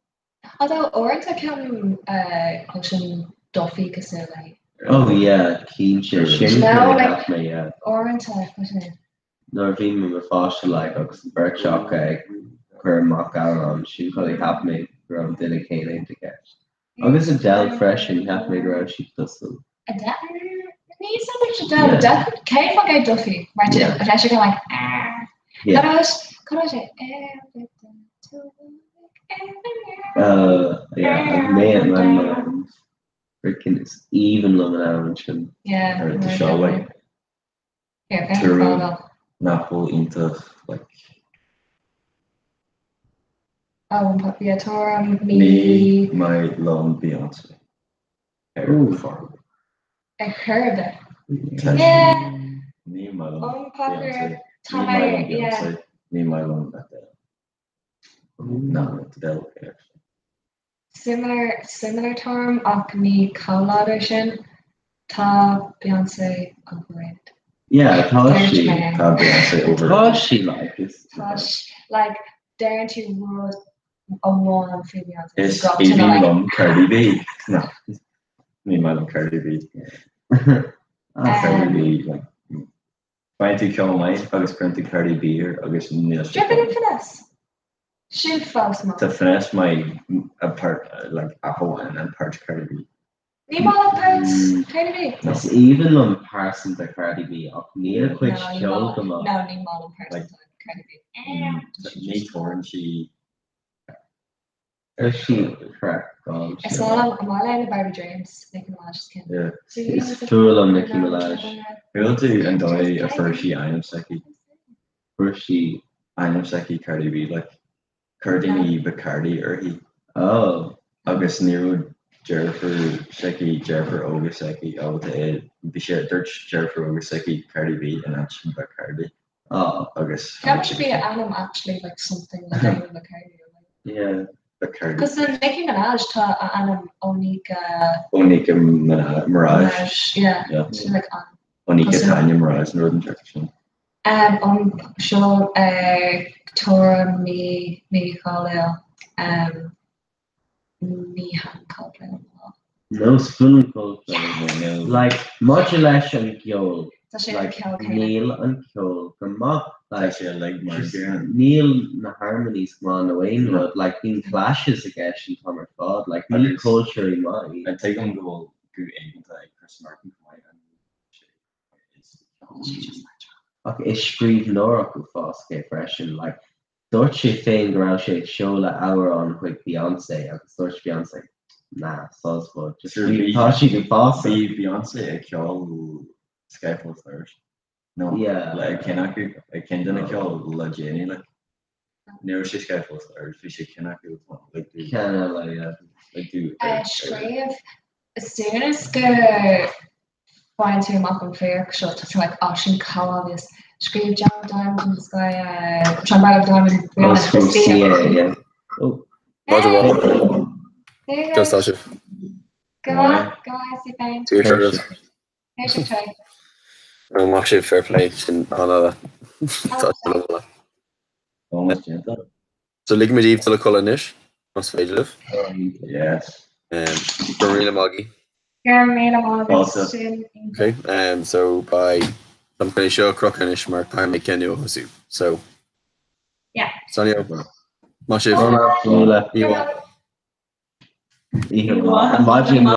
S18: Although uaireanta ceapaim cloisim Duffy cosúil léi.
S19: Oh yeah, cinnte. Sin
S18: No,
S19: cad a
S18: like
S19: cheap mé, yeah.
S18: uaireanta cloisim.
S19: Nuair a bhí mé i mo pháiste like agus an bheirt acu ag cur amach amhrán, sin cad a cheap mé go raibh an duine céanna i gceist. Agus Adele freisin, cheap mé go raibh siad cosúil.
S18: Adele? Ní something Adele, Adele cé fá gay Duffy? Mar tá sé go like ah.
S19: Yeah.
S18: Cad é cad é sé?
S19: Yeah, mé my mind. Freaking is aoibhinn liom an amhrán sin.
S18: Yeah.
S17: Ar tá seo like Tuairim nach bhfuil iontach like.
S18: Yeah, tuairim
S17: ní. Ní maith liom Beyonce. Ar chor ar bith.
S18: Ar chor ar bith. Yeah.
S17: Ní maith liom Beyonce. Ní maith liom Beyonce. Ní maith liom Adele. No, Adele okay actually.
S18: Similar, similar tuairim ach ní chomh láidir sin. Tá Beyonce overrated.
S19: Yeah, tá
S18: Deireann
S19: sí.
S18: mé.
S17: Tá Beyonce overrated.
S19: Tá sí like is.
S18: Tá sí, like deireann tú rud amháin faoi Beyonce.
S17: Is aoibhinn liom Cardi B. No, ní maith liom Cardi B. Cardi B like faigheann tú ceol maith agus cuireann tú Cardi B air agus níl sé.
S18: Dripping in Finesse. Sin fós maith.
S17: Tá Finesse maith apart like ach amháin an páirt Cardi B.
S18: Ní maith leat páirt Cardi B?
S19: Is aoibhinn liom pearsanta Cardi B ach níl a cuid ceoil go maith.
S18: No, ní maith liom pearsanta Cardi B.
S17: Ní tabharann sí
S19: Ar sí craic
S18: Is maith liom, an maith léi na Barbie Dreams, Nicki Minaj is Kim.
S17: Yeah.
S19: Is fuath liom Nicki Minaj.
S17: Chuala tú an dóigh a fuair sí ainm s'aici?
S19: Fuair sí.
S17: Ainm s'aici Cardi B like. Chuir daoine Bacardi uirthi.
S19: Oh.
S17: Agus ní raibh deirfiúr s'aici, deirfiúr óga s'aici ábalta é, bhí sé, dúirt deirfiúr óga s'aici Cardi B in áit Bacardi.
S19: Oh.
S17: Agus.
S18: Ceapaim should be ainm actually like something like ainm Bacardi or like.
S19: Yeah.
S17: Bacardi.
S18: Because the Nicki Minaj tá a ainm Onika.
S17: Onika Maraj.
S18: Yeah.
S17: Yeah.
S18: She's like an.
S17: Onika Tanya Maraj nó rud inteacht sin.
S18: Um, an seo tuairim mí mícháil.
S11: Um, ní thaitin Coldplay liom at all.
S19: No is fuath liom Coldplay. Like, maidir leis an gceol,
S11: Tá sé an
S19: like,
S11: ceol céanna.
S19: níl an ceol go maith. Like,
S17: Tá sé like mar
S19: just
S17: céanna.
S19: níl na harmonies go maith nó aon rud. Like, bíonn clashes i gceist an t-am ar fad. Like, ní
S17: Agus-
S19: ceoltóirí maith iad.
S17: An tuigim go bhfuil guth éigeanta ag Chris Martin chomh maith an sé
S19: Ach is scríbhneoireacht uafásach é freisin. Like, dúirt sé féin go raibh sé ag seoladh amhrán chuig Beyoncé agus dúirt Beyoncé, Nah, soz bud, just
S17: Sure,
S19: bhí,
S17: bhí-
S19: tá siad uafásach.
S17: Bhí Beyoncé ag ceol Sky Full of Stars. No,
S19: Yeah.
S17: le ceann acu, ag ceann de na ceol le déanaí, like. Ní raibh sé Sky Full of Stars, bhí sé ceann acu, like, do-
S19: Ceann eile, yeah.
S17: like, do-
S11: Uh, scríobh as soon as go faigheann tú amach an fíric seo tá tú like oh sin chomh obvious. Scríobh Jared Diamond in the sky uh, Sean Braddock Diamond
S19: Oh, scríobh CA, yeah. Oh.
S2: Roger Water.
S11: There you go.
S2: Just tá sibh.
S11: Go on, go on, see féin.
S2: Tír seo.
S11: Here's your tray.
S2: Amach sibh fair play sin an-fhada. Tá sé lofa. So ligfimid daoibh dul a chodladh anois, más féidir libh.
S17: Yes.
S2: Go raibh míle maith agaibh.
S11: Go raibh míle maith agat sin.
S2: Okay, um, so beidh táim chun é seo a chrochadh anois mar caithfidh mé ceann nua a thosú. So,
S11: Yeah.
S2: Slán. Maith sibh.
S19: Míle.
S2: Oíche mhaith.
S19: Oíche mhaith. Maidin mhaith.